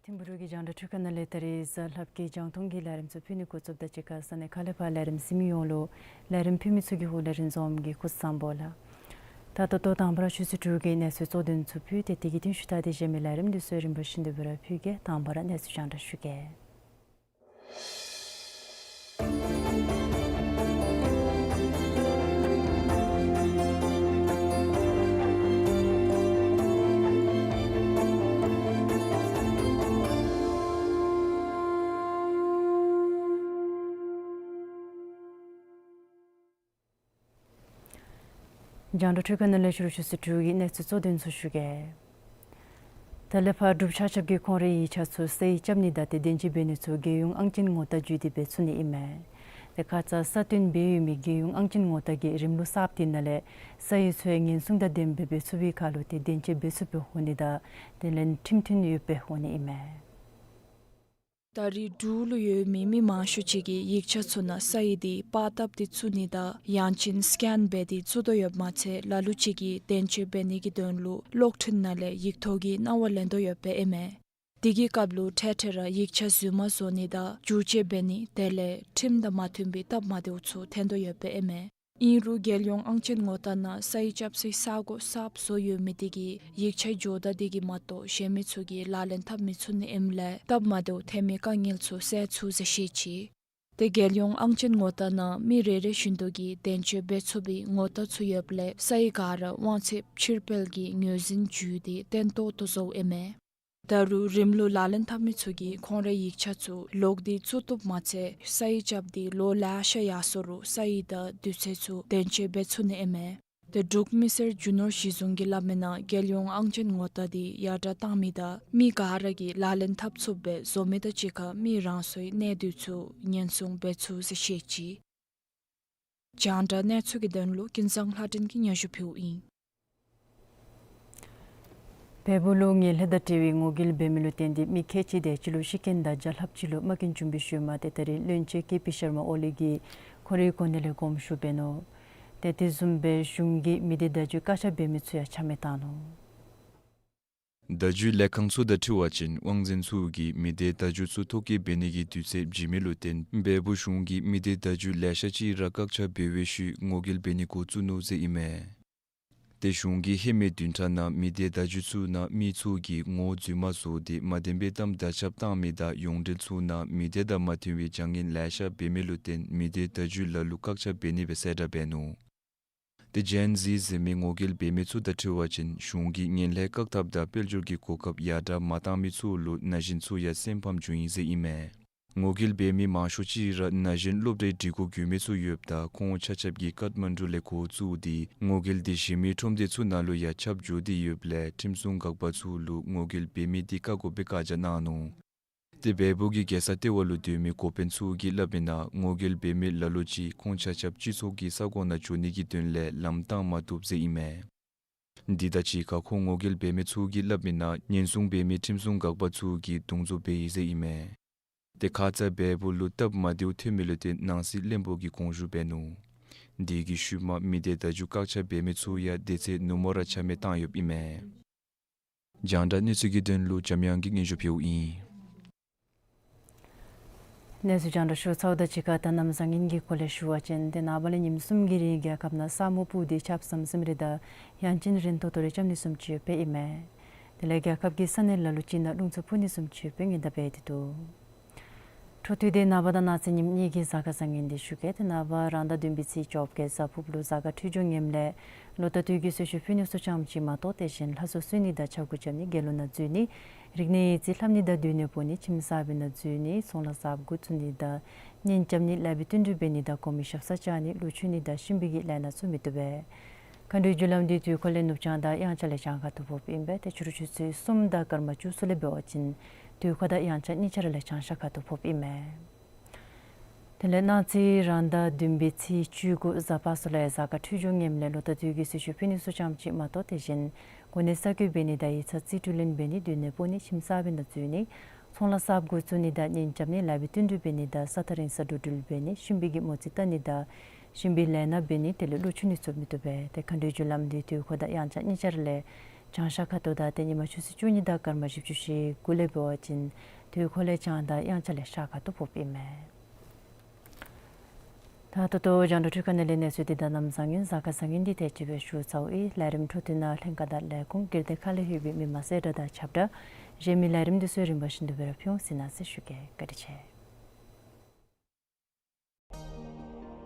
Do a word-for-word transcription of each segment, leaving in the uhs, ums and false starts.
ཐིམ་ཕུ་རུ་གི་རྒྱང་བསྒྲགས་འཕྲུལ་ཁང་ནང་ལས་ད་རིས་གཟའ་ལྷག་པའི་རྒྱང་མཐོང་གི་ལས་རིམ་ཚུ་ཕུལ་ནི་འགོ་བཙུགསཔ་དང་གཅིག་ཁར་ས་གནས་ཁག་ལས་ཕར་ལས་རིམ་གཟིགས་མི་ཡོངས་ལུ་ལས་རིམ་ཕུལ་མི་ཚུ་གི་ཧོངས་ལས་རིན་འཛོམས་ཀྱིས་སྐུ་གཟུགས་བཟང་པོ་ལགས། ད་ད་ལྟོ་དང་པ་ར་ཆུ་ཚོད་དྲུག་གི་གནས་ཚུལ་གཙོ་དོན་ཚུ་ཕུལ་ཏེ་དེ་གི་རྟིང་ཤུལ་ད་དེ་གཞན་མི་ལས་རིམ་འདི་ཚུ་རིམ་པ་བཞིན་དུ་སྦེ་ར་ཕུལ་གེ། དང་པ་ར་གནས་ཚུལ་རྒྱང་བསྒྲགས་ཞུ་གེ། རྒྱང་བསྒྲགས་འཕྲུལ་ཁང་ནང་ལས་ཕྱི་རུ་ཆུ་ཚོད་དྲུག་གི་གནས་ཚུལ་གཙོ་དོན་ཚུ་ཞུ་གེ། ད་ལས་ཕར་འབྲུག་ཆ་ཁྱབ་ཀྱིས་ཁོང་རའི་ཡིག་ཆ་ཚུ་ས་ཡིག་རྐྱབ་ནི་དང་དེ་བདེན་དཔྱད་འབད་ནི་ཚུ་རྒྱལ་ཡོངས་ཨང་ཅན་ངོ་རྟགས་བརྒྱུད་དེ་འབད་ཚུགས་ནི་ཨིན་མས། དེ་ཁ་ཙ་ས་སྟོན་འབད་ཡོད་མི་རྒྱལ་ཡོངས་ཨང་ཅན་ངོ་རྟགས་ཀྱི་རིམ་ལུགས་གསརཔ་དེ་ནང་ལས་ས་ཡིག་ཚུ་ཡང་ཉེན་སྲུང་དང་ལྡནམ་སྦེ་འབད་ཚུགས་པའི་ཁར་ལུ་དེ་བདེན་དཔྱད་འབད་ཚུགསཔ་སྦེ་འོང་ནི་དང་དེ་ལས་ཁྲིམས་མཐུན་ཡོདཔ་སྦེ་འོང་ནི་ཨིན་མས། ད་རིས་འབྲུག་ལུ་ཡོད་མི་མི་མང་ཤོས་ཅིག་གིས་ཡིག་ཆ་ཚུ་ནང་ས་ཡིག་དེ་པར་བཏབ་སྟེ་བཙུགས་ནི་དང་ཡང་ཅིན་སི་ཀེན་འབད་དེ་བཙུགས་དོ་ཡོདཔ་མ་ཚད་ལ་ལུ་ཅིག་གིས་བདེན་དཔྱད་འབད་ནི་གི་དོན་ལུ་གློག་འཕྲིན་ནང་ལས་ཡིག་ཐོག་གི་གནང་བ་ལེན་དོ་ཡོདཔ་སྦེ་ཨིན་མས། དེ་གི་སྐབས་ལུ་འཕྲལ་འཕྲལ་ར་ཡིག་ཆ་རྫུན་མ་བཟོ་ནི་དང་བསྒྱུར་བཅོས་འབད་ནི་དེ་ལས་ཁྲིམས་དང་མ་མཐུན་པའི་སྟབས་མ་བདེཝ་ཚུ་ཐོན་དོ་ཡོདཔ་སྦེ་ཨིན་མས། ཨིན་རུང་རྒྱལ་ཡོངས་ཨང་ཅན་ངོ་རྟགས་ནང་ས་ཡིག་རྐྱབ་སའི་ས་སྒོ་གསརཔ་བཟོ་ཡོད་མི་དེ་གིས་ཡིག་ཆའི་སྦྱོར་བརྡར་དེ་གིས་མ་གཏོགས་གཞན་མི་ཚུ་གིས་ལག་ལེན་འཐབ་མི་ཚུགས་ནི་ཨིནམ་ལས་སྟབས་མ་བདེཝ་ཐོན་མི་དཀའ་ངལ་ཚུ་སེལ་ཚུགས་ཟེར་བཤད་ཅི། དེ་རྒྱལ་ཡོངས་ཨང་ཅན་ངོ་རྟགས་ནང་མི་རེ་རེ་བཞིན་དུ་གིས་བདེན་དཔྱད་འབད་ཚུགས་པའི་ངོ་རྟགས་ཚུ་ཡོདཔ་ལས་ས་ཡིག་ག་ར་དབང་ཚད་ཕྱིར་སྤེལ་གྱི་ངོས་འཛིན་བརྒྱུད་དེ་བཏོན་ཏོག་ཏོ་བཟོཝ་ཨིན་མས། ད་རུང་རིམ་ལུགས་ལག་ལེན་འཐབ་མི་ཚུ་གིས་ཁོང་རའི་ཡིག་ཆ་ཚུ་ལོག་སྟེ་བཙུགས་བཏུབ་མ་ཚད་ས་ཡིག་རྐྱབ་སྟེ་ལོ་ལེ་ཤ་ཡར་སོ་རུང་ས་ཡིག་དང་དུས་ཚོད་ཚུ་བདེན་དཔྱད་འབད་ཚུགས་ནི་ཨིན་མས། ཏེ་འབྲུག་མི་སེར་རྒྱུ་ནོར་གཞི་བཟུང་གིས་སླབ་མི་ནང་རྒྱལ་ཡོངས་ཨང་ཅན་ངོ་རྟགས་དེ་ཡར་དྲག་བཏང་མི་དང་མི་ག་ར་གིས་ལག་ལེན་འཐབ་ཚུགསཔ་སྦེ་བཟོ་མི་དང་གཅིག་ཁར་མི་རང་སོའི་གནས་སྡུད་ཚུ་ཉེན་སྲུང་འབད་ཚུགས་ཟེར་བཤད་ཅི། རྒྱང་བསྒྲགས་གནས་ཚུལ་གྱི་དོན་ལུ་ཀུན་བཟང་ལྷ་སྒྲོན་གྱིས་སྙན་ཞུ་ཕུལཝ་ཨིན། བལ་པོ་ལུ་ངན་ལྷད་དང་འབྲེལ་བའི་ངོ་རྒོལ་འབད་མི་ལུ་བརྟེན་ཏེ་མི་ཁལ་གཅིག་དེ་ཅིག་ལུ་ཤི་རྐྱེན་དང་བརྒྱ་ལྷགཔ་ཅིག་ལུ་རྨ་སྐྱོན་བྱུང་བའི་ཤུལ་མ་ཏེ་ད་རིས་བློན་ཆེན་ཀེ་པི་ཤར་མ་ཨོ་ལི་གིས་ཁོ་རའི་གོ་གནས་ལས་དགོངསམ་ཞུ་འབད་ནུག། ཏེ་དེ་བཟུམ་སྦེ་གཞུང་གིས་མི་སྡེ་བརྡ་བརྒྱུད་བཀག་ཆ་འབད་མི་ཚུ་ཡང་ཆ་མེད་བཏང་ནུག། བརྡ་བརྒྱུད་ལས་ཁང་ཚུ་དང་འཁྲིལ་བ་ཅིན་དབང་འཛིན་ཚུ་གིས་མི་སྡེ་བརྡ་བརྒྱུད་ཚུ་ཐོ་བཀོད་འབད་ནི་གི་དུས་ཚོད་བརྗེ་མི་ལུ་བརྟེན་བལ་པོ་གཞུང་གིས་མི་སྡེ་བརྡ་བརྒྱུད་ལེ་ཤ་ཅིག་ར་བཀག་ཆ་འབད་བའི་ཤུལ་ངོ་རྒོལ་འབད་ནི་འགོ་བཙུགས་ནུག་ཟེར་ཨིན་མས། ཏེ་གཞུང་གིས་ཧེ་མའི་བདུན་ཕྲག་ནང་མི་སྡེ་བརྡ་བརྒྱུད་ཚུ་ནང་མི་ཚུ་གིས་ངོ་རྫུན་མ་བཟོ་སྟེ་མ་བདེན་པའི་གཏམ་དར་ཁྱབ་བཏང་མི་དང་ཡོངས་འབྲེལ་ཚུ་ནང་མི་སྡེ་དང་མ་མཐུན་པའི་བྱ་ངན་ལེ་ཤ་འབད་མི་ལུ་བརྟེན་མི་སྡེ་བརྡ་བརྒྱུད་ལ་ལུ་བཀག་ཆ་འབད་ནི་སྦེ་གསལ་བསྒྲགས་འབད་ནུག། ཏེ་ཇེན་ཟི་ཟེར་མི་ངོ་རྒོལ་འབད་མི་ཚུ་དང་འཁྲིལ་བ་ཅིན་གཞུང་གིས་ངན་ལྷད་བཀག་ཐབས་དང་དཔལ་འབྱོར་གྱི་གོ་སྐབས་ཡར་དྲག་མ་བཏང་མི་ཚུ་ལུ་ན་གཞོན་ཚུ་ཡང་སེམས་ཕམ་བྱུང་ཡི་ཟེར་ཨིན་མས། ངོ་རྒོལ་འབད་མི་མང་ཤོས་ཅིག་ར་ན་གཞོན་སློབ་གྲྭའི་སྒྲིག་གོ་གྱོན་མི་ཚུ་ཡོདཔ་ད་ཁོང་ཆ་ཁྱབ་ཀྱིས་ཀཏ་མན་ཌུ་ལས་འགོ་བཙུགས་ཏེ་ངོ་རྒོལ་དེ་གཞན་མི་ཁྲོམ་སྡེ་ཚུ་ནང་ལུ་ཡང་ཁྱབ་འགྱོ་སྟེ་ཡོདཔ་ལས་ཁྲིམས་སྲུང་འགག་པ་ཚུ་ལུ་ངོ་རྒོལ་འབད་མི་དེ་བཀག་དགོ་པའི་བཀའ་རྒྱ་གནང་ནུག། ཏེ་བལ་པོ་གི་རྒྱལ་ས་ལྟེ་བ་ལུ་སྡོད་མི་འགོ་དཔོན་ཚུ་གིས་སླབ་མི་ནང་ངོ་རྒོལ་འབད་མི་ལ་ལུ་ཅིག་ཁོང་ཆ་ཁྱབ་སྤྱི་ཚོགས་ཀྱི་ས་གོ་ནང་འགྱོ་ནི་གི་དོན་ལས་ལམ་བཏང་མ་བཏུབ་ཟེར་ཨིན་མས། འདི་དང་གཅིག་ཁར་ཁོང་ངོ་རྒོལ་འབད་མི་ཚུ་གིས་སླབ་མི་ནང་ཉེན་སྲུང་འབད་མི་ཁྲིམས་སྲུང་འགག་པ་ཚུ་གིས་རྡུང་འཛོ་འབད་ཡི་ཟེར་ཨིན་མས། ཏེ་ཁ་ཙ་བལ་པོ་ལུ་སྟབས་མ་བདེཝ་ཐོན་མི་ལུ་ཏེ་ནང་སྲིད་བློན་པོ་གིས་དགོངས་ཞུ་འབད་ནུག། དེ་གི་ཤུལ་མ་མི་སྡེ་བརྡ་བརྒྱུད་བཀག་ཆ་འབད་མི་ཚུ་ཡང་དེ་ཚེ་ནུབ་མོ་ར་ཆ་མེད་བཏང་ཡོདཔ་ཨིན་མས། རྒྱང་བསྒྲགས་གནས་ཚུལ་གྱི་དོན་ལུ་འཇམ་དབྱངས་ཀྱིས་སྙན་ཞུ་ཕུལཝ་ཨིན། གནས་ཚུལ་རྒྱང་བསྒྲགས་ཞུ་ཚརཝ་དང་གཅིག་ཁར་ད་གནམ་བཟང་ངན་གྱི་སྐོར་ལས་ཞུ་བ་ཅིན་ཏེ་ནངས་པ་ལས་ཉིནམ་གསུམ་གྱི་རིང་རྒྱལ་ཁབ་ནང་ས་སྨུག་སྤུབས་ཏེ་ཆརཔ་ཟམ་ཟིམ་རེ་དང་ཡང་ཅིན་རན་ཏོག་ཏོ་རེ་རྐྱབ་ནི་བཟུམ་ཅིག་ཡོདཔ་ཨིན་མས། དེ་ལས་རྒྱལ་ཁབ་ཀྱི་ས་གནས་ལ་ལུ་ཅིག་ནང་རླུང་འཚུབ་འཕུ་ནི་བཟུམ་ཅིག་ཡོདཔ་ཉེན་བརྡ་འབད་དེ་འདུག། འཕྲོ་མཐུད་དེ་ནངས་པ་དང་གནངས་ཚེ་ཉིནམ་གཉིས་ཀྱི་གཟའ་སྐར་བཟང་ངན་འདི་ཞུ་གེ། ཏེ་ནངས་པ་རང་ཟླ་བདུན་པའི་ཚེས་བཅོ་བརྒྱད་གཟའ་ཕུརཔ་ལུ་གཟའ་སྐར་འཕྲོད་སྦྱོར་ངནམ་ལས་ལོ་ཟླ་དུས་ཀྱི་གསོལ་མཆོད་ཕུལ་ནི་ཚུ་ཙམ་ཅིག་མ་གཏོགས་དེ་བཞིན་ལྷ་གསོལ་གསོལ་ནི་དང་ཕྱྭ་འགུགས་རྐྱབ་ནི་དགེ་སློང་ནང་འཛུལ་ནི་རིག་གནས་ཡིག་རྩིས་ལྷབ་ནི་དང་སྡོད་གནས་སྤོ་ནི་ཁྱིམ་གསར་པའི་ནང་འཛུལ་ནི་ཚོང་ལཱ་གསརཔ་འགོ་བཙུགས་ནི་དང་གཉེན་རྐྱབ་ནི་ལེགས་པའི་བསྟུན་གྲོས་འབད་ནི་དང་གོང་མའི་ཞབས་སར་བཅར་ནི་ཀླུ་མཆོད་ནི་དང་གཤིན་པོའི་གི་ལས་སྣ་ཚུ་མི་བཏུབ་པས། མཁའ་འགྲོའི་རྒྱུ་ལམ་འདི་དུས་འཁོར་ལས་ནུབ་བྱང་དང་དབྱངས་འཆར་ལས་བྱང་ཁ་ཐུག་ཕོགཔ་ཨིན་པས། ཏེ་ཕྱི་རུ་ཆུ་ཚོད་གསུམ་དང་སྐར་མ་བཅུ་གསུམ་ལས་འབད་བ་ཅིན་དུས་འཁོར་དང་དབྱངས་འཆར་གཉིས་ཆ་ར་ལས་བྱང་ཤར་ཁ་ཐུག་ཕོགཔ་ཨིན་མས། དེ་ལས་གནངས་ཚེ་རང་ཟླ་བདུན་པའི་ཚེས་བཅུ་དགུ་གཟའ་པ་སངས་ལུ་ཡང་གཟའ་སྐར་འཕྲོད་སྦྱོར་ངནམ་ལས་ལོ་ཟླ་དུས་ཀྱི་གསོལ་མཆོད་ཕུལ་ནི་ཚུ་ཙམ་ཅིག་མ་གཏོགས་དེ་བཞིན་གོ་གནས་གསར་བསྐོ་འབད་ནི་དང་ཡིག་ཚང་རྩིས་སྤྲོད་ལེན་འབད་ནི་སྡོད་གནས་སྤོ་ནི་ཁྱིམ་གསར་པའི་ནང་འཛུལ་ནི་ཚོང་ལཱ་གསརཔ་འགོ་བཙུགས་ནི་དང་གཉེན་རྐྱབ་ནི་ལེགས་པའི་བསྟུན་གྲོས་འབད་ནི་དང་ས་ཐག་རིང་སར་འགྲོ་འགྲུལ་འབད་ནི་གཤིན་པོའི་གི་མོ་རྩིས་བལྟ་ནི་དང་གཤིན་པོའི་ལས་སྣ་འབད་ནི་དེ་ལས་ཀླུ་མཆོད་ནི་ཚུ་མི་བཏུབ་པས། ཏེ་མཁའ་འགྲོའི་རྒྱུ་ལམ་འདི་དུས་འཁོར་དང་དབྱངས་འཆར་གཉིས་ཆ་ར་ལས་བྱང་ཤར་ཁ་ཐུག་དང་ཏེ་ཉི་མ་ཆུ་ཚོད་བཅུ་གཉིས་དང་སྐར་མ་བཞི་བཅུ་ཞེ་དགུ་ལས་འབད་བ་ཅིན་དུས་འཁོར་ལས་བྱང་དང་དབྱངས་འཆར་ལས་ཤར་ཁ་ཐུག་ཕོགཔ་ཨིན་མས། ད་ད་ལྟོ་རྒྱང་བསྒྲགས་འཕྲུལ་ཁང་ནང་ལས་གནས་ཚུལ་འདི་དང་གནམ་བཟང་ངན་གཟའ་སྐར་བཟང་ངན་འདི་དེ་ཅིག་སྦེ་ཞུ་ཚརཝ་ཨིན། ལས་རིམ་འཕྲོ་མཐུད་ནང་ལྷན་ཁག་དང་ལས་ཁུངས་སྒེར་སྡེ་ཁག་ལས་ལྷོད་པའི་མི་མང་གསལ་བསྒྲགས་དང་ཁྱབ་བསྒྲགས་གཞན་མི་ལས་རིམ་འདི་ཚུ་རིམ་པ་བཞིན་དུ་སྦེ་ར་ཕུལ་འོང་ཟེར་གནང་ཟེར་ཞུ་གེ། བཀའ་དྲིན་ཆེ།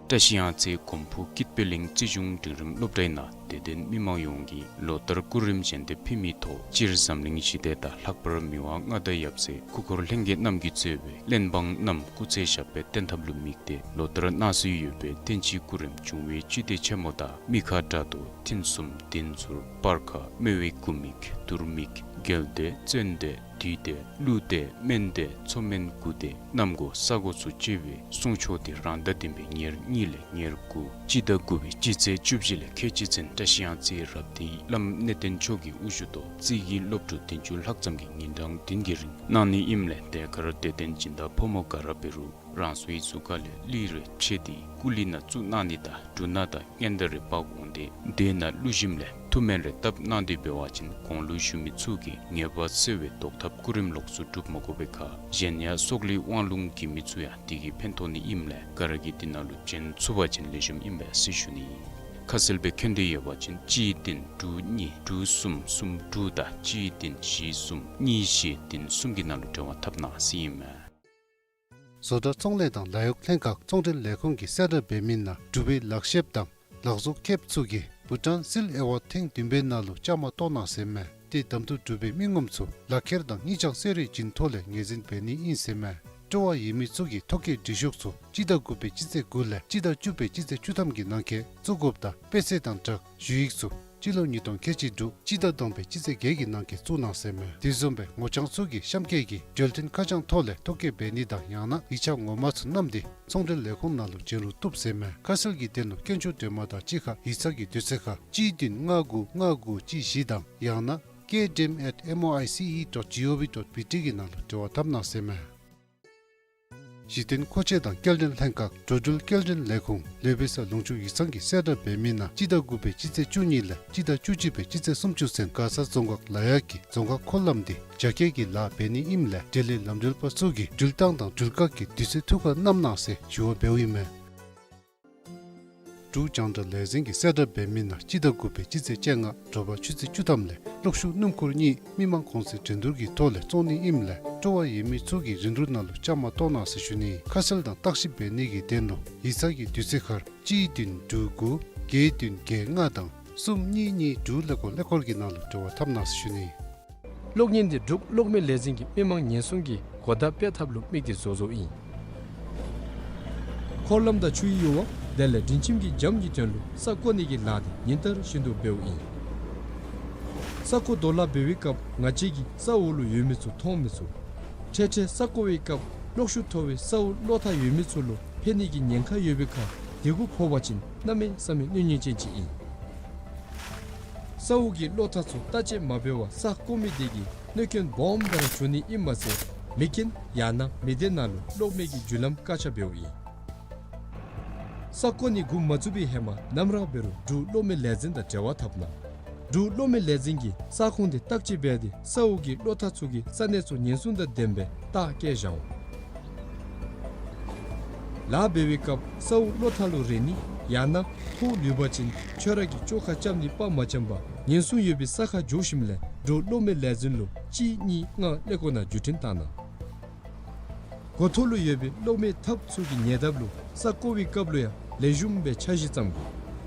བཀྲིས་གཡང་རྩེ་གོམ་པ་སྤོ་སྐྱིད་པའི་གླིང་རྩིས་གཞུང་འབྲིང་རིམ་སློབ་གྲྭའི་ནང་དད་ལྡན་མི་མང་ཡོངས་ཀྱིས་ལོ་ལྟར་སྐུ་རིམ་བཞེངས་ཏེ་ཕུལ་མི་ཐོག་སྤྱིར་འཛམ་གླིང་ཞི་བདེ་དང་ལྷག་པར་མི་དབང་མངའ་བདག་ཡབ་སྲས་སྐུ་འཁོར་ལྷན་རྒྱས་རྣམས་ཀྱིས་གཙོས་པའི་བློན་འབངས་རྣམས་སྐུ་ཚེ་ཞབས་པད་བརྟན་ཐབས་ལུ་དམིགས་ཏེ་ལོ་ལྟར་གནང་སྲོལ་ཡོད་པའི་བསྟན་སྤྱིའི་སྐུ་རིམ་འབྱུང་བའི་སྤྱི་སྡེ་ཆེན་མོ་དང་མི་ཁ་དགྲ་གདོང་མཐུན་གསུམ་བདུན་ཟུར་སྤར་ཁ་སྨེ་བའི་སྐུ་མིག་དུར་མིག་རྒྱལ་སྡེ་བཙན་སྡེ་བདུད་སྡེ་ཀླུ་སྡེ་སྨན་སྡེ་མཚོ་སྨན་དགུ་སྡེ་གནམ་སྒོ་ས་སྒོ་ཚུ་བཅས་པའི་གསུང་ཆོག་འདི་རང་ཟླ་བདུན་པའི་ཉེར་གཉིས་ལས་ཉེར་དགུ་སྤྱི་ཟླ་དགུ་པའི་སྤྱི་ཚེས་བཅུ་བཞི་ལས་ཁལ་གཅིག་ཚུན་བཀྲིས་གཡང་རྩེ་རབ་བརྟན་བླམ་གནས་བརྟན་མཆོག་གི་དབུ་བཞུགས་ཐོག་རྩིས་ཀྱི་སློབ་ཕྲུག་བདུན་ཅུ་ལྷག་ཙམ་གྱིས་ཉིན་གྲངས་བདུན་གྱི་རིང་གནང་ནི་ཨིནམ་ལས་དེ་ཁར་དད་ལྡན་སྦྱིན་བདག་ཕོ་མོ་ག་ར་འབད་རུང་རང་སོའི་གཟུགས་ཁ་ལས་གླུད་རེ་ཕྱེ་སྟེ་སྐུ་གླུད་ནང་བཙུགས་གནང་ནི་དང་འབྲུ་སྣ་དང་སྔན་བརྡ་རེ་འབག་འོང་སྟེ་དེ་ནང་བླུགས་ཞིནམ་ལས་ཐུགས་སྨོན་རེ་བཏབ་གནང་སྟེ་འབད་བ་ཅིན་གོང་ལུ་ཞུ་མི་ཚུ་གིས་ངེས་པ་གསལ་བའི་བཟློག་ཐབས་སྐུ་རིམ་ལོགས་སུ་སྒྲུབ་མ་དགོ་པའི་ཁར་གཞན་ཡང་སྲོག་ལུས་དབང་ལུང་གི་མི་ཚུ་ཡང་དེ་གིས་ཕན་ཐོགས་ནི་ཨིནམ་ལས་ག་ར་གིས་དེ་ནང་ལུ་བྱོན་ཚུགས་པ་ཅིན་ལེགས་ཤོམ་ཨིན་པས་ཟེར་ཞུ་ནི། ཁ་གསལ་སྦེ་མཁྱེན་འདོད་ཡོད་པ་ཅིན་གཅིག་བདུན་དྲུག་གཉིས་དྲུག་གསུམ་གསུམ་དྲུག་དང་གཅིག་བདུན་བཞི་གསུམ་གཉིས་བཞི་བདུན་གསུམ་གྱི་ནང་ལུ་འབྲེལ་བ་འཐབ་གནང་ཟེར་ཨིན་མས། བཟོ་གྲྭ་ཚོང་ལས་དང་ལཱ་གཡོག་ལྷན་ཁག་ཚོང་འབྲེལ་ལས་ཁུངས་ཀྱིས་གསལ་བསྒྲགས་འབད་མི་ནང་འབྲུག་པའི་ལག་ཤེསཔ་དང་ལག་བཟོ་མཁསཔ་ཚུ་གིས་བྷུ་ཊཱན་སིལ་ཨེ་ཝཱཌ་ཐེངས་བདུན་པའི་ནང་ལུ་བཅའ་མར་གཏོགས་གནང་ཟེར་མས། ཏེ་གདམ་འཐུ་གྲུབ་པའི་མི་ངོམ་ཚུ་ལག་ཁྱེར་དང་གཉིས་ཆ་གསོལ་རས་བྱིན་ཐོག་ལས་ངོས་འཛིན་འབད་ནི་ཨིན་ཟེར་མས། སྤྲོ་བ་ཡོད་མི་ཚུ་གིས་ཐོ་བཀོད་འབྲི་ཤོག་ཚུ་སྤྱི་ཟླ་དགུ་པའི་སྤྱི་ཚེས་དགུ་ལས་སྤྱི་ཟླ་བཅུ་པའི་སྤྱི་ཚེས་བཅུ་ཐམ་གྱི་ནང་འཁོད་བཙུགས་དགོཔ་དང་དཔེ་ཚད་དང་སྦྲགས་ཞུ་ཡིག་ཚུ་སྤྱི་ལོ་ཉིས་སྟོང་ཁལ་གཅིག་དྲུག་སྤྱི་ཟླ་དང་པའི་སྤྱི་ཚེས་བརྒྱད་ཀྱི་ནང་འཁོད་བཙུགས་གནང་ཟེར་མས། དེ་བཟུམ་སྦེ་ངོ་རྐྱང་ཚུ་གིས་གཤམ་འཁོད་ཀྱི་འབྲེལ་མཐུད་ཁ་བྱང་ཐོག་ལས་ཐོ་བཀོད་འབད་ནི་དང་ཡང་ན་ཡིག་ཆ་ངོ་མ་ཚུ་བསྣམས་ཏེ་ཚོང་འབྲེལ་ལས་ཁུངས་ནང་ལུ་བྱོན་རུང་བཏུབ་ཟེར་མས། ཁ་གསལ་གྱི་དོན་ལུ་དཀོན་མཆོག་སྒྲོལ་མ་དང་གཅིག་ཁར་ཡིག་ཚང་གི་དུས་ཚོད་ཁར་གཅིག་བདུན་ལྔ་དགུ་ལྔ་དགུ་གཅིག་བཞི་དང་ཡང་ན་ཀེ་ཌི་ཨེམ་ཨེཊ་ཨེམ་ཨོ་ཨའི་སི་ཨི་ཌོཊ་ཇི་ཨོ་ཝི་ཌོཊ་བི་ཊི་གི་ནང་ལུ་འབྲེལ་བ་འཐབ་གནང་ཟེར་མས། གཞི་རྟེན་མཁོ་ཆས་དང་སྐྱེལ་འདྲེན་ལྷན་ཁག་འགྲོ་འགྲུལ་སྐྱེལ་འདྲེན་ལས་ཁུངས་ལུས་པའི་ས་ལུང་ཕྱོགས་ཡིག་ཚང་གིས་གསལ་བསྒྲགས་འབད་མི་ནང་སྤྱི་ཟླ་དགུ་པའི་སྤྱི་ཚེས་བཅུ་གཉིས་ལས་སྤྱི་ཟླ་བཅུ་གཅིག་པའི་སྤྱི་ཚེས་སུམ་ཅུ་ཚུན་མགར་ས་རྫོང་ཁག་ལ་ཡག་གི་རྫོང་ཁག་འཁོར་ལམ་འདི་རྒྱ་སྐྱེད་ཀྱི་ལཱ་འབད་ནི་ཨིནམ་ལས་འབྲེལ་ཡོད་ལམ་འགྲུལ་པ་ཚུ་གིས་འགྲུལ་ཐངས་དང་འགྲུལ་བཀག་གི་དུས་ཚོད་ཐུགས་ཁར་བསྣམ་གནང་ཟེར་ཞུ་བ་འབདཝ་ཨིན་མས། འབྲུག་རྒྱང་བསྒྲགས་ལས་འཛིན་གྱིས་གསལ་བསྒྲགས་འབད་མི་ནང་སྤྱི་ཟླ་དགུ་པའི་སྤྱི་ཚེས་བཅོ་ལྔ་དྲོ་པ་ཆུ་ཚོད་བཅུ་ཐམ་ལས་གློག་ཤུགས་སྣུམ་འཁོར་གཉིས་མི་མང་གོང་ཚད་འགྲན་བསྡུར་གྱི་ཐོག་ལས་བཙོང་ནི་ཨིནམ་ལས་སྤྲོ་བ་ཡོད་མི་ཚུ་གིས་རིན་བསྡུར་ནང་ལུ་བཅའ་མར་གཏོགས་གནང་ཟེར་ཞུ་ནི། ཁ་གསལ་དང་བརྟག་ཞིབ་འབད་ནི་གི་དོན་ལུ་ཡིག་ཚང་གི་དུས་ཚོད་ཁར་གཅིག་བདུན་དྲུག་དགུ་བརྒྱད་བདུན་བརྒྱད་ལྔ་དང་གསུམ་གཉིས་གཉིས་དྲུག་ཀླད་ཀོར་ཀླད་ཀོར་གྱི་ནང་ལུ་འབྲེལ་བ་འཐབ་གནང་ཟེར་ཞུ་ནི། གློག་བརྙན་འདི་འབྲུག་གློག་མེ་ལས་འཛིན་གྱིས་མི་མང་ཉེན་སྲུང་གི་གོ་བརྡ་སྤེལ་ཐབས་ལུ་དམིགས་ཏེ་བཟོ་བཟོཝ་ཨིན། འཁོར་ལམ་དང་ཆུའི་ཡུར་བ་དེ་ལས་སྒྲིང་ཁྱིམ་གྱི་འཇམ་གྱི་དོན་ལུ་ས་བརྐོ་ནི་གི་ལཱ་དེ་ཉིན་ལྟར་བཞིན་དུ་འབདཝ་ཨིན། ས་བརྐོ་རྡོ་ལག་འབད་བའི་སྐབས་ང་བཅས་ཀྱིས་ས་འོག་ལུ་ཡོད་མི་ཚུ་མཐོང་མི་ཚུགས། འཕྲལ་འཕྲལ་ས་བརྐོ་བའི་སྐབས་གློག་ཤུགས་མཐོ་བའི་ས་འོག་གློག་ཐག་ཡོད་མི་ཚུ་ལུ་ཕན་ནི་གི་ཉེན་ཁ་ཡོད་པའི་ཁར་དེ་གུ་ཕོག་པ་ཅིན་གནམ་མེད་ས་མེད་གནོད་ཉེན་ཅན་ཅིག་ཨིན། ས་འོག་གི་གློག་ཐག་ཚུ་བརྟག་དཔྱད་མ་འབད་བར་ས་བརྐོ་མི་དེ་གིས་གནོད་སྐྱོན་སྦོམ་སྦེ་ར་བྱུང་ནི་ཨིནམ་མ་ཚད་མེ་རྐྱེན་ཡང་ན་མེ་མདས་ནང་ལུ་གློག་མེ་གི་རྒྱུ་ལམ་བཀག་ཆ་འབདཝ་ཨིན། ས་བརྐོ་ནི་འགོ་མ་བཙུགས་པའི་ཧེ་མ་ནམ་ར་འབད་རུང་འབྲུག་གློག་མེ་ལས་འཛིན་དང་འབྲེལ་བ་འཐབ་གནང་། འབྲུག་གློག་མེ་ལས་འཛིན་གྱིས་ས་ཁོངས་དེ་བརྟག་དཔྱད་འབད་དེ་ས་འོག་གི་གློག་ཐག་ཚུ་གིས་ས་གནས་ཚུ་ཉེན་སྲུང་དང་ལྡནམ་སྦེ་བརྟག་བསྐྱལ་བཞག་འོང་། ལཱ་འབད་བའི་སྐབས་ས་འོག་གློག་ཐག་ལུ་རེག་ནི་ཡང་ན་ཕོག་ལུས་པ་ཅིན་ཁྱོད་ར་གིས་བཅོ་ཁ་རྐྱབ་ནི་དཔའ་མ་བཅམ་པར་ཉེན་སྲུང་ཡོད་པའི་ས་ཁར་འགྱོ་ཞིནམ་ལས་འབྲུག་གློག་མེ་ལས་འཛིན་ལུ་གཅིག་གཉིས་ལྔ་ཀླད་ཀོར་ནང་བརྒྱུད་འཕྲིན་བཏང་གནང་། འགོ་ཐོག་ལུ་ཡོད་པའི་གློག་མེ་ཐགཔ་ཚུ་གི་ཉེ་འདབས་ལུ་ས་བརྐོ་བའི་སྐབས་ལུ་ཡང་ལེགས་ཤོམ་སྦེ་འཆར་གཞི་བརྩམ་དགོ།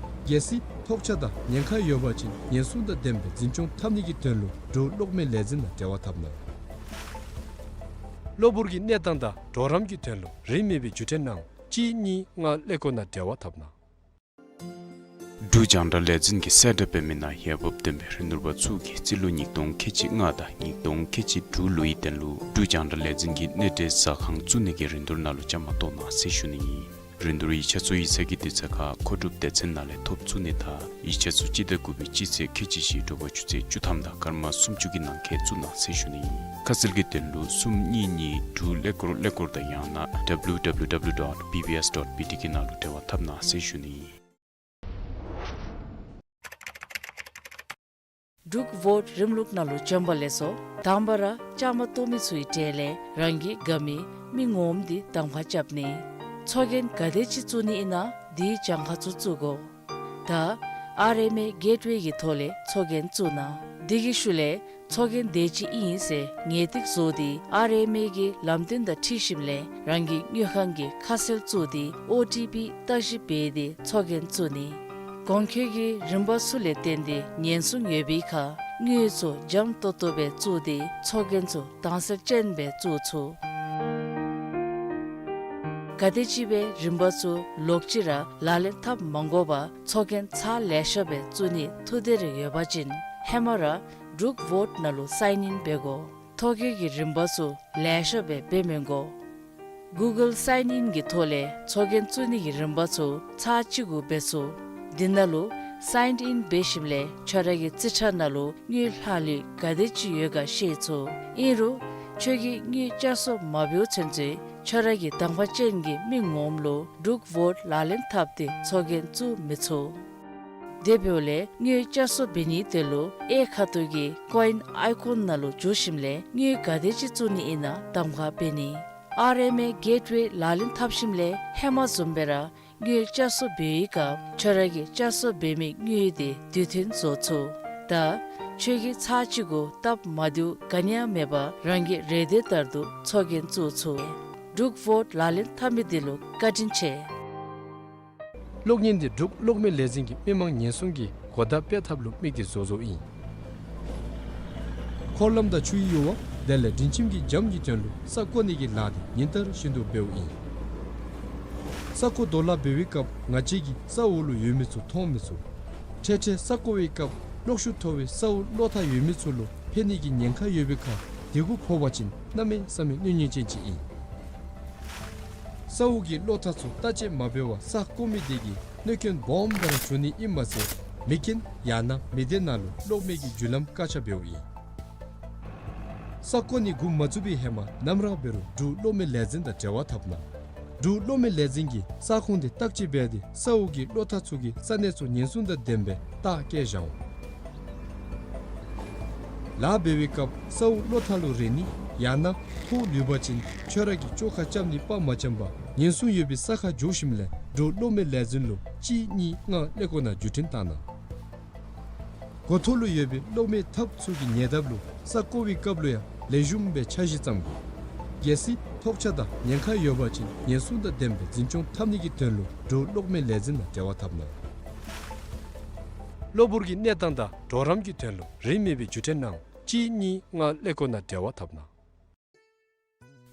གལ་སྲིད་ཐོགས་ཆགས་དང་ཉེན་ཁ་ཡོད་པ་ཅིན་ཉེན་སྲུང་དང་ལྡནམ་སྦེ་འཛིན་སྐྱོང་འཐབ་ནི་གི་དོན་ལུ་འབྲུག་གློག་མེ་ལས་འཛིན་དང་འབྲེལ་བ་འཐབ་གནང་། གློ་བུར་གྱི་གནས་སྟངས་དང་གྲོགས་རམ་གྱི་དོན་ལུ་རིན་མེད་པའི་བརྒྱུད་འཕྲིན་གནང་གཅིག་གཉིས་ལྔ་ཀླད་ཀོར་ནང་འབྲེལ་བ་འཐབ་གནང་། འབྲུག་རྒྱང་བསྒྲགས་ལས་འཛིན་གྱིས་གསལ་བསྒྲགས་འབད་མི་ནང་ཡར་འབབ་སྟོན་པའི་རིན་བསྡུར་པ་ཚུ་གིས་རྩིས་ལོ་ཉིས་སྟོང་ཁལ་གཅིག་ལྔ་དང་ཉིས་སྟོང་ཁལ་གཅིག་དྲུག་ལོའི་དོན་ལུ་འབྲུག་རྒྱང་བསྒྲགས་ལས་འཛིན་གྱི་གནས་འབྲེལ་ཟ་ཁང་བཙུགས་ནི་གི་རིན་བསྡུར་ནང་ལུ་བཅའ་མར་གཏོགས་གནང་ཟེར་ཞུ་ནི་ཨིན། རིན་བསྡུར་ཡིག་ཆ་ཚུ་ཡིག་ཚང་གི་དུས་ཚོད་ཁར་མཁོ་སྒྲུབ་སྡེ་ཚན་ནང་ལས་ཐོབ་ཚུགས་ནི་དང་ཡིག་ཆ་ཚུ་སྤྱི་ཟླ་དགུ་པའི་སྤྱི་ཚེས་ཁལ་གཅིག་བཞི་དྲོ་པ་ཆུ་ཚོད་བཅུ་ཐམ་དང་སྐར་མ་སུམ་ཅུ་གི་ནང་འཁོད་བཙུགས་གནང་ཟེར་ཞུ་ནི་ཨིན། ཁ་གསལ་གྱི་དོན་ལུ་གསུམ་གཉིས་གཉིས་དྲུག་ཀླད་ཀོར་ཀླད་ཀོར་དང་ཡང་ན་W W W dot B B S dot B T གི་ནང་ལུ་འབྲེལ་བ་འཐབ་གནང་ཟེར་ཞུ་ནི་ཨིན། འབྲུག་ཝོཊ་རིམ་ལུགས་ནང་ལུ་བྱོན་པ་ལེགས་སོ། དང་པ་ར་བཅའ་མར་གཏོགས་མི་ཚུའི་གྲས་ལས་རང་གི་དགའ་མི་མི་ངོམ་འདི་གདམ་ཁ་རྐྱབ་ནི། ཚོགས་རྒྱན་ག་དེ་ཅིག་བཙུགས་ནི་ཨིན་ན་དེའི་གྱངས་ཁ་ཚུ་བཙུགས་དགོ། ད་ཨར་ཨེམ་ཨེ་གེཊ་ཝེ་གི་ཐོག་ལས་ཚོགས་རྒྱན་བཙུགས་གནང་། དེ་གི་ཤུལ་ལས་ཚོགས་རྒྱན་དེ་ཅིག་ཨིན་ཟེར་ངེས་ཏིག་བཟོ་སྟེ་ཨར་ཨེམ་ཨེ་གི་ལམ་སྟོན་དང་འཁྲིལ་ཞིནམ་ལས་རང་གི་དངུལ་ཁང་གི་ཁ་གསལ་བཙུགས་ཏེ་ཨོ་ཊི་པི་བརྟག་ཞིབ་འབད་དེ་ཚོགས་རྒྱན་བཙུགས་ནི། གོང་འཁོད་ཀྱི་རིམ་པ་ཚུ་ལས་བརྟེན་ཏེ་ཉེན་སྲུང་ཡོད་པའི་ཁར་དངུལ་ཚུ་འཇམ་ཏོང་ཏོ་སྦེ་བཙུགས་ཏེ་ཚོགས་རྒྱན་ཚུ་དྭངས་གསལ་ཅན་སྦེ་བཙུགས་ཚུགས། ག་དེམ་ཅིག་སྦེ་རིམ་པ་ཚུ་ལོག་ཅི་ར་ལག་ལེན་འཐབ་མ་དགོ་པར་ཚོགས་རྒྱན་ཚར་ལེ་ཤ་སྦེ་བཙུགས་ནི་ཐུགས་འདོད་རེ་ཡོད་པ་ཅིན་ཧེ་མ་ར་འབྲུག་ཝོཊ་ནང་ལུ་སའིན་ཨིན་འབད་དགོ། ཐོ་བཀོད་ཀྱི་རིམ་པ་ཚུ་ལེ་ཤ་སྦེ་འབད་མི་དགོ། གུ་གཱལ་སའིན་ཨིན་གྱི་ཐོག་ལས་ཚོགས་རྒྱན་བཙུགས་ནི་གི་རིམ་པ་ཚུ་ཚར་གཅིག་གུ་འབད་ཚུགས། དེ་ནང་ལུ་སའིན་ཨིན་འབད་ཞིནམ་ལས་ཁྱོད་ར་གི་རྩིས་ཁྲ་ནང་ལུ་དངུལ་ལྷག་ལུས་ག་དེ་ཅིག་ཡོད་ག་ཤེས་ཚུགས། ཨིན་རུང་ཁྱོད་ཀྱིས་དངུལ་བསྐྱར་གསོ་མ་འབདཝ་ཚུན་ཚོད་ཁྱོད་ར་གི་དང་པ་ཅན་གྱི་མི་ངོམ་ལུ་འབྲུག་ཝོཊ་ལག་ལེན་འཐབ་སྟེ་ཚོགས་རྒྱན་བཙུགས་མི་ཚུགས། དེ་འབདཝ་ལས་དངུལ་བསྐྱར་གསོ་འབད་ནིའི་དོན་ལུ་གཡས་ཁ་ཐུག་གི་ཀོ་ཨིན་ཨའི་ཀོན་ནང་ལུ་འཛུལ་ཞིནམ་ལས་དངུལ་ག་དེ་ཅིག་བཙུགས་ནི་ཨིན་ན་གདམ་ཁ་འབད་ནི། ཨར་ཨེམ་ཨེ་གེཊ་ཝེ་ལག་ལེན་འཐབ་ཞིནམ་ལས་ཧེ་མ་བཟུམ་སྦེ་ར་དངུལ་བསྐྱར་གསོ་འབད་བའི་སྐབས་ཁྱོད་ར་གིས་བསྐྱར་གསོ་འབད་མི་དངུལ་དེ་དུས་མཐུན་བཟོ་ཚུགས། ད་ཁྱོད་ཀྱིས་ཚར་གཅིག་གུ་སྟབས་མ་བདེཝ་ག་ནི་ཡང་མེད་པར་རང་གི་རེ་འདོད་ལྟར་དུ་ཚོགས་རྒྱན་བཙུགས་ཚུགས། འབྲུག་ཝོཊ་ལག་ལེན་འཐབ་མི་འདི་ལུ་བཀའ་དྲིན་ཆེ། གློག་བརྙན་འདི་འབྲུག་གློག་མེ་ལས་འཛིན་གྱིས་མི་མང་ཉེན་སྲུང་གི་གོ་བརྡ་སྤེལ་ཐབས་ལུ་དམིགས་ཏེ་བཟོ་བཟོཝ་ཨིན། འཁོར་ལམ་དང་ཆུའི་ཡུར་བ་དེ་ལས་སྒྲིང་ཁྱིམ་གྱི་འཇམ་གྱི་དོན་ལུ་ས་བརྐོ་ནི་གི་ལཱ་འདི་ཉིན་ལྟར་བཞིན་དུ་འབདཝ་ཨིན། ས་བརྐོ་དོ་ལཱ་འབད་བའི་སྐབས་ང་བཅས་ཀྱིས་ས་འོག་ལུ་ཡོད་མི་ཚུ་མཐོང་མི་ཚུགས། འཕྲལ་འཕྲལ་ས་བརྐོ་བའི་སྐབས་གློག་ཤུགས་མཐོ་བའི་ས་འོག་གློག་ཐག་ཡོད་མི་ཚུ་ལུ་ཕན་ནི་གི་ཉེན་ཁ་ཡོད་པའི་ཁར་དེ་གུ་ཕོག་པ་ཅིན་གནམ་མེད་ས་མེད་གནོད་ཉེན་ཅན་ཅིག་ཨིན། ས་འོག་གི་གློག་ཐག་ཚུ་བརྟག་དཔྱད་མ་འབད་བར་ས་བརྐོ་མི་དེ་གིས་གནོད་སྐྱོན་སྦོམ་སྦེ་ར་བྱུང་ནི་ཨིནམ་མ་ཚད་མེ་རྐྱེན་ཡང་ན་མེ་མདས་ནང་ལུ་གློག་མེ་གི་རྒྱུ་ལམ་བཀག་ཆ་འབདཝ་ཨིན། ས་བརྐོ་ནི་འགོ་མ་བཙུགས་པའི་ཧེ་མ་ནམ་ར་འབད་རུང་འབྲུག་གློག་མེ་ལས་འཛིན་དང་འབྲེལ་བ་འཐབ་གནང་། འབྲུག་གློག་མེ་ལས་འཛིན་གྱིས་ས་ཁོངས་དེ་བརྟག་དཔྱད་འབད་དེ་ས་འོག་གི་གློག་ཐག་ཚུ་གིས་ས་གནས་ཚུ་ཉེན་སྲུང་དང་ལྡནམ་སྦེ་བརྟག་བསྐྱལ་བཞག་འོང་། ལཱ་འབད་བའི་སྐབས་ས་འོག་གློག་ཐག་ལུ་རེག་ནི་ཡང་ན་ཕོག་ལུས་པ་ཅིན་ཁྱོད་ར་གིས་བཅོ་ཁ་རྐྱབ་ནི་དཔའ་མ་བཅམ་པར་ཉེན་སྲུང་ཡོད་པའི་ས་ཁར་འགྱོ་ཞིནམ་ལས་འབྲུག་གློག་མེ་ལས་འཛིན་ལུ་གཅིག་གཉིས་ལྔ་ཀླད་ཀོར་ནང་བརྒྱུད་འཕྲིན་བཏང་གནང་། འགོ་ཐོག་ལུ་ཡོད་པའི་གློག་མེ་ཐགཔ་ཚུ་གི་ཉེ་འདབས་ལུ་ས་བརྐོ་བའི་སྐབས་ལུ་ཡང་ལེགས་ཤོམ་སྦེ་འཆར་གཞི་བརྩམ་དགོ། གལ་སྲིད་ཐོགས་ཆགས་དང་ཉེན་ཁ་ཡོད་པ་ཅིན་ཉེན་སྲུང་དང་ལྡནམ་སྦེ་འཛིན་སྐྱོང་འཐབ་ནི་གི་དོན་ལུ་འབྲུག་གློག་མེ་ལས་འཛིན་དང་འབྲེལ་བ་འཐབ་གནང་། གློ་བུར་གྱི་གནས་སྟངས་དང་གྲོགས་རམ་གྱི་དོན་ལུ་རིན་མེད་པའི་བརྒྱུད་འཕྲིན་གནང་གཅིག་གཉིས་ལྔ་ཀླད་ཀོར་ནང་འབྲེལ་བ་འཐབ་གནང་།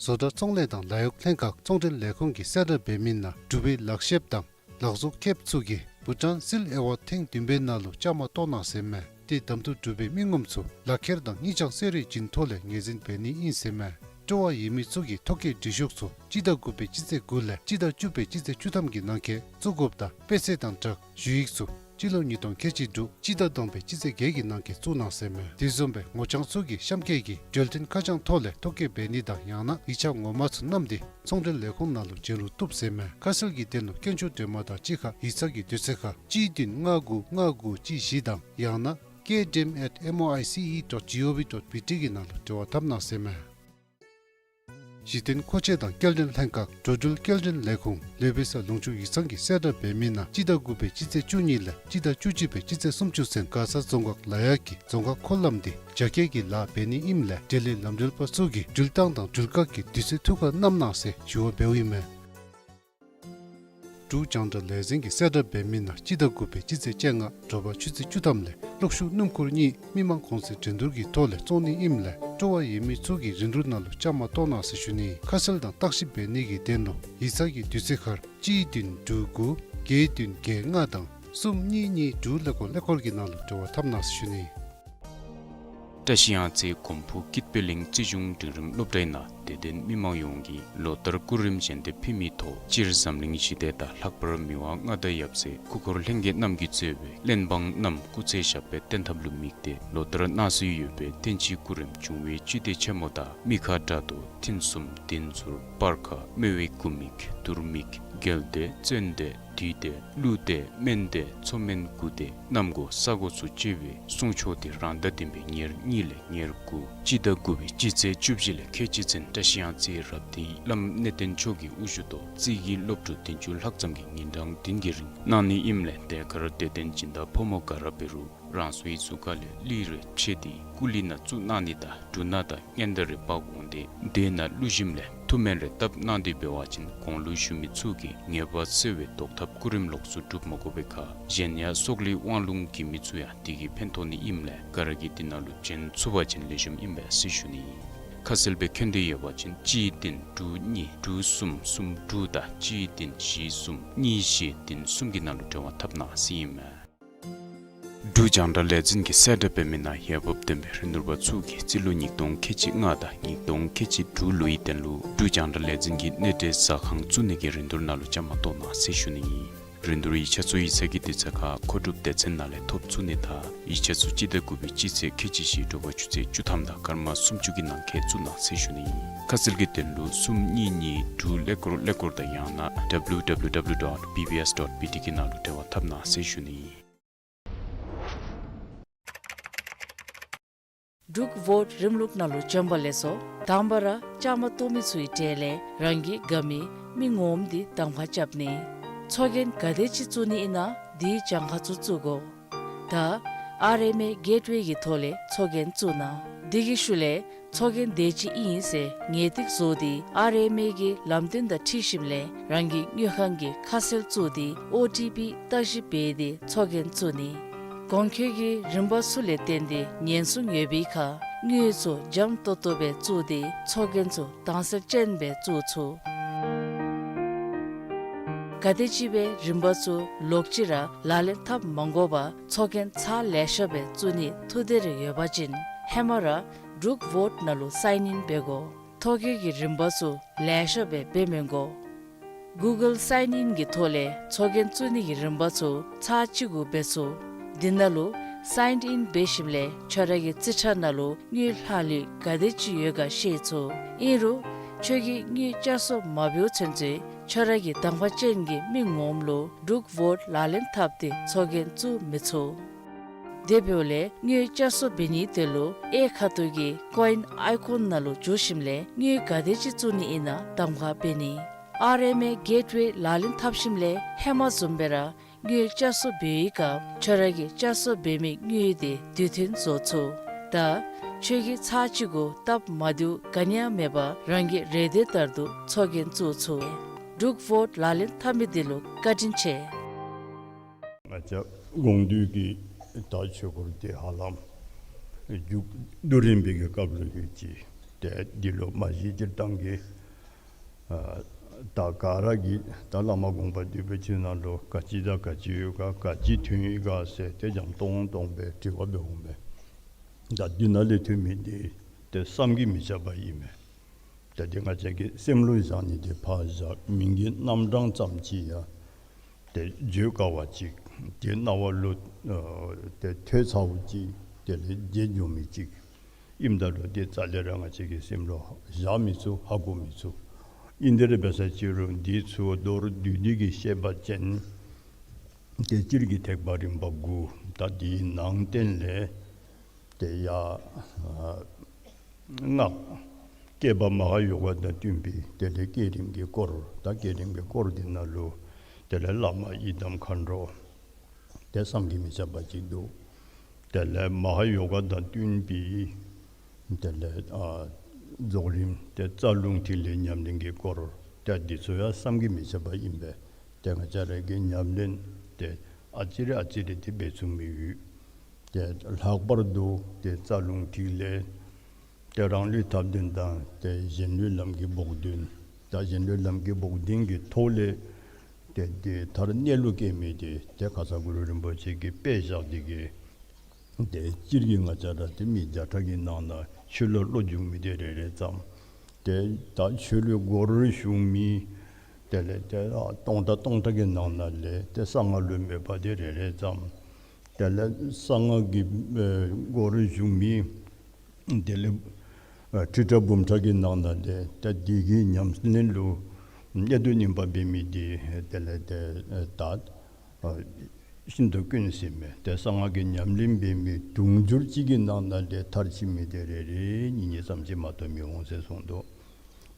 བཟོ་གྲྭ་ཚོང་ལས་དང་ལཱ་གཡོག་ལྷན་ཁག་ཚོང་འབྲེལ་ལས་ཁུངས་ཀྱིས་གསལ་བསྒྲགས་འབད་མི་ནང་འབྲུག་པའི་ལག་ཤེསཔ་དང་ལག་བཟོ་མཁསཔ་ཚུ་གིས་བྷུ་ཊཱན་སིལ་ཨེ་ཝཱཌ་ཐེངས་བདུན་པའི་ནང་ལུ་བཅའ་མར་གཏོགས་གནང་ཟེར་མས། ཏེ་གདམ་འཐུ་གྲུབ་པའི་མི་ངོམ་ཚུ་ལག་ཁྱེར་དང་སྙིང་བཅངས་གསོལ་རས་བྱིན་ཐོག་ལས་ངོས་འཛིན་འབད་ནི་ཨིན་ཟེར་མས། སྤྲོ་བ་ཡོད་མི་ཚུ་གིས་ཐོ་བཀོད་སྒྲིག་ཞུགས་ཚུ་སྤྱི་ཟླ་དགུ་པའི་སྤྱི་ཚེས་དགུ་ལས་སྤྱི་ཟླ་བཅུ་པའི་སྤྱི་ཚེས་བཅུ་ཐམ་གྱི་ནང་འཁོད་བཙུགས་དགོཔ་དང་དཔེ་ཆ་དང་སྦྲགས་ཞུ་ཡིག་ཚུ་སྤྱི་ལོ་ཉིས་སྟོང་ཁལ་གཅིག་དྲུག་སྤྱི་ཟླ་བདུན་པའི་སྤྱི་ཚེས་བརྒྱད་ཀྱི་ནང་འཁོད་བཙུགས་གནང་ཟེར་མས། དེ་བཟུམ་སྦེ་ངོ་རྐྱང་ཚུ་གིས་གཤམ་འཁོད་ཀྱི་འགྲུལ་འཕྲིན་ཁ་བྱང་ཐོག་ལས་ཐོ་བཀོད་འབད་ནི་དང་ཡང་ན་ཡིག་ཆ་ངོ་མ་ཚུ་བསྣམས་ཏེ་ཚོང་འབྲེལ་ལས་ཁུངས་ནང་ལུ་བྱོན་རུང་བཏུབ་ཟེར་མས། ཁ་གསལ་གྱི་དོན་ལུ་དཀོན་མཆོག་སྒྲོལ་མ་དང་གཅིག་ཁར་ཡིག་ཚང་གི་དུས་ཚོད་ཁར་གཅིག་བདུན་ལྔ་དགུ་ལྔ་དགུ་གཅིག་བཞི་དང་ཡང་ན་K D M at M O I C E dot G O V dot B T གི་ནང་ལུ་འབྲེལ་བ་འཐབ་གནང་ཟེར་མས། གཞི་རྟེན་མཁོ་ཆས་དང་སྐྱེལ་འདྲེན་ལྷན་ཁག་འགྲོ་འགྲུལ་སྐྱེལ་འདྲེན་ལས་ཁུངས་ལུས་འབད་ས་ལུང་ཕྱོགས་ཡིག་ཚང་གིས་གསལ་བསྒྲགས་འབད་མི་ནང་སྤྱི་ཟླ་དགུ་པའི་སྤྱི་ཚེས་བཅུ་གཉིས་ལས་སྤྱི་ཟླ་བཅུ་གཅིག་པའི་སྤྱི་ཚེས་སུམ་ཅུ་ཚུན་མགར་ས་རྫོང་ཁག་ལ་ཡག་གི་རྫོང་ཁག་འཁོར་ལམ་དེ་རྒྱ་སྐྱེད་ཀྱི་ལཱ་འབད་ནི་ཨིནམ་ལས་འབྲེལ་ཡོད་ལམ་འགྲུལ་པ་ཚུ་གིས་འགྲུལ་ཐངས་དང་འགྲུལ་བཀག་གི་དུས་ཚོད་ཐུགས་ཁར་བསྣམ་གནང་ཟེར་ཞུ་བ་འབདཝ་ཨིན་མས། འབྲུག་རྒྱང་བསྒྲགས་ལས་འཛིན་གྱིས་གསལ་བསྒྲགས་འབད་མི་ནང་སྤྱི་ཟླ་དགུ་པའི་སྤྱི་ཚེས་བཅོ་ལྔ་དྲོ་པ་ཆུ་ཚོད་བཅུ་ཐམ་ལས་གློག་ཤུགས་སྣུམ་འཁོར་གཉིས་མི་མང་གོང་ཚད་འགྲན་བསྡུར་གྱི་ཐོག་ལས་བཙོང་ནི་ཨིནམ་ལས་སྤྲོ་བ་ཡོད་མི་ཚུ་གིས་རིན་བསྡུར་ནང་ལུ་བཅའ་མར་གཏོགས་གནང་ཟེར་ཞུ་ནི། ཁ་གསལ་དང་བརྟག་ཞིབ་འབད་ནི་གི་དོན་ལུ་ཡིག་ཚང་གི་དུས་ཚོད་ཁར་གཅིག་བདུན་དྲུག་དགུ་བརྒྱད་བདུན་བརྒྱད་ལྔ་དང་གསུམ་གཉིས་གཉིས་དྲུག་ཀླད་ཀོར་ཀླད་ཀོར་གྱི་ནང་ལུ་འབྲེལ་བ་འཐབ་གནང་ཟེར་ཞུ་ནི། བཀྲ་ཤིས་གཡང་རྩེ་གོམ་བུ་སྐྱིད་པའི་གླིང་རྩིས་གཞུང་འབྲིང་རིམ་སློབ་གྲྭའི་ནང་དད་ལྡན་མི་མང་ཡོངས་ཀྱིས་ལོ་ལྟར་སྐུ་རིམ་བཞེས་ཏེ་ཕེབས་མི་ཐོག་སྤྱིར་འཛམ་གླིང་ཞི་བདེ་དང་ལྷག་པར་མི་དབང་མངའ་བདག་ཡབ་སྲས་སྐུ་འཁོར་ལྷན་རྒྱས་རྣམས་ཀྱིས་གཙོས་པའི་གླེན་འབངས་རྣམས་སྐུ་ཚེ་ཞབས་པད་བརྟན་ཐབས་ལུ་དམིགས་ཏེ་ལོ་ལྟར་གནང་སྲོལ་ཡོད་པའི་བསྟན་སྤྱིའི་སྐུ་རིམ་འབྱུང་བའི་བཅུད་དེ་ཆེན་མོ་དང་མི་ཁ་དགྲ་གདོལ་མཐུན་གསུམ་བདེན་ཟུར་སྤར་ཁ་སྨེ་བའི་སྐུ་མིག་དུར་མིག་རྒྱལ་བདེ་བཙན་བདེ་བདུད་བདེ་ཀླུ་བདེ་སྨན་བདེ་མཚོ་སྨན་དགུ་བདེ་གནམ་སྒོ་ས་སྒོ་ཚུ་བཅས་པའི་སྲུང་ཆོག་དེ་རང་ཟླ་བདུན་པའི་ཉེར་གཉིས་ལས་ཉེར་དགུ་སྤྱི་ཟླ་དགུ་པའི་སྤྱི་ཚེས་བཅུ་བཞི་ལས་ཁལ་གཅིག་ཚུན་བཀྲ་ཤིས་གཡང་རྩེའི་རབ་སྡེའི་བླམ་གནས་བརྟན་མཆོག་གི་དབུ་བཞུགས་ཐོག་རྩིས་ཀྱི་སློབ་ཕྲུག་བདུན་ཅུ་ལྷག་ཙམ་གྱིས་ཉིན་གྲངས་བདུན་གྱི་རིང་གནང་ནི་ཨིནམ་ལས་དེ་ཁར་དད་ལྡན་སྦྱིན་བདག་ཕོ་མོ་ག་ར་འབད་རུང་རང་སོའི་གཟུགས་ཁ་ལས་གླུད་རེ་ཕྱེ་སྟེ་སྐུ་གླུད་ནང་བཙུགས་གནང་ནི་དང་འབྲུ་སྣ་དང་སྙན་དར་རེ་འབག་འོང་སྟེ་དེ་ནང་བླུགས་ཞིནམ་ལས་ཐུགས་སྨོན་རེ་བཏབ་གནང་སྟེ་འབད་བ་ཅིན་གོང་ལུ་ཞུ་མི་ཚུ་གིས་ངེས་པ་གསལ་བའི་བཟློག་ཐབས་སྐུ་རིམ་ལོགས་སུ་སྒྲུབ་མ་དགོ་པའི་ཁར་གཞན་ཡང་སྲོག་ལུས་དབང་ལུང་གི་མི་ཚུ་ཡང་དེ་གིས་ཕན་ཐོགས་ནི་ཨིནམ་ལས་ག་ར་གིས་དེ་ནང་ལུ་བྱོན་ཚུགས་པ་ཅིན་ལེགས་ཤོམ་ཨིན་པས་ཟེར་ཞུ་ནི། ཁ་གསལ་སྦེ་མཁྱེན་འདོད་ཡོད་པ་ཅིན་གཅིག་བདུན་དྲུག་གཉིས་དྲུག་གསུམ་གསུམ་དྲུག་དང་གཅིག་བདུན་བཞི་གསུམ་གཉིས་བཞི་བདུན་གསུམ་གྱི་ནང་ལུ་འབྲེལ་བ་འཐབ་གནང་ཟེར་ཨིན་མས། འབྲུག་རྒྱང་བསྒྲགས་ལས་འཛིན་གྱིས་གསལ་བསྒྲགས་འབད་མི་ནང་འོས་འབབ་ལྡན་པའི་རིན་བསྡུར་པ་ཚུ་གིས་རྩིས་ལོ་ཉིས་སྟོང་ཁལ་གཅིག་ལྔ་དང་ཉིས་སྟོང་ཁལ་གཅིག་དྲུག་ལོའི་དོན་ལུ་འབྲུག་རྒྱང་བསྒྲགས་ལས་འཛིན་གྱི་གནས་འབྲེལ་ཟ་ཁང་བཙུགས་ནི་གི་རིན་བསྡུར་ནང་ལུ་བཅའ་མར་གཏོགས་གནང་ཟེར་ཞུ་ནི་ཨིན། རིན་བསྡུར་ཡིག་ཆ་ཚུ་ཡིག་ཚང་གི་དུས་ཚོད་ཁར་མཁོ་སྒྲུབ་སྡེ་ཚན་ནང་ལས་ཐོབ་ཚུགས་ནི་དང་ཡིག་ཆ་ཚུ་སྤྱི་ཟླ་དགུ་པའི་སྤྱི་ཚེས་ཁལ་གཅིག་བཞི་དྲོ་པ་ཆུ་ཚོད་བཅུ་ཐམ་དང་སྐར་མ་སུམ་ཅུ་གི་ནང་འཁོད་བཙུགས་གནང་ཟེར་ཞུ་ནི་ཨིན། ཁ་གསལ་གྱི་དོན་ལུ་གསུམ་གཉིས་གཉིས་དྲུག་ཀླད་ཀོར་ཀླད་ཀོར་དང་ཡང་ན་W W W dot B B S dot B T གི་ནང་ལུ་འབྲེལ་བ་འཐབ་གནང་ཟེར་ཞུ་ནི་ཨིན། འབྲུག་བོཊ་རིམ་ལུགས་ནང་ལུ་བྱོན་པ་ལེགས་སོ། དང་པ་ར་བཅའ་མར་གཏོགས་མི་ཚུའི་གྲས་ལས་རང་གི་དགའ་མི་མི་ངོམ་འདི་གདམ་ཁ་རྐྱབ་ནི། ཚོགས་རྒྱན་ག་དེ་ཅིག་བཙུགས་ནི་ཨིན་ན་དེའི་གྱངས་ཁ་ཚུ་བཙུགས་དགོ། ད་ཨར་ཨེམ་ཨེ་གེཊ་ཝེ་གི་ཐོག་ལས་ཚོགས་རྒྱན་བཙུགས་གནང་། དེ་གི་ཤུལ་ལས་ཚོགས་རྒྱན་དེ་ཅིག་ཨིན་ཟེར་ངེས་ཏིག་བཟོ་སྟེ་ཨར་ཨེམ་ཨེ་གི་ལམ་སྟོན་དང་འཁྲིལ་ཞིནམ་ལས་རང་གི་དངུལ་ཁང་གི་ཁ་གསལ་བཙུགས་ཏེ་ཨོ་ཊི་པི་བརྟག་ཞིབ་འབད་དེ་ཚོགས་རྒྱན་བཙུགས་ནི། གོང་འཁོད་ཀྱི་རིམ་པ་ཚུ་ལས་བརྟེན་ཏེ་ཉེན་སྲུང་ཡོད་པའི་ཁར་དངུལ་ཚུ་འཇམ་ཏོག་ཏོ་སྦེ་བཙུགས་ཏེ་ཚོགས་རྒྱན་ཚུ་དྭངས་གསལ་ཅན་སྦེ་བཙུགས་ཚུགས། ག་དེམ་ཅིག་སྦེ་རིམ་པ་ཚུ་ལོག་ཅི་ར་ལག་ལེན་འཐབ་མ་དགོ་པར་ཚོགས་རྒྱན་ཚར་ལེ་ཤ་སྦེ་བཙུགས་ནི་ཐུགས་འདོད་རེ་ཡོད་པ་ཅིན་ཧེ་མ་ར་འབྲུག་བོཊ་ནང་ལུ་སའིན་ཨིན་འབད་དགོ། ཐོ་བཀོད་ཀྱི་རིམ་པ་ཚུ་ལེ་ཤ་སྦེ་འབད་མི་དགོ། གུ་གཱལ་སའིན་ཨིན་གྱི་ཐོག་ལས་ཚོགས་རྒྱན་བཙུགས་ནི་གི་རིམ་པ་ཚུ་ཚར་གཅིག་གུ་འབད་ཚུགས། དེ་ནང་ལུ་སའིན་ཨིན་འབད་ཞིནམ་ལས་ཁྱོད་ར་གི་རྩིས་ཁྲ་ནང་ལུ་དངུལ་ལྷག་ལུས་ག་དེ་ཅིག་ཡོད་ག་ཤེས་ཚུགས། ཨིན་རུང་ཁྱོད་ཀྱིས་དངུལ་བསྐྱར་གསོ་མ་འབདཝ་ཚུན་ཚོད་ཁྱོད་ར་གི་གདམ་ཁ་ཅན་གྱི་མི་ངོམ་ལུ་འབྲུག་བོཊ་ལག་ལེན་འཐབ་སྟེ་ཚོགས་རྒྱན་བཙུགས་མི་ཚུགས། དེ་འབདཝ་ལས་དངུལ་བསྐྱར་གསོ་འབད་ནིའི་དོན་ལུ་གཡས་ཁ་ཐུག་གི་ཀོ་ཨིན་ཨའི་ཀོན་ནང་ལུ་འཛུལ་ཞིནམ་ལས་དངུལ་ག་དེ་ཅིག་བཙུགས་ནི་ཨིན་ན་གདམ་ཁ་འབད་ནི། ཨར་ཨེམ་ཨེ་གེཊ་ཝེ་ལག་ལེན་འཐབ་ཞིནམ་ལས་ཧེ་མ་བཟུམ་སྦེ་ར་དངུལ་བསྐྱར་གསོ་འབད་བའི་སྐབས་ཁྱོད་ར་གི་བསྐྱར་གསོ་འབད་མི་དངུལ་དེ་དུས་མཐུན་བཟོ་ཚུགས། ད་ཁྱོད་ཀྱིས་ཚར་གཅིག་གུ་སྟབས་མ་བདེཝ་ག་ནི་ཡང་མེད་པར་རང་གི་རེ་འདོད་ལྟར་དུ་ཚོགས་རྒྱན་བཙུགས་ཚུགས། འབྲུག་བོཊ་ལག་ལེན་འཐབ་མི་འདི་ལུ་བཀའ་དྲིན་ཆེ། ང་བཅས་དགོངས་འདུས་ཀྱི་ད་ཆོས་སྐོར་དེ་ཧ་ལམ་མཇུག་བསྡུ་རན་པའི་གི་སྐབས་ལུ་ཡོད་ཅི། ཏེ་འདི་ལུ་མ་གཞི་སྤྱིར་བཏང་གི་ཨ་ད་ག་ར་གིས་ད་བླ་མ་དགོངས་པ་འདུས་པའི་ཆོས་ནང་ལུ་ག་ཅི་དང་ག་ཅི་ཡོད་ག་ག་ཅི་ཐོན་ཡི་ག་ཟེར་ཏེ་འཇམ་ཏོང་ཏོ་སྦེ་དྲི་བ་འབད་འོང་པས། ད་འདི་ནང་ལས་ཐོན་མི་འདི་ཏེ་བསམ་གྱིས་མི་ཁྱབ་པ་ཨིན་མས། ད་དེ་ང་བཅས་ཀྱི་སེམས་ལུ་བཞག་ནི་དེ་ཕར་བཞག། མིང་གི་རྣམ་གྲངས་ཙམ་ཅིག་ཡང་ཏེ་བརྗོད་དཀའ་བ་ཅིག། ཏེ་རྣ་བ་ལུ་ཨ་ཏེ་ཐོས་ཚར་བ་ཅིག། དེ་ལས་བརྗེད་འགྱོ་མི་ཅིག་ཨིནམ་ད་ལུ་ཏེ་རྩ་ལས་ར་ང་བཅས་ཀྱི་སེམས་ལུ་བཞག་མི་ཚུགས། ཧ་གོ་མི་ཚུགས། ཨིན་དེ་ར་འབད་ས་ཅིག་རུང་འདི་ཚུ་མདོར་བསྡུས་ཏེ་གི་བཤད་པ་ཅིན་ཏེ་སྤྱིར་གྱི་ཐེག་པ་རིམ་པ་དགུ། ད་འདིའི་ནང་བསྟན་ལས་ཏེ་ཡ་ཨ་སྔགས་བསྐྱེད་པ་མ་ཧཱ་ཡོ་ག་དང་བསྟུན་པའི་དེ་ལས་བསྐྱེད་རིམ་གྱི་སྐོར། ད་བསྐྱེད་རིམ་གྱི་སྐོར་འདི་ནང་ལུ་དེ་ལས་བླ་མ་ཡི་དམ་མཁའ་འགྲོ་ཏེ་བསམ་གྱིས་མི་ཁྱབ་པ་ཅིག་འདུག། དེ་ལས་མ་ཧཱ་ཡོ་ག་དང་བསྟུན་པའི་དེ་ལས་ཨ་རྫོགས་རིམ་ཏེ་རྩ་རླུང་ཐིག་ལེ་ཉམས་ལེན་གྱི་སྐོར། ཏེ་འདི་ཚུ་ཡང་བསམ་གྱིས་མི་ཁྱབ་པ་ཨིན་པས། ཏེ་ང་བཅས་ར་གིས་ཉམས་ལེན་ཏེ་ཨ་ཙི་རེ་ཨ་ཙི་རེ་ཏེ་འབད་ཚུགས་མི་ཡོད། ཏེ་ལྷག་པར་དུ་ཏེ་རྩ་རླུང་ཐིག་ལེ་ཏེ་རང་ལུས་ཐབས་ལྡན་དང་ཏེ་གཞན་ལུས་ལམ་གྱི་བོགས་འདོན། ད་གཞན་ལུས་ལམ་གྱི་བོགས་འདོན་གྱི་ཐོག་ལས་ཏེ་ཏེ་མཐར་གནས་ལུགས་སྐྱེ་མི་དེ་ཏེ་ཁ་ཙ་གུ་རུ་རིན་པོ་ཆེ་གིས་དཔེ་བཞག་སྟེ་གི་ཏེ་སྤྱིར་གྱི་ང་བཅས་ར་ཏེ་མི་བརྒྱ་ཕྲག་གི་ནང་ན་ཆོས་ལུ་བློ་འཇུག་མི་དེ་རེ་རེ་ཙམ། ཏེ་ད་ཆོས་ལུ་སྒོར་ཞུགས་མི་དེ་ལས་ཏེ་ཨ་སྟོང་ཕྲག་སྟོང་ཕྲག་གི་ནང་ན་ལས་ཏེ་གསང་སྔགས་ལུ་མོས་པ་དེ་རེ་རེ་ཙམ། དེ་ལས་གསང་སྔགས་ཀྱི་ཨེ་སྒོར་ཞུགས་མི་དེ་ལས་ཨ་ཁྲི་ཕྲག་འབུམ་ཕྲག་གི་ནང་ན་ལས་ཏེ་འདི་གི་ཉམས་ལེན་ལུ་གནད་དུ་བསྣུན་པ་འབད་མི་དེ་དེ་ལས་ཏེ་ཨ་ད་ཨ་ཤིན་ཏུ་དཀོན་ཟེར་མས། ཏེ་གསང་སྔགས་ཀྱི་ཉམས་ལེན་འབད་མི་དུང་ཕྱུར་གཅིག་གི་ནང་ན་ལས་མཐར་ཕྱིན་མི་དེ་རེ་རེ་གཉིས་གཉིས་ཙམ་ཅིག་མ་གཏོགས་མི་འོང་ཟེར་གསུངས་འདུག།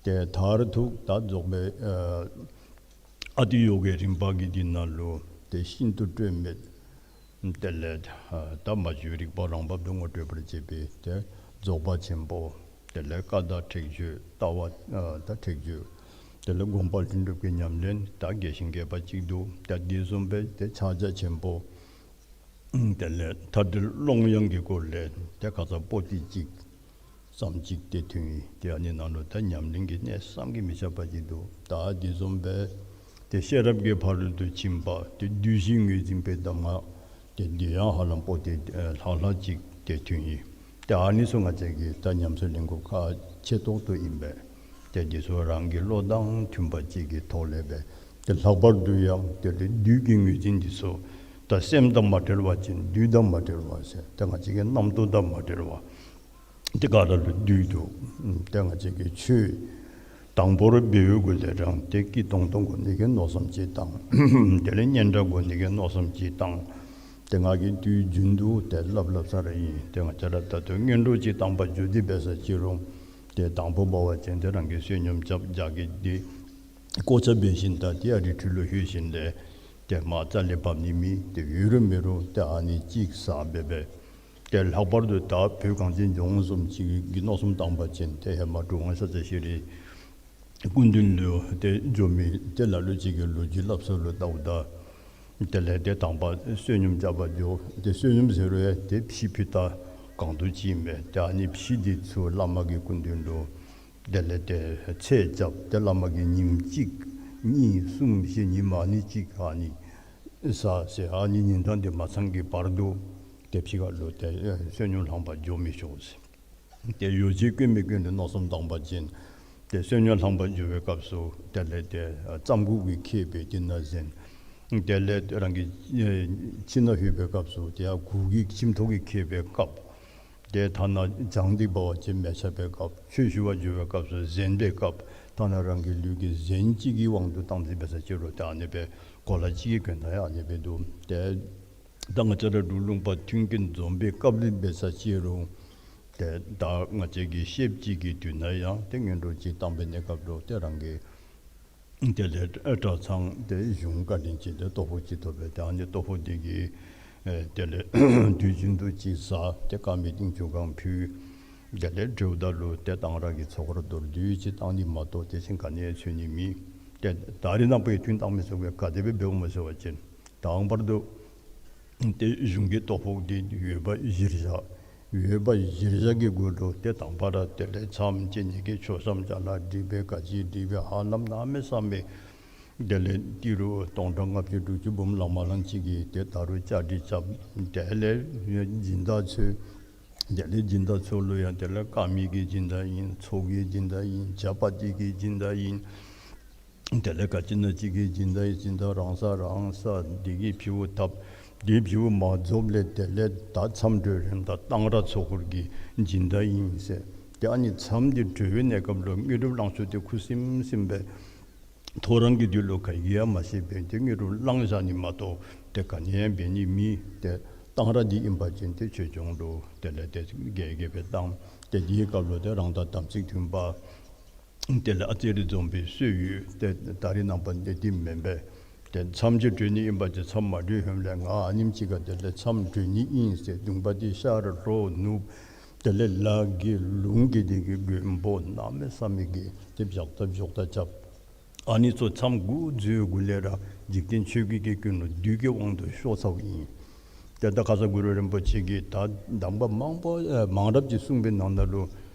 ཏེ་མཐར་ཐུག་ད་རྫོགས་པའི་ཨ་ཨ་ཏི་ཡོ་གའི་རིམ་པ་གི་འདི་ནང་ལུ་ཏེ་ཤིན་ཏུ་སྤྲོས་མེད། དེ་ལས་ཨ་ད་མ་བཅོས་རིག་པ་རང་བབས་སུ་ངོ་སྤྲོད་པར་བྱེད་པའི་ཏེ་རྫོགས་པ་ཆེན་པོ། དེ་ལས་ཀ་དག་ཁྲེགས་ཆོད་ལྟ་བ་ཨ་ད་ཁྲེགས་ཆོད། དེ་ལས་སྒོམ་པ་ལྷུན་གྲུབ་ཀྱི་ཉམས་ལེན་ད་རྒྱས་ཤིང་རྒྱས་པ་ཅིག་འདུག། ད་འདི་བཟུམ་སྦེ་ཏེ་ཕྱག་རྒྱ་ཆེན་པོ། དེ་ལས་མཐའ་བྲལ་ཀློང་ཡངས་ཀྱི་སྐོར་ལས་ཏེ་ཁ་ཙ་པོ་ཏི་གཅིག་ཙམ་ཅིག་ཏེ་ཐོན་ཡི། ཏེ་ཨ་ནི་ནང་ལུ་ད་ཉམས་ལེན་གྱི་གནད་བསམ་གྱིས་མི་ཁྱབ་པ་ཅིག་འདུག། ད་འདི་བཟུམ་སྦེ་ཏེ་ཤེས་རབ་ཀྱི་ཕ་རོལ་ཏུ་ཕྱིན་པ་ཏེ་བདུད་བཞི་ངོས་འཛིན་པའི་གདམས་ངག་ཏེ་འདི་ཡང་ཧ་ལམ་པོ་ཏི་ཨེ་ལྷག་ལྷག་ཅིག་ཏེ་ཐོན་ཡི། ཏེ་ཨ་ནི་ཚུ་ང་བཅས་ཀྱིས་ད་ཉམས་སུ་ལེན་དགོཔ་ཁག་ཆེ་ཏོག་ཏོ་ཨིན་པས། ཏེ་འདི་ཚུ་རང་གི་བློ་དང་མཐུན་པ་ཅིག་གི་ཐོག་ལས་སྦེ་ཏེ་ལྷག་པར་དུ་ཡང་ཏེ་བདུད་ཀྱི་ངོས་འཛིན་འདི་ཚུ་ད་སེམས་དང་མ་བྲལ་བ་ཅིན་བདུད་དང་མ་བྲལ་བ་ཟེར་ཏེ་ང་བཅས་ཀྱི་རྣམ་རྟོག་དང་མ་བྲལ་བ། ཏེ་ག་ར་ལུ་བདུད་འདུག། ཏེ་ང་བཅས་ཀྱིས་ཆོས་དང་པོར་འབད་བའི་གུ་ལས་རང་ཏེ་སྐྱིད་ཏོང་ཏོ་དགོ་ནི་གི་མནོ་བསམ་ཅིག་བཏང་། དེ་ལས་སྙན་གྲགས་དགོ་ནི་གི་མནོ་བསམ་ཅིག་བཏང་། ཏེ་ང་གིས་དུས་རྒྱུན་དུ་ཏེ་སླབ་སླབ་ས་ར་ཨིན། ཏེ་ང་བཅས་ར་ད་ལྟོ་སྔོན་འགྲོ་ཅིག་བཏང་པར་འགྱོ་སྟེ་འབད་ས་ཅིག་རུང་ཏེ་དང་པོ་འབད་བ་ཅིན་ཏེ་རང་གིས་བསོད་སྙོམས་རྐྱབ་རྒྱག་གི་འདི་གོ་ཆ་འབད་ཞིནམ་ད་ཏེ་ཨ་རི་ཁྲི་ལུ་ལྷོད་ཞིནམ་ལས་ཏེ་མར་རྩ་ལས་བབས་ནི་མེད། ཏེ་ཡོད་རུང་མེད་རུང་ཏེ་ཨ་ནི་ཅིག་ཟ་སྦེ་སྦེ་ཏེ་ལྷག་པར་དུ་ད་བོད་གངས་ཅན་ལྗོངས་བཟུམ་ཅིག་གི་མནོ་བསམ་བཏང་པ་ཅིན་ཏེ་ཧེ་མ་གྲུབ་དབང་ཤཱཀྱ་ཤྲཱི་སྐུ་མདུན་ལུ་ཏེ་འགྱོ་མི་ཏེ་ལ་ལུ་ཅིག་གིས་ལོ་རྒྱུས་སླབ་ས་ལུ་བལྟཝ་ད་དེ་ལས་ཏེ་དང་པ་བསོད་སྙོམས་རྐྱབ་པར་འགྱོ། ཏེ་བསོད་སྙོམས་ཟེར་རུང་ཡང་ཏེ་ཕྱེ་ཕུད་ད་གང་དུ་ཅིག་མས། ཏེ་ཨ་ནི་ཕྱེ་འདི་ཚུ་བླ་མ་གི་སྐུ་མདུན་ལུ་དེ་ལས་ཏེ་ཚད་རྐྱབ། ཏེ་བླ་མ་གིས་ཉིནམ་གཅིག་གཉིས་གསུམ་བཞི་ཉིནམ་ཨ་ནི་གཅིག་ཨ་ནི་ཟ་ཟེར་ཨ་ནི་ཉིན་གྲངས་འདི་མ་ཚང་གི་བར་དུ་ཏེ་ཕྱི་ཁ་ལུ་ཏེ་བསོད་སྙོམས་ལྷང་པར་འགྱོ་མི་ཆོག་ཟེར། ཏེ་ཡོ་བྱད་བཀོན་མི་བཀོན་ལུ་མནོ་བསམ་བཏང་པ་ཅིན་ཏེ་བསོད་སྙོམས་ལྷང་པར་འགྱོ་བའི་སྐབས་སུ་དེ་ལས་ཏེ་ཨ་རྩམ་ཁུག་གིས་ཁེབས་སྦེ་དེ་ནང་གཟན། དེ་ལས་རང་གི་ཨེ་ཁྱིམ་ནང་ལྷོད་པའི་སྐབས་སུ་ཏེ་ཡར་གུར་གྱིས་ཁྱིམ་ཐོག་གིས་ཁེབས་པའི་སྐབས། ཏེ་ཐ་ན་གྱང་འདི་འབད་བ་ཅིན་མེ་ཆག་པའི་སྐབས། ཆོས་ཞུ་བར་འགྱོ་བའི་སྐབས་སུ་གཟན་པའི་སྐབས། ཐ་ན་རང་གི་ལུས་ཀྱི་གཟན་གཅིག་གི་དབང་དུ་བཏང་སྟེ་འབད་ས་ཅིག་རུང་ཏེ་ཨ་ནི་སྦེ་གོ་ལ་གཅིག་གི་དོན་དག་ཡང་ཨ་ནི་སྦེ་འདུག། ཏེ་ད་ང་བཅས་ར་འབྲུག་ལུང་པ་མཐུན་རྐྱེན་འཛོམས་པའི་སྐབས་ལུ་འབད་ས་ཅིག་རུང་ཏེ་ད་ང་བཅས་ཀྱི་ཤེསཔ་ཅིག་གི་དུས་ན་ཡང་ཏེ་སྔོན་འགྲོ་ཅིག་བཏང་པའི་གནས་སྐབས་ལུ་ཏེ་རང་གི་དེ་ལས་གྲྭ་ཚང་ཏེ་གཞུང་བཀའ་དྲིན་ཅིག་ཏེ་ལྟོ་ཕོགས་ཅིག་ཐོབ་པས། ཏེ་ཨ་ནི་ལྟོ་ཕོགས་འདི་གིས་ཨེ་དེ་ལས་དུས་རྒྱུན་དུ་ཅིག་ཟ། ཏེ་དཀར་མེ་ཏིང་ཆུ་གང་ཕུལ། དེ་ལས་འགྱོཝ་ད་ལུ་ཏེ་གཏང་རག་གི་ཚོགས་ར་མདོར་བསྡུས་ཅིག་བཏང་ནི་མ་གཏོགས་དེ་བཞིན་ག་ནི་ཡང་འཚོལ་ནི་མེད། ཏེ་ད་རེས་ནངས་པ་ཡང་ཐུན་བཏང་མི་ཚུགས་པས། ག་དེ་སྦེ་འབདཝ་སྨོ་ཟེར་བ་ཅིན་དང་པར་དུ་ཏེ་གཞུང་གི་ལྟོ་ཕོགས་འདི་ཡོད་པ་གཞིར་བཞག། ཡོད་པ་གཞིར་བཞག་གི་སྒོ་ལུ་ཏེ་དང་པ་ར་དེ་ལས་མཚམས་བཅད་ནི་གི་ཆོག་མཚམས་ཅ་ལ་སྒྲིག་སྦེ་ག་ཅི་སྒྲིག་སྦེ་ཧ་ལམ་གནམ་མེད་ས་མེད་དེ་ལས་ཏི་རུ་སྟོང་ཕྲག་ལྔ་བཅུ་དྲུག་ཅུ་འབུམ་ལང་མ་ལང་ཅིག་གི་ཏེ་ད་རུང་བཅའ་སྒྲིག་རྐྱབ། དེ་ལས་སྦྱིན་བདག་འཚོལ། དེ་ལས་སྦྱིན་བདག་ཚུ་ལུ་ཡང་དེ་ལས་དཀར་མེ་གི་སྦྱིན་བདག་ཨིན། མཚོ་གི་སྦྱིན་བདག་ཨིན། ཇ་པ་ཏི་གི་སྦྱིན་བདག་ཨིན། དེ་ལས་ག་ཅི་ན་ཅི་གི་སྦྱིན་བདག་ཨིན། སྦྱིན་བདག་རང་ས་རང་ས་དེ་གི་ཕྱི་བོ་ཐབ་དེ་ཕྱི་བོ་མ་རྫོགས་ལས་དེ་ལས་ད་མཚམས་གྲོལ་རནམ་ད་གཏང་རག་ཚོགས་འཁོར་གྱི་སྦྱིན་བདག་ཨིན་ཟེར། ཏེ་ཨ་ནི་མཚམས་འདི་གྲོལ་བའི་གནས་སྐབས་ལུ་དངོས་གྲུབ་བླང་ཕྱོགས་དེ་ཁུ་སིམ་སིམ་སྦེ་ཐོ་རངས་ཀྱི་དུས་ལུ་ག་གིས་ཡང་མ་ཤེས་པས། ཏེ་དངོས་གྲུབ་བླང་བཞག་ནི་མ་གཏོགས་ཏེ་ག་ནི་ཡང་འབད་ནི་མེད། ཏེ་གཏང་རག་འདི་ཨིན་པ་ཅིན་ཏེ་ཆོས་སྐྱོང་ལུ་དེ་ལས་ཏེ་རྒྱས་རྒྱས་སྦེ་བཏང་། ཏེ་འདིའི་སྐབས་ལུ་ཏེ་རང་དང་དམ་ཚིག་མཐུན་པ་དེ་ལས་ཨ་ཙི་རེ་འཛོམས་པའི་སྲོལ་ཡོད། ཏེ་ད་རེས་ནངས་པ་འདི་འདི་མེན་པས། ཏེ་མཚམས་ཅིག་གྲོལ་ནི་ཨིན་པ་ཅིན་མཚམས་མ་གྲོལ་ཧེ་མ་ལས་ང་ཨ་ནེམ་ཅིག་ཁར་དེ་ལས་མཚམས་གྲོལ་ནི་ཨིན་ཟེར་གདོང་པ་འདི་ཤར་ལྷོ་ནུབ་དེ་ལས་ལ་གི་ལུང་གི་དེ་གི་མགོན་པོ་གནམ་མེད་ས་མེད་ཀྱི་ཏེ་བཞག་ད་བཞག་ད་རྐྱབ། ཨ་ནི་ཚུ་མཚམས་འགོ་འཛུལ་འགོ་ལས་ར་འཇིག་རྟེན་ཆོས་བརྒྱད་ཀྱི་ཀུན་སློང་བདུད་ཀྱི་དབང་དུ་ཤོར་ཚརཝ་ཨིན། ཏེ་ད་ཁ་སང་གུ་རུ་རིན་པོ་ཆེ་གིས་ད་གདམས་པ་མང་པོ་ཨེ་མང་རབས་ཅིག་གསུངས་པའི་ནང་ན་ལུ་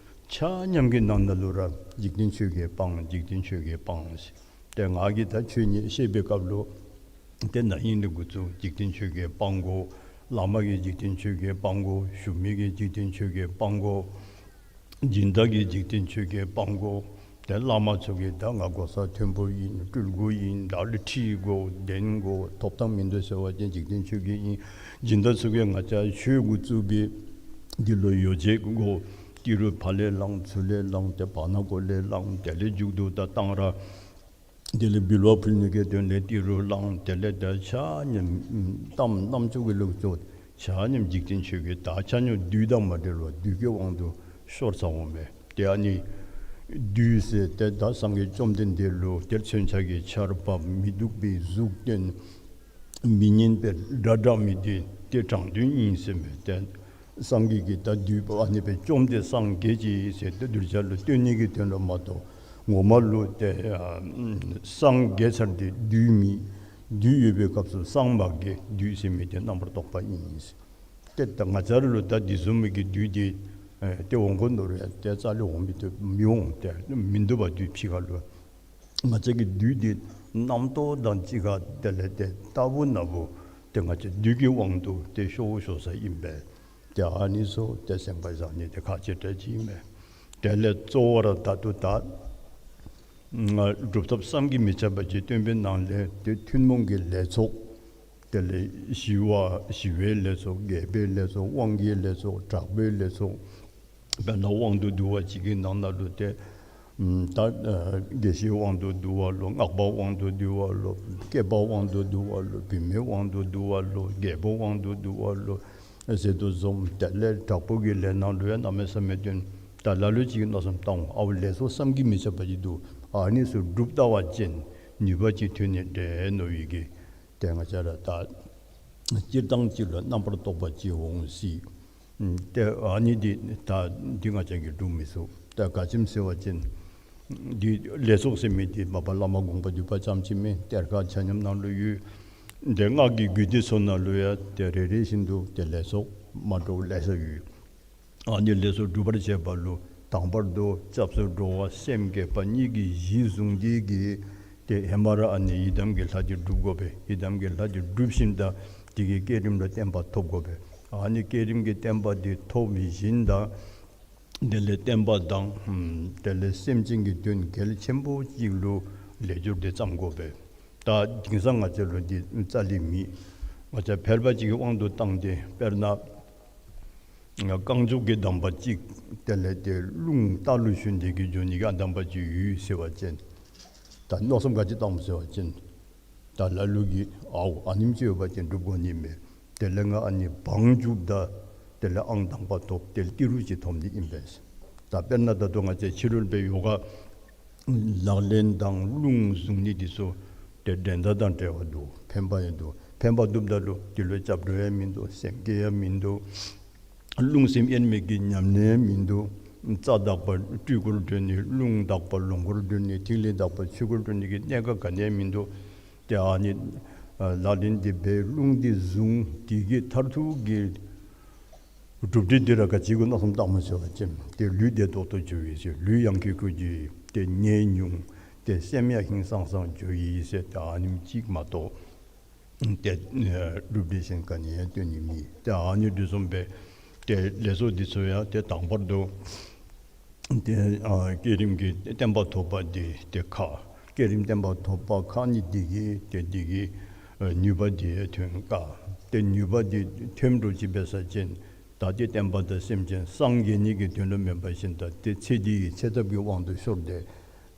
ཆ་མཉམ་གྱི་ནང་ན་ལུ་ར་འཇིག་རྟེན་ཆོས་བརྒྱད་སྤང་། འཇིག་རྟེན་ཆོས་བརྒྱད་སྤང་ཟེར། ཏེ་ང་གིས་ད་ཆོས་ཉིད་བཤད་པའི་སྐབས་ལུ་ཏེ་ན་ཧིང་ལས་འགོ་བཙུགས་འཇིག་རྟེན་ཆོས་བརྒྱད་སྤང་དགོ། བླ་མ་གིས་འཇིག་རྟེན་ཆོས་བརྒྱད་སྤང་དགོ། ཞུ་མི་གིས་འཇིག་རྟེན་ཆོས་བརྒྱད་སྤང་དགོ། སྦྱིན་བདག་གིས་འཇིག་རྟེན་ཆོས་བརྒྱད་སྤང་དགོ། ཏེ་བླ་མ་ཚུ་གིས་ད་ང་གོ་ས་མཐོན་པོ་ཨིན། སྤྲུལ་སྐུ་ཨིན། ད་ལུ་ཁྲི་དགོ་གདན་དགོ་ཐོབ་ཐང་མིན་འདུག་ཟེར་བ་ཅིན་འཇིག་རྟེན་ཆོས་བརྒྱད་ཨིན། སྦྱིན་བདག་ཚུ་གིས་ང་བཅས་ཆོས་འགོ་བཙུགས་པའི་འདི་ལུ་ཡོ་བྱད་དགོ། ཏི་རུ་ཕར་ལས་བླངས་ཚུར་ལས་བླངས་ཏེ་བར་ན་གོ་ལས་བླངས། དེ་ལས་མཇུག་ཏུ་ད་གཏང་རག་དེ་ལས་འབུལ་བ་ཕུལ་ནི་གི་དོན་ལས་ཏི་རུ་བླངས། དེ་ལས་ད་ཆ་མཉམ་གཏམ་རྣམ་ཅོ་གི་ལུགས་སྲོལ་ཆ་མཉམ་འཇིག་རྟེན་ཆོས་བརྒྱད་ད་ཆ་མཉམ་བདུད་དང་མ་འབྲེལ་བར་བདུད་ཀྱི་དབང་དུ་ཤོར་ཚརཝ་མས། ཏེ་ཨ་ནི་བདུད་ཟེར་ཏེ་ད་སངས་རྒྱས་བཅོམ་ལྡན་འདས་ལུ་ཏེ་མཚོན་ཆ་གི་ཆརཔ་མི་སྡུག་པའི་གཟུགས་སྟོན་མི་སྙན་པའི་སྒྲ་བསྒྲགས་མི་འདི་ཏེ་དྲང་དོན་ཨིན་ཟེར་མས། ཏེ་སངས་རྒྱས་ཀྱིས་ད་བདུད་པོ་ཨ་ནི་སྦེ་བཅོམ་སྟེ་སངས་རྒྱས་ཅི་ཟེར་ཏེ་གདུལ་བྱ་ལུ་སྟོན་ནི་གི་དོན་ལུ་མ་གཏོགས་ངོ་མ་ལུ་ཏེ་ཨ་སངས་རྒྱས་ཚར་ཏེ་བདུད་མི་བདུད་ཡོད་པའི་སྐབས་སུ་སངས་མ་རྒྱས། བདུད་ཟེར་མི་དེ་རྣམ་པར་རྟོག་པ་ཨིན་ཟེར། ཏེ་ད་ང་བཅས་ར་ལུ་ད་འདི་བཟུམ་མའི་གི་བདུད་དེ་ཨེ་ཏེ་འོང་དགོ་མནོ་རུང་ཡང་ཏེ་རྩ་ལས་འོང་མི་ཐུབ་མི་འོང་། ཏེ་མི་འདུག་པ་བདུད་ཕྱི་ཁ་ལུ། ང་བཅས་ཀྱི་བདུད་འདི་རྣམ་རྟོག་དང་གཅིག་ཁར་དེ་ལས་ཏེ་རྟག་བུ་ན་བུ་ཏེ་ང་བཅས་བདུད་ཀྱི་དབང་དུ་ཏེ་ཤོར་ཤོར་ས་ཨིན་པས། ཏེ་ཨ་ནི་ཚུ་ཏེ་སེམས་པ་བཟང་ནི་དེ་ཁག་ཆེ་དྲགས་ཅིག་ཨིན་པས། དེ་ལས་གཙོ་བོ་ར་ད་ལྟོ་ད་ང་སྒྲུབ་ཐབས་བསམ་གྱིས་མི་ཁྱབ་པ་ཅིག་སྟོན་པའི་ནང་ལས་ཏེ་ཐུན་མོང་གི་ལས་ཚོགས་དེ་ལས་ཞི་བ་ཞི་བའི་ལས་ཚོགས་རྒྱས་པའི་ལས་ཚོགས་དབང་གི་ལས་ཚོགས་དྲག་པོའི་ལས་ཚོགས། དཔེར་ན་དབང་དུ་བསྡུ་བ་ཅིག་གི་ནང་ན་ལུ་ཏེ་ད་དགེ་བཤེས་དབང་དུ་བསྡུ་བ་ལོ། སྔགས་པ་དབང་དུ་བསྡུ་བ་ལོ། སྐྱེས་པ་དབང་དུ་བསྡུ་བ་ལོ། བུད་མེད་དབང་དུ་བསྡུ་བ་ལོ། རྒྱལ་པོ་དབང་དུ་བསྡུ་བ་ལོ་ཟེར་དོ་བཟུམ། དེ་ལས་དྲག་པོ་གི་ལས་ནང་ལུ་ཡང་གནམ་མེད་ས་མེད་སྟོན། ད་ལ་ལུ་ཅིག་གིས་མནོ་བསམ་བཏང་འོང་། ཨའུ་ལས་ཚོགས་བསམ་གྱིས་མི་ཁྱབ་པ་ཅིག་འདུག། ཨ་ནི་ཚུ་སྒྲུབ་ལྟ་བ་ཅིན་ནུས་པ་ཅིག་ཐོན་ནི་འདྲས་མནོ་བའི་གི་ཏེ་ང་བཅས་ར་ད་སྤྱིར་བཏང་ཅིག་ལུ་རྣམ་པར་རྟོག་པ་ཅིག་འོང་སྲིད། ཏེ་ཨ་ནི་འདི་ད་འདི་ང་བཅས་ཀྱིས་སྒྲུབ་མི་ཚུགས། ད་ག་ཅི་སྨོ་ཟེར་བ་ཅིན་འདི་ལས་ཚོགས་ཟེར་མི་འདི་མ་པ་བླ་མ་དགོངས་པ་འདུས་པ་ཙམ་ཅིག་མེན། གཏེར་ཁ་ཆ་མཉམ་ནང་ལུ་ཡོད། ཏེ་སྔགས་ཀྱི་རྒྱུད་སྡེ་ཚུ་ནང་ལུ་ཡང་ཏེ་རེ་རེ་བཞིན་དུ་ཏེ་ལས་ཚོགས་མ་འདྲཝ་ལེ་ཤ་ཡོད། ཨ་ནི་ལས་ཚོགས་སྒྲུབ་པར་བྱེད་པ་ལུ་དང་པར་དུ་སྐྱབས་སུ་འགྲོ་བ་སེམས་བསྐྱེད་པ་གཉིས་ཀྱི་གཞི་བཟུང་སྟེ་གི་ཏེ་ཧེ་མ་ར་ཨ་ནི་ཡི་དམ་གྱི་ལྷ་འདི་སྒྲུབ་དགོ་པས། ཡི་དམ་གྱི་ལྷ་འདི་སྒྲུབ་ཞིནམ་ད་དེ་གི་བསྐྱེད་རིམ་ལུ་བརྟན་པ་ཐོབ་དགོ་པས། ཨ་ནི་བསྐྱེད་རིམ་གྱི་བརྟན་པ་འདི་ཐོབ་ཞིནམ་ད་དེ་ལས་བསྟན་པ་དང་དེ་ལས་སེམས་ཅན་གྱི་དོན་གལ་ཆེན་པོ་ཅིག་ལུ་ལས་སྦྱོར་འདི་བརྩམ་དགོ་པས། ད་དེང་སང་ང་བཅས་ལུ་འདི་རྩ་ལས་མེད། ང་བཅས་ཕལ་པ་ཅིག་གི་དབང་དུ་བཏང་སྟེ་དཔེར་ན་རྐང་མགྱོགས་ཀྱི་གདམས་པ་ཅིག་དེ་ལས་ཏེ་རླུང་རྟ་ལུ་ཞོན་ཏེ་གི་འགྱོ་ནི་གི་ཨ་གདམས་པ་ཅིག་ཡོད་ཟེར་བ་ཅིན་ད་མནོ་བསམ་ག་ཅི་བཏངམ་ཟེར་བ་ཅིན་ད་ལ་ལུ་གིས་ཨའུ་ཨ་ནེམ་ཅིག་ཡོད་པ་ཅིན་སྒྲུབ་དགོ་ནི་མས། དེ་ལས་ང་ཨ་ནི་བང་རྒྱུགཔ་ད་དེ་ལས་ཨང་དང་པ་ཐོབ། དེ་ལས་ཏི་རུ་ཅིག་ཐོབ་ནི་ཨིན་པས། ད་དཔེར་ན་ད་ལྟོ་ང་བཅས་ཕྱི་རོལ་པའི་ཡོ་ག་ལག་ལེན་དང་རླུང་བཟུང་ནི་འདི་ཚུ་ཏེ་འགྲན་ཟླ་དང་བྲལ་བ་འདུག། ཕན་པ་ཡང་འདུག། ཕན་པ་འདུགཔ་ད་ལུ་འདི་ལུ་སྐྱབས་འགྲོ་ཡང་མིན་འདུག། སེམས་བསྐྱེད་ཡང་མིན་འདུག། རླུང་སེམས་དབྱེར་མེད་ཀྱི་ཉམས་ལེན་ཡང་མིན་འདུག། རྩ་དག་པ་སྤྲུལ་སྐུར་འགྲོ་ནི་རླུང་དག་པ་ལོངས་སྐུར་འགྲོ་ནི་ཐིག་ལེ་དག་པ་ཆོས་སྐུར་འགྲོ་ནི་གི་གནད་ཀ་ག་ནི་ཡང་མིན་འདུག། ཏེ་ཨ་ནི་ལག་ལེན་འདི་འབད་རླུང་འདི་བཟུང་དེ་གི་མཐར་ཐུག་གི་གྲུབ་འབྲས་འདི་ར་ག་ཅི་གུ་མནོ་བསམ་བཏངམ་ཟེར་བ་ཅིན་ཏེ་ལུས་བདེ་ཏོག་ཏོ་འགྱོ་ཡི་ཟེར། ལུས་ཡང་ཁེ་ཁེ་འགྱོ་ཡི། ཏེ་ནད་ཉུང་། ཏེ་སེམས་ཡང་ཧིང་སངས་སངས་འགྱོ་ཡི་ཟེར། ཏེ་ཨ་ནེམ་ཅིག་མ་གཏོགས་ཏེ་གྲུབ་འབྲས་གཞན་ག་ནི་ཡང་སྟོན་ནི་མེད། ཏེ་ཨ་ནི་འདི་བཟུམ་སྦེ་ ཏེ་ལས་ཚོགས་འདི་ཚུ་ཡང་ཏེ་དང་པར་དུ་ཏེ་ཨ་བསྐྱེད་རིམ་གྱི་བསྟན་པ་ཐོབ་པ་འདི་ཏེ་ཁག། བསྐྱེད་རིམ་བསྟན་པ་ཐོབ་པ་ཁག་ནི་འདི་གིས་ཏེ་འདི་གིས་ཨ་ནུས་པ་འདི་ཐོན་དཀའ། ཏེ་ནུས་པ་འདི་ཐོན་འགྲོ་ཅི་འབད་ས་ཅིན་ད་ཏེ་བསྟན་པ་དང་སེམས་ཅན་སངས་རྒྱས་ནི་གི་དོན་ལུ་མེན་པ་བཞིན་ད་ཏེ་ཚེ་འདི་གི་ཚེ་ཐབས་ཀྱི་དབང་དུ་ཤོར་ཏེ་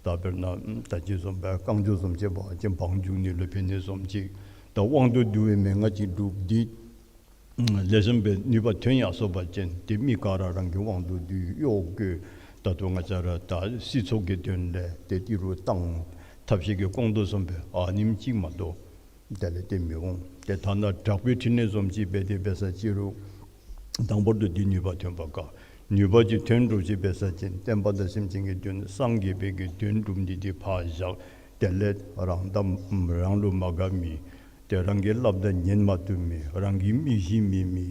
ད་དཔེར་ན་ད་ཅི་བཟུམ་སྦེ་རྐང་མགྱོགས་བཟུམ་ཅིག་འབད་བ་ཅིན་བང་རྒྱུག་ནི་ལུ་ཕན་ནི་བཟུམ་ཅིག། ད་དབང་དུ་བསྡུ་བའི་མན་ངག་ཅིག་སྒྲུབ་འདི་ལེགས་ཤོམ་སྦེ་ནུས་པ་ཐོན་ཡར་སོ་བ་ཅིན་ཏེ་མི་ག་ར་རང་གི་དབང་དུ་བསྡུ་གཡོག་བཀོལ། ད་ལྟོ་ང་བཅས་ར་ད་སྲིད་ཚོགས་ཀྱི་དོན་ལས་ཏེ་ཏི་རུ་བཏང་ཐབས་ཤེས་ཀྱིས་སྐོང་དོ་བཟུམ་སྦེ་ཨ་ནེམ་ཅིག་མ་གཏོགས་དེ་ལས་ཏེ་མི་འོང་། ཏེ་ཐ་ན་དྲག་པོའི་ཕྲིན་ལས་བཟུམ་ཅིག་འབད་དེ་འབད་ས་ཅི་རུང་དང་པོར་དུ་འདི་ནུས་པ་ཐོན་པ་དཀའ། ནུས་པ་ཅིག་ཐོན་འགྲོ་ཅི་འབད་ས་ཅིན་བསྟན་པ་དང་སེམས་ཅན་གྱི་དོན་སངས་རྒྱས་པའི་གི་དོན་སྒྲུབ་ནི་འདི་ཕར་བཞག། དེ་ལས་རང་དང་རང་ལུ་མ་དགའ་མི་ཏེ་རང་གི་སླབ་དང་ཉན་མ་བཏུབ་མི་རང་གི་མི་གཞི་མེད་མི་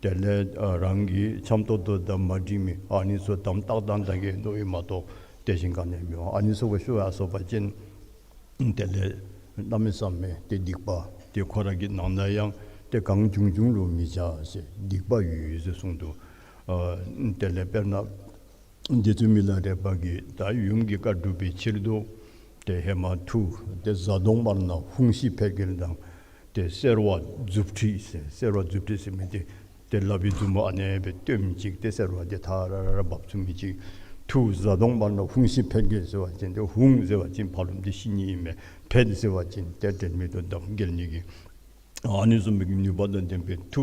དེ་ལས་ཨ་རང་གི་འཆམ་ཏོག་ཏོ་དང་མ་འགྲིག་མི་ཨ་ནི་ཚུ་དམ་ཏག་ཏག་ཏག་གི་མནོ་ཡི་མ་གཏོགས་དེ་བཞིན་ག་ནི་ཡང་མི་འོང་། ཨ་ནི་ཚུ་གུ་ཤོར་ཡར་སོ་བ་ཅིན་དེ་ལས་གནམ་མེད་ས་མེད་ཏེ་སྡིག་པ་ཏེ་ཁོ་ར་གི་ནང་ན་ཡང་ཏེ་གང་བྱུང་བྱུང་ལུ་མི་བྱ་ཟེར་སྡིག་པ་ཡོད་ཡོད་ཟེར་གསུངས་འདུག། ཨ་དེ་ལས་དཔེར་ན་རྗེ་བཙུན་མི་ལ་རས་པ་གིས་ད་ཡུམ་གྱི་བཀའ་སྒྲུབ་པའི་ཕྱིར་དུ་ཏེ་ཧེ་མ་མཐུ་ཏེ་གཟའ་གདོང་དམར་ནག་ཧཱུྃ་ཤི་འཕེལ་རྒྱས་དང་ཏེ་སེར་བ་མཛུབ་ཁྲིད་ཟེར། སེར་བ་མཛུབ་ཁྲིད་ཟེར་མི་འདི་ཏེ་ལག་པའི་མཛུབ་མོ་ཨ་ནེ་སྦེ་སྟོན་མི་ཅིག་ཏེ་སེར་བ་འདི་ཐ་ར་ར་ར་འབབ་ཚུགས་མི་ཅིག། མཐུ་གཟའ་གདོང་དམར་ནག་ཧཱུྃ་ཤི་འཕེལ་རྒྱས་ཟེར་བ་ཅིན་ཏེ་ཧཱུྃ་ཟེར་བ་ཅིན་ཕ་རོལ་ཏེ་ཤི་ནི་ཨིན་མས། འཕེལ་ཟེར་བ་ཅིན་ཏེ་འབྲལ་མེད་དུ་འདམ་འགེལ་ནི་གི་ཨ་ནི་བཟུམ་མའི་ནུས་པ་དང་ལྡན་པའི་མཐུ་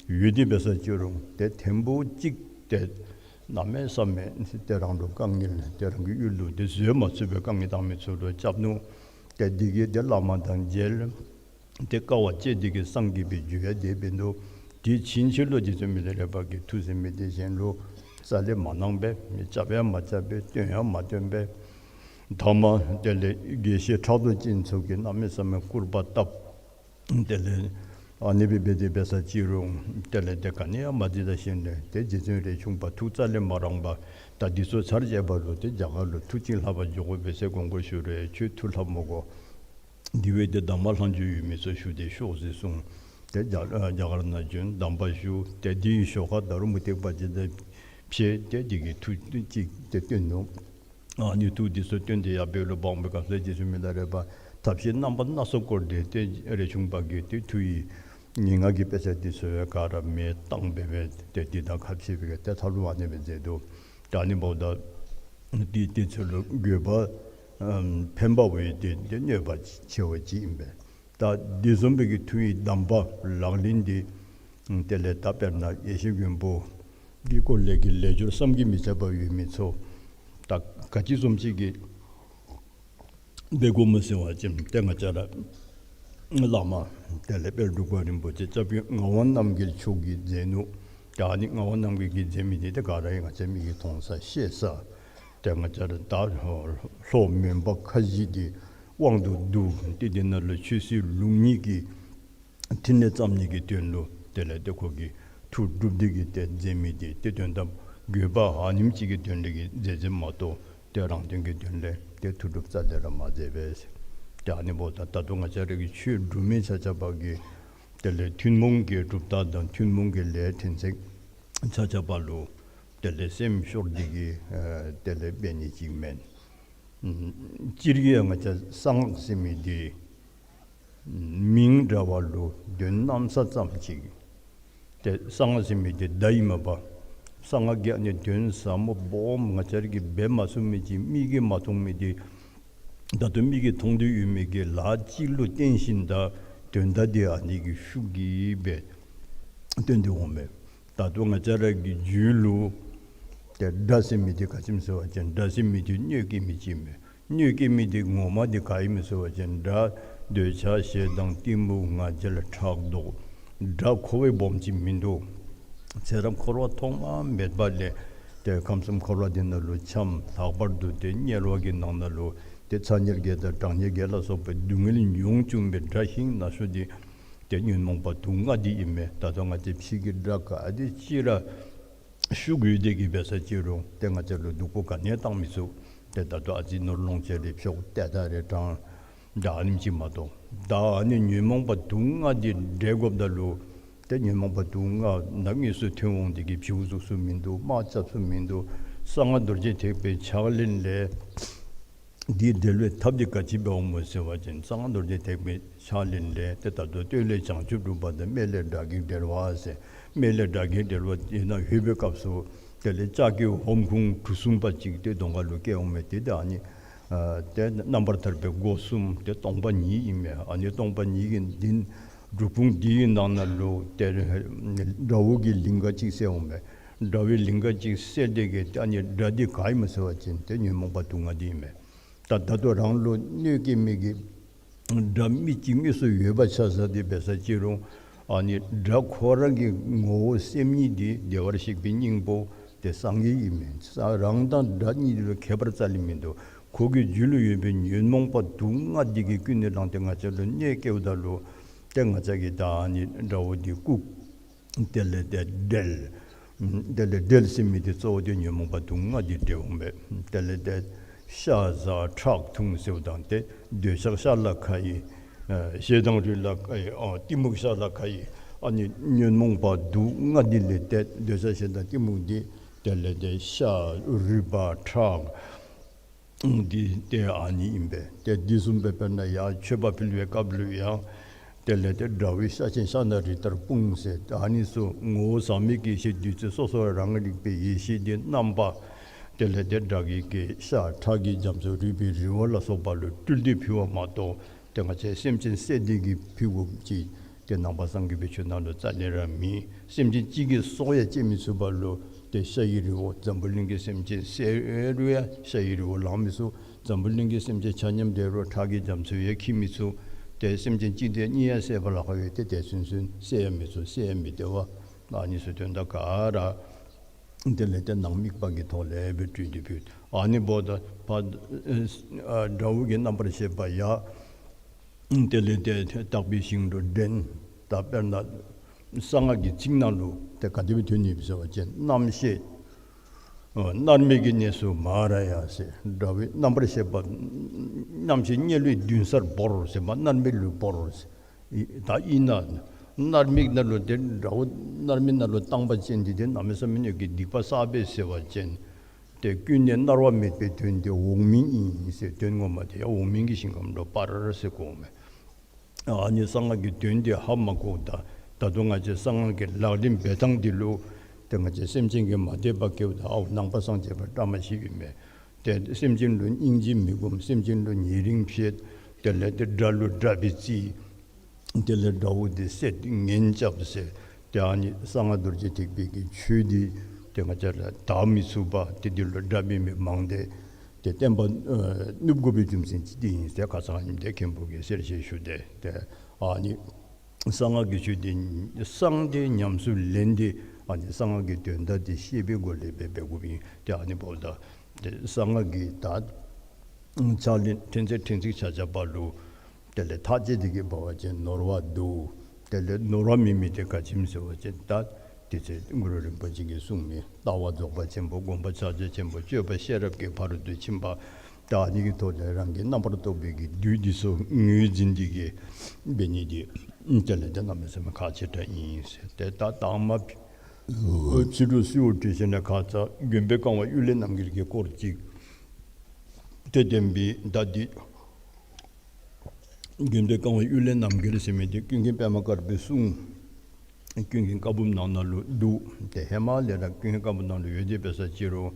ཡོད་དེ་འབད་ས་ཅི་རུང་ཏེ་ཐེངས་པོ་གཅིག་ཏེ་གནམ་མེད་ས་མེད་ཏེ་རང་ལུ་དཀའ་ངལ་ཏེ་རང་གི་ཡུལ་ལུ་ཏེ་བཟོད་མ་ཚུགས་པའི་དཀའ་ངལ་བཏང་མི་ཚུ་ལུ་རྐྱབ་ནུག། ཏེ་འདི་གིས་ཏེ་བླ་མ་དང་མཇལ། ཏེ་དཀའ་བ་སྤྱད་དེ་གིས་སངས་རྒྱས་པའི་རྒྱུ་ཡང་དེ་འབད་ནུག། དེ་ཕྱིན་ཆད་ལུ་རྗེ་བཙུན་མི་ལ་རས་པ་གི་མཐུ་ཟེར་མི་འདི་གཞན་ལུ་རྩ་ལས་མ་གནང་པས། མི་རྐྱབ་ཡང་མ་རྐྱབ་པས། སྟོན་ཡང་མ་སྟོན་པས། ཐ་མ་དེ་ལས་དགེ་བཤེས་ཕྲག་དོག་ཅན་ཚུ་གིས་གནམ་མེད་ས་མེད་སྐུར་པ་བཏབ། དེ་ལས་ཨ་ནི་སྦེ་འབད་དེ་འབད་ས་ཅི་རུང་དེ་ལས་ཏེ་ག་ནི་ཡང་མ་འདི་ད་ཤེས་ནས་ཏེ་རྗེ་བཙུན་རས་ཆུང་པ་ཐུགས་རྩ་ལས་མ་རངས་པར་ད་འདི་ཚུ་ཚར་བཅད་པ་ལུ་ཏེ་རྒྱ་གར་ལུ་ཐུགས་བྱིན་ལྷབ་པར་འགྱོ་དགོ་པས་ཟེར་དགོངས་སྐོར་ཞུ་རུང་ཁྱོད་ཐུགས་ལྷབ་མི་དགོ། འདི་བ་ཏེ་གདམས་པ་ལྷག་མཇུག་ཡོད་མི་ཚུ་ཞུ་སྟེ་ཤོག་ཟེར་གསུངས། ཏེ་རྒྱ་རྒྱ་གར་ནང་བྱོན་གདམས་པ་ཞུ། ཏེ་འདི་གི་ཞོར་ཁར་ད་རུང་མུ་སྟེགས་པ་ཅིག་དང་ཕྱད་དེ་འདི་གི་མཐུ་ཅིག་ཏེ་སྟོན་ནུག། ཨ་ནི་མཐུ་འདི་ཚུ་སྟོན་ཏེ་ཡར་འབད་རུང་འབངས་པའི་སྐབས་སུ་རྗེ་བཙུན་མི་ལ་རས་པ་ཐབས་ཤེས་རྣམ་པ་སྣ་ཚོགས་བསྐོར་ཏེ་ཏེ་རས་ཆུང་པ་གི་ཏེ་མཐུ་ཡི་ངན་སྔགས་ཀྱི་དཔེ་ཆ་འདི་ཚུ་ཡང་ག་ར་མེ་བཏང་སྦེ་སྦེ་ཏེ་འདི་དང་ཁ་ཕྱེ་སྦེ་ཏེ་ཐབས་ལུ་ཨ་ནི་སྦེ་མཛད་དོ། ད་ཨ་ནི་འབདཝ་ད་འདི་དེ་ཚུ་ལུ་དགོས་པ་ཨམ་ཕན་པ་བས་ཏེ་ཏེ་གནོད་པ་ཆེ་བ་ཅིག་ཨིན་པས། ད་འདི་བཟུམ་སྦེ་གི་མཐུ་ཡི་གདམས་པ་ལག་ལེན་འདི་དེ་ལས་ད་དཔེར་ན་ཡེ་ཤེས་མགོན་པོ་འདི་སྐོར་ལས་ཀྱི་ལས་སྦྱོར་བསམ་གྱིས་མི་ཁྱབ་པ་ཡོད་མི་ཚུ་ད་ག་ཅི་བཟུམ་ཅིག་གི་འབད་དགོཔ་སྨོ་ཟེར་བ་ཅིན་ཏེ་ང་བཅས་ར་བླ་མ་དེ་ལས་དཔལ་འབྲུག་པ་རིན་པོ་ཆེ་སྐྱབས་རྗེ་ངག་དབང་རྣམ་རྒྱལ་མཆོག་གིས་མཛད་ནུག། ད་ཨ་ནི་ངག་དབང་རྣམ་རྒྱལ་གྱིས་མཛད་མི་འདི་ཏེ་ག་ར་ཡང་ང་བཅས་མིག་གིས་མཐོང་ས་ཤེས་ས། ཏེ་ང་བཅས་ར་ད་ལྷོ་མོན་པ་ཁ་བཞི་འདི་དབང་དུ་བསྡུ་སྟེ་འདི་ནང་ལུ་ཆོས་སྲིད་ལུགས་གཉིས་ཀྱི་ཕྲིན་ལས་བརྩམ་ནི་གི་དོན་ལུ་དེ་ལས་ཏེ་ཁོ་གིས་མཐུ་སྒྲུབ་སྟེ་གིས་ཏེ་མཛད་མི་འདི་ཏེ་དོན་དམ་དགོས་པ་ཨ་ནེམ་ཅིག་གི་དོན་ལས་ཀྱི་མཛད་མཛདཔ་མ་གཏོགས་ཏེ་རང་དོན་གྱི་དོན་ལས་ཏེ་མཐུ་སྒྲུབ་རྩ་ལས་ར་མ་མཛད་པས། ཏེ་ཨ་ནི་འབདཝ་ད་ད་ལྟོ་ང་བཅས་ར་གི་ཆོས་སྒྲུབ་མི་ཆ་ཁྱབ་གིས་དེ་ལས་ཐུན་མོང་གི་གྲུབ་རྟགས་དང་ཐུན་མོང་གི་ལས་ཕྲན་ཚེགས་ཆ་ཁྱབ་ལུ་དེ་ལས་སེམས་ཤོར་ཏེ་གིས་ཨ་དེ་ལས་འབད་ནི་ཅིག་མེན། སྤྱིར་གྱིས་ཡང་ང་བཅས་གསང་སྔགས་ཟེར་མི་འདི་མིང་འདྲ་བ་ལུ་དོན་གནམ་ས་ཙམ་ཅིག། ཏེ་གསང་སྔགས་ཟེར་མི་འདི་བརྡ་ཨིན་མས་པ། གསང་སྔགས་ཀྱི་ཨ་ནི་དོན་ཟབ་མོ་སྦོམ་ང་བཅས་ར་གིས་འབད་མ་ཚུགས་མི་ཅིག་མིག་གིས་མ་མཐོང་མི་འདི་ད་ལྟོ་མིག་གིས་མཐོང་སྟེ་ཡོད་མི་གི་ལཱ་ཅིག་ལུ་བརྟེན་ཞིནམ་ད་དོན་དག་འདི་ཨ་ནི་གི་ཤུགས་ཀྱིས་སྦེ་སྟོན་ཏེ་འོང་མས། ད་ལྟོ་ང་བཅས་ར་གི་རྒྱུད་ལུ་ཏེ་དགྲ་ཟེར་མི་འདི་ག་ཅི་སྨོ་ཟེར་བ་ཅིན་དགྲ་ཟེར་མི་འདི་གནོད་སྐྱེལ་མི་ཅིག་མས། གནོད་སྐྱེལ་མི་འདི་ངོ་མ་འདི་ག་ཨིན་མས་ཟེར་བ་ཅིན་དགྲ་འདོད་ཆགས་ཞེ་སྡང་གཏི་མུག་ང་རྒྱལ་ཕྲག་དོག། དགྲ་ཁོ་བ་སྦོམ་ཅིག་མིན་འདུག། ཚེ་རབས་འཁོར་བ་ཐོག་མ་མེད་པ་ལས་ཏེ་ཁམས་གསུམ་འཁོར་བ་འདི་ནང་ལུ་འཁྱམས། ལྷག་པར་དུ་ཏེ་དམྱལ་བ་གི་ནང་ན་ལུ་ཏེ་ཚ་དམྱལ་བརྒྱད་དང་གྲང་དམྱལ་བརྒྱད་ལ་སོགས་པའི་སྡུག་བསྔལ་མྱོང་བཅུག་མི་དགྲ་ཤིང་ན་ཤོས་འདི་ཏེ་ཉོན་མོངས་པ་དུག་ལྔ་འདི་ཨིན་མས། ད་ལྟོ་ང་བཅས་ཕྱི་གི་དགྲ་ག་དེ་ཅིག་ར་ཤུགས་ཡོད་དེ་གིས་འབད་ས་ཅི་རུང་ཏེ་ང་བཅས་ལུ་སྡུག་པོ་ག་ནི་ཡང་བཏང་མི་ཚུགས། ཏེ་ད་ལྟོ་ཨ་ཙི་ནོར་ལོངས་སྤྱོད་རེ་འཕྱོག་ཏེ་ད་རེ་དྲང་ད་ཨ་ནེམ་ཅིག་མ་གཏོགས། ད་ཨ་ནི་ཉོན་མོངས་པ་དུག་ལྔ་འདི་བསྒྲལ་དགོཔ་ད་ལུ་ ཏེ་ཉོན་མོངས་པ་དུག་ལྔ་ནམ་དངོས་སུ་ཐོན་འོང་དེ་གིས་བྱིའུ་གཟུགས་སུ་མིན་འདུག། དམག་རྐྱབ་སུ་མིན་འདུག། གསང་སྔགས་རྡོ་རྗེ་ཐེག་པའི་ཕྱག་ལེན་ལས་འདི་འབྲེལ་བའི་ཐབས་འདི་ག་ཅི་འབད་འོང་མོ་ཟེར་བ་ཅིན་གསང་སྔགས་རྡོ་རྗེ་ཐེག་པའི་ཕྱག་ལེན་ལས་ཏེ་ད་ལྟོ་སྟོད་ལས་བྱང་ཆུབ་སྒྲུབ་པ་དང་སྨད་ལས་དགྲ་བགེགས་བསྒྲལ་བ་ཟེར། སྨད་ལས་དགྲ་བགེགས་བསྒྲལ་བ་དེ་ནང་ལྷོད་པའི་སྐབས་སུ་དེ་ལས་ལྕགས་ཀྱུ་ཧོམ་ཁུང་གྲུ་གསུམ་པ་ཅིག་ཏེ་གདོང་ཁ་ལུ་བཀལ་འོང་མས། ཏེ་ད་ཨ་ནི་ཨ་ཏེ་རྣམ་པར་ཐར་པའི་སྒོ་གསུམ་ཏེ་སྟོང་པ་ཉིད་ཨིན་མས། ཨ་ནི་སྟོང་པ་ཉིད་ཀྱི་འདི་སྒྲུབ་ཁུང་འདི་གི་ནང་ན་ལུ་ཏེ་དགྲ་བོ་གི་ལིང་ག་ཅིག་གསལ་འོང་མས། དགྲ་བོའི་ལིང་ག་ཅིག་གསལ་ཏེ་གིས་ཨ་ནི་དགྲ་འདི་ག་ཨིན་མོ་ཟེར་བ་ཅིན་ཏེ་ཉོན་མོངས་པ་དུག་ལྔ་འདི་ཨིན་མས། ད་ད་ལྟོ་རང་ལུ་གནོད་སྐྱེལ་མི་གི་དགྲ་མི་ཅིག་དངོས་སུ་ཡོད་པ་ཆ་བཞག་སྟེ་འབད་ས་ཅི་རུང་ཨ་ནི་དགྲ་ཁོ་ར་གི་ངོ་བོ་སེམས་ཉིད་འདི་བདེ་བར་གཤེགས་པའི་སྙིང་པོ་ཏེ་སངས་རྒྱས་ཨིན་མས། རང་དང་དགྲ་གཉིས་ལུ་ཁྱད་པར་རྩ་ལས་མིན་འདུག། ཁོ་གི་རྒྱུད་ལུ་ཡོད་པའི་ཉོན་མོངས་པ་དུག་ལྔ་འདི་གིས་ཀུན་ནས་བསླངས་ཏེ་ང་བཅས་ལུ་གནོད་སྐྱེལཝ་ད་ལུ་ཏེ་ང་བཅས་ཀྱིས་ད་ཨ་ནི་དགྲ་བོ་འདི་བཀུག། དེ་ལས་ཏེ་བསྒྲལ། དེ་ལས་བསྒྲལ་ཟེར་མི་འདི་གཙོ་བོ་འདི་ཉོན་མོངས་པ་དུག་ལྔ་འདི་བསྒྲལ་འོང་མས། དེ་ལས་ཏེ་ཤ་ཟ་ཁྲག་འཐུང་ཟེརཝ་དང་ཏེ་འདོད་ཆགས་ཤ་ལ་ཁ་ཡི། ཨ་ཞེ་སྡང་རུས་ལ་ཁ་ཡི། ཨ་གཏི་མུག་ཤ་ལ་ཁ་ཡི། ཨ་ནི་ཉོན་མོངས་པ་དུག་ལྔ་འདི་ལས་ཏེ་འདོད་ཆགས་ཞེ་སྡང་གཏི་མུག་འདི་དེ་ལས་ཏེ་ཤ་རུས་པ་ཁྲག་འདི་ཏེ་ཨ་ནི་ཨིན་པས། ཏེ་འདི་བཟུམ་སྦེ་དཔེར་ན་ཡང་མཆོད་པ་ཕུལ་བའི་སྐབས་ལུ་ཡང་དེ་ལས་ཏེ་དགྲ་བོའི་ཤ་ཆེན་ཤ་སྣ་རི་ལྟར་སྤུངས་ཟེར། ཨ་ནི་ཚུ་ངོ་བོ་ཟག་མེད་ཀྱི་ཡེ་ཤེས་བདུད་རྩི་སོ་སོ་རང་རིག་པའི་ཡེ་ཤེས་འདི་རྣམ་པ་དེ་ལས་ཏེ་དགྲ་བགེགས་ཀྱི་ཤ་ཁྲག་གི་རྒྱ་མཚོ་རུས་པའི་རི་བོ་ལ་སོགས་པ་ལུ་སྤྲུལ་ཏེ་ཕུལ་བ་མ་གཏོགས་ཏེ་ང་བཅས་སེམས་ཅན་བསད་དེ་གིས་ཕུལ་དགོཔ་ཅིག་ཏེ་ནང་པ་སངས་རྒྱས་པའི་ཆོས་ནང་ལུ་རྩ་ལས་ར་མེད། སེམས་ཅན་གཅིག་གི་སྲོག་ཡང་བཅད་མི་ཚུགས་པ་ལུ་ཏེ་ཤ་ཡི་རི་བོ་འཛམ་བུ་གླིང་གི་སེམས་ཅན་བསད་རུང་ཡང་ཤ་ཡི་རི་བོ་ལང་མི་ཚུགས། འཛམ་བུ་གླིང་གི་སེམས་ཅན་ཆ་མཉམ་བསད་རུང་ཁྲག་གི་རྒྱ་མཚོ་ཡང་འཁྱིལ་མི་ཚུགས། ཏེ་སེམས་ཅན་གཅིག་དང་གཉིས་ཡང་བསད་པར་ལཱ་ཁག་ཡོད། ཏེ་དེ་ཚུན་ཚོད་བསད་ཡང་མི་ཚུགས། བསད་ཡང་མི་བདེ་བ། ཨ་ནི་ཚུ་དོན་དག་ག་ར་དེ་ལས་ཏེ་ནང་དམིགས་པ་གི་ཐོག་ལས་སྦེ་སྤྲུལ་ཏེ་ཕུལ། ཨ་ནི་འབདཝ་ད་ཕར་ཨ་དགྲ་བོ་གི་རྣམ་པར་ཤེས་པ་ཡང་དེ་ལས་ཏེ་དག་པའི་ཞིང་དུ་འདྲེན། ད་དཔེར་ན་གསང་སྔགས་ཀྱི་ཚིག་ནང་ལུ་ཏེ་ག་དེ་སྦེ་ཐོན་ནི་ཡོདཔ་ཟེར་བ་ཅིན་རྣམ་ཤེས་ཨ་མནར་མེད་ཀྱི་གནས་སུ་མ་ར་ཡ་ཟེར། དགྲ་བོའི་རྣམ་པར་ཤེས་པ་རྣམ་ཤེས་དམྱལ་བའི་མདུན་སར་བོར་ཟེར་མ་མནར་མེད་ལུ་བོར་ཟེར། ད་ཨིན་ན་མནར་མེད་ནང་ལུ་ཏེ་དགྲ་བོ་མནར་མེད་ནང་ལུ་བཏང་པ་ཅིན་འདི་ཏེ་གནམ་མེད་ས་མེད་ཀྱི་སྡིག་པ་བསགས་པས་ཟེར་བ་ཅིན་ཏེ་ཀུན་ནས་མནར་བ་མེད་པའི་དོན་དེ་འོག་མིན་ཨིན་ཟེར། དོན་ངོ་མ་དེ་ཡང་འོག་མིན་གྱི་ཞིང་ཁམས་ལུ་སྤར་ཟེར་གོཝ་མས། ཨ་ནི་གསང་སྔགས་ཀྱི་དོན་དེ་ཧ་མ་གོཝ་ད་ད་དུང་ང་བཅས་གསང་སྔགས་ཀྱི་ལག་ལེན་འབད་ཐངས་འདི་ལུ་ཏེ་ང་བཅས་སེམས་ཅན་གྱིས་མ་དད་པ་སྐྱེཝ་ད་ཨའོ་ནང་པ་སངས་རྒྱས་པ་བཀྲ་མ་ཤིས་ཨིན་མས། ཏེ་སེམས་ཅན་ལུ་སྙིང་རྗེ་མི་སྒོམ། སེམས་ཅན་ལུ་ཉེ་རིང་བྱེད། དེ་ལས་ཏེ་དགྲ་ལུ་དགྲ་སྦེ་བརྩི། དེ་ལས་དགྲ་བོ་དེ་བསད་ངན་རྐྱབ་ཟེར། ཏེ་ཨ་ནི་གསང་སྔགས་རྡོ་རྗེ་ཐེག་པའི་གི་ཆོས་འདི་ཏེ་ང་བཅས་ལུ་དར་མི་ཚུགས་པ་ཏེ་འདི་ལུ་དགྲ་འབད་མི་མང་སྟེ་ཏེ་བསྟན་པ་ཨ་ནུབ་དགོ་པའི་རྒྱུ་མཚན་ཅིག་འདི་ཨིན་ཟེར་ཁ་ཙ་ཨ་ནི་འདི་མཁན་པོ་གིས་གསལ་བཤད་ཞུ་སྟེ། ཏེ་ཨ་ནི་གསང་སྔགས་ཀྱི་ཆོས་འདི་གསང་སྟེ་ཉམས་སུ་ལེན་ཏེ་ཨ་ནི་གསང་སྔགས་ཀྱི་དོན་དག་འདི་ཤེས་པའི་སྒོ་ལས་འབད་འབད་དགོཔ་ཨིན། ཏེ་ཨ་ནི་འབདཝ་ད་ཏེ་གསང་སྔགས་ཀྱི་ད་ཕྱག་ལེན་ཕྲན་ཚེགས་ཕྲན་ཚེགས་ཆ་ཁྱབ་པ་ལུ་དེ་ལས་ཐག་བཅད་དེ་གི་འབད་བ་ཅིན་ནོར་བ་འདུག། དེ་ལས་ནོར་བ་མེད་མི་དེ་ག་ཅི་སྨོ་ཟེར་བ་ཅིན་ད་དེ་ཚེ་གུ་རུ་རིན་པོ་ཆེ་གིས་གསུངས་མི་ལྟ་བ་རྫོགས་པ་ཆེན་པོ། སྒོམ་པ་ཕྱག་རྒྱ་ཆེན་པོ། སྤྱོད་པ་ཤེས་རབ་ཀྱི་ཕ་རོལ་ཏུ་ཕྱིན་པ། ད་ཨ་ནི་གི་ཐོག་ལས་རང་གི་རྣམ་པར་རྟོག་པའི་གི་བདུད་འདི་ཚུ་ངོས་འཛིན་ཏེ་གི་འབད་ནི་འདི་དེ་ལས་ཏེ་གནམ་མེད་ས་མེད་ཁག་ཆེ་དྲགས་ཨིན་ཟེར། ཏེ་ད་དང་མ་ཕྱི་དྲོ་གསོལཝ་བཏབ་ཞིནམ་ལས་ཁ་ཙ་མགོན་པོའི་བཀའ་དབང་གཡུལ་ལས་རྣམ་རྒྱལ་གྱི་སྐོར་ཅིག་ཏེ་བསྟན་པའི་ད་འདི་མགོན་པོའི་བཀའ་དབང་གཡུལ་ལས་རྣམ་རྒྱལ་ཟེར་མི་འདི་ཀུན་མཁྱེན་པདྨ་དཀར་པོའི་གསུང་ཀུན་མཁྱེན་བཀའ་འབུམ་ནང་ན་ལུ་འདུག། ཏེ་ཧེ་མ་ལས་ར་ཀུན་མཁྱེན་བཀའ་འབུམ་ནང་ལུ་ཡོད་དེ་འབད་ས་ཅི་རུང་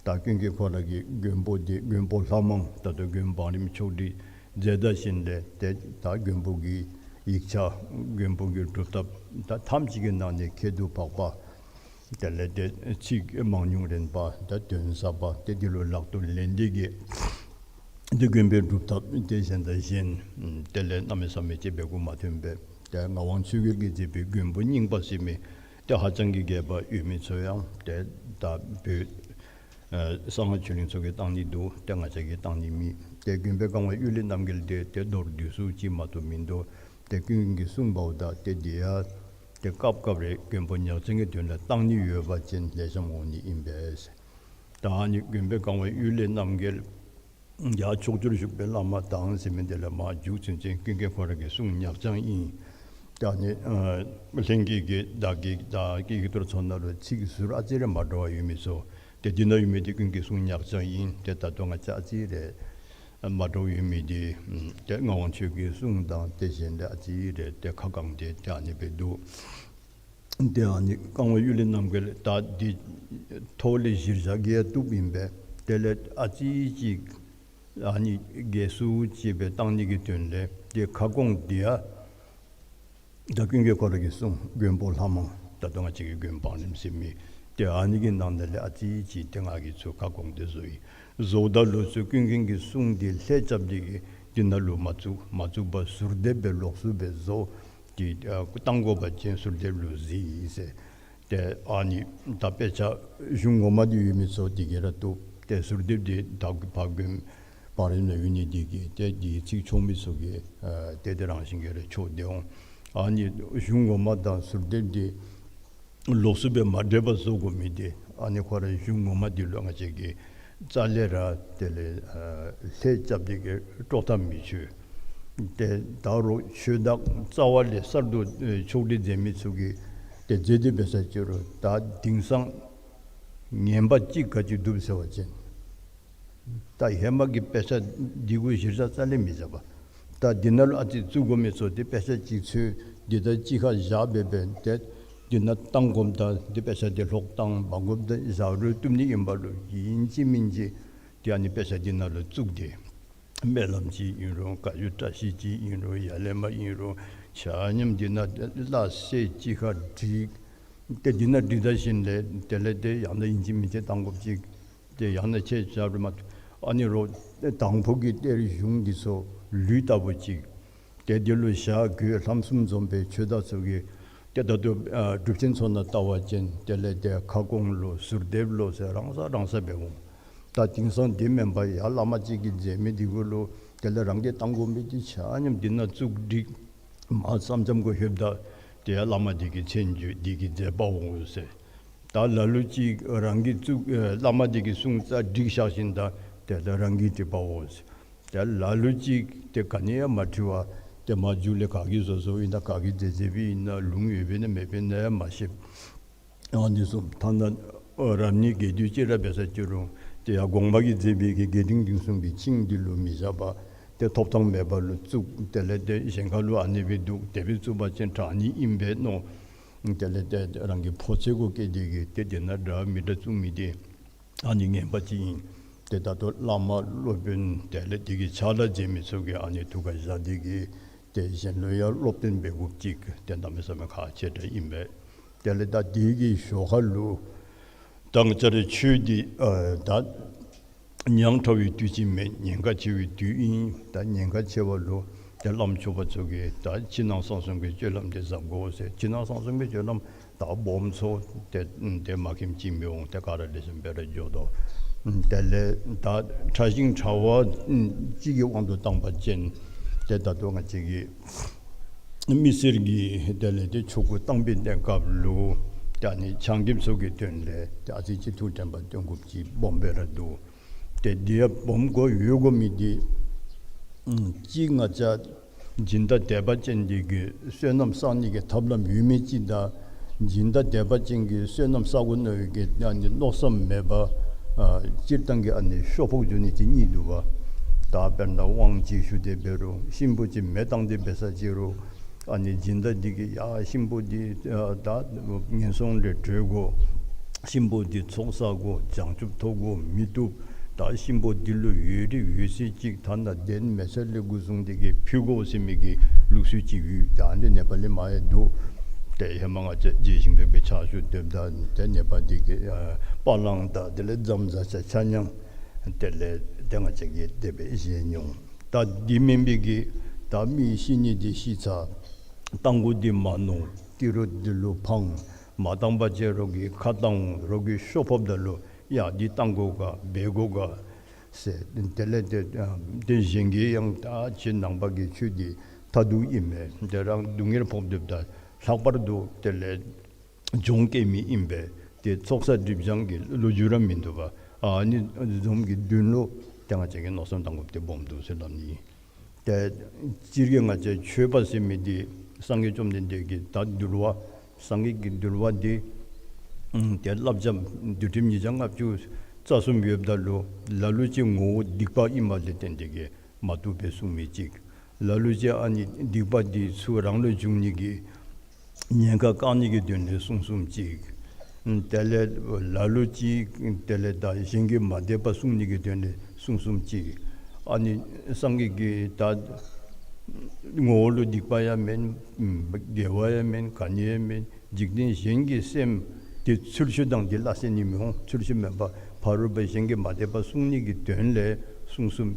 ད་ཀུན་མཁྱེན་ཁོ་ར་གི་མགོན་པོ་འདི་མགོན་པོ་ལྷ་མང་ད་ལྟོ་མགོན་བང་རིམ་ཕྱོགས་སྒྲིག་མཛད་ད་ཞིནམ་ལས་ཏེ་ད་མགོན་པོ་གི་ཡིག་ཆ་མགོན་པོ་གི་སྒྲུབ་ཐབས་ད་ཐམས་ཅད་ཀྱི་ནང་ནས་ཁྱད་དུ་འཕགས་པ་དེ་ལས་ཏེ་ཚིག་མང་ཉུང་རན་པ་ད་དོན་ཟབ་པ་ཏེ་འདི་ལུ་ལག་ཏུ་ལེན་ཏེ་གི་ཏེ་མགོན་པོའི་སྒྲུབ་ཐབས་ཏེ་གཞན་དང་གཞན་དེ་ལས་གནམ་མེད་ས་མེད་ཅིག་འབད་དགོཔ་མ་ཐོན་པས། ཏེ་ངག་དབང་ཆོས་རྒྱལ་གྱིས་མཛད་པའི་མགོན་པོ་རྙིང་པ་ཟེར་མི་ཏེ་ཧ་ཅང་གི་རྒྱས་པ་ཡོད་མི་ཚུ་ཡང་ཏེ་ད་བོད་ཨ་གསང་སྔགས་ཆོས་གླིང་ཚུ་གིས་བཏང་ནི་འདུག། ཏེ་ང་བཅས་ཀྱིས་བཏང་ནི་མེད། ཏེ་མགོན་པོའི་བཀའ་དབང་གཡུལ་ལས་རྣམ་རྒྱལ་འདི་ཏེ་མདོར་བསྡུས་སུ་ཅིག་མ་གཏོགས་མིན་འདུག། ཏེ་ཀུན་མཁྱེན་གྱིས་གསུངས་པ་འོ་ད་ཏེ་འདི་ཡང་ཏེ་སྐབས་སྐབས་རེ་མགོན་པོ་ཉག་ཅན་གྱི་དོན་ལུ་བཏང་ནི་ཡོད་པ་ཅིན་ལེགས་ཤོམ་འོང་ནི་ཨིན་པས། ད་ཨ་ནི་མགོན་པོའི་བཀའ་དབང་གཡུལ་ལས་རྣམ་རྒྱལ་ཡར་ཕྱོགས་བཅུར་བཞུགས་པའི་བླ་མ་དང་ཟེར་མི་འདི་ལས་མར་མཇུག་ཚུན་ཚོད་ཀུན་མཁྱེན་ཁོ་ར་གི་གསུང་ཉག་ཅན་ཨིན། ད་ནི་ཨ་ལྷན་རྒྱས་ཀྱི་བདག་གི་བདག་གི་ཡིག་ཐོག་ཚོགས་ནང་ལུ་ཚིག་ཟུར་ཨ་ཙི་རེ་མ་འདྲཝ་ཡོད་མི་ཚུ་ཏེ་འདི་ནང་ཡོད་མི་འདི་ཀུན་གྱི་གསུང་ཉག་ཅིག་ཨིན། ཏེ་ད་ལྟོ་ང་བཅས་ཨ་ཙི་རེ་མ་འདྲཝ་ཡོད་མི་འདི་ཏེ་ངག་དབང་ཆོས་ཀྱི་གསུང་དང་ཏེ་གཞན་ལས་ཨ་ཙི་རེ་ཏེ་ཁ་བསྐངས་ཏེ་ཏེ་ཨ་ནི་སྦེ་འདུག། ཏེ་ཨ་ནི་བསྐང་བ་གཡུལ་ལས་རྣམ་རྒྱལ་ད་འདི་ཐོག་ལས་གཞིར་བཞག་གི་ཡང་བཏུབ་ཨིན་པས། དེ་ལས་ཨ་ཙི་ཅིག་ཨ་ནི་རྒྱས་སུ་ཅིག་སྦེ་བཏང་ནི་གི་དོན་ལས་ཏེ་ཁ་སྐོང་འདི་ཡང་ད་ཀུན་མཁྱེན་ཁོ་ར་གི་གསུང་མགོན་པོ་ལྷ་མང་ད་ལྟོ་ང་བཅས་ཀྱི་མགོན་པོ་བང་རིམ་ཟེར་མི་ཏེ་ཨ་ནི་གི་ནང་ན་ལས་ཨ་ཙི་ཅིག་ཏེ་ང་གིས་ཚུར་ཁ་སྐོང་སྟེ་བཟོ་ཡི། བཟོཝ་ད་ལུ་ཚུར་ཀུན་མཁྱེན་གྱི་གསུང་འདི་ལྷད་རྐྱབ་སྟེ་གིས་འདི་ནང་ལུ་མ་བཙུགས། མ་བཙུགས་པར་ཟུར་འདེབས་སྦེ་ལོགས་སུ་སྦེ་བཟོ་སྟེ་ཨ་བཏང་དགོ་པ་ཅིན་ཟུར་འདེབས་ལུ་གཟིགས་ཟེར། ཏེ་ཨ་ནི་ད་དཔེ་ཆ་གཞུང་ངོ་མ་འདི་ཡོད་མི་ཚུ་འདི་གིས་ར་བཏུབ། ཏེ་ཟུར་འདེབས་འདི་ད་ཕར་མགོན་པོ་བང་རིམ་ནང་ཡོད་ནི་འདི་གིས་ཏེ་འདི་ཚིག་ཆོག་མི་ཚུ་གིས་ཨ་ཏེ་དེ་རང་བཞིན་གྱིས་ར་ཆོག་སྟེ་འོང་། ཨ་ནི་གཞུང་ངོ་མ་དང་ཟུར་འདེབས་འདི་ལོགས་སུ་སྦེ་མ་འདྲེས་པར་བཟོ་དགོ་མི་འདི་ཨ་ནི་ཁོ་ར་གཞུང་ངོ་མ་འདི་ལུ་ང་བཅས་ཀྱིས་རྩ་ལས་ར་དེ་ལས་ཨ་ལྷད་རྐྱབ་སྟེ་གིས་དཀྲོག་ཐག་མི་ཆོད། ཏེ་ད་རུང་ཆོས་བདག་རྩ་བ་ལས་གསར་དུ་ཨེ་ཕྱོགས་སྒྲིག་མཛད་མི་ཚུ་གིས་ཏེ་མཛད་དེ་འབད་ས་ཅིག་རུང་ད་དེང་སང་ངན་པ་ཅིག་ག་ཅི་འདུག་ཟེར་བ་ཅིན་ད་ཧེ་མ་གི་དཔེ་ཆ་འདི་གུ་གཞིར་བཞག་རྩ་ལས་མི་བཞག་པར་ད་འདི་ནང་ལུ་ཨ་ཙི་བཙུགས་དགོ་མི་ཚུ་ཏེ་དཔེ་ཆ་ཅིག་འཚོལ་འདི་དང་གཅིག་ཁར་བཞག་སྦེ་འབད་ཏེ་འདི་ནང་བཏང་དགོཔ་དང་འདི་དཔེ་ཆ་འདི་ལྷོག་བཏང་འབག་དགོཔ་དང་བཞག་རུང་བཏུབ་ནི་ཨིན་པ་ལུ་ཨིན་ཅི་མིན་ཅི་ཏེ་ཨ་ནི་དཔེ་ཆ་འདི་ནང་ལུ་བཙུགས་ཏེ་སྨོན་ལམ་ཅིག་ཨིན་རུང་བཀའ་བརྒྱུད་བཀྲ་ཤིས་ཅིག་ཨིན་རུང་ཡར་ལས་མར་ཨིན་རུང་ཆ་མཉམ་འདི་ནང་ཏེ་སླ་བསྲེ་གཅིག་ཁར་བསྒྲིགས། ཏེ་འདི་ནང་བསྒྲིགས་ད་ཞིནམ་ལས་དེ་ལས་ཏེ་ཡང་ན་ཨིན་ཅི་མིན་ཅི་བཏང་དགོཔ་ཅིག་ཏེ་ཡང་ན་ཁྱེད་ཅག་རུང་མ་ཨ་ནི་རོགས་དང་ཕུ་གི་གཏེར་གཞུང་འདི་ཚུ་ལུད་ལྟ་བུ་ཅིག་ཏེ་འདི་ལུ་ཞྭ་གོས་ལྷམ་གསུམ་འཛོམས་པའི་ཆོས་བདག་ཚུ་གིས་ཏེ་ད་ལྟོ་ཨ་སྒྲུབ་ཆེན་ཚུ་ནང་བལྟ་བ་ཅིན་དེ་ལས་ཏེ་ཁ་སྐོང་ལོ་ཟུར་འདེབས་ལོ་ཟེར་རང་ས་རང་ས་སྦེ་འོང་། ད་དེང་སང་འདི་མེན་པར་ཡར་བླ་མ་ཅིག་གིས་མཛད་མི་འདི་གུ་ལུ་དེ་ལས་རང་གིས་བཏང་དགོ་མི་འདི་ཆ་མཉམ་འདི་ནང་བཙུགས་བསྒྲིགས། མར་ཙམ་ཙམ་གུ་ལྷོདཔ་ད་ཏེ་ཡར་བླ་མ་འདི་གི་མཚན་བརྗོད་འདི་གིས་མཛད་པའོ་ཟེར། ད་ལ་ལུ་ཅིག་རང་གིས་བཙུགས་ཨེ་བླ་མ་འདི་གི་གསུང་རྩ་བསྒྲིགས་བཞག་ཞིནམ་ད་དེ་ལས་རང་གིས་བྲིས་པའོ་ཟེར། ཏེ་ལ་ལུ་ཅིག་ཏེ་ག་ནི་ཡང་མ་བྲི་བར་ཏེ་མ་མཇུག་ལས་ག་གིས་བཟོ་བཟོཝ་ཨིན་ན་ག་གིས་མཛད་མཛདཔ་ཨིན་ན་ལུང་ཡོདཔ་ཨིན་ན་མེདཔ་ཨིན་ན་ཡང་མ་ཤེས། ཨ་ནི་ཚུ་ཐ་ན་ཨ་རབ་གནས་རྒྱས་བསྡུས་ཅིག་ར་འབད་ས་ཅིག་རུང་ཏེ་ཡར་གོང་མ་གིས་མཛད་པའི་གི་རྒྱས་འབྲིང་བསྡུས་གསུམ་གྱི་ཆིངས་འདི་ལུ་མི་བཞག་པར་ཏེ་ཐོབ་ཐང་མེད་པ་ལུ་བཙུགས། དེ་ལས་ཏེ་གཞན་ཁ་ལུ་ཨ་ནི་སྦེ་འདུག་དེ་སྦེ་བཙུགས་པ་ཅིན་དྲག་ནི་ཨིན་པས་མནོ། དེ་ལས་ཏེ་རང་གི་ཕོ་ཚོད་གུ་བསྐྱེད་དེ་གིས་ཏེ་འདི་ནང་འདྲ་མི་འདྲ་བཙུགས་མི་འདི་ཨ་ནི་ངན་པ་ཅིག་ཨིན། ཏེ་ད་ལྟོ་བླ་མ་སློབ་དཔོན་དེ་ལས་དེ་གི་ཕྱག་ལཱ་མཛད་མི་ཚུ་གིས་ཨ་ནི་ཐུགས་ཁར་བཞག་སྟེ་གིས་ཏེ་གཞན་ལུ་ཡང་སློབ་སྟོན་འབད་དགོཔ་ཅིག་ཏེ་གནམ་མེད་ས་མེད་ཁག་ཆེ་དྲགས་ཨིན་པས། དེ་ལས་ད་དེ་གི་ཞོར་ཁ་ལུ་ད་ང་བཅས་རའི་ཆོས་འདི་ཨ་ད་ཉག་ཕྲ་བའི་དུས་ཅིག་མེན། ཉེན་ཁ་ཆེ་བའི་དུས་ཨིན། ད་ཉེན་ཁ་ཆེ་བ་ལུ་ཏེ་བླམ་ཆོསཔ་ཚུ་གིས་ད་ཕྱི་ནང་གསང་གསུམ་གྱི་སྤྱོད་ལམ་འདི་བཟང་དགོ་ཟེར། ཕྱི་ནང་གསང་གསུམ་གྱི་སྤྱོད་ལམ་ད་སྦོམ་ཚུ་ཏེ་ཏེ་མ་མཁྱེནམ་ཅིག་མི་འོང་། ཏེ་ག་ར་ལེགས་ཤོམ་སྦེ་ར་འགྱོ་དོ། དེ་ལས་ད་ཕྲ་ཞིང་ཕྲ་བ་ཅིག་གི་དབང་དུ་བཏང་པ་ཅིན་ཏེ་ད་ལྟོ་ང་བཅས་ཀྱི་མི་སེར་གྱི་དེ་ལས་ཏེ་ཆོ་ག་བཏང་པའི་གནས་སྐབས་ལུ་ཏེ་ཨ་ནི་ཕྱག་མགྱོགསཔ་ཚུ་གི་དོན་ལས་ཏེ་ཨ་ཙི་ཅིག་ཐུགས་དྲན་པ་བཏོན་དགོཔ་ཅིག་སྦོམ་སྦེ་ར་འདུག། ཏེ་འདི་ཡང་སྦོམ་དགོ་ཡོད་དགོ་མི་འདི་ཨམ་གཅིག་ང་བཅས་སྦྱིན་བདག་དད་པ་ཅན་འདི་གིས་བསོད་ནམས་བསག་ནི་གི་ཐབས་ལམ་ཡོད་མི་ཅིག་དང་སྦྱིན་བདག་དད་པ་ཅན་གྱིས་བསོད་ནམས་བསག་དགོ་མནོ་བའི་གི་ཨ་ནི་མནོ་བསམ་མེད་པར་ཨ་སྤྱིར་བཏང་གི་ཨ་ནི་ཤོ་ཕོག་འགྱོ་ནི་ཅིག་གཉིས་འདུག་པ། ད་དཔེར་ན་དབང་ཅིག་ཞུ་སྟེ་འབད་རུང་གཤིན་པོ་ཅིག་མེ་བཏང་སྟེ་འབད་ས་ཅིག་རུང་ཨ་ནི་སྦྱིན་བདག་འདི་གིས་ཡ་གཤིན་པོ་འདི་ཨ་ད་ངན་སོང་ལས་གྲོལ་དགོ། གཤིན་པོ་འདི་ཚོགས་བསག་དགོ། བྱང་ཆུབ་ཐོབ་དགོ། མི་བཏུབ། ད་གཤིན་པོ་འདི་ལུ་ཡོད་རིགས་ཡོད་ཚད་ཅིག་ཐ་ན་གདན་མེ་སེར་ལས་འགོ་བཟུང་སྟེ་གིས་ཕུལ་དགོ་ཟེར་མི་གི་ལུགས་སྲོལ་ཅིག་ཡོད། ད་འདི་ནེ་པ་ལི་མ་ཡང་འདུག། ཏེ་ཧེ་མ་ང་བཅས་རྗེ་ཞིང་ཕེབས་པའི་ཕྱག་ཞུ་སྡོདཔ་ད་ཏེ་ནེ་པ་འདི་གི་ཨ་པ་ལང་དང་དེ་ལས་རྫམ་བཟའ་བྱ་ཆ་མཉམ་དེ་ལས་ཏེ་ང་བཅས་ཀྱིས་དེ་སྦེ་བཞེས་མྱོང་། ད་འདི་མེན་པའི་གི་ད་མི་ཤི་ནི་འདི་ཤི་ཚར། བཏང་དགོ་འདི་མ་མནོ། ཏི་རུ་འདི་ལུ་འཕང་། མ་བཏང་པ་ཅིན་རོགས་ཀྱིས་ཁ་བཏང་འོང་། རོགས་ཀྱིས་ཤོ་ཕོགཔ་ད་ལུ་ཡ་འདི་བཏང་དགོ་ག་འབད་དགོ་ག་ཟེར། དེ་ལས་ཏེ་ཨ་དེ་གཞན་གྱིས་ཡང་ད་ཁྱེད་ནང་པ་གི་ཆོས་འདི་མཐར་ཐུག་ཨིན་མས། དེ་རང་སྡུག་བསྔལ་ཕོག་སྡོདཔ་ད་ལྷག་པར་དུ་དེ་ལས་གྱོང་བཀལ་མི་ཨིན་པས། ཏེ་ཚོགས་བསགས་སྒྲིབ་སྦྱང་གི་ལོ་རྒྱུས་ར་མིན་འདུག་པ། ཨ་ནི་འཛོམས་ཀྱི་དོན་ལུ་ཏེ་ང་བཅས་ཀྱིས་མནོ་བསམ་བཏང་དགོཔ་འདི་སྦོམ་འདུག་ཟེར་སླབ་ནི། ཏེ་སྤྱིར་གྱིས་ང་བཅས་ཆོས་པ་ཟེར་མི་འདི་ སངས་རྒྱས་བཅོམ་ལྡན་འདས་ཀྱི་ད་འདུལ་བ། སངས་རྒྱས་ཀྱི་འདུལ་བ་འདི་ཨམ་ཏེ་བསླབ་བྱ་འདུལ་ཁྲིམས་ཉིས་བརྒྱ་ལྔ་བཅུ་རྩ་གསུམ་ཡོདཔ་ད་ལུ་ལ་ལུ་ཅིག་ངོ་བོ་སྡིག་པ་ཨིནམ་ལས་བརྟེན་ཏེ་གིས་མ་བཏུབ་པས་གསུངས་མི་ཅིག། ལ་ལུ་ཅིག་ཨ་ནི་སྡིག་པ་འདི་ཚུ་རང་ལུ་འབྱུང་ནི་གི་ཉེན་ཁ་བཀག་ནི་གི་དོན་ལས་གསུངས་གསུངསམ་ཅིག། དེ་ལས་ལ་ལུ་ཅིག་དེ་ལས་ད་གཞན་གྱི་མ་དད་པ་བསྲུང་ནི་གི་དོན་ལས་གསུངས་གསུངསམ་ཅིག། ཨ་ནི་སངས་རྒྱས་ཀྱིས་ད་ངོ་བོ་ལུ་སྡིག་པ་ཡང་མེན། དགེ་བ་ཡང་མེན། ག་ནི་ཡང་མེན། འཇིག་རྟེན་གཞན་གྱི་སེམས་དེ་ཚུལ་ཤུལ་དང་དེ་སླ་བསྲེ་ནི་མི་འོང་། ཚུལ་ཤུལ་མེན་པར་ཕ་རོལ་པོ་གཞན་གྱི་མ་དད་པ་བསྲུང་ནི་གི་དོན་ལས་གསུངས་གསུངསམ།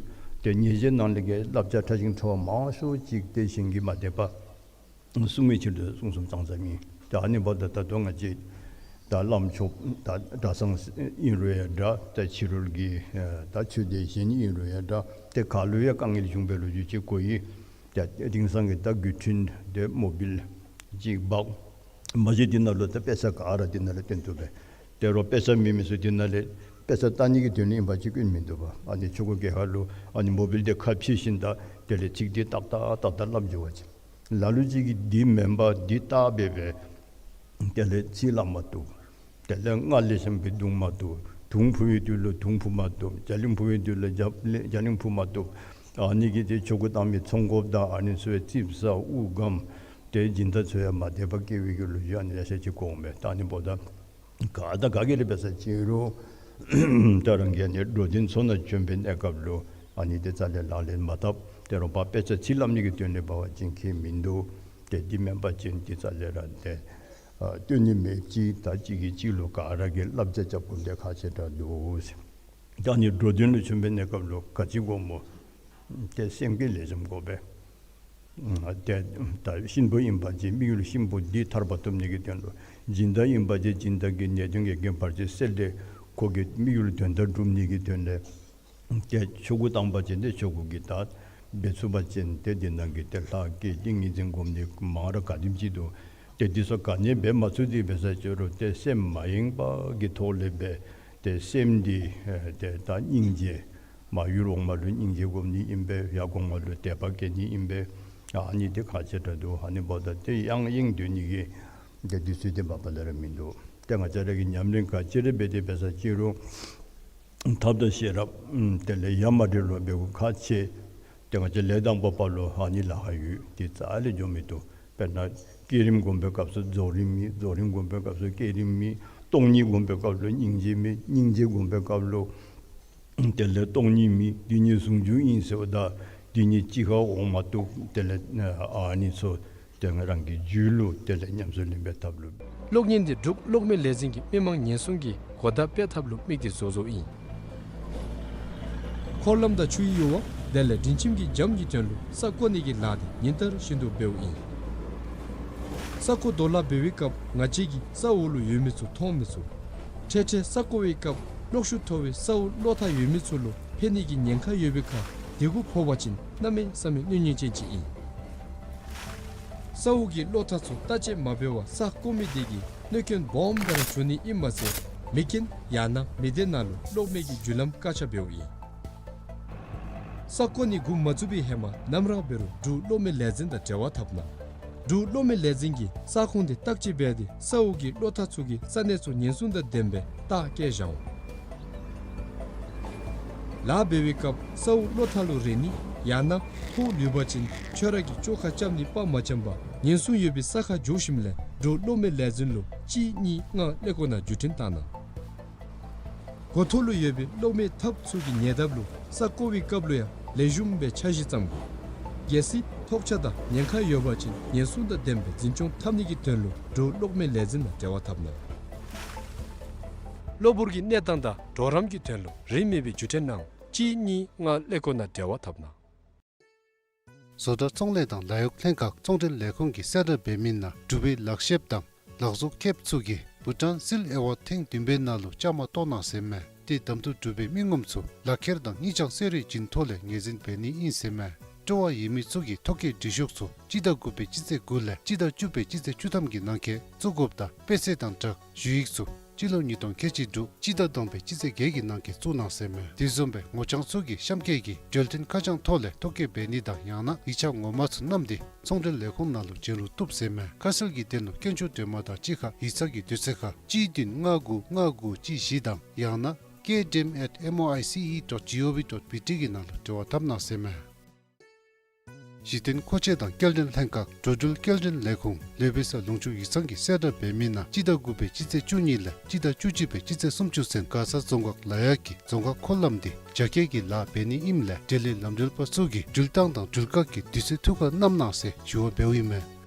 ཏེ་ཉེས་བྱས་ནང་ལས་ཀྱི་བསླབ་བྱ་ཕྲ་ཞིང་ཕྲ་བ་མང་ཤོས་ཅིག་ཏེ་གཞན་གྱི་མ་དད་པ་བསྲུང་བའི་ཕྱིར་དུ་གསུངས་གསུངསམ་ཙང་ཙ་ཨིན། ད་ཨ་ནི་འབདཝ་ད་ད་ལྟོ་ང་བཅས་ད་བླམ་ཆོསཔ་ད་གྲྭ་ཚང་ཨིན་རུང་ཡང་འདྲ། ད་ཕྱི་རོལ་གྱི་ད་ཆོས་སྡེ་གཞན་ཨིན་རུང་ཡང་འདྲ། ཏེ་ག་ལུ་ཡང་དཀའ་ངལ་བྱུང་བའི་ལོ་རྒྱུས་ཅིག་གོ་ཡི། ད་དེང་སང་གི་ད་བརྒྱུད་འཕྲིན་དེ་མོ་བཱའིལ་ཅིག་འབག། མ་གཞི་དེ་ནང་ལུ་ད་དཔེ་ཆ་ག་ར་དེ་ནང་ལུ་སྟོན་བཏུབ་པས། དེ་རུང་དཔེ་ཆ་མེད་མི་ཚུ་དེ་ནང་ལས་དཔེ་ཆ་ལྟ་ནི་གི་དོན་ལུ་ཨིན་པ་ཅིན་སྐྱོན་མིན་འདུག་པ། ཨ་ནི་ཆོ་ག་གི་ཁ་ལུ་ཨ་ནི་མོ་བཱའིལ་དེ་ཁ་ཕྱེ་ཞིནམ་ད་དེ་ལས་ཚིག་དེ་ཏག་ཏག་ཏག་ཏག་སླབ་འགྱོ་བ་ཅིན། ལ་ལུ་ཅིག་གིས་འདི་མེན་པར་འདི་བལྟ་སྦེ་སྦེ་དེ་ལས་ཚིག་སླབ་མ་བཏུབ། དེ་ལས་རྔ་ལེགས་ཤོམ་སྦེ་བརྡུང་མ་བཏུབ། དུང་འཕུ་བའི་དུས་ལུ་དུང་འཕུ་མ་བཏུབ། རྒྱ་གླིང་འཕུ་བའི་དུས་ལུ་རྒྱ་རྒྱ་གླིང་འཕུ་མ་བཏུབ། ཨ་ནི་གིས་ཏེ་ཆོ་ག་བཏང་མི་ཚོང་འགོཔ་དང་ཨ་ནི་ཚུ་ཡང་ཙིགཔ་ཟ་དབུགས་སྒམ། ཏེ་སྦྱིན་བདག་ཚུ་ཡང་མ་དད་པ་སྐྱེ་བའི་གི་ལོ་རྒྱུས་ཨ་ནི་ལེ་ཤ་ཅིག་གོཝ་མས། ད་ཨ་ནི་འབདཝ་ད་ག་དང་ག་གིས་ར་འབད་ས་ཅིན་རུང་ད་རང་གིས་ཨ་ནི་འགྲོ་དོན་ཚོགས་ནང་བྱོན་པའི་གནས་སྐབས་ལུ་ཨ་ནི་དེ་རྩ་ལས་ལག་ལེན་མ་འཐབ། དེ་རུང་ཕར་དཔེ་ཆ་ཚིག་སླབ་ནི་གི་དོན་ལས་འབད་བ་ཅིན་ཁྱད་མིན་འདུག། ཏེ་འདི་མེན་པ་ཅིན་འདི་རྩ་ལས་ར་ཏེ་ཨ་སྟོན་ནི་མེདཔ་ཅིག། ད་གཅིག་གིས་གཅིག་ལུ་ག་ར་གིས་བསླབ་བྱ་རྐྱབ་དགོཔ་འདི་ཁག་ཆེ་དྲགས་འདུག་ཟེར། ད་ཨ་ནི་འགྲོ་དོན་ལུ་བྱོན་པའི་གནས་སྐབས་ལུ་ག་ཅི་དགོཔ་སྨོ། ཏེ་སེམས་བསྐྱེད་ལེགས་ཤོམ་དགོ་པས། ཨ་ཏེ་ད་གཤིན་པོ་ཨིན་པ་ཅིན་དམིགས་ཡུལ་གཤིན་པོ་འདི་ཐར་པ་ཐོབ་ནི་གི་དོན་ལུ། སྦྱིན་བདག་ཨིན་པ་ཅིན་སྦྱིན་བདག་གི་ནད་གདོན་གྱི་རྐྱེན་བར་ཆད་སེལ་ཏེ་ཁོ་གི་དམིགས་ཡུལ་དོན་དག་སྒྲུབ་ནི་གི་དོན་ལས། ཏེ་ཆོ་ག་བཏང་པ་ཅིན་ཏེ་ཆོ་ག་གི་ད་འབད་ཚུགས་པ་ཅིན་ཏེ་འདི་ནང་གི་ཏེ་ལྷ་བསྐྱེད་ཏིང་ངེ་འཛིན་སྒོམ་ནི་མང་རབས་ག་དེམ་ཅིག་འདུག། ཏེ་འདི་ཚུ་ག་ནི་འབད་མ་ཚུགས་ཏེ་འབད་ས་ཅིན་རུང་ཏེ་སེམས་མ་ཡེངས་པ་གི་ཐོག་ལས་འབད། ཏེ་སེམས་འདི་ཨེ་ཏེ་ད་སྙིང་རྗེ། མར་ཡུལ་འོག་མ་ལུ་སྙིང་རྗེ་སྒོམ་ནི་ཨིན་པས། ཡར་གོང་མ་ལུ་དད་པ་བསྐྱེད་ནི་ཨིན་པས། ཨ་ནི་འདི་ཁག་ཆེ་དྲགས་འདུག། ཨ་ནི་འབདཝ་ད་ཏེ་ཡང་ཡེངས་སྡོད་ནི་གི་ཏེ་དུས་ཚོད་འདི་མ་པ་ལས་ར་མིན་འདུག། ཏེ་ང་བཅས་ར་གིས་ཉམས་ལེན་ག་ཅི་ར་འབད་དེ་འབད་ས་ཅིན་རུང་ཐབས་དང་ཤེས་རབ་དེ་ལས་ཡ་མ་བྲལ་བར་འབད་དགོཔ་ཁག་ཆེ། ཏེ་ང་བཅས་ལས་དང་པོ་པ་ལུ་ཨ་ནི་ལཱ་ཁག་ཡོད། དེ་རྩ་ལས་འགྱོ་མི་བཏུབ། དཔེར་ན་བསྐྱེད་རིམ་སྒོམ་པའི་སྐབས་སུ་རྫོགས་རིམ་མེད། རྫོགས་རིམ་སྒོམ་པའི་སྐབས་སུ་བསྐྱེད་རིམ་མེད། སྟོང་ཉིད་སྒོམ་པའི་སྐབས་ལུ་སྙིང་རྗེ་མེད། སྙིང་རྗེ་སྒོམ་པའི་སྐབས་ལུ་དེ་ལས་སྟོང་ཉིད་མེད། འདི་ཉིད་ཟུང་འཇུག་ཨིན་ཟེརཝ་ད་འདི་ཉིད་གཅིག་ཁར་འོང་མ་བཏུབ། དེ་ལས་ཨ་ནི་ཚུ་ཏེ་ང་རང་གི་རྒྱུད་ལུ་དེ་ལས་ཉམས་སུ་ལེན་པའི་ཐབས་ལུ། གློག་བརྙན་འདི་འབྲུག་གློག་མེ་ལས་འཛིན་གྱིས་མི་མང་ཉེན་སྲུང་གི་གོ་བརྡ་སྤེལ་ཐབས་ལུ་དམིགས་ཏེ་བཟོ་བཟོཝ་ཨིན། འཁོར་ལམ་དང་ཆུའི་ཡུར་བ་དེ་ལས་སྒྲིང་ཁྱིམ་གྱི་འཇམ་གྱི་དོན་ལུ་ས་བརྐོ་ནི་གི་ལཱ་འདི་ཉིན་ལྟར་བཞིན་དུ་འབདཝ་ཨིན། ས་བརྐོ་རྡོ་སླག་འབད་བའི་སྐབས་ང་བཅས་ཀྱིས་ས་འོག་ལུ་ཡོད་མི་ཚུ་མཐོང་མི་ཚུགས། འཕྲལ་འཕྲལ་ས་བརྐོ་བའི་སྐབས་གློག་ཤུགས་མཐོ་བའི་ས་འོག་གློག་ཐག་ཡོད་མི་ཚུ་ལུ་འཕེན་ནི་གི་ཉེན་ཁ་ཡོད་པའི་ཁར་དེ་གུ་ཕོག་པ་ཅིན་གནམ་མེད་ས་མེད་གནོད་ཉེན་ཅན་ཅིག་ཨིན། ས་འོག་གི་གློག་ཐག་ཚུ་བརྟག་དཔྱད་མ་འབད་བར་ས་བརྐོ་མི་དེ་གིས་གནོད་སྐྱོན་སྦོམ་སྦེ་ར་འབྱུང་ནི་ཨིནམ་མ་ཚད་མེ་རྐྱེན་ཡང་ན་མེ་མདའི་ནང་ལུ་གློག་མེ་གི་རྒྱུ་ལམ་བཀག་ཆ་འབདཝ་ཨིན། ས་བརྐོ་ནི་འགོ་མ་བཙུགས་པའི་ཧེ་མ་ནམ་ར་འབད་རུང་འབྲུག་གློག་མེ་ལས་འཛིན་དང་འབྲེལ་བ་འཐབ་གནང་། འབྲུག་གློག་མེ་ལས་འཛིན་གྱིས་ས་ཁོངས་དེ་བརྟག་དཔྱད་འབད་དེ་ས་འོག་གི་གློག་ཐག་ཚུ་གིས་ས་གནས་ཚུ་ཉེན་སྲུང་དང་ལྡནམ་སྦེ་བརྟག་བསྐྱལ་བཞག་འོང་། ལཱ་འབད་བའི་སྐབས་ས་འོག་གློག་ཐག་ལུ་རེག་ནི་ཡང་ན་ཁོག་ལུས་པ་ཅིན་ཁྱོད་ར་གིས་བཅོ་ཁ་རྐྱབ་ནི་དཔའ་མ་འཆམ་པར་ཉེན་སྲུང་ཡོད་པའི་ས་ཁར་འགྱོ་ཞིནམ་ལས་འབྲུག་གློག་མེ་ལས་འཛིན་ལུ་གཅིག་གཉིས་ལྔ་ཀླད་ཀོར་ནང་བརྒྱུད་འཕྲིན་བཏང་གནང་། འགོ་ཐོག་ལུ་ཡོད་པའི་གློག་མེ་ཐགཔ་ཚུ་གི་ཉེ་འདབས་ལུ་ས་བརྐོ་བའི་སྐབས་ལུ་ཡང་ལེགས་ཤོམ་སྦེ་འཆར་གཞི་བརྩམ་དགོ། གལ་སྲིད་ཐོགས་ཆགས་དང་ཉེན་ཁ་ཡོད་པ་ཅིན་ཉེན་སྲུང་དང་ལྡནམ་སྦེ་འཛིན་སྐྱོང་འཐབ་ནི་གི་དོན་ལུ་འབྲུག་གློག་མེ་ལས་འཛིན་དང་འབྲེལ་བ་འཐབ་གནང་། གློ་བུར་གྱི་གནས་སྟངས་དང་གྲོགས་རམ་གྱི་དོན་ལུ་རིན་མེད་པའི་བརྒྱུད་འཕྲིན་གནང་གཅིག་གཉིས་ལྔ་ཀླད་ཀོར་ནང་འབྲེལ་བ་འཐབ་གནང་། བཟོ་གྲྭ་ཚོང་ལས་དང་ལཱ་གཡོག་ལྷན་ཁག་ཚོང་འབྲེལ་ལས་ཁུངས་ཀྱིས་གསལ་བསྒྲགས་འབད་མི་ནང་འབྲུག་པའི་ལག་ཤེསཔ་དང་ལག་བཟོ་མཁསཔ་ཚུ་གིས་བྷུ་ཊཱན་སིལ་ཨེ་ཝཱཌ་ཐེངས་བདུན་པའི་ནང་ལུ་བཅའ་མར་གཏོགས་གནང་ཟེར་མས། ཏེ་གདམ་འཐུ་གྲུབ་པའི་མི་ངོམ་ཚུ་ལག་ཁྱེར་དང་སྙིང་བཅངས་གསོལ་རས་བྱིན་ཐོག་ལས་ངོས་འཛིན་འབད་ནི་ཨིན་ཟེར་མས། སྤྲོ་བ་ཡོད་མི་ཚུ་གིས་ཐོ་བཀོད་འབྲི་ཤོག་ཚུ་སྤྱི་ཟླ་དགུ་པའི་སྤྱི་ཚེས་དགུ་ལས་སྤྱི་ཟླ་བཅུ་པའི་སྤྱི་ཚེས་བཅུ་ཐམ་གྱི་ནང་འཁོད་བཙུགས་དགོཔ་དང་དཔེ་ཚད་དང་སྦྲགས་ཞུ་ཡིག་ཚུ་ སྤྱི་ལོ་ཉིས་སྟོང་ཁལ་གཅིག་དྲུག་སྤྱི་ཟླ་བདུན་པའི་སྤྱི་ཚེས་བརྒྱད་ཀྱི་ནང་འཁོད་བཙུགས་གནང་ཟེར་མས། དེ་བཟུམ་སྦེ་ངོ་རྐྱང་ཚུ་གིས་གཤམ་འཁོད་ཀྱི་འབྲེལ་མཐུད་ཁ་བྱང་ཐོག་ལས་ཐོ་བཀོད་འབད་ནི་དང་ཡང་ན་ཡིག་ཆ་ངོ་མ་ཚུ་བསྣམས་ཏེ་ཚོང་འབྲེལ་ལས་ཁུངས་ནང་ལུ་བྱོན་རུང་བཏུབ་ཟེར་མས། ཁ་གསལ་གྱི་དོན་ལུ་སྐྱོན་བརྗོད་འདྲི་མ་དང་གཅིག་ཁར་ཡིག་ཚང་གི་དུས་ཚོད་ཁར་གཅིག་བདུན་ལྔ་དགུ་ལྔ་དགུ་གཅིག་བཞི་དང་ཡང་ན་ཀེ་ཌི་ཨེམ་ཨེཊ་མོ་ཨའི་སི་ཨི་ཌོཊ་ཇི་ཨོ་ཝི་ཌོཊ་བི་ཊི་གི་ནང་ལུ་འབྲེལ་བ་འཐབ་གནང་ཟེར་མས། གཞི་རྟེན་མཁོ་ཆས་དང་སྐྱེལ་འདྲེན་ལྷན་ཁག་འགྲོ་འགྲུལ་སྐྱེལ་འདྲེན་ལས་ཁུངས་ལུས་པའི་ས་ལུང་ཕྱོགས་ཡིག་ཚང་གིས་གསལ་བསྒྲགས་འབད་མི་ནང་སྤྱི་ཟླ་དགུ་པའི་སྤྱི་ཚེས་བཅུ་གཉིས་ལས་སྤྱི་ཟླ་བཅུ་གཅིག་པའི་སྤྱི་ཚེས་སུམ་ཅུ་ཚུན་མགར་ས་རྫོང་ཁག་ལ་ཡག་གི་རྫོང་ཁག་འཁོར་ལམ་འདི་རྒྱ་སྐྱེད་ཀྱི་ལཱ་འབད་ནི་ཨིནམ་ལས་འབྲེལ་ཡོད་ལམ་འགྲུལ་པ་ཚུ་གིས་འགྲུལ་ཐངས་དང་འགྲུལ་བཀག་གི་དུས་ཚོད་ཐུགས་ཁར་བསྣམ་གནང་ཟེར་ཞུ་བ་འབདཝ་ཨིན་མས།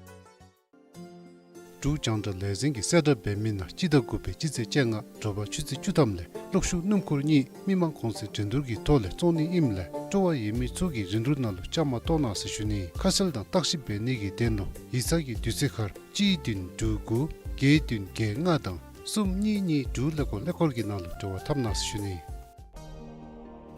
འབྲུག་རྒྱང་བསྒྲགས་ལས་འཛིན་གྱིས་གསལ་བསྒྲགས་འབད་མི་ནང་སྤྱི་ཟླ་དགུ་པའི་སྤྱི་ཚེས་བཅོ་ལྔ་དྲོ་པ་ཆུ་ཚོད་བཅུ་ཐམ་ལས་གློག་ཤུགས་སྣུམ་འཁོར་གཉིས་མི་མང་གོང་ཚད་འགྲན་བསྡུར་གྱི་ཐོག་ལས་བཙོང་ནི་ཨིནམ་ལས་སྤྲོ་བ་ཡོད་མི་ཚུ་གིས་རིན་བསྡུར་ནང་ལུ་བཅའ་མར་གཏོགས་གནང་ཟེར་ཞུ་ནི། ཁ་གསལ་དང་བརྟག་ཞིབ་འབད་ནི་གི་དོན་ལུ་ཡིག་ཚང་གི་དུས་ཚོད་ཁར་གཅིག་བདུན་དྲུག་དགུ་བརྒྱད་བདུན་བརྒྱད་ལྔ་དང་གསུམ་གཉིས་གཉིས་དྲུག་ཀླད་ཀོར་ཀླད་ཀོར་གྱི་ནང་ལུ་འབྲེལ་བ་འཐབ་གནང་ཟེར་ཞུ་ནི།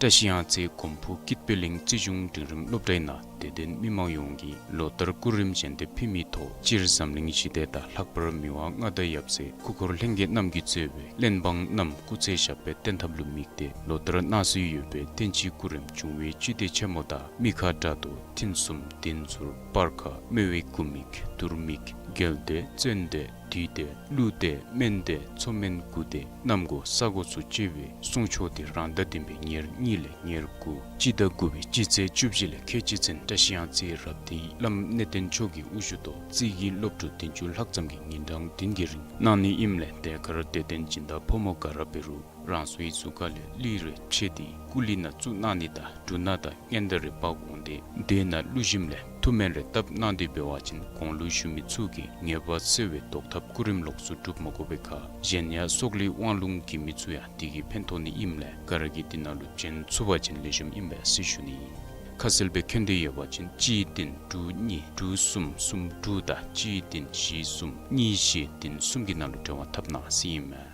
བཀྲ་ཤིས་གཡང་རྩེ་གོམ་པ་སྤོ་སྐྱིད་པའི་གླིང་རྩིས་གཞུང་འབྲིང་རིམ་སློབ་གྲྭའི་ནང་དད་ལྡན་མི་མང་ཡོངས་ཀྱིས་ལོ་ལྟར་སྐུ་རིམ་ཞལ་འདེབས་ཕུལ་མི་ཐོག་སྤྱིར་འཛམ་གླིང་ཞི་བདེ་དང་ལྷག་པར་མི་དབང་མངའ་བདག་ཡབ་སྲས་སྐུ་འཁོར་ལྷན་རྒྱས་རྣམས་ཀྱིས་གཙོས་པའི་གླེན་འབངས་རྣམས་སྐུ་ཚེ་ཞབས་པད་བརྟན་ཐབས་ལུ་དམིགས་ཏེ་ལོ་ལྟར་གནང་སྲོལ་ཡོད་པའི་བསྟན་སྤྱིའི་སྐུ་རིམ་འབྱུང་བའི་སྤྱི་བདེ་ཆེན་མོ་དང་མི་ཁ་དགྲ་གཏོར་མཐུན་གསུམ་བདེན་ཟུར་སྤར་ཁ་སྨེ་བའི་སྐུ་མིག་དུར་མིག་རྒྱལ་བདེ་བཙན་བདེ་བདུད་བདེ་ཀླུ་བདེ་སྨན་བདེ་མཚོ་སྨན་དགུ་སྡེ་གནམ་སྒོ་ས་སྒོ་ཚུ་བཅས་པའི་གསུང་ཆོག་འདི་རང་ཟླ་བདུན་པའི་ཉེར་གཉིས་ལས་ཉེར་དགུ་སྤྱི་ཟླ་དགུ་པའི་སྤྱི་ཚེས་བཅུ་བཞི་ལས་ཁལ་གཅིག་ཚུན་བཀྲ་ཤིས་གཡང་རྩེའི་རབ་སྡེའི་བླམ་གནས་བརྟན་མཆོག་གི་དབུ་བཞུགས་ཐོག་རྩིས་ཀྱི་སློབ་ཕྲུག་བདུན་ཅུ་ལྷག་ཙམ་གྱིས་ཉིན་གྲངས་བདུན་གྱི་རིང་གནང་ནི་ཨིནམ་ལས་དེ་ཁར་དད་ལྡན་སྦྱིན་བདག་ཕོ་མོ་ག་ར་འབད་རུང་རང་སོའི་གཟུགས་ཁ་ལས་གླུད་རེ་ཕྱེ་སྟེ་སྐུ་གླུད་ནང་བཙུགས་གནང་ནི་དང་འབྲུ་སྣ་དང་སྔན་ཟླ་རེ་འབག་འོང་སྟེ་དེ་ནང་བླུགས་ཞིནམ་ལས་མཐུ་སྨན་རེ་བཏབ་གནང་སྟེ་འབད་བ་ཅིན་གོང་ལུ་ཞུ་མི་ཚུ་གིས་ངེས་པ་སེལ་བའི་བཟློག་ཐབས་སྐུ་རིམ་ལོགས་སུ་སྒྲུབ་མ་དགོ་པའི་ཁར་གཞན་ཡང་སྲོག་ལུས་དབང་ལུང་གི་མི་ཚུ་ཡང་དེ་གིས་ཕན་ཐོགས་ནི་ཨིནམ་ལས་ག་ར་གིས་དེ་ནང་ལུ་བྱོན་ཚུགས་པ་ཅིན་ལེགས་ཤོམ་ཨིན་པས་ཟེར་ཞུ་ནི་ཨིན། ཁ་གསལ་སྦེ་མཁྱེན་འདོད་ཡོད་པ་ཅིན་གཅིག་བདུན་དྲུག་གཉིས་དྲུག་གསུམ་གསུམ་དྲུག་དང་གཅིག་བདུན་བཞི་གསུམ་གཉིས་བཞི་བདུན་གསུམ་གྱི་ནང་ལུ་འབྲེལ་བ་འཐབ་གནང་ཟེར་ཨིན་མས།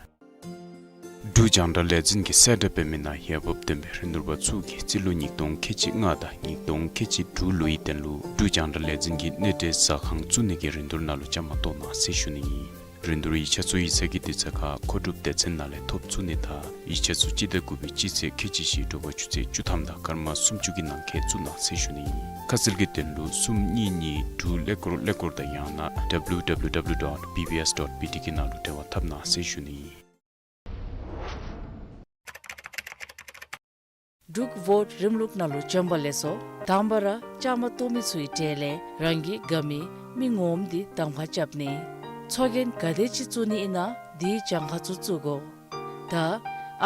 འབྲུག་རྒྱང་བསྒྲགས་ལས་འཛིན་གྱིས་གསལ་བསྒྲགས་འབད་མི་ནང་འོས་འབབ་ལྡན་པའི་རིན་བསྡུར་པ་ཚུ་གིས་རྩིས་ལོ་ཉིས་སྟོང་ཁལ་གཅིག་ལྔ་དང་ཉིས་སྟོང་ཁལ་གཅིག་དྲུག་ལོའི་དོན་ལུ་འབྲུག་རྒྱང་བསྒྲགས་ལས་འཛིན་གྱི་གནས་འབྲེལ་ཟ་ཁང་བཙུགས་ནི་གི་རིན་བསྡུར་ནང་ལུ་བཅའ་མར་གཏོགས་གནང་ཟེར་ཞུ་ནི་ཨིན། རིན་བསྡུར་ཡིག་ཆ་ཚུ་ཡིག་ཚང་གི་དུས་ཚོད་ཁར་མཁོ་སྒྲུབ་སྡེ་ཚན་ནང་ལས་ཐོབ་ཚུགས་ནི་དང་ཡིག་ཆ་ཚུ་སྤྱི་ཟླ་དགུ་པའི་སྤྱི་ཚེས་ཁལ་གཅིག་བཞི་དྲོ་པ་ཆུ་ཚོད་བཅུ་ཐམ་དང་སྐར་མ་སུམ་ཅུ་གི་ནང་འཁོད་བཙུགས་གནང་ཟེར་ཞུ་ནི་ཨིན། ཁ་གསལ་གྱི་དོན་ལུ་གསུམ་གཉིས་གཉིས་དྲུག་ཀླད་ཀོར་ཀླད་ཀོར་དང་ཡང་ན་W W W dot B B S dot B T གི་ནང་ལུ་འབྲེལ་བ་འཐབ་གནང་ཟེར་ཞུ་ནི་ཨིན། འབྲུག་བོཊ་རིམ་ལུགས་ནང་ལུ་བྱོན་པ་ལེགས་སོ། དང་པ་ར་བཅའ་མར་གཏོགས་མི་ཚུའི་གྲས་ལས་རང་གི་དགའ་མི་མི་ངོམ་འདི་གདམ་ཁ་རྐྱབ་ནི། ཚོགས་རྒྱན་ག་དེ་ཅིག་བཙུགས་ནི་ཨིན་ན་དེའི་གྱངས་ཁ་ཚུ་བཙུགས་དགོ། ད་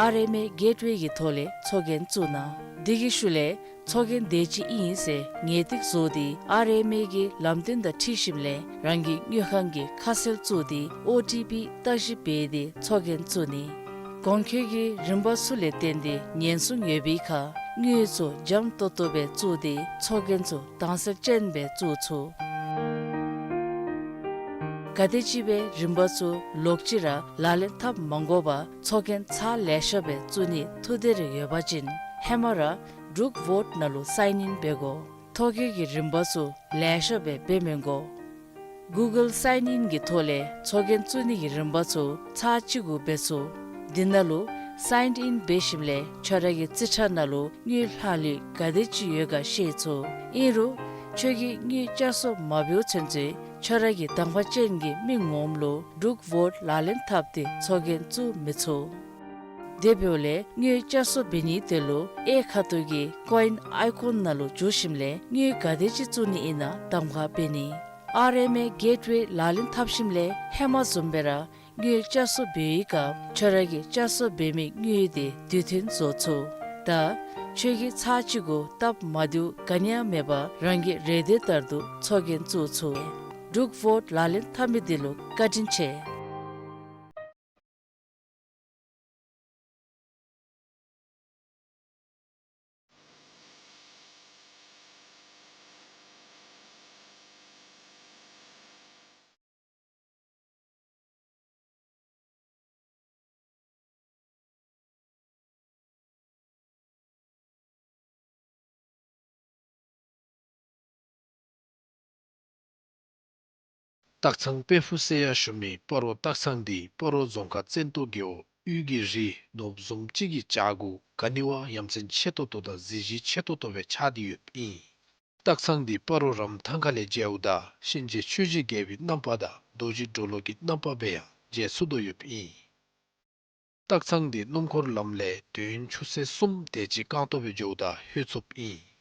ཨར་ཨེམ་ཨེ་གེཊ་ཝེ་གི་ཐོག་ལས་ཚོགས་རྒྱན་བཙུགས་གནང་། དེ་གི་ཤུལ་ལས་ཚོགས་རྒྱན་དེ་ཅིག་ཨིན་ཟེར་ངེས་ཏིག་བཟོ་སྟེ་ཨར་ཨེམ་ཨེ་གི་ལམ་སྟོན་དང་འཁྲིལ་ཞིནམ་ལས་རང་གི་དངུལ་ཁང་གི་ཁ་གསལ་བཙུགས་ཏེ་ཨོ་ཊི་པི་བརྟག་ཞིབ་འབད་དེ་ཚོགས་རྒྱན་བཙུགས་ནི། གོང་འཁོད་ཀྱི་རིམ་པ་ཚུ་ལས་བརྟེན་ཏེ་ཉེན་སྲུང་ཡོད་པའི་ཁར་དངུལ་ཚུ་འཇམ་ཏོང་ཏོ་སྦེ་བཙུགས་ཏེ་ཚོགས་རྒྱན་ཚུ་དྭངས་གསལ་ཅན་སྦེ་བཙུགས་ཚུགས། ག་དེམ་ཅིག་སྦེ་རིམ་པ་ཚུ་ལོག་ཅི་ར་ལག་ལེན་འཐབ་མ་དགོ་པར་ཚོགས་རྒྱན་ཚར་ལེ་ཤ་སྦེ་བཙུགས་ནིའི་ཐུགས་འདོད་རེ་ཡོད་པ་ཅིན་ཧེ་མ་ར་འབྲུག་བོཊ་ནང་ལུ་སའིན་ཨིན་འབད་དགོ། ཐོ་བཀོད་ཀྱི་རིམ་པ་ཚུ་ལེ་ཤ་སྦེ་འབད་མི་དགོ། གུ་གཱལ་སའིན་ཨིན་གྱི་ཐོག་ལས་ཚོགས་རྒྱན་བཙུགས་ནི་གི་རིམ་པ་ཚུ་ཚར་གཅིག་གུ་འབད་ཚུགས། དེ་ནང་ལུ་སའིན་ཨིན་འབད་ཞིནམ་ལས་ཁྱོད་ར་གི་རྩིས་ཁྲ་ནང་ལུ་དངུལ་ལྷག་ལུས་ག་དེ་ཅིག་ཡོད་ག་ཤེས་ཚུགས། ཨིན་རུང་ཁྱོད་ཀྱིས་དངུལ་བསྐྱར་གསོ་མ་འབདཝ་ཚུན་ཚོད་ཁྱོད་ར་གི་གདམ་ཁ་ཅན་གྱི་མི་ངོམ་ལུ་འབྲུག་བོཊ་ལག་ལེན་འཐབ་སྟེ་ཚོགས་རྒྱན་བཙུགས་མི་ཚུགས། དེ་འབདཝ་ལས་དངུལ་བསྐྱར་གསོ་འབད་ནིའི་དོན་ལུ་གཡས་ཁ་ཐུག་གི་ཀོ་ཨིན་ཨའི་ཀོན་ནང་ལུ་འཛུལ་ཞིནམ་ལས་དངུལ་ག་དེ་ཅིག་བཙུགས་ནི་ཨིན་ན་གདམ་ཁ་འབད་ནི། ཨར་ཨེམ་ཨེ་གེཊ་ཝེ་ལག་ལེན་འཐབ་ཞིནམ་ལས་ཧེ་མ་བཟུམ་སྦེ་ར་དངུལ་བསྐྱར་གསོ་འབད་བའི་སྐབས་ཁྱོད་ར་གིས་བསྐྱར་གསོ་འབད་མི་དངུལ་དེ་དུས་མཐུན་བཟོ་ཚུགས། ད་ཁྱོད་ཀྱིས་ཚར་གཅིག་གུ་སྟབས་མ་བདེཝ་ག་ནི་ཡང་མེད་པར་རང་གི་རེ་འདོད་ལྟར་དུ་ཚོགས་རྒྱན་བཙུགས་ཚུགས། འབྲུག་བོཊ་ལག་ལེན་འཐབ་མི་འདི་ལུ་བཀའ་དྲིན་ཆེ། སྟག་ཚང་དཔལ་ཕུག་ཟེར་ཡང་ཞུ་མི་སྤ་རོ་སྟག་ཚང་འདི་སྤ་རོ་རྫོང་ཁག་བཙན་ཏོ་རྒེད་འོག་དབུས་ཀྱི་རི་ནོར་བུ་བཟུམ་ཅིག་གི་བྱག་གུ་ག་ནི་བ་ཡ་མཚན་ཆེ་ཏོག་ཏོ་དང་གཟི་བརྗིད་ཆེ་ཏོག་ཏོ་སྦེ་ཆགས་ཏེ་ཡོདཔ་ཨིན། སྟག་ཚང་འདི་སྤ་རོ་རམ་ཐང་ཁ་ལས་མཇལཝ་ད་གཤིན་རྗེ་ཆོས་རྗེ་རྒྱལ་པོའི་རྣམ་པ་དང་རྡོ་རྗེ་གྲོ་ལོད་ཀྱི་རྣམ་པ་སྦེ་ཡང་མཇལ་ཚུགས་དོ་ཡོདཔ་ཨིན། སྟག་ཚང་འདི་སྣུམ་འཁོར་ལམ་ལས་དུས་ཡུན་ཆུ་ཚོད་གསུམ་དེ་ཅིག་རྐང་སྟོང་སྦེ་འགྱོཝ་ད་ལྷོད་ཚུགསཔ་ཨིན།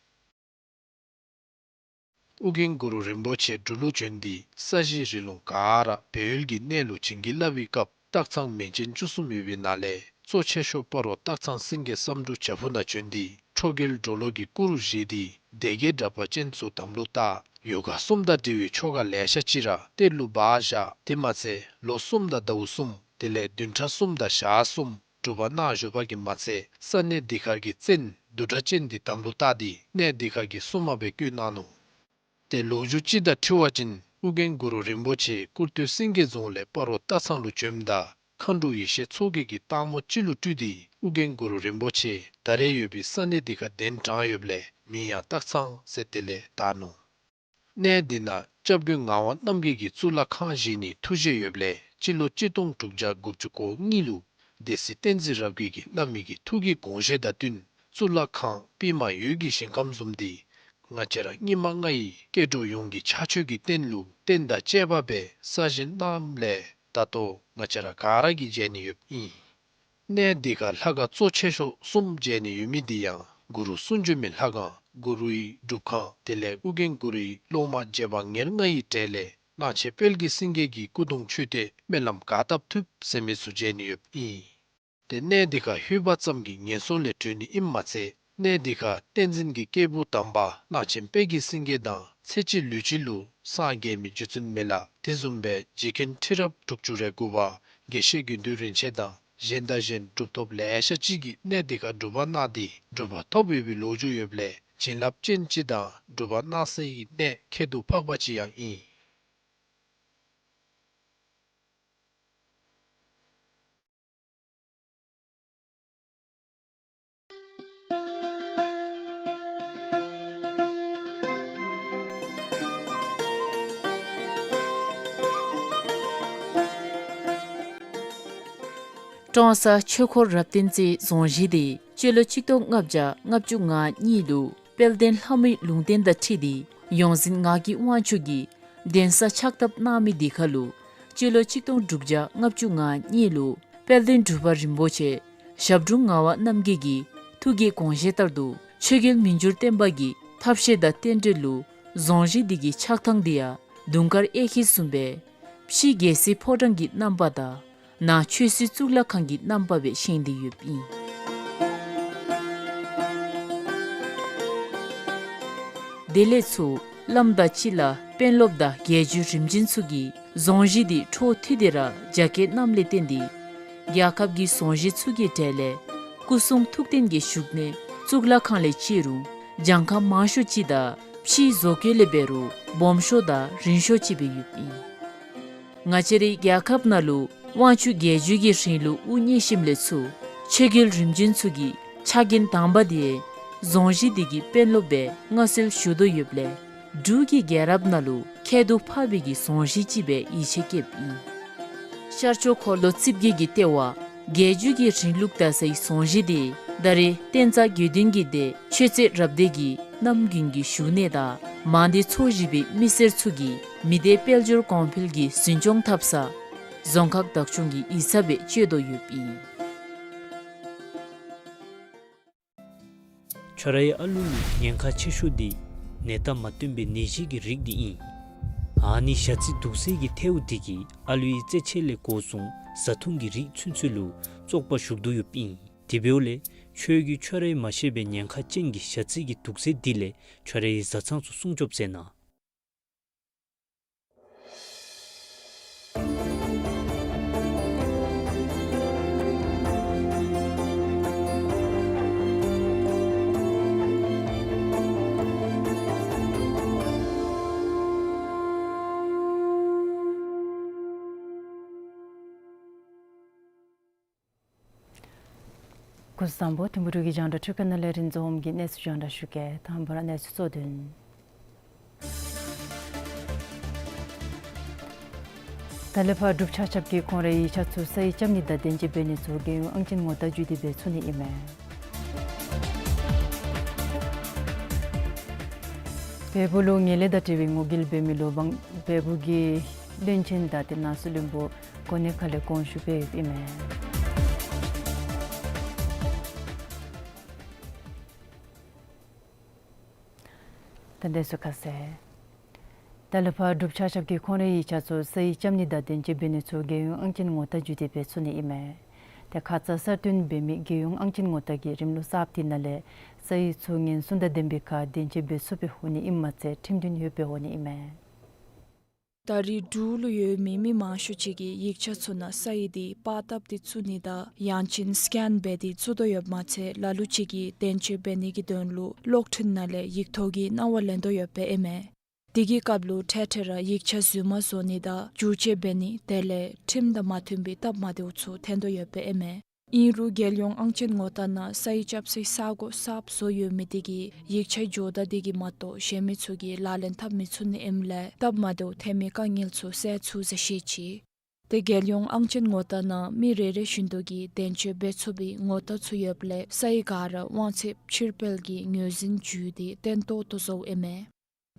ཨོ་རྒྱན་གུ་རུ་རིན་པོ་ཆེ་འབྲུག་ལུ་བྱོན་ཏེ་ས་གཞི་རི་ལུང་ག་ར་སྦས་ཡུལ་གྱི་གནས་ལུ་བྱིན་གྱིས་བརླབས་པའི་སྐབས་སྟག་ཚང་མིང་ཅན་བཅུ་གསུམ་ཡོད་པའི་ནང་ལས་གཙོ་ཆེ་ཤོས་སྤ་རོ་སྟག་ཚང་སེང་གེ་བསམ་འགྲུབ་བྱག་ཕུག་ནང་བྱོན་ཏེ་ཁྲོ་རྒྱལ་གྲོ་ལོད་ཀྱི་སྐུ་རུ་བཞེངས་ཏེ་སྡེ་བརྒྱད་དྲེགས་པ་ཅན་ཚུ་དམ་ལུ་བཏགས། ཡོ་ག་གསུམ་དང་འབྲེལ་བའི་ཆོ་ག་ལེ་ཤ་ཅིག་ར་གཏེར་ལུ་སྦ་བཞག། དེ་མ་ཚད་ལོ་གསུམ་དང་ཟླཝ་གསུམ་དེ་ལས་བདུན་ཕྲག་གསུམ་དང་ཞག་གསུམ་སྒྲུབ་པ་གནང་བཞུགས་པ་གིས་མ་ཚད་ས་གནས་འདི་ཁར་གྱི་བཙན་བདུད་དྲེགས་ཅན་འདི་དམ་ལུ་བཏགས་ཏེ་གནས་འདི་ཁར་གྱི་སྲུང་མ་སྦེ་བསྐོས་གནང་ནུག། ཏེ་ལོ་རྒྱུས་ཅིག་དང་འཁྲིལ་བ་ཅིན་ཨོ་རྒྱན་གུ་རུ་རིན་པོ་ཆེ་ཀུར་སྟོད་སེང་གེ་རྫོང་ལས་སྤ་རོ་སྟག་ཚང་ལུ་བྱོནམ་ད་མཁའ་འགྲོ་ཡེ་ཤེས་མཚོ་རྒྱལ་གྱིས་སྟག་མོ་ཅིག་ལུ་སྤྲུལ་ཏེ་ཨོ་རྒྱན་གུ་རུ་རིན་པོ་ཆེ་ད་རེས་ཡོད་པའི་ས་གནས་འདི་ཁར་གདན་དྲངས་ཡོདཔ་ལས་མིང་ཡང་སྟག་ཚང་ཟེར་དེ་ལས་བཏགས་ནུག། གནས་འདི་ནང་སྐྱབས་མགོན་ངག་དབང་རྣམ་རྒྱལ་གྱིས་གཙུག་ལག་ཁང་བཞེངས་ནིའི་ཐུགས་བཞེད་ཡོདཔ་ལས་སྤྱི་ལོ་གཅིག་སྟོང་དྲུག་བརྒྱ་དགུ་བཅུ་གོ་གཉིས་ལུ་སྡེ་སྲིད་བསྟན་འཛིན་རབ་རྒྱས་ཀྱིས་བླ་མའི་གི་ཐུགས་ཀྱི་དགོངས་བཞེད་དང་བསྟུན་གཙུག་ལག་ཁང་པདྨ་འོད་ཀྱི་ཞིང་ཁམས་བཟུམ་འདི་ང་བཅས་ར་སྙིགས་མ་ལྔ་ཡི་སྐྱེ་འགྲོ་ཡོངས་ཀྱི་ཕྱག་མཆོད་ཀྱི་རྟེན་ལུ་རྟེན་དང་བཅས་པ་སྦེ་གསར་བཞེངས་གནངམ་ལས་ད་ལྟོ་ང་བཅས་ར་ག་ར་གིས་མཇལ་ནི་ཡོདཔ་ཨིན། གནས་འདི་ཁར་ལྷ་ཁང་གཙོ་ཆེ་ཤོས་གསུམ་མཇལ་ནི་ཡོད་མི་འདི་ཡང་གུ་རུ་གསུང་བྱོན་མའི་ལྷ་ཁང་གུ་རུའི་སྒྲུབ་ཁང་དེ་ལས་ཨོ་རྒྱན་གུ་རུའི་སློབ་མ་རྗེ་འབངས་ཉེར་ལྔ་ཡི་གྲས་ལས་གླང་ཆེན་དཔལ་གྱི་སེང་གེ་གི་སྐུ་གདུང་མཆོད་རྟེན་སྨོན་ལམ་ག་བཏབ་ཐུབ་ཟེར་མི་ཚུ་མཇལ་ནི་ཡོདཔ་ཨིན། ཏེ་གནས་འདི་ཁར་ལྷོད་པ་ཙམ་གྱིས་ངན་སོང་ལས་གྲོལ་ནི་ཨིནམ་མ་ཚད་གནས་འདི་ཁར་བསྟན་འཛིན་གྱི་སྐྱེས་བུ་དམ་པ་གླང་ཆེན་དཔལ་གྱི་སེང་གེ་དང་ཚེ་གཅིག་ལུས་གཅིག་ལུ་སངས་རྒྱས་མི་རྗེ་བཙུན་མི་ལ་དེ་བཟུམ་སྦེ་རྗེ་མཁན་ཁྲི་རབས་དྲུག་ཅུ་རེ་དགུ་པ་དགེ་བཤེས་དགེ་འདུན་རིན་ཆེན་དང་གཞན་དང་གཞན་གྲུབ་ཐོབ་ལེ་ཤ་ཅིག་གིས་གནས་འདི་ཁར་སྒྲུབ་པ་གནང་སྟེ་གྲུབ་པ་ཐོབ་ཡོད་པའི་ལོ་རྒྱུས་ཡོདཔ་ལས་བྱིན་རླབས་ཅན་ཅིག་དང་སྒྲུབ་པ་གནང་སའི་གནས་ཁྱད་དུ་འཕགས་པ་ཅིག་ཡང་ཨིན། ཀྲོང་གསར་ཆོས་འཁོར་རབ་བརྟན་རྩེའི་རྫོང་གཞིས་འདི་སྤྱི་ལོ་གཅིག་སྟོང་ལྔ་བརྒྱ་ལྔ་བཅུ་ང་གཉིས་ལུ་དཔལ་ལྡན་ལྷ་མོའི་ལུང་བསྟན་དང་འཁྲིལ་ཏེ་ཡོངས་འཛིན་ངག་གི་དབང་ཕྱུག་གིས་གདན་ས་ཕྱག་བཏབ་གནང་མི་འདི་ཁར་ལུ་སྤྱི་ལོ་གཅིག་སྟོང་དྲུག་བརྒྱ་ལྔ་བཅུ་ང་གཉིས་ལུ་དཔལ་ལྡན་འབྲུག་པ་རིན་པོ་ཆེ་ཞབས་དྲུང་ངག་དབང་རྣམ་རྒྱལ་གྱི་ཐུགས་ཀྱི་དགོངས་བཞེད་ལྟར་དུ་ཆོས་རྒྱལ་མི་འགྱུར་བརྟན་པ་གི་ཐབས་ཤེས་དང་རྟེན་འབྲེལ་ལུ་རྫོང་གཞིས་འདི་གི་ཆགས་ཐངས་འདི་ཡང་དུང་དཀར་གཡས་འཁྱིལ་བཟུམ་སྦེ་ཕྱི་རྒྱལ་སྲིད་ཕོ་བྲང་གི་རྣམ་པ་དང་ནང་ཆོས་སྲིད་གཙུག་ལག་ཁང་གི་རྣམ་པ་སྦེ་བཞེངས་ཏེ་ཡོདཔ་ཨིན། དེ་ལས་ཚུར་བླམ་དང་སྤྱི་བླ་དཔོན་སློབ་དང་རྒྱལ་བརྒྱུད་རིམ་བྱོན་ཚུ་གིས་རྫོང་གཞིས་འདི་འཕྲོ་མཐུད་དེ་ར་རྒྱ་སྐྱེད་གནངམ་ལས་བརྟེན་ཏེ་རྒྱལ་ཁབ་ཀྱི་རྫོང་གཞིས་ཚུ་གི་གྲས་ལས་སྐུ་གསུང་ཐུགས་རྟེན་གྱི་བཞུགས་གནས་གཙུག་ལག་ཁང་ལས་བརྩི་རུང་གྱངས་ཁ་མང་ཤོས་ཅིག་དང་ཕྱིའི་བཟོ་བཀོད་ལས་འབད་རུང་སྦོམ་ཤོས་དང་རིང་ཤོས་ཅིག་སྦེ་ཡོདཔ་ཨིན། ང་བཅས་རའི་རྒྱལ་ཁབ་ནང་ལུ་དབང་ཕྱུག་རྒྱལ་བརྒྱུད་ཀྱི་རིང་ལུགས་དབུ་བརྙེས་ཞིནམ་ལས་ཚུར་ཆོས་རྒྱལ་རིམ་བྱོན་ཚུ་གི་ཕྱག་འགན་དང་པ་འདི་རྫོང་གཞིས་འདི་གི་དཔོན་སློབ་སྦེ་མངའ་གསོལ་ཞུ་དོ་ཡོདཔ་ལས་འབྲུག་གི་རྒྱལ་རབས་ནང་ལུ་ཁྱད་དུ་འཕགས་པའི་གི་རྫོང་གཞིས་ཅིག་སྦེ་ཡིད་ཆེས་བསྐྱེདཔ་ཨིན། ཤར་ཕྱོགས་འཁོར་ལོ་རྩིབས་བརྒྱད་ཀྱི་ལྟེ་བ་རྒྱལ་བརྒྱུད་ཀྱི་རིང་ལུགས་དར་སའི་རྫོང་གཞིས་འདི་ད་རེས་བསྟན་རྩ་དགེ་འདུན་གྱི་སྡེ་ཆོས་རྩེ་རབ་སྡེ་གི་རྣམ་རྒྱུན་གྱི་བཞུགས་གནས་དང་མང་སྡེ་ཚོ་བཞི་པའི་མི་སེར་ཚུ་གིས་མི་སྡེ་དཔལ་འབྱོར་གོང་འཕེལ་གྱི་འཛིན་སྐྱོང་འཐབ་ས་རྫོང་ཁག་བདག་སྐྱོང་གི་ཡིག་ཚང་སྦེ་སྤྱོད་དོ་ཡོདཔ་ཨིན། ཁྱོད་རའི་ཨ་ལུ་ལུ་ཉེན་ཁ་ཆེ་ཤོས་འདི་ནད་རྟགས་མ་སྟོན་པའི་ནད་གཞི་གི་རིགས་འདི་ཨིན། ཨ་ནི་ཞ་རྩི་དུག་སེལ་གྱི་ཐལཝ་འདི་གིས་ཨ་ལུའི་རྩེད་ཆས་ལས་འགོ་བཟུང་བཟའ་འཐུང་གི་རིགས་ཚུན་ཚོད་ལུ་བཙོག་པ་ཞུགས་དོ་ཡོདཔ་ཨིན། དེ་འབདཝ་ལས་ཁྱོད་ཀྱིས་ཁྱོད་རའི་མ་ཤེས་པའི་ཉེན་ཁ་ཅན་གྱི་ཞ་རྩི་གི་དུག་རྫས་འདི་ལས་ཁྱོད་རའི་བཟའ་ཚང་ཚུ་སྲུང་སྐྱོབ་མཛད་གནང་། སྐུ་གཟུགས་བཟང་པོ། ཐིམ་ཕུ་འབྲུག་གི་རྒྱང་བསྒྲགས་ཁྲི་ཀ་ནང་ལས་རིན་འཛོམས་ཀྱིས་གནས་ཚུལ་རྒྱང་བསྒྲགས་ཞུ་གེ། དང་པ་ར་གནས་ཚུལ་གཙོ་དོན། ད་ལས་ཕར་འབྲུག་ཆ་ཁྱབ་ཀྱིས་ཁོང་རའི་ཡིག་ཆ་ཚུ་ས་ཡིག་རྐྱབ་ནི་དང་དན་འཇོག་འབད་ནི་ཚུ་རྒྱལ་ཡོངས་ཨང་ཅན་ངོ་རྟགས་བརྒྱུད་དེ་འབད་ཚུགས་ནི་ཨིན་མས། བལ་པོ་ལུ་ངན་ལྷད་དང་འབྲེལ་བའི་ངོ་རྒོལ་འབད་མི་ལུ་འབངས་བལ་པོ་གི་བློན་ཆེན་དང་ཏེ་ནང་སྲིད་བློན་པོ་གོ་གནས་ཁ་ལས་དགོངས་ཞུ་འབད་ཡོདཔ་ཨིན་མས། ད་ལས་ཚུ་ཁ་གསལ། ད་ལས་ཕར་འབྲུག་ཆ་ཁྱབ་ཀྱིས་ཁོང་རའི་ཡིག་ཆ་ཚུ་ས་ཡིག་རྐྱབ་ནི་དང་དན་འཇོག་འབད་ནི་ཚུ་རྒྱལ་ཡོངས་ཨང་ཅན་ངོ་རྟགས་བརྒྱུད་དེ་འབད་ཚུགས་ནི་ཨིན་མས། ཏེ་ཁ་ཙ་གསར་བཏོན་འབད་མི་རྒྱལ་ཡོངས་ཨང་ཅན་ངོ་རྟགས་ཀྱི་རིམ་ལུགས་གསརཔ་དེ་ནང་ལས་ས་ཡིག་ཚུ་ཉེན་སྲུང་དང་ལྡན་པའི་ཁར་དན་འཇོག་འབད་ཚུགསཔ་སྦེ་འོང་ནི་ཨིནམ་མ་ཚད་ཁྲིམས་མཐུན་ཡོདཔ་སྦེ་འོང་ནི་ཨིན་མས། ད་རེས་འབྲུག་ལུ་ཡོད་མི་མི་མང་ཤོས་ཅིག་གིས་ཡིག་ཆ་ཚུ་ནང་ས་ཡིག་དེ་པར་བཏབ་སྟེ་བཙུགས་ནི་དང་ཡང་ཅིན་སི་ཀེན་འབད་དེ་བཙུགས་དོ་ཡོདཔ་མ་ཚད་ལ་ལུ་ཅིག་གིས་དན་འཇོག་འབད་ནི་གི་དོན་ལུ་གློག་འཕྲིན་ནང་ལས་ཡིག་ཐོག་གི་གནང་བ་ལེན་དོ་ཡོདཔ་སྦེ་ཨིན་མས། དེ་གི་སྐབས་ལུ་འཕྲལ་འཕྲལ་ར་ཡིག་ཆ་རྫུན་མ་བཟོ་ནི་དང་བསྒྱུར་བཅོས་འབད་ནི་དེ་ལས་ཁྲིམས་དང་མ་མཐུན་པའི་སྟབས་མ་བདེཝ་ཚུ་ཐོན་དོ་ཡོདཔ་སྦེ་ཨིན་མས། ཨིན་རུང་རྒྱལ་ཡོངས་ཨང་ཅན་ངོ་རྟགས་ནང་ས་ཡིག་རྐྱབ་སའི་ས་སྒོ་གསརཔ་བཟོ་ཡོད་མི་དེ་གིས་ཡིག་ཆའི་སྦྱོར་བརྡར་དེ་གིས་མ་གཏོགས་གཞན་མི་ཚུ་གིས་ལག་ལེན་འཐབ་མི་ཚུགས་ནི་ཨིནམ་ལས་སྟབས་མ་བདེཝ་ཐོན་མི་དཀའ་ངལ་ཚུ་སེལ་ཚུགས་ཟེར་བཤད་ཅི། ཏེ་རྒྱལ་ཡོངས་ཨང་ཅན་ངོ་རྟགས་ནང་མི་རེ་རེ་བཞིན་དུ་གིས་དན་འཇོག་འབད་ཚུགས་པའི་ངོ་རྟགས་ཚུ་ཡོདཔ་ལས་ས་ཡིག་ག་ར་དབང་ཚད་ཕྱིར་སྤེལ་གྱི་ངོས་འཛིན་བརྒྱུད་དེ་བརྟན་ཏོག་ཏོ་བཟོཝ་ཨིན་མས།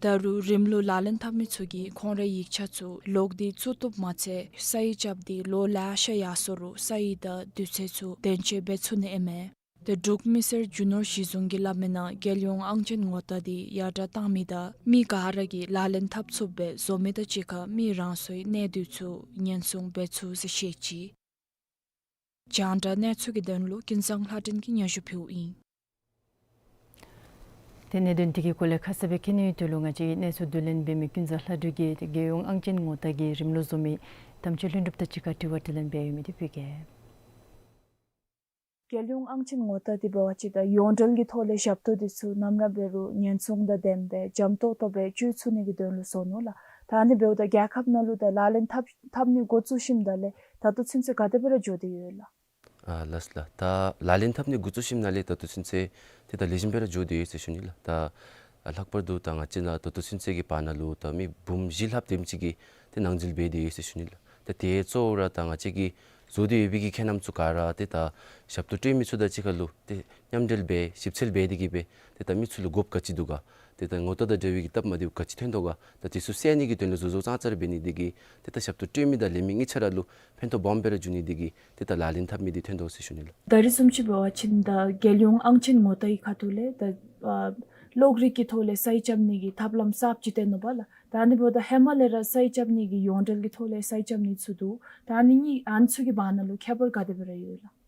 ད་རུང་རིམ་ལུགས་ལག་ལེན་འཐབ་མི་ཚུ་གིས་ཁོང་རའི་ཡིག་ཆ་ཚུ་ལོག་སྟེ་བཙུགས་བཏུབ་མ་ཚད་ས་ཡིག་རྐྱབ་སྟེ་ལོ་ལེ་ཤ་ཡར་སོང་རུང་ས་ཡིག་དང་དུས་ཚོད་ཚུ་དན་འཇོག་འབད་ཚུགས་ནི་ཨིན་མས། ཏེ་འབྲུག་མི་སེར་རྒྱུ་ནོར་གཞི་བཟུང་གིས་སླབ་མིའི་ནང་རྒྱལ་ཡོངས་ཨང་ཅན་ངོ་རྟགས་དེ་ཡར་དྲག་བཏང་མི་དང་མི་ག་ར་གིས་ལག་ལེན་འཐབ་ཚུགསཔ་སྦེ་བཟོ་མི་དང་གཅིག་ཁར་མི་རང་སོའི་གནས་སྡུད་ཚུ་ཉེན་སྲུང་འབད་ཚུགས་ཟེར་བཤད་ཅི། རྒྱང་བསྒྲགས་གནས་ཚུལ་གྱི་དོན་ལུ་ཀུན་བཟང་ལྷ་སྒྲོན་གྱིས་སྙན་ཞུ་ཕུལཝ་ཨིན། ཏེ་གནད་དོན་དེ་གི་སྐོར་ལས་ཁ་གསལ་སྦེ་མཁྱེན་ནིའི་དོན་ལུ་ང་བཅས་ཀྱི་གནས་ཚུལ་བསྡུ་ལེན་འབད་མི་ཀུན་བཟང་ལྷ་སྒྲོན་གྱིས་ཏེ་རྒྱལ་ཡོངས་ཨང་ཅན་ངོ་རྟགས་ཀྱི་རིམ་ལུགས་བཟོ་མི་དམ་ཆོས་ལྷུན་གྲུབ་དང་གཅིག་ཁར་དྲི་བ་དྲིས་ལན་འབད་ཡོད་མི་དེ་ཕུལ་གེ། རྒྱལ་ཡོངས་ཨང་ཅན་ངོ་རྟགས་དེ་འབད་བ་ཅིན་ད་ཡོངས་འབྲེལ་གྱི་ཐོག་ལས་ཞབས་ཏོག་དེ་ཚུ་ནམ་ར་འབད་རུང་ཉེན་སྲུང་དང་ལྡན་པའི་འཇམ་ཏོག་ཏོ་སྦེ་སྤྱོད་ཚུགས་ནི་གི་དོན་ལུ་བཟོ་ནུག་ལགས། ད་ཨ་ནི་འབདཝ་ད་རྒྱལ་ཁབ་ནང་ལུ་ད་ལག་ལེན་འཐབ་འཐབ་ནི་འགོ་བཙུགས་ཞིནམ་ད་ལས་ད་ལྟོ་ཚུན་ཚོད་ག་དེ་སྦེ་ར་འགྱོ་སྟེ་ཡོད་ལགས། ཨ་ལགས་ལགས། ད་ལག་ལེན་འཐབ་ནི་འགོ་བཙུགས་ཞིནམ་ལས་ད་ལྟོ་ཚུན་ཚོད་ཏེ་ད་ལེགས་ཤོམ་སྦེ་ར་འགྱོ་སྟེ་ཡོད་ཟེར་ཞུ་ནི་ལགས། ད་ལྷག་པར་དུ་ད་ང་བཅས་ནཱ་ད་ལྟོ་ཚུན་ཚོད་ཀྱི་བར་ན་ལུ་ད་མི་འབུམ་བཞི་ལྷགཔ་དེམ་ཅིག་གིས་ཏེ་ནང་འཛུལ་འབད་དེ་ཡོད་ཟེར་ཞུ་ནི་ལགས། ད་དེ་གཙོ་བོ་ར་ད་ང་བཅས་ཀྱིས་བཟོ་སྟེ་ཡོད་པའི་གི་ཁྱད་རྣམ་ཚུ་ག་ར་ཏེ་ད་ཞབས་ཏོག་སྤྲོད་མི་ཚུ་དང་གཅིག་ཁར་ལུ་ཏེ་མཉམ་འབྲེལ་འབད་ཞིབ་འཚོལ་འབད་དེ་གིས་སྦེ་ཏེ་ད་མི་ཚུ་ལུ་དགོཔ་ག་ཅི་འདུག་ག། ཏེ་ད་ངོ་རྟགས་དང་འབྲེལ་བའི་གི་སྟབས་མ་བདེཝ་ག་ཅི་ཐོན་དོ་ག། ད་དེ་ཚུ་སེལ་ནི་གི་དོན་ལུ་བཟོ་བཟོཝ་ཙང་ཙ་ར་འབད་ནི་དེ་གིས་ཏེ་ད་ཞབས་ཏོག་སྤྲོད་མི་དང་ལེན་མི་གཉིས་ཆ་ར་ལུ་ཕན་ཐོགས་སྦོམ་སྦེ་ར་འབྱུང་ནི་དེ་གིས་ཏེ་ད་ལག་ལེན་འཐབ་མི་དེ་ཐོན་དོ་ཟེར་ཞུ་ནི་ལགས། ད་རེས་བཟུམ་ཅིག་འབད་བ་ཅིན་ད་རྒྱལ་ཡོངས་ཨང་ཅན་ངོ་རྟགས་ཀྱི་ཁ་ཐུག་ལས་ད་ཨ་གློག་རིག་གི་ཐོག་ལས་ས་ཡིག་རྐྱབ་ནི་གི་ཐབས་ལམ་གསརཔ་ཅིག་བཏོན་ནུག་པ་ལགས། ད་ཨ་ནི་འབདཝ་ད་ཧེ་མ་ལས་ར་ས་ཡིག་རྐྱབ་ནི་གི་ཡོངས་འབྲེལ་གྱི་ཐོག་ལས་ས་ཡིག་རྐྱབ་ནི་ཚུ་འདུག། ད་ཨ་ནི་གཉིས་ཨ་ནི་ཚུ་གི་བར་ན་ལུ་ཁྱད་པར་ག་དེ་སྦེ་ར་ཡོད་ལགས།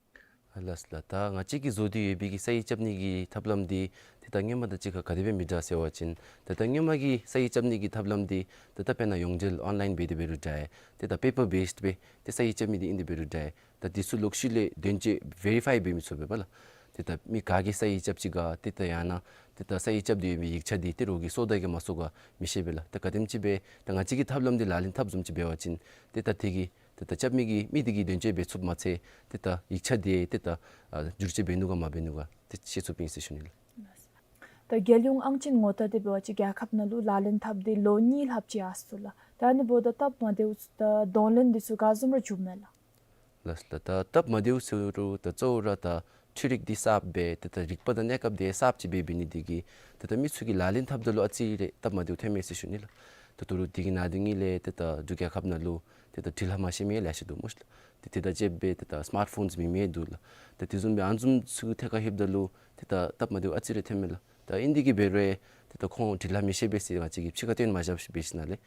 ཨ་ལགས་ལགས། ད་ང་བཅས་ཀྱིས་བཟོ་སྟེ་ཡོད་པའི་གི་ས་ཡིག་རྐྱབ་ནི་གི་ཐབས་ལམ་འདི་ཏེ་ད་སྔོན་མ་དང་གཅིག་ཁར་ག་དེ་སྦེ་མི་འདྲ་ཟེར་བ་ཅིན་ཏེ་ད་སྔོན་མ་གི་ས་ཡིག་རྐྱབ་ནི་གི་ཐབས་ལམ་འདི་ཏེ་ད་དཔེར་ན་ཡོངས་འབྲེལ་ཨོན་ལཱའིན་འབད་དེ་འབད་རུང་འདྲ། ཏེ་ད་པེ་པར་བེསཌ་སྦེ་ཏེ་ས་ཡིག་རྐྱབ་མི་འདི་ཨིན་དེ་འབད་རུང་འདྲ། ད་དེ་ཚུ་ལོག་ཤུལ་ལས་དོན་གཅོད་བེ་རི་ཕའི་འབད་མི་ཚུ་འབད་བས་ལགས། ཏེ་ད་མི་ག་གིས་ས་ཡིག་རྐྱབ་ཅི་ག་ཏེ་ད་ཡང་ན་ཏེ་ད་ས་ཡིག་རྐྱབ་སྟེ་ཡོད་པའི་ཡིག་ཆ་འདི་ཏེ་རོགས་ཀྱིས་སོར་བདའ་གི་མ་སོར་ག་མི་ཤེས་པས་ལགས། ད་ག་དེམ་ཅིག་སྦེ་ད་ང་བཅས་ཀྱི་ཐབས་ལམ་འདི་ལག་ལེན་འཐབ་བཟུམ་ཅིག་འབད་བ་ཅིན་ཏེ་ད་དེ་གིས་ཏེ་ད་རྐྱབ་མི་གི་མི་དེ་གིས་དོན་གཅོད་འབད་ཚུགསཔ་མ་ཚད་ཏེ་ད་ཡིག་ཆ་དེ་ཏེ་ད་ཨ་བསྒྱུར་བཅོས་འབད་ནུག་ག་མ་འབད་ནུག་ག་ཏེ་ཤེས་ཚུགསཔ་ཨིན་ཟེར་ཞུ་ནི་ལགས། ད་རྒྱལ་ཡོངས་ཨང་ཅན་ངོ་རྟགས་དེ་འབད་བ་ཅིན་རྒྱལ་ཁབ་ནང་ལུ་ལག་ལེན་འཐབ་སྟེ་ལོ་གཉིས་ལྷགཔ་ཅིག་ཡར་སོ་ལགས། ད་ཨ་ནི་འབདཝ་ད་སྟབས་མ་བདེཝ་ད་གདོང་ལེན་འདི་ཚུ་ག་བཟུམ་ར་བྱུངམ་མས་ལགས། ལགས་ལགས། ད་སྟབས་མ་བདེཝ་ཟེར་རུང་ད་གཙོ་བོ་ར་ད་འཕྲུལ་རིག་འདི་གསརཔ་སྦེ་ཏེ་ད་རིག་པ་དང་གནས་སྐབས་འདི་གསརཔ་ཅིག་སྦེ་འབད་ནི་དེ་གིས་ཏེ་ད་མི་ཚུ་གིས་ལག་ལེན་འཐབ་ད་ལུ་ཨ་ཙི་རེ་སྟབས་མ་བདེཝ་ཐོནམ་མས་ཟེར་ཞུ་ནི་ལགས། ད་ད་རུང་དེ་གི་ནང་དོན་ལས་ཏེ་ད་འབྲུག་རྒྱལ་ཁབ་ནང་ལུ་ཏེ་ད་འབྲི་ལྷག་མ་ཤེས་མི་ལེ་ཤ་འདུག་སྨོ་ཤིག་ལགས། ཏེ་དེ་དང་བཅསཔ་སྦེ་ཏེ་ད་སི་མཱརཊ་ཕོནསི་མེད་མི་འདུག་ལགས། ཏེ་དེ་བཟུམ་སྦེ་ཨ་ནི་བཟུམ་ཚུ་ཐད་ཁར་ལྷོདཔ་ད་ལུ་ཏེ་ད་སྟབས་མ་བདེཝ་ཨ་ཙི་རེ་ཐོནམ་མས་ལགས། ད་ཨིན་དེ་གིས་འབད་རུང་ཏེ་ད་ཁོང་འབྲི་ལྷག་མི་ཤེས་པས་ཟེར་ང་བཅས་ཀྱིས་ཕྱི་ཁར་བཏོན་མ་བཞག་པར་སྦེ་ཞིནམ་ལས་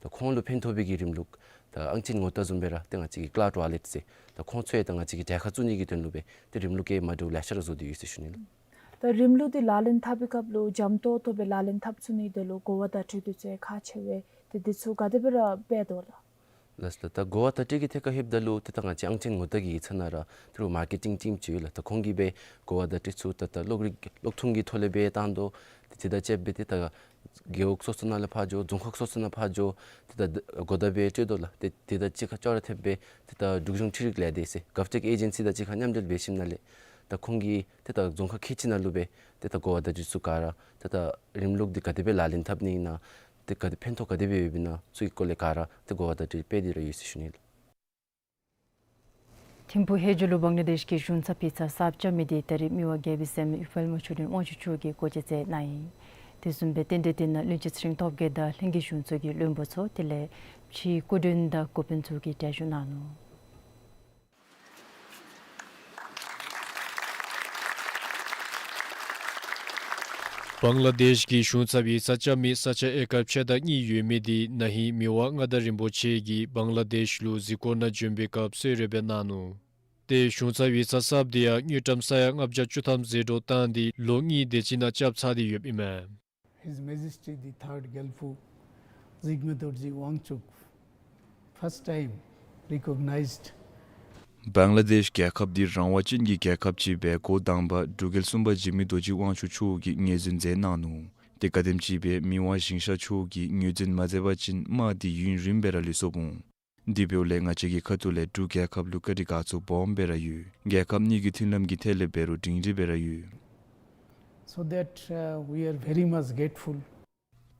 ད་ཁོང་ལུ་ཕན་ཐོགས་པའི་གི་རིམ་ལུགས་ད་ཨང་ཅན་ངོ་རྟགས་བཟུམ་སྦེ་ར་ཏེ་ང་བཅས་ཀྱིས་ཀི་ལཱཌ་ཝ་ལེཊ་ཟེར་ད་ཁོང་ཚུ་ཡང་ད་ང་བཅས་ཀྱི་གྲལ་ཁར་བཙུགས་ནི་གི་དོན་ལུ་སྦེ་ཏེ་རིམ་ལུགས་ག་མ་འདྲཝ་ལེ་ཤ་ར་བཟོ་སྟེ་ཡོད་ཟེར་ཞུ་ནི་ལགས། ད་རིམ་ལུགས་འདི་ལག་ལེན་འཐབ་པའི་སྐབས་ལུ་འཇམ་ཏོག་ཏོ་སྦེ་ལག་ལེན་འཐབ་ཚུགས་ནི་དེ་ལུ་གོ་བ་བརྡ་སྤྲོད་འདི་ཚུ་ཁག་ཆེ་བས། ཏེ་འདི་ཚུ་ག་དེ་སྦེ་ར་འབད་དོ་ལགས། ལགས་ལགས། ད་གོ་བ་བརྡ་སྤྲོད་ཀྱི་ཐད་ཁར་ལྷོདཔ་ད་ལུ་ཏེ་ད་ང་བཅས་ཨང་ཅན་ངོ་རྟགས་ཀྱི་ཡིག་ཚང་ནང་ར་ཏེ་རུང་མར་ཀེ་ཊིང་ཊིམ་ཅིག་ཡོད་ལགས། ད་ཁོང་གིས་སྦེ་གོ་བ་བརྡ་སྤྲོད་ཚུ་ད་ད་གློག་རིག་གློག་ཐུང་གི་ཐོག་ལས་སྦེ་བཏང་དོ། ཏེ་དེ་དང་བཅསཔ་སྦེ་ཏེ་ད་རྒེད་འོག་སོ་སོ་ནང་ལས་ཕར་འགྱོ་རྫོང་ཁག་སོ་སོ་ནང་ཕར་འགྱོ་ཏེ་ད་གོ་བརྡ་སྦེ་སྤྲོད་དོ་ལགས། ཏེ་དེ་དང་གཅིག་ཁར་ཅོག་ར་འཐདཔ་སྦེ་ཏེ་ད་འབྲུག་གཞུང་འཕྲུལ་རིག་ལས་སྡེ་ཟེར་གཱབ་ཊེཀ་ཨེ་ཇེན་སི་དང་གཅིག་ཁར་མཉམ་འབྲེལ་འབད་ཞིནམ་ལས་ད་ཁོང་གིས་ཏེ་ད་རྫོང་ཁག་ཁལ་གཅིག་ནང་ལུ་སྦེ་ཏེ་ད་གོ་བ་བརྡ་སྤྲོད་ཚུ་ག་ར་ཏེ་ད་རིམ་ལུགས་འདི་ག་དེ་སྦེ་ལག་ལེན་འཐབ་ནི་ཨིན་ན། ཏེ་ག་དེ་ཕན་ཐོགས་ག་དེ་སྦེ་ཡོདཔ་ཨིན་ན་ཚུ་གི་སྐོར་ལས་ག་ར་ཏེ་གོ་བ་བརྡ་སྤྲོད་སྤེལ་ཏེ་ར་ཡོད་ཟེར་ཞུ་ནི་ལགས། ཐིམ་ཕུག་ཧེ་ཇོ་ལུ་བང་ལ་དེཤ་གི་གཞུང་ཚབ་ཡིག་ཚང་གསརཔ་རྐྱབ་མི་དེ་ད་རེས་མི་དབང་རྒྱལ་པོའི་སྲས་མོ་དབུལ་མོ་ཆོས་སྒྲོན་དབང་ཕྱུག་མཆོག་གིས་སྒོ་འབྱེད་མཛད་གནང་ཡི། དེ་བཟུམ་སྦེ་རྟེན་འབྲེལ་དེ་ནང་བློན་ཆེན་ཚེ་རིང་སྟོབས་རྒྱས་དང་ལྷན་རྒྱས་གཞུང་ཚོགས་ཀྱི་བློན་པོ་ཚུ་དེ་ལས་ཕྱིའི་སྐུ་མགྲོན་དང་འགོ་དཔོན་ཚུ་གིས་གྲལ་བཞུགས་གནང་ནུག། བང་ལ་དེཤ་གི་གཞུང་ཚབ་ཡིག་ཚང་རྐྱབ་མི་ས་ཆ་ཨེ་ཀར་ཕྱེད་དང་གཉིས་ཡོད་མི་དེ་ན་ཧིང་མི་དབང་མངའ་བདག་རིན་པོ་ཆེ་གིས་བང་ལ་དེཤ་ལུ་གཟིགས་སྐོར་ནང་བྱོན་པའི་སྐབས་གསོལ་རས་སྦེ་གནང་ནུག། ཏེ་གཞུང་ཚབ་ཡིག་ཚང་གསརཔ་དེ་ཡང་དངུལ་ཀྲམ་ས་ཡ་ལྔ་བརྒྱ་བཅུ་ཐམ་ཟད་འགྲོ་བཏང་སྟེ་ལོ་གཉིས་དེ་ཅིག་ནང་རྐྱབ་ཚར་ཏེ་ཡོདཔ་ཨིན་མས། His Majesty the Third Gyalpo Zigme Dorji Wangchuck, first time recognized. བང་ལ་དེཤ་རྒྱལ་ཁབ་འདི་རང་དབང་ཅན་གྱི་རྒྱལ་ཁབ་ཅིག་སྦེ་འགོ་དང་པ་འབྲུག་རྒྱལ་གསུམ་པ་འཇིགས་མེད་རྡོ་རྗེ་དབང་ཕྱུག་མཆོག་གིས་ངོས་འཛིན་མཛད་གནང་ནུག། ཏེ་ག་དེམ་ཅིག་སྦེ་མི་དབང་ཞིང་གཤེགས་མཆོག་གིས་ངོས་འཛིན་མ་མཛད་པ་ཅིན་དམག་འདི་ཡུན་རིངམོ་སྦེ་ར་ལུས་སོཔ་འོང་། དེ་འབདཝ་ལས་ང་བཅས་ཀྱི་ཁ་ཐུག་ལས་འབྲུག་རྒྱལ་ཁབ་ལུ་བཀའ་དྲིན་དགའ་ཚོར་སྦོམ་སྦེ་ར་ཡོད། རྒྱལ་ཁབ་གཉིས་ཀྱི་མཐུན་ལམ་གྱི་ཐད་ལས་འབད་རུང་སྒྲིང་སྒྲི་སྦེ་ར་ཡོད། So that, uh, we are very much grateful.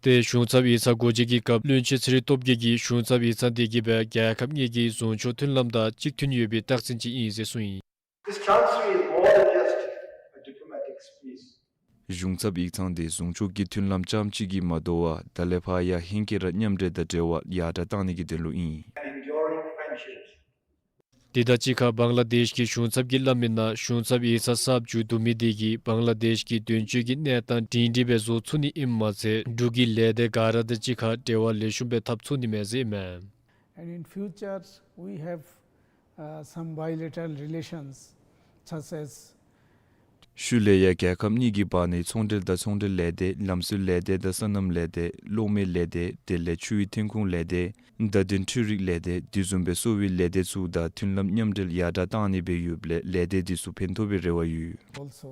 ཏེ་གཞུང་ཚབ་ཡིག་ཚང་སྒོ་འབྱེད་ཀྱི་སྐབས་བློན་ཆེན་ཚེ་རིང་སྟོབས་རྒྱས་ཀྱིས་གཞུང་ཚབ་ཡིག་ཚང་དེ་གིས་སྦེ་རྒྱལ་ཁབ་གཉིས་ཀྱི་གཟུངས་ཆོག་མཐུན་ལམ་དང་གཅིག་མཐུན་ཡོད་པའི་རྟགས་མཚན་ཅིག་ཨིན་ཟེར་གསུངས་ཡི། This chancery is more than just a diplomatic speech. གཞུང་ཚབ་ཡིག་ཚང་དེ་གཟུངས་ཆོག་གི་མཐུན་ལམ་རྐྱངམ་གཅིག་གིས་མ་དོ་བར་ད་ལས་ཕར་ཡང་ཧེང་སྐལ་ར་མཉམ་འབྲེལ་དང་འབྲེལ་བ་ཡར་དྲག་བཏང་ནི་གི་དོན་ལུ་ཨིན། An enduring friendship. དེ་དང་གཅིག་ཁར་བང་ལ་དེཤ་གི་གཞུང་ཚབ་ཀྱིས་སླབ་མི་ནང་གཞུང་ཚབ་ཡིག་ཚང་གསརཔ་མཇུག་བསྡུ་མི་དེ་གིས་བང་ལ་དེཤ་གི་དོན་གཅོད་ཀྱི་གནས་སྟངས་སྒྲིང་སྒྲི་སྦེ་བཟོ་ཚུགས་ནི་ཨིནམ་མ་ཚད་འབྲུག་གི་ལས་སྡེ་ག་ར་དང་གཅིག་ཁར་འབྲེལ་བ་ལེགས་ཤོམ་སྦེ་འཐབ་ཚུགས་ནི་མས་ཟེར་ཨིན་མས། And in future, we have, uh, some bilateral relations, such as ཤུལ་ལས་ཡང་རྒྱལ་ཁབ་གཉིས་ཀྱི་བར་ནའི་ཚོང་འབྲེལ་དང་ཚོང་འབྲེལ་ལས་སྡེ་ལམ་སྲོལ་ལས་སྡེ་དང་སོ་ནམ་ལས་སྡེ་གློག་མེ་ལས་སྡེ་དེ་ལས་ཆུའི་ཐོན་ཁུངས་ལས་སྡེ་བརྡ་དོན་འཕྲུལ་རིག་ལས་སྡེ་དེ་བཟུམ་སྦེ་གསོ་བའི་ལས་སྡེ་ཚུ་དང་མཐུན་ལམ་མཉམ་འབྲེལ་ཡར་དྲག་བཏང་ནི་སྦེ་ཡོདཔ་ལས་ལས་སྡེ་དེ་ཚུ་ཕན་ཐོགས་པའི་རེ་བ་ཡོད། Also,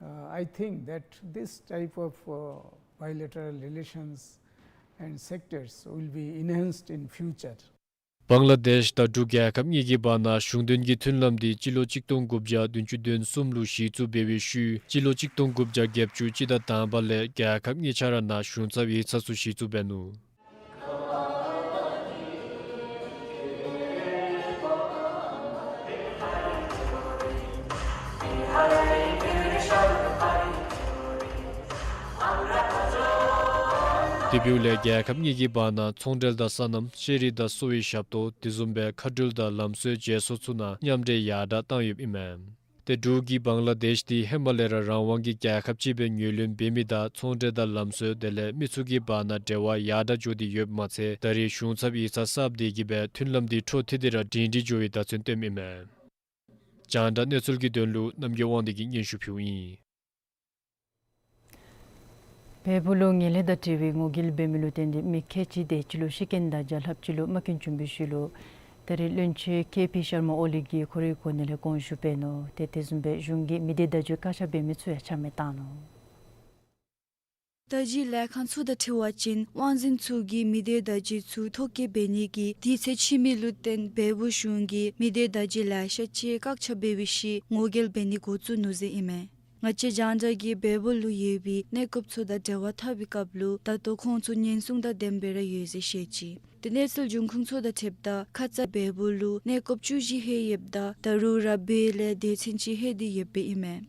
uh, I think that this type of, uh, bilateral relations and sectors will be enhanced in future. བང་ལ་དེཤ་དང་འབྲུག་རྒྱལ་ཁབ་གཉིས་ཀྱི་བར་ན་གཞུང་དོན་གྱི་མཐུན་ལམ་འདི་སྤྱི་ལོ་གཅིག་སྟོང་དགུ་བརྒྱ་བདུན་ཅུ་དོན་གསུམ་ལུ་གཞི་བཙུགས་འབད་བའི་ཤུལ་སྤྱི་ལོ་གཅིག་སྟོང་དགུ་བརྒྱ་བརྒྱད་ཅུ་སྤྱི་ཟླ་དང་པ་ལས་རྒྱལ་ཁབ་གཉིས་ཆ་ར་ནང་གཞུང་ཚབ་ཡིག་ཚང་ཚུ་གཞི་བཙུགས་འབད་ནུག། དེ་འབདཝ་ལས་རྒྱལ་ཁབ་གཉིས་ཀྱི་བར་ན་ཚོང་འབྲེལ་དང་སོ་ནམ་ཤེས་རིག་དང་གསོ་བའི་ཞབས་ཏོག་དེ་བཟུམ་སྦེ་མཁའ་འགྲུལ་དང་ལམ་སྲོལ་བརྗེ་སོར་ཚུ་ནང་མཉམ་འབྲེལ་ཡར་དྲག་བཏང་ཡོདཔ་ཨིན་མས། ཏེ་འབྲུག་གིས་བང་ལ་དེཤ་འདི་ཧེ་མ་ལས་ར་རང་དབང་གི་རྒྱལ་ཁབ་ཅིག་སྦེ་ངོས་ལེན་འབད་མི་དང་ཚོང་འབྲེལ་དང་ལམ་སྲོལ་དེ་ལས་མི་ཚུ་གི་བར་ན་འབྲེལ་བ་ཡར་དྲག་འགྱོ་སྟེ་ཡོདཔ་མ་ཚད་ད་རེས་གཞུང་ཚབ་ཡིག་ཚང་གསརཔ་དེ་གིས་སྦེ་མཐུན་ལམ་འདི་འཕྲོ་མཐུད་དེ་ར་སྒྲིང་སྒྲི་འགྱོ་བའི་བརྡ་མཚོན་སྟོནམ་ཨིན་མས། རྒྱང་བསྒྲགས་གནས་ཚུལ་གྱི་དོན་ལུ་རྣམ་རྒྱལ་དབང་འདུས་ཀྱིས་སྙན་ཞུ་ཕུལཝ་ཨིན། བལ་པོ་ལུ་ངན་ལྷད་དང་འབྲེལ་བའི་ངོ་རྒོལ་འབད་མི་ལུ་བརྟེན་ཏེ་མི་ཁལ་གཅིག་དེ་ཅིག་ལུ་ཤི་རྐྱེན་དང་རྒྱ་ལྷགཔ་ཅིག་ལུ་རྨ་སྐྱོན་བྱུང་བའི་ཤུལ་ལུ་ད་རེས་བློན་ཆེན་ཀེ་པི་ཤར་མ་ཨོ་ལི་གིས་ཁོ་རའི་གོ་གནས་ལས་དགོངས་ཞུ་འབད་ནུག། ཏེ་དེ་བཟུམ་སྦེ་གཞུང་གིས་མི་སྡེ་བརྡ་བརྒྱུད་བཀག་ཆ་འབད་མི་ཚུ་ཡང་ཆ་མེད་བཏང་ནུག། བརྡ་བརྒྱུད་ལས་ཁང་ཚུ་དང་འཁྲིལ་བ་ཅིན་དབང་འཛིན་ཚུ་གིས་མི་སྡེ་བརྡ་བརྒྱུད་ཚུ་ཐོ་བཀོད་འབད་ནི་གི་དུས་ཚོད་ཕྱིས་མི་ལུ་བརྟེན་བལ་པོ་གཞུང་གིས་མི་སྡེ་བརྡ་བརྒྱུད་ལེ་ཤ་ཅིག་བཀག་ཆ་འབད་བའི་ཤུལ་ངོ་རྒོལ་འབད་ནི་འགོ་བཙུགས་ནུག་ཟེར་ཨིན་མས། ང་བཅས་རྒྱང་བསྒྲགས་ཀྱིས་བལ་པོ་ལུ་ཡོད་པའི་གནས་སྐབས་ཚུ་དང་འབྲེལ་བ་འཐབ་པའི་སྐབས་ལུ་ད་ལྟོ་ཁོང་ཚུ་ཉེན་སྲུང་དང་ལྡནམ་སྦེ་ར་ཡོད་ཟེར་བཤད་ཅི། ཏེ་གནས་ཚུལ་འབྱུང་ཁུངས་ཚུ་དང་འཁྲིལཝ་ད་ཁ་ཙ་བལ་པོ་ལུ་གནས་སྐབས་བཅུ་བཞི་ལྷོད་ཡོདཔ་ད་ད་རུང་ར་བལ་ལས་སྡེ་ཚན་ཅིག་ལྷོད་དེ་ཡོདཔ་ཨིན་མས།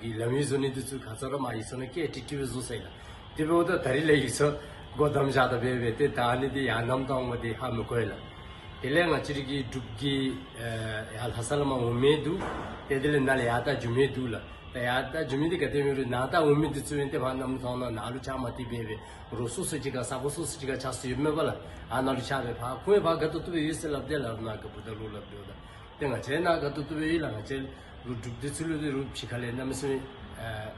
གི་ལམ་ཡིག་བཟོ་ནི་འདི་ཚུ་ག་ཚོད་ར་མ་ཡིག་ཚང་ནང་བཀལ་ཏེ་ཏི་བི་བཟོ་ས་ཨིན་ལགས། དེ་འབདཝ་ད་ད་རིས་ལས་ཡིག་ཚང་སྒོ་བསྡམས་བཞག་ད་འབད་འབད་ཏེ་ད་ཨ་ནི་འདི་ཡར་ནམ་བཏང་འོང་འདི་ཧ་མི་གོ་ཡི་ལགས། དེ་ལས་ང་བཅས་ར་གི་འབྲུག་གི་ཨེ་ཡར་ལྷ་ས་ལས་མར་འོང་མི་འདུག། ཏེ་དེ་ལས་ནཱ་ལས་ཡར་ད་འགྱོ་མི་འདུག་ལགས། ད་ཡར་ད་འགྱོ་མི་འདི་ག་ཏེ་མི་རུང་ནཱ་ད་འོང་མི་འདི་ཚུ་ཨིན་ཏེ་ཕར་གནམ་ཐང་ནང་ནཱ་ལུ་ཆགས་མ་སྟེ་འབད་འབད་རོགས་སོ་སོ་ཅིག་ཁར་ས་གོ་སོ་སོ་ཅིག་ཁར་ཆགས་སོ་ཡོདཔ་མས་པ་ལགས། ཨ་ནཱ་ལུ་ཆགས་སྦེ་ཕར་ཁོང་ཡང་ཕར་དགའ་ཏོག་ཏོ་སྦེ་ཡོད་ཟེར་སླབ་དེས་ལགས། ནཱ་ག་བུ་ད་ལུ་སླབ་དེས་ལགས། ཏེ་ང་བཅས་ནཱ་དགའ་ཏོག་ཏོ་སྦེ་ཡོད་ལགས། ང་བཅས་རུང་འབྲུག་འདི་ཚུ་ལུ་འདི་རུང་ཕྱི་ཁ་ལས་གནམ་མེད་ས་མེད་ཨེ་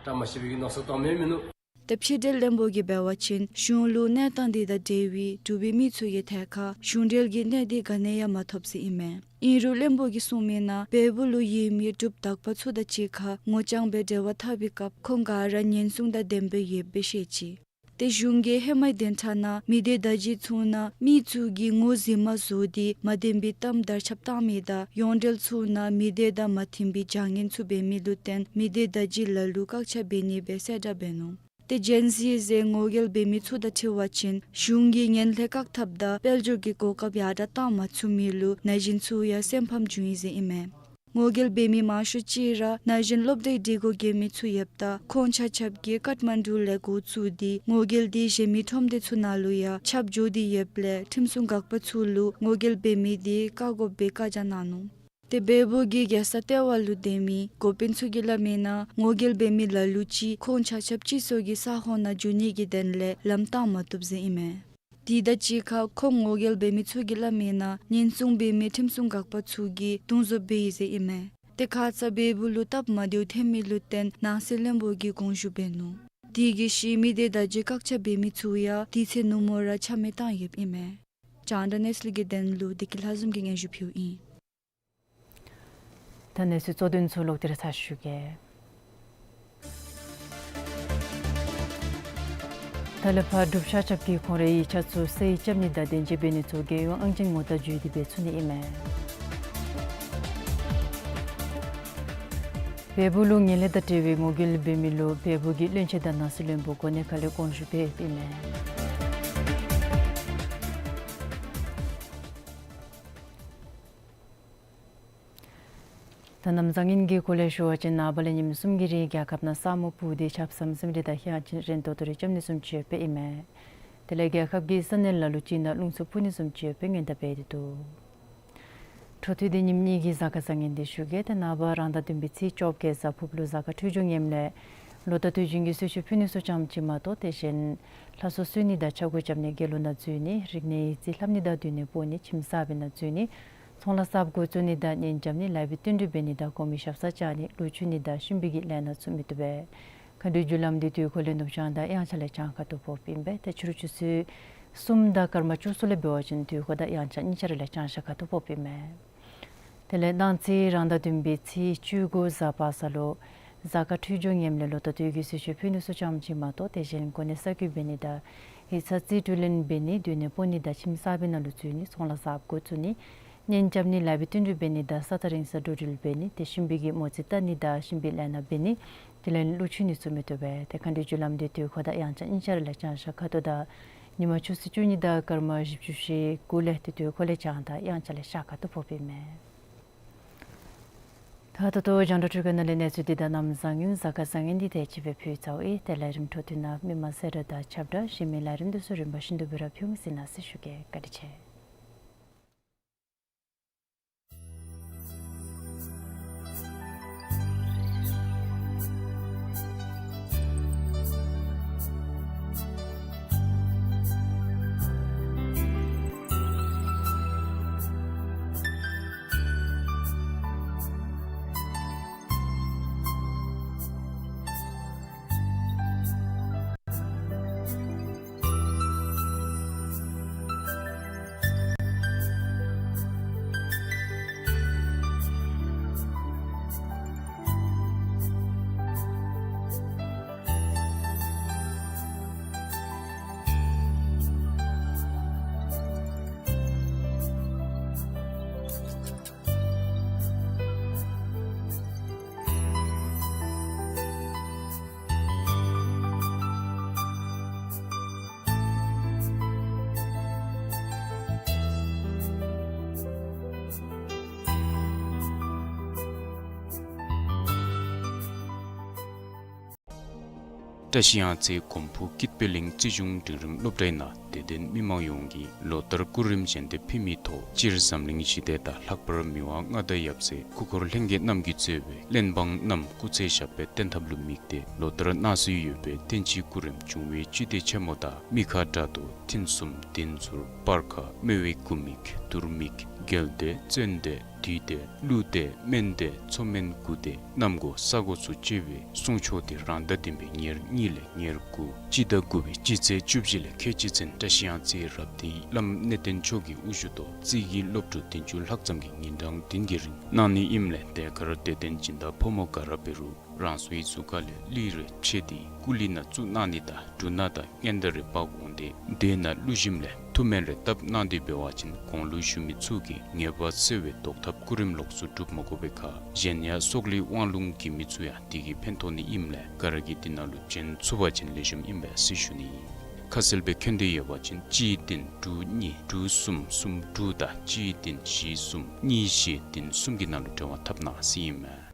བཀྲ་མ་ཤིས་པའི་གི་མནོ་བསམ་གཏང་མི་མིན་ནུག། ཏེ་ཕྱི་འབྲེལ་བློན་པོ་གིས་འབད་བ་ཅིན་གཞུང་ལུ་གནས་སྟངས་འདི་དང་འབྲེལ་བའི་འབྲུག་པའི་མི་ཚུ་གི་ཐད་ཁར་གཞུང་འབྲེལ་གྱི་གནད་དོན་ག་ནི་ཡང་མ་ཐོབ་ཟེར་ཨིན་མས། ཨིན་རུང་བློན་པོ་གིས་གསུངས་མི་ནང་བལ་པོ་ལུ་ཡོད་མི་འབྲུགཔ་དག་པ་ཚུ་དང་གཅིག་ཁར་ངོ་རྐྱང་སྦེ་འབྲེལ་བ་འཐབ་པའི་སྐབས་ཁོང་ག་ར་ཉེན་སྲུང་དང་ལྡནམ་སྦེ་ཡོདཔ་སྦེ་བཤད་ཅི། ཏེ་གཞུང་གིས་ཧེ་མའི་བདུན་ཕྲག་ནང་མི་སྡེ་བརྡ་བརྒྱུད་ཚུ་ནང་མི་ཚུ་གིས་ངོ་ཟིན་མ་བཟོ་སྟེ་མ་བདེན་པའི་གཏམ་དར་ཁྱབ་བཏང་མི་དང་ཡོངས་འབྲེལ་ཚུ་ནང་མི་སྡེ་དང་མ་མཐུན་པའི་བྱ་ངན་ཚུ་འབད་མི་ལུ་བརྟེན་མི་སྡེ་བརྡ་བརྒྱུད་ལ་ལུ་བཀག་ཆ་འབད་ནི་སྦེ་གསལ་བསྒྲགས་འབད་ནུག། ཏེ་ཇེན་ཟི་ཟེར་ངོ་རྒོལ་འབད་མི་ཚུ་དང་འཁྲིལ་བ་ཅིན་གཞུང་གིས་ངན་ལྷད་བཀག་ཐབས་དང་དཔལ་འབྱོར་གྱི་གོ་སྐབས་ཡར་དྲགས་བཏང་མ་ཚུགས་མི་ལུ་ན་གཞོན་ཚུ་ཡང་སེམས་ཕམ་བྱུང་ཡི་ཟེར་ཨིན་མས། ངོ་རྒོལ་འབད་མི་མང་ཤོས་ཅིག་ར་ན་གཞོན་སློབ་གྲྭའི་སྒྲིག་གོ་བཀལ་མི་ཚུ་ཡོདཔ་ད་ཁོང་ཆ་ཁྱབ་ཀྱིས་ཀཊ་མན་ཌུ་ལས་འགོ་བཙུགས་ཏེ་ངོ་རྒོལ་འདི་གཞན་མི་ཁྲོམ་སྡེ་ཚུ་ནང་ལུ་ཡང་ཁྱབ་འགྱོ་སྟེ་ཡོདཔ་ལས་ཁྲིམས་སྲུང་འགག་པ་ཚུ་ལུ་ངོ་རྒོལ་འབད་མི་འདི་བཀག་དགོ་པའི་བཀའ་རྒྱ་གནང་ནུག། ཏེ་བལ་པོ་གི་རྒྱལ་ས་ལྟེ་བ་ལུ་སྡོད་མི་འགོ་དཔོན་ཚུ་གིས་སླབ་མི་ནང་ངོ་རྒོལ་འབད་མི་ལ་ལུ་ཅིག་ཁོང་ཆ་ཁྱབ་སྤྱི་ཚོགས་ཀྱི་ས་ཁོངས་ནང་འགྱོ་ནི་གི་དོན་ལས་ལམ་བཏང་མ་བཏུབ་ཟེར་ཨིན་མས། དེ་དང་གཅིག་ཁར་ཁོང་ངོ་རྒོལ་འབད་མི་ཚུ་གིས་སླབ་མི་ནང་ཉེན་སྲུང་འབད་མི་ཁྲིམས་སྲུང་འགག་པ་ཚུ་གིས་རྡུང་བཟོ་འབད་ཡི་ཟེར་ཨིན་མས། ཏེ་ཁ་ཙ་བལ་པོ་ལུ་སྟབས་མ་བདེཝ་ཐོན་མི་ལུ་བརྟེན་ནང་སྲིད་བློན་པོ་གིས་དགོངས་ཞུ་འབད་ནུག། དེ་གིས་ཤི་མི་དེ་དང་བརྒྱུད་བཀག་ཆ་འབད་མི་ཚུ་ཡང་དེ་ཚེ་ནུབ་མོ་ར་ཆ་མེད་བཏང་ཡོདཔ་ཨིན་མས། རྒྱང་བསྒྲགས་གནས་ཚུལ་གྱི་དོན་ལུ་བདེ་སྐྱིད་ལྷ་འཛོམས་ཀྱིས་སྙན་ཞུ་ཕུལཝ་ཨིན། ད་གནས་ཚུལ་གཙོ་དོན་ཚུ་ལོག་སྟེ་ར་ཚར་ཞུ་གེ། ད་ལས་ཕར་འབྲུགཔ་ཤ་ཁྱབ་ཀྱིས་ཁོང་རའི་ཡིག་ཆ་ཚུ་གསལ་ཡིག་རྐྱབ་ནི་དང་དེ་བཟུམ་འབད་ནི་ཚུ་རྒྱལ་ཡོངས་ཨང་ཅན་ངོ་རྟགས་བརྒྱུད་དེ་འབད་ཚུགས་ནི་ཨིན་མས། བལ་པོ་ལུ་ངན་ལྷད་དང་འབྲེལ་བའི་ངོ་རྒོལ་འབད་མི་ལུ་བལ་པོ་གི་བློན་ཆེན་དང་ནང་སྲིད་བློན་པོ་གོ་གནས་ཁ་ལས་དགོངས་ཞུ་འབད་ཡོདཔ་ཨིན་མས། ད་གནམ་བཟང་ངན་གྱི་སྐོར་ལས་ཞུ་བ་ཅིན་ནངས་པ་ལས་ཉིནམ་གསུམ་གྱི་རིང་རྒྱལ་ཁབ་ནང་ས་སྨུག་སྤུབས་ཏེ་ཆརཔ་ཟམ་ཟིམ་རེ་དང་ཧ་ཅང་རན་ཏོག་ཏོ་རེ་རྐྱབ་ནི་བཟུམ་ཅིག་ཡོདཔ་ཨིན་མས། དེ་ལས་རྒྱལ་ཁབ་ཀྱི་ས་གནས་ལ་ལུ་ཅིག་ནང་རླུང་འཚུབ་འཕུ་ནི་བཟུམ་ཅིག་ཡོདཔ་སྔོན་བརྡ་འབད་དེ་འདུག། འཕྲོ་མཐུད་དེ་ཉིནམ་གཉིས་ཀྱི་གཟའ་སྐར་བཟང་ངན་འདི་ཞུ་གེ། ཏེ་ནངས་པ་རང་ཟླ་བདུན་པའི་ཚེས་བཅོ་བརྒྱད་གཟའ་ཕུརཔ་ལུ་གཟའ་སྐར་འཕྲོད་སྦྱོར་ངནམ་ལས་ལོ་ཟླ་དུས་རྒྱུན་གྱི་གསོལ་མཆོད་ཕུལ་ནི་ཚུ་ཙམ་ཅིག་མ་གཏོགས་དེ་བཞིན་ལྷ་གསོལ་གསོལ་ནི་དང་ཕྱག་གུ་རྐྱབ་ནི་དགེ་སློང་ནང་འཛུལ་ནི་རིག་གནས་ཡིག་རྩིས་ལྷབ་ནི་དང་སྡོད་གནས་སྤོ་ནི་ཁྱིམ་གསརཔ་ནང་འཛུལ་ནི་ཚོང་ལཱ་གསརཔ་འགོ་བཙུགས་ནི་དང་གཉེན་རྐྱབ་ནི་ལཱ་འབད་བསྟུན་གྲོས་འབད་ནི་དང་གོང་མའི་ཞབས་སར་བཅར་ནི་གླུ་མཆོད་ནི་དང་གཤིན་པོའི་གི་ལས་སྣ་ཚུ་མི་བཏུབ་པས། མཁའ་འགྲོའི་རྒྱུ་ལམ་འདི་དུས་འཁོར་ལས་ནུབ་བྱང་དང་དབྱངས་འཆར་ལས་བྱང་ཁ་ཐུག་ཕོགཔ་ཨིན་པས། ཏེ་ཕྱི་རུ་ཆུ་ཚོད་གསུམ་དང་སྐར་མ་བཅུ་གསུམ་ལས་འབད་བ་ཅིན་དུས་འཁོར་དང་དབྱངས་འཆར་གཉིས་ཆ་ར་ལས་བྱང་ཤར་ཁ་ཐུག་ཕོགཔ་ཨིན་མས། དེ་ལས་གནངས་ཚེ་རང་ཟླ་བདུན་པའི་ཚེས་བཅུ་དགུ་གཟའ་པ་སངས་ལུ་གཟའ་སྐར་འཕྲོད་སྦྱོར་ངནམ་ལས་ལོ་ཟླ་དུས་རྒྱུན་གྱི་གསོལ་མཆོད་ཕུལ་ནི་ཚུ་ཙམ་ཅིག་མ་གཏོགས་དེ་བཞིན་གོ་གནས་གསར་བསྐོ་འབད་ནི་དང་ཡིག་ཚང་རྩིས་སྤྲོད་ལེན་འབད་ནི་སྡོད་གནས་སྤོ་ནི་དང་ཁྱིམ་གསརཔ་ནང་ལུ་འཛུལ་ནི་ཚོང་ལཱ་གསརཔ་འགོ་བཙུགས་ནི་གཉེན་རྐྱབ་ནི་ལཱ་འབད་བསྟུན་གྲོས་འབད་ནི་དང་ས་ཐག་རིང་སར་འགྲོ་འགྲུལ་འབད་ནི་ཏེ་གཤིན་པོའི་གི་མོ་རྩིས་བལྟ་ནི་དང་གཤིན་པོའི་ལས་སྣ་འབད་ནི་དེ་ལས་གླུ་མཆོད་ནི་ཚུ་མི་བཏུབ་པས། ཏེ་མཁའ་འགྲོའི་རྒྱུ་ལམ་འདི་དུས་འཁོར་དང་དབྱངས་འཆར་གཉིས་ཆ་ར་ལས་བྱང་ཤར་ཁ་ཐུག་དང་ཉིན་མ་ཆུ་ཚོད་བཅུ་གཉིས་དང་སྐར་མ་བཞི་བཅུ་ཞེ་དགུ་ལས་ཏེ་དུས་འཁོར་ལས་བྱང་དང་དབྱངས་འཆར་ལས་ཤར་ཁ་ཐུག་ཕོགཔ་ཨིན་མས། ད་ད་ལྟོ་རྒྱང་བསྒྲགས་སྒྲིག་ཁང་ནང་ལས་གནས་ཚུལ་འདི་དང་གནམ་བཟང་ངན་གཟའ་སྐར་བཟང་ངན་འདི་དེ་ཅིག་སྦེ་ཕུལ་ཚརཝ་ཨིན། ཏེ་ལས་རིམ་འཕྲོ་མཐུད་ནང་མི་མང་གསལ་བསྒྲགས་དང་ཁྱབ་བསྒྲགས་གཞན་མི་ལས་རིམ་འདི་ཚུ་རིམ་པ་བཞིན་དུ་སྦེ་ར་ཕུལ་འོང་ཟེར་མནོ་ཞུ་གེ། བཀའ་དྲིན་ཆེ། བཀྲ་ཤིས་གཡང་རྩེ་གོམ་པུ་སྐྱིད་པའི་གླིང་རྩིས་གཞུང་འབྲིང་རིམ་སློབ་གྲྭའི་ནང་དད་ལྡན་མི་མང་ཡོངས་ཀྱིས་ལོ་ལྟར་སྐུ་རིམ་བཞེངས་ཏེ་ཕེབས་མིའི་ཐོག་སྤྱིར་འཛམ་གླིང་ཞི་བདེ་དང་ལྷག་པར་མི་དབང་མངའ་བདག་ཡབ་སྲས་སྐུ་འཁོར་ལྷན་རྒྱས་རྣམས་ཀྱིས་གཙོས་པའི་གླེན་འབངས་རྣམས་སྐུ་ཚེ་ཞབས་པད་བརྟན་ཐབས་ལུ་དམིགས་ཏེ་ལོ་ལྟར་གནང་སྲོལ་ཡོད་པའི་བསྟན་སྤྱིའི་སྐུ་རིམ་འབྱུང་བའི་སྤྱི་དེ་ཆེན་མོ་དང་མི་ཁ་དགྲ་གཏོར་ཐུན་གསུམ་གདན་ཟུར་སྤར་ཁ་སྨེ་བའི་སྐུ་མིག་དུར་མིག་རྒྱལ་བདེ་བཙན་བདེ་བདུད་བདེ་ཀླུ་བདེ་སྨན་བདེ་མཚོ་སྨན་དགུ་བདེ་གནམ་སྒོ་ས་སྒོ་ཚུ་བཅས་པའི་གསུང་ཆོག་དེ་རང་ཟླ་བདུན་པའི་ཉེར་གཉིས་ལས་ཉེར་དགུ་སྤྱི་ཟླ་དགུ་པའི་སྤྱི་ཚེས་བཅུ་བཞི་ལས་ཁལ་གཅིག་ཚུན་བཀྲ་ཤིས་གཡང་རྩེ་རབ་བརྟན་བླམ་གནས་བརྟན་མཆོག་གི་དབུ་བཞུགས་ཐོག་རྩིས་ཀྱི་སློབ་ཕྲུག་བདུན་ཅུ་ལྷག་ཙམ་གྱིས་ཉིན་གྲངས་བདུན་གྱི་རིང་གནང་ནི་ཨིནམ་ལས་དེ་ཁར་དད་ལྡན་སྦྱིན་བདག་ཕོ་མོ་ག་ར་འབད་རུང་རང་སོའི་གཟུགས་ཁ་ལས་གླུད་རེ་ཕྱེ་སྟེ་སྐུ་གླུད་ནང་བཙུགས་གནང་ནི་དང་འབྲུ་སྣ་དང་སྔོན་བརྡ་རེ་འབག་འོང་སྟེ་དེ་ནང་གླུ་ཞིམ་ལས་ སྨན་རེ་བཏབ་གནང་སྟེ་འབད་བ་ཅིན་གོང་ལུ་ཞུ་མི་ཚུ་གིས་ངལ་བ་སེལ་བའི་བཟློག་ཐབས་སྐུ་རིམ་ལོགས་སུ་སྒྲུབ་མ་དགོ་པའི་ཁར་གཞན་ཡང་སྲོག་ལུ་དབང་ལུང་གི་མི་ཚུ་ཡང་དེ་གིས་ཕན་ཐོགས་ནི་ཨིནམ་ལས་ག་ར་གིས་དེ་ནང་ལུ་བྱོན་ཚུགས་པ་ཅིན་ལེགས་ཤོམ་ཨིན་པས་ཟེར་ཞུ་ནི་ཨིན། ཁ་གསལ་སྦེ་མཁྱེན་འདོད་ཡོད་པ་ཅིན་གཅིག་བདུན་དྲུག་གཉིས་དྲུག་གསུམ་གསུམ་དྲུག་དང་གཅིག་བདུན་བཞི་གསུམ་གཉིས་བཞི་བདུན་གསུམ་གྱི་ནང་ལུ་འབྲེལ་བ་འཐབ་གནང་ཟེར་ཨིན་མས།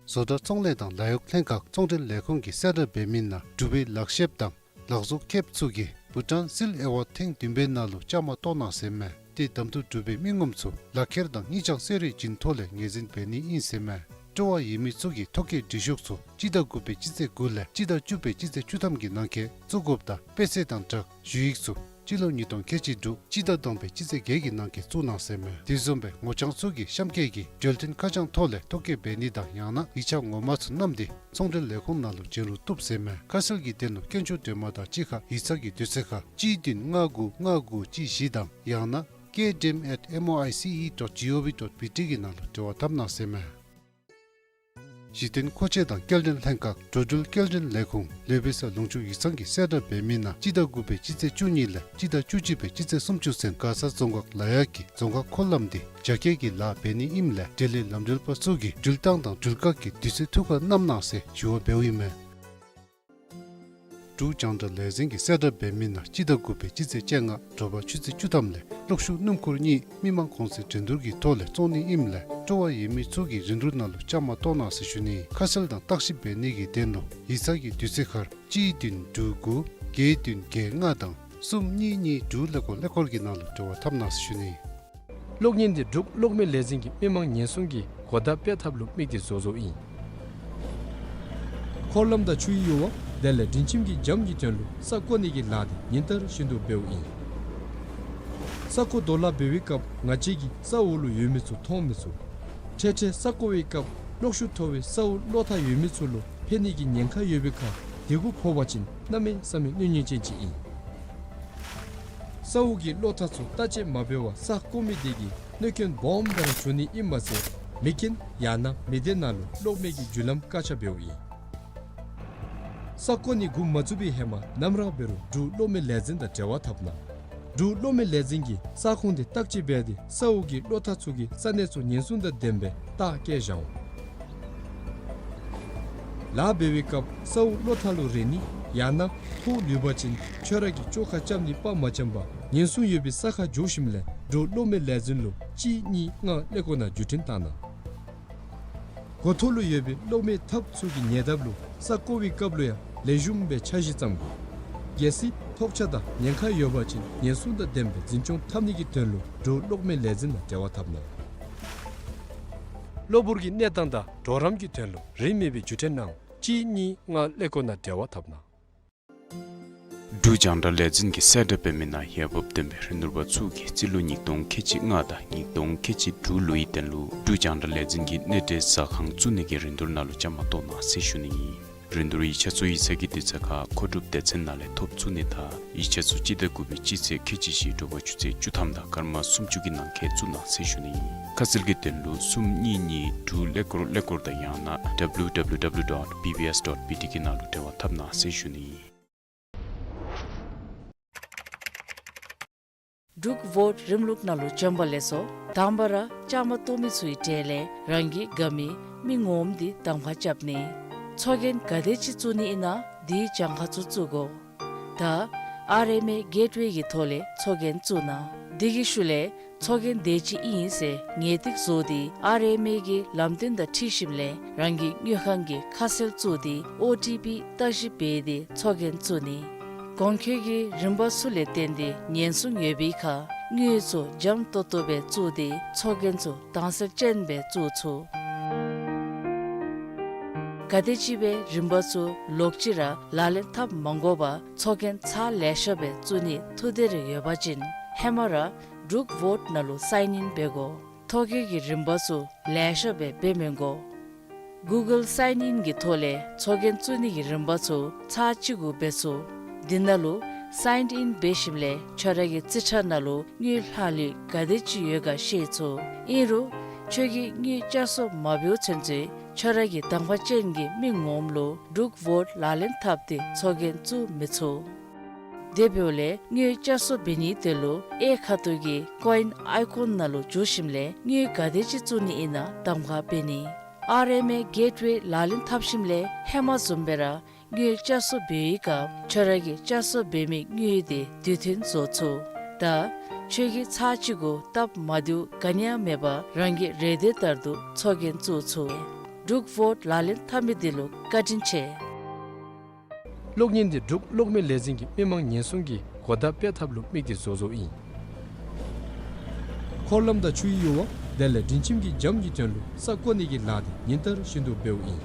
བཟོ་གྲྭ་ཚོང་ལས་དང་ལཱ་གཡོག་ལྷན་ཁག་ཚོང་འབྲེལ་ལས་ཁུངས་ཀྱིས་གསལ་བསྒྲགས་འབད་མི་ནང་འབྲུག་པའི་ལག་ཤེསཔ་དང་ལག་བཟོ་མཁསཔ་ཚུ་གིས་བྷུ་ཊཱན་སིལ་ཨེ་ཝཱཌ་ཐེངས་བདུན་པའི་ནང་ལུ་བཅའ་མར་གཏོགས་གནང་ཟེར་མས། ཏེ་གདམ་འཐུ་གྲུབ་པའི་མི་ངོམ་ཚུ་ལག་ཁྱེར་དང་སྙིང་བཅངས་གསོལ་རས་བྱིན་ཐོག་ལས་ངོས་འཛིན་འབད་ནི་ཨིན་ཟེར་མས། སྤྲོ་བ་ཡོད་མི་ཚུ་གིས་ཐོ་བཀོད་འབྲི་ཤོག་ཚུ་སྤྱི་ཟླ་དགུ་པའི་སྤྱི་ཚེས་དགུ་ལས་སྤྱི་ཟླ་བཅུ་པའི་སྤྱི་ཚེས་བཅུ་ཐམ་གྱི་ནང་འཁོད་བཙུགས་དགོཔ་དང་དཔེ་ཚད་དང་སྦྲགས་ཞུ་ཡིག་ཚུ་སྤྱི་ལོ་ཉིས་སྟོང་ཁལ་གཅིག་དྲུག་སྤྱི་ཟླ་བདུན་པའི་སྤྱི་ཚེས་བརྒྱད་ཀྱི་ནང་འཁོད་བཙུགས་གནང་ཟེར་མས། དེ་བཟུམ་སྦེ་ངོ་རྐྱང་ཚུ་གིས་གཤམ་འཁོད་ཀྱི་འབྱོར་ལྡན་ཁ་བྱང་ཐོག་ལས་ཐོ་བཀོད་འབད་ནི་དང་ཡང་ན་ཡིག་ཆ་ངོ་མ་ཚུ་བསྣམས་ཏེ་ཚོང་འབྲེལ་ལས་ཁུངས་ནང་ལུ་བྱོན་རུང་བཏུབ་ཟེར་མས། ཁ་གསལ་གྱི་དོན་ལུ་དཀོན་མཆོག་སྒྲོལ་མ་དང་གཅིག་ཁར་ཡིག་ཚང་གི་དུས་ཚོད་ཁར་གཅིག་བདུན་ལྔ་དགུ་ལྔ་དགུ་གཅིག་བཞི་དང་ཡང་ན་ཀེ་ཌི་ཨེམ་ཨེཊ་ཨེམ་ཨོ་ཨའི་སི་ཨི་ཌོཊ་ཇི་ཨོ་ཝི་ཌོཊ་བི་ཊི་གི་ནང་ལུ་འབྲེལ་བ་འཐབ་གནང་ཟེར་མས། གཞི་རྟེན་མཁོ་ཆས་དང་སྐྱེལ་འདྲེན་ལྷན་ཁག་འགྲོ་འགྲུལ་སྐྱེལ་འདྲེན་ལས་ཁུངས་ལུས་པེ་ས་ལུང་ཕྱོགས་ཡིག་ཚང་གིས་གསལ་བསྒྲགས་འབད་མི་ནང་སྤྱི་ཟླ་དགུ་པའི་སྤྱི་ཚེས་བཅུ་གཉིས་ལས་སྤྱི་ཟླ་བཅུ་གཅིག་པའི་སྤྱི་ཚེས་སུམ་ཅུ་ཚུན་མགར་ས་རྫོང་ཁག་ལ་ཡག་གི་རྫོང་ཁག་འཁོར་ལམ་འདི་རྒྱ་སྐྱེད་ཀྱི་ལཱ་འབད་ནི་ཨིནམ་ལས་འབྲེལ་ཡོད་ལམ་འགྲུལ་པ་ཚུ་གིས་འགྲུལ་བཏང་དང་འགྲུལ་བཀག་གི་དུས་ཚོད་ཐུགས་ཁར་བསྣམས་གནང་ཟེར་ཞུ་བ་འབདཝ་ཨིན་མས། འབྲུག་རྒྱང་བསྒྲགས་ལས་འཛིན་གྱིས་གསལ་བསྒྲགས་འབད་མི་ནང་སྤྱི་ཟླ་དགུ་པའི་སྤྱི་ཚེས་བཅོ་ལྔ་དྲོ་པ་ཆུ་ཚོད་བཅུ་ཐམ་ལས་གློག་ཤུགས་སྣུམ་འཁོར་གཉིས་མི་མང་གོང་ཚད་འགྲན་བསྡུར་གྱི་ཐོག་ལས་བཙོང་ནི་ཨིནམ་ལས་སྤྲོ་བ་ཡོད་མི་ཚུ་གིས་རིན་བསྡུར་ནང་ལུ་བཅའ་མར་གཏོགས་གནང་ཟེར་ཞུ་ནི། ཁ་གསལ་དང་བརྟག་ཞིབ་འབད་ནི་གི་དོན་ལུ་ཡིག་ཚང་གི་དུས་ཚོད་ཁར་གཅིག་བདུན་དྲུག་དགུ་བརྒྱད་བདུན་བརྒྱད་ལྔ་དང་གསུམ་གཉིས་གཉིས་དྲུག་ཀླད་ཀོར་ཀླད་ཀོར་གྱི་ནང་ལུ་འབྲེལ་བ་འཐབ་གནང་ཟེར་ཞུ་ནི། གློག་བརྙན་འདི་འབྲུག་གློག་མེ་ལས་འཛིན་གྱིས་མི་མང་ཉེན་སྲུང་གི་གོ་བརྡ་སྤེལ་ཐབས་ལུ་དམིགས་ཏེ་བཟོ་བཟོཝ་ཨིན། འཁོར་ལམ་དང་ཆུའི་ཡུར་བ་དེ་ལས་སྒྲིང་ཁྱིམ་གྱི་འགྱམ་གྱི་དོན་ལུ་ས་བརྐོ་ནི་གི་ལཱ་འདི་ཉིན་ལྟར་བཞིན་དུ་འབདཝ་ཨིན། ས་བརྐོ་རྡོ་ལག་འབད་བའི་སྐབས་ང་བཅས་ཀྱིས་ས་འོག་ལུ་ཡོད་མི་ཚུ་མཐོང་མི་ཚུགས། འཕྲལ་འཕྲལ་ས་བརྐོ་བའི་སྐབས་གློག་ཤུགས་མཐོ་བའི་ས་འོག་གློག་ཐག་ཡོད་མི་ཚུ་ལུ་ཕན་ནི་གི་ཉེན་ཁ་ཡོད་པའི་ཁར་དེ་གུ་ཕོག་པ་ཅིན་གནམ་མེད་ས་མེད་གནོད་ཉེན་ཅན་ཅིག་ཨིན། ས་འོག་གི་གློག་ཐག་ཚུ་བརྟག་དཔྱད་མ་འབད་བར་ས་བརྐོ་མི་དེ་གིས་གནོད་སྐྱོན་སྦོམ་སྦེ་ར་འབྱུང་ནི་ཨིན་མས་ཟེར་མི་རྒན་ཡང་ན་མི་སྡེ་ནང་ལུ་གློག་མེ་གི་བརྒྱུད་ལམ་བཀག་ཆ་འབདཝ་ཨིན། ས་བརྐོ་ནི་འགོ་མ་བཙུགས་པའི་ཧེ་མ་ནམ་ར་འབད་རུང་འབྲུག་གློག་མེ་ལས་འཛིན་དང་འབྲེལ་བ་འཐབ་གནང་། འབྲུག་གློག་མེ་ལས་འཛིན་གྱིས་ས་ཁོངས་དེ་བརྟག་དཔྱད་འབད་དེ་ས་འོག་གི་གློག་ཐག་ཚུ་གི་ས་གནས་ཚུ་ཉེན་སྲུང་དང་ལྡནམ་སྦེ་བརྟག་བསྐྱལ་བཞག་འོང་། ལཱ་འབད་བའི་སྐབས་ས་འོག་གློག་ཐག་ལུ་རེག་ནི་ཡང་ན་ཐོག་ལུས་པ་ཅིན་ཁྱོད་ར་གིས་བཅོ་ཁ་རྐྱབ་ནི་དཔའ་མ་འཆམ་པར་ཉེན་སྲུང་ཡོད་པའི་ས་ཁར་འགྱོ་ཞིནམ་ལས་འབྲུག་གློག་མེ་ལས་འཛིན་ལུ་གཅིག་གཉིས་ལྔ་ཀླད་ཀོར་ནང་བརྒྱུད་འཕྲིན་བཏང་གནང་། འགོ་ཐོག་ལུ་ཡོད་པའི་གློག་མེ་ཐགཔ་ཚུ་གི་ཉེ་འདབས་ལུ་ས་བརྐོ་བའི་སྐབས་ལུ་ཡང་ལེགས་ཤོམ་སྦེ་འཆར་གཞི་བརྩམ་དགོ། གལ་སྲིད་ཐོག་ཆགས་དང་ཉེན་ཁ་ཡོད་པ་ཅིན་ཉེན་སྲུང་དང་ལྡནམ་སྦེ་འཛིན་སྐྱོང་འཐབ་ནི་གི་དོན་ལུ་འབྲུག་གློག་མེ་ལས་འཛིན་དང་འབྲེལ་བ་འཐབ་གནང་། གློ་བུར་གྱི་གནས་སྟངས་དང་གྲོགས་རམ་གྱི་དོན་ལུ་རིན་མེད་པའི་བརྒྱུད་འཕྲིན་གནང་། གཅིག་གཉིས་ལྔ་ཀླད་ཀོར་ནང་འབྲེལ་བ་འཐབ་གནང་། འབྲུག་རྒྱང་བསྒྲགས་ལས་འཛིན་གྱིས་གསལ་བསྒྲགས་འབད་མི་ནང་འོས་འབབ་ལྡན་པའི་རིན་བསྡུར་པ་ཚུ་གིས་རྩིས་ལོ་ཉིས་སྟོང་ཁལ་གཅིག་ལྔ་དང་ཉིས་སྟོང་ཁལ་གཅིག་དྲུག་ལོའི་དོན་ལུ་འབྲུག་རྒྱང་བསྒྲགས་ལས་འཛིན་གྱི་གནས་འབྲེལ་ཟ་ཁང་བཙུགས་ནི་གི་རིན་བསྡུར་ནང་ལུ་བཅའ་མར་གཏོགས་གནང་ཟེར་ཞུ་ནི་ཨིན། རིན་བསྡུར་ཡིག་ཆ་ཚུ་ཡིག་ཚང་གི་དུས་ཚོད་ཁར་མཁོ་སྒྲུབ་སྡེ་ཚན་ནང་ལས་ཐོབ་ཚུགས་ནི་དང་ཡིག་ཆ་ཚུ་སྤྱི་ཟླ་དགུ་པའི་སྤྱི་ཚེས་ཁལ་གཅིག་བཞི་དྲོ་པ་ཆུ་ཚོད་བཅུ་ཐམ་དང་སྐར་མ་སུམ་ཅུ་གི་ནང་འཁོད་བཙུགས་གནང་ཟེར་ཞུ་ནི་ཨིན། ཁ་གསལ་གྱི་དོན་ལུ་གསུམ་གཉིས་གཉིས་དྲུག་ཀླད་ཀོར་ཀླད་ཀོར་དང་ཡང་ན་W W W dot B B S dot B T གི་ནང་ལུ་འབྲེལ་བ་འཐབ་གནང་ཟེར་ཞུ་ནི་ཨིན། འབྲུག་བོཊ་རིམ་ལུགས་ནང་ལུ་བྱོན་པ་ལེགས་སོ། དང་པ་ར་བཅའ་མར་གཏོགས་མི་ཚུའི་གྲས་ལས་རང་གི་དགའ་མི་མི་ངོམ་འདི་གདམ་ཁ་རྐྱབ་ནི། ཚོགས་རྒྱན་ག་དེ་ཅིག་བཙུགས་ནི་ཨིན་ན་དེའི་གྱངས་ཁ་ཚུ་བཙུགས་དགོ། ད་ཨར་ཨེམ་ཨེ་གེཊ་ཝེ་གི་ཐོག་ལས་ཚོགས་རྒྱན་བཙུགས་གནང་། དེ་གི་ཤུལ་ལས་ཚོགས་རྒྱན་དེ་ཅིག་ཨིན་ཟེར་ངེས་ཏིག་བཟོ་སྟེ་ཨར་ཨེམ་ཨེ་གི་ལམ་སྟོན་དང་འཁྲིལ་ཞིནམ་ལས་རང་གི་དངུལ་ཁང་གི་ཁ་གསལ་བཙུགས་ཏེ་ཨོ་ཊི་པི་བརྟག་ཞིབ་འབད་དེ་ཚོགས་རྒྱན་བཙུགས་ནི། གོང་འཁོད་ཀྱི་རིམ་པ་ཚུ་ལས་བརྟེན་ཏེ་ཉེན་སྲུང་ཡོད་པའི་ཁར་དངུལ་ཚུ་འཇམ་ཏོང་ཏོ་སྦེ་བཙུགས་ཏེ་ཚོགས་རྒྱན་ཚུ་དྭངས་གསལ་ཅན་སྦེ་བཙུགས་ཚུགས། ག་དེམ་ཅིག་སྦེ་རིམ་པ་ཚུ་ལོག་ཅི་ར་ལག་ལེན་འཐབ་མ་དགོ་པར་ཚོགས་རྒྱན་ཚར་ལེ་ཤ་སྦེ་བཙུགས་ནི་ཐུགས་འདོད་རེ་ཡོད་པ་ཅིན་ཧེ་མ་ར་འབྲུག་བོཊ་ནང་ལུ་སའིན་ཨིན་འབད་དགོ། ཐོ་བཀོད་ཀྱི་རིམ་པ་ཚུ་ལེ་ཤ་སྦེ་འབད་མི་དགོ། གུ་གཱལ་སའིན་ཨིན་གྱི་ཐོག་ལས་ཚོགས་རྒྱན་བཙུགས་ནི་གི་རིམ་པ་ཚུ་ཚར་གཅིག་གུ་འབད་ཚུགས། འདི་ནང་ལུ་སའིན་ཨིན་འབད་ཞིནམ་ལས་ཁྱོད་ར་གི་རྩིས་ཁྲ་ནང་ལུ་དངུལ་ལྷག་ལུས་ག་དེ་ཅིག་ཡོད་ག་ཤེས་ཚུགས། ཨིན་རུང་ཁྱོད་ཀྱིས་དངུལ་བསྐྱར་གསོ་མ་འབདཝ་ཚུན་ཚོད་ཁྱོད་ར་གི་གདམ་ཁ་ཅན་གྱི་མི་ངོམ་ལུ་འབྲུག་བོཊ་ལག་ལེན་འཐབ་སྟེ་ཚོགས་རྒྱན་བཙུགས་མི་ཚུགས། དེ་འབདཝ་ལས་དངུལ་བསྐྱར་གསོ་འབད་ནིའི་དོན་ལུ་གཡས་ཁ་ཐུག་གི་ཀོ་ཨིན་ཨའི་ཀོན་ནང་ལུ་འཛུལ་ཞིནམ་ལས་དངུལ་ག་དེ་ཅིག་བཙུགས་ནི་ཨིན་ན་གདམ་ཁ་འབད་ནི། ཨར་ཨེམ་ཨེ་གེཊ་ཝེ་ལག་ལེན་འཐབ་ཞིནམ་ལས་ཧེ་མ་བཟུམ་སྦེ་ར་དངུལ་བསྐྱར་གསོ་འབད་བའི་སྐབས་ཁྱོད་ར་གིས་བསྐྱར་གསོ་འབད་མི་དངུལ་དེ་དུས་མཐུན་བཟོ་ཚུགས། ད་ཁྱོད་ཀྱིས་ཚར་གཅིག་གུ་སྟབས་མ་བདེཝ་ག་ནི་ཡང་མེད་པར་རང་གི་རེ་འདོད་ལྟར་དུ་ཚོགས་རྒྱན་བཙུགས་ཚུགས། འབྲུག་བོཊ་ལག་ལེན་འཐབ་མི་འདི་ལུ་བཀའ་དྲིན་ཆེ། གློག་བརྙན་འདི་འབྲུག་གློག་མེ་ལས་འཛིན་གྱིས་མི་མང་ཉེན་སྲུང་གི་གོ་བརྡ་སྤེལ་ཐབས་ལུ་དམིགས་ཏེ་བཟོ་བཟོཝ་ཨིན། འཁོར་ལམ་དང་ཆུའི་ཡུར་བ་དེ་ལས་སྒྲིང་ཁྱིམ་གྱི་འགྱམ་གྱི་དོན་ལུ་ས་བརྐོ་ནི་གི་ལཱ་འདི་ཉིན་ལྟར་བཞིན་དུ་འབདཝ་ཨིན།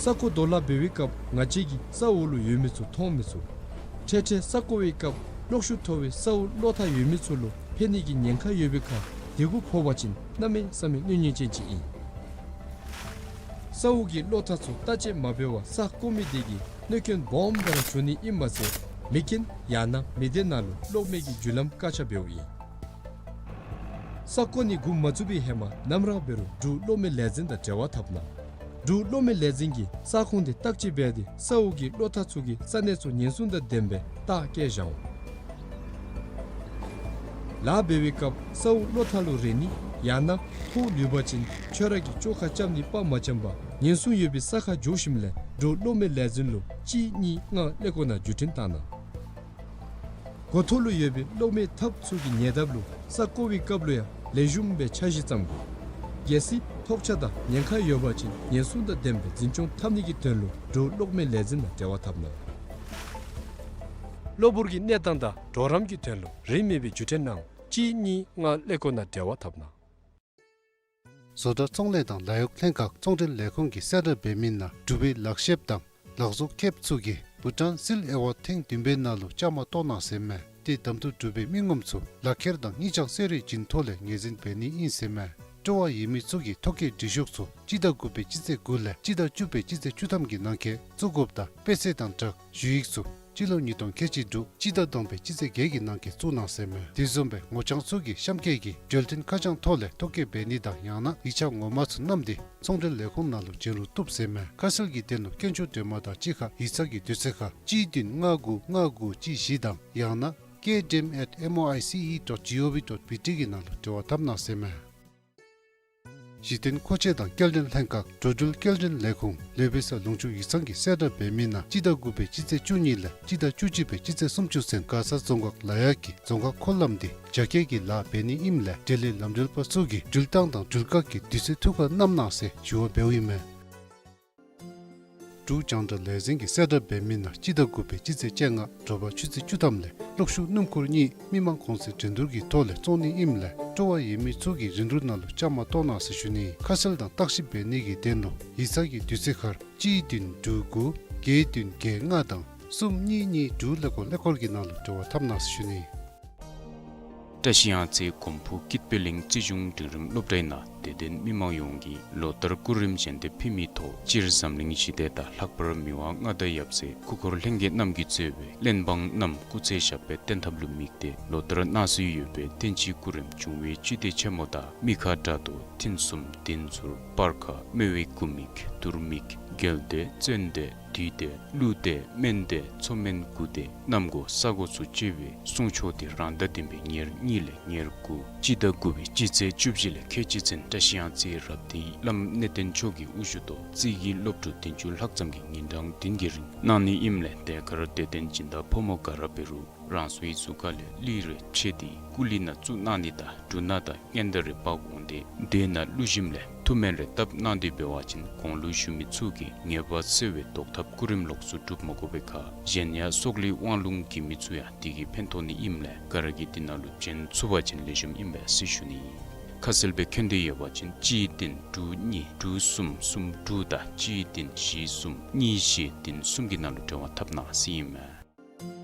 ས་བརྐོ་དོ་ལཱ་འབད་བའི་སྐབས་ང་བཅས་ཀྱིས་ས་འོག་ལུ་ཡོད་མི་ཚུ་མཐོང་མི་ཚུགས། འཕྲལ་འཕྲལ་ས་བརྐོ་བའི་སྐབས་གློག་ཤུགས་མཐོ་བའི་ས་འོག་གློག་ཐག་ཡོད་མི་ཚུ་ལུ་ཕན་ནི་གི་ཉེན་ཁ་ཡོད་པའི་ཁར་དེ་གུ་ཕོག་པ་ཅིན་གནམ་མེད་ས་མེད་གནོད་ཉེན་ཅན་ཅིག་ཨིན། ས་འོག་གི་གློག་ཐག་ཚུ་བརྟག་དཔྱད་མ་འབད་བར་ས་བརྐོ་མི་དེ་གིས་གནོད་སྐྱོན་སྦོམ་སྦེ་ར་བྱུང་ནི་ཨིནམ་ཟེར་མེ་རྐྱེན་ཡང་ན་མེ་མདེའུ་ནང་ལུ་གློག་མེ་གི་རྒྱུ་ལམ་བཀག་ཆ་འབདཝ་ཨིན། ས་བརྐོ་ནི་འགོ་མ་བཙུགས་པའི་ཧེ་མ་ནམ་ར་འབད་རུང་འབྲུག་གློག་མེ་ལས་འཛིན་དང་འབྲེལ་བ་འཐབ་གནང་། འབྲུག་གློག་མེ་ལས་འཛིན་གྱིས་ས་ཁོངས་དེ་བརྟག་དཔྱད་འབད་དེ་ས་འོག་གི་གློག་ཐག་ཚུ་གི་ས་གནས་ཚུ་ཉེན་སྲུང་དང་ལྡནམ་སྦེ་བརྟག་བཀལ་བཞག་འོང་། ལཱ་འབད་བའི་སྐབས་ས་འོག་གློག་ཐག་ལུ་རེག་ནི་ཡང་ན་ཁོག་ལུས་པ་ཅིན་ཁྱོད་ར་གིས་བཅོ་ཁ་རྐྱབ་ནི་དཔའ་མ་འཆམ་པར་ཉེན་སྲུང་ཡོད་པའི་ས་ཁར་འགྱོ་ཞིནམ་ལས་འབྲུག་གློག་མེ་ལས་འཛིན་ལུ་གཅིག་གཉིས་ལྔ་ཀླད་ཀོར་ནང་བརྒྱུད་འཕྲིན་བཏང་གནང་། འགོ་ཐོག་ལུ་ཡོད་པའི་གློག་མེ་ཐགཔ་ཚུ་གི་ཉེ་འདབས་ལུ་ས་བརྐོ་བའི་སྐབས་ལུ་ཡང་ལེགས་ཤོམ་སྦེ་འཆར་གཞི་བརྩམ་དགོ། གལ་སྲིད་ཐོག་ཆགས་དང་ཉེན་ཁ་ཡོད་པ་ཅིན་ཉེན་སྲུང་དང་ལྡནམ་སྦེ་འཛིན་སྐྱོང་འཐབ་ནི་གི་དོན་ལུ་འབྲུག་གློག་མེ་ལས་འཛིན་དང་འབྲེལ་བ་འཐབ་གནང་། གློ་བུར་གྱི་གནས་སྟངས་དང་གྲོགས་རམ་གྱི་དོན་ལུ་རིན་མེད་པའི་བརྒྱུད་འཕྲིན་གནང་གཅིག་གཉིས་ལྔ་ཀླད་ཀོར་ནང་འབྲེལ་བ་འཐབ་གནང་། བཟོ་གྲྭ་ཚོང་ལས་དང་ལཱ་གཡོག་ལྷན་ཁག་ཚོང་འབྲེལ་ལས་ཁུངས་ཀྱིས་གསལ་བསྒྲགས་འབད་མི་ནང་འབྲུག་པའི་ལག་ཤེསཔ་དང་ལག་བཟོ་མཁསཔ་ཚུ་གིས་བྷུ་ཊཱན་སིལ་ཨེ་ཝཱརཌ་ཐེངས་བདུན་པའི་ནང་ལུ་བཅའ་མར་གཏོགས་གནང་ཟེར་མས། ཏེ་གདམ་འཐུ་གྲུབ་པའི་མི་ངོམ་ཚུ་ལག་ཁྱེར་དང་གཉིས་ཆང་གསོལ་རས་བྱིན་ཐོག་ལས་ངོས་འཛིན་འབད་ནི་ཨིན་ཟེར་མས། སྤྲོ་བ་ཡོད་མི་ཚུ་གིས་ཐོ་བཀོད་འབྲི་ཤོག་ཚུ་སྤྱི་ཟླ་དགུ་པའི་སྤྱི་ཚེས་དགུ་ལས་སྤྱི་ཟླ་བཅུ་པའི་སྤྱི་ཚེས་བཅུ་ཐམ་གྱི་ནང་འཁོད་བཙུགས་དགོཔ་དང་དཔེ་ཚད་དང་སྦྲགས་ཞུ་ཡིག་ཚུ་སྤྱི་ལོ་ཉིས་སྟོང་ཁལ་གཅིག་དྲུག་སྤྱི་ཟླ་བདུན་པའི་སྤྱི་ཚེས་བརྒྱད་ཀྱི་ནང་འཁོད་བཙུགས་གནང་ཟེར་མས། དེ་བཟུམ་སྦེ་ངོ་རྐྱང་ཚུ་གིས་གཤམ་འཁོད་ཀྱི་འབྱོར་ལྡན་ཁ་བྱང་ཐོག་ལས་ཐོ་བཀོད་འབད་ནི་དང་ཡང་ན་ཡིག་ཆ་ངོ་མ་ཚུ་བསྣམས་ཏེ་ཚོང་འབྲེལ་ལས་ཁུངས་ནང་ལུ་བྱོན་རུང་བཏུབ་ཟེར་མས། ཁ་གསལ་གྱི་དོན་ལུ་སྐྱོན་བརྗོད་འདྲེས་མ་དང་གཅིག་ཁར་ཡིག་ཚང་གི་དུས་ཚོད་ཁར་གཅིག་བདུན་ལྔ་དགུ་ལྔ་དགུ་གཅིག་བཞི་དང་ཡང་ན་ཀེ་ཌེམ་ཨེཊ་མོའི་སི་ཨི་ཌོཊ་ཇི་ཨོ་ཝི་ཌོཊ་བི་ཊི་གི་ནང་ལུ་འབྲེལ་བ་འཐབ་གནང་ཟེར་མས། གཞི་རྟེན་མཁོ་ཆས་དང་སྐྱེལ་འདྲེན་ལྷན་ཁག་འགྲོ་འགྲུལ་སྐྱེལ་འདྲེན་ལས་ཁུངས་ལུས་པེ་ས་ལུང་ཕྱོགས་ཡིག་ཚང་གིས་གསལ་བསྒྲགས་འབད་མི་ནང་སྤྱི་ཟླ་དགུ་པའི་སྤྱི་ཚེས་བཅུ་གཉིས་ལས་སྤྱི་ཟླ་བཅུ་གཅིག་པའི་སྤྱི་ཚེས་སུམ་ཅུ་ཚུན་མགར་ས་རྫོང་ཁག་ལ་ཡག་གི་རྫོང་ཁག་འཁོར་ལམ་འདི་རྒྱ་སྐྱེད་ཀྱི་ལཱ་འབད་ནི་ཨིནམ་ལས་འབྲེལ་ཡོད་ལམ་འགྲུལ་པ་ཚུ་གིས་འགྲུལ་ཐངས་དང་འགྲུལ་བཀག་གི་དུས་ཚོད་ཐུགས་ཁར་བསྣམ་གནང་ཟེར་ཞུ་བ་འབདཝ་ཨིན་མས། འབྲུག་རྒྱང་བསྒྲགས་ལས་འཛིན་གྱིས་གསལ་བསྒྲགས་འབད་མི་ནང་སྤྱི་ཟླ་དགུ་པའི་སྤྱི་ཚེས་བཅོ་ལྔ་དྲོ་པ་ཆུ་ཚོད་བཅུ་ཐམ་ལས་གློག་ཤུགས་སྣུམ་འཁོར་གཉིས་མི་མང་གོང་ཚད་འགྲན་བསྡུར་གྱི་ཐོག་ལས་བཙོང་ནི་ཨིནམ་ལས་སྤྲོ་བ་ཡོད་མི་ཚུ་གིས་རིན་བསྡུར་ནང་ལུ་བཅའ་མར་གཏོགས་གནང་ཟེར་ཞུ་ནི། ཁ་གསལ་དང་བརྟག་ཞིབ་འབད་ནི་གི་དོན་ལུ་ཡིག་ཚང་གི་དུས་ཚོད་ཁར་གཅིག་བདུན་དྲུག་དགུ་བརྒྱད་བདུན་བརྒྱད་ལྔ་དང་གསུམ་གཉིས་གཉིས་དྲུག་ཀླད་ཀོར་ཀླད་ཀོར་གྱི་ནང་ལུ་འབྲེལ་བ་འཐབ་གནང་ཟེར་ཞུ་ནི། བཀྲ་ཤིས་གཡང་རྩེ་གོམ་བུ་སྐྱིད་པའི་གླིང་རྩིས་གཞུང་འབྲིང་རིམ་སློབ་གྲྭའི་ནང་དད་ལྡན་མི་མང་ཡོངས་ཀྱིས་ལོ་ལྟར་སྐུ་རིམ་བཞེངས་ཏེ་ཕེབས་མི་ཐོག་སྤྱིར་འཛམ་གླིང་ཞི་བདེ་དང་ལྷག་པར་མི་དབང་མངའ་བདག་ཡབ་སྲས་སྐུ་འཁོར་ལྷན་རྒྱས་རྣམས་ཀྱིས་གཙོས་པའི་བློན་འབངས་རྣམས་སྐུ་ཚེ་ཞབས་པད་བརྟན་ཐབས་ལུ་དམིགས་ཏེ་ལོ་ལྟར་གནང་སྲོལ་ཡོད་པའི་བསྟན་སྤྱིའི་སྐུ་རིམ་འབྱུང་བའི་བཅུད་དེ་ཆེན་མོ་དང་མི་ཁ་དགྲ་གཏོར་ཐུན་གསུམ་བདུན་ཟུར་སྤར་ཁ་སྨེ་བའི་དགུ་མིག་དུར་མིག་རྒྱལ་བདེ་བཙན་བདེ་བདུད་བདེ་ཀླུ་བདེ་སྨན་བདེ་མཚོ་སྨན་དགུ་བདེ་གནམ་སྒོ་ས་སྒོ་ཚུ་བཅས་པའི་གསུང་ཆོག་དེ་རང་ཟླ་བདུན་པའི་ཉེར་གཉིས་ལས་ཉེར་དགུ་སྤྱི་ཟླ་དགུ་པའི་སྤྱི་ཚེས་བཅུ་བཞི་ལས་ཁལ་གཅིག་ཚུན་བཀྲ་ཤིས་གཡང་རྩེའི་རབ་སྡེའི་བླམ་གནས་བརྟན་མཆོག་གི་དབུ་བཞུགས་ཐོག་རྩིས་ཀྱི་སློབ་ཕྲུག་བདུན་ཅུ་ལྷག་ཙམ་གྱིས་ཉིན་གྲངས་བདུན་གྱི་རིང་གནང་ནི་ཨིནམ་ལས་དེ་ཁར་དད་ལྡན་སྦྱིན་བདག་ཕོ་མོ་ག་ར་འབད་རུང་རང་སོའི་གཟུགས་ཁ་ལས་གླུད་རེ་ཕྱེ་སྟེ་སྐུ་གླུད་ནང་བཙུགས་གནང་ནི་དང་འབྲུ་སྣ་དང་སྔན་བརྡ་རེ་འབག་འོང་སྟེ་དེ་ནང་བླུག་ཞིནམ་ལས་ཐུགས་སྨོན་རེ་བཏབ་གནང་སྟེ་འབད་བ་ཅིན་གོང་ལུ་ཞུ་མི་ཚུ་གིས་ངེས་པར་འཚོ་བའི་བཟློག་ཐབས་སྐུ་རིམ་ལོགས་སུ་སྒྲུབ་མ་དགོ་པའི་ཁར་གཞན་ཡང་སྲོག་ལུས་དབང་ལུང་གི་མི་ཚུ་ཡང་དེ་གིས་ཕན་ཐོགས་ནི་ཨིནམ་ལས་ག་ར་གིས་དེ་ནང་ལུ་བྱོན་ཚུགས་པ་ཅིན་ལེགས་ཤོམ་ཨིན་པས་ཟེར་ཞུ་ནི་ཨིན། ཁ་གསལ་སྦེ་མཁྱེན་འདོད་ཡོད་པ་ཅིན་གཅིག་བདུན་དྲུག་གཉིས་དྲུག་གསུམ་གསུམ་དྲུག་དང་གཅིག་བདུན་བཞི་གསུམ་གཉིས་བཞི་བདུན་གསུམ་གྱི་ནང་ལུ་འབྲེལ་བ་འཐབ་གནང་ཟེར་ཨིན་མས།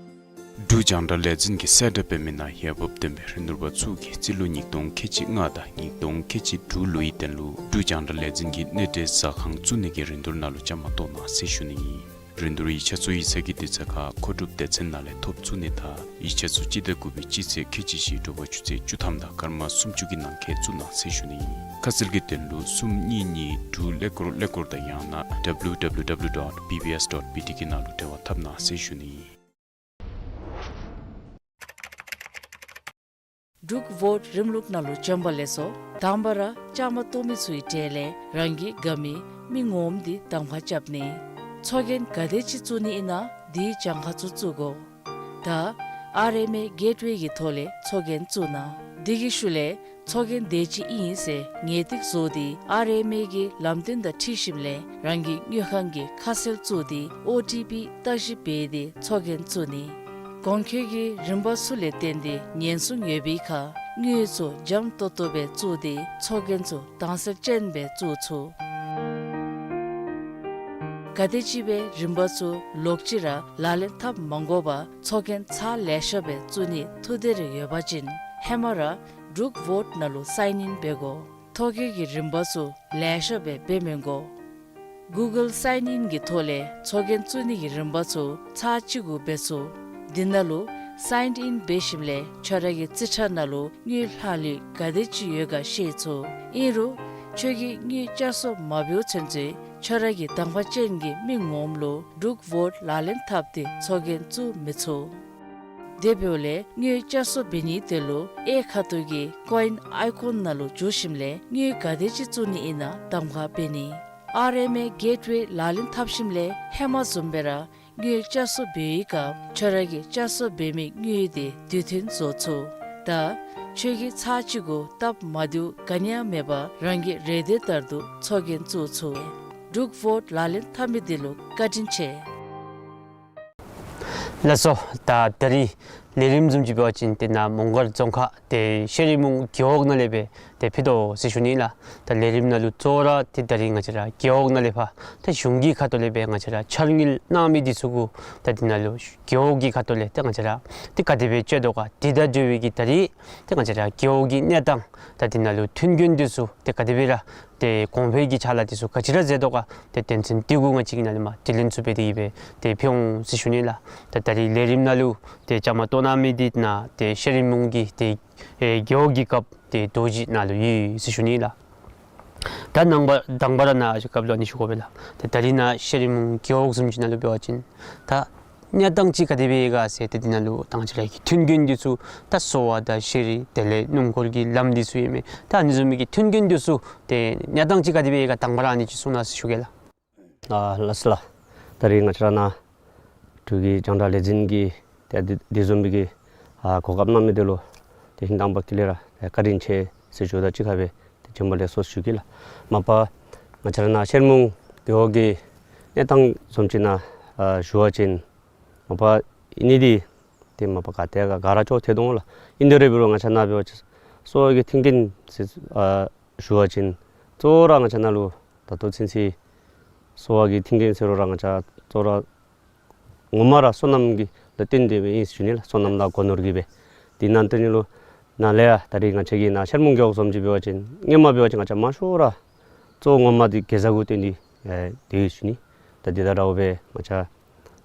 འབྲུག་རྒྱང་བསྒྲགས་ལས་འཛིན་གྱིས་གསལ་བསྒྲགས་འབད་མི་ནང་འོས་འབབ་ལྡན་པའི་རིན་བསྡུར་པ་ཚུ་གིས་རྩིས་ལོ་ཉིས་སྟོང་ཁལ་གཅིག་ལྔ་དང་ཉིས་སྟོང་ཁལ་གཅིག་དྲུག་ལོའི་དོན་ལུ་འབྲུག་རྒྱང་བསྒྲགས་ལས་འཛིན་གྱི་གནས་འབྲེལ་ཟ་ཁང་བཙུགས་ནི་གི་རིན་བསྡུར་ནང་ལུ་བཅའ་མར་གཏོགས་གནང་ཟེར་ཞུ་ནི་ཨིན། རིན་བསྡུར་ཡིག་ཆ་ཚུ་ཡིག་ཚང་གི་དུས་ཚོད་ཁར་མཁོ་སྒྲུབ་སྡེ་ཚན་ནང་ལས་ཐོབ་ཚུགས་ནི་དང་ཡིག་ཆ་ཚུ་སྤྱི་ཟླ་དགུ་པའི་སྤྱི་ཚེས་ཁལ་གཅིག་བཞི་དྲོ་པ་ཆུ་ཚོད་བཅུ་ཐམ་དང་སྐར་མ་སུམ་ཅུ་གི་ནང་འཁོད་བཙུགས་གནང་ཟེར་ཞུ་ནི་ཨིན། ཁ་གསལ་གྱི་དོན་ལུ་གསུམ་གཉིས་གཉིས་དྲུག་ཀླད་ཀོར་ཀླད་ཀོར་དང་ཡང་ན་W W W dot B B S dot B T གི་ནང་ལུ་འབྲེལ་བ་འཐབ་གནང་ཟེར་ཞུ་ནི་ཨིན། འབྲུག་ཝཱརཌ་རིམ་ལུགས་ནང་ལུ་བྱོན་པ་ལེགས་སོ། དང་པ་ར་བཅའ་མར་གཏོགས་མི་ཚུའི་གྲས་ལས་རང་གི་དགའ་མི་མི་ངོམ་འདི་གདམ་ཁ་རྐྱབ་ནི། ཚོགས་རྒྱན་ག་དེ་ཅིག་བཙུགས་ནི་ཨིན་ན་འདི་གྱངས་ཁ་ཚུ་བཙུགས་དགོ། ད་ཨར་ཨེམ་ཨེ་གེཊ་ཝེ་གི་ཐོག་ལས་ཚོགས་རྒྱན་བཙུགས་གནང་། འདི་གི་ཤུལ་ལས་ཚོགས་རྒྱན་དེ་ཅིག་ཨིན་ཟེར་ངེས་ཏིག་བཟོ་སྟེ་ཨར་ཨེམ་ཨེ་གི་ལམ་སྟོན་དང་འཁྲིལ་ཞིནམ་ལས་རང་གི་དངུལ་ཁང་གི་ཁ་གསལ་བཙུགས་ཏེ་ཨོ་ཊི་པི་བརྟག་ཞིབ་འབད་དེ་ཚོགས་རྒྱན་བཙུགས་ནི། གོང་འཁོད་ཀྱི་རིམ་པ་ཚུ་ལས་བརྟེན་ཏེ་ཉེན་སྲུང་ཡོད་པའི་ཁར་དངུལ་ཚུ་འཇམ་ཏོང་ཏོ་སྦེ་བཙུགས་ཏེ་ཚོགས་རྒྱན་ཚུ་དྭངས་གསལ་ཅན་སྦེ་བཙུགས་ཚུགས། ག་དེམ་ཅིག་སྦེ་རིམ་པ་ཚུ་ལོག་ཅི་ར་ལག་ལེན་འཐབ་མ་དགོ་པར་ཚོགས་རྒྱན་ཚར་ལེ་ཤ་སྦེ་བཙུགས་ནི་ཐུགས་འདོད་རེ་ཡོད་པ་ཅིན་ཧེ་མ་ར་འབྲུག་ཝཱརཌ་ནང་ལུ་སའིན་ཨིན་འབད་དགོ། ཐོ་བཀོད་ཀྱི་རིམ་པ་ཚུ་ལེ་ཤ་སྦེ་འབད་མི་དགོ། གུ་གཱལ་སའིན་ཨིན་གྱི་ཐོག་ལས་ཚོགས་རྒྱན་བཙུགས་ནི་གི་རིམ་པ་ཚུ་ཚར་གཅིག་གུ་འབད་ཚུགས། འདི་ནང་ལུ་སའིན་ཨིན་འབད་ཞིནམ་ལས་ཁྱོད་ར་གི་རྩིས་ཁྲ་ནང་ལུ་དངུལ་ལྷག་ལུས་ག་དེ་ཅིག་ཡོད་ག་ཤེས་ཚུགས། ཨིན་རུང་ཁྱོད་ཀྱིས་དངུལ་བསྐྱར་གསོ་མ་འབདཝ་ཚུན་ཚོད་ཁྱོད་ར་གི་གདམ་ཁ་ཅན་གྱི་མི་ངོམ་ལུ་འབྲུག་ཝཱརཌ་ལག་ལེན་འཐབ་སྟེ་ཚོགས་རྒྱན་བཙུགས་མི་ཚུགས། དེ་འབདཝ་ལས་དངུལ་བསྐྱར་གསོ་འབད་ནི་དེ་ལུ་གཡས་ཁ་ཐུག་གི་ཀོ་ཨིན་ཨའི་ཀོན་ནང་ལུ་འཛུལ་ཞིནམ་ལས་དངུལ་ག་དེ་ཅིག་བཙུགས་ནི་ཨིན་ན་གདམ་ཁ་འབད་ནི། ཨར་ཨེམ་ཨེ་གེཊ་ཝེ་ལག་ལེན་འཐབ་ཞིནམ་ལས་ཧེ་མ་བཟུམ་སྦེ་ར་དངུལ་བསྐྱར་གསོ་འབད་བའི་སྐབས་ཁྱོད་ར་གིས་བསྐྱར་གསོ་འབད་མི་དངུལ་དེ་དུས་མཐུན་བཟོ་ཚུགས། ད་ཁྱོད་ཀྱིས་ཚར་གཅིག་གུ་སྟབས་མ་བདེཝ་ག་ནི་ཡང་མེད་པར་རང་གི་རེ་འདོད་ལྟར་དུ་ཚོགས་རྒྱན་བཙུགས་ཚུགས། འབྲུག་ཝཱརཌ་ལག་ལེན་འཐབ་མི་འདི་ལུ་བཀའ་དྲིན་ཆེ། ལགས་སོ། ད་ད་རིས་ལས་རིམ་བཟུམ་ཅིག་འབད་བ་ཅིན་ཏེ་ནཱ་མོང་སྒར་རྫོང་ཁག་ཏེ་ཤེ་རི་མུང་རྒེད་འོག་ནང་ལས་སྦེ་ཏེ་ཕུལ་དོ་ཟེར་ཞུ་ནི་ལགས། ད་ལས་རིམ་ནང་ལུ་གཙོ་བོ་ར་ཏེ་ད་རིས་ང་བཅས་ར་རྒེད་འོག་ནང་ལས་ཕར་ཏེ་གཞུང་གི་ཁ་ཐུག་ལས་སྦེ་ང་བཅས་ར་འཆར་དངུལ་གནང་མི་འདི་ཚུ་གུ་ད་འདི་ནང་ལུ་རྒེད་འོག་གི་ཁ་ཐུག་ལས་ཏེ་ང་བཅས་ར་ཏེ་ག་དེ་སྦེ་སྤྱོད་དོ་ག་འདི་དང་འབྲེལ་བའི་གི་ད་རིས་ཏེ་ང་བཅས་ར་རྒེད་འོག་གི་གནས་སྟངས་ད་འདི་ནང་ལུ་མཐུན་རྐྱེན་འདི་ཚུ་ཏེ་ག་དེ་སྦེ་ར་ཏེ་གོང་འཕེལ་གྱི་ཕྱག་ལཱ་འདི་ཚུ་ག་ཅི་ར་མཛད་དོ་ག་ཏེ་དོན་ཚན་འདི་གུ་ང་བཅས་ཀྱིས་ནཱ་ལས་མར་དྲི་ལན་ཚུ་འབད་དེ་གི་སྦེ་ཏེ་ཕུལ་འོང་ཟེར་ཞུ་ནི་ལགས། ད་ད་རིས་ལས་རིམ་ནང་ལུ་ཏེ་བཅའ་མར་གཏོགས་གནང་མི་འདི་ནཱ་ཏེ་ཤེ་རི་མུང་གི་ཏེ་ཨེ་རྒེད་འོག་གི་རྒཔོ་ཏེ་རྡོ་རྗེ་ནཱ་ལུ་ཡོད་ཟེར་ཞུ་ནི་ལགས། ད་ནང་པ་དང་པ་ར་ནཱ་ཨ་ཞུ་རྒཔོ་ལུ་ཨ་ནི་ཞུ་དགོ་པས་ལགས། ཏེ་ད་རིས་ནཱ་ཤེ་རི་མུང་རྒེད་འོག་བཟུམ་ཅིག་ནང་ལུ་འབད་བ་ཅིན་ད་གནས་སྟངས་ཅིག་ག་དེ་སྦེ་ཡོད་ག་ཟེར་ཏེ་འདི་ནང་ལུ་ད་ང་བཅས་ར་གི་མཐུན་རྐྱེན་འདི་ཚུ་ད་གསོ་བ་དང་ཤེས་རིག་དེ་ལས་སྣུམ་འཁོར་གྱི་ལམ་འདི་ཚུ་ཨིན་མས། ད་ཨ་ནི་བཟུམ་མའི་གི་མཐུན་རྐྱེན་འདི་ཚུ་ཏེ་གནས་སྟངས་ཅིག་ག་དེ་སྦེ་ཡོད་ག་དང་པ་ར་ཨ་ནི་ཅིག་གསུང་གནང་ཟེར་ཞུ་གེ་ལགས། ཨ་ལགས་སོ་ལགས། ད་རིས་ང་བཅས་ར་ནཱ་འབྲུག་གི་རྒྱང་བསྒྲགས་ལས་འཛིན་གྱིས་ཏེ་འདི་འདི་བཟུམ་མའི་གི་ཨ་གོ་སྐབས་གནང་མི་འདི་ལུ་ཏེ་ཧིང་དང་པ་གི་ལས་ར་ཏེ་བཀའ་དྲིན་ཆེ་ཟེར་ཞུ་དང་གཅིག་ཁར་སྦེ་ཏེ་བྱོན་པ་ལེགས་སོ་ཞུ་གེ་ལགས། མ་པ་ང་བཅས་ར་ནཱ་ཤེ་རི་མུང་རྒེད་འོག་གི་གནས་སྟངས་བཟུམ་ཅིག་ནང་ཨ་ཞུ་བ་ཅིན་མ་པ་ཨིན་ནི་འདི་ཏེ་མ་པ་ག་ཏེ་ག་ག་ར་ཅོག་འཐད་དོ་ལགས། ཨིན་དེ་རེ་འབད་རུང་ང་བཅས་ནཱ་འབད་བ་ཅིན་གསོ་བ་གི་མཐུན་རྐྱེན་ཟེར་ཨ་ཞུ་བ་ཅིན་གཙོ་བོ་ར་ང་བཅས་ནཱ་ལུ་ད་ལྟོ་ཚུན་ཚོད་གསོ་བ་གི་མཐུན་རྐྱེན་ཟེར་རུང་ར་ང་བཅས་གཙོ་བོ་ར་ངོ་མ་ར་སོ་ནམ་གྱི་ལུ་བརྟེན་ཏེ་སྦེ་ཨིན་ཟེར་ཞུ་ནི་ལགས། སོ་ནམ་དང་སྒོ་ནོར་གྱི་སྦེ། དེ་ནང་དོན་ལུ་ནཱ་ལས་ཡར་ད་རིས་ང་བཅས་ཀྱི་ནཱ་ཤེ་རི་མུང་རྒེད་འོག་བཟུམ་ཅིག་འབད་བ་ཅིན་སྔོན་མ་འབད་བ་ཅིན་ང་བཅས་མང་ཤོས་ར་གཙོ་བོ་ངོ་མ་འདི་གེ་ཛ་གུ་བརྟེན་ཏེ་ཨེ་སྡོད་ཡི་ཟེར་ཞུ་ནི། ད་དེ་དང་འདྲཝ་སྦེ་ང་བཅས་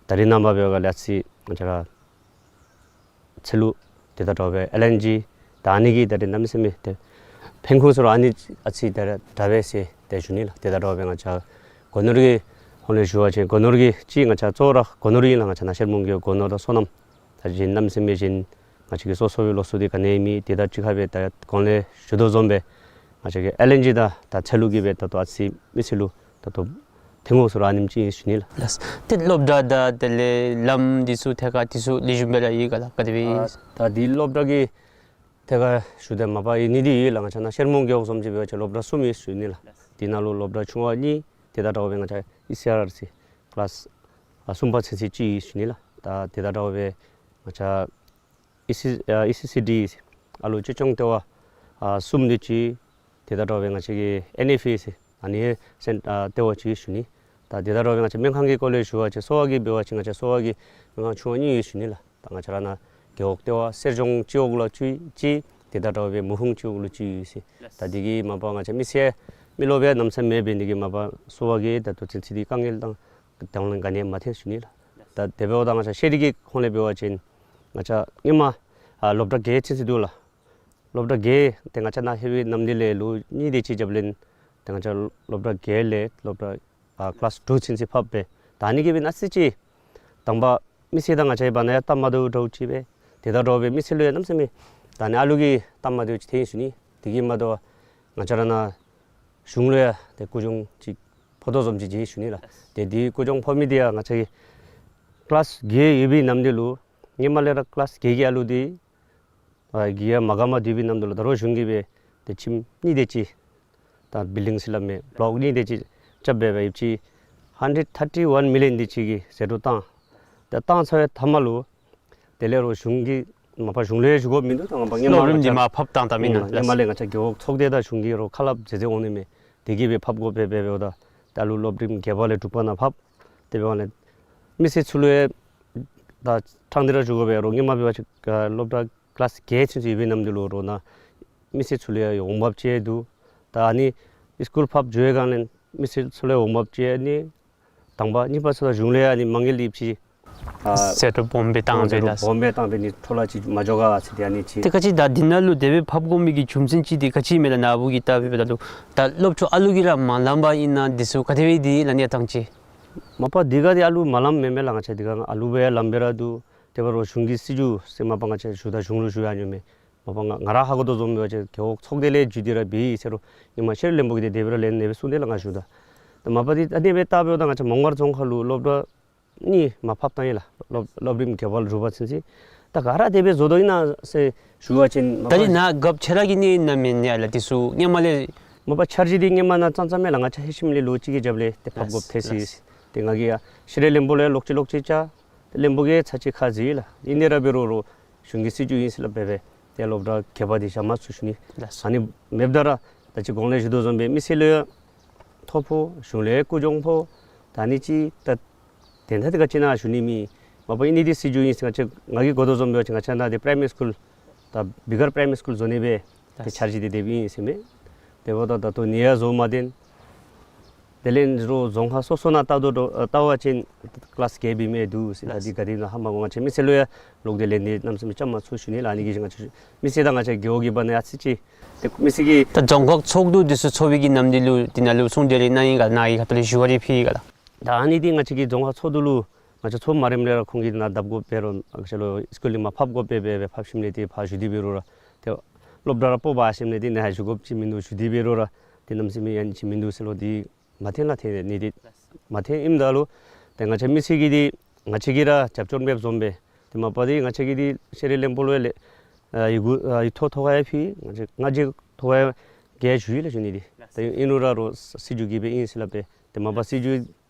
ད་རིས་ནངས་པ་འབད་བ་ལས་ཨ་ཙི་ང་བཅས་ར་ཚལ་ལུ་དེ་དང་འདྲཝ་སྦེ་ཨེལ་ཨེན་ཇི་ད་ཨ་ནི་གིས་ད་རིས་གནམ་མེད་ས་མེད་ཏེ་ཕན་ཁུངས་ཚུ་ར་ཨ་ནི་ཨ་ཙི་ད་ར་དྲག་པས་ཟེར་ཏེ་ཞུ་ནི་ལགས། དེ་དང་འདྲཝ་སྦེ་ང་བཅས་སྒོ་ནོར་གྱི་ཧོང་ལས་ཞུ་བ་ཅིན་སྒོ་ནོར་གྱི་ཅིག་ང་བཅས་གཙོ་བོ་ར་སྒོ་ནོར་ཨིན་ལགས། ང་བཅས་ནཱ་ཤེ་རི་མུང་གི་སྒོ་ནོར་དང་སོ་ནམ་ད་གཞན་གནམ་མེད་ས་མེད་གཞན་ང་བཅས་ཀྱི་སོ་སོ་སྦེ་ལོགས་སུ་འདི་ག་ནི་མེད། དེ་དང་གཅིག་ཁར་སྦེ་ད་གོང་ལས་ཞུ་དོ་བཟུམ་སྦེ་ང་བཅས་ཀྱི་ཨེལ་ཨེན་ཇི་དང་ད་ཚལ་ལུ་གི་སྦེ་ད་ལྟོ་ཨ་ཙི་མི་སེར་ལུ་ད་ལྟོ་ཐོན་ཁུངས་ཚུ་ར་ཨ་ནེམ་ཅིག་ཨིན་ཟེར་ཞུ་ནི་ལགས། ལགས། ཏེ་སློབ་གྲྭ་དང་དེ་ལས་ལམ་འདི་ཚུ་ཐད་ཁར་འདི་ཚུ་ལེགས་ཤོམ་སྦེ་ར་ཡོད་ག་ལགས། ག་དེ་སྦེ། ཨ་ད་འདི་སློབ་གྲྭ་གི་ཐད་ཁར་ཞུ་དེ་མ་པ་ཨིན་ནི་འདི་ཡོད་ལགས། ང་བཅས་ནཱ་ཤེ་རི་མུང་རྒེད་འོག་བཟུམ་ཅིག་འབད་བ་ཅིན་སློབ་གྲྭ་གསུམ་ཡོད་ཟེར་ཞུ་ནི་ལགས། དེ་ནང་ལུ་སློབ་གྲྭ་ཆུང་བ་གཉིས་དེ་དང་འདྲཝ་སྦེ་ང་བཅས་ཨི་སི་ཨར་ཨར་སི་ཀི་ལཱསི་ཨ་གསུམ་པ་ཚུན་ཚོད་ཅིག་ཨིན་ཟེར་ཞུ་ནི་ལགས། ད་དེ་དང་འདྲཝ་སྦེ་ང་བཅས་ཨི་སི་ཨ་ཨི་སི་སི་ཌི་ཨ་ལུ་གཅེས་སྐྱོང་ལྟེ་བ་ཨ་གསུམ་འདི་ཅིག་དེ་དང་འདྲཝ་སྦེ་ང་བཅས་ཀྱི་ཨེན་ཨེཕ་ཨེ་ཟེར་ཨ་ནི་སེན་ཨ་ལྟེ་བ་ཅིག་ཨིན་ཟེར་ཞུ་ནི། ད་དེ་དང་འདྲཝ་སྦེ་ང་བཅས་སྨན་ཁང་གི་སྐོར་ལས་ཞུ་བ་ཅིན་གསོ་བ་གི་འབད་བ་ཅིན་ང་བཅས་གསོ་བ་གི་སྨན་ཁང་ཆུང་བ་གཉིས་ཡོད་ཟེར་ཞུ་ནི་ལགས། ད་ང་བཅས་ར་ནཱ་རྒེད་འོག་ལྟེ་བ་གསེར་ལྗོངས་སྤྱི་འོག་ལུ་ཅིག་ཅིག་དེ་དང་འདྲཝ་སྦེ་མུ་ཧུང་སྤྱི་འོག་ལུ་ཅིག་ཡོད་ཟེར། ད་འདི་གིས་མ་པ་ང་བཅས་མི་སེར་མི་རློབས་སྦེ་གནམ་མེད་ས་མེད་འབད་ནི་གིས་མ་པ་གསོ་བ་གི་ད་ལྟོ་ཚུན་ཚོད་འདི་དཀའ་ངལ་དང་དང་ལེན་ག་ནི་མ་ཐོན་ཟེར་ཞུ་ནི་ལགས། ད་དེ་འབདཝ་ད་ང་བཅས་ཤེས་རིག་གི་ཁོངས་ལས་འབད་བ་ཅིན་ང་བཅས་སྔོན་མ་ཨ་སློབ་གྲྭ་བརྒྱད་ཚུན་ཚོད་འདུག་ལགས། སློབ་གྲྭ་བརྒྱད་ཏེ་ང་བཅས་ནཱ་ཧེ་བི་གནམ་འདི་ལས་ལོ་གཉིས་དེ་ཅིག་རྒྱབ་ལས་ཏེ་ང་བཅས་སློབ་གྲྭ་བརྒྱད་ལས་སློབ་གྲྭ་ཨ་ཀི་ལཱསི་ཊུ་ཚུན་ཚོད་ཕབ་སྦེ་ད་ཨ་ནི་གིས་སྦེ་ཨ་ཙི་ཅིག་དང་པ་མི་སེར་དང་ང་བཅས་བར་ན་ཡང་སྟབས་མ་བདེཝ་འདྲཝ་ཅིག་སྦེ་དེ་དང་འདྲཝ་སྦེ་མི་སེར་ལུ་ཡང་གནམ་མེད་ས་མེད་ ད་ནི་ཨ་ལུ་གི་གཏམ་མ་དེ་ཅིག་འཐེན་ཞུ་ནི། དེ་གིས་མ་དོ་ང་བཅས་ར་ནཱ་གཞུང་ལུ་ཡང་ཏེ་སྐུ་གྱོང་ཅིག་ཕོག་དོ་བཟུམ་ཅིག་ཅིག་ཞུ་ནི་ལགས། ཏེ་དེ་སྐུ་གྱོང་ཕོག་མི་དེ་ཡང་ང་བཅས་ཀྱི་ཀི་ལཱསི་བརྒྱད་ཡོད་པའི་ནམ་དུས་ལུ་སྔོན་མ་ལས་ར་ཀི་ལཱསི་བརྒྱད་ཀྱི་ཨ་ལུ་དེ་ཨ་གི་ཡ་མ་དགའ་མ་སྡོད་པའི་ནམ་དུས་ལུ་ད་རུང་གཞུང་གིས་སྦེ་ཏེ་ཁྱིམ་གཉིས་དེ་ཅིག་ད་བིལ་ཌིང་ཟེར་སླབ་མས། བློག་གཉིས་དེ་ཅིག་རྐྱབ་སྦེ་སྦེ་ཡོདཔ་ཅིག་ཧན་ཌེཌ་ཐར་ཊི་ཝན་མི་ལི་ཡོན་དེ་ཅིག་གི་ཟད་འགྲོ་བཏང་། ད་བཏང་ཚར་བའི་མཐའ་མ་ལུ་དེ་ལས་རོགས་གཞུང་གིས་མ་པ་གཞུང་ལས་ཞུ་དགོཔ་མིན་འདུག། ད་ང་པ་སྔོན་མ་སློབ་རིམ་ང་བཅས་འདི་མར་ཕབ་བཏང་བཏངམ་ཨིན་ན། ཨུམ་སྔོན་མ་ལས་ང་བཅས་རྒེད་འོག་ཚོགས་སྡེ་དང་གཞུང་གིས་རོགས་ཁ་སླབ་མཛད་མཛདཔ་འོང་ནི་མས། དེ་གིས་སྦེ་ཕབ་དགོཔ་སྦེ་འབདཝ་ད་ད་ལུ་སློབ་རིམ་བརྒྱད་པ་ལས་དྲུག་པ་ནང་ཕབ། དེ་འབདཝ་ལས་མི་སེར་ཚུ་ལུ་ཡང་ད་ཕྲང་སྟེ་ར་ཞུ་དགོ་པས། རོགས་སྔོན་མ་འབད་བ་ཅིན་ཨ་སློབ་གྲྭ་ཀི་ལཱསི་བརྒྱད་ཚུན་ཚོད་ཡོད་པའི་ནམ་དུས་ལུ་རོགས་ནཱ་མི་སེར་ཚུ་ལུ་ཡང་འོང་འབབ་ཅིག་འདུག། ད་ཨ་ནི་སི་ཀུལ་ཕབ་འགྱོ་བའི་སྒང་ལས་མི་སེར་ཚུ་ལུ་ཡང་འོང་འབབ་ཅིག་ཨ་ནི་དང་པ། གཉིས་པ་ཚུ་ད་གཞུང་ལས་ཨ་ནི་མ་དངུལ་ཡོདཔ་ཅིག་ཨ་ཟད་འགྲོ་སྦོམ་སྦེ་བཏང་ཟད་འགྲོ་སྦེ་ལགས། སྦོམ་སྦེ་བཏང་སྦེ་ནི་འཕྲོ་བརླག་ཅིག་མ་འགྱོ་ག་ཟེར་ཏེ་ཨ་ནི་ཅིག། ཏེ་ག་ཅི་ད་འདི་ནང་ལུ་དེ་སྦེ་ཕབ་དགོ་མི་གི་རྒྱུ་མཚན་ཅིག་དེ་ག་ཅི་མས་ལགས། ནཱ་བུ་གིས་བལྟ་བའི་འབདཝ་ད་ལུ་ད་སློབ་ཕྲུག་ཨ་ལུ་གིས་ར་མ་ལངམ་པ་ཨིན་ན་འདི་ཚུ་ག་དེ་སྦེ་འདི་ལགས་ནི་ཡང་ཐང་ཅིག། མ་པ་འདི་ག་འདི་ཨ་ལུ་མ་ལངམ་མེན་མས་ལགས། ང་བཅས་འདི་ག་ཨ་ལུ་སྦེ་ལངམ་སྦེ་ར་འདུག། དེ་འབད་རུང་གཞུང་གི་སྲིད་བྱུས་ཟེར་མ་པ་ང་བཅས་ཞུ་ད་གཞུང་ལུ་ཞུ་ཡང་ནི་མས། མ་པ་ང་ང་ར་ཧ་གོ་དོ་བཟུམ་འབད་བ་ཅིན་རྒེད་འོག་ཚོགས་སྡེ་ལས་བརྒྱུད་དེ་ར་འབད་ཡི་ཟེར་རུང་ཨིན་མས། ཤེས་རིག་བློན་པོ་གིས་དེ་དེ་སྦེ་ར་ལན་ནེ་སྦེ་གསུངས་དེས་ལགས། ང་ཞུ་ད། ད་མ་པ་འདི་ཨ་ནི་སྦེ་བལྟ་འབདཝ་ད་ང་བཅས་མོང་སྒར་རྫོང་ཁག་ལུ་སློབ་གྲྭ་གཉིས་མར་ཕབ་བཏང་ཡི་ལགས། སློབ་སློབ་རིམ་བརྒྱད་པ་ལས་དྲུག་པ་ཚུན་ཚོད། ད་ག་ར་དེ་སྦེ་བཟོ་དོ་ཨིན་ན་ཟེར་ཞུ་བ་ཅིན་མ་ད་རིས་པ་ནཱ་རྒཔོ་ཁྱོད་ར་གིས་ཨིན་ན་མེན་ན་ལགས། འདི་ཚུ་སྔོན་མ་ལས། མ་པ་འཆར་གཞི་འདི་སྔོན་མ་ནཱ་ཙང་ཙང་མས་ལགས། ང་བཅས་ལྷོད་ཞིནམ་ལས་ལོ་གཅིག་གི་རྒྱབ་ལས་ཏེ་ཕབ་དགོཔ་ཐལ་ཅི། ཏེ་ང་གིས་ཡང་ཤེས་རིག་བློན་པོ་ལུ་ཡང་ལོག་ཅི་ལོག་ཅི་བཅར། ཏེ་བློན་པོ་གིས་ཚར་གཅིག་ཁ་བཟེད་ཡི་ལགས། ཨིན་ཏེ་ར་འབད་རུང་རོགས་གཞུང་གི་སྲིད་བྱུས་ཨིན་ཟེར་སླབ་སྦེ་སྦེ་ཏེ་སློབ་གྲྭ་བརྒྱད་པ་འདི་བཞག་མ་ཚུགས་ཞུ་ནི། ལགས་སོ། ཨ་ནི་མེདཔ་ད་ར་ད་ཅི་གོང་ལས་ཞུ་དོ་བཟུམ་སྦེ་མི་སེར་ལུ་ཡང་ཐོ་ཕོག། གཞུང་ལས་སྐུ་གྱོང་ཕོག། ད་ཨ་ནི་ཅིག་ད་དོན་དག་འདི་ག་ཅི་ཨིན་ན་ཞུ་ནི་མེད། མ་པ་ཨིན་ནི་འདི་སྲིད་བྱུས་ཨིན་ཟེར། ང་བཅས་ང་གིས་གོ་དོ་བཟུམ་འབད་བ་ཅིན་ང་བཅས་ནཱ་འདི་པ་རའི་མ་རི་སི་ཀུལ་ད་བི་གར་པ་རའི་མ་རི་སི་ཀུལ་བཟོ་ནི་སྦེ་ཏེ་འཆར་གཞི་འདི་དེ་སྦེ་ཨིན་ཟེར་མས། དེ་འབདཝ་ད་ད་ལྟོ་ནི་ཡང་བཟོ་མ་ཚར། དེ་ལས་རོགས་རྫོང་ཁག་སོ་སོ་ནང་བལྟ་དོ་བལྟ་བ་ཅིན་ཀི་ལཱསི་བརྒྱད་སྦེ་མི་འདུག་ཟེར། ད་འདི་ག་དེ་ཨིན་ན་ཧ་མ་གོ། ང་བཅས་མི་སེར་ལུ་ཡང་ལོག་སྟེ་ལན་འདི་གནམ་མེད་ས་མེད་རྐྱབ་མ་ཚུགས་ཞུ་ནི་ལགས། ཨ་ནི་གི་ང་བཅས་མི་སེར་དང་ང་བཅས་རྒེད་འོག་གི་བར་ན་ཡང་ཨ་ཙི་ཅིག་ཏེ་མི་སེར་གྱིས་ད་རྫོང་ཁག་ཚོགས་འདུ་འདི་ཚུ་ཚོགས་པའི་གི་ནམ་དུས་ལུ་འདི་ནང་ལུ་གསུང་གྲོས་རེ་གནང་ཡི་ག་ལགས། ནཱ་གི་ཁ་ཐུག་ལས་ཞུ་བ་རེ་ཕུལ་ཡི་ག་ལགས། ད་ཨ་ནི་འདི་ང་བཅས་ཀྱི་རྫོང་ཁག་ཚོགས་འདུ་ལུ་ང་བཅས་ཚོགས་མ་རནམ་ལས་ར་ཁོང་གིས་ནཱ་བརྡབ་དགོཔ་འབད་རུང་ང་བཅས་ལུ་སི་ཀུལ་ལས་མར་ཕབ་དགོཔ་འབད་འབད་འབད་ཕབ་ཞིནམ་ལས་ཏེ་ཕར་ཞུ་སྟེ་འབད་རུང་ར་ཏེ་སློབ་གྲྭ་ར་སྤོ་བ་ཞིནམ་ལས་ཏེ་ནཱ་ཞུ་དགོཔ་ཅིག་མིན་འདུག། ཞུ་སྟེ་འབད་རུང་ར་ཏེ་གནམ་མེད་ས་མེད་ཡང་ཅིག་མིན་འདུག་ཟེར་ལོ། འདི་མ་འཐོན་ལགས། འཐོན་ནི་འདི་མ་འཐོན་ཨིནམ་ད་ལུ་ཏེ་ང་བཅས་མི་སེར་གྱིས་འདི་ང་བཅས་ཀྱིས་ར་རྒྱབ་སྐྱོར་མེདཔ་བཟུམ་སྦེ་ཏེ་མ་པ་འདི་ང་བཅས་ཀྱིས་འདི་ཤེས་རིག་བློན་པོ་ལུ་ཡང་ལས་ཨ་ཡི་གུ་ཨ་ཡིག་ཐོག་ཐོག་ཁར་ཡང་ཕུལ། ང་བཅས་ང་བཅས་ཐོག་ཁར་ཡང་ཞུ་ཡི་ལགས་ཞུ་ནི་འདི། ད་ཨིན་རུང་ར་རོགས་སྲིད་བྱུས་ཀྱིས་སྦེ་ཨིན་ཟེར་སླབ་སྦེ་ཏེ་མ་པ་སྲིད་བྱུས་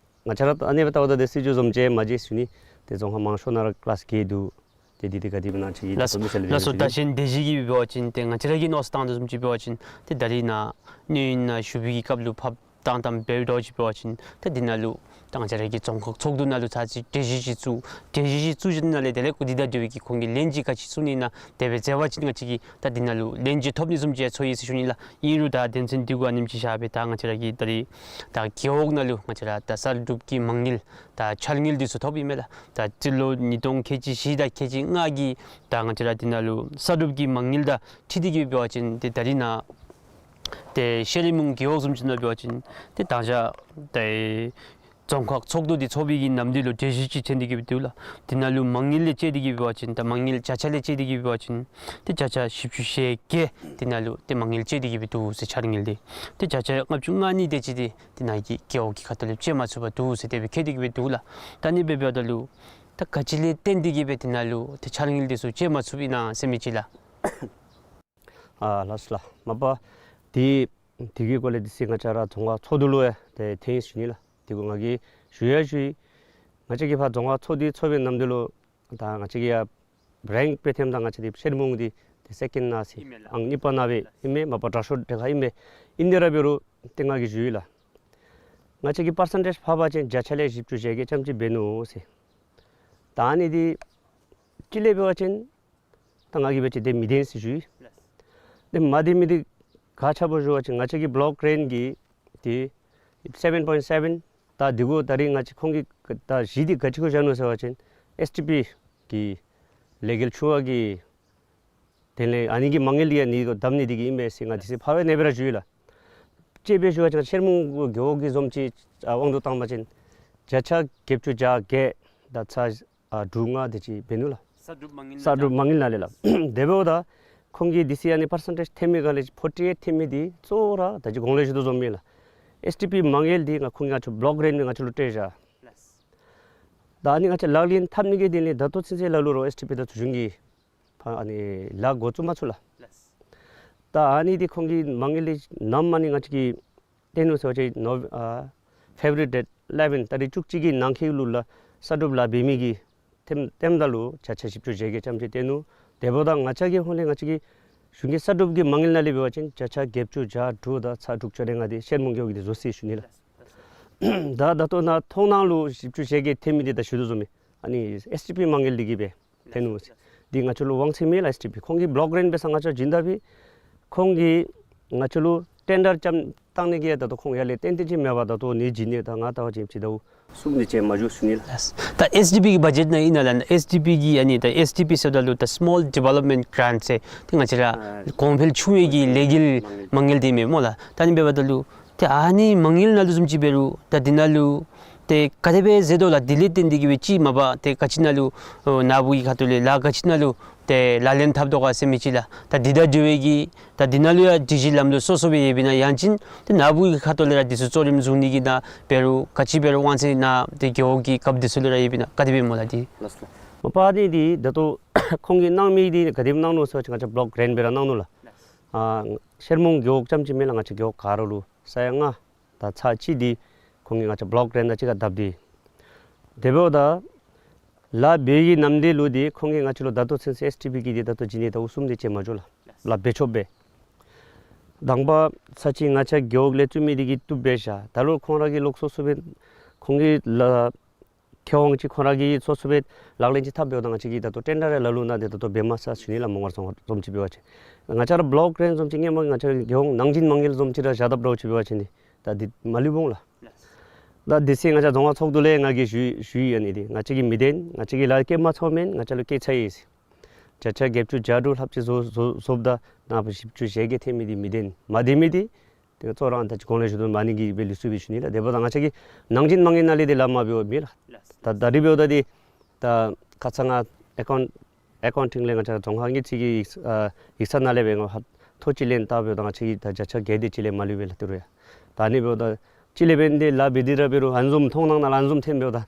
ང་བཅས་ར་ཨ་ནི་སྦེ་བལྟཝ་ད་ཏེ་སྲིད་བྱུས་བཟུམ་ཅིག་མ་མཇལ་ཞུ་ནི། ཏེ་རྫོང་ཁག་མང་ཤོས་ནང་ར་ཀི་ལཱསི་བརྒྱད་འདུག། ཏེ་འདི་ཏེ་ག་དེ་སྦེ་ཨིན་ན་ཅིག་ལགས་སོ། ལགས་སོ། ད་གཞན་སྡེ་བཞི་གི་འབད་བ་ཅིན་ཏེ་ང་བཅས་ར་གིས་མནོ་བསམ་བཏང་དོ་བཟུམ་ཅིག་འབད་བ་ཅིན་ཏེ་ད་རིས་ནཱ་གནས་ཡུན་ནང་བཞུགས་པའི་གི་སྐབས་ལུ་ཕབ་བཏང་བཏངམ་འབདཝ་འདྲཝ་ཅིག་འབད་བ་ཅིན་ཏེ་འདི་ནང་ལུ་ད་ང་བཅས་ར་གི་རྫོང་ཁག་ཚོགས་འདུ་ནང་ལུ་ཚར་ཅིག་གྲོས་གཞི་ཅིག་བཙུགས། གྲོས་གཞི་ཅིག་བཙུགས་ཞིནམ་ལས་དེ་ལས་སྐུ་དེ་དང་འབྲེལ་བའི་གི་ཁོང་གིས་ལན་ཅིག་ག་ཅི་གསུང་ནི་ཨིན་ན་དེ་སྦེ་མཛད་པ་ཅིན་ང་བཅས་ཀྱིས་ད་འདི་ནང་ལུ་ལན་ཅིག་ཐོབ་ནི་བཟུམ་ཅིག་ཡང་ཚོར་ཡི་ཟེར་ཞུ་ནི་ལགས། ཨིན་རུང་ད་དོན་ཚན་འདི་གུ་ཨ་ནེམ་ཅིག་བཞག་སྦེ་ད་ང་བཅས་ར་གིས་ད་རིས་ད་རྒེད་འོག་ནང་ལུ་ང་བཅས་ར་ད་གསར་སྒྲུབ་ཀྱི་མ་དངུལ་ད་འཆར་དངུལ་འདི་ཚུ་ཐོབ་ཨིན་མས་ལགས། ད་སྤྱི་ལོ་ཉིས་སྟོང་ཁལ་གཅིག་བཞི་དང་ཁལ་གཅིག་ལྔ་གི་ད་ང་བཅས་ར་འདི་ནང་ལུ་གསར་སྒྲུབ་ཀྱི་མ་དངུལ་དང་འཁྲིལ་ཏེ་གིས་འབད་བ་ཅིན་ཏེ་ད་རིས་ནཱ་ཏེ་ཤེ་རི་མུང་རྒེད་འོག་བཟུམ་ཅིག་ནང་འབད་བ་ཅིན་ཏེ་ད་ང་བཅས་ཏེ་རྫོང་ཁག་ཚོགས་འདུ་འདི་ཚོགས་པའི་གི་ནམ་དུས་ལུ་གྲོས་གཞི་ཅིག་བཏོན་ཏེ་གིས་སྦེ་འདུག་ལགས། འདི་ནང་ལུ་མ་དངུལ་ལས་བཅད་དེ་གིས་འབད་བ་ཅིན་ད་མ་དངུལ་བརྒྱ་ཆ་ལས་བཅད་དེ་གིས་འབད་བ་ཅིན་ཏེ་བརྒྱ་ཆ་བཞི་བཅུ་ཞེ་བརྒྱད་འདི་ནང་ལུ་ཏེ་མ་དངུལ་བཅད་དེ་གིས་སྦེ་འདུག་ཟེར། འཆར་དངུལ་འདི་ཏེ་བརྒྱ་ཆ་ལྔ་བཅུ་ང་གཉིས་དེ་ཅིག་འདི་འདི་ནང་གི་རྒེད་འོག་གི་ཁ་ཐུག་ལས་བཅད་མ་ཚུགས་པར་འདུག་ཟེར་དེ་སྦེ་བཀོད་དེ་གིས་སྦེ་འདུག་ལགས། ད་ཨ་ནི་སྦེ་འབདཝ་ད་ལུ་ད་ག་ཅི་ལས་བརྟེན་ཏེ་གིས་སྦེ་འདི་ནང་ལུ་ཏེ་འཆར་དངུལ་འདི་ཚུ་བཅད་མ་ཚུགསཔ་ཨིན་ན་ཟེར་མི་ཅིག་ལགས། ཨ་ལགས་སོ་ལགས། མ་པ་འདི་འདི་གི་སྐོར་ལས་འདི་ཚེ་ང་བཅས་ར་རྫོང་ཁག་ཚོགས་འདུ་ལུ་ཡང་ཏེ་འཐོན་ཡི་ཟེར་ཞུ་ནི་ལགས། དེ་གུ་ང་གིས་ཞུ་ཡང་ཞུ་ཡི། ང་བཅས་ཀྱི་ཕར་རྫོང་ཁག་ཚོགས་འདུ་ཚོགས་པའི་ནམ་དུས་ལུ་ད་ང་བཅས་ཀྱི་ཡར་རེངཀ་འབད་ཐངས་ད་ང་བཅས་འདི་ཤེ་རི་མུང་འདི་ཏེ་སེ་ཀེནཌ་ནང་ཟེར་ཨིན་མས་ལགས། ཨང་གཉིས་པ་ནང་སྦེ་ཨིན་མས། མ་པ་དྲག་ཤོས་དེ་ཁར་ཨིན་མས། ཨིན་ཏེ་ར་འབད་རུང་ཏེ་ང་གིས་ཞུ་ཡི་ལགས། ང་བཅས་ཀྱི་པར་སེན་ཊེཇ་ཕབ་པ་ཅིན་བརྒྱ་ཆ་ལས་བཞི་བཅུ་ཞེ་བརྒྱད་ཙམ་ཅིག་འབད་ནུག་ཟེར། ད་ཨ་ནི་འདི་གཅིག་ལས་འབད་བ་ཅིན་ད་ང་གིས་འབད་བ་ཅིན་དེ་མི་བདེན་ཟེར་ཞུ་ཡི། དེ་མ་བདེན་མི་འདི་ག་ཅི་འབད་ཞུ་བ་ཅིན་ང་བཅས་ཀྱི་བོ་ལོཀ་རེནཊ་ཀྱི་དེ་སེ་བེན་པོའིནཊ་སེ་བེན། ད་འདི་གུ་ད་རིས་ང་བཅས་ཁོང་གིས་ད་གཞི་འདི་ག་ཅི་གུ་བཞག་ནུག་ཟེར་བ་ཅིན་ཨེས་ཊི་པི་གི་ལས་འགུལ་ཆུང་བ་གི་དེ་ལས་ཨ་ནི་གི་མ་དངུལ་འདི་ཡང་ནི་གུ་བསྡམ་ནི་འདི་གིས་ཨིན་པས་ཟེར་ང་འདི་ཚེ་ཕར་སྦེ་ཨ་ནེ་སྦེ་ར་ཞུ་ཡི་ལགས། གཅིག་འབད་ཞུ་བ་ཅིན་ཤེ་རི་མུང་རྒེད་འོག་གི་བཟུམ་ཅིག་ཨ་དབང་དུ་བཏང་པ་ཅིན་བརྒྱ་ཆ་བརྒྱད་ཅུ་གྱ་བརྒྱད་དང་ཚག་ཨ་དྲུག་ལྔ་དེ་ཅིག་འབད་ནུག་ལགས། གསར་སྒྲུབ་མ་དངུལ་གསར་སྒྲུབ་མ་དངུལ་ནང་ལས་ལགས། དེ་འབདཝ་ད་ ཁོང་གིས་དེ་ཚེ་ཨ་ནི་པར་སེན་ཊེཇ་ཐོན་མི་ག་ལས་ཕོར་ཊི་ཨེཊ་ཐོན་མི་འདི་གཙོ་བོ་ར་ད་ཅི་གོང་ལས་ཞུ་དོ་བཟུམ་སྦེ་ལགས། ཨེསི་ཌི་པི་མ་དངུལ་འདི་ང་ཁོང་གིས་ང་ཚུ་བློག་གྲེནཊ་སྦེ་ང་ཚུ་ལུ་སྤྲོད་བཞག། ད་ཨ་ནི་ང་བཅས་ལག་ལེན་འཐབ་ནི་གི་དོན་ལས་ད་ལྟོ་ཚུན་ཚོད་ལ་ལུ་ར་ཨེསི་ཌི་པི་དང་ཚོགས་ཆུང་གིས་ཕར་ཨ་ནི་ལཱ་འགོ་བཙུགས་མ་ཚུགས་ལགས། ད་ཨ་ནི་འདི་ཁོང་གིས་མ་དངུལ་འདི་ནམ་ཨ་ནི་ང་བཅས་ཀྱིས་བཏོན་ནུག་ཟེར་བ་ཅིན་ནོ་ཨ་ཕེབ་རུ་ཝ་རི་ཌེཊ་ཨི་ལེ་བཱན་ཏ་རིག་བཅུ་གཅིག་གི་ནང་འཁོད་ལུ་ལགས་གསར་སྒྲུབ་ལཱ་འབད་མི་གི་ཐེམ་ཐེམ་ད་ལུ་བརྒྱ་ཆ་བཞི་བཅུ་ཞེ་བརྒྱད་ཙམ་ཅིག་བཏོན་ནུག། དེ་འབདཝ་ད་ང་བཅས་ཀྱི་ཧོངས་ལས་ང་བཅས་ཀྱི་གཞུང་གི་གསར་སྒྲུབ་ཀྱི་མ་དངུལ་ནང་ལས་འབད་བ་ཅིན་བརྒྱ་ཆ་བརྒྱད་ཅུ་གྱ་དྲུག་དང་ཚག་དྲུག་ཅུ་རེ་ལྔ་འདི་ཤེར་མོང་རྒེད་འོག་གིས་འདི་བཟོ་ཅི་ཟེར་ཞུ་ནི་ལགས། ད་ད་ལྟོ་ནཱ་མཐོང་སྣང་ལུ་བཞི་བཅུ་ཞེ་བརྒྱད་ཐོན་མི་འདི་ད་ཞུ་དོ་བཟུམ་སྦེ་ཨ་ནི་ཨེསི་ཌི་པི་མ་དངུལ་འདི་གིས་སྦེ་ཐོན་ནུག་ཟེར། འདི་ང་བཅས་ལུ་དབང་ཚད་མེད་ལགས། ཨེསི་ཌི་པི་ཁོང་གིས་བློག་གྲེནཊ་འབད་ས་ང་བཅས་བྱིན་ད་སྦེ་ཁོང་གིས་ང་བཅས་ལུ་ཊེན་ཌར་རྐྱངམ་བཏང་ནི་གི་ད་ལྟོ་ཁོང་ཡར་ལས་ཏན་ཏན་ཅིག་མེད་པར་ད་ལྟོ་ནི་བྱིན་ནི་ད་ང་ལྟ་བ་ཅིན་ཅིག་ད་གསུམ་འདི་ཅིག་མ་འགྱོ་ཞུ་ནི་ལགས། ད་ཨེསི་ཌི་པི་གི་བ་ཇེཊ་ནང་ཨིན་ན་ལགས། ཨེསི་ཌི་པི་གི་ཨ་ནི་ད་ཨེསི་ཌི་པི་ཟེརཝ་ད་ལུ་ད་སི་མོལ་ཌི་ཝེ་ལོབ་མེནཊ་གྲེནཊ་ཟེར་ཏེ་ང་བཅས་ར་གོང་འཕེལ་ཆུང་བའི་གི་ལས་འགུལ་མ་དངུལ་འདི་མས་སྨོ་ལགས། ད་ཨ་ནི་འབདཝ་ད་ལུ་ཏེ་ཨ་ནི་མ་དངུལ་ནང་ལུ་བཟུམ་ཅིག་འབད་རུང་ད་འདི་ནང་ལུ་ཏེ་ག་དེ་སྦེ་ཟེར་དོ་ལགས། དེ་ལས་བརྟེན་ཏེ་གིས་སྦེ་ཅིག་མ་པ་ཏེ་ག་ཅི་ནང་ལུ་ཨོ་ནཱ་བུ་གི་ཁ་ཐུག་ལས་ལཱ་ག་ཅི་ནང་ལུ་ཏེ་ལག་ལེན་འཐབ་དོ་ག་ཟེར་མི་ཅིག་ལགས། ད་འདི་དང་འབྲེལ་བའི་གི་ད་འདི་ནང་ལུ་ཡང་སྒྲིག་གཞི་ལམ་ལུགས་སོ་སོ་སྦེ་ཡོདཔ་ཨིན་ན་ཡང་ཅིན་ཏེ་ནཱ་བུ་གི་ཁ་ཐུག་ལས་ར་འདི་ཚུ་གཙོ་རིམ་བཟུང་ནི་གི་ནང་འབད་རུང་ག་ཅི་འབད་རུང་དབང་ཚད་ནཱ་ཏེ་རྒེད་འོག་གི་རྒཔོ་འདི་ཚུ་ལུ་ར་ཡོདཔ་ཨིན་ན་ག་དེ་སྦེ་སྨོ་ལགས། འདི་ལགས་སོ། མ་པ་འདི་འདི་ད་ལྟོ་ཁོང་གིས་གནང་མི་འདི་ག་དེ་སྦེ་གནང་ནུག་ཟེར་བ་ཅིན་ང་བཅས་བློག་གྲེནཊ་སྦེ་ར་གནང་ནུག་ལགས། ཨ་ཤེར་མོང་རྒེད་འོག་རྐྱངམ་ཅིག་མེན་ལགས། ང་བཅས་རྒེད་འོག་ག་ར་ལུ་ས་ཡ་ལྔ་དང་ཚག་གཅིག་འདི་ཁོང་གིས་ང་བཅས་བློག་གྲེནཊ་དང་གཅིག་ཁར་བསྡབས་ཏེ། དེ་འབདཝ་ད་ལཱ་འབད་བའི་གི་ནམ་དུས་ལུ་འདི་ཁོང་གིས་ང་བཅས་ལུ་ད་ལྟོ་ཚུན་ཚོད་ཨེསི་ཌི་པི་གིས་འདི་ད་ལྟོ་བྱིན་ནི་ད་གསུམ་འདི་ཅིག་མ་འགྱོ་ལགས། ལཱ་འབད་ཆོགཔ་སྦེ། དང་པ་ས་ཅིག་ང་བཅས་རྒེད་འོག་ལས་བཙུགས་མི་འདི་གིས་བཏུབ་སྦེ་བཞག། ད་ལོག་ཁོང་ར་གིས་ལོག་སོ་སོ་སྦེ་ཁོང་གི་ལཱ་ཁེ་དབང་ཅིག་ཁོང་ར་གིས་སོ་སོ་སྦེ་ལག་ལེན་ཅིག་འཐབ་འབདཝ་ད་ང་བཅས་ཀྱིས་ད་ལྟོ་ཊེན་ཌར་རེ་ལ་ལུ་ནཱ་འདི་ད་ལྟོ་འབད་མ་ཚུགས་ཞུ་ནི་ལགས། མོང་སྒར་རྫོང་བཟུམ་ཅིག་འབད་བ་ཅིན་ང་བཅས་ར་བློག་གྲེནཊ་བཟུམ་ཅིག་སྔོན་མ་ང་བཅས་ར་རྒེད་འོག་ནང་བཞིན་མ་དངུལ་བཟུམ་ཅིག་ར་བཞག་དཔ་འདྲཝ་ཅིག་འབད་བ་ཅིན་འདི་ད་འདི་མ་ལུས་འོང་ལགས། ད་དེ་ཚེ་ང་བཅས་རྫོང་ཁག་ཚོགས་འདུ་ལས་ང་གིས་ཞུ་ཞུ་ཡི། ཨ་ནི་འདི་ང་བཅས་ཀྱིས་མི་བདེན། ང་བཅས་ཀྱིས་ལཱ་བཀོད་མ་ཚུགས་མེན། ང་བཅས་ལུ་བཀོད་ཚར་ཡི་ཟེར། བརྒྱ་ཆ་བརྒྱད་ཅུ་གྱ་དྲུག་ལྷགཔ་ཅིག་བཟོ་བཟོ་བཟོཝ་ད་ནཱ་བུ་བཞི་བཅུ་ཞེ་བརྒྱད་ཐོན་མི་འདི་མི་བདེན། མ་བདེན་མི་འདི་ཏེ་གཙོ་བོ་ར་ད་ཅི་གོང་ལས་ཞུ་དོ་མ་ནི་གིས་སྦེ་ལུས་སོ་སྦེ་ཞུ་ནི་ལགས། དེ་འབདཝ་ད་ང་བཅས་ཀྱིས་ནང་བཞིན་མ་དངུལ་ནང་ལས་འདི་ལཱ་མ་འབདཝ་མེད་ལགས། ད་ད་རིས་འབདཝ་ད་འདི་ད་ཁ་ཙ་ང་ཨེ་ཀའུནཊ་ཨེ་ཀའུན་ཊིང་ལས་ང་བཅས་རྫོང་ཁག་དངུལ་རྩིས་ཀྱི་ཡིག་ཨ་ཡིག་ཚང་ནང་ལས་སྦེ་ང་ཧ་ཐོ་ཅིག་ལེན་བལྟ་འབདཝ་ད་ང་བཅས་ཀྱིས་ད་བརྒྱ་ཆ་བརྒྱད་དེ་ཅིག་ལས་མ་ལུས་པས་ལགས། ཏི་རུ་ཡ་ད་ཨ་ནི་འབདཝ་ད་ཅིག་ལས་འབདན་འདི་ལཱ་འབད་དེ་ར་འབད་རུང་ཨ་ནི་བཟུམ་མཐོང་སྣང་ནང་ལུ་ཨ་ནི་བཟུམ་ཐོན་འབདཝ་ད་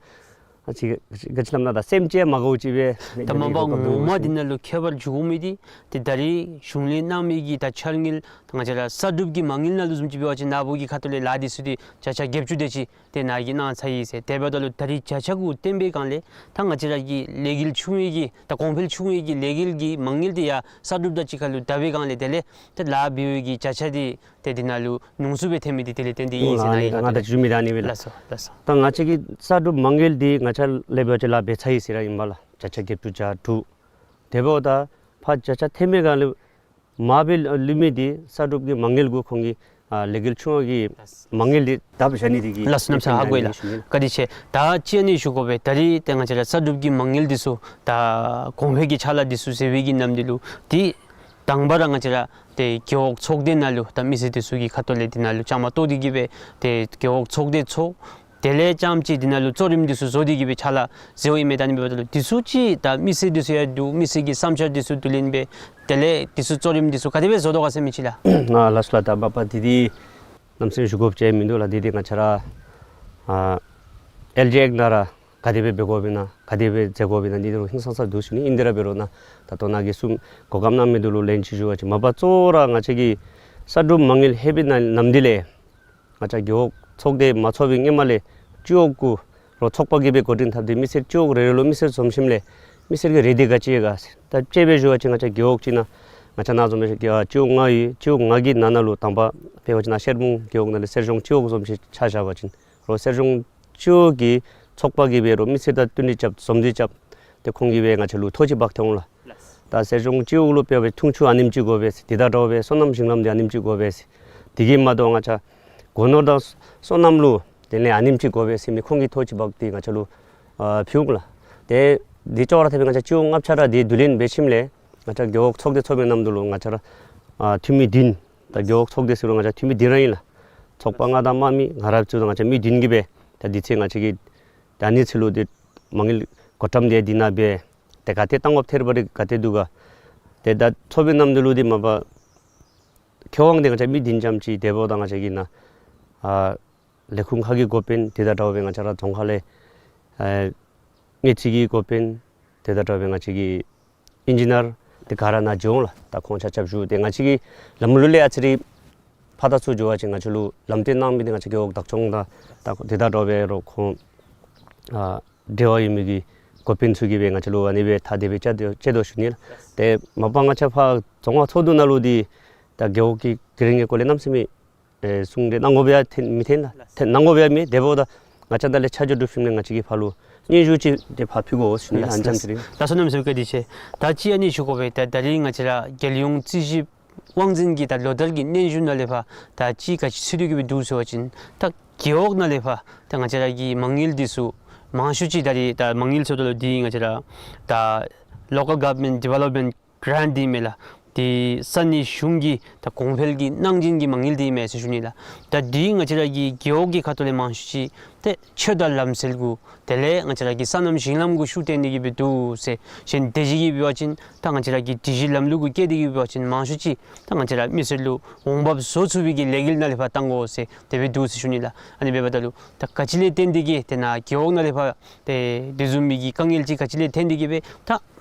ཨ་ཅིག་ག་ཅི་སླབ་ན་ད་སེམས་ཅན་མ་དགའཝ་ཅིག་སྦེ། ད་མ་པ་ངོ་མ་འདི་ནང་ལུ་ཁྱད་པར་འགྱོ་མི་འདི་ཏེ་ད་རིས་གཞུང་ལས་གནང་མི་གི་ད་འཆར་དངུལ་ད་ང་བཅས་ར་གསར་སྒྲུབ་ཀྱི་མ་དངུལ་ནང་ལུ་བཟུམ་ཅིག་འབད་བ་ཅིན་ནཱ་བུ་གི་ཁ་ཐུག་ལས་ལཱ་འདི་ཚུ་འདི་བརྒྱ་ཆ་བརྒྱད་ཅུ་དེ་ཅིག་ཏེ་ནཱ་གིས་གནང་ཚར་ཡི་ཟེར། དེ་འབདཝ་ད་ལུ་ད་རིས་བརྒྱ་ཆ་གུ་བཏོན་པའི་སྒང་ལས་ད་ང་བཅས་ར་གི་ལས་འགུལ་ཆུང་བའི་གི་ད་གོང་འཕེལ་ཆུང་བའི་གི་ལས་འགུལ་གྱི་མ་དངུལ་འདི་ཡང་གསར་སྒྲུབ་དང་གཅིག་ཁར་ལུ་བསྡབ་པའི་སྒང་ལས་དེ་ལས་ཏེ་ལཱ་འབད་བའི་གི་བརྒྱ་ཆ་འདི་ཏེ་འདི་ནང་ལུ་ཉུང་སུ་སྦེ་ཐོན་མི་འདི་དེ་ལས་བརྟེན་ཏེ་ཨིན་ཟེར་ཨ་ནཱ་ནི་གིས་ང་ད་ཞུ་མི་ད་ཨ་ནི་སྦེ་ལགས། ལགས་སོ་ལགས་སོ། ད་ང་བཅས་ཀྱི་གསར་སྒྲུབ་མ་དངུལ་འདི་ང་བཅས་ལས་འབད་བ་ཅིན་ལཱ་འབད་ཚར་ཡི་ཟེར་ར་ཨིན་པས་ལགས། བརྒྱ་ཆ་བརྒྱད་ཅུ་གྱ་དྲུག། དེ་འབདཝ་ད་ཕར་བརྒྱ་ཆ་ཐོན་པའི་སྒང་ལས་མར་སྦེ་ལུས་མི་འདི་གསར་སྒྲུབ་ཀྱི་མ་དངུལ་གུ་ཁོང་གིས་ཨ་ལས་འགུལ་ཆུང་བ་གི་མ་དངུལ་འདི་བསྡབ་བཞག་ནི་འདི་གིས། ལགས་སོ། གནམ་ས་ཧ་གོ་ཡི་ལགས། བཀའ་དྲིན་ཆེ། ད་ཅི་ཨ་ནི་ཞུ་དགོ་པས། ད་རིས་ཏེ་ང་བཅས་ར་གསར་སྒྲུབ་ཀྱི་མ་དངུལ་འདི་ཚུ་ད་གོང་འཕེལ་གྱི་ཕྱག་ལཱ་འདི་ཚུ་ཟེར་བའི་གི་ནམ་འདི་ལུ་ཏེ་དང་པ་ར་ང་བཅས་ར་ཏེ་རྒེད་འོག་ཚོགས་སྡེ་ནང་ལུ་ད་མི་སེར་འདི་ཚུ་གི་ཁ་ཐུག་ལས་འདི་ནང་ལུ་བཅའ་མར་གཏོགས་ཏེ་གིས་སྦེ་ཏེ་རྒེད་འོག་ཚོགས་སྡེ་ཚོགས། དེ་ལས་རྐྱངམ་ཅིག་འདི་ནང་ལུ་གཙོ་རིམ་འདི་ཚུ་བཟོ་སྟེ་གིས་སྦེ་ཕྱག་ལཱ་མཛད་དོ་ཨིན་མས། ད་ཨ་ནི་འབདཝ་ད་ལུ་འདི་ཚུ་ཅིག་ད་མི་སེར་འདི་ཚུ་ཡང་འདུག། མི་སེར་གྱི་བསམ་འཆར་འདི་ཚུ་བསྡུ་ལེན་འབད་དེ་ལས་འདི་ཚུ་གཙོ་རིམ་འདི་ཚུ་ག་དེ་སྦེ་བཟོ་དོ་ག་ཟེར་མི་ཅིག་ལགས། ཨ་ལགས་སོ་ལགས། ད་མ་པ་འདི་འདི་གནམ་མེད་ས་མེད་ཞུ་དགོཔ་ཅིག་མིན་འདུག་ལགས། འདི་འདི་ང་བཅས་ར་ཨ་ཨེལ་ཇི་ཨེཀཊ་ནང་ར་ག་དེ་སྦེ་འབད་དགོཔ་ཨིན་ན་ག་དེ་སྦེ་མཛད་དགོཔ་ཨིན་ན་འདི་རུང་ཧིང་སངས་ས་འདུག་ཞུ་ནི། ཨིན་དེ་ར་འབད་རུང་ནཱ་ད་ལྟོ་ནཱ་གིས་གསུངས་གོ་སྐབས་གནང་མི་འདི་ལུ་ལན་ཅིག་ཞུ་བ་ཅིན་མ་པ་གཙོ་བོ་ར་ང་བཅས་ཀྱི་གསར་སྒྲུབ་མ་དངུལ་ལྷོད་པའི་ནང་ནམ་འདི་ལས་ང་བཅས་རྒེད་འོག་ཚོགས་སྡེ་མ་ཚོགས་པའི་སྔོན་མ་ལས་སྤྱི་འོག་གུ་རོགས་ཚོགས་པ་གིས་སྦེ་འགོ་འདྲེན་འཐབ་སྟེ་མི་སེར་སྤྱི་འོག་རེ་རེ་ལུ་མི་སེར་འཛོམས་ཞིནམ་ལས་མི་སེར་གྱི་རེ་འདུན་ག་ཅི་ཡོད་ག་ཟེར། ད་དཔྱེ་སྦེ་ཞུ་བ་ཅིན་ང་བཅས་རྒེད་འོག་ཅིག་ནང་ང་བཅས་ནཱ་འཛོམས་པའི་སྤྱི་འོག་ལྔ་ཡོད། སྤྱི་འོག་ལྔ་གི་ནང་ན་ལུ་དང་པ་འབད་བ་ཅིན་ནཱ་ཤེར་མོང་རྒེད་འོག་ནང་ལས་གསེར་གཞོང་སྤྱི་འོག་བཟུམ་ཅིག་ཆ་བཞག་པ་ཅིན་རོགས་གསེར་གཞོང་སྤྱི་འོག་གི་ཚོགས་པ་གིས་སྦེ་རོགས་མི་སེར་དང་བསྟུན་ཏེ་རྐྱབ་འཛོམས་ཏེ་རྐྱབ་སྟེ་ཁོང་གིས་སྦེ་ང་བཅས་ལུ་ཐོ་ཅིག་འབག་སྟེ་འོང་ལགས། ད་གསེར་གཞོང་སྤྱི་འོག་ལུ་དཔེར་ན་འཐུང་ཆུ་ཨ་ནེམ་ཅིག་དགོ་པས་ཟེར། དེ་དང་འདྲཝ་སྦེ་སོ་ནམ་ཞིང་ལམ་འདི་ཨ་ནེམ་ཅིག་དགོ་པས་ཟེར། དེ་གིས་མ་དོ་ང་བཅས་སྒོ་ནོར་དང་སོ་ནམ་ལུ་དེ་ལས་ཨ་ནེམ་ཅིག་དགོ་པས་ཟེར་མི་ཁོང་གིས་ཐོ་ཅིག་འབག་སྟེ་ང་བཅས་ལུ་ཨ་ཕུལ་འོང་ལགས། ཏེ་འདི་ཅོག་ར་འཐདཔ་སྦེ་ང་བཅས་སྤྱི་འོག་ལྔ་ཆ་ར་འདི་བསྡུ་ལེན་འབད་ཞིནམ་ལས་ང་བཅས་རྒེད་འོག་ཚོགས་སྡེ་ཚོགས་པའི་ནམ་དུས་ལུ་ང་བཅས་ར་ཨ་འཐུས་མི་བདུན། ད་རྒེད་འོག་ཚོགས་སྡེ་ཟེར་རུང་ང་བཅས་འཐུས་མི་བདུན་ར་ཨིན་ལགས། ཚོགས་པ་ལྔ་དང་དམངས་མི་ང་ར་བཅས་དང་ང་བཅས་མི་བདུན་གྱིས་སྦེ་ད་འདི་ཚེ་ང་བཅས་ཀྱིས་ད་ཨ་ནི་ཚུ་ལུ་འདི་མ་དངུལ་བགོ་བཀྲམ་འདི་འདི་ནང་སྦེ་ཏེ་ག་ཏེ་བཏང་དགོཔ་ཐེར་པ་རེ་ག་ཏེ་འདུག་ག། ཏེ་ད་ཚོགས་པའི་ནམ་དུས་ལུ་འདི་མ་པ་མཁས་དབང་འདི་ང་བཅས་མི་བདུན་ཙམ་ཅིག་དེ་འབདཝ་ད་ང་བཅས་ཀྱི་ནཱ་ཨ་ལས་ཁུངས་ཁག་གི་འགོ་དཔོན་དེ་དང་འདྲཝ་སྦེ་ང་བཅས་ར་རྫོང་ཁག་ལས་ཨ་དངུལ་རྩིས་ཀྱི་འགོ་དཔོན་དེ་དང་འདྲཝ་སྦེ་ང་བཅས་ཀྱི་ཨིན་ཇི་ནིར་དེ་ག་ར་ནཱ་འགྱོ་འོང་ལགས། ད་ཁོང་ཆ་ཁྱབ་བཞུགས། ཏེ་ང་བཅས་ཀྱི་ལམ་ལུགས་ལས་ཨ་ཙི་རེ་ཕར་དང་ཚུར་འགྱོ་བ་ཅིན་ང་བཅས་ལུ་ལམ་སྟོན་གནང་མི་འདི་ང་བཅས་རྒེད་འོག་བདག་སྐྱོང་དང་ད་དེ་དང་འདྲཝ་སྦེ་རོགས་ཁོང་ཨ་འབྲེལ་བ་ཡོད་མི་གི་འགོ་དཔོན་ཚུ་གིས་སྦེ་ང་བཅས་ལུ་ཨ་ནི་སྦེ་ཐ་དད་སྦེ་བཅའ་སྟེ་བཅའ་སྟེ་ཞུ་ནི་ལགས། ཏེ་མ་པ་ང་བཅས་ཕར་རྫོང་ཁག་ཚོགས་འདུ་ནང་ལུ་འདི་ད་རྒེད་འོག་གི་དེ་རིང་གི་སྐོར་ལས་གནམ་མེད་ས་མེད་ཨེ་གསུང་གྲོས་གནང་དགོ་པའི་ཐོན་མི་ཐོན་ལགས། ཐོན་གནང་དགོ་པའི་མེད། དེ་འབདཝ་ད་ང་བཅས་ད་ལས་ཆ་འཇོག་གྲུབ་ཞིནམ་ལས་ང་བཅས་ཀྱིས་ཕར་ལུ་སྙན་ཞུ་ཅིག་ཏེ་ཕར་ཕུལ་དགོ་ཟེར་ཞུ་ནི་ལགས། ལགས་ཨ་ནི་ཙམ་ཅིག་རེ། ད་བསོད་ནམས་ཟེར་བཀའ་དྲིན་ཆེ། ད་ཅི་ཨ་ནི་ཞུ་དགོ་པས། ད་ད་རིས་ང་བཅས་ར་རྒྱལ་ཡོངས་རྩིས་ཞིབ་དབང་འཛིན་གྱི་ད་ལོ་ལྟར་གྱི་སྙན་ཞུ་ནང་ལས་ཕར་ད་ཅི་ག་ཅི་ཚུད་དེ་གི་སྦེ་འདུག་ཟེར་བ་ཅིན་ད་རྒེད་འོག་ནང་ལས་ཕར་ད་ང་བཅས་ར་གི་མ་དངུལ་འདི་ཚུ་མང་ཤོས་ཅིག་ད་རིས་ད་མ་དངུལ་ཟེརཝ་ད་ལུ་འདི་ང་བཅས་ར་ད་Local Government Development Grant འདི་ཨིན་མས་ལགས། འདི་ས་གནས་གཞུང་གི་ད་གོང་འཕེལ་གྱི་གནང་སྦྱིན་གྱི་མ་དངུལ་འདི་ཨིན་མས་ཟེར་ཞུ་ནི་ལགས། ད་འདི་ང་བཅས་ར་གི་རྒེད་འོག་གི་ཁ་ཐུག་ལས་མང་ཤོས་ཅིག་ཏེ་ཆོས་དང་ལམ་སྲོལ་གུ་དེ་ལས་ང་བཅས་ར་གི་སོ་ནམ་ཞིང་ལམ་གུ་ཤུགས་བཏོན་ཏེ་གི་སྦེ་འདུག་ཟེར། གཞན་དེ་ཅིག་གིས་འབད་བ་ཅིན་ད་ང་བཅས་ར་གི་སྒྲིག་གཞི་ལམ་ལུགས་གུ་བཀལ་ཏེ་གི་འབད་བ་ཅིན་མང་ཤོས་ཅིག་ད་ང་བཅས་ར་མི་སེར་ལུ་འོང་འབབ་བཟོ་ཚུགས་པའི་གི་ལས་འགུལ་ནང་ལས་ཕར་གཏང་དགོ་ཟེར་དེ་སྦེ་འདུག་ཟེར་ཞུ་ནི་ལགས། ཨ་ནི་འབདཝ་ད་ལུ་ད་ག་ཅི་ལས་བརྟེན་ཏེ་གི་དེ་ནཱ་རྒེད་འོག་ནང་ལས་ཕར་ཏེ་དེ་བཟུམ་མའི་གི་དཀའ་ངལ་ཅིག་ག་ཅི་ལས་བརྟེན་ཏེ་གི་སྦེ་ད་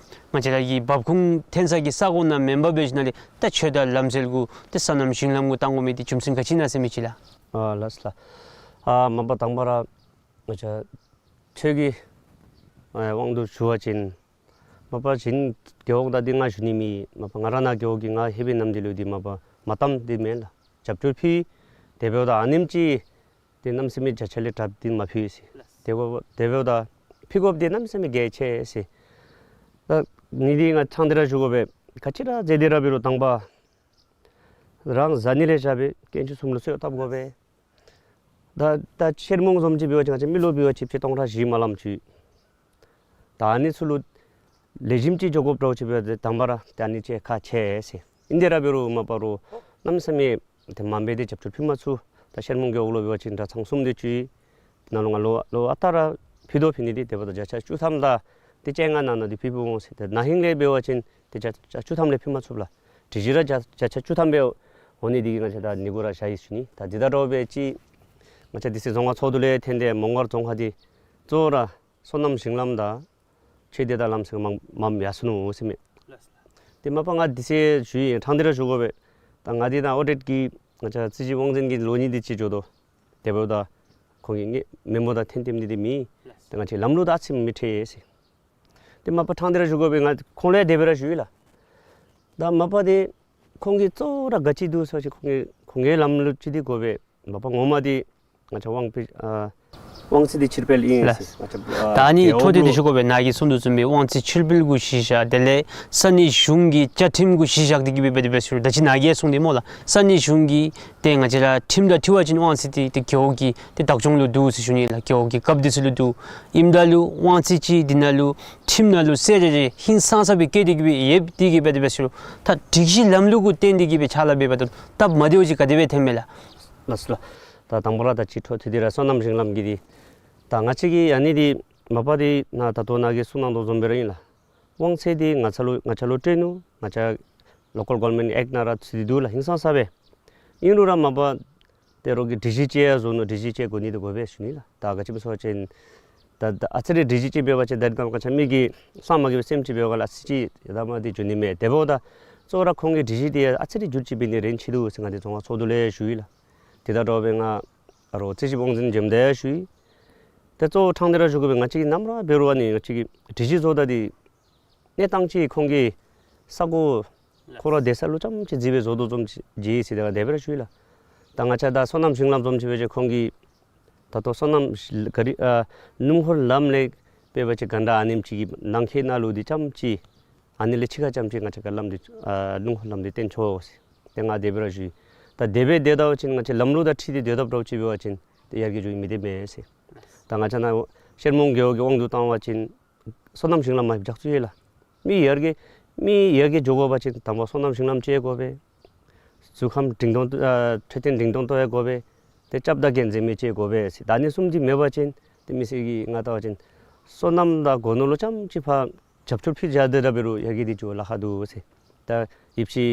ང་བཅས་ར་གི་འབབ་ཁུངས་ཐོན་ས་གི་ས་གོ་ནང་མེན་པར་འབད་ཞིནམ་ལས་ད་ཆོས་དང་ལམ་སྲོལ་གུ་ཏེ་སོ་ནམ་ཞིང་ལམ་གུ་གཏང་དགོ་མི་འདི་རྒྱུ་མཚན་ག་ཅི་ཨིན་ན་ཟེར་མི་ཅིག་ལགས། ཨ་ལགས་སོ་ལགས། ཨ་མ་པ་དང་པ་ར་ང་བཅས་ཆོས་ཀྱི་ཨ་དབང་དུ་ཞུ་བ་ཅིན་མ་པ་གཞན་རྒེད་འོག་དང་འདི་ང་ཞུ་ནི་མེད། མ་པ་ང་ར་ནཱ་རྒེད་འོག་གི་ང་ཧེ་བའི་ནམ་དུས་ལུ་འདི་མ་པ་མ་གཏངམ་འདི་མེན་ལགས། རྒྱབ་སྐྱོར་ཕུལ། དེ་འབདཝ་ད་ཨ་ནེམ་ཅིག་ཏེ་གནམ་མེད་ས་མེད་བརྒྱ་ཆ་ལས་དྲགཔ་འདི་མ་ཕུལ་ཟེར། དེ་འབདཝ་དེ་འབདཝ་ད་ཕུལ་དགོཔ་འདི་གནམ་མེད་ས་མེད་གལ་ཆེ་ཟེར། ད་ཨ་ནི་འདི་ང་ཕྲང་སྟེ་ར་ཞུ་དགོ་པས། ག་ཅི་ར་མཛད་དེ་ར་འབད་རུང་དང་པ་རང་བཟའ་ནི་ལས་བཞག་སྦེ་དཀོན་མཆོག་གསུམ་ལུ་གསོལ་བ་བཏབ་དགོ་པས། ད་ད་ཤེར་མོང་བཟུམ་ཅིག་འབད་བ་ཅིན་ང་བཅས་མི་ལུ་འབད་བ་ཅིན་ཆིག་སྟོང་ཕྲག་བཞི་མ་ལངམ་ཅིག། ད་ཨ་ནི་ཚུ་ལུ་ལེགས་ཤོམ་ཅིག་འགྱོ་དགོཔ་འདྲཝ་ཅིག་འབད་དེ་དང་པ་ར་ད་ཨ་ནི་ཅིག་ཁག་ཆེ་ཟེར། ཨིན་དེ་ར་འབད་རུང་མ་པ་རོགས་གནམ་མེད་ས་མེད་ཏེ་མ་འབད་དེ་རྒྱབ་སྐྱོར་ཕུལ་མ་ཚུགས། ད་ཤེར་མོང་རྒེད་འོག་ལུ་འབད་བ་ཅིན་གྲྭ་ཚང་གསུམ་དེ་ཅིག་ནང་ལུ་ང་ལོ་ལོ་ཨ་རྟག་ར་ཕུལ་དོ་ཕུལ་ནི་འདི་དེ་འབདཝ་ད་བརྒྱ་ཆ་བཅུ་ཐམ་དང་ཏེ་བཅོ་ལྔ་ནང་ན་འདི་ཕུལ་ཕུལ་འོང་ཟེར། ཏེ་ན་ཧིང་ལས་འབད་བ་ཅིན་ཏེ་བརྒྱ་ཆ་བཅུ་ཐམ་ལས་ཕུལ་མ་ཚུགས་ལགས། སྒྲིག་གཞི་ར་བརྒྱ་བརྒྱ་ཆ་བཅུ་ཐམ་སྦེ་འོང་ནི་འདི་གིས་ང་བཅས་ད་ཨ་ནི་གུ་ར་བཞག་ཡི་ཞུ་ནི། ད་འདི་དང་འདྲཝ་སྦེ་ཅིག་ང་བཅས་འདི་ཚེ་རྫོང་ཁག་ཚོགས་འདུ་ལས་ཐོན་ཏེ་མོང་སྒར་རྫོང་ཁག་འདི་གཙོ་བོ་ར་སོ་ནམ་ཞིང་ལམ་དང་ཆོས་སྡེ་དང་ལམ་སྲོལ་མངམ་མངམ་ཡར་སོ་ནུག་ཟེར་མས། ཏེ་མ་པ་ང་འདི་ཚེ་ཞུ་ཡི། ཕྲང་སྟེ་ར་ཞུ་དགོ་པས། ད་ང་འདི་ནཱ་ཨོ་ཌིཊ་གི་ང་བཅས་རྩིས་ཞིབ་དབང་འཛིན་གྱི་ལོ་ནི་འདི་ཅིག་འགྱོ་དོ། དེ་འབདཝ་ད་ཁོང་གིས་ངེ་མེ་མོ་དང་འཐེན་འཐེནམ་འདི་འདི་མེད། ཏེ་ང་བཅས་ལམ་ལུགས་དང་ཨ་ཙི་མི་འཁྲིལ་ཟེར། ཏེ་མ་པ་ཕྲང་སྟེ་ར་ཞུ་དགོ་པས། ང་ཁོང་ལུ་དེ་སྦེ་ར་ཞུ་ཡི་ལགས། ད་མ་པ་འདི་ཁོང་གིས་གཙོ་བོ་ར་ག་ཅི་འདུག་ཟེར་བ་ཅིན་ཁོང་གི་ཁོང་གི་ལམ་ལུགས་ཅིག་འདི་དགོ་པས། མ་པ་ངོ་མ་འདི་ང་བཅས་དབང་ཕྱུག་ཨ་དབང་ཚད་འདི་ཕྱིར་སྤེལ་ཨིན་ལགས། ཟེར་ང་བཅས་ཨ་ད་ཨ་ནི་འཕྲོ་མཐུད་དེ་ཞུ་དགོ་པས། ནཱ་གིས་གསུངས་དོ་བཟུམ་སྦེ་དབང་ཚད་ཕྱིར་སྤེལ་གུ་གཞི་བཞག། དེ་ལས་ས་གནས་གཞུང་གི་བཅའ་ཁྲིམས་གུ་གཞི་བཞག་སྟེ་གི་སྦེ་འབད་དེ་སྦེ་ཞུ། ད་ཅི་ནཱ་གིས་གསུངས་དེ་སྨོ་ལགས། ས་གནས་གཞུང་གི་ཏེ་ང་བཅས་ར་ཁྲིམས་དང་འཁྲིལ་བ་ཅིན་དབང་ཚད་འདི་ཏེ་རྒེད་འོག་གི་ཏེ་བདག་སྐྱོང་ལུ་འདུག་ཟེར་ཞུ་ནི་ལགས། རྒེད་འོག་གི་རྒཔོ་འདི་ཚུ་ལུ་འདུག། ཨིནམ་ད་ལུ་དབང་ཚད་ཅིག་འདི་ནང་ལུ་ཁྲིམས་ནང་ལུ་གསལ་རི་རི་ཧིང་སངས་ས་སྦེ་བཀོད་དེ་གི་སྦེ་ཡོདཔ་འདི་གིས་འབད་དེ་སྦེ་ཞུ་རུང་ད་སྒྲིག་གཞི་ལམ་ལུགས་གུ་བརྟེན་ཏེ་གི་སྦེ་ཕྱག་ལཱ་འབད་འབདཝ་ད་སྟབས་མ་བདེཝ་ཅིག་ག་དེ་སྦེ་ཐོནམ་མས་ལགས། ལགས་སོ་ལགས། ད་དང་པ་ར་ད་ཅི་འཕྲོ་མཐུད་དེ་ར་སོ་ནམ་ཞིང་ལམ་གྱི་འདི་ད་ང་བཅས་ཀྱི་ཨ་ནི་འདི་མ་པ་འདི་ནཱ་ད་ལྟོ་ནཱ་གིས་གསུངས་གནང་དོ་བཟུམ་སྦེ་ར་ཨིན་ལགས། དབང་ཚད་འདི་ང་བཅས་ལུ་ང་བཅས་ལུ་སྤྲོད་ནུག། ང་བཅས་Local Government Act ནང་ར་ཚུད་དེ་འདུག་ལགས། ཧིང་སངས་ས་སྦེ། ཨིན་རུང་ར་མ་པ་ཏེ་རོགས་ཀྱིས་སྒྲིག་གཞི་ཅིག་ཡང་བཟོ་ནུག། སྒྲིག་གཞི་ཅིག་དགོ་ནི་འདི་དགོ་པས་ཞུ་ནི་ལགས། ད་ག་ཅི་སྨོ་ཟེར་བ་ཅིན་ད་ད་ཨ་ཙི་རེ་སྒྲིག་གཞི་ཅིག་འབད་བ་ཅིན་ད་རིས་ནངས་པ་ང་བཅས་མི་གིས་སངས་མ་རྒྱས་པའི་སེམས་ཅིག་འབད་བ་ལ་ཨ་ཙི་ཅིག་ཡ་ད་མ་འདི་འགྱོ་ནི་མས། དེ་འབདཝ་ད་གཙོ་བོ་ར་ཁོང་གིས་སྒྲིག་གཞི་འདི་ཡང་ཨ་ཙི་རེ་འགྱུར་བཅོས་འབད་ནི་རན་ཆི་འདུག་ཟེར་ང་འདི་རྫོང་ཁག་ཚོགས་འདུ་ལས་ཞུ་ཡི་ལགས། དེ་དང་འདྲཝ་སྦེ་ང་ཨ་རོགས་རྩིས་ཞིབ་དབང་འཛིན་འཇམ་དཔལ་ཡང་ཞུ་ཡི། ཏེ་གཙོ་བོ་ཕྲང་སྟེ་ར་ཞུ་དགོ་པས། ང་བཅས་ཀྱིས་ནམ་ར་འབད་རུང་ཨ་ནི་ང་བཅས་ཀྱི་སྒྲིག་གཞི་བཟོ་ད་འདི་གནས་སྟངས་ཅིག་ཁོང་གི་ས་གོ་ཁོ་ར་སྡོད་ས་ལུ་ཙམ་ཅིག་བརྩིས་སྦེ་བཟོ་དོ་བཟུམ་ཅིག་ཟེར་ཏེ་ང་དེ་སྦེ་ར་ཞུ་ཡི་ལགས། ད་ང་བཅས་ད་སོ་ནམ་ཞིང་ལམ་བཟུམ་ཅིག་འབད་བ་ཅིན་ཁོང་གིས་ད་ལྟོ་སོ་ནམ་ཞི་ག་རི་ཨ་སྣུམ་འཁོར་ལམ་ལས་འབད་བ་ཅིན་ག་འདྲ་ཨ་ནེམ་ཅིག་གི་ནང་འཁོད་ནང་ལུ་འདི་ཙམ་ཅིག་ཨ་ནི་ལས་ཕྱི་ཁར་ཙམ་ཅིག་ང་བཅས་ཀྱིས་ལམ་འདི་ཨ་སྣུམ་འཁོར་ལམ་འདི་བཏོན་ཆོག་ཟེར་ཏེ་ང་དེ་སྦེ་ར་ཞུ་ཡི། ད་དེ་སྦེ་སྡོད་ད་པ་ཅིན་ང་བཅས་ལམ་ལུགས་དང་འཁྲིལ་ཏེ་སྡོད་དཔ་འདྲཝ་ཅིག་འབད་བ་ཅིན་ཏེ་ཡར་རྒྱས་འགྱོ་ནི་མེད་དེ་མས་ཟེར། ད་ང་བཅས་ནཱ་ཤེར་མོང་རྒེད་འོག་གི་དབང་དུ་བཏང་བ་ཅིན་སོ་ནམ་ཞིང་ལམ་མ་རྒྱགས་ཚུགས་ཡོད་ལགས། མི་ཡར་རྒྱས་མི་ཡར་རྒྱས་འགྱོ་དགོ་པ་ཅིན་དང་པ་སོ་ནམ་ཞིང་ལམ་ཅིག་དགོ་པས། གཟུགས་ཁམས་འགྲིག་མཐོང་ཨ་འཕྲོད་བསྟེན་འགྲིག་མཐོང་ཏོག་ཡང་དགོ་པས། ཏེ་སྐྱབས་དང་མགོན་མཛད་མི་ཅིག་དགོ་པས་ཟེར། ད་ཨ་ནི་གསུམ་འདི་མེད་པ་ཅིན་ཏེ་མི་སེར་གྱིས་ང་བལྟ་བ་ཅིན་སོ་ནམ་དང་སྒོ་ནོར་ལུ་ཙམ་ཅིག་ཕར་རྒྱབ་སྐྱོར་ཕུལ་བཞག་སྡོད་ད་འབད་རུང་ཡར་རྒྱས་འདི་འགྱོ་ལཱ་ཁག་འདུག་ཟེར། ད་ཡིབ་ཅི་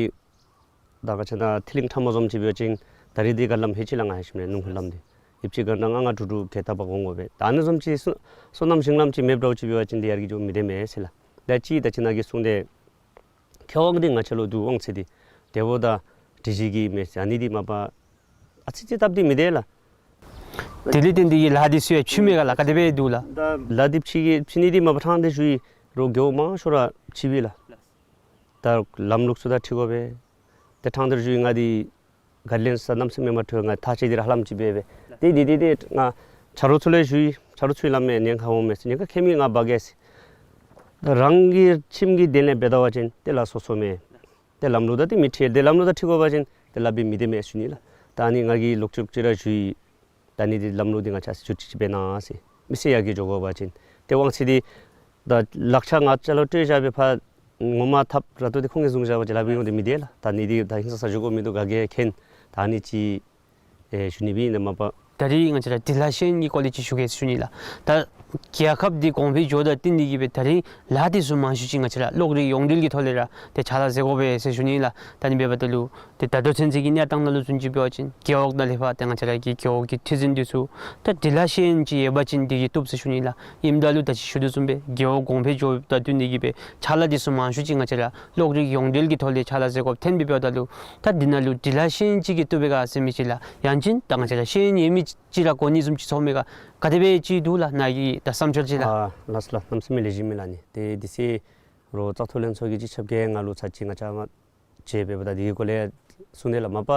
ད་ག་ཅི་ད་ཐིག་ལེ་ཕྲ་མོ་བཟུམ་ཅིག་འབད་བ་ཅིན་ད་རིས་འདི་ག་ལམ་ཧེ་ཅི་ལ་ང་ཧེ་ཤིམ་ལས་སྣུམ་འཁོར་ལམ་འདི་ཡིབ་ཅི་ག་ན་ང་ང་དྲུག་དྲུག་གི་ཏ་པ་གོང་གོ་བས། ད་ཨ་ནི་བཟུམ་ཅིག་སོ་སོ་ནམ་ཞིང་ལམ་ཅིག་མེདཔ་འདྲཝ་ཅིག་འབད་བ་ཅིན་འདི་ཡར་གི་འགྱོ་མི་བདེ་མས་ཟེར་ལགས། ད་ཅི་ད་ཅི་ནཱ་གིས་གསུངས་ཏེ་ཁེ་དབང་འདི་ང་བཅས་ལུ་འདུག་དབང་ཚད་འདི་དེ་འབདཝ་ད་སྒྲིག་གཞི་གི་མེད་ཟེར་ཨ་ནི་འདི་མ་པ་ཨ་ཙི་ཙི་སྟབས་འདི་མི་བདེ་ལགས། དེ་ལས་བརྟེན་ཏེ་གི་ལཱ་འདི་ཚུ་ཡང་ཕྱིས་མས་ག་ལགས། ག་དེ་སྦེ་འདུག་ལགས། ད་ལཱ་འདི་ཕྱིས་ཀྱི་ཕྱིས་ནི་འདི་མ་པ་ཕྲང་སྟེ་ཞུ་ཡི། རོགས་རྒེད་འོག་མང་ཤོས་ར་ཕྱིས་པས་ལགས། ད་ལམ་ལུགས་ཚུ་ད་ཁྲིད་དགོ་པས། ཏེ་ཕྲང་སྟེ་ཞུ་ཡི། ང་འདི་ག་ལེན་ས་གནམ་མེད་ས་མེད་མ་འཕྲོད། ང་ཐག་བཅད་དེ་ར་ཧ་ལམ་ཅིག་འབད་བས། ཏེ་འདི་འདི་འདི་ང་ཆ་རོགས་ཚུ་ལུ་ཞུ་ཡི། ཆ་རོགས་ཚུ་ལམ་མེད་ཉེན་ཁ་འོང་མས་ཟེར། ཉེན་ཁ་ཁྱད་མེད་ང་འབག་གེ་ཟེར། ད་རང་གི་ཁྱིམ་གྱི་དོན་ལས་འབད་ད་པ་ཅིན་ཏེ་ལཱ་སོ་སོ་མས། ཏེ་ལམ་ལུགས་ད་ཏེ་མི་ཁྲིད། ཏེ་ལམ་ལུགས་ད་ཁྲིད་དགོ་པ་ཅིན་ཏེ་ལཱ་འབད་མི་བདེ་མས་ཞུ་ནི་ལགས། ད་ཨ་ནི་ང་གིས་ལོག་ཅིག་ལོག་ཅིག་ར་ཞུ་ཡི། ད་ཨ་ནི་འདི་ལམ་ལུགས་འདི་ང་བཅས་ཅིག་ཅིག་འབད་གནང་ཟེར། མི་སེར་ཡར་རྒྱས་འགྱོ་དགོ་པ་ཅིན་ཏེ་དབང་ཚད་འདི་ད་ལག་ཆ་ང་བཅས་ལུ་སྤྲོད་བཞག་པའི་ཕར་ངོ་མ་ཐབས་ར་ཏོ་འདི་ཁོང་གིས་བཟུང་བཞག་པ་ཅིན་ལཱ་འབད་འོང་དེ་མི་བདེ་ལགས། ད་ཨ་ནི་འདི་ད་ཧིང་སངས་ས་ཞུ་དགོ་མི་འདུག། ག་གིས་མཁྱེན། ད་ཨ་ནི་ཅིག་ཨེ་ཞུ་ནི་སྦེ་ཨིན་ན་མ་པ། ད་རིས་ང་བཅས་ར་སྒྲིག་ལཱ་ཤེས་ཡོན་གྱི་སྐོར་ལས་ཅིག་ཞུ་གེ་ཞུ་ནི་ལགས། ད་རྒྱལ་ཁབ་འདི་གོང་འཕེལ་འགྱོཝ་དང་བསྟུན་ཏེ་གི་སྦེ་ད་རིས་ལཱ་འདི་ཚུ་མང་ཤོས་ཅིག་ང་བཅས་ར་གློག་རིག་ཡོངས་འབྲེལ་གྱི་ཐོག་ལས་ར་ཏེ་ཕྱག་ལཱ་མཛད་དགོ་པས་ཟེར་ཞུ་ནི་ལགས། ད་ཨ་ནི་འབདཝ་ད་ལུ་ཏེ་ད་ལྟོ་ཚུན་ཚོད་ཀྱི་གནས་སྟངས་ནང་ལུ་བཟུམ་ཅིག་འབད་བ་ཅིན་རྒེད་འོག་ནང་ལས་ཕར་ཏེ་ང་བཅས་ར་གི་རྒེད་འོག་གི་ཁྲི་འཛིན་འདི་ཚུ་ད་སྒྲིག་ལཱ་ཤེས་ཡོན་ཅིག་ཡོད་པ་ཅིན་འདི་གིས་བཏུབ་ཟེར་ཞུ་ནི་ལགས། ཨིནམ་ད་ལུ་ད་ཅི་ཞུ་དོ་བཟུམ་སྦེ་རྒེད་འོག་གོང་འཕེལ་འགྱོཝ་དང་བསྟུན་ཏེ་གི་སྦེ་ཕྱག་ལཱ་འདི་ཚུ་མང་ཤོས་ཅིག་ང་བཅས་ར་གློག་རིག་ཡོངས་འབྲེལ་གྱི་ཐོག་ལས་ཕྱག་ལཱ་མཛད་དགོཔ་ཐོན་པའི་འབདཝ་ད་ལུ་ད་འདི་ནང་ལུ་སྒྲིག་ལཱ་ཤེས་ཡོན་ཅིག་གིས་བཏུབ་པས་ག་ཟེར་མི་ཅིག་ལགས། ཡང་ཅིན་ད་ང་བཅས་ར་ཤེས་ཡོན་ཡོད་མི་ཅིག་ར་གོ་ནི་བཟུམ་ཅིག་ཚོར་མས་ག། ག་དེ་སྦེ་ཅིག་འདུག་ལགས། ནཱ་གི་ད་བསམ་འཆར་ཅིག་ལགས། ཨ་ལགས་སོ་ལགས། གནམ་མེད་ས་མེད་ལེགས་ཤོམ་ཨིན་ལགས། ཨ་ནི་ཏེ་དེ་ཚེ་རོགས་བཙག་འཐུ་ལྷན་ཚོགས་ཀྱིས་ཅིག་ཆ་བཞག་ང་ལུ་ཚར་ཅིག་ང་བཅས་མ་ཅིག་འབདཝ་ད་འདི་གི་སྐོར་ལས་གསུང་ནི་ལགས། མ་པ་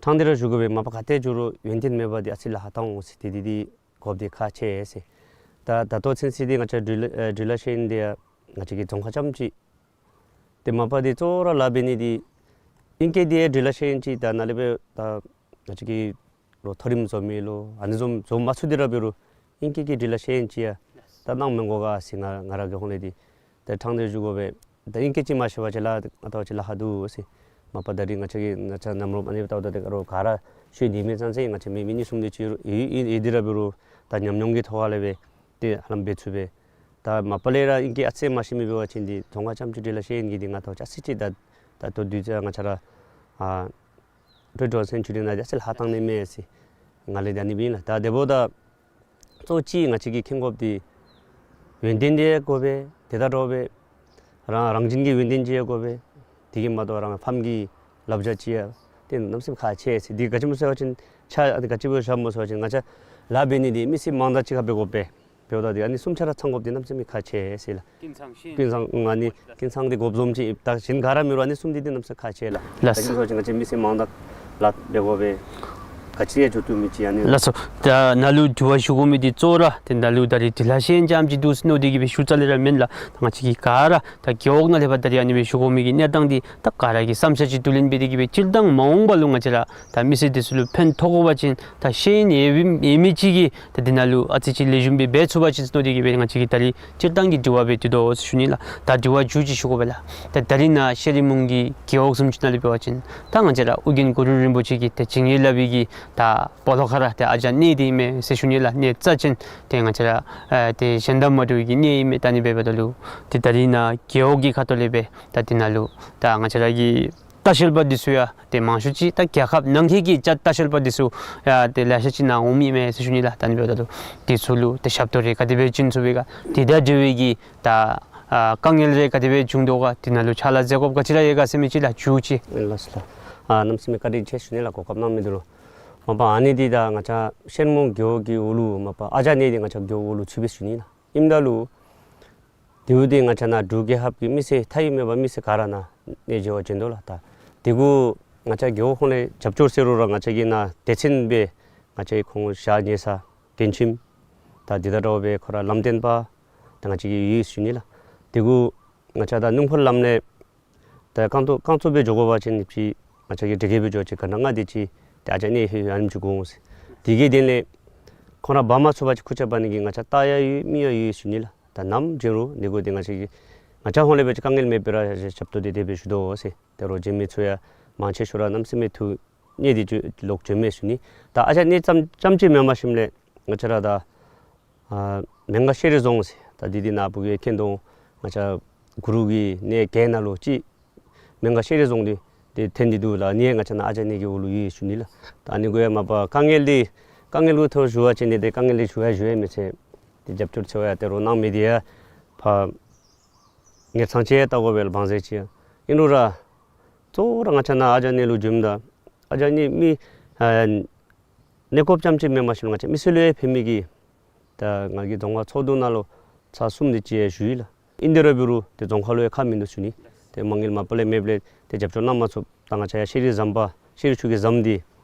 ཕྲང་སྟེ་ར་ཞུ་དགོ་པས། མ་པ་ག་ཏེ་འགྱོ་རུང་ཡོན་ཏན་མེད་པར་འདི་ཨ་ཙི་ལཱ་ཧ་ཏང་འོང་ཟེར། ཏེ་འདི་འདི་དགོཔ་འདི་ཁག་ཆེ་ཟེར། ད་ད་ལྟོ་ཚུན་ཚོད་འདི་ང་བཅས་སྒྲིག་ལཱ་ཨེ་སྒྲིག་ལཱ་ཤེས་ཡོན་འདི་ཡང་ང་བཅས་ཀྱི་རྫོང་ཁག་རྐྱངམ་ཅིག། ཏེ་མ་པ་འདི་གཙོ་བོ་ར་ལཱ་འབད་ནི་འདི་ཨིང་སྐད་འདི་ཡང་སྒྲིག་ལཱ་ཤེས་ཡོན་ཅིག་ད་ནཱ་ལས་འབད་ད་ང་བཅས་ཀྱི་ལོ་མཐོ་རིམ་འཛོམས་མི་ལོ་ཨ་ནི་བཟུམ་འཛོམས་མ་ཚུགས་ཏེ་ར་འབད་རུང་ཨིང་སྐད་ཀྱི་སྒྲིག་ལཱ་ཤེས་ཡོན་ཅིག་ཡང་ད་གནང་མི་དགོ་ག་ཟེར། ང་ང་ར་གི་ཧོང་ལས་འདི་ད་ཕྲང་སྟེ་ཞུ་དགོ་པས། ད་ཨིང་སྐད་ཅིག་མ་ཤེས་པ་ཅིན་ལཱ་ང་བལྟ་བ་ཅིན་ལཱ་ཧ་འདུག་ཟེར། མ་པ་ད་རིས་ང་བཅས་ཀྱི་ང་བཅས་ནམ་རོ་ཨ་ནི་བལྟཝ་ད་ཏེ་རོགས་ག་ར་ཤེས་ནི་མེད་ཙང་ཙང་ང་བཅས་མི་མི་གཉིས་གསུམ་དེ་ཅིག་ཡོད་ཡོད་ཡོད་དེ་ར་འབད་རུང་ད་ཉམས་མྱོང་གི་ཐོག་ལས་འབད་དེ་ཧ་ལམ་འབད་ཚུགས་པས། ད་མ་པ་ལས་ར་ཨིང་སྐད་ཨ་ཙི་མ་ཤེས་མི་འབད་བ་ཅིན་འདི་རྫོང་ཁག་རྐྱངམ་ཅིག་སྒྲིག་ལཱ་ཤེས་ཡོན་གྱི་འདི་ང་བལྟ་བ་ཅིན་ཨ་ཙི་ཅིག་ད་ད་ལྟོ་དུས་ཚོད་ང་བཅས་ར་ཨ་ཊུ་ཐའུ་ཟེན་ཅུ་རི་ནང་འདི་ཨ་ཙི་ལཱ་ཧ་ཏང་ནི་མས་ཟེར། ང་ལས་ད་ཨ་ནི་སྦེ་ཨིན་ལགས། ད་དེ་འབདཝ་ད་གཙོ་ཅིག་ང་བཅས་ཀྱིས་མཁྱེན་དགོཔ་འདི་ཡོན་ཏན་འདི་ཡང་དགོ་པས། དེ་དང་འདྲཝ་སྦེ་རང་རང་བཞིན་གྱི་ཡོན་ཏན་ཅིག་ཡང་དགོ་པས། དེ་གིས་མ་གཏོགས་རང་ཕམ་གྱི་བསླབ་བྱ་ཅིག་ཡང་ཏེ་གནམ་མེད་ས་མེད་ཁག་ཆེ་ཟེར། འདི་ག་ཅི་སྨོ་ཟེར་བ་ཅིན་ཆ་ཨ་ནི་ག་ཅི་སྦེ་བཞག་སྨོ་ཟེར་བ་ཅིན་ང་བཅས་ལཱ་འབད་ནི་འདི་མི་སེར་མང་དག་ཅིག་ཁར་འབད་དགོ་པས། འབདཝ་ད་འདི་ཨ་ནི་གསུམ་ཆ་ར་ཚང་དགོཔ་འདི་གནམ་མེད་ས་མེད་ཁག་ཆེ་ཟེར་ལགས། ཀུན་ཚང་ཤེས་ཡོན་ཀུན་ཚང་ཨ་ནི་ཀུན་ཚང་འདི་དགོཔ་བཟུམ་ཅིག་ད་གཞན་ག་ར་མེད་རུང་ཨ་ནི་གསུམ་འདི་འདི་གནམ་མེད་ས་མེད་ཁག་ཆེ་ལགས། ལགས་སོ། ད་ཅི་ཟེར་བ་ཅིན་ང་བཅས་མི་སེར་མང་དག་ལཱ་འབད་དགོ་པས། ག་ཅི་ཡང་འགྱོ་བཏུབ་མི་ཅིག་ཨ་ནི། ལགས་སོ། ད་ནཱ་ལུ་དྲི་བ་ཞུ་དགོ་མི་འདི་གཙོ་བོ་ར་ཏེ་ནཱ་ལུ་ད་རིས་སྒྲིག་ལཱ་ཤེས་ཡོན་རྐྱངམ་ཅིག་འདུག་ཟེར་མནོ་སྟེ་གི་སྦེ་ཞུ་རྩ་ལས་ར་མེན་ལགས། ད་ང་བཅས་ཀྱིས་ག་ར་ད་རྒེད་འོག་ནང་ལས་ཕར་ད་རིས་ཨ་ནི་སྦེ་ཞུ་དགོ་མི་གི་གནས་སྟངས་འདི་ད་ག་ར་གིས་བསམ་འཆར་ཅིག་བསྡུ་ལེན་འབད་དེ་གི་སྦེ་སྤྱིར་བཏང་མ་འོངས་པ་ལུ་ང་བཅས་ར་ད་མི་སེར་འདི་ཚུ་ལུ་ཕན་ཐོགས་དགོ་པ་ཅིན་ད་ཤེས་ཡོན་ཡོད་མི་ཡོད་མི་ཅིག་གིས་ད་འདི་ནང་ལུ་ཨ་ཙི་ཅིག་ལེགས་ཤོམ་སྦེ་འབད་ཚུགས་པ་ཅིན་ཟེར་མནོ་སྟེ་གི་སྦེ་ང་བཅས་ཀྱིས་ད་རིས་སྤྱིར་བཏང་གི་དྲི་བ་སྦེ་འདི་དོ་ཟེར་ཞུ་ནི་ལགས། ད་དྲི་བ་མཇུག་ཅིག་ཞུ་དགོ་པས་ལགས། ད་ད་རིས་ནཱ་ཤེ་རི་མོང་གི་རྒེད་འོག་བཟུམ་ཅིག་ནང་ལས་འབད་བ་ཅིན་ད་ང་བཅས་ར་ཨོ་རྒྱན་གུ་རུ་རིན་པོ་ཆེ་གི་ད་བྱིན་གྱིས་བརླབས་པའི་གི་ད་སྤོ་ལོ་ཁ་ར་ཏེ་ཨ་ཅག་གནས་འདི་ཨིན་མས་ཟེར་ཞུ་ནི་ལགས། གནས་རྩ་ཅན་ཏེ་ང་བཅས་ར་ཨེ་ཏེ་གཞན་དང་མ་འདྲ་བའི་གི་གནས་ཨིན་མས། ད་ཨ་ནི་འབདཝ་ད་ལུ་ཏེ་ད་རིས་ནཱ་རྒེད་འོག་གི་ཁ་ཐུག་ལས་སྦེ་ད་འདི་ནང་ལུ་ད་ང་བཅས་ར་གི་ལྟ་བཤལ་པ་འདི་ཚུ་ཡང་ཏེ་མང་ཤོས་ཅིག་ད་རྒྱལ་ཁབ་ནང་འཁོད་ཀྱི་ལྟ་ལྟ་བཤལ་པ་འདི་ཚུ་ཡང་ཏེ་ལེ་ཤ་ཅིག་ནཱ་འོང་མི་མས་ཟེར་ཞུ་ནི་ལགས། ད་ཨ་ནི་འབདཝ་ད་ལུ་འདི་ཚུ་ལུ་ཏེ་ཞབས་ཏོག་རེ་ག་དེ་སྦེ་བྱིན་ཚུགས་པས་ག། དེ་དང་འབྲེལ་བའི་གི་ད་ཨ་དཀའ་ངལ་རེ་ག་དེ་སྦེ་བྱུང་དོ་ག། འདི་ནང་ལུ་ཕྱག་ལཱ་མཛད་དགོཔ་ག་ཅི་ར་ཡོད་ག་ཟེར་མི་ཅིག་ལགས་མཇུག་ཅིག། ལགས་སོ་ལགས། ཨ་གནམ་མེད་ས་མེད་བཀའ་དྲིན་ཆེ་ཞུ་ནི་ལགས། གོ་སྐབས་གནང་མི་འདི་ལུ། མ་པ་ཨ་ནི་འདི་ད་ང་བཅས་ཤེ་རི་མོང་རྒེད་འོག་གི་འོག་ལུ་མ་པ་ཨ་ཅག་གནས་འདི་ང་བཅས་རྒེད་འོག་ལུ་ཚུད་པས་ཞུ་ནི་ལགས། ཨིནམ་ད་ལུ་དེ་འབདཝ་ད་ང་བཅས་ནཱ་འབྲུག་རྒྱལ་ཁབ་ཀྱི་མི་སེར་མཐའ་དབུས་མེད་པར་མི་སེར་ག་ར་ནཱ་གནས་མཇལ་བར་བྱོན་དོ་ལགས། ད་དེ་གུ་ང་བཅས་རྒེད་འོག་ཁོངས་ལས་རྒྱབ་སྐྱོར་ཟེར་རུང་ར་ང་བཅས་ཀྱི་ནཱ་སྡེ་ཚན་སྦེ་ང་བཅས་ཁོང་བཞག་ཉེ་ས་ཀན་ཁྱིམ་ད་འདི་དང་འདྲཝ་སྦེ་ཁོ་ར་ལམ་སྟོན་པ་ད་ང་བཅས་ཀྱི་ཡོད་ཞུ་ནི་ལགས། དེ་གུ་ང་བཅས་ད་སྣུམ་འཁོར་ལམ་ལས་ད་རྐང་ཚུགས་རྐང་ཚུགས་སྦེ་འགྱོ་དགོ་པ་ཅིན་ཅིག་ང་བཅས་ཀྱིས་འགྲུལ་སྐྱེལ་སྦེ་འགྱོ་ཅིག་ག་ན་ང་དེ་ཅིག་ཏེ་ཨ་ཅག་གནས་ཧེ་ཨ་ནེམ་ཅིག་དགོ་འོང་ཟེར། དེ་གི་དོན་ལས་ཁོང་ར་འབག་མ་ཚུགས་པ་ཅིན་ཁུར་ཆ་འབག་ནི་གི་ང་བཅས་རྟ་ཡང་ཡོད་མི་ཡང་ཡོད་ཞུ་ནི་ལགས། ད་ནམ་བྱོན་རུང་འདི་གུ་ཏེ་ང་བཅས་ཀྱིས་ང་བཅས་ཧོང་ལས་འབད་བ་ཅིན་དཀའ་ངལ་མེད་པར་ར་ཞབས་ཏོག་དེ་དེ་སྦེ་ཞུ་དོ་ཟེར། ད་རོགས་བྱོན་མི་ཚུ་ཡང་མང་ཆེ་ཤོས་ར་གནམ་མེད་ས་མེད་ཐུགས་མཉེས་ཏེ་ལོག་བྱོན་མས་ཞུ་ནི། ད་ཨ་ཅག་གནས་ཙམ་ཙམ་ཅིག་མེན་པར་ཞིནམ་ལས་ང་བཅས་ར་ད་ཨ་མན་ངག་ཤེས་རིག་རྫོང་ཟེར་ད་འདི་འདི་ནཱ་བུ་གིས་མཁྱེན་དོ། ང་བཅས་གུ་རུ་གི་གནས་བརྒྱད་ནང་ལུ་གཅིག་ སྨན་ཁང་ཤེས་རིག་རྫོང་འདི་ཏེ་ཐོན་ཏེ་འདུག་ལགས། ཨ་ནི་ཡང་ང་བཅས་ནཱ་ཨ་ཅག་གཉིས་ཀྱི་འོག་ལུ་ཡོད་ཞུ་ནི་ལགས། ད་ཨ་ནི་གུ་ཡང་མ་པ་དཀའ་ངལ་འདི་དཀའ་ངལ་གྱི་ཐོག་ཞུ་བ་ཅིན་འདི་ཏེ་དཀའ་ངལ་འདི་ཞུ་ཡང་ཞུ་ཡང་མི་ཚར། ཏེ་རྒྱབ་སྐྱོར་ཚུ་ཡང་ཏེ་རོགས་གནང་མི་འདི་ཡང་ཕར་ངེད་ཚང་ཅིག་ཡང་བལྟ་དགོ་པས་ལགས། བང་མཛོད་ཅིག་ཡང་ཨིན་རུང་ར་གཙོ་བོ་ར་ང་བཅས་ནཱ་ཨ་ཅག་གཉིས་ལུ་བྱོནམ་ད་ཨ་ཅག་གཉིས་མི་ཨ་གནས་སྐོརཔ་རྐྱངམ་ཅིག་མེན་པར་ཞུ་ང་བཅས་མི་སེར་ལུ་ཡང་ཕན་མི་གི་ད་ང་གིས་རྫོང་ཁག་ཚོགས་འདུ་ནང་ལུ་ཚར་གསུམ་དེ་ཅིག་ཡང་ཞུ་ཡི་ལགས། ཨིན་ཏེ་ར་འབད་རུང་ཏེ་རྫོང་ཁག་ལུ་ཡང་ཁག་མིན་འདུག་ཞུ་ནི། ཏེ་མ་དངུལ་མ་པ་ལས་མེདཔ་ལས་ཏེ་རྒྱབ་སྐྱོར་གནང་མ་ཚུགས། ད་ང་བཅས་ཡར་ཤེས་རིག་ཟམ་པ་ཤེས་རིག་ཆུ་གི་ཟམ་འདི་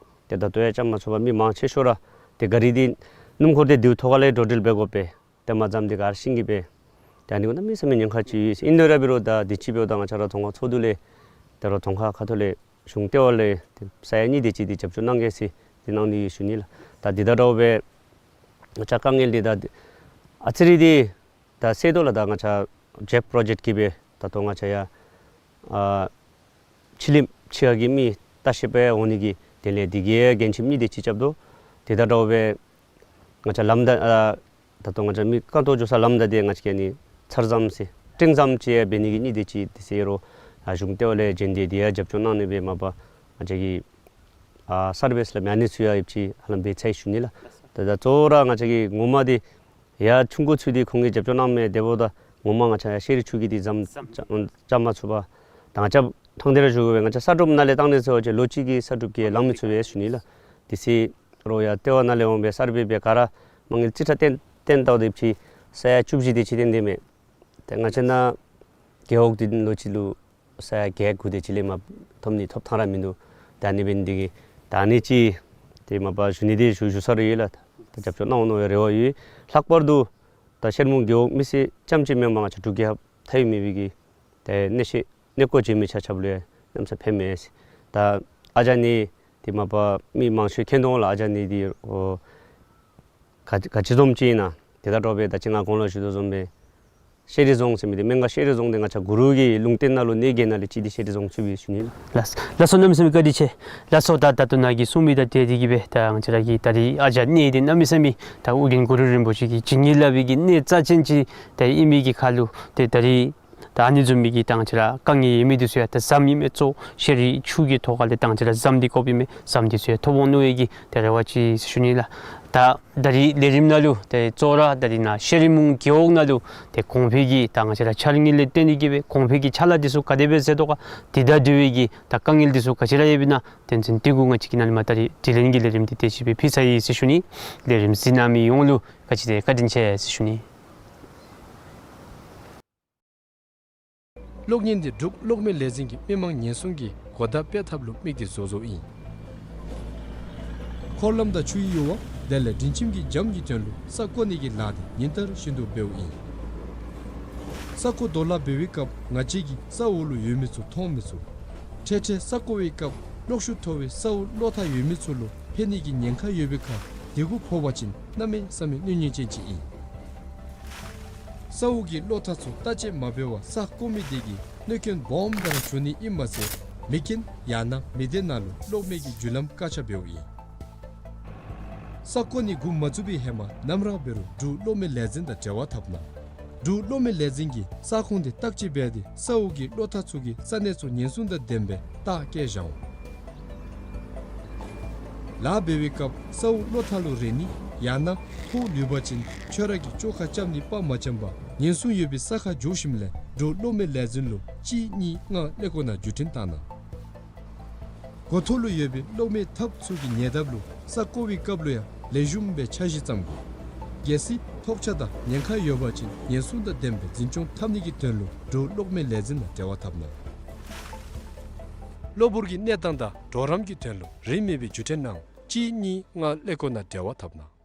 ཏེ་ད་ལྟོ་ཡང་རྐྱབ་མ་ཚུགས་པར་མི་མང་ཆེ་ཤོས་ར་ཏེ་ག་རི་འདི་སྣུམ་འཁོར་འདི་དེའུ་ཐོག་ཁ་ལས་འགྲོ་འགྲུལ་འབད་དགོ་པས། ཏེ་མ་ཟམ་འདི་ག་ར་ཤིང་གི་སྦེ། ཏེ་ཨ་ནི་གུ་གནམ་མེད་ས་མེད་ཉེན་ཁ་ཅིག་ཡོད། ཨིན་ཏེ་ར་འབད་རུང་ད་དུས་ཅི་འབདཝ་ད་ང་བཅས་ར་རྫོང་ཁག་ཚོགས་འདུ་ལས་ཏེ་ར་རྫོང་ཁག་ཁ་ཐུག་ལས་གཞུང་ལྟེ་བ་ལས་ཏེ་ས་ཡ་གཉིས་དེ་ཅིག་འདི་རྒྱབ་སྐྱོར་གནང་གེ་ཟེར་འདི་གནང་ནི་ཡོད་ཞུ་ནི་ལགས། ད་འདི་དང་འདྲཝ་སྦེ་ང་བཅས་དཀའ་ངལ་འདི་ད་ཨ་ཙི་རེ་འདི་ད་སེལ་དོ་ལགས། ད་ང་བཅས་ཇེབ་པྲོ་ཇེཀཊ་ཀྱི་སྦེ་ད་ལྟོ་ང་བཅས་ཡར་ཨ་ཕྱི་གླིངམ་ཕྱི་ཁ་གི་མི་ལྟ་བཤལཔ་འོང་ནི་གི་དེ་ལས་དེ་གི་འགན་ཁྲི་གཉིས་དེ་ཅིག་རྐྱབ་དོ། དེ་དང་འདྲཝ་སྦེ་ང་བཅས་ལམ་བདའ་ཨ་ད་ལྟོ་ང་བཅས་མི་རྐང་སྟོང་འགྱོ་ས་ལམ་བདའ་སྟེ་ང་བཅས་ཀྱིས་ཨ་ནི་ཚར་ཟམ་ཟེར་སྤྲིང་ཟམ་ཅིག་ཡང་འབད་ནི་གི་གཉིས་དེ་ཅིག་དེ་ཟེར་རུང་ཨ་གཞུང་ལྟེ་བ་ལས་བྱོན་ཏེ་དེ་ཡང་རྒྱབ་སྐྱོར་གནང་ནི་སྦེ་མ་པ་ང་བཅས་ཀྱིས་ཨ་སར་བེ་ཟེར་སླབ་མི་ཨ་ནི་ཚུ་ཡང་ཡོདཔ་ཅིག་ཧ་ལམ་འབད་ཚར་ཡི་ཞུ་ནི་ལགས། ད་ད་གཙོ་བོ་ར་ང་བཅས་ཀྱིས་ངོ་མ་འདི་ཡར་ཆུང་ཀུ་ཚུད་དེ་ཁོང་གིས་རྒྱབ་སྐྱོར་གནང་མི་དེ་འབདཝ་ད་ངོ་མ་ང་བཅས་ཡར་ཤེས་རིག་ཆུ་གི་འདི་ཟམ་རྐྱབ་མ་ཚུགས་པར་ད་ང་བཅས་ཐང་དེ་ར་ཞུ་དགོ་པས། ང་བཅས་ས་སྒྲུབ་ནང་ལས་བཏང་ནི་ཟེར་བ་ཅིན་ལོ་གཅིག་གི་ས་སྒྲུབ་ཀྱིས་ལང་མི་ཚུགས་པས་ཞུ་ནི་ལགས། དེ་ཟེར་རུང་ཡར་ལྟེ་བ་ནང་ལས་འོང་སྦེ་སར་བེ་འབད་ག་ར་མ་དངུལ་རྩིས་ཁྲ་བཏོན་བཏོན་བལྟཝ་ད་ཅིག་ས་ཡ་བཅུ་བཞི་དེ་ཅིག་བཏོན་ཏེ་མས། ཏེ་ང་བཅས་ནཱ་རྒེད་འོག་འདི་ལོ་གཅིག་ལུ་ས་ཡ་བརྒྱད་དགུ་དེ་ཅིག་ལས་མར་ཐོབ་ནི་ཐོབ་ཐངས་ར་མིན་འདུག། ད་ཨ་ནི་འབད་ནི་འདི་གིས་ད་ཨ་ནི་ཅིག་ཏེ་མ་པ་ཞུ་ནི་འདི་ཞུ་ཞུ་ས་ར་ཡོད་ལགས། ད་རྒྱབ་སྐྱོར་གནང་འོང་མནོ་བའི་རེ་བ་ཡོད། ལྷག་པར་དུ་ད་ཤེར་མོང་རྒེད་འོག་མི་སེར་རྐྱངམ་ཅིག་མེན་པར་ང་བཅས་འབྲུག་རྒྱལ་ཁབ་མཐའ་དབུས་མེད་པའི་གི་ཏེ་གནས་ཤེས་གནས་སྐོར་བྱོན་མི་ཆ་ཁྱབ་ལུ་ཡང་གནམ་ས་ཕན་མས། ད་ཨ་ཅག་གཉིས་འདི་མ་པ་མི་མང་ཤོས་མཁྱེན་དོ་ལགས། ཨ་ཅག་གཉིས་འདི་ཨོ་ག་ག་ཅི་བཟུམ་ཅིག་ཨིན་ན། དེ་དང་འདྲཝ་སྦེ་ད་ཅི་ང་གོང་ལུ་ཞུ་དོ་བཟུམ་སྦེ་ཤེས་རིག་རྫོང་ཟེར་མི་འདི་སྨན་ཁང་ཤེས་རིག་རྫོང་འདི་ང་བཅས་གུ་རུ་གི་ལུང་བསྟན་ནང་ལུ་གནས་བརྒྱད་ནང་ལས་གཅིག་འདི་ཤེས་རིག་རྫོང་ཚུད་པས་ཞུ་ནི་ལགས། ལགས་ལགས་སོ། གནམ་མེད་ས་མེད་བཀའ་དྲིན་ཆེ། ལགས་སོ། ད་ད་ལྟོ་ནཱ་གིས་གསུངས་མི་དང་འཁྲིལ་ཏེ་གི་སྦེ་ད་ང་བཅས་ར་གི་ད་རིས་ཨ་ཅག་གཉིས་འདི་གནམ་མེད་ས་མེད་ད་ཨོ་རྒྱན་གུ་རུ་རིན་པོ་ཆེ་གི་བྱིན་གྱིས་བརླབས་པའི་གི་གནས་རྩ་ཅན་ཅིག་ད་ཨིན་མི་གི་ཁར་ལུ་ཏེ་ད་རིས་ད་ཨ་ནི་བཟུམ་མའི་གི་ད་ང་བཅས་ར་དཀའ་ངལ་ཡོད་མི་འདི་ཚུ་ཡང་ད་ཟམ་ཨིན་མས། གཙོ་ཤེས་རིག་ཆུ་གི་ཐོག་ཁ་ལས་ད་ང་བཅས་ར་ཟམ་འདི་དགོཔ་ཨིན་མས། ཟམ་འདི་ཚུ་ཡང་ཐོབ་འོང་མནོ་བའི་གི་ཏེ་རེ་བ་ཅིག་ཞུ་ནི་ལགས། ད་ད་རིས་ལས་རིམ་ནང་ལུ་ཏེ་གཙོ་བོ་ར་ད་རིས་ནཱ་ཤེར་མོང་རྒེད་འོག་ནང་ལུ་ཏེ་གོང་འཕེལ་གྱི་ད་ང་བཅས་ར་འཆར་དངོས་ལས་བརྟེན་ཏེ་གི་སྦེ་གོང་འཕེལ་གྱི་ཕྱག་ལཱ་འདི་ཚུ་ག་དེ་སྦེ་མཛད་དོ་ག། དེ་དང་འབྲེལ་བའི་གི་ད་དཀའ་ངལ་འདི་ཚུ་ག་ཅི་ར་ཡོདཔ་ཨིན་ན་དོན་ཚན་དེ་གུ་ང་བཅས་ཀྱིས་ནཱ་ལས་མར་ད་རིས་དྲི་ལན་གྱི་ལས་རིམ་འདི་དེ་ཅིག་སྦེ་ཕུལ་ཚར་ཡི་ཟེར་ཞུ་ནི། ལས་རིམ་གཟིགས་གནང་མི་ཡོངས་ལུ་ག་ཅི་དེ་བཀའ་དྲིན་ཆེ་ཟེར་ཞུ་ནི། གློག་བརྙན་འདི་འབྲུག་གློག་མེ་ལས་འཛིན་གྱིས་མི་མང་ཉེན་སྲུང་གི་གོ་བརྡ་སྤེལ་ཐབས་ལུ་དམིགས་ཏེ་བཟོ་བཟོཝ་ཨིན། འཁོར་ལམ་དང་ཆུའི་ཡུར་བ་དེ་ལས་སྒྲིང་ཁྱིམ་གྱི་འགྱམ་གྱི་དོན་ལུ་ས་བརྐོ་ནི་གི་ལཱ་འདི་ཉིན་ལྟར་བཞིན་དུ་འབདཝ་ཨིན། ས་བརྐོ་རྡོ་ལག་འབད་བའི་སྐབས་ང་བཅས་ཀྱིས་ས་འོག་ལུ་ཡོད་མི་ཚུ་མཐོང་མི་ཚུགས། འཕྲལ་འཕྲལ་ས་བརྐོ་བའི་སྐབས་གློག་ཤུགས་མཐོ་བའི་ས་འོག་གློག་ཐག་ཡོད་མི་ཚུ་ལུ་ཕན་ནི་གི་ཉེན་ཁ་ཡོད་པའི་ཁར་དེ་གུ་ཕོག་པ་ཅིན་གནམ་མེད་ས་མེད་གནོད་ཉེན་ཅན་ཅིག་ཨིན། ས་འོག་གི་གློག་ཐག་ཚུ་བརྟག་དཔྱད་མ་འབད་བར་ས་བརྐོ་མི་དེ་གིས་གནོད་སྐྱོན་སྦོམ་སྦེ་ར་བྱུང་ནི་ཨིནམ་མ་ཚད་མེ་རྐྱེན་ཡང་ན་མི་སྡེ་ནང་ལུ་གློག་མེ་གི་རྒྱུ་ལམ་བཀག་ཆ་འབདཝ་ཨིན། ས་བརྐོ་ནི་འགོ་མ་བཙུགས་པའི་ཧེ་མ་ནམ་ར་འབད་རུང་འབྲུག་གློག་མེ་ལས་འཛིན་དང་འབྲེལ་བ་འཐབ་གནང་། འབྲུག་གློག་མེ་ལས་འཛིན་གྱིས་ས་ཁོངས་དེ་བརྟག་དཔྱད་འབད་དེ་ས་འོག་གི་གློག་ཐག་ཚུ་གིས་ས་གནས་ཚུ་ཉེན་སྲུང་དང་ལྡནམ་སྦེ་རྟགས་བཀལ་བཞག་འོང་། ལཱ་འབད་བའི་སྐབས་ས་འོག་གློག་ཐག་ལུ་རེག་ནི་ཡང་ན་ཐོག་ལུས་པ་ཅིན་ཁྱོད་ར་གིས་བཅོ་ཁ་རྐྱབ་ནི་དཔེ་མ་འཆམ་པར་ཉེན་སྲུང་ཡོད་པའི་ས་ཁར་འགྱོ་ཞིནམ་ལས་འབྲུག་གློག་མེ་ལས་འཛིན་ལུ་གཅིག་གཉིས་ལྔ་ཀླད་ཀོར་ནང་བརྒྱུད་འཕྲིན་བཏང་གནང་། འགོ་ཐོག་ལུ་ཡོད་པའི་གློག་མེ་ཐགཔ་ཚུ་གི་ཉེ་འདབས་ལུ་ས་བརྐོ་བའི་སྐབས་ལུ་ཡང་ལེགས་ཤོམ་སྦེ་འཆར་གཞི་བརྩམ་དགོ། གལ་སྲིད་ཐོག་ཆ་དང་ཉེན་ཁ་ཡོད་པ་ཅིན་ཉེན་སྲུང་དང་ལྡནམ་སྦེ་འཛིན་སྐྱོང་འཐབ་ནི་གི་དོན་ལུ་འབྲུག་གློག་མེ་ལས་འཛིན་དང་འབྲེལ་བ་འཐབ་གནང་། གློ་བུར་གྱི་གནས་སྟངས་དང་གྲོགས་རམ་གྱི་དོན་ལུ་རིན་མེད་པའི་བརྒྱུད་འཕྲིན་གནང་། གཅིག་གཉིས་ལྔ་ཀླད་ཀོར་ནང་འབྲེལ་བ་འཐབ་གནང་།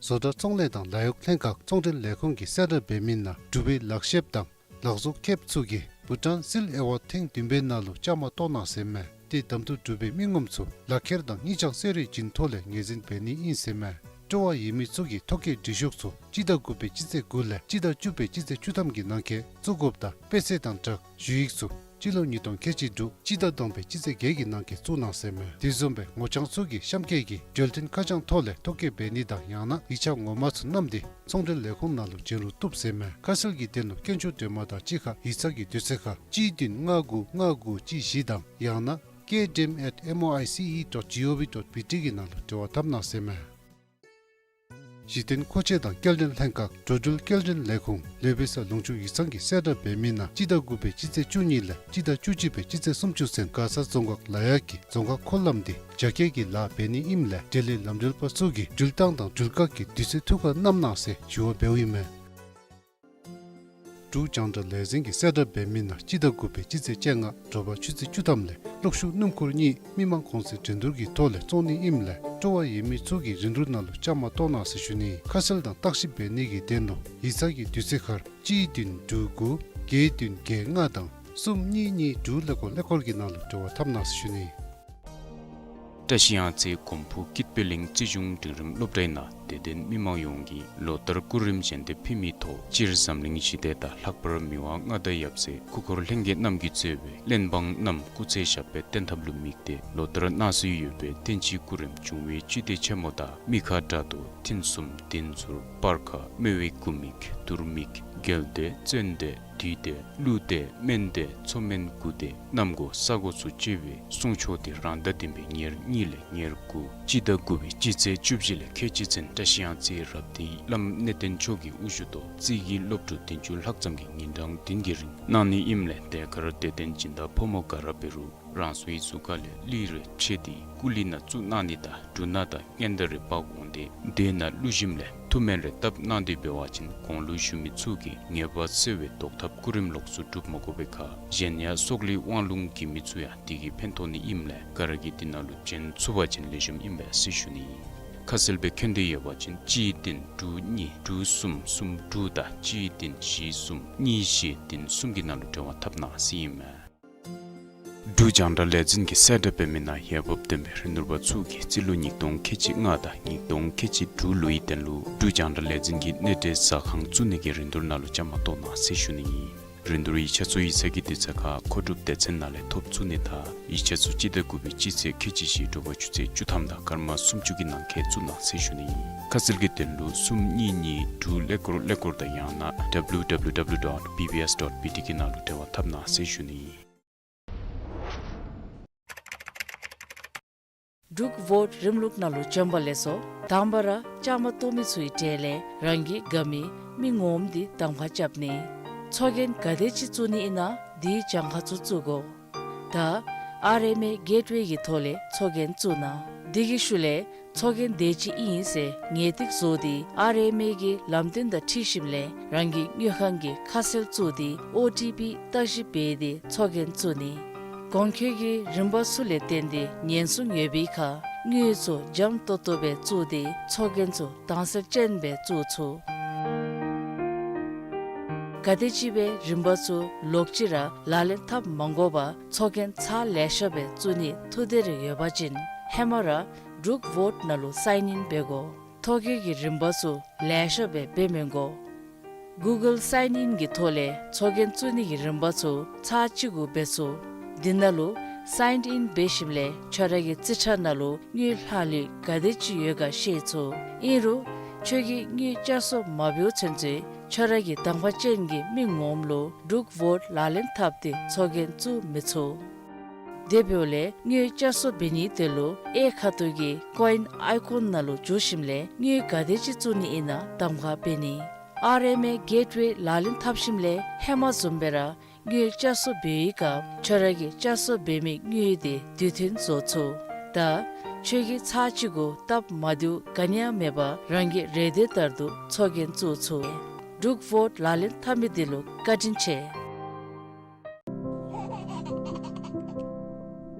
བཟོ་གྲྭ་ཚོང་ལས་དང་ལཱ་གཡོག་ལྷན་ཁག་ཚོང་འབྲེལ་ལས་ཁུངས་ཀྱིས་གསལ་བསྒྲགས་འབད་མི་ནང་འབྲུག་པའི་ལག་ཤེསཔ་དང་ལག་བཟོ་མཁསཔ་ཚུ་གིས་བྷུ་ཊཱན་སིལ་དབྱེ་བ་ཐེངས་བདུན་པའི་ནང་ལུ་བཅའ་མར་གཏོགས་གནང་ཟེར་མས། ཏེ་གདམ་འཐུ་གྲུབ་པའི་མི་ངོམ་ཚུ་ལག་ཁྱེར་དང་སྙིང་བཅངས་གསོལ་རས་བྱིན་ཐོག་ལས་ངོས་འཛིན་འབད་ནི་ཨིན་ཟེར་མས། སྤྲོ་བ་ཡོད་མི་ཚུ་གིས་ཐོ་བཀོད་འབྲི་ཤོག་ཚུ་སྤྱི་ཟླ་དགུ་པའི་སྤྱི་ཚེས་དགུ་ལས་སྤྱི་ཟླ་བཅུ་པའི་སྤྱི་ཚེས་བཅུ་ཐམ་གྱི་ནང་འཁོད་བཙུགས་དགོཔ་དང་དཔེ་ཚད་དང་སྦྲགས་ཞུ་ཡིག་ཚུ་ སྤྱི་ལོ་ཉིས་སྟོང་ཁལ་གཅིག་དྲུག་སྤྱི་ཟླ་བདུན་པའི་སྤྱི་ཚེས་བརྒྱད་ཀྱི་ནང་འཁོད་བཙུགས་གནང་ཟེར་མས། དེ་བཟུམ་སྦེ་ངོ་རྐྱང་ཚུ་གིས་གཤམ་འཁོད་ཀྱི་འབྲེལ་མཐུད་ཁ་བྱང་ཐོག་ལས་ཐོ་བཀོད་འབད་ནི་དང་ཡང་ན་ཡིག་ཆ་ངོ་མ་ཚུ་བསྣམས་ཏེ་ཚོང་འབྲེལ་ལས་ཁུངས་ནང་ལུ་བྱོན་རུང་བཏུབ་ཟེར་མས། ཁ་གསལ་གྱི་དོན་ལུ་སྐྱོན་བརྗོད་འདྲི་མ་དང་གཅིག་ཁར་ཡིག་ཚང་གི་དུས་ཚོད་ཁར་གཅིག་བདུན་ལྔ་དགུ་ལྔ་དགུ་གཅིག་བཞི་དང་ཡང་ན་K D M at M O I C E dot G O V dot B T གི་ནང་ལུ་འབྲེལ་བ་འཐབ་གནང་ཟེར་མས། གཞི་རྟེན་མཁོ་ཆས་དང་སྐྱེལ་འདྲེན་ལྷན་ཁག་འགྲོ་འགྲུལ་སྐྱེལ་འདྲེན་ལས་ཁུངས་ལུས་པའི་ས་ལུང་ཕྱོགས་ཡིག་ཚང་གིས་གསལ་བསྒྲགས་འབད་མི་ནང་སྤྱི་ཟླ་དགུ་པའི་སྤྱི་ཚེས་བཅུ་གཉིས་ལས་སྤྱི་ཟླ་བཅུ་གཅིག་པའི་སྤྱི་ཚེས་སུམ་ཅུ་ཚུན་མགར་ས་རྫོང་ཁག་ལ་ཡག་གི་རྫོང་ཁག་འཁོར་ལམ་འདི་རྒྱ་སྐྱེད་ཀྱི་ལཱ་འབད་ནི་ཨིནམ་ལས་འབྲེལ་ཡོད་ལམ་འགྲུལ་པ་ཚུ་གིས་འགྲུལ་ཐངས་དང་འགྲུལ་བཀག་གི་དུས་ཚོད་ཐུགས་ཁར་བསྣམ་གནང་ཟེར་ཞུ་བ་འབདཝ་ཨིན་མས། འབྲུག་རྒྱང་བསྒྲགས་ལས་འཛིན་གྱིས་གསལ་བསྒྲགས་འབད་མི་ནང་སྤྱི་ཟླ་དགུ་པའི་སྤྱི་ཚེས་བཅོ་ལྔ་དྲོ་པ་ཆུ་ཚོད་བཅུ་ཐམ་ལས་གློག་ཤུགས་སྣུམ་འཁོར་གཉིས་མི་མང་གོང་ཚད་འགྲན་བསྡུར་གྱི་ཐོག་ལས་བཙོང་ནི་ཨིནམ་ལས་སྤྲོ་བ་ཡོད་མི་ཚུ་གིས་རིན་བསྡུར་ནང་ལུ་བཅའ་མར་གཏོགས་གནང་ཟེར་ཞུ་ནི། ཁ་གསལ་དང་བརྟག་ཞིབ་འབད་ནི་གི་དོན་ལུ་ཡིག་ཚང་གི་དུས་ཚོད་ཁར་གཅིག་བདུན་དྲུག་དགུ་བརྒྱད་བདུན་བརྒྱད་ལྔ་དང་གསུམ་གཉིས་གཉིས་དྲུག་ཀླད་ཀོར་ཀླད་ཀོར་གྱི་ནང་ལུ་འབྲེལ་བ་འཐབ་གནང་ཟེར་ཞུ་ནི། བཀྲ་ཤིས་གཡང་རྩེ་གོང་ཕུ་ཀིད་པེ་ལིང་རྩིས་གཞུང་འབྲིང་རིམ་སློབ་གྲྭའི་ནང་དད་ལྡན་མི་མང་ཡོངས་ཀྱིས་ལོ་ལྟར་སྐུ་རིམ་གཞན་དེ་ཕུལ་མི་ཐོག་སྤྱིར་འཛམ་གླིང་ཞི་བདེ་དང་ལྷག་པར་མི་དབང་མངའ་བདག་ཡབ་སྲས་སྐུ་འཁོར་ལྷན་རྒྱས་རྣམས་ཀྱིས་གཙོས་པའི་གླེན་འབངས་རྣམས་སྐུ་ཚེ་ཞབས་པད་བརྟན་ཐབས་ལུ་དམིགས་ཏེ་ལོ་ལྟར་གནང་སྲོལ་ཡོད་པའི་བསྟན་སྤྱིའི་སྐུ་རིམ་འབྱུང་བའི་བཅུད་དེ་ཆེན་མོ་དང་མི་ཁ་འདྲ་དོ་ཐུན་གསུམ་བདུན་ཟུར་སྤར་ཁ་སྨེ་བའི་སྐུ་མིག་དུར་མིག་རྒྱལ་དེ་བཙན་དེ་བདུད་དེ་ཀླུ་དེ་སྨན་དེ་མཚོ་སྨན་དགུ་དེ་གནམ་སྒོ་ས་སྒོ་ཚུ་བཅད་པའི་གསུང་ཆོག་དེ་རང་ཟླ་བདུན་པའི་ཉེར་གཉིས་ལས་ཉེར་དགུ་སྤྱི་ཟླ་དགུ་པའི་སྤྱི་ཚེས་བཅུ་བཞི་ལས་ཁལ་གཅིག་ཚུན་བཀྲ་ཤིས་གཡང་རྩེ་རབ་སྡེའི་བླམ་གནས་བརྟན་མཆོག་གི་དབུ་བཞུགས་ཐོག་རྩིས་ཀྱི་སློབ་ཕྲུག་བདུན་ཅུ་ལྷག་ཙམ་གྱིས་ཉིན་གྲངས་བདུན་གྱི་རིང་གནང་ནི་ཨིནམ་ལས་དེ་ཁར་དད་ལྡན་སྦྱིན་བདག་ཕོ་མོ་ག་ར་འབད་རུང་རང་སོའི་གཟུགས་ཁ་ལས་གླུད་རེ་ཕྱེ་སྟེ་སྐུ་གླུད་ནང་བཙུགས་གནང་ནི་དང་འབྲུ་སྣ་དང་སྔན་དར་རེ་འབག་འོང་སྟེ་དེ་ནང་བླུགས་ཞིནམ་ལས་ཐུགས་སྨོན་རེ་བཏབ་གནང་སྟེ་འབད་བ་ཅིན་གོང་ལུ་ཞུ་མི་ཚུ་གིས་ངེས་པར་འཚེ་བའི་བཟློག་ཐབས་སྐུ་རིམ་ལོགས་སུ་སྒྲུབ་མ་དགོ་པའི་ཁར་གཞན་ཡང་སྲོག་ལུས་དབང་ལུང་གི་མི་ཚུ་ཡང་དེ་གིས་ཕན་ཐོགས་ནི་ཨིནམ་ལས་ག་ར་གིས་དེ་ནང་ལུ་བྱོན་ཚུགས་པ་ཅིན་ལེགས་ཤོམ་ཨིན་པས་ཟེར་ཞུ་ནི། ཁ་གསལ་སྦེ་འཁོད་འདོད་ཡོད་པ་ཅིན་གཅིག་བདུན་དྲུག་གཉིས་དྲུག་གསུམ་གསུམ་དྲུག་དང་གཅིག་བདུན་བཞི་གསུམ་གཉིས་བཞི་བདུན་གསུམ་གྱི་ནང་ལུ་འབྲེལ་བ་འཐབ་གནང་ཟེར་ཨིན་མས། འབྲུག་རྒྱང་བསྒྲགས་ལས་འཛིན་གྱིས་གསལ་བསྒྲགས་འབད་མི་ནང་འོས་འབབ་ལྡན་པའི་རིན་བསྡུར་པ་ཚུ་གིས་རྩིས་ལོ་ཉིས་སྟོང་ཁལ་གཅིག་ལྔ་དང་ཉིས་སྟོང་ཁལ་གཅིག་དྲུག་ལོའི་དོན་ལུ་འབྲུག་རྒྱང་བསྒྲགས་ལས་འཛིན་གྱི་གནས་འབྲེལ་ཟ་ཁང་བཙུགས་ནི་གི་རིན་བསྡུར་ནང་ལུ་བཅའ་མར་གཏོགས་གནང་ཟེར་ཞུ་ནི་ཨིན། རིན་བསྡུར་ཡིག་ཆ་ཚུ་ཡིག་ཚང་གི་དུས་ཚོད་ཁར་མཁོ་སྒྲུབ་སྡེ་ཚན་ནང་ལས་ཐོབ་ཚུགས་ནི་དང་ཡིག་ཆ་ཚུ་སྤྱི་ཟླ་དགུ་པའི་སྤྱི་ཚེས་ཁལ་གཅིག་བཞི་དྲོ་པ་ཆུ་ཚོད་བཅུ་ཐམ་དང་སྐར་མ་སུམ་ཅུ་གི་ནང་འཁོད་བཙུགས་གནང་ཟེར་ཞུ་ནི་ཨིན། ཁ་གསལ་གྱི་དོན་ལུ་གསུམ་གཉིས་གཉིས་དྲུག་ཀླད་ཀོར་ཀླད་ཀོར་དང་ཡང་ན་W W W dot B B S dot B T གི་ནང་ལུ་འབྲེལ་བ་འཐབ་གནང་ཟེར་ཞུ་ནི་ཨིན། འབྲུག་བོཊ་རིམ་ལུགས་ནང་ལུ་བྱོན་པ་ལེགས་སོ། དང་པ་ར་བཅའ་མར་གཏོགས་མི་ཚུའི་གྲས་ལས་རང་གི་དགའ་མི་མི་ངོམ་འདི་གདམ་ཁ་རྐྱབ་ནི། ཚོགས་རྒྱན་ག་དེ་ཅིག་བཙུགས་ནི་ཨིན་ན་དེའི་གྱངས་ཁ་ཚུ་བཙུགས་དགོ། ད་ཨར་ཨེམ་ཨེ་གེཊ་ཝེ་གི་ཐོག་ལས་ཚོགས་རྒྱན་བཙུགས་གནང་། དེ་གི་ཤུལ་ལས་ཚོགས་རྒྱན་དེ་ཅིག་ཨིན་ཟེར་ངེས་ཏིག་བཟོ་སྟེ་ཨར་ཨེམ་ཨེ་གི་ལམ་སྟོན་དང་འཁྲིལ་ཞིནམ་ལས་རང་གི་དངུལ་ཁང་གི་ཁ་གསལ་བཙུགས་ཏེ་ཨོ་ཊི་པི་བརྟག་ཞིབ་འབད་དེ་ཚོགས་རྒྱན་བཙུགས་ནི། གོང་འཁོད་ཀྱི་རིམ་པ་ཚུ་ལས་བརྟེན་ཏེ་ཉེན་སྲུང་ཡོད་པའི་ཁར་དངུལ་ཚུ་འཇམ་ཏོག་ཏོ་སྦེ་བཙུགས་ཏེ་ཚོགས་རྒྱན་ཚུ་དྭངས་གསལ་ཅན་སྦེ་བཙུགས་ཚུགས། ག་དེ་ཅིག་སྦེ་རིམ་པ་ཚུ་ལོག་ཅི་ར་ལག་ལེན་འཐབ་མ་དགོ་པར་ཚོགས་རྒྱན་ཚར་ལེ་ཤ་སྦེ་བཙུགས་ནི་ཐུགས་འདོད་རེ་ཡོད་པ་ཅིན་ཧེ་མ་ར་འབྲུག་བོཊ་ནང་ལུ་སའིན་ཨིན་འབད་དགོ། ཐོ་བཀོད་ཀྱི་རིམ་པ་ཚུ་ལེ་ཤ་སྦེ་འབད་མི་དགོ། གུ་གཱལ་སའིན་ཨིན་གྱི་ཐོག་ལས་ཚོགས་རྒྱན་བཙུགས་ནི་གི་རིམ་པ་ཚུ་ཚར་གཅིག་གུ་འབད་ཚུགས། དེ་ནང་ལུ་སའིན་ཨིན་འབད་ཞིནམ་ལས་ཁྱོད་ར་གི་རྩིས་ཁྲ་ནང་ལུ་དངུལ་ལྷག་ལུས་ག་དེ་ཅིག་ཡོད་ག་ཤེས་ཚུགས། ཨིན་རུང་ཁྱོད་ཀྱིས་དངུལ་བསྐྱར་གསོ་མ་འབདཝ་ཚུན་ཚོད་ཁྱོད་ར་གི་གདམ་ཁ་ཅན་གྱི་མི་ངོམ་ལུ་འབྲུག་བོཊ་ལག་ལེན་འཐབ་སྟེ་ཚོགས་རྒྱན་བཙུགས་མི་ཚུགས། དེ་འབདཝ་ལས་དངུལ་བསྐྱར་གསོ་འབད་ནིའི་དོན་ལུ་གཡས་ཁ་ཐུག་གི་ཀོ་ཨིན་ཨའི་ཀོན་ནང་ལུ་འཛུལ་ཞིནམ་ལས་དངུལ་ག་དེ་ཅིག་བཙུགས་ནི་ཨིན་ན་གདམ་ཁ་འབད་ནི། ཨར་ཨེམ་ཨེ་གེཊ་ཝེ་ལག་ལེན་འཐབ་ཞིནམ་ལས་ཧེ་མ་བཟུམ་སྦེ་ར་དངུལ་བསྐྱར་གསོ་འབད་བའི་སྐབས་ཁྱོད་ར་གིས་བསྐྱར་གསོ་འབད་མི་དངུལ་དེ་དུས་མཐུན་བཟོ་ཚུགས། ད་ཁྱོད་ཀྱིས་ཚར་གཅིག་གུ་སྟབས་མ་བདེཝ་ག་ནི་ཡང་མེད་པར་རང་གི་རེ་འདོད་ལྟར་དུ་ཚོགས་རྒྱན་བཙུགས་ཚུགས། འབྲུག་བོཊ་ལག་ལེན་འཐབ་མི་འདི་ལུ་བཀའ་དྲིན་ཆེ།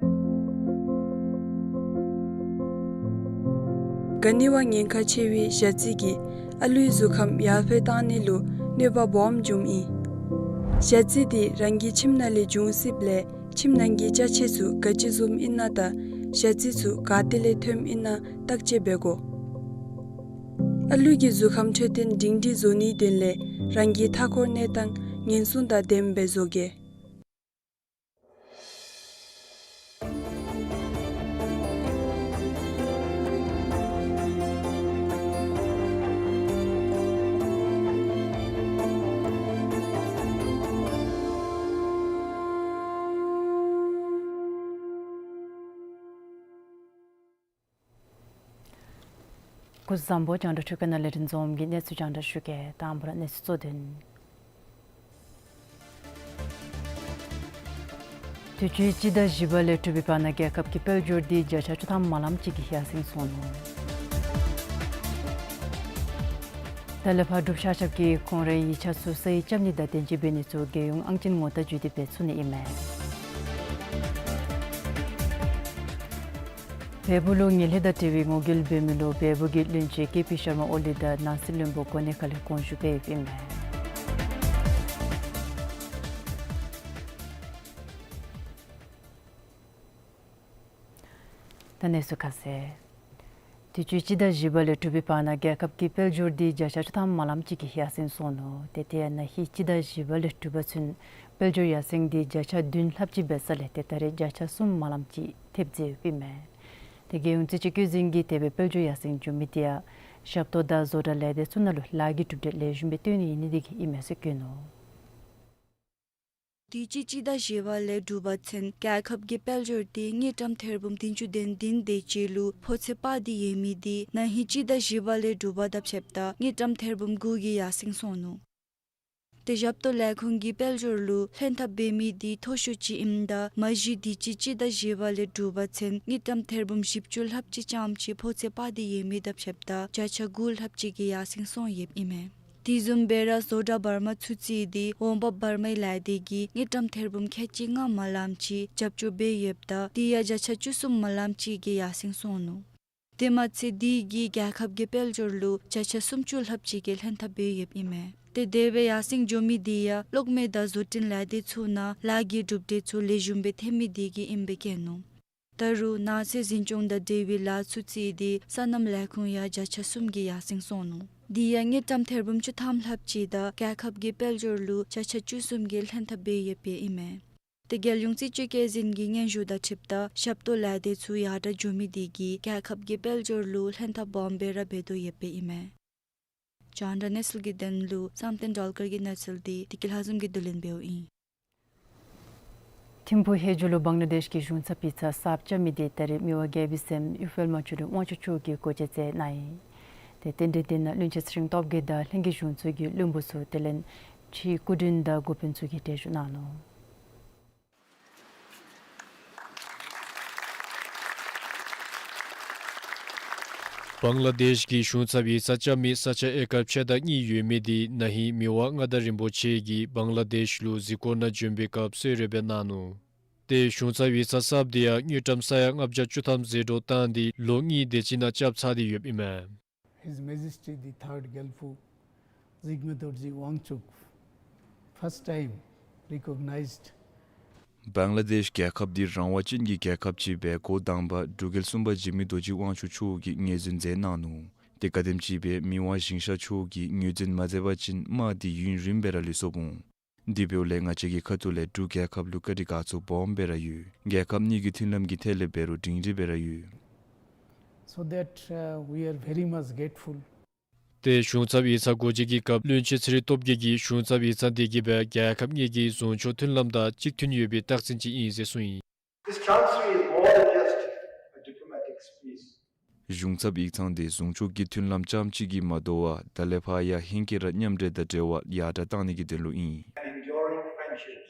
ག་ནི་བ་ཉེན་ཁ་ཆེ་བའི་ཞ་རྩི་གིས་ཨ་ལུའི་གཟུགས་ཁམས་ཡར་འཕེལ་བཏང་ནི་ལུ་གནོད་པ་སྦོམ་འབྱུངམ་ཨིན། ཞ་རྩི་འདི་རང་གི་ཁྱིམ་ནང་ལས་འབྱུང་སྲིདཔ་ལས་ཁྱིམ་ནང་གི་ཅ་ཆས་ཚུ་ག་ཅི་བཟུམ་ཨིན་ན་དང་ཞ་རྩི་ཚུ་ག་ཏེ་ལས་ཐོནམ་ཨིན་ན་བརྟག་དཔྱད་འབད་དགོ། ཨ་ལུ་གི་གཟུགས་ཁམས་འཕྲོད་བསྟེན་སྒྲིང་སྒྲིང་བཟོ་ནིའི་དོན་ལས་རང་གི་མཐའ་འཁོར་གནས་སྟངས་ཉེན་སྲུང་དང་ལྡནམ་སྦེ་བཟོ་གེ། སྐུ་གཟུགས་བཟང་པོ། རྒྱང་བསྒྲགས་ཁྲི་ཀ་ནང་ལས་རིན་འཛོམས་ཀྱིས་གནས་ཚུལ་རྒྱང་བསྒྲགས་ཞུ་གེ། དང་པ་ར་གནས་ཚུལ་གཙོ་དོན། དུས་ཅི་སྤྱི་ཟླ་བཞི་པ་ལས་དྲུག་པའི་བར་ན་རྒྱལ་ཁབ་ཀྱི་དཔལ་འབྱོར་འདི་བརྒྱ་ཆ་བཅུ་ཐམ་མ་ལམ་ཅིག་གིས་ཡར་སེང་སོང་ནུག། ཏ་ལས་ཕར་འབྲུག་ཤར་ཁྱབ་ཀྱིས་ཁོང་རའི་ཡིག་ཆ་ཚུ་ས་ཡིག་རྐྱབ་ནི་དང་དེ་ཅིག་འབད་ནི་ཚུ་རྒྱལ་ཡོངས་ཨང་ཅན་ངོ་རྟགས་བརྒྱུད་དེ་འབད་ཚུགས་ནི་ཨིན་མས། བལ་པོ་ལུ་ངན་ལྷད་དང་འབྲེལ་བའི་ངོ་རྒོལ་འབད་མི་ལུ་བལ་པོ་གི་བློན་ཆེན་ཀེ་པི་ཤར་མ་ཨོ་ལི་དང་ནང་སྲིད་བློན་པོ་གོ་ནེ་ཁ་ལས་དགོངས་ཞུ་འབད་ཡོདཔ་ཨིན་མས། ད་གནས་ཚུལ་ཁ་གསལ། དུས་ཅི་སྤྱི་ཟླ་བཞི་པ་ལས་དྲུག་པའི་བར་ན་རྒྱལ་ཁབ་ཀྱི་དཔལ་འབྱོར་འདི་བརྒྱ་ཆ་བཅུ་ཐམ་མ་ལམ་ཅིག་གིས་ཡར་སེང་སོང་ནུག། ཏེ་དེ་ཡང་ན་ཧིང་སྤྱི་ཟླ་བཞི་པ་ལས་དྲུག་པ་ཚུན་དཔལ་འབྱོར་ཡར་སེང་འདི་བརྒྱ་ཆ་བདུན་ལྷགཔ་ཅིག་འབད་ས་ལས་ཏེ་ད་རེས་བརྒྱ་ཆ་གསུམ་མ་ལམ་ཅིག་ཐེབས་ཟེར་ཡོདཔ་ཨིན་མས། ཏེ་རྒྱལ་ཡོངས་རྩིས་དཔྱད་བཀོད་འཛིན་གྱིས་དེ་སྦེ་དཔལ་འབྱོར་ཡར་སེང་འགྱོ་མི་འདི་ཡང་ཞབས་ཏོག་དང་བཟོ་གྲྭ་ལས་སྡེ་ཚུ་ནང་ལུ་ལཱ་གི་གྲུབ་འབྲས་ལེགས་ཤོམ་སྦེ་སྟོན་ནི་ཨིན་ནི་དེ་གིས་ཨིན་མས་ཟེར་བཀོད་ནུག། དུས་ཅི་སྤྱི་ཟླ་བཞི་པ་ལས་དྲུག་པ་ཚུན་རྒྱལ་ཁབ་ཀྱི་དཔལ་འབྱོར་འདི་དངུལ་ཀྲམ་ཐེར་འབུམ་བདུན་ཅུ་དོན་བདུན་དེ་ཅིག་ལུ་ཕོ་ཚོད་དཔག་སྟེ་ཡོད་མི་འདི་ན་ཧིང་སྤྱི་ཟླ་བཞི་པ་ལས་དྲུག་པ་དང་ཕྱདཔ་ད་དངུལ་ཀྲམ་ཐེར་འབུམ་དགུ་གིས་ཡར་སེང་སོང་ནུག། ཏེ་ཞབས་ཏོག་ལས་ཁུངས་ཀྱི་དཔལ་འབྱོར་ལུ་ལྷན་ཐབས་འབད་མི་འདི་མཐོ་ཤོས་ཅིག་ཨིནམ་ད་མ་གཞི་དུས་ཅི་སྤྱི་ཟླ་བཞི་པ་ལས་དྲུག་པ་ཚུན་དངུལ་ཀྲམ་ཐེར་འབུམ་བཞི་བཅུ་ལྷགཔ་ཅིག་རྐྱངམ་ཅིག་ཕོ་ཚོད་དཔག་སྟེ་ཡོད་མི་དང་ཕྱདཔ་ད་བརྒྱ་ཆ་དགུ་ལྷགཔ་ཅིག་གིས་ཡར་སེང་སོང་ཡོདཔ་ཨིན་མས། དེ་བཟུམ་སྦེ་ར་བཟོ་གྲྭ་བར་མ་ཚུ་རྩིས་ཏེ་འོང་འབབ་བར་མའི་ལས་སྡེ་གིས་དངུལ་ཀྲམ་ཐེར་འབུམ་ཁལ་གཅིག་ལྔ་མ་ལམ་ཅིག་རྒྱབ་སྐྱོར་འབད་ཡོདཔ་ད་དེ་ཡང་བརྒྱ་ཆ་བཅུ་གསུམ་མ་ལམ་ཅིག་གིས་ཡར་སེང་སོང་ནུག། དེ་མ་ཚད་དེ་གིས་རྒྱལ་ཁབ་ཀྱི་དཔལ་འབྱོར་ལུ་བརྒྱ་ཆ་སུམ་ཅུ་ལྷགཔ་ཅིག་གིས་ལྷན་ཐབས་འབད་ཡོདཔ་ཨིན་མས། ཏེ་དེ་སྦེ་ཡར་སེང་འགྱོ་མི་དེ་ཡང་གློག་མེ་དང་བཟོ་སྐྲུན་ལས་སྡེ་ཚུ་ནང་ལཱ་གི་གྲུབ་འབྲས་ཚུ་ལེགས་ཤོམ་སྦེ་ཐོན་མི་དེ་གིས་ཨིནམ་སྦེ་བཀོད་ནུག། ད་རུང་ནགས་ཚལ་འཛིན་སྐྱོང་དང་འབྲེལ་བའི་ལཱ་ཚུ་རྩིས་ཏེ་སོ་ནམ་ལས་ཁུངས་ཡང་བརྒྱ་ཆ་གསུམ་གྱིས་ཡར་སེང་སོང་ནུག། དེ་ཡང་དངུལ་ཀྲམ་ཐེར་འབུམ་བཅུ་ཐམ་ལྷགཔ་ཅིག་དང་རྒྱལ་ཁབ་ཀྱི་དཔལ་འབྱོར་ལུ་བརྒྱ་ཆ་བཅུ་གསུམ་གྱིས་ལྷན་ཐབས་འབད་ཡོདཔ་ཨིན་མས། ཏེ་རྒྱལ་ཡོངས་རྩིས་དཔྱད་བཀོད་འཛིན་གྱི་སྙན་ཞུ་དང་འཁྲིལཝ་ད་ཞབས་ཏོག་ལས་སྡེ་ཚུ་ཡར་དྲག་འགྱོ་མི་དེ་གིས་རྒྱལ་ཁབ་ཀྱི་དཔལ་འབྱོར་ལུ་ལྷན་ཐབས་སྦོམ་སྦེ་ར་འབད་དོ་ཡོདཔ་ཨིན་མས། རྒྱང་བསྒྲགས་གནས་ཚུལ་གྱི་དོན་ལུ་བསམ་གཏན་སྒྲོལ་དཀར་གྱི་གནས་ཚུལ་འདི་བདེ་སྐྱིད་ལྷ་འཛོམས་ཀྱིས་བསྡུ་ལེན་འབདཝ་ཨིན། ཐིམ་ཕུག་ལྷོ་རྒྱུད་ལུ་བང་ལ་དེཤ་གི་གཞུང་ཚབ་ཡིག་ཚང་གསརཔ་རྐྱབ་མི་དེ་ད་རེས་མི་དབང་རྒྱལ་པོའི་སྲསམོ་གཡུ་དཔལ་མང་བྱོན་དབང་ཕྱུག་མཆོག་གིས་གོ་འབྱེད་མཛད་གནང་ཡི། ཏེ་རྟེན་འབྲེལ་དེ་ནང་བློན་ཆེན་ཚེ་རིང་སྟོབས་རྒྱས་དང་ལྷན་རྒྱས་གཞུང་ཚོགས་ཀྱི་བློན་པོ་ཚུ་དེ་ལས་ཕྱིའི་སྐུ་མགྲོན་དང་འགོ་དཔོན་ཚུ་གིས་གྲལ་བཞུགས་གནང་ནུག། བང་ལ་དེཤ་གི་གཞུང་ཚབ་ཡིག་ཚང་རྐྱབ་མི་ས་ཆ་ཨེ་ཀར་ཕྱེད་དང་གཉིས་ཡོད་མི་དེ་ན་ཧིང་མི་དབང་མངའ་བདག་རིན་པོ་ཆེ་གིས་བང་ལ་དེཤ་ལུ་གཟིགས་སྐོར་ནང་བྱོན་པའི་སྐབས་གསོལ་རས་སྦེ་གནང་ནུག། ཏེ་གཞུང་ཚབ་ཡིག་ཚང་གསརཔ་དེ་ཡང་དངུལ་ཀྲམ་ས་ཡ་ལྔ་བརྒྱ་བཅུ་ཐམ་ཟད་འགྲོ་བཏང་སྟེ་ལོ་གཉིས་དེ་ཅིག་ནང་རྐྱབ་ཚར་ཏེ་ཡོདཔ་ཨིན་མས། His Majesty the Third Gelphu Jigme Dorji Wangchuck, first time recognized. བང་ལ་དེཤ་རྒྱལ་ཁབ་འདི་རང་དབང་ཅན་གྱི་རྒྱལ་ཁབ་ཅིག་སྦེ་འགོ་དང་པ་འབྲུག་རྒྱལ་གསུམ་པ་འཇིགས་མེད་རྡོ་རྗེ་དབང་ཕྱུག་མཆོག་གིས་ངོས་འཛིན་མཛད་གནང་ནུག། ཏེ་ག་དེམ་ཅིག་སྦེ་མི་དབང་ཞིང་གཤེགས་མཆོག་གིས་ངོས་འཛིན་མ་མཛད་པ་ཅིན་དམག་འདི་ཡུན་རིངམོ་སྦེ་ར་ལུས་སོཔ་འོང་། དེ་འབདཝ་ལས་ང་བཅས་ཀྱི་ཁ་ཐུག་ལས་འབྲུག་རྒྱལ་ཁབ་ལུ་བཀའ་དྲིན་དགའ་ཚོར་སྦོམ་སྦེ་ར་ཡོད། རྒྱལ་ཁབ་གཉིས་ཀྱི་མཐུན་ལམ་གྱི་ཐད་ལས་འབད་རུང་སྒྲིང་སྒྲི་སྦེ་ར་ཡོད། So that, uh, we are very much grateful. ཏེ་གཞུང་ཚབ་ཡིག་ཚང་གོ་འབྱེད་ཀྱི་སྐབས་བློན་ཆེན་ཚེ་རིང་སྟོབས་རྒྱས་ཀྱིས་གཞུང་ཚབ་ཡིག་ཚང་དེ་གིས་སྦེ་རྒྱལ་ཁབ་གཉིས་ཀྱི་ཟུང་ཕྱོགས་མཐུན་ལམ་དང་གཅིག་མཐུན་ཡོད་པའི་རྟགས་མཚན་ཅིག་ཨིན་ཟེར་གསུངས་ཡི། This chancery is more than just a diplomatic squeeze. གཞུང་ཚབ་ཡིག་ཚང་དེ་ཟུང་ཕྱོགས་ཀྱི་མཐུན་ལམ་རྐྱངམ་གཅིག་གིས་མ་དོ་བར་ད་ལས་ཕར་ཡང་ཧེང་སྐལ་ར་མཉམ་འབྲེལ་དང་འབྲེལ་བ་ཡར་དྲག་གཏང་ནི་གི་དོན་ལུ་ཨིན། An enduring friendship.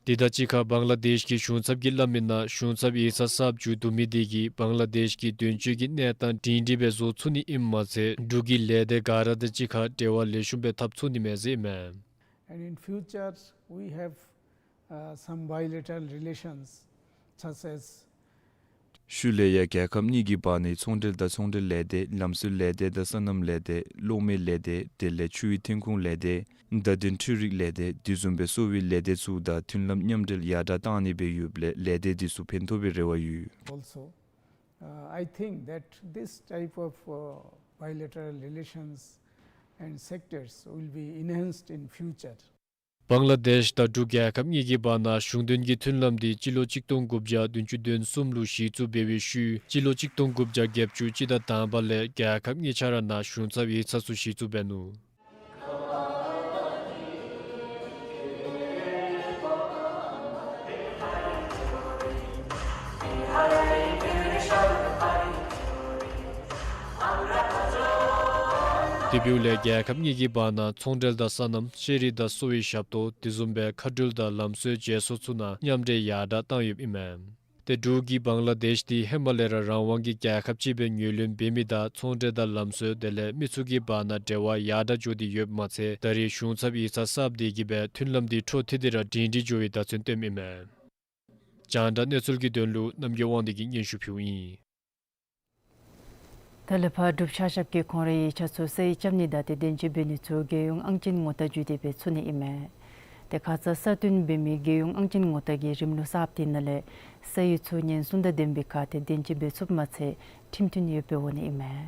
དེ་དང་གཅིག་ཁར་བང་ལ་དེཤ་གི་གཞུང་ཚབ་ཀྱིས་སླབ་མིའི་ནང་གཞུང་ཚབ་ཡིག་ཚང་གསརཔ་མཇུག་བསྡུ་མི་དེ་གིས་བང་ལ་དེཤ་གི་དོན་གཅོད་ཀྱི་གནས་སྟངས་སྒྲིང་སྒྲི་སྦེ་བཟོ་ཚུགས་ནི་ཨིནམ་མ་ཚད་འབྲུག་གི་ལས་སྡེ་ག་ར་དང་གཅིག་ཁར་འབྲེལ་བ་ལེགས་ཤོམ་སྦེ་འཐབ་ཚུགས་ནི་མས་ཟེར་ཨིན་མས། And in future, we have, uh, some bilateral relations, such as ཤུལ་ལས་ཡང་རྒྱལ་ཁབ་གཉིས་ཀྱི་བར་ནའི་ཚོང་འབྲེལ་དང་ཚོང་འབྲེལ་ལས་སྡེ་ལམ་སྲོལ་ལས་སྡེ་དང་སོ་ནམ་ལས་སྡེ་གློག་མེ་ལས་སྡེ་དེ་ལས་ཆུའི་ཐོན་ཁུངས་ལས་སྡེ་བརྡ་དོན་འཕྲུལ་རིག་ལས་སྡེ་དེ་བཟུམ་སྦེ་གསོ་བའི་ལས་སྡེ་ཚུ་དང་མཐུན་ལམ་མཉམ་འབྲེལ་ཡར་དྲག་གཏང་ནི་སྦེ་ཡོདཔ་ལས་ལས་སྡེ་དེ་ཚུ་ཕན་ཐོགས་པའི་རེ་བ་ཡོད། Also, uh, I think that this type of, uh, bilateral relations and sectors will be enhanced in future. བང་ལ་དེཤ་དང་འབྲུག་རྒྱལ་ཁབ་གཉིས་ཀྱི་བར་ན་གཞུང་དོན་གྱི་མཐུན་ལམ་དེ་སྤྱི་ལོ་གཅིག་སྟོང་དགུ་བརྒྱ་བདུན་ཅུ་དོན་གསུམ་ལུ་གཞི་བཙུགས་འབད་བའི་ཤུལ་སྤྱི་ལོ་གཅིག་སྟོང་དགུ་བརྒྱ་བརྒྱད་ཅུ་སྤྱི་ཟླ་དང་པ་ལས་རྒྱལ་ཁབ་གཉིས་ཆ་ར་ནང་གཞུང་ཚབ་ཡིག་ཚང་ཚུ་གཞི་བཙུགས་འབད་ནུག། དེ་འབདཝ་ལས་རྒྱལ་ཁབ་གཉིས་ཀྱི་བར་ན་ཚོང་འབྲེལ་དང་སོ་ནམ་ཤེས་རིག་དང་གསོ་བའི་ཞབས་ཏོག་དེ་བཟུམ་སྦེ་མཁའ་འགྲུལ་དང་ལམ་བཟོའི་བརྗེ་སོར་ཚུ་ནང་མཉམ་འབྲེལ་ཡར་དྲག་བཏང་ཡོདཔ་ཨིན་མས། ཏེ་འབྲུག་གིས་བང་ལ་དེཤ་འདི་ཧེ་མ་ལས་ར་རང་དབང་གི་རྒྱལ་ཁབ་ཅིག་སྦེ་ངོས་ལེན་འབད་མི་དང་ཚོང་འབྲེལ་དང་ལམ་བཟོ་དེ་ལས་མི་ཚུ་གི་བར་ན་འབྲེལ་བ་ཡར་དྲག་འགྱོ་སྟེ་ཡོདཔ་མ་ཚད་ད་རེས་གཞུང་ཚབ་ཡིག་ཚང་གསརཔ་དེ་གིས་སྦེ་མཐུན་ལམ་འདི་འཕྲོ་མཐུད་དེ་ར་སྒྲིང་སྒྲིང་འགྱོ་བའི་བརྡ་མཚོན་སྟོནམ་ཨིན་མས། རྒྱང་བསྒྲགས་གནས་ཚུལ་གྱི་དོན་ལུ་རྣམ་རྒྱལ་དབང་འདུས་ཀྱིས་སྙན་ཞུ་ཕུལཝ་ཨིན། ད་ལས་ཕར་འབྲུག་ཆ་ཁྱབ་ཀྱིས་ཁོང་རའི་ཡིག་ཆ་ཚུ་ས་ཡིག་རྐྱབ་ནི་དང་ཏེ་བདེན་དཔྱད་འབད་ནི་ཚུ་རྒྱལ་ཡོངས་ཨང་ཅན་ངོ་རྟགས་བརྒྱུད་དེ་སྦེ་ཚུགས་ནི་ཨིན་མས། ཏེ་ཁ་ཙ་གསར་བཏོན་འབད་མི་རྒྱལ་ཡོངས་ཨང་ཅན་ངོ་རྟགས་ཀྱི་རིམ་ལུགས་གསརཔ་དེ་ནང་ལས་ས་ཡིག་ཚུ་ཉེན་སྲུང་དང་ལྡན་པའི་ཁར་ཏེ་བདེན་དཔྱད་འབད་ཚུགསཔ་མ་ཚད་ཁྲིམས་མཐུན་ཡོདཔ་སྦེ་འོང་ནི་ཨིན་མས།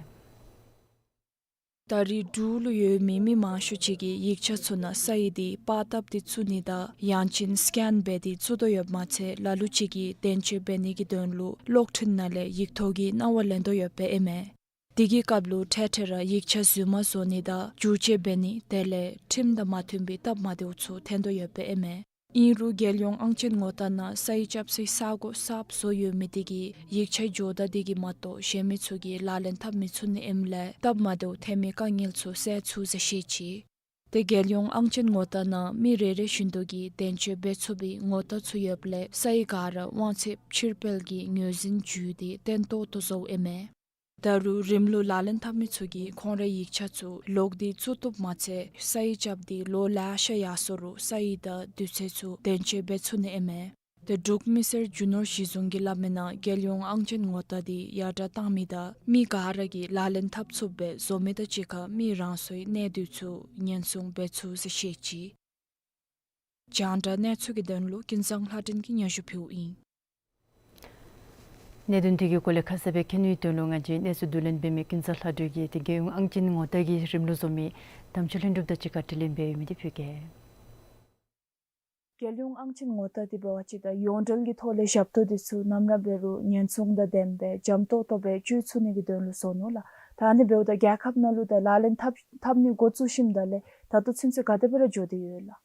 ད་རེས་འབྲུག་ལུ་ཡོད་མི་མི་མང་ཤོས་ཅིག་གིས་ཡིག་ཆ་ཚུ་ནང་ས་ཡིག་དེ་པར་བཏབ་སྟེ་བཙུགས་ནི་དང་ཡང་ཅིན་སི་ཀེན་འབད་དེ་བཙུགས་དོ་ཡོདཔ་མ་ཚད་ལ་ལུ་ཅིག་གིས་བདེན་དཔྱད་འབད་ནི་གི་དོན་ལུ་གློག་འཕྲིན་ནང་ལས་ཡིག་ཐོག་གི་རྣ་བ་ལེན་དོ་ཡོདཔ་སྦེ་ཨིན་མས། དེ་གི་སྐབས་ལུ་འཕྲལ་འཕྲལ་ར་ཡིག་ཆ་རྫུན་མ་བཟོ་ནི་དང་བསྒྱུར་བཅོས་འབད་ནི་དེ་ལས་ཁྲིམས་དང་མ་མཐུན་པའི་སྟབས་མ་བདེཝ་ཚུ་ཐོན་དོ་ཡོདཔ་སྦེ་ཨིན་མས། ཨིན་རུང་རྒྱལ་ཡོངས་ཨང་ཅན་ངོ་རྟགས་ནང་ས་ཡིག་རྐྱབ་སའི་ས་སྒོ་གསརཔ་བཟོ་ཡོད་མི་དེ་གིས་ཡིག་ཆ་འགྱོ་བརྡ་དེ་གིས་མ་གཏོགས་གཞན་མི་ཚུ་གིས་ལག་ལེན་འཐབ་མི་ཚུགས་ནི་ཨིནམ་ལས་སྟབས་མ་བདེཝ་ཐོན་མི་དཀའ་ངལ་ཚུ་སེལ་ཚུགས་ཟེར་བཤད་ཅི། ཏེ་རྒྱལ་ཡོངས་ཨང་ཅན་ངོ་རྟགས་ནང་མི་རེ་རེ་བཞིན་དུ་གིས་བདེན་དཔྱད་འབད་ཚུགས་པའི་ངོ་རྟགས་ཚུ་ཡོདཔ་ལས་ས་ཡིག་ག་ར་དབང་ཚད་ཕྱིར་སྤེལ་གྱི་ངོས་འཛིན་བརྒྱུད་དེ་བརྟན་ཏོག་ཏོ་བཟོཝ་ཨིན་མས། ད་རུང་རིམ་ལུགས་ལག་ལེན་འཐབ་མི་ཚུ་གིས་ཁོང་རའི་ཡིག་ཆ་ཚུ་ལོག་སྟེ་བཙུགས་བཏུབ་མ་ཚད་ས་ཡིག་རྐྱབ་སྟེ་ལོ་ལེ་ཤ་ཡར་སོ་རུང་ས་ཡིག་དང་དུས་ཚོད་ཚུ་བདེན་དཔྱད་འབད་ཚུགས་ནི་ཨིན་མས། ཏེ་འབྲུག་མི་སེར་རྒྱུ་ནོར་གཞི་བཟུང་གིས་སླབ་མི་ནང་རྒྱལ་ཡོངས་ཨང་ཅན་ངོ་རྟགས་དེ་ཡར་དྲག་བཏང་མི་དང་མི་ག་ར་གིས་ལག་ལེན་འཐབ་ཚུགསཔ་སྦེ་བཟོ་མི་དང་གཅིག་ཁར་མི་རང་སོའི་གནས་སྡུད་ཚུ་ཉེན་སྲུང་འབད་ཚུགས་ཟེར་བཤད་ཅི། རྒྱང་བསྒྲགས་གནས་ཚུལ་གྱི་དོན་ལུ་ཀུན་བཟང་ལྷ་སྒྲོན་གྱིས་སྙན་ཞུ་ཕུལཝ་ཨིན། གནད་དོན་དེ་གི་སྐོར་ལས་ཁ་གསལ་སྦེ་མཁྱེན་ནིའི་དོན་ལུ་ང་བཅས་གནས་ཚུལ་བསྡུ་ལེན་འབད་མི་ཀུན་བཟང་ལྷ་སྒྲོན་གྱིས་ཏེ་རྒྱལ་ཡོངས་ཨང་ཅན་ངོ་རྟགས་ཀྱི་རིམ་ལུགས་བཟོ་མི་དམ་ཆོས་ལྷུན་གྲུབ་དང་གཅིག་ཁར་དྲི་ལན་འབད་ཡོད་མི་དེ་ཕུལ་གེ། རྒྱལ་ཡོངས་ཨང་ཅན་ངོ་རྟགས་དེ་འབད་བ་ཅིན་ད་ཡོངས་འབྲེལ་གྱི་ཐོག་ལས་ཞབས་ཏོག་དེ་ཚུ་ནམ་ར་འབད་རུང་ཉེན་སྲུང་དང་ལྡནམ་སྦེ་འཇམ་ཏོག་ཏོ་སྦེ་སྤྱོད་ཚུགས་ནི་གི་དོན་ལུ་བཟོ་ནུག་ལགས། ད་ཨ་ནི་འབདཝ་ད་རྒྱལ་ཁབ་ནང་ལུ་ད་ལག་ལེན་འཐབ་འཐབ་ནི་འགོ་བཙུགས་ཞིནམ་ད་ལས་ད་ལྟོ་ཚུན་ཚོད་ག་དེ་སྦེ་ར་འགྱོ་སྟེ་ཡོད་ལགས།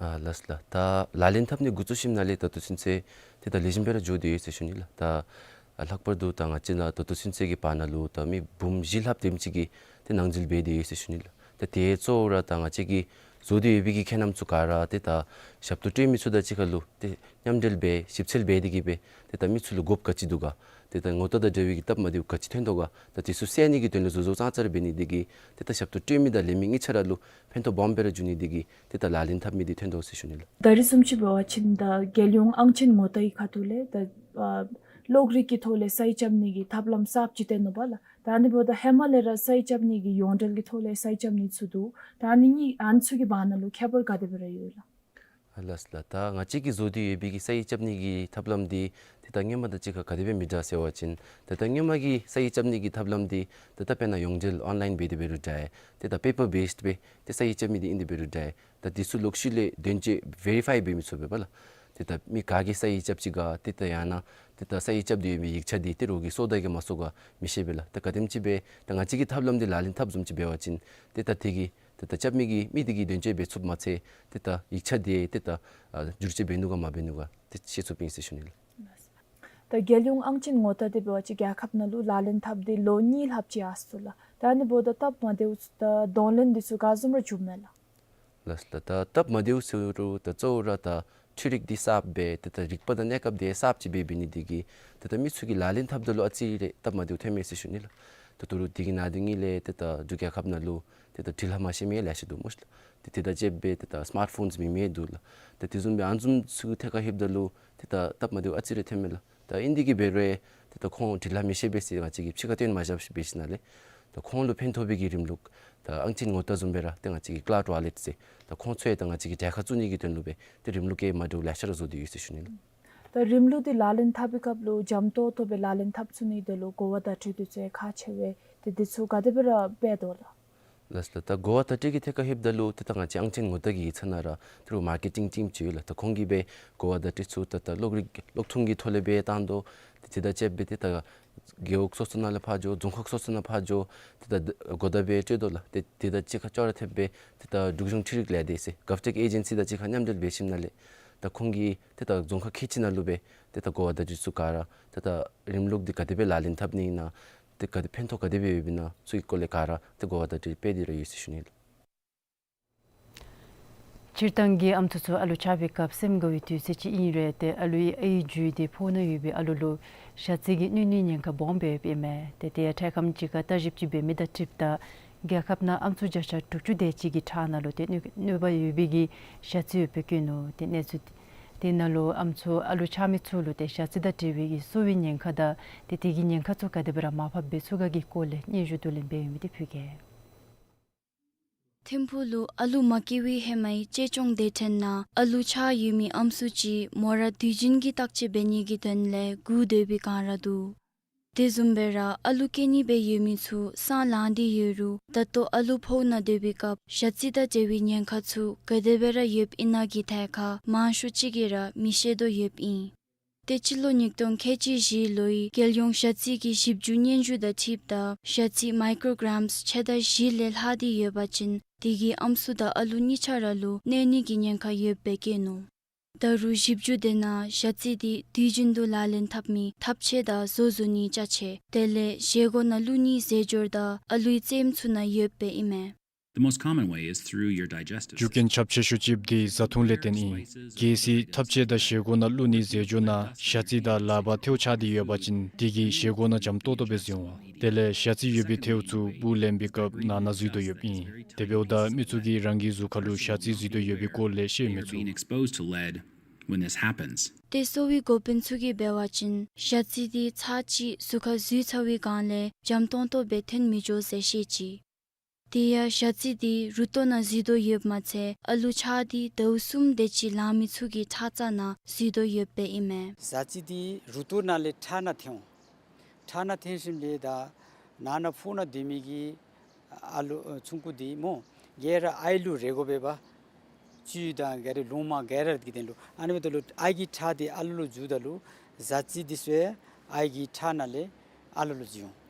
ཨ་ལགས་ལགས། ད་ལག་ལེན་འཐབ་ནི་འགོ་བཙུགས་ཞིནམ་ལས་ད་ལྟོ་ཚུན་ཚོད་ཏེ་ད་ལེགས་ཤོམ་སྦེ་ར་འགྱོ་སྟེ་ཡོད་ཟེར་ཞུ་ནི་ལགས། ད་ལྷག་པར་དུ་ད་ང་བཅས་ནང་ད་ལྟོ་ཚུན་ཚོད་ཀྱི་བར་ན་ལུ་ད་མི་འབུམ་བཞི་ལྷགཔ་དེམ་ཅིག་གིས་ཏེ་ནང་འཛུལ་འབད་དེ་ཡོད་ཟེར་ཞུ་ནི་ལགས། ད་དེ་གཙོ་བོ་ར་ད་ང་བཅས་ཀྱིས་བཟོ་སྟེ་ཡོད་པའི་གི་ཁྱད་རྣམ་ཚུ་ག་ར་ཏེ་ད་ཞབས་ཏོག་སྤྲོད་མི་ཚུ་དང་གཅིག་ཁར་ལུ་ཏེ་མཉམ་འབྲེལ་འབད་ཞིབ་འཚོལ་འབད་དེ་གིས་སྦེ་ཏེ་ད་མི་ཚུ་ལུ་དགོཔ་ག་ཅི་འདུག་ག། ཏེ་ད་ངོ་རྟགས་དང་འབྲེལ་བའི་གི་སྟབས་མ་བདེཝ་ག་ཅི་ཐོན་དོ་ག། ད་དེ་ཚུ་སེལ་ནི་གི་དོན་ལུ་བཟོ་བཟོཝ་ཙང་ཙ་ར་འབད་ནི་དེ་གིས་ཏེ་ད་ཞབས་ཏོག་སྤྲོད་མི་དང་ལེན་མི་གཉིས་ཆ་ར་ལུ་ཕན་ཐོགས་སྦོམ་སྦེ་ར་འབྱུང་ནི་དེ་གིས་ཏེ་ད་ལག་ལེན་འཐབ་མི་དེ་ཐོན་དོ་ཟེར་ཞུ་ནི་ལགས། ད་རེས་བཟུམ་ཅིག་འབད་བ་ཅིན་ད་རྒྱལ་ཡོངས་ཨང་ཅན་ངོ་རྟགས་ཀྱི་ཁ་ཐུག་ལས་ད་ཨ་གློག་རིག་གི་ཐོག་ལས་ས་ཡིག་རྐྱབ་ནི་གི་ཐབས་ལམ་གསརཔ་ཅིག་བཏོན་ནུག་པ་ལགས། ད་ཨ་ནི་འབདཝ་ད་ཧེ་མ་ལས་ར་ས་ཡིག་རྐྱབ་ནི་གི་ཡོངས་འབྲེལ་གྱི་ཐོག་ལས་ས་ཡིག་རྐྱབ་ནི་ཚུ་འདུག། ད་ཨ་ནི་གཉིས་ཨ་ནི་ཚུ་གི་བར་ན་ལུ་ཁྱད་པར་ག་དེ་སྦེ་ར་ཡོད་ལགས། ཨ་ལགས་ལགས། ད་ང་བཅས་ཀྱིས་བཟོ་སྟེ་ཡོད་པའི་གི་ས་ཡིག་རྐྱབ་ནི་གི་ཐབས་ལམ་འདི་ཏེ་ད་སྔོན་མ་དང་གཅིག་ཁར་ག་དེ་སྦེ་མི་འདྲ་ཟེར་བ་ཅིན་ཏེ་ད་སྔོན་མ་གི་ས་ཡིག་རྐྱབ་ནི་གི་ཐབས་ལམ་འདི་ཏེ་ད་དཔེར་ན་ཡོངས་འབྲེལ་ཨོན་ལཱའིན་འབད་དེ་འབད་རུང་འདྲ། ཏེ་ད་པེ་པར་བེསཌ་སྦེ་ཏེ་ས་ཡིག་རྐྱབ་མི་འདི་ཨིན་དེ་འབད་རུང་འདྲ། ད་དེ་ཚུ་ལོག་ཤུལ་ལས་དོན་གཅོད་བེ་རི་ཕའི་འབད་མི་ཚུགས་པས་པ་ལགས། ཏེ་ད་མི་ག་གིས་ས་ཡིག་རྐྱབ་ཅི་ག་ཏེ་ད་ཡང་ན་ཏེ་ད་ས་ཡིག་རྐྱབ་སྟེ་ཡོད་པའི་ཡིག་ཆ་འདི་ཏེ་རོགས་ཀྱིས་སོར་ད་གེ་མ་སོར་ག་མི་ཤེས་པས་ལགས། ད་ག་དེམ་ཅིག་སྦེ་ད་ང་བཅས་ཀྱི་ཐབས་ལམ་འདི་ལག་ལེན་འཐབ་བཟུམ་ཅིག་འབད་བ་ཅིན་ཏེ་ད་དེ་གིས་ཏེ་ད་རྐྱབ་མི་གི་མི་དེ་གིས་དོན་གཅོད་འབད་ཚུགསཔ་མ་ཚད་ཏེ་ད་ཡིག་ཆ་དེ་ཏེ་ད་ཨ་བསྒྱུར་བཅོས་འབད་ནུག་ག་མ་འབད་ནུག་ག་ཏེ་ཤེས་ཚུགསཔ་ཨིན་ཟེར་ཞུ་ནི་ལགས། ད་རྒྱལ་ཡོངས་ཨང་ཅན་ངོ་རྟགས་དེ་འབད་བ་ཅིན་རྒྱལ་ཁབ་ནང་ལུ་ལག་ལེན་འཐབ་སྟེ་ལོ་གཉིས་ལྷགཔ་ཅིག་ཡར་སོ་ལགས། ད་ཨ་ནི་འབདཝ་ད་སྟབས་མ་བདེཝ་ད་གདོང་ལེན་དེ་ཚུ་ག་བཟུམ་ར་བྱུངམ་མས་ལགས། ལགས་ལགས། ད་སྟབས་མ་བདེཝ་ཟེར་རུང་ད་གཙོ་བོ་ར་ད་འཕྲུལ་རིག་འདི་གསརཔ་སྦེ་ཏེ་ད་རིག་པ་དང་གནས་སྐབས་འདི་གསརཔ་ཅིག་སྦེ་འབད་ནི་དེ་གིས་ཏེ་ད་མི་ཚུ་གིས་ལག་ལེན་འཐབ་ད་ལུ་ཨ་ཙི་རེ་སྟབས་མ་བདེཝ་ཐོན་མས་ཟེར་ཞུ་ནི་ལགས། ད་ད་རུང་དེ་གི་ནང་དེ་གཉིས་ལས་ཏེ་ད་འབྲུག་རྒྱལ་ཁབ་ནང་ལུ་ཏེ་ད་འཕྲུལ་ལྷ་མ་ཤེས་མི་ལེ་ཤ་འདུག་སྨོ་ཤིག་ལགས། ཏེ་དེ་དང་བཅསཔ་སྦེ་ཏེ་ད་སི་མཱརཊ་ཕོནསི་མེད་མི་འདུག་ལགས། ཏེ་དེ་བཟུམ་སྦེ་ཨ་ནི་བཟུམ་ཚུ་ཐད་ཁར་ལྷོདཔ་ད་ལུ་ཏེ་ད་སྟབས་མ་བདེཝ་ཨ་ཙི་རེ་ཐོན་མས་ལགས། ད་ཨིན་དེ་གིས་འབད་རུང་ཏེ་ད་ཁོང་འཕྲུལ་ལྷ་མི་ཤེས་པས་ཟེར་ང་བཅས་ཀྱིས་ཕྱི་ཁར་སྟོན་མ་བཞགཔ་ཅིག་འབད་ཞིནམ་ལས་ད་ཁོང་ལུ་ཕན་ཐོགས་པའི་གི་རིམ་ལུགས་ད་ཨང་ཅན་ངོ་རྟགས་བཟུམ་སྦེ་ར་ཏེ་ང་བཅས་ཀྱིས་ཀླའུཌ་ཝཱ་ལེཊ་ཟེར་ད་ཁོང་ཚུ་ཡང་ད་ང་བཅས་ཀྱིས་གྲལ་ཁར་བཙུགས་ནི་གི་དོན་ལུ་སྦེ་ཏེ་རིམ་ལུགས་ཀྱི་མ་འདྲཝ་ལེ་ཤ་ར་བཟོ་སྟེ་ཡོད་ཟེར་ཞུ་ནི་ལགས། ད་རིམ་ལུགས་འདི་ལག་ལེན་འཐབ་པའི་སྐབས་ལུ་འཇམ་ཏོག་ཏོ་སྦེ་ལག་ལེན་འཐབ་ཚུགས་ནི་དེ་ལུ་གོ་བ་བརྡ་སྤྲོད་དེ་ཚུ་ཡང་ཁག་ཆེ་བས། ཏེ་དེ་ཚུ་ག་དེ་སྦེ་ར་འབད་དོ་ལགས། ལགས་ལགས། ད་གོ་བ་བརྡ་སྤྲོད་ཀྱི་ཐད་ཁར་ལྷོདཔ་ད་ལུ་ཏེ་ད་ང་བཅས་ཨང་ཅན་ངོ་རྟགས་ཀྱི་ཡིག་ཚང་ནང་ར་ད་རུང་མར་ཀེ་ཊིང་ཊིམ་ཅིག་ཡོད་ལགས། ད་ཁོང་གིས་སྦེ་གོ་བ་བརྡ་སྤྲོད་ཚུ་ད་ད་གློག་རིག་གློག་ཐུང་གི་ཐོག་ལས་སྦེ་བཏང་དོ། ཏེ་དེ་དང་བཅསཔ་སྦེ་ཏེ་ད་རྒེད་འོག་སོ་སོ་ནང་ལས་ཕར་འགྱོ་རྫོང་ཁག་སོ་སོ་ནང་ཕར་འགྱོ་ཏེ་ད་གོ་བརྡ་སྦེ་སྤྲོད་དོ་ལགས། ཏེ་དེ་དང་གཅིག་ཁར་ཅོག་ར་འཐདཔ་སྦེ་ཏེ་ད་འབྲུག་གཞུང་འཕྲུལ་རིག་ལས་སྡེ་ཟེར་གཱབ་ཊེཀ་ཨེ་ཇེན་སི་དང་གཅིག་ཁར་མཉམ་འབྲེལ་འབད་ཞིནམ་ལས་ད་ཁོང་གིས་ཏེ་ད་རྫོང་ཁག་ཁལ་གཅིག་ནང་ལུ་སྦེ་ཏེ་ད་གོ་བ་བརྡ་སྤྲོད་ཚུ་ག་ར་ཏེ་ད་རིམ་ལུགས་འདི་ག་དེ་སྦེ་ལག་ལེན་འཐབ་ནི་ཨིན་ན་ ཏེ་ག་དེ་ཕན་ཐོགས་ག་དེ་སྦེ་ཡོདཔ་ཨིན་ན་ཚུ་གི་སྐོར་ལས་ག་ར་ཏེ་གོ་བ་དང་འཁྲིལ་སྦེ་དེ་ར་ཡོད་ཟེར་ཞུ་ནི་ལགས། སྤྱིར་བཏང་གི་ཨམ་སྲུ་ཚུ་ཨ་ལུ་ཆགས་པའི་སྐབས་སེམས་དགའ་བའི་དུས་ཚོད་ཅིག་ཨིན་རུང་ཏེ་ཨ་ལུའི་ཨའི་འགྱོ་སྟེ་ཕོཝ་ནང་ཡོད་པའི་ཨ་ལུ་ལུ་ཞ་རྩི་གིས་གནོད་ནིའི་ཉེན་ཁ་སྦོམ་སྦེ་ཡོདཔ་ཨིན་མས། ཏེ་དེ་ཡང་འཕྲལ་ཁམས་ཅིག་ཁར་ལྟ་ཞིབ་ཅིག་འབད་མི་དང་འཁྲིལཝ་ད་རྒྱལ་ཁབ་ནང་ཨམ་སྲུ་བརྒྱ་ཆ་དྲུག་ཅུ་དེ་ཅིག་གི་ཁྲག་ནང་ལུ་ཏེ་གནོད་གནོད་པ་ཡོད་པའི་གི་ཞ་རྩི་ཡོདཔ་སྦེ་བཀོད་ནུག། ཏེ་གནས་ཚུལ་དེ་ནང་ལུ་ཨམ་སྲུ་ཨ་ལུ་ཆགས་མི་ཚུ་ལུ་ཏེ་ཞ་རྩི་དང་འབྲེལ་བའི་གི་གསོ་བའི་ཉེན་ཁ་དང་ཏེ་དེ་གི་ཉེན་ཁ་ཚུ་ག་དེ་སྦེ་ར་མར་ཕབ་འབད་ཚུགས་ག་གི་སྐོར་ལས་སྙན་ཞུ་བསྡུ་ལེན་འབད་ཡོད་མི་དེ་ཕུལ་གེ། ཐིམ་ཕུག་ལུ་ཨ་ལུ་མ་སྐྱེ་བའི་ཧེ་མའི་གཅེས་སྐྱོང་སྡེ་ཚན་ནང་ཨ་ལུ་ཆགས་ཡོད་མི་ཨམ་སྲུ་ཅིག་མོ་ར་དུས་རྒྱུན་གྱི་བརྟག་དཔྱད་འབད་ནི་གི་དོན་ལས་སྒུག་སྡོད་པའི་བསྒང་ར་འདུག། དེ་བཟུམ་སྦེ་ར་ཨ་ལུ་སྐྱེ་ནི་སྦེ་ཡོད་མི་ཚུ་སང་ལངས་ཏེ་ཡོད་རུང་ད་ལྟོ་ཨ་ལུ་ཕོཝ་ནང་སྡོད་པའི་སྐབས་ཞ་རྩི་དང་འབྲེལ་བའི་ཉེན་ཁ་ཚུ་ག་དེ་སྦེ་ར་ཡོདཔ་ཨིན་ན་གི་ཐད་ཁར་མང་ཤོས་ཅིག་གིས་ར་མི་ཤེས་དོ་ཡོདཔ་ཨིན། ཏེ་སྤྱི་ལོ་ཉིས་སྟོང་ཁལ་གཅིག་བཞི་ལོའི་རྒྱལ་ཡོངས་ཞ་རྩི་གི་ཞིབ་འཇུག་སྙན་ཞུ་དང་འཁྲིལཝ་ད་ཞ་རྩི་མའི་ཀྲོ་གྲམསི་ཕྱེད་དང་བཞི་ལས་ལྷག་སྟེ་ཡོད་པ་ཅིན་དེ་གིས་ཨམ་སྲུ་དང་ཨ་ལུ་གཉིས་ཆ་ར་ལུ་གནོད་ནི་གི་ཉེན་ཁ་ཡོདཔ་སྦེ་བཀོད་ནུག། ད་རུང་ཞིབ་འཇུག་དེ་ནང་ཞ་རྩི་དེ་དུས་རྒྱུན་དུ་ལག་ལེན་འཐབ་མི་ཐབ་ཆས་དང་བཟོ་བཟོ་ནིའི་ཅ་ཆས་དེ་ལས་བཞེས་སྒོ་ནང་བླུག་ནིའི་རྫས་སྦྱོར་དང་ཨ་ལུའི་རྩེདམོ་ཚུ་ནང་ཡོདཔ་སྦེ་ཨིན་མས། The most common way is through your digestive རྒྱུ་རྐྱེན་ཁྱབ་ཆེ་ཤོས་ཅིག་འདི་བཟའ་འཐུང་ལས་བརྟེན་ཨིན། གལ་སྲིད་ཐབ་ཆས་དང་བཞེས་སྒོ་ནང་བླུག་ནིའི་རྫས་སྦྱོར་ནང་ཞ་རྩི་དང་ལག་པར་ཐལཝ་ཆགས་ཏེ་ཡོད་པ་ཅིན་དེ་གིས་བཞེས་སྒོ་ནང་འཇམ་ཏོག་ཏོ་སྦེ་འཛུལ་འོང་། དེ་ལས་ཞ་རྩི་ཡོད་པའི་ཐལཝ་ཚུ་སྦུག་ལེན་པའི་སྐབས་ནང་ན་འཛུལ་དོ་ཡོདཔ་ཨིན། དེ་འབདཝ་ད་མི་ཚུ་གིས་རང་གི་གཟུགས་ཁར་ལུ་ཞ་རྩི་འཛུལ་དོ་ཡོད་པའི་སྐོར་ལས་ཤེས་མི་ཚུགས། Being exposed to lead when this happens. ཏེ་གསོ་བའི་འགོ་དཔོན་ཚུ་གིས་འབད་བ་ཅིན་ཞ་རྩི་དེ་ཚར་གཅིག་གཟུགས་ཁར་འཛུལ་ཚར་བའི་བསྒང་ལས་འཇམ་ཏོང་ཏོ་སྦེ་ཐོན་མི་འགྱོ་ཟེར་བཤད་ཅི། དེ་ཡང་ཞ་རྩི་དེ་རུ་ཏོ་ནང་འཛུལ་དོ་ཡོདཔ་མ་ཚད་ཨ་ལུ་ཆགས་དེ་ཟླཝ་གསུམ་དེ་ཅིག་ལང་མི་ཚུ་གི་ཁྲག་རྩ་ནང་འཛུལ་དོ་ཡོདཔ་སྦེ་ཨིན་མས། ཞ་རྩི་དེ་རུ་ཏོ་ནང་ལས་ཁྲག་ནང་ཐོན་འོང་། ཁྲག་ནང་ཐོན་ཞིནམ་ལས་ད་ནང་ན་ཕོཝ་ནང་སྡོད་མི་གི་ཨ་ལུ་ཨ་ཆུང་ཀུ་དེ་སྨོ་ག་ར་ཨའི་ལུ་རེ་དགོ་པས་པ། བཅུད་དང་ག་ར་ལུང་མ་ག་ར་གི་དོན་ལུ་ཨ་ནི་འབདཝ་ད་ལུ་ཨའི་གི་ཁྲག་དེ་ཨ་ལུ་ལུ་འཛུལཝ་ད་ལུ་ཞ་རྩི་དེ་ཚུ་ཡང་ཨའི་གི་ཁྲག་ནང་ལས་ཨ་ལུ་ལུ་འཛུལ་འོང་།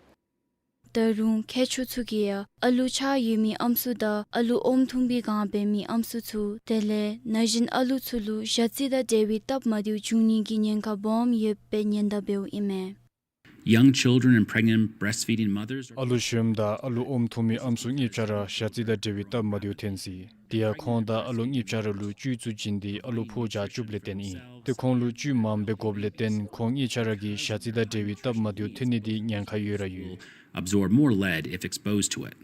ད་རུང་མཁས་མཆོག་ཚུ་གིས་ཡང་ཨ་ལུ་ཆགས་ཡོད་མི་ཨམ་སྲུ་དང་ཨ་ལུ་ཨོམ་འཐུང་པའི་བསྒང་འབད་མི་ཨམ་སྲུ་ཚུ་དེ་ལས་ན་གཞོན་ཨ་ལུ་ཚུ་ལུ་ཞ་རྩི་དང་འབྲེལ་བའི་སྟབས་མ་བདེཝ་འབྱུང་ནི་གི་ཉེན་ཁ་སྦོམ་ཡོདཔ་སྦེ་ཉེན་བརྡ་འབདཝ་ཨིན་མས། Young children and pregnant breastfeeding mothers are ཨ་ལུ་ཞོནམ་དང་ཨ་ལུ་ཨོམ་འཐུང་མི་ཨམ་སྲུ་གཉིས་ཆ་ར་ཞ་རྩི་དང་འབྲེལ་བའི་སྟབས་མ་བདེཝ་ཐོན་སྲིད། དེ་ཡང་ཁོང་དང་ཨ་ལུ་གཉིས་ཆ་ར་ལུ་བཅུད་ཚུ་བྱིན་ཏེ་ཨ་ལུ་ཕོཝ་རྒྱགས་བཅུགཔ་ལས་བརྟེན་ཨིན། ཏེ་ཁོང་ལུ་བཅུད་མངམ་སྦེ་དགོཔ་ལས་བརྟེན་ཁོང་གཉིས་ཆ་ར་གིས་ཞ་རྩི་དང་འབྲེལ་བའི་སྟབས་མ་བདེཝ་ཐོན་ནི་དེ་ཉེན་ཁ་ཡོད་ར་ཡོད། Absorb more lead if exposed to it.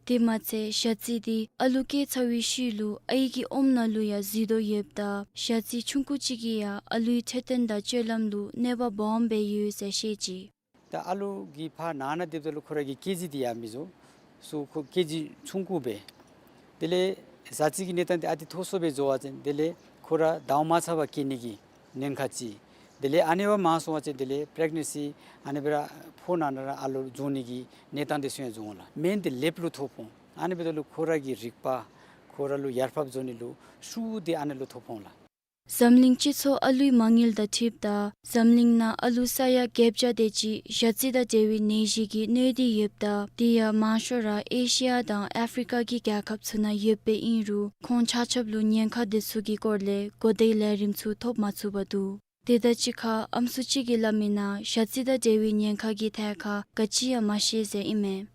དེ་མ་ཚད་ཞ་རྩི་དེ་ཨ་ལུ་སྐྱེས་ཚར་བའི་ཤུལ་ལུ་ཨའི་གི་ཨོམ་ནང་ལུ་ཡང་འཛུལ་དོ་ཡོདཔ་ད་ཞ་རྩི་ཆུང་ཀུ་ཅིག་གིས་ཡང་ཨ་ལུའི་འཕྲོད་བསྟེན་དང་སྤྱོད་ལམ་ལུ་གནོད་པ་སྦོམ་སྦེ་ཡོད་ཟེར་བཤད་ཅི། ད་ཨ་ལུ་གིས་ཕར་ནང་ན་སྡོདཔ་ད་ལུ་ཁོ་ར་གི་སྐྱེ་རྫས་དེ་ཡང་མི་བཟོ། སོ་ཁོ་སྐྱེ་རྫས་ཆུང་ཀུ་སྦེ། དེ་ལས་ཞ་རྩི་གི་གནས་སྟངས་དེ་ཨ་ཙི་མཐོ་སུ་སྦེ་འགྱོ་བ་ཅིན་དེ་ལས་ཁོ་ར་ཟླཝ་མ་ཚར་བར་སྐྱེ་ནི་གི་ཉེན་ཁ་ཅིག། དེ་ལས་ཨ་ནི་བ་མང་སོང་བ་ཅིན་དེ་ལས་པི་རེག་ནེན་སི་ཨ་ནི་སྦེ་ར་ཕོཝ་ནང་ན་ར་ཨ་ལུ་འབྱུང་ནི་གི་གནས་སྟངས་དེ་ཚུ་ཡང་འབྱུང་འོང་ལགས། སྨན་དེ་ལེབ་ལུ་ཐོབ་འོང་། ཨ་ནི་འབདཝ་ད་ལུ་ཁོ་ར་གི་རིག་པ་ཁོ་ར་ལུ་ཡར་ཕབ་འགྱོ་ནི་ལུ་ཤུགས་དེ་ཨ་ནི་ལུ་ཐོབ་འོང་ལགས། འཛམ་གླིང་སྤྱི་ཚོགས་ཨ་ལུའི་མ་དངུལ་དང་འཁྲིལཝ་ད་འཛམ་གླིང་ནང་ཨ་ལུ་ས་ཡ་བརྒྱད་བརྒྱ་དེ་ཅིག་ཞ་རྩི་དང་འབྲེལ་བའི་ནད་གཞི་གིས་གནོད་དེ་ཡོདཔ་ད་དེ་ཡང་མང་ཤོས་ར་ཨེ་ཤི་ཡ་དང་ཨ་ཕི་རི་ཀ་གི་རྒྱལ་ཁབ་ཚུ་ནང་ཡོདཔ་སྦེ་ཨིན་རུང་ཁོང་ཆ་ཁྱབ་ལུ་ཉེན་ཁ་དེ་ཚུ་གི་སྐོར་ལས་གོ་བརྡའི་ལས་རིམ་ཚུ་ཐོབ་མ་ཚུགས་པར་འདུག། དེ་དང་གཅིག་ཁར་ཨམ་སྲུ་ཅིག་གིས་སླབ་མིའི་ནང་ཞ་རྩི་དང་འབྲེལ་བའི་ཉེན་ཁ་གི་ཐད་ཁར་ག་ཅི་ཡང་མ་ཤེས་ཟེར་ཨིན་མས།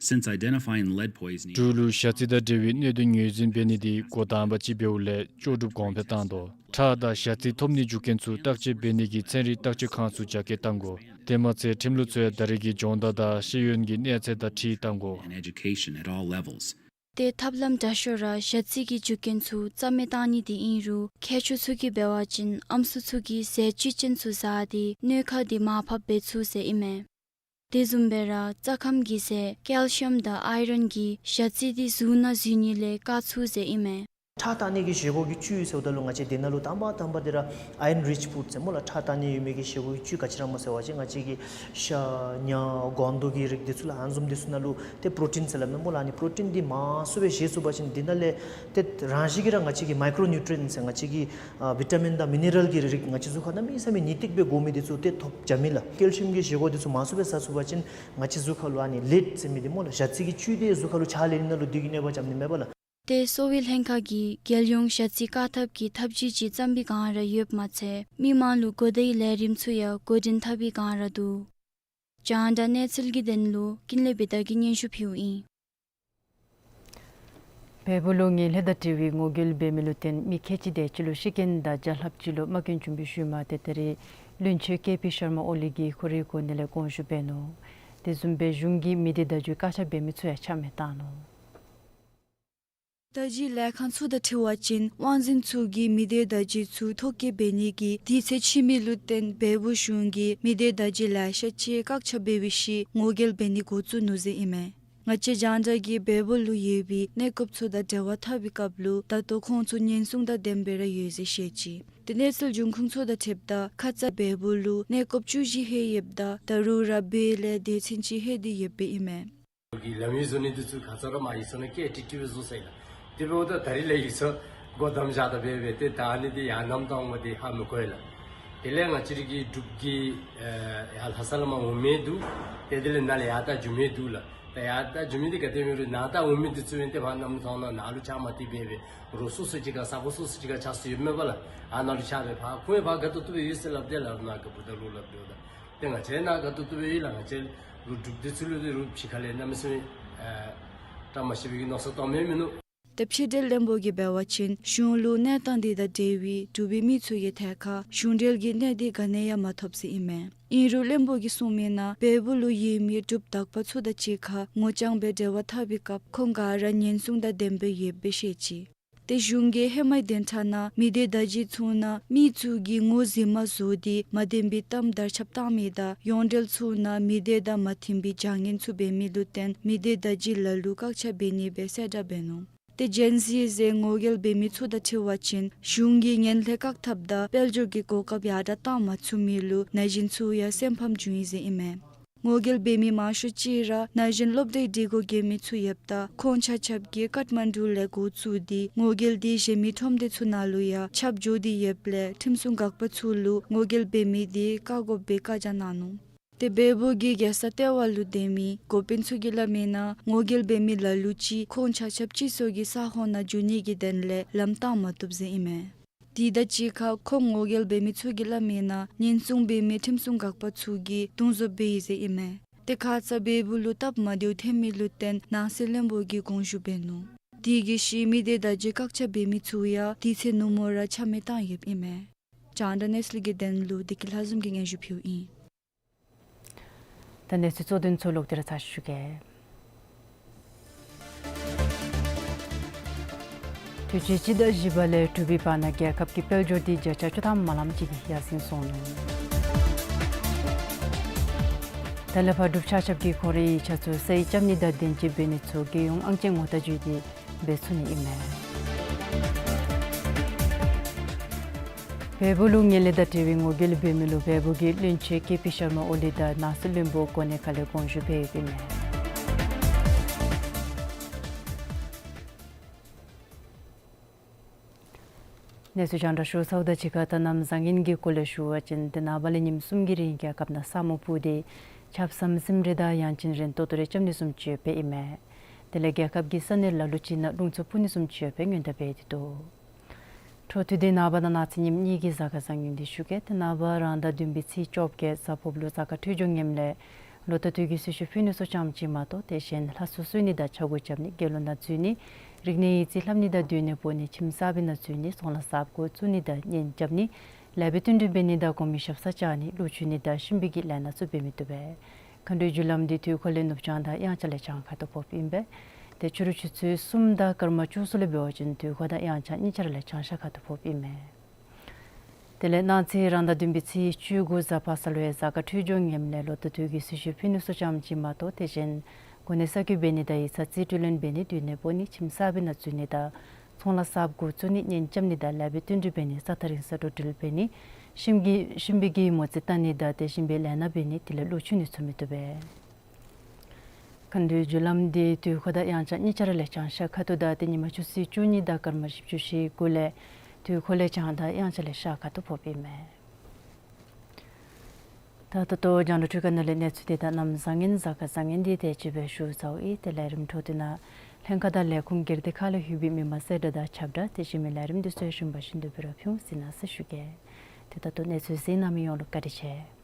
Since identifying lead poisoning འབྲུག་ལུ་ཞ་རྩི་དང་འབྲེལ་བའི་གནད་དོན་ངོས་འཛིན་འབད་ནི་དེ་འགོ་དང་པ་ཅིག་འབདཝ་ལས་ལྕོགས་གྲུབ་གོང་འཕེལ་བཏང་དོ། ཁྲག་དང་ཞ་རྩི་ཐོབ་ནིའི་རྒྱུ་རྐྱེན་ཚུ་བརྟག་དཔྱད་འབད་ནི་གི་ཚན་རིག་བརྟག་དཔྱད་ཁང་ཚུ་རྒྱ་སྐྱེད་བཏང་དགོ། དེ་མ་ཚད་ཁྲིམས་ལུགས་ཚུ་ཡང་ད་རེས་ཀྱི་སྦྱོང་བརྡར་དང་ཤེས་ཡོན་གྱི་གནས་ཚད་དང་འཁྲིལ་བཏང་དགོ། And education at all levels. ཏེ་ཐབས་ལམ་དྲག་ཤོས་ར་ཞ་རྩི་གི་རྒྱུ་རྐྱེན་ཚུ་རྩ་མེད་བཏང་ནི་དེ་ཨིན་རུང་མཁས་མཆོག་ཚུ་གིས་འབད་བ་ཅིན་ཨམ་སྲུ་ཚུ་གིས་ཟས་བཅུད་ཅན་ཚུ་བཟའ་སྟེ་གནོད་ཁག་དེ་མར་ཕབ་འབད་ཚུགས་ཟེར་ཨིན་མས། དེ་བཟུམ་སྦེ་ར་རྩྭ་ཁམ་གི་ཟས་ཀེལ་ཤི་ཡམ་དང་ཨའི་རན་གྱིས་ཞ་རྩི་དེ་གཟུགས་ནང་འཛུལ་ནི་ལས་བཀག་ཚུགས་ཟེར་ཨིན་མས། ཁྲག་བཏང་ནི་གི་བཞེས་སྒོ་གི་བཅུད་ཟེརཝ་ད་ལུ་ང་བཅས་དེ་ནང་ལུ་དང་པ་དང་པ་དེ་ར་iron rich food ཟེར་སྨོ་ལགས། ཁྲག་བཏང་ནི་ཡོད་མི་གི་བཞེས་སྒོ་གི་བཅུད་ག་ཅི་ར་སྨོ་ཟེར་བ་ཅིན་ང་བཅས་ཀྱི་ཤ་ཉ་སྒོང་རྡོག་གི་རིགས་དེ་ཚུ་ལགས། ཨ་ནི་བཟུམ་དེ་ཚུ་ནང་ལུ་ཏེ་པྲོ་ཊིན་ཟེར་སླབ་མས་སྨོ་ལགས། ཨ་ནི་པྲོ་ཊིན་དེ་མང་སུ་སྦེ་བཞེས་ཚུགས་པ་ཅིན་དེ་ནང་ལས་ཏེ་རང་བཞིན་གྱིས་ར་ང་བཅས་ཀྱི་མའི་ཀྲོ་ནིའུ་ཊི་ཡེནཊ་ཟེར་ང་བཅས་ཀྱི་ཨ་བི་ཊ་མིན་དང་མི་ནི་རལ་གྱི་རིགས་ང་བཅས་གཟུགས་ཁར་གནམ་མེད་ས་མེད་ངེས་ཏིག་སྦེ་དགོ་མི་དེ་ཚུ་ཏེ་ཐོབ་འགྱོ་མས་ལགས། ཀེལ་ཤི་ཡམ་གྱི་བཞེས་སྒོ་དེ་ཚུ་མང་སུ་སྦེ་བཟའ་ཚུགས་པ་ཅིན་ང་བཅས་གཟུགས་ཁར་ལུ་ཨ་ནི་ལེཌ་ཟེར་མི་དེ་སྨོ་ལགས། ཞ་རྩི་གི་བཅུད་དེ་གཟུགས་ཁར་ལུ་ཆགས་ལེན་ནི་ནང་ལུ་དེ་གིས་གནོད་པ་རྐྱབ་ནི་མས་པ་ལགས། ཏེ་གསོ་བའི་ལྷན་ཁག་གིས་རྒྱལ་ཡོངས་ཞ་རྩི་བཀག་ཐབས་ཀྱི་ཐབས་བྱུས་ཅིག་བརྩམས་པའི་བསྒང་ར་ཡོདཔ་མ་ཚད་མི་མང་ལུ་གོ་བརྡའི་ལས་རིམ་ཚུ་ཡང་འགོ་འདྲེན་འཐབ་པའི་བསྒང་ར་འདུག། རྒྱང་བསྒྲགས་གནས་ཚུལ་གྱི་དོན་ལུ་ཀུན་ལེགས་བི་དྷ་གིས་སྙན་ཞུ་ཕུལཝ་ཨིན། བལ་པོ་ལུ་ངན་ལྷད་དང་འབྲེལ་བའི་ངོ་རྒོལ་འབད་མི་ལུ་བརྟེན་མི་ཁལ་གཅིག་དེ་ཅིག་ལུ་ཤི་རྐྱེན་དང་བརྒྱ་ལྷགཔ་ཅིག་ལུ་མ་རྐྱེན་བྱུང་བའི་ཤུལ་མ་ཏེ་ད་རིས་བློན་ཆེན་ཀེ་པི་ཤར་མ་ཨོ་ལི་གིས་ཁོ་རའི་གོ་གནས་ལས་དགོངས་ཞུ་འབད་ནུག། དེ་བཟུམ་སྦེ་གཞུང་གིས་མི་སྡེ་བརྡ་བརྒྱུད་བཀག་ཆ་འབད་མི་ཚུ་ཡང་ཆ་མེད་བཏང་ནུག། བརྡ་བརྒྱུད་ལས་ཁང་ཚུ་དང་འཁྲིལ་བ་ཅིན་དབང་འཛིན་ཚུ་གིས་མི་སྡེ་བརྡ་བརྒྱུད་ཚུ་ཐོ་བཀོད་འབད་ནི་གི་དུས་ཚོད་ཕྱིས་མི་ལུ་བརྟེན་བལ་པོ་གཞུང་གིས་མི་སྡེ་བརྡ་བརྒྱུད་ལེ་ཤ་ཅིག་བཀག་ཆ་འབད་བའི་ཤུལ་ངོ་རྒོལ་འབད་ནི་འགོ་བཙུགས་ནུག་ཟེར་ཨིན་མས། ང་བཅས་རྒྱང་བསྒྲགས་ཀྱིས་བལ་པོ་ལུ་ཡོད་པའི་གནས་སྐབས་ཚུ་དང་འབྲེལ་བ་འཐབ་པའི་སྐབས་ལུ་ད་ལྟོ་ཁོང་ཚུ་ཉེན་སྲུང་དང་ལྡནམ་སྦེ་ར་ཡོད་ཟེར་བཤད་ཅི། ཏེ་གནས་ཚུལ་འབྱུང་ཁུངས་ཚུ་དང་འཁྲིལཝ་ད་ཁ་ཙ་བལ་པོ་ལུ་གནས་སྐབས་བཅུ་བཞི་ལྷོད་ཡོདཔ་ད་ད་རུང་ར་བོད་ལས་སྡེ་ཚན་གཅིག་ལྷོད་དེ་ཡོདཔ་ཨིན་མས། གི་ལམ་ཡིག་བཟོ་ནི་འདི་ཚུ་ག་ཙ་ར་མ་ཡིག་ཚང་ནང་བཀལ་ཏེ་ཏི་ཏི་སྦེ་བཟོ་ས་ཨིན་ལགས། དེ་འབདཝ་ད་ད་རིས་ལས་ཡིག་ཚང་སྒོ་བསྡམས་བཞག་ད་འབད་འབད་ཏེ་ད་ཨ་ནི་འདི་ཡར་བསྣམས་བཏང་འོང་མ་འདི་ཧ་མི་གོ་ཡི་ལགས། དེ་ལས་ང་བཅས་ར་གི་འབྲུག་གི་ཨེ་ཡར་ལྷ་ས་ལས་མར་འོང་མི་འདུག། ཏེ་དེ་ལས་ནཱ་ལས་ཡར་ད་འགྱོ་མི་འདུག་ལགས། ད་ཡར་ད་འགྱོ་མི་འདི་ག་དེ་སྦེ་རུང་ནཱ་ད་འོང་མི་འདི་ཚུ་ཡང་ཏེ་ཕར་བསྣམས་བཏང་ནང་ནཱ་ལུ་ཆ་མ་སྟེར་འབད་འབད་རོགས་སོ་སོ་ཅིག་ཁར་ས་གོ་སོ་སོ་ཅིག་ཁར་ཆགས་སྲོལ་ཡོདཔ་མས་པ་ལགས། ཨ་ནཱ་ལུ་ཆགས་སྦེ་ཕར་ཁོང་ཡང་ཕར་དགའ་ཏོག་ཏོ་སྦེ་ཡོད་ཟེར་སླབ་སྟེ་ལགས། ནཱ་ག་བུ་ད་ལུ་སླབ་སྟེ་འོང་ད། ཏེ་ང་བཅས་ནཱ་དགའ་ཏོག་ཏོ་སྦེ་ཡོད་ལགས། ང་བཅས་ལུ་འབྲུག་འདི་ཚུ་ལུ་ཏེ་རུང་ཕྱི་ཁ་ལས་གནམ་མེད་ས་མེད་ཨེ་བཀྲ་མ་ཤིས་པའི་གི་མནོ་བསམ་གཏང་མི་མིན་ནུག། ཏེ་ཕྱི་འབྲེལ་བློན་པོ་གིས་འབད་བ་ཅིན་གཞུང་ལུ་གནས་སྟངས་འདི་དང་འབྲེལ་བའི་འབྲུག་པའི་མི་ཚུ་གི་ཐད་ཁར་གཞུང་འབྲེལ་གྱི་གནས་སྟངས་ག་ནི་ཡང་མ་ཐོབ་ཟེར་ཨིན་མས། ཨིན་རུང་བློན་པོ་གིས་གསུངས་མི་ནང་བལ་པོ་ལུ་ཡོད་མི་འབྲུགཔ་དག་པ་ཚུ་དང་གཅིག་ཁར་ངོ་རྐྱང་སྦེ་འབྲེལ་བ་འཐབ་པའི་སྐབས་ཁོང་ག་ར་ཉེན་སྲུང་དང་ལྡནམ་སྦེ་ཡོདཔ་སྦེ་བཤད་ཅི། ཏེ་གཞུང་གིས་ཧེ་མའི་བདུན་ཕྲག་ནང་མི་སྡེ་བརྡ་བརྒྱུད་ཚུ་ནང་མི་ཚུ་གིས་ངོ་རྫུན་མ་བཟོ་སྟེ་མ་བདེན་པའི་གཏམ་དར་ཁྱབ་བཏང་མི་དང་ཡོངས་འབྲེལ་ཚུ་ནང་མི་སྡེ་དང་མ་མཐུན་པའི་བྱ་ངན་ཚུ་འབད་མི་ལུ་བརྟེན་མི་སྡེ་བརྡ་བརྒྱུད་ལ་ལུ་བཀག་ཆ་འབད་ནི་སྦེ་གསལ་བསྒྲགས་འབད་ནུག། ཏེ་ཇེན་ཟི་ཟེར་ངོ་རྒོལ་འབད་མི་ཚུ་དང་འཁྲིལ་བ་ཅིན་གཞུང་གིས་ངན་ལྷད་བཀག་ཐབས་དང་དཔལ་འབྱོར་གྱི་གོ་སྐབས་ཡར་དྲག་བཏང་མ་ཚུགས་མི་ལུ་ན་གཞོན་ཚུ་ཡང་སེམས་ཕམ་བྱུང་ཡི་ཟེར་ཨིན་མས། ངོ་རྒོལ་འབད་མི་མང་ཤོས་ཅིག་ར་ན་གཞོན་སློབ་གྲྭའི་སྒྲིག་གོ་གྱོན་མི་ཚུ་ཡོདཔ་ད་ཁོང་ཆ་ཁྱབ་ཀྱིས་ཀཏ་མན་ཌུ་ལས་འགོ་བཙུགས་ཏེ་ངོ་རྒོལ་འདི་གཞན་མི་ཁྲོམ་སྡེ་ཚུ་ནང་ལུ་ཡང་ཁྱབ་འགྱོ་སྟེ་ཡོདཔ་ལས་ཁྲིམས་སྲུང་འགག་པ་ཚུ་ལུ་ངོ་རྒོལ་འབད་མི་འདི་བཀག་དགོཔ་སྦེ་བཀའ་རྒྱ་གནང་ནུག། ཏེ་བལ་པོ་གི་རྒྱལ་ས་ལྟེ་བ་ལུ་སྡོད་མི་འགོ་དཔོན་ཚུ་གིས་སླབ་མི་ནང་ངོ་རྒོལ་འབད་མི་ལ་ལུ་ཅིག་ཁོང་ཆ་ཁྱབ་སྤྱི་ཚོགས་ཀྱི་ས་ཁོངས་ནང་འགྱོ་ནི་གི་དོན་ལས་ལམ་བཏང་མ་བཏུབ་ཟེར་ཨིན་མས། དེ་དང་གཅིག་ཁར་ཁོང་ངོ་རྒོལ་འབད་མི་ཚུ་གིས་སླབ་མི་ནང་ཉེན་སྲུང་འབད་མི་ཁྲིམས་སྲུང་འགག་པ་ཚུ་གིས་རྡུང་བཟོ་འབད་ཡི་ཟེར་ཨིན་མས། ཏེ་ཁ་ཙ་བལ་པོ་ལུ་སྟབས་མ་བདེཝ་ཐོན་མི་ལུ་བརྟེན་ནང་སྲིད་བློན་པོ་གིས་དགོངས་ཞུ་འབད་ནུག། དེ་གི་ཤུལ་མི་སྡེ་བརྡ་བརྒྱུད་བཀག་ཆ་འབད་མི་ཚུ་ཡང་དུས་ཚོད་ནུབ་མོ་ར་ཆ་མེད་བཏང་ཡོདཔ་ཨིན་མས། རྒྱང་བསྒྲགས་གནས་ཚུལ་གྱི་དོན་ལུ་བདེ་སྐྱིད་ལྷ་འཛོམས་ཀྱིས་སྙན་ཞུ་ཕུལཝ་ཨིན། ད་གནས་ཚུལ་གཙོ་དོན་ཚུ་ལོག་སྟེ་ར་ཚར་ཞུ་གེ། དུས་ཅི་སྤྱི་ཟླ་བཞི་པ་ལས་དྲུག་པའི་བར་ན་རྒྱལ་ཁབ་ཀྱི་དཔལ་འབྱོར་འདི་བརྒྱ་ཆ་བཅུ་ཐམ་མ་ལངམ་ཅིག་གིས་ཡར་སེང་སོང་ནུག། ད་ལས་ཕར་འབྲུགཔ་ཆ་ཁྱབ་ཀྱིས་ཁོང་རའི་ཡིག་ཆ་ཚུ་ས་ཡིག་རྐྱབ་ནི་དང་དེ་བཟུམ་འབད་ནི་ཚུ་རྒྱལ་ཡོངས་ཨང་ཅན་ངོ་རྟགས་བརྒྱུད་དེ་འབད་ཚུགས་ནི་ཨིན་མས། བལ་པོ་ལུ་ངན་ལྷད་དང་འབྲེལ་བའི་ངོ་རྒོལ་འབད་མི་ལུ་བལ་པོ་གི་བློན་ཆེན་ཀེ་པི་ཤར་མ་ཨོ་ལི་དང་ནང་སྲིད་བློན་པོ་གོ་གནས་ཁ་ལས་དགོངས་ཞུ་འབད་ཡོདཔ་ཨིན་མས། གནས་ཚུལ་རྒྱང་བསྒྲགས་ཞུ་ཚརཝ་དང་གཅིག་ཁར་ད་གནམ་བཟང་ངན་གྱི་སྐོར་ལས་ཞུ་བ་ཅིན་ཏེ་ནངས་པ་ལས་ཉིནམ་གསུམ་གྱི་རིང་རྒྱལ་ཁབ་ནང་ས་སྨུག་སྤུབས་ཏེ་ཆརཔ་ཟམ་ཟིམ་རེ་དང་ཡང་ཅིན་རན་ཏོག་ཏོ་རེ་རྐྱབ་ནི་བཟུམ་ཅིག་ཡོདཔ་ཨིན་མས། དེ་ལས་རྒྱལ་ཁབ་ཀྱི་ས་གནས་ལ་ལུ་ཅིག་ནང་རླུང་འཚུབ་འཕུ་ནི་བཟུམ་ཅིག་ཡོདཔ་སྔོན་བརྡ་འབད་དེ་འདུག། འཕྲོ་མཐུད་དེ་ནངས་པ་དང་གནངས་ཚེ་ཉིནམ་གཉིས་ཀྱི་གཟའ་སྐར་བཟང་ངན་འདི་ཞུ་གེ། ཏེ་ནངས་པ་རང་ཟླ་བདུན་པའི་ཚེས་བཅོ་བརྒྱད་གཟའ་ཕོརཔ་ལུ་གཟའ་སྐར་འཕྲོད་སྦྱོར་ངནམ་ལས་ལོ་ཟླ་དུས་ཀྱི་སྲི་ཞུ་ཕུལ་ནི་ཚུ་ཙམ་ཅིག་མ་གཏོགས་ཏེ་གཞན་ལྷ་གསོལ་གསོལ་ནི་དང་ཕྱག་གུ་རྐྱབ་ནི་དགེ་སློང་ནང་འཛུལ་ནི་རིག་གནས་ཡིག་རྩིས་ལྷབ་ནི་དང་སྡོད་གནས་སྤོ་ནི་ཁྱིམ་གསརཔ་ནང་འཛུལ་ནི་ཚོང་ལཱ་གསརཔ་འགོ་བཙུགས་ནི་དང་གཉེན་རྐྱབ་ནི་ལེགས་པའི་བསྟུན་གྲོས་འབད་ནི་དང་དགོན་པའི་ཞབས་སར་བཅར་ནི་ལུག་མཆོད་ནི་དང་གཤིན་པོའི་གི་ལས་སྣ་ཚུ་འབད་མི་བཏུབ་པས། མཁའ་འགྲོའི་རྒྱུ་ལམ་འདི་དུས་འཁོར་ལས་ནུབ་བྱང་དང་དབྱངས་འཆར་ལས་བྱང་ཁ་ཐུག་ཕོགཔ་ཨིན་པས། ཏེ་ཕྱི་རུ་ཆུ་ཚོད་གསུམ་དང་སྐར་མ་བཅུ་གསུམ་ལུ་འབད་བ་ཅིན་དུས་འཁོར་དང་དབྱངས་འཆར་གཉིས་ཆ་ར་ལས་བྱང་ཤར་ཁ་ཐུག་ཕོགཔ་ཨིན་མས། དེ་ལས་གནངས་ཚེ་རང་ཟླ་བདུན་པའི་ཚེས་བཅུ་དགུ་གཟའ་པ་སངས་ལུ་ཡང་གཟའ་སྐར་འཕྲོད་སྦྱོར་ངནམ་ལས་ལོ་ཟླ་དུས་ཀྱི་སྲི་ཞུ་ཕུལ་ནི་ཚུ་ཙམ་ཅིག་མ་གཏོགས་ཏེ་གཞན་གོ་གནས་གསར་བསྐོ་འབད་ནི་དང་ཡིག་ཚང་རྩིས་སྤྲོད་ལེན་འབད་ནི་སྡོད་གནས་སྤོ་ནི་ཁྱིམ་གསརཔ་ནང་འཛུལ་ནི་དང་ཚོང་ལཱ་གསརཔ་འགོ་བཙུགས་ནི་གཉེན་རྐྱབ་ནི་དང་ལེགས་པའི་བསྟུན་གྲོས་འབད་ནི་ས་ཐག་རིང་ས་འགྲོ་འགྲུལ་འབད་ནི་གཤིན་གྱི་གཤིན་པོའི་གི་མོ་རྩིས་བལྟ་ནི་དང་ཏེ་གཤིན་པོའི་ལས་སྣ་འབད་ནི་དེ་ལས་ལུག་མཆོད་ནི་ཚུ་མི་བཏུབ་པས། མཁའ་འགྲོའི་རྒྱུ་ལམ་འདི་དུས་འཁོར་དང་དབྱངས་འཆར་གཉིས་ཆ་ར་ལས་བྱང་ཤར་ཁ་ཐུག་དང་ཏེ་ཉིན་མ་ཆུ་ཚོད་བཅུ་གཉིས་དང་སྐར་མ་བཞི་བཅུ་ཞེ་དགུ་ལས་དུས་འཁོར་ལས་བྱང་དང་དབྱངས་འཆར་ལས་ཤར་ཁ་ཐུག་ཕོགཔ་ཨིན་མས། ད་ད་ལྟོ་རྒྱང་བསྒྲགས་འཕྲུལ་ཁང་ནང་ལས་གནས་ཚུལ་དེ་དང་གནམ་བཟང་ངན་གཟའ་སྐར་བཟང་ངན་འདི་དེ་ཅིག་སྦེ་ཞུ་ཚརཝ་ཨིན། ཏེ་ལས་རིམ་འཕྲོ་མཐུད་ནང་ལྷན་ཁག་དང་ལས་ཁུངས་སྒེར་སྡེ་ཁག་ལས་ལྷོད་པའི་མི་མང་གསལ་བསྒྲགས་དང་ཁྱབ་བསྒྲགས་དེ་བཞིན་མི་ལས་རིམ་འདི་ཚུ་ཡང་ཞིམ་པ་བཞིན་དུ་སྦེ་ར་ཕུལ་ཟེར་གནང་ཟེར་ཞུ་གེ། ཏེ་ད་ལྟོ་གནས་ཚུལ་གཟིགས་གནང་མི་ཡོངས་ལུ་བཀའ་དྲིན་ཆེ།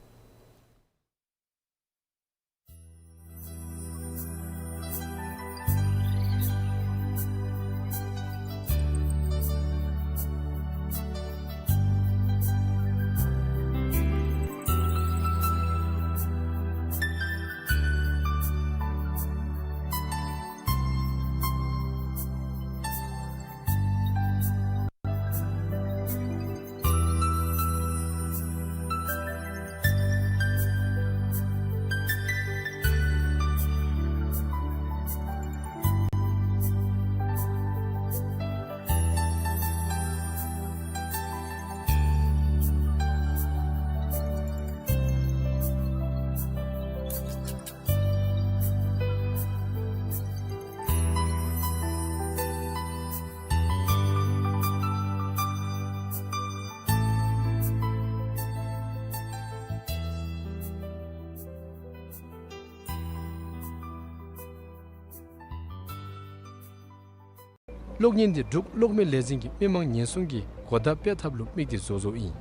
གློག་བརྙན་འདི་འབྲུག་གློག་མེ་ལས་འཛིན་གྱིས་མི་མང་ཉེན་སྲུང་གི་གོ་བརྡ་སྤེལ་ཐབས་ལུ་དམིགས་ཏེ་བཟོ་བཟོཝ་ཨིན།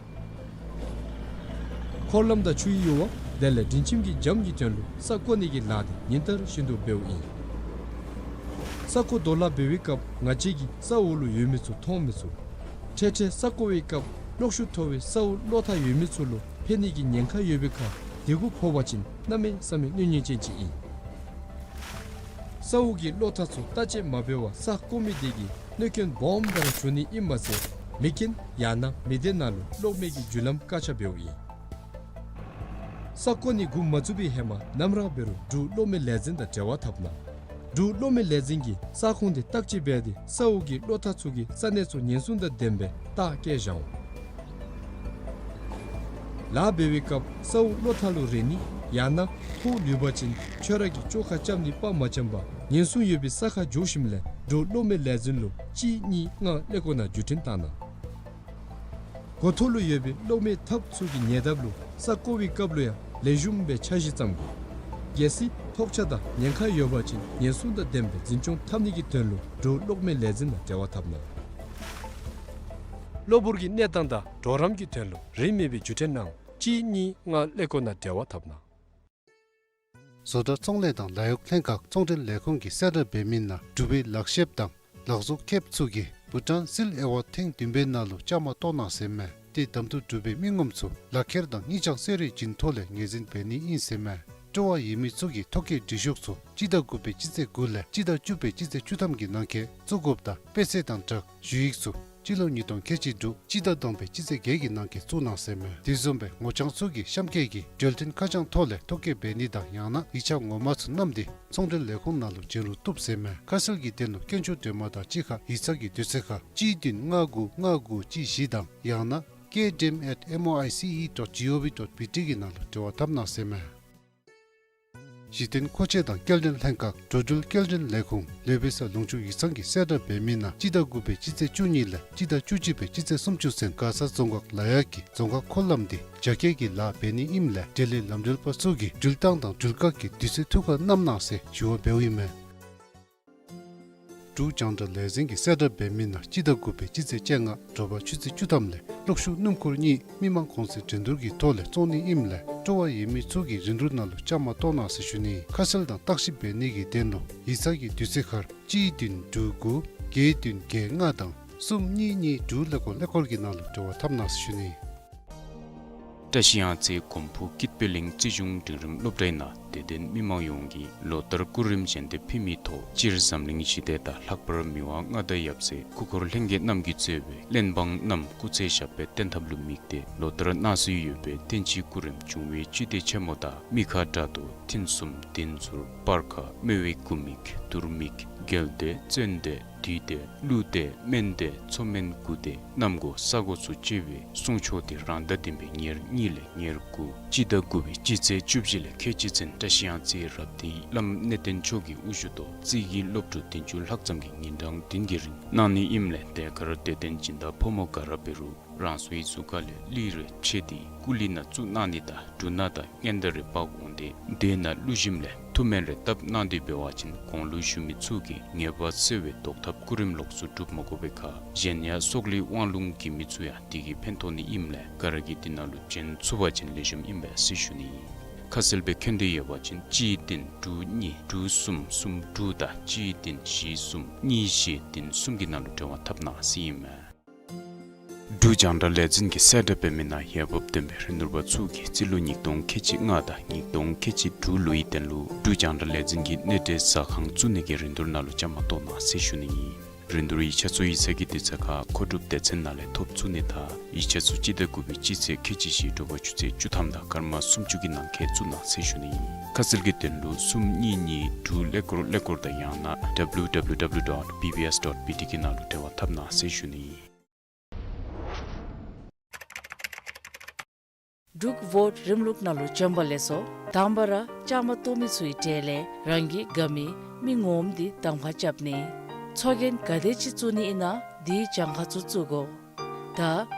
འཁོར་ལམ་དང་ཆུའི་ཡུར་བ་དེ་ལས་སྒྲིང་ཁྱིམ་གྱི་འཇམ་གྱི་དོན་ལུ་ས་བརྐོ་ནི་གི་ལཱ་འདི་ཉིན་ལྟར་བཞིན་དུ་འབདཝ་ཨིན། ས་བརྐོ་དོ་ལ་འབད་བའི་སྐབས་ང་བཅས་ཀྱིས་ས་འོག་ལུ་ཡོད་མི་ཚུ་མཐོང་མི་ཚུགས། འཕྲལ་འཕྲལ་ས་བརྐོ་བའི་སྐབས་གློག་ཤུགས་མཐོ་བའི་ས་འོག་གློག་ཐག་ཡོད་མི་ཚུ་ལུ་ཕན་ནི་གི་ཉེན་ཁ་ཡོད་པའི་ཁར་དེ་གུ་ཕོག་པ་ཅིན་གནམ་མེད་ས་མེད་གནོད་ཉེན་ཅན་ཅིག་ཨིན། ས་འོག་གི་གློག་ཐག་ཚུ་བརྟག་དཔྱད་མ་འབད་བར་ས་བརྐོ་མི་དེ་གིས་གནོད་སྐྱོན་སྦོམ་སྦེ་ར་བྱུང་ནི་ཨིནམ་མ་ཚད་མེ་རྐྱེན་ཡང་ན་མེ་མདེའི་ནང་ལུ་གློག་མེ་གི་རྒྱུ་ལམ་བཀག་ཆ་འབདཝ་ཨིན། ས་བརྐོ་ནི་འགོ་མ་བཙུགས་པའི་ཧེ་མ་ནམ་ར་འབད་རུང་འབྲུག་གློག་མེ་ལས་འཛིན་དང་འབྲེལ་བ་འཐབ་གནང་། འབྲུག་གློག་མེ་ལས་འཛིན་གྱིས་ས་ཁོངས་དེ་བརྟག་དཔྱད་འབད་དེ་ས་འོག་གི་གློག་ཐག་ཚུ་གི་ས་གནས་ཚུ་ཉེན་སྲུང་དང་ལྡནམ་སྦེ་བརྟག་བཀལ་བཞག་འོང་། ལཱ་འབད་བའི་སྐབས་ས་འོག་གློག་ཐག་ལུ་རེག་ནི་ཡང་ན་ཁོག་ལུས་པ་ཅིན་ཁྱོད་ར་གིས་བཅོ་ཁ་རྐྱབ་ནི་དཔེ་མ་འཆམ་པར་ཉེན་སྲུང་ཡོད་པའི་ས་ཁར་འགྱོ་ཞིནམ་ལས་འབྲུག་གློག་མེ་ལས་འཛིན་ལུ་གཅིག་གཉིས་ལྔ་ཀླད་ཀོར་ནང་བརྒྱུད་འཕྲིན་བཏང་གནང་། འགོ་ཐོག་ལུ་ཡོད་པའི་གློག་མེ་ཐབ་ཚུ་གི་ཉེ་འདབས་ལུ་ས་བརྐོ་བའི་སྐབས་ལུ་ཡང་ལེགས་ཤོམ་སྦེ་འཆར་གཞི་བརྩམ་དགོ། གལ་སྲིད་ཐོགས་ཆགས་དང་ཉེན་ཁ་ཡོད་པ་ཅིན་ཉེན་སྲུང་དང་ལྡནམ་སྦེ་འཛིན་སྐྱོང་འཐབ་ནི་གི་དོན་ལུ་འབྲུག་གློག་མེ་ལས་འཛིན་དང་འབྲེལ་བ་འཐབ་གནང་། གློ་བུར་གྱི་གནས་སྟངས་དང་གྲོགས་རམ་གྱི་དོན་ལུ་རིན་མེད་པའི་བརྒྱུད་འཕྲིན་ནང་གཅིག་གཉིས་ལྔ་ཀླད་ཀོར་ནང་འབྲེལ་བ་འཐབ་གནང་། བཟོ་གྲྭ་ཚོང་ལས་དང་ལཱ་གཡོག་ལྷན་ཁག་ཚོང་འབྲེལ་ལས་ཁུངས་ཀྱིས་གསལ་བསྒྲགས་འབད་མི་ནང་འབྲུག་པའི་ལག་ཤེསཔ་དང་ལག་བཟོ་མཁསཔ་ཚུ་གིས་བྷུ་ཊཱན་སིལ་ཨེ་ཝཱཌ་ཐེངས་བདུན་པའི་ནང་ལུ་བཅའ་མར་གཏོགས་གནང་ཟེར་མས། ཏེ་གདམ་འཐུ་གྲུབ་པའི་མི་ངོམ་ཚུ་ལག་ཁྱེར་དང་སྙིང་བཅངས་གསོལ་རས་བྱིན་ཐོག་ལས་ངོས་འཛིན་འབད་ནི་ཨིན་ཟེར་མས། སྤྲོ་བ་ཡོད་མི་ཚུ་གིས་ཐོ་བཀོད་འབྲི་ཤོག་ཚུ་སྤྱི་ཟླ་དགུ་པའི་སྤྱི་ཚེས་དགུ་ལས་སྤྱི་ཟླ་བཅུ་པའི་སྤྱི་ཚེས་བཅུ་ཐམ་གྱི་ནང་འཁོད་བཙུགས་དགོཔ་དང་དཔེ་ཚད་དང་སྦྲགས་ཞུ་ཡིག་ཚུ་སྤྱི་ལོ་ཉིས་སྟོང་ཁལ་གཅིག་དྲུག་སྤྱི་ཟླ་བདུན་པའི་སྤྱི་ཚེས་བརྒྱད་ཀྱི་ནང་འཁོད་བཙུགས་གནང་ཟེར་མས། དེ་བཟུམ་སྦེ་ངོ་རྐྱང་ཚུ་གིས་གཤམ་འཁོད་ཀྱི་འབྲེལ་མཐུད་ཁ་བྱང་ཐོག་ལས་ཐོ་བཀོད་འབད་ནི་དང་ཡང་ན་ཡིག་ཆ་ངོ་མ་ཚུ་བསྣམས་ཏེ་ཚོང་འབྲེལ་ལས་ཁུངས་ནང་ལུ་བྱོན་རུང་བཏུབ་ཟེར་མས། ཁ་གསལ་གྱི་དོན་ལུ་དཀོན་མཆོག་སྒྲོལ་མ་དང་གཅིག་ཁར་ཡིག་ཚང་གི་དུས་ཚོད་ཁར་གཅིག་བདུན་ལྔ་དགུ་ལྔ་དགུ་གཅིག་བཞི་དང་ཡང་ན་ཀེ་ཌི་ཨེམ་ཨེཊ་མོ་ཨའི་སི་ཨི་ཌོཊ་ཇི་ཨོ་ཝི་ཌོཊ་བི་ཊི་གི་ནང་ལུ་འབྲེལ་བ་འཐབ་གནང་ཟེར་མས། གཞི་རྟེན་མཁོ་ཆས་དང་སྐྱེལ་འདྲེན་ལྷན་ཁག་འགྲོ་འགྲུལ་སྐྱེལ་འདྲེན་ལས་ཁུངས་ལུས་པའི་ས་ལུང་ཕྱོགས་ཡིག་ཚང་གིས་གསལ་བསྒྲགས་འབད་མི་ནང་སྤྱི་ཟླ་དགུ་པའི་སྤྱི་ཚེས་བཅུ་གཉིས་ལས་སྤྱི་ཟླ་བཅུ་གཅིག་པའི་སྤྱི་ཚེས་སུམ་ཅུ་ཚུན་མགར་ས་རྫོང་ཁག་ལ་ཡག་གི་རྫོང་ཁག་འཁོར་ལམ་འདི་རྒྱ་སྐྱེད་ཀྱི་ལཱ་འབད་ནི་ཨིནམ་ལས་འབྲེལ་ཡོད་ལམ་འགྲུལ་པ་ཚུ་གིས་འགྲུལ་བཏང་དང་འགྲུལ་བཀག་གི་དུས་ཚོད་ཐུགས་ཁར་བསྣམ་གནང་ཟེར་ཞུ་བ་འབདཝ་ཨིན་མས། འབྲུག་རྒྱང་བསྒྲགས་ལས་འཛིན་གྱིས་གསལ་བསྒྲགས་འབད་མི་ནང་སྤྱི་ཟླ་དགུ་པའི་སྤྱི་ཚེས་བཅོ་ལྔ་དྲོ་པ་ཆུ་ཚོད་བཅུ་ཐམ་ལས་གློག་ཤུགས་སྣུམ་འཁོར་གཉིས་མི་མང་གོང་ཚད་འགྲན་བསྡུར་གྱི་ཐོག་ལས་བཙོང་ནི་ཨིནམ་ལས་སྤྲོ་བ་ཡོད་མི་ཚུ་གིས་རིན་བསྡུར་ནང་ལུ་བཅའ་མར་གཏོགས་གནང་ཟེར་ཞུ་ནི། ཁ་གསལ་དང་བརྟག་ཞིབ་འབད་ནི་གི་དོན་ལུ་ཡིག་ཚང་གི་དུས་ཚོད་ཁར་གཅིག་བདུན་དྲུག་དགུ་བརྒྱད་བདུན་བརྒྱད་ལྔ་དང་གསུམ་གཉིས་གཉིས་དྲུག་ཀླད་ཀོར་ཀླད་ཀོར་གྱི་ནང་ལུ་འབྲེལ་བ་འཐབ་གནང་ཟེར་ཞུ་ནི། བཀྲ་ཤིས་གཡང་རྩེ་གོམ་ཕུག་ཀིད་པེ་གླིང་རྩིས་གཞུང་འབྲིང་རིམ་སློབ་གྲྭའི་ནང་དད་ལྡན་མི་མང་ཡོངས་ཀྱིས་ལོ་ལྟར་སྐུ་རིམ་བཞེས་ཏེ་ཕུལ་མིའི་ཐོག་སྤྱིར་འཛམ་གླིང་ཞི་བདེ་དང་ལྷག་པར་མི་དབང་མངའ་བདག་ཡབ་སྲས་སྐུ་འཁོར་ལྷན་རྒྱས་རྣམས་ཀྱིས་གཙོས་པའི་གླེན་འབངས་རྣམས་སྐུ་ཚེ་ཞབས་པད་བརྟན་ཐབས་ལུ་དམིགས་ཏེ་ལོ་ལྟར་གནང་སྲོལ་ཡོད་པའི་བསྟན་སྤྱིའི་སྐུ་རིམ་འབྱུང་བའི་སྤྱི་བདེ་ཆེན་མོ་དང་མི་ཁ་དགྲ་གདུགས་ཐུན་གསུམ་བདུན་ཟུར་སྤར་ཁ་སྨེ་བའི་དགུ་མིག་དུར་མིག་རྒྱལ་བདེ་བཙན་བདེ་བདུད་བདེ་ཀླུ་བདེ་སྨན་བདེ་མཚོ་སྨན་དགུ་བདེ་གནམ་སྒོ་ས་སྒོ་ཚུ་བཅས་པའི་གསུང་ཆོག་དེ་རང་ཟླ་བདུན་པའི་ཉེར་གཉིས་ལས་ཉེར་དགུ་སྤྱི་ཟླ་དགུ་པའི་སྤྱི་ཚེས་བཅུ་བཞི་ལས་ཁལ་གཅིག་ཚུན་བཀྲ་ཤིས་གཡང་རྩེའི་རབ་སྡེའི་བླམ་གནས་བརྟན་མཆོག་གི་དབུ་བཞུགས་ཐོག་རྩིས་ཀྱི་སློབ་ཕྲུག་བདུན་ཅུ་ལྷག་ཙམ་གྱིས་ཉིན་གྲངས་བདུན་གྱི་རིང་གནང་ནི་ཨིནམ་ལས་དེ་ཁར་དད་ལྡན་སྦྱིན་བདག་ཕོ་མོ་ག་ར་འབད་རུང་རང་སོའི་གཟུགས་ཁ་ལས་གླུད་རེ་ཕྱེ་སྟེ་སྐུ་གླུད་ནང་བཙུགས་གནང་ནི་དང་འབྲུ་སྣ་དང་སྔོན་བརྡ་རེ་འབག་འོང་སྟེ་དེ་ནང་བླུགས་ཞིནམ་ལས་ཐུགས་སྨོན་རེ་བཏབ་གནང་སྟེ་འབད་བ་ཅིན་གོང་ལུ་ཞུ་མི་ཚུ་གིས་ཉེས་པ་སེལ་བའི་བཟློག་ཐབས་སྐུ་རིམ་ལོགས་སུ་སྒྲུབ་མ་དགོ་པའི་ཁར་གཞན་ཡང་སྲོག་ལུས་དབང་ལུང་གི་མི་ཚུ་ཡང་དེ་གིས་ཕན་ཐོགས་ནི་ཨིནམ་ལས་ག་ར་གིས་དེ་ནང་ལུ་བྱོན་ཚུགས་པ་ཅིན་ལེགས་ཤོམ་ཨིན་པས་ཟེར་ཞུ་ནི། ཁ་གསལ་སྦེ་མཁྱེན་འདོད་ཡོད་པ་ཅིན་གཅིག་བདུན་དྲུག་གཉིས་དྲུག་གསུམ་གསུམ་དྲུག་དང་གཅིག་བདུན་བཞི་གསུམ་གཉིས་བཞི་བདུན་གསུམ་གྱི་ནང་ལུ་འབྲེལ་བ་འཐབ་གནང་ཟེར་ཨིན་མས། འབྲུག་རྒྱང་བསྒྲགས་ལས་འཛིན་གྱིས་གསལ་བསྒྲགས་འབད་མི་ནང་འོས་འབབ་ལྡན་པའི་རིན་བསྡུར་པ་ཚུ་གིས་རྩིས་ལོ་ཉིས་སྟོང་ཁལ་གཅིག་ལྔ་དང་ཉིས་སྟོང་ཁལ་གཅིག་དྲུག་ལོའི་དོན་ལུ་འབྲུག་རྒྱང་བསྒྲགས་ལས་འཛིན་གྱི་གནས་འབྲེལ་ཟ་ཁང་བཙུགས་ནི་གི་རིན་བསྡུར་ནང་ལུ་བཅའ་མར་གཏོགས་གནང་ཟེར་ཞུ་ནི་ཨིན། རིན་བསྡུར་ཡིག་ཆ་ཚུ་ཡིག་ཚང་གི་དུས་ཚོད་ཁར་མཁོ་སྒྲུབ་སྡེ་ཚན་ནང་ལས་ཐོབ་ཚུགས་ནི་དང་ཡིག་ཆ་ཚུ་སྤྱི་ཟླ་དགུ་པའི་སྤྱི་ཚེས་ཁལ་གཅིག་བཞི་དྲོ་པ་ཆུ་ཚོད་བཅུ་ཐམ་དང་སྐར་མ་སུམ་ཅུ་གི་ནང་འཁོད་བཙུགས་གནང་ཟེར་ཞུ་ནི་ཨིན། ཁ་གསལ་གྱི་དོན་ལུ་གསུམ་གཉིས་གཉིས་དྲུག་ཀླད་ཀོར་ཀླད་ཀོར་དང་ཡང་ན་W W W dot B B S dot B T གི་ནང་ལུ་འབྲེལ་བ་འཐབ་གནང་ཟེར་ཞུ་ནི་ཨིན། འབྲུག་བོཊ་རིམ་ལུགས་ནང་ལུ་བྱོན་པ་ལེགས་སོ། དང་པ་ར་བཅའ་མར་གཏོགས་མི་ཚུའི་གྲས་ལས་རང་གི་དགའ་མི་མི་ངོམ་འདི་གདམ་ཁ་རྐྱབ་ནི། ཚོགས་རྒྱན་ག་དེ་ཅིག་བཙུགས་ནི་ཨིན་ན་དེའི་གྱངས་ཁ་ཚུ་བཙུགས་དགོ། ད་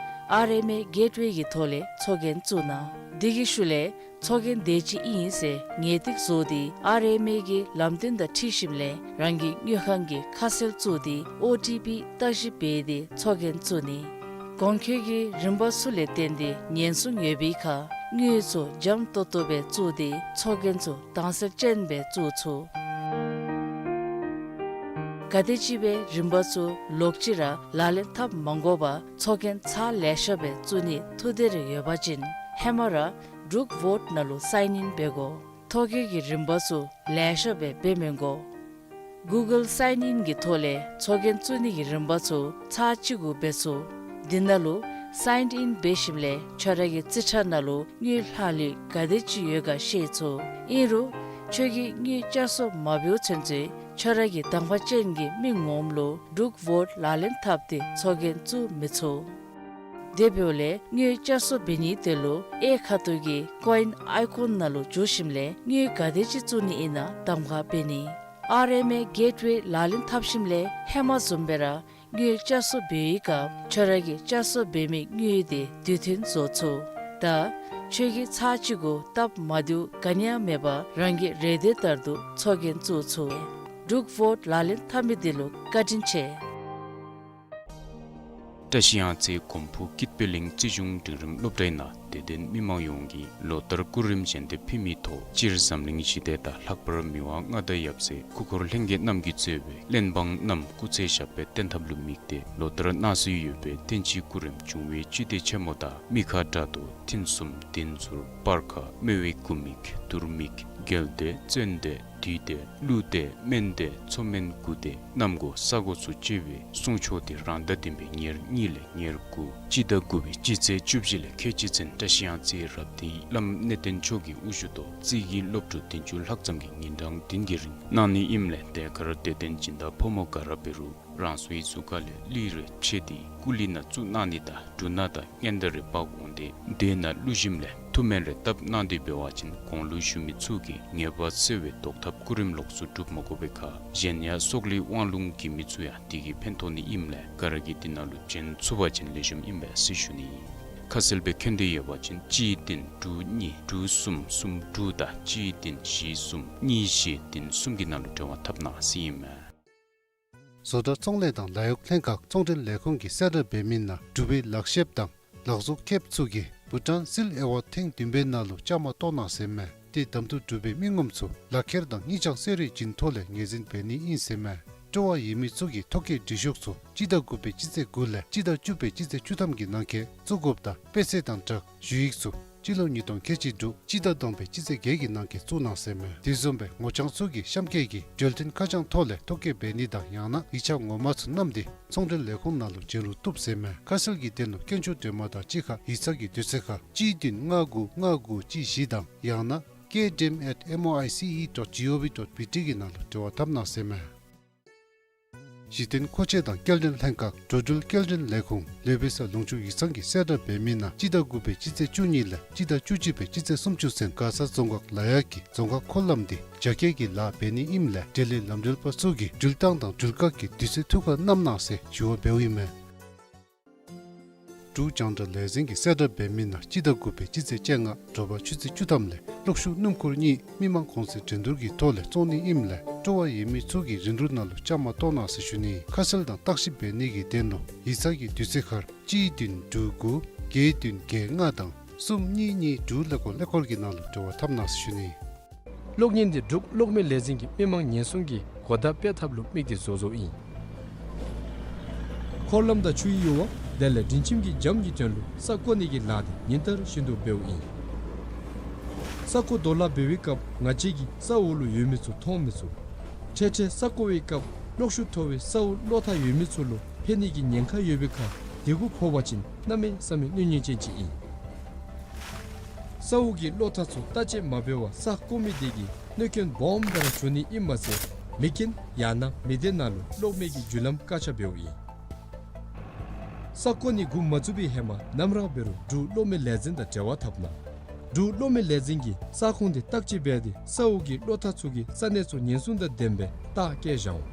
ཨར་ཨེམ་ཨེ་གེཊ་ཝེ་གི་ཐོག་ལས་ཚོགས་རྒྱན་བཙུགས་གནང་། དེ་གི་ཤུལ་ལས་ཚོགས་རྒྱན་དེ་ཅིག་ཨིན་ཟེར་ངེས་ཏིག་བཟོ་སྟེ་ཨར་ཨེམ་ཨེ་གི་ལམ་སྟོན་དང་འཁྲིལ་ཞིནམ་ལས་རང་གི་དངུལ་ཁང་གི་ཁ་གསལ་བཙུགས་ཏེ་ཨོ་ཊི་པི་བརྟག་ཞིབ་འབད་དེ་ཚོགས་རྒྱན་བཙུགས་ནི། གོང་འཁོད་ཀྱི་རིམ་པ་ཚུ་ལས་བརྟེན་ཏེ་ཉེན་སྲུང་ཡོད་པའི་ཁར་དངུལ་ཚུ་འཇམ་ཏོག་ཏོ་སྦེ་བཙུགས་ཏེ་ཚོགས་རྒྱན་ཚུ་དྭངས་གསལ་ཅན་སྦེ་བཙུགས་ཚུགས། ག་དེ་ཅིག་སྦེ་རིམ་པ་ཚུ་ལོག་ཅི་ར་ལག་ལེན་འཐབ་མ་དགོ་པར་ཚོགས་རྒྱན་ཚར་ལེ་ཤ་སྦེ་བཙུགས་ནི་ཐུགས་འདོད་རེ་ཡོད་པ་ཅིན་ཧེ་མ་ར་འབྲུག་ཝོཊ་ནང་ལུ་སའིན་ཨིན་འབད་དགོ། ཐོ་བཀོད་ཀྱི་རིམ་པ་ཚུ་ལེ་ཤ་སྦེ་འབད་མི་དགོ། གུ་གཱལ་སའིན་ཨིན་གྱི་ཐོག་ལས་ཚོགས་རྒྱན་བཙུགས་ནི་གི་རིམ་པ་ཚུ་ཚར་གཅིག་གུ་འབད་ཚུགས། དེ་ནང་ལུ་སའིན་ཨིན་འབད་ཞིནམ་ལས་ཁྱོད་ར་གི་རྩིས་ཁྲ་ནང་ལུ་དངུལ་ལྷག་ལུས་ག་དེ་ཅིག་ཡོད་ག་ཤེས་ཚུགས། ཨིན་རུང་ཁྱོད་ཀྱིས་དངུལ་བསྐྱར་གསོ་མ་འབདཝ་ཚུན་ཚོད་ཁྱོད་ར་གི་དང་པ་ཅན་གྱི་མི་ངོམ་ལུ་འབྲུག་ཝོཊ་ལག་ལེན་འཐབ་སྟེ་ཚོགས་རྒྱན་བཙུགས་མི་ཚུགས། དེ་འབདཝ་ལས་དངུལ་བསྐྱར་གསོ་འབད་ནི་དེ་ལུ་གཡས་ཁ་ཐུག་གི་ཀོ་ཨིན་ཨའི་ཀོན་ནང་ལུ་འཛུལ་ཞིནམ་ལས་དངུལ་ག་དེ་ཅིག་བཙུགས་ནི་ཨིན་ན་གདམ་ཁ་འབད་ནི། ཨར་ཨེམ་ཨེ་གེཊ་ཝེ་ལག་ལེན་འཐབ་ཞིནམ་ལས་ཧེ་མ་བཟུམ་སྦེ་ར་དངུལ་བསྐྱར་གསོ་འབད་བའི་སྐབས་ཁྱོད་ར་གིས་བསྐྱར་གསོ་འབད་མི་དངུལ་དེ་དུས་མཐུན་བཟོ་ཚུགས། ད་ཁྱོད་ཀྱིས་ཚར་གཅིག་གུ་སྟབས་མ་བདེཝ་ག་ནི་ཡང་མེད་པར་རང་གི་རེ་འདོད་ལྟར་དུ་ཚོགས་རྒྱན་བཙུགས་ཚུགས། འབྲུག་ཝོཊ་ལག་ལེན་འཐབ་མི་དེ་ལུ་བཀའ་དྲིན་ཆེ། བཀྲ་ཤིས་གཡང་རྩེ་གོམ་པ་སྒྲིག་པའི་གླིང་རྩིས་གཞུང་འབྲིང་རིམ་སློབ་གྲྭའི་ནང་དད་ལྡན་མི་མང་ཡོངས་ཀྱིས་ལོ་ལྟར་སྐུ་རིམ་ཞལ་འདེབས་ཕུལ་མིའི་ཐོག་སྤྱིར་འཛམ་གླིང་ཞི་བདེ་དང་ལྷག་པར་མི་དབང་མངའ་བདག་ཡབ་སྲས་སྐུ་འཁོར་ལྷན་རྒྱས་རྣམས་ཀྱིས་གཙོས་པའི་གླེན་འབངས་རྣམས་སྐུ་ཚེ་ཞབས་པད་བརྟན་ཐབས་ལུ་དམིགས་ཏེ་ལོ་ལྟར་གནང་སྲོལ་ཡོད་པའི་བསྟན་སྤྱིའི་སྐུ་རིམ་འབྱུང་བའི་སྤྱི་སྡེ་ཆེན་མོ་དང་མི་ཁ་བྲག་རྡོ་མཐིང་གསུམ་བདུན་ཟུར་སྤར་ཁ་སྨེ་བའི་དགུ་མིག་དུར་མིག་རྒྱལ་སྡེ་བཙན་སྡེ་བདུད་སྡེ་ཀླུ་སྡེ་སྨན་སྡེ་མཚོ་སྨན་དགུ་སྡེ་གནམ་སྒོ་ས་སྒོ་ཚུ་བཅས་པའི་གསུང་ཆོག་དེ་རང་ཟླ་བདུན་པའི་ཉེར་གཉིས་ལས་ཉེར་དགུ་སྤྱི་ཟླ་དགུ་པའི་སྤྱི་ཚེས་བཅུ་བཞི་ལས་ཁལ་གཅིག་ཚུན་བཀྲ་ཤིས་གཡང་རྩེའི་རབ་བརྟན་བླམ་གནས་བརྟན་མཆོག་གི་དབུ་བཞུགས་ཐོག་རྩིས་ཀྱི་སློབ་ཕྲུག་བདུན་ཅུ་ལྷག་ཙམ་གྱིས་ཉིན་གྲངས་བདུན་གྱི་རིང་གནང་ནི་ཨིནམ་ལས་དེ་ཁར་དད་ལྡན་སྦྱིན་བདག་ཕོ་མོ་ག་ར་འབད་རུང་རང་སོའི་གཟུགས་ཁ་ལས་ལུས་རེ་ཕྱེ་སྟེ་སྐུ་ལུས་ནང་བཙུགས་གནང་ནི་དང་འབྲུ་སྣ་དང་སྔན་བརྡ་རེ་འབག་འོང་སྟེ་དེ་ནང་བླུགས་ཞིནམ་ལས་མཐུ་སྨན་རེ་བཏབ་གནང་སྟེ་འབད་བ་ཅིན་གོང་ལུ་ཞུ་མི་ཚུ་གིས་ངེས་པ་གསལ་བའི་བཟློག་ཐབས་སྐུ་རིམ་ལོགས་སུ་སྒྲུབ་མ་དགོ་པའི་ཁར་གཞན་ཡང་སྲོག་ལུས་དབང་ལུང་གི་མི་ཚུ་ཡང་དེ་གིས་ཕན་ཐོགས་ནི་ཨིནམ་ལས་ག་ར་གིས་དེ་ནང་ལུ་བྱོན་ཚུགས་པ་ཅིན་ལེགས་ཤོམ་ཨིན་པས་ཟེར་ཞུ་ནི། ཁ་གསལ་སྦེ་མཁྱེན་འདོད་ཡོད་པ་ཅིན་གཅིག་བདུན་དྲུག་གཉིས་དྲུག་གསུམ་གསུམ་དྲུག་དང་གཅིག་བདུན་བཞི་གསུམ་གཉིས་བཞི་བདུན་གསུམ་གྱི་ནང་ལུ་འབྲེལ་བ་འཐབ་གནང་ཟེར་ཨིན་མས། བཟོ་གྲྭ་ཚོང་ལས་དང་ལཱ་གཡོག་ལྷན་ཁག་ཚོང་འབྲེལ་ལས་ཁུངས་ཀྱིས་གསལ་བསྒྲགས་འབད་མི་ནང་འབྲུག་པའི་ལག་ཤེསཔ་དང་ལག་བཟོ་མཁསཔ་ཚུ་གིས་བྷུ་ཊཱན་སིལ་ཨེ་ཝཱཌ་ཐེངས་བདུན་པའི་ནང་ལུ་བཅའ་མར་གཏོགས་གནང་ཟེར་མས། ཏེ་གདམ་འཐུ་གྲུབ་པའི་མི་ངོམ་ཚུ་ལག་ཁྱེར་དང་སྙིང་བཅངས་གསོལ་རས་བྱིན་ཐོག་ལས་ངོས་འཛིན་འབད་ནི་ཨིན་ཟེར་མས། སྤྲོ་བ་ཡོད་མི་ཚུ་གིས་ཐོ་བཀོད་སྒྲིག་ཤོག་ཚུ་སྤྱི་ཟླ་དགུ་པའི་སྤྱི་ཚེས་དགུ་ལས་སྤྱི་ཟླ་བཅུ་པའི་སྤྱི་ཚེས་བཅུ་ཐམ་གྱི་ནང་འཁོད་བཙུགས་དགོཔ་དང་དཔེ་ཚད་དང་སྦྲགས་ཞུ་ཡིག་ཚུ་སྤྱི་ལོ་ཉིས་སྟོང་ཁལ་གཅིག་དྲུག་སྤྱི་ཟླ་བདུན་པའི་སྤྱི་ཚེས་བརྒྱད་ཀྱི་ནང་འཁོད་བཙུགས་གནང་ཟེར་མས། དེ་བཟུམ་སྦེ་ངོ་རྐྱང་ཚུ་གིས་གཤམ་འཁོད་ཀྱི་འབྲེལ་མཐུད་ཁ་བྱང་ཐོག་ལས་ཐོ་བཀོད་འབད་ནི་དང་ཡང་ན་ཡིག་ཆ་ངོ་མ་ཚུ་བསྣམས་ཏེ་ཚོང་འབྲེལ་ལས་ཁུངས་ནང་ལུ་བྱོན་རུང་བཏུབ་ཟེར་མས། ཁ་གསལ་གྱི་དོན་ལུ་སྐྱོན་བརྗོད་འདྲི་མ་དང་གཅིག་ཁར་ཡིག་ཚང་གི་དུས་ཚོད་ཁར་གཅིག་བདུན་ལྔ་དགུ་ལྔ་དགུ་གཅིག་བཞི་དང་ཡང་ན་K D M at M O I C E dot G O V dot B T གི་ནང་ལུ་འབྲེལ་བ་འཐབ་གནང་ཟེར་མས། གཞི་རྟེན་མཁོ་ཆས་དང་སྐྱེལ་འདྲེན་ལྷན་ཁག་འགྲོ་འགྲུལ་སྐྱེལ་འདྲེན་ལས་ཁུངས་ལུས་པའི་ས་ལུང་ཕྱོགས་ཡིག་ཚང་གིས་གསལ་བསྒྲགས་འབད་མི་ནང་སྤྱི་ཟླ་དགུ་པའི་སྤྱི་ཚེས་བཅུ་གཉིས་ལས་སྤྱི་ཟླ་བཅུ་གཅིག་པའི་སྤྱི་ཚེས་སུམ་ཅུ་ཚུན་མགར་ས་རྫོང་ཁག་ལ་ཡག་གི་རྫོང་ཁག་འཁོར་ལམ་འདི་རྒྱ་སྐྱེད་ཀྱི་ལཱ་འབད་ནི་ཨིནམ་ལས་འབྲེལ་ཡོད་ལམ་འགྲུལ་པ་ཚུ་གིས་འགྲུལ་བཏང་དང་འགྲུལ་བཀག་གི་དུས་ཚོད་ཐུགས་ཁར་བསྣམ་གནང་ཟེར་ཞུ་བ་འབདཝ་ཨིན་མས། འབྲུག་རྒྱང་བསྒྲགས་ལས་འཛིན་གྱིས་གསལ་བསྒྲགས་འབད་མི་ནང་སྤྱི་ཟླ་དགུ་པའི་སྤྱི་ཚེས་བཅོ་ལྔ་དྲོ་པ་ཆུ་ཚོད་བཅུ་ཐམ་ལས་གློག་ཤུགས་སྣུམ་འཁོར་གཉིས་མི་མང་གོང་ཚད་འགྲན་བསྡུར་གྱི་ཐོག་ལས་བཙོང་ནི་ཨིནམ་ལས་སྤྲོ་བ་ཡོད་མི་ཚུ་གིས་རིན་བསྡུར་ནང་ལུ་བཅའ་མར་གཏོགས་གནང་ཟེར་ཞུ་ནི། ཁ་གསལ་དང་བརྟག་ཞིབ་འབད་ནི་གི་དོན་ལུ་ཡིག་ཚང་གི་དུས་ཚོད་ཁར་གཅིག་བདུན་དྲུག་དགུ་བརྒྱད་བདུན་བརྒྱད་ལྔ་དང་གསུམ་གཉིས་གཉིས་དྲུག་ཀླད་ཀོར་ཀླད་ཀོར་གྱི་ནང་ལུ་འབྲེལ་བ་འཐབ་གནང་ཟེར་ཞུ་ནི། གློག་བརྙན་འདི་འབྲུག་གློག་མེ་ལས་འཛིན་གྱིས་མི་མང་ཉེན་སྲུང་གི་གོ་བརྡ་སྤེལ་ཐབས་ལུ་དམིགས་ཏེ་བཟོ་བཟོཝ་ཨིན། འཁོར་ལམ་དང་ཆུའི་ཡུར་བ་དེ་ལས་སྒྲིང་ཁྱིམ་གྱི་འཇམ་གྱི་དོན་ལུ་ས་བརྐོ་ནི་གི་ལཱ་འདི་ཉིན་ལྟར་བཞིན་དུ་འབདཝ་ཨིན། ས་བརྐོ་དོ་ལ་འབད་བའི་སྐབས་ང་བཅས་ཀྱིས་ས་འོག་ལུ་ཡོད་མི་ཚུ་མཐོང་མི་ཚུགས། འཕྲལ་འཕྲལ་ས་བརྐོ་བའི་སྐབས་གློག་ཤུགས་མཐོ་བའི་ས་འོག་གློག་ཐག་ཡོད་མི་ཚུ་ལུ་འཕེན་ནི་གི་ཉེན་ཁ་ཡོད་པའི་ཁར་དེ་གུ་ཕོག་པ་ཅིན་གནམ་མེད་ས་མེད་གནོད་ཉེན་ཅན་ཅིག་ཨིན། ས་འོག་གི་གློག་ཐག་ཚུ་བརྟག་དཔྱད་མ་འབད་བར་ས་བརྐོ་མི་དེ་གིས་གནོད་སྐྱོན་སྦོམ་སྦེ་ར་བྱུང་ནི་ཨིནམ་མ་ཚད་མེ་རྐྱེན་ཡང་ན་མེ་མདའི་ནང་ལུ་གློག་མེ་གི་རྒྱུ་ལམ་བཀག་ཆ་འབདཝ་ཨིན། ས་བརྐོ་ནི་འགོ་མ་བཙུགས་པའི་ཧེ་མ་ནམ་ར་འབད་རུང་འབྲུག་གློག་མེ་ལས་འཛིན་དང་འབྲེལ་བ་འཐབ་གནང་། འབྲུག་གློག་མེ་ལས་འཛིན་གྱིས་ས་ཁོངས་དེ་བརྟག་དཔྱད་འབད་དེ་ས་འོག་གི་གློག་ཐག་ཚུ་གིས་ས་གནས་ཚུ་ཉེན་སྲུང་དང་ལྡནམ་སྦེ་བརྟག་བསྐྱལ་བཞག་འོང་།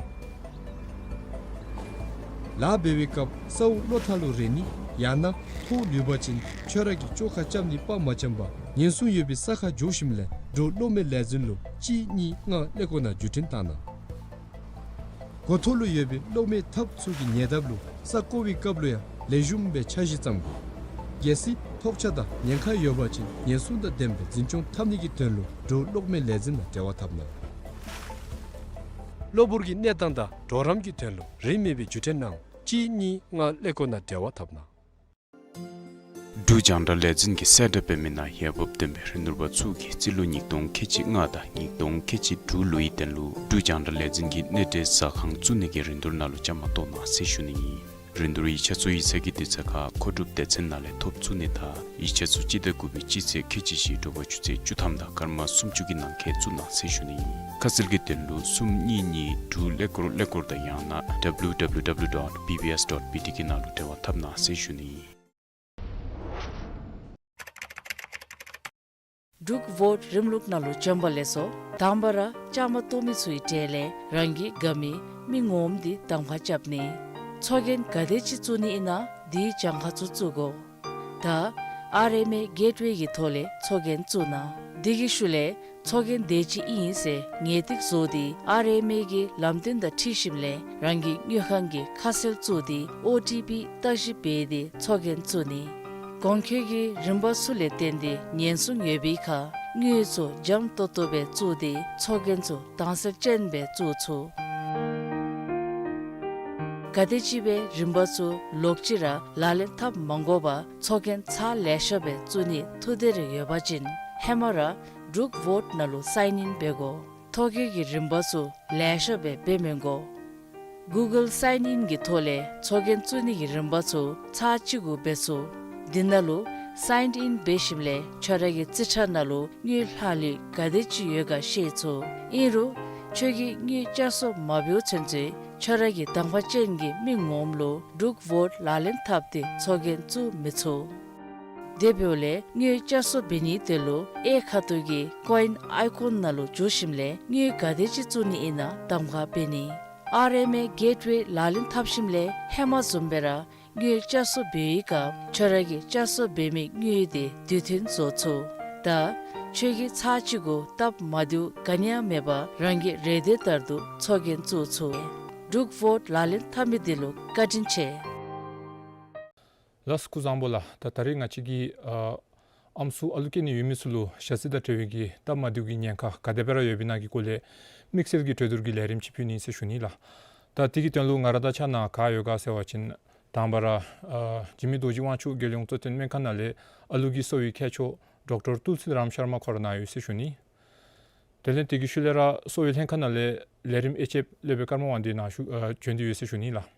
ལཱ་འབད་བའི་སྐབས་ས་འོག་གློག་ཐག་ལུ་རེག་ནི་ཡང་ན་ཐོག་ལུས་པ་ཅིན་ཁྱོད་ར་གིས་བཅོ་ཁ་རྐྱབ་ནི་དཔའ་མ་འཇམ་པར་ ཉེན་སྲུང་ཡོད་པའི་ས་ཁར་འགྱོ་ཞིནམ་ལས་འབྲུག་གློག་མེ་ལས་འཛིན་ལུ་གཅིག་གཉིས་ལྔ་ཀླད་ཀོར་ནང་བརྒྱུད་འཕྲིན་བཏང་གནང་། འགོ་ཐོག་ལུ་ཡོད་པའི་གློག་མེ་ཐགཔ་ཚུ་གི་ཉེ་འདབས་ལུ་ས་བརྐོ་བའི་སྐབས་ལུ་ཡང་ལེགས་ཤོམ་སྦེ་འཆར་གཞི་བརྩམ་དགོ། གལ་སྲིད་ཐོགས་ཆགས་དང་ཉེན་ཁ་ཡོད་པ་ཅིན་ཉེན་སྲུང་དང་ལྡན་པའི་འཛིན་སྐྱོང་འཐབ་ནི་གི་དོན་ལུ་འབྲུག་གློག་མེ་ལས་འཛིན་ལུ་འབྲེལ་བ་འཐབ་གནང་། གློ་བུར་གྱི་གནས་སྟངས་དང་གྲོགས་རམ་གྱི་དོན་ལུ་རིན་མེད་པའི་བརྒྱུད་འཕྲིན་གནང་། གཅིག་གཉིས་ལྔ་ཀླད་ཀོར་ནང་འབྲེལ་བ་འཐབ་གནང་། འབྲུག་རྒྱང་བསྒྲགས་ལས་འཛིན་གྱིས་གསལ་བསྒྲགས་འབད་མི་ནང་འོས་འབབ་ལྡན་པའི་རིན་བསྡུར་པ་ཚུ་གིས་རྩིས་ལོ་ཉིས་སྟོང་ཁལ་གཅིག་ལྔ་དང་ཉིས་སྟོང་ཁལ་གཅིག་དྲུག་ལོའི་དོན་ལུ་འབྲུག་རྒྱང་བསྒྲགས་ལས་འཛིན་གྱི་གནས་འབྲེལ་ཟ་ཁང་བཙུགས་ནི་གི་རིན་བསྡུར་ནང་ལུ་བཅའ་མར་གཏོགས་གནང་ཟེར་ཞུ་ནི་ཨིན། རིན་བསྡུར་ཡིག་ཆ་ཚུ་ཡིག་ཚང་གི་དུས་ཚོད་ཁར་མཁོ་སྒྲུབ་སྡེ་ཚན་ནང་ལས་ཐོབ་ཚུགས་ནི་དང་ཡིག་ཆ་ཚུ་སྤྱི་ཟླ་དགུ་པའི་སྤྱི་ཚེས་ཁལ་གཅིག་བཞི་དྲོ་པ་ཆུ་ཚོད་བཅུ་ཐམ་དང་སྐར་མ་སུམ་ཅུ་གི་ནང་འཁོད་བཙུགས་གནང་ཟེར་ཞུ་ནི་ཨིན། ཁ་གསལ་གྱི་དོན་ལུ་གསུམ་གཉིས་གཉིས་དྲུག་ཀླད་ཀོར་ཀླད་ཀོར་དང་ཡང་ན་W W W dot B B S dot B T གི་ནང་ལུ་འབྲེལ་བ་འཐབ་གནང་ཟེར་ཞུ་ནི་ཨིན། འབྲུག་ཝོཊ་རིམ་ལུགས་ནང་ལུ་བྱོན་པ་ལེགས་སོ། དང་པ་ར་བཅའ་མར་གཏོགས་མི་ཚུའི་གྲས་ལས་རང་གི་དགའ་མི་མི་ངོམ་འདི་གདམ་ཁ་རྐྱབ་ནི། ཚོགས་རྒྱན་ག་དེ་ཅིག་བཙུགས་ནི་ཨིན་ན་དེའི་གྱངས་ཁ་ཚུ་བཙུགས་དགོ། ད་ཨར་ཨེམ་ཨེ་གེཊ་ཝེ་གི་ཐོག་ལས་ཚོགས་རྒྱན་བཙུགས་གནང་། དེ་གི་ཤུལ་ལས་ཚོགས་རྒྱན་དེ་ཅིག་ཨིན་ཟེར་ངེས་ཏིག་བཟོ་སྟེ་ཨར་ཨེམ་ཨེ་གི་ལམ་སྟོན་དང་འཁྲིལ་ཞིནམ་ལས་རང་གི་དངུལ་ཁང་གི་ཁ་གསལ་བཙུགས་ཏེ་ཨོ་ཊི་པི་བརྟག་ཞིབ་འབད་དེ་ཚོགས་རྒྱན་བཙུགས་ནི། གོང་འཁོད་ཀྱི་རིམ་པ་ཚུ་ལས་བརྟེན་ཏེ་ཉེན་སྲུང་ཡོད་པའི་ཁར་དངུལ་ཚུ་འཇམ་ཏོང་ཏོ་སྦེ་བཙུགས་ཏེ་ཚོགས་རྒྱན་ཚུ་དྭངས་གསལ་ཅན་སྦེ་བཙུགས་ཚུགས། ག་དེམ་ཅིག་སྦེ་རིམ་པ་ཚུ་ལོག་ཅི་ར་ལག་ལེན་འཐབ་མ་དགོ་པར་ཚོགས་རྒྱན་ཚར་ལེ་ཤ་སྦེ་བཙུགས་ནི་ཐུགས་འདོད་རེ་ཡོད་པ་ཅིན་ཧེ་མ་ར་འབྲུག་ཝོཊ་ནང་ལུ་སའིན་ཨིན་འབད་དགོ། ཐོ་བཀོད་ཀྱི་རིམ་པ་ཚུ་ལེ་ཤ་སྦེ་འབད་མི་དགོ། གུ་གཱལ་སའིན་ཨིན་གྱི་ཐོག་ལས་ཚོགས་རྒྱན་བཙུགས་ནི་གི་རིམ་པ་ཚུ་ཚར་གཅིག་གུ་འབད་ཚུགས། དེ་ནང་ལུ་སའིན་ཨིན་འབད་ཞིནམ་ལས་ཁྱོད་ར་གི་རྩིས་ཁྲ་ནང་ལུ་དངུལ་ལྷག་ལུས་ག་དེ་ཅིག་ཡོད་ག་ཤེས་ཚུགས། ཨིན་རུང་ཁྱོད་ཀྱིས་དངུལ་བསྐྱར་གསོ་མ་འབདཝ་ཚུན་ཚོད་ཁྱོད་ར་གི་གདམ་ཁ་ཅན་གྱི་མི་ངོམ་ལུ་འབྲུག་ཝོཊ་ལག་ལེན་འཐབ་སྟེ་ཚོགས་རྒྱན་བཙུགས་མི་ཚུགས། དེ་འབདཝ་ལས་དངུལ་བསྐྱར་གསོ་འབད་ནིའི་དོན་ལུ་གཡས་ཁ་ཐུག་གི་ཀོ་ཨིན་ཨའི་ཀོན་ནང་ལུ་འཛུལ་ཞིནམ་ལས་དངུལ་ག་དེ་ཅིག་བཙུགས་ནི་ཨིན་ན་གདམ་ཁ་འབད་ནི། ཨར་ཨེམ་ཨེ་གེཊ་ཝེ་ལག་ལེན་འཐབ་ཞིནམ་ལས་ཧེ་མ་བཟུམ་སྦེ་ར་དངུལ་བསྐྱར་གསོ་འབད་བའི་སྐབས་ཁྱོད་ར་གི་བསྐྱར་གསོ་འབད་མི་དངུལ་དེ་དུས་མཐུན་བཟོ་ཚུགས། ད་ཁྱོད་ཀྱིས་ཚར་གཅིག་གུ་སྟབས་མ་བདེཝ་ག་ནི་ཡང་མེད་པར་རང་གི་རེ་འདོད་ལྟར་དུ་ཚོགས་རྒྱན་བཙུགས་ཚུགས། འབྲུག་ཝོཊ་ལག་ལེན་འཐབ་མི་འདི་ལུ་བཀའ་དྲིན་ཆེ། ལགས་སོ། སྐུ་གཟུགས་བཟང་པོ་ལགས། ད་ད་རིས་ང་བཅས་ཀྱིས་ཨ་ཨམ་སྲུ་ཨ་ལུ་སྐྱེ་ནི་ཡོད་མི་ཚུ་ལུ་ཞ་རྩི་དང་འབྲེལ་བའི་གི་སྟབས་མ་བདེཝ་གི་ཉེན་ཁ་ག་དེ་སྦེ་ར་ཡོདཔ་ཨིན་ན་གི་སྐོར་ལས་དམིགས་བསལ་གྱི་གྲོས་བསྡུར་གྱི་ལས་རིམ་ཅིག་ཕུལ་ནི་ཟེར་ཞུ་ནི་ལགས། ད་དེ་གི་དོན་ལུ་ང་ར་དང་གཅིག་ཁར་ག་ཡོད་ག་ཟེར་བ་ཅིན་དང་པ་ར་ཨ་འཇིགས་མེད་རྡོ་རྗེ་དབང་ཕྱུག་རྒྱལ་ཡོངས་གཙོ་བསྟེན་སྨན་ཁང་ནང་ལས་ཨ་ལུ་གི་གསོ་བའི་མཁས་མཆོག་ཌོག་ཊར་ཏུལ་སི་རམ་ཤར་མ་ཁོ་ར་ནཱ་ཡོད་ཟེར་ཞུ་ནི། དེ་ལས་དེ་གི་ཤུལ་ལས་ར་གསོ་བའི་ལྷན་ཁག་ནང་ལས་ལས་རིམ་དབྱེ་འབྱེད་སློབ་དཔོན་ཀརྨ་དབང་འདུས་ནཱ་ཞུ་ཨ་བྱོན་ཏེ་ཡོད་ཟེར་ཞུ་ནི་ལགས།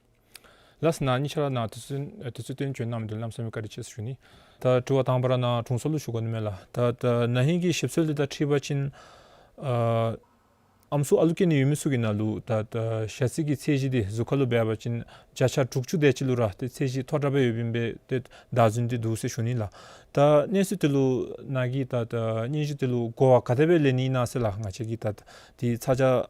ལགས་སོ། ནཱ་གཉིས་ཆ་ར་ནཱ་དུས་ཚོད་ཨ་དུས་ཚོད་བཏོན་བྱོན་གནང་མི་འདི་ལུ་གནམ་མེད་ས་མེད་བཀའ་དྲིན་ཆེ་ཟེར་ཞུ་ནི། ད་དྲི་བ་དང་པ་ར་ནཱ་དྲུང་འཚོ་ལུ་ཞུ་དགོ་ནི་མས་ལགས། ད་ད་ན་ཧིང་གི་ཞིབ་འཚོལ་འདི་དང་འཁྲིལ་བ་ཅིན་ཨ་ཨམ་སྲུ་ཨ་ལུ་སྐྱེ་ནི་ཡོད་མི་ཚུ་གི་ནང་ལུ་ད་ད་ཞ་རྩི་གི་ཚད་གཞི་འདི་གཟུགས་ཁར་ལུ་འབད་བ་ཅིན་བརྒྱ་ཆ་དྲུག་ཅུ་དེ་ཅིག་ལུ་ར་ཏེ་ཚད་གཞི་མཐོ་དྲགས་སྦེ་ཡོདཔ་ཨིན་པས། ཏེ་བདའ་ཟུན་འདི་འདུག་ཟེར་ཞུ་ནི་ལགས། ད་གནས་ཚུལ་འདི་ལུ་ནཱ་གིས་ད་ད་སྙན་ཞུ་འདི་ལུ་གོ་བ་ག་དེ་སྦེ་ལེན་ནི་ཨིན་ན་ཟེར་ལགས། ང་བཅས་ཀྱིས་ད་འདི་ཚ་གྱང་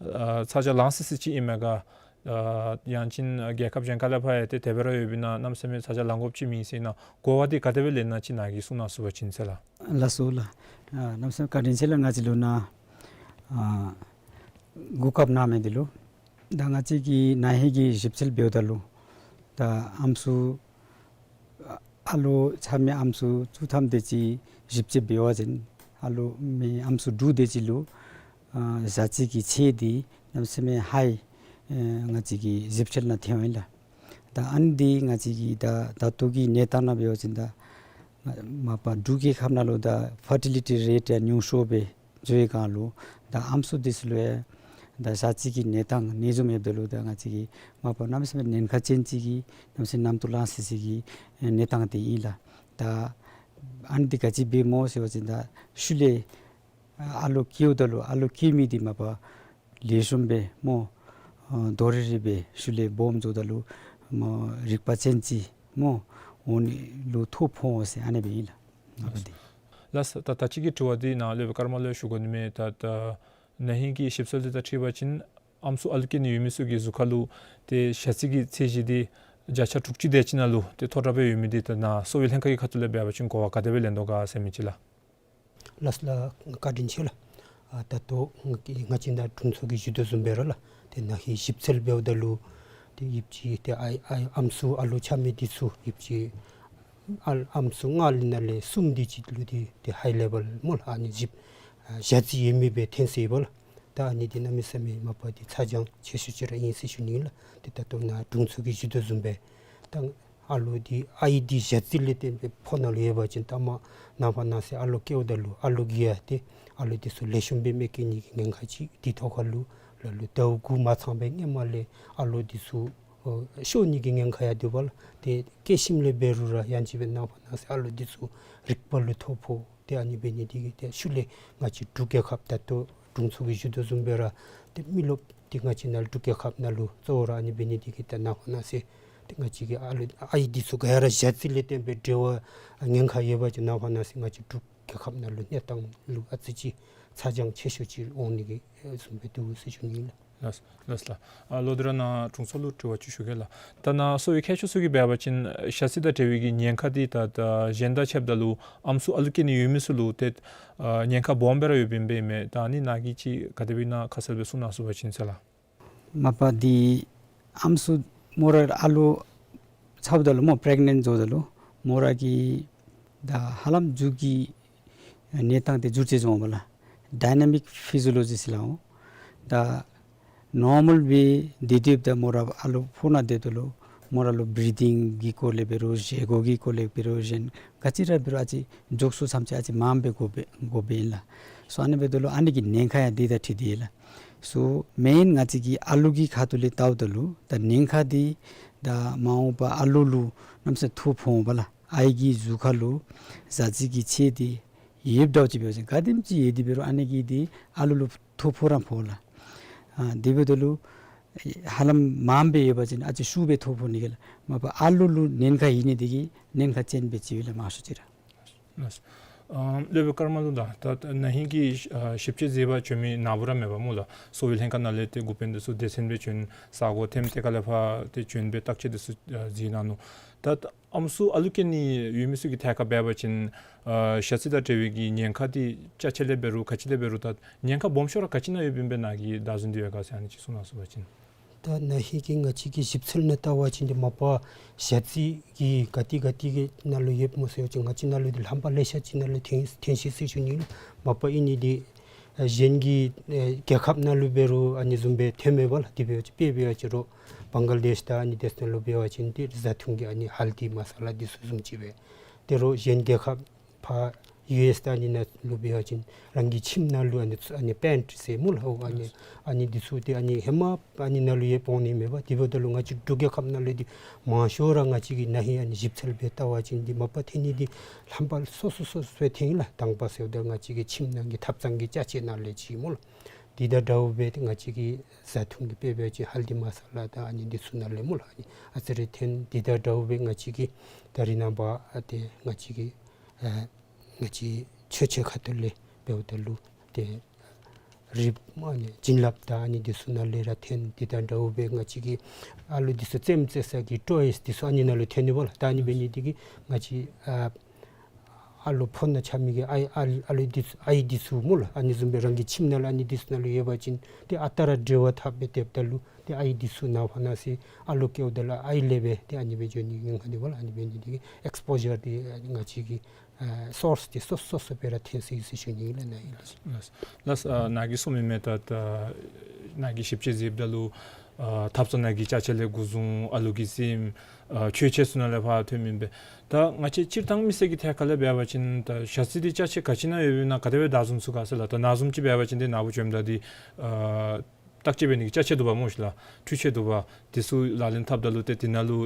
ཨ་ཚ་གྱང་ལང་སི་སི་ཅིག་ཨིན་མས་ག། ཨ་ཡང་ཅིན་རྒྱལ་ཁབ་གཞན་ཁ་ལས་ཕར་ཡང་ཏེ་དེ་སྦེ་ར་ཡོདཔ་ཨིན་ན་གནམ་མེད་ས་མེད་ཚ་གྱང་ལང་དགོཔ་ཅིག་མེད་ཟེར་ཨིན་ན་གོ་བ་འདི་ག་དེ་སྦེ་ལེན་ན་ཅིག་ནཱ་གིས་གསུང་གནང་ཚུགས་པ་ཅིན་ཟེར་ལགས། ལགས་སོ་ལགས། ཨ་གནམ་མེད་ས་མེད་བཀའ་དྲིན་ཆེ་ལགས། ང་བཅས་ལུ་ནཱ་ཨ་གོ་སྐབས་གནང་མི་འདི་ལུ། ད་ང་བཅས་ཀྱིས་ན་ཧིང་གི་ཞིབ་འཚོལ་འབདཝ་ད་ལུ་ད་ཨམ་སྲུ་ཨ་ལོ་ཆགས་མི་ཨམ་སྲུ་བཅུ་ཐམ་དེ་ཅིག་ཞིབ་དཔྱད་འབད་བ་ཅིན་ཨ་ལོ་མི་ཨམ་སྲུ་དྲུག་དེ་ཅིག་ལུ་ཨ་ཞ་རྩི་གི་ཚད་འདི་གནམ་མེད་ས་མེད་ཧའི་ཨེ་ང་བཅས་ཀྱི་ཞིབ་འཚོལ་ནང་ཐོན་ཡི་ལགས། ད་ཨ་ནི་འདི་ང་བཅས་ཀྱི་ད་ད་ལྟོ་གི་གནས་སྟངས་ནང་འབད་བ་ཅིན་ད་མ་པ་འབྲུག་རྒྱལ་ཁབ་ནང་ལུ་ད་ཕར་ཊི་ལི་ཊི་རེཊ་ཡང་ཉུང་ཤོས་སྦེ་འགྱོ་བའི་སྒང་ལུ་ད་ཨམ་སྲུ་འདི་ཚུ་ལུ་ཡང་ད་ཞ་རྩི་གི་གནས་སྟངས་ནད་འབྱུང་ཡོདཔ་ད་ལུ་ད་ང་བཅས་ཀྱི་མ་པ་གནམ་མེད་ས་མེད་ཉེན་ཁ་ཅན་ཅིག་གི་གནམ་མེད་ས་མེད་གནམ་དུ་ལང་སི་སི་གི་གནས་སྟངས་འདི་ཨིན་ལགས། ད་ཨ་ནི་འདི་ག་ཅི་འབད་སྨོ་ཟེར་བ་ཅིན་ད་ཤུལ་ལས་ཨ་ལོ་སྐྱེཝ་ད་ལུ་ཨ་ལོ་སྐྱེ་མི་འདི་མ་པ་ལེགས་ཤོམ་སྦེ་སྨོ། ཨ་རྡོ་རི་རི་སྦེ་ཤུལ་ལས་སྦོམ་འགྱོཝ་ད་ལུ་སྨོ་རིག་པ་ཅན་ཅིག་སྨོ་འོང་ནི་ལུ་ཐོ་ཕོག་འོང་ཟེར་ཨ་ནི་སྦེ་ཨིན་ལགས། ཨ་ནི་སྦེ་འདི། ལགས་སོ། ད་ད་ཅི་གི་དྲི་བ་འདི་ནཱ་སློབ་དཔོན་ཀརྨ་ལུ་ཞུ་དགོ་ནི་མས། ད་ད་ན་ཧིང་གི་ཞིབ་འཚོལ་འདི་དང་འཁྲིལ་བ་ཅིན་ཨམ་སྲུ་ཨ་ལུ་སྐྱེ་ནི་ཡོད་མི་ཚུ་གི་གཟུགས་ཁར་ལུ་ཏེ་ཞ་རྩི་གི་ཚད་གཞི་འདི་བརྒྱ་ཆ་དྲུག་ཅུ་དེ་ཅིག་ནང་ལུ་ཏེ་མཐོ་དྲགས་སྦེ་ཡོད་མི་འདི་ད་ནཱ་གསོ་བའི་ལྷན་ཁག་གི་ཁ་ཐུག་ལས་འབད་བ་ཅིན་གོ་བ་ག་དེ་སྦེ་ལེན་དོ་ག་ཟེར་མི་ཅིག་ལགས། ལགས་ལགས། བཀའ་དྲིན་ཆེ་ལགས། ཨ་ད་ལྟོ་ང་བཅས་ནཱ་དྲུང་འཚོ་གིས་ཞུ་དོ་བཟུམ་སྦེ་ར་ལགས། ཏེ་ན་ཧིང་ཞིབ་འཚོལ་འབདཝ་ད་ལུ་ཏེ་ཡོདཔ་ཅིག་ཏེ་ཨའི་ཨའི་ཨམ་སྲུ་ཨ་ལོ་ཆ་མི་འདི་ཚུ་ཡོདཔ་ཅིག་ཨ་ཨམ་སྲུ་ལྔ་ལས་ནང་ལས་གསུམ་དེ་ཅིག་ལུ་ཏེ་ཏེ་ཧའི་ལེ་བཱལ་སྨོ་ལགས། ཨ་ནི་ཞིབ་ཨ་ཞ་རྩི་ཡོད་མི་སྦེ་ཐོན་སོ་ཡི་པ་ལགས། ད་ཨ་ནི་འདི་གནམ་མེད་ས་མེད་མ་པ་འདི་ཚ་གྱང་ཆེ་ཤོས་ཅིག་ར་ཨིན་ཟེར་ཞུ་ནི་ལགས། ཏེ་ད་ལྟོ་ནཱ་དྲུང་འཚོ་གིས་ཞུ་དོ་བཟུམ་སྦེ་ད་ཨ་ལོ་འདི་ཨའི་འདི་ཞ་རྩི་ལས་བརྟེན་སྦེ་ཕོ་ནང་ལུ་ཡོད་པ་ཅིན་ད་མ་ནངས་པ་གནངས་ཚེ་ཨ་ལོ་སྐྱེཝ་ད་ལུ་ཨ་ལོ་གིས་ཡང་ཏེ་ཨ་ལོ་འདི་ཚུ་ལེགས་ཤོམ་སྦེ་མི་སྐྱེ་ནི་གི་ཉེན་ཁ་ཅིག། དེ་ཐོག་ཁར་ལུ་ལ་ལུ་ཟླཝ་དགུ་མ་ཚང་པའི་སྔོན་མ་ལས་ཨ་ལོ་འདི་ཚུ་ཨོ་ཤོར་ནི་གི་ཉེན་ཁ་ཡང་འདུག་པ་ལགས། ཏེ་སྐྱེ་ཞིནམ་ལས་འབད་རུང་ར་ཡང་ཅིན་སྦེ་ནངས་པ་གནངས་ཚེ་ཨ་ལོ་འདི་ཚུ་རིག་པ་ལུ་ཐོ་ཕོག། ཏེ་ཨ་ནི་འབད་ནི་འདི་གིས་ཏེ་ཤུལ་ལས་ང་བཅས་འབྲུག་རྒྱལ་ཁབ་ད་ལྟོ་དྲུང་འཚོ་གིས་ཞུ་དོ་བཟུམ་སྦེ་ར་ཏེ་མི་རློབས་འདི་ང་བཅས་ནཱ་འབྲུག་རྒྱལ་ཁབ་ནང་ལུ་གཙོ་བོ་ར་ཨ་ནི་འབད་ནི་འདི་གིས་ད་ནངས་པ་གནངས་ཚེ་ཏེ་ང་བཅས་ཀྱི་ཨ་ལོ་ཨའི་འདི་ཚུ་ག་ར་ཞ་རྩི་ལས་བརྟེན་སྦེ་འབྲེལ་བ་ཉེན་ཁ་ཡོད་པ་ཅིན་ནངས་པ་གནངས་ཚེ་ང་བཅས་འབྲུག་རྒྱལ་ཁབ་ནང་ལུ་གནས་སྟངས་ལུ་ཨ་ཙི་ཅིག་ཚ་གྱང་ཆེ་ཤོས་ཅིག་འོང་ནི་གི་བཟུམ་སྦེ་འདུག་ཟེར་ཞུ་ནི་ལགས། ལགས་ལགས་ལགས། ཨ་ལོ་དེ་ར་ནཱ་དྲུང་འཚོ་ལུ་དྲི་བ་ཅིག་ཞུ་གེ་ལགས། ད་ནཱ་གསོ་བའི་མཁས་མཆོག་ཚུ་གིས་འབད་བ་ཅིན་ཞ་རྩི་དང་འབྲེལ་བའི་གི་ཉེན་ཁ་འདི་ད་ད་གཞན་དང་ཕྱདཔ་ད་ལུ་ཨམ་སྲུ་ཨ་ལུ་སྐྱེ་ནི་ཡོད་མི་ཚུ་ལུ་ཏེ་ཨ་ཉེན་ཁ་སྦོམ་སྦེ་ར་ཡོདཔ་ཨིན་པས་མས། ད་ཨ་ནི་ནཱ་གིས་ཅིག་ག་དེ་སྦེ་ཨིན་ན་ཁ་གསལ་སྦེ་གསུང་གནང་ཚུགས་པ་ཅིན་ཟེར་ལགས། མ་པ་འདི་ཨམ་སྲུ་མོ་ར་ཨ་ལོ་ཚཝ་ད་ལུ་སྨོ་པི་རེག་ནེནཊ་འགྱོཝ་ད་ལུ་མོ་ར་གི་ད་ཧ་ལམ་མཇུག་གི་གནས་སྟངས་འདི་འགྱུར་བཅོས་འབྱུངམ་ལགས། ཌའི་ན་མིག་ཕི་ཟི་ཡོ་ལོ་ཇི་ཟེར་སླབ་འོང་། ད་ནོར་མཱལ་སྦེ་སྡོད་སྡོདཔ་ད་མོ་ར་ཨ་ལོ་ཕོ་ནང་སྡོདཔ་ད་ལུ་མོ་ར་ལུ་བི་རི་དིང་གི་སྐོར་ལས་འབད་རུང་བཞེས་སྒོ་གི་སྐོར་ལས་འབད་རུང་གཞན་ག་ཅི་ར་འབད་རུང་ཨ་ཙི་འགྱོ་ས་ཐམས་ཅད་ཨ་ཙི་མངམ་སྦེ་དགོ་པས་དགོ་པས་ཨིན་ལགས། སོ་ཨ་ནི་འབདཝ་ད་ལུ་ཨ་ནི་གི་ཉེན་ཁ་ཡང་འདི་དང་འཁྲིལ་ཏེ་ཨིན་ལགས། སོ་མེན་ང་བཅས་ཀྱི་ཨ་ལོ་གི་ཁ་ཐུག་ལས་བལྟཝ་ད་ལུ་ད་ཉེན་ཁ་འདི་ད་མ་འོངས་པ་ཨ་ལོ་ལུ་གནམ་མེད་ས་མེད་ཐོ་ཕོག་འོང་པ་ལགས། ཨའི་གི་གཟུགས་ཁར་ལུ་ཞ་རྩི་གི་ཆས་འདི་ཡོདཔ་འདྲཝ་ཅིག་འབད་བ་ཅིན་ག་དེམ་ཅིག་ཡོད་དེ་འབད་རུང་ཨ་ནི་གིས་འདི་ཨ་ལོ་ལུ་ཐོ་ཕོག་ར་ཕོག་ལགས། ཨ་དེ་འབདཝ་ད་ལུ་ཧ་ལམ་མངམ་སྦེ་ཡོད་པ་ཅིན་ཨ་ཙི་ཤུགས་སྦེ་ཐོ་ཕོག་ནི་གི་ལགས། མ་པ་ཨ་ལོ་ལུ་ཉེན་ཁ་ཡོད་ནི་འདི་གིས་ཉེན་ཁ་ཅན་སྦེ་ཅིག་ཡོད་ལགས་མང་ཤོས་ཅིག་ར། ལགས། ཨ་སློབ་དཔོན་ཀརྨ་ལུ་དང་ད་ད་ན་ཧིང་གི་ཨ་ཞིབ་དཔྱད་མཛད་པར་བྱོན་མི་ནཱ་བུ་ར་མེན་པ་སྨོ་ལགས། གསོ་བའི་ལྷན་ཁག་ནང་ལས་ཏེ་འགོ་དཔོན་འདི་ཚུ་སྡེ་ཚན་སྦེ་བྱོན་ས་གོ་ཐེམ་ཏེ་ག་ལས་ཕར་ཏེ་བྱོན་སྦེ་བརྟག་དཔྱད་འདི་ཚུ་ཨ་གཟིགས་གནང་ནུག། ད་ད་ཨམ་སྲུ་ཨ་ལུ་སྐྱེ་ནི་ཡོད་མི་ཚུ་གི་ཐད་ཁར་འབད་བ་ཅིན་ཨ་ཞ་རྩི་དང་འབྲེལ་བའི་གི་ཉེན་ཁ་འདི་ཅ་ཆས་ལས་འབད་རུང་ག་ཅི་ལས་འབད་རུང་ད་ཉེན་ཁ་སྦོམ་ཤོས་ར་ག་ཅི་ནང་ཡོདཔ་ཨིན་པས་ནཱ་གིས་བདའ་ཟུན་འདི་ཡོད་ག་ཟེར་ཨ་ནི་ཅིག་གསུང་གནང་ཚུགས་པ་ཅིན། ད་ན་ཧིང་གི་ང་བཅས་ཀྱིས་ཞིབ་འཚོལ་ནང་བལྟ་བ་ཅིན་འདི་མ་པ་ཞ་རྩི་གི་ག་ཏེ་ག་ཏེ་གི་ནང་ལུ་ཡོདཔ་སྨོ་ཟེར་བ་ཅིན་ང་བཅས་ནང་ལུ་འདི་ལྷམ་པ་ལེ་ཤ་ཅིག་ནང་ལུ་ཐོན་ཐོན་ཅི་ཟེར་ཞུ་ནི་ལགས། མ་པ་ཨིན་ནི་འདི་ཨ་གཞན་གྱི་ཨ་རྒྱལ་ཁབ་ནང་ལུ་འབད་རུང་ཨ་ནི་བཟུམ་སྦེ་ཐོནམ་མས་པ་ལགས། དེ་འབད་བ་ཅིན་དཔེ་འབད་བ་ཅིན་རོགས་བང་ག་ལ་དེཤ་དང་ཨ་ནི་དེ་ཚུ་ནང་ལུ་འབད་བ་ཅིན་ཏེ་བཟའ་འཐུང་གི་ཨ་ནི་ཧལ་དི་མ་ས་ལ་འདི་ཚུ་བཟུམ་ཅིག་སྦེ། ཏེ་རོགས་གཞན་རྒྱལ་ཁབ་ཕར་ཡུ་ཨེསི་དང་ཨ་ནི་ནང་ལུ་འབད་བ་ཅིན་རང་གི་ཁྱིམ་ནང་ལུ་ཨ་ནི་ཚུ་ཨ་ནི་པེནཊ་ཟེར་སྨོ་ལགས། ཨོ་ཨ་ནི་ཨ་ནི་འདི་ཚུ་ཏེ་ཨ་ནི་ཧེ་མ་ཨ་ནི་ནང་ལུ་ཡང་འོང་ནི་མས་པ། དེ་འབདཝ་ད་ལུ་ང་བཅས་འབྲུག་རྒྱལ་ཁབ་ནང་ལུ་འདི་མང་ཤོས་ར་ང་བཅས་ཀྱིས་ན་ཧིང་ཨ་ནི་ཞིབ་འཚོལ་འབད་བལྟ་བ་ཅིན་འདི་མ་པ་ཐོན་ནི་འདི་ལྷམ་པ་སོ་སོ་སོ་སོ་སྦེ་ཐོན་ལགས། དང་པ་ཟེརཝ་ད་ང་བཅས་ཀྱི་ཁྱིམ་ནང་གི་ཐབ་ཚང་གི་ཅ་ཆས་ནང་ལས་ཅིག་སྨོ་ལགས། དེ་དང་འདྲཝ་སྦེ་ཏེ་ང་བཅས་ཀྱི་བཟའ་འཐུང་གི་དཔེ་འབད་བ་ཅིན་ཧལ་དི་མ་ས་ལ་དང་ཨ་ནི་འདི་ཚུ་ནང་ལས་སྨོ་ལགས། ཨ་ནི་ཨ་ཙི་རེ་ཐོན། དེ་དང་འདྲཝ་སྦེ་ང་བཅས་ཀྱི་ད་རེས་ནངས་པ་ཨ་ཏེ་ང་བཅས་ཀྱི་ཨ་ང་བཅས་ཆོས་ཆས་ཁ་ཐུག་ལས་འབདཝ་ད་ལུ་ཏེ་རིགཔ་ཨ་ནི་བྱིན་རླབས་དང་ཨ་ནི་འདི་ཚུ་ནང་ལས་ར་ཐོན། དེ་དང་འདྲཝ་སྦེ་ང་བཅས་ཀྱི་ཨ་ལོ་འདི་ཚུ་རྩེདམོ་རྩེ་ས་གི་ཊོའིསི་འདི་ཚུ་ཨ་ནི་ནང་ལུ་ཐོན་ནི་པ་ལགས། ད་ཨ་ནི་འབད་ནི་འདི་གིས་ང་བཅས་ཨ་ཨ་ལོ་ཕོ་ནང་ཆ་མི་གི་ཨའི་ཨ་ཨ་ལོ་འདི་ཚུ་ཨའི་འདི་ཚུ་སྨོ་ལགས། ཨ་ནི་བཟུམ་སྦེ་རང་གི་ཁྱིམ་ནང་ལུ་ཨ་ནི་འདི་ཚུ་ནང་ལུ་ཡོད་པ་ཅིན་ཏེ་ཨ་རྟག་ར་འབྲེལ་བ་འཐབ་སྦེ་སྡོདཔ་ད་ལུ་ཏེ་ཨའི་འདི་ཚུ་ནངས་པ་གནངས་ཚེ་ཨ་ལོ་སྐྱེཝ་ད་ལུ་ཨའི་ལས་སྦེ་ཏེ་ཨ་ནི་སྦེ་འགྱོ་ནི་ཉེན་ཁ་འདུག་པ་ལགས། ཨ་ནི་འབད་ནི་འདི་གིས་ཨེགསི་པོ་ཞར་འདི་ཨ་ནི་ང་བཅས་ཀྱི་ཨ་སོརསི་འདི་སོ་སོ་སོ་སྦེ་ར་ཐོན་སོ་ཡི་ཟེར་ཞུ་ནི་ཨིན་ལགས། ནཱ་ཨིན་ལགས། ལགས། ལགས། ཨ་ནཱ་གིས་གསུངས་མི་མས། ད་ད་ནཱ་གིས་ཞིབ་དཔྱད་མཛདཔ་ད་ལུ་ཨ་ཐབ་ཚང་ནང་གི་ཅ་ཆས་ལས་འགོ་བཟུང་ཨ་ལོ་གི་རྩེདམོ་ཨ་ཆོས་ཆས་ཚུ་ནང་ལས་ཕར་ཐོན་མི་མས། ད་ང་བཅས་སྤྱིར་བཏང་མི་སེར་གྱི་ཐད་ཁར་ལས་འབད་བ་ཅིན་ད་ཞ་རྩི་འདི་ཅ་ཆས་ག་ཅི་ནང་ཡོདཔ་ཨིན་ན་ག་དེ་སྦེ་བདའ་བཟུང་ཚུགས་ག་ཟེར་ལགས། ད་ནཱ་བཟུམ་ཅིག་འབད་བ་ཅིན་འདི་ནཱ་བུ་བྱོནམ་ད་འདི་ཨ་བརྟག་དཔྱད་འབད་ནི་གི་ཅ་ཆས་འདུག་པ་སྨོ་ཤིག་ལགས། འཕྲུལ་ཆས་འདུག་པ། འདི་ཚུ་ལག་ལེན་འཐབ་ད་ལུ་ཏེ་འདི་ནང་ལུ་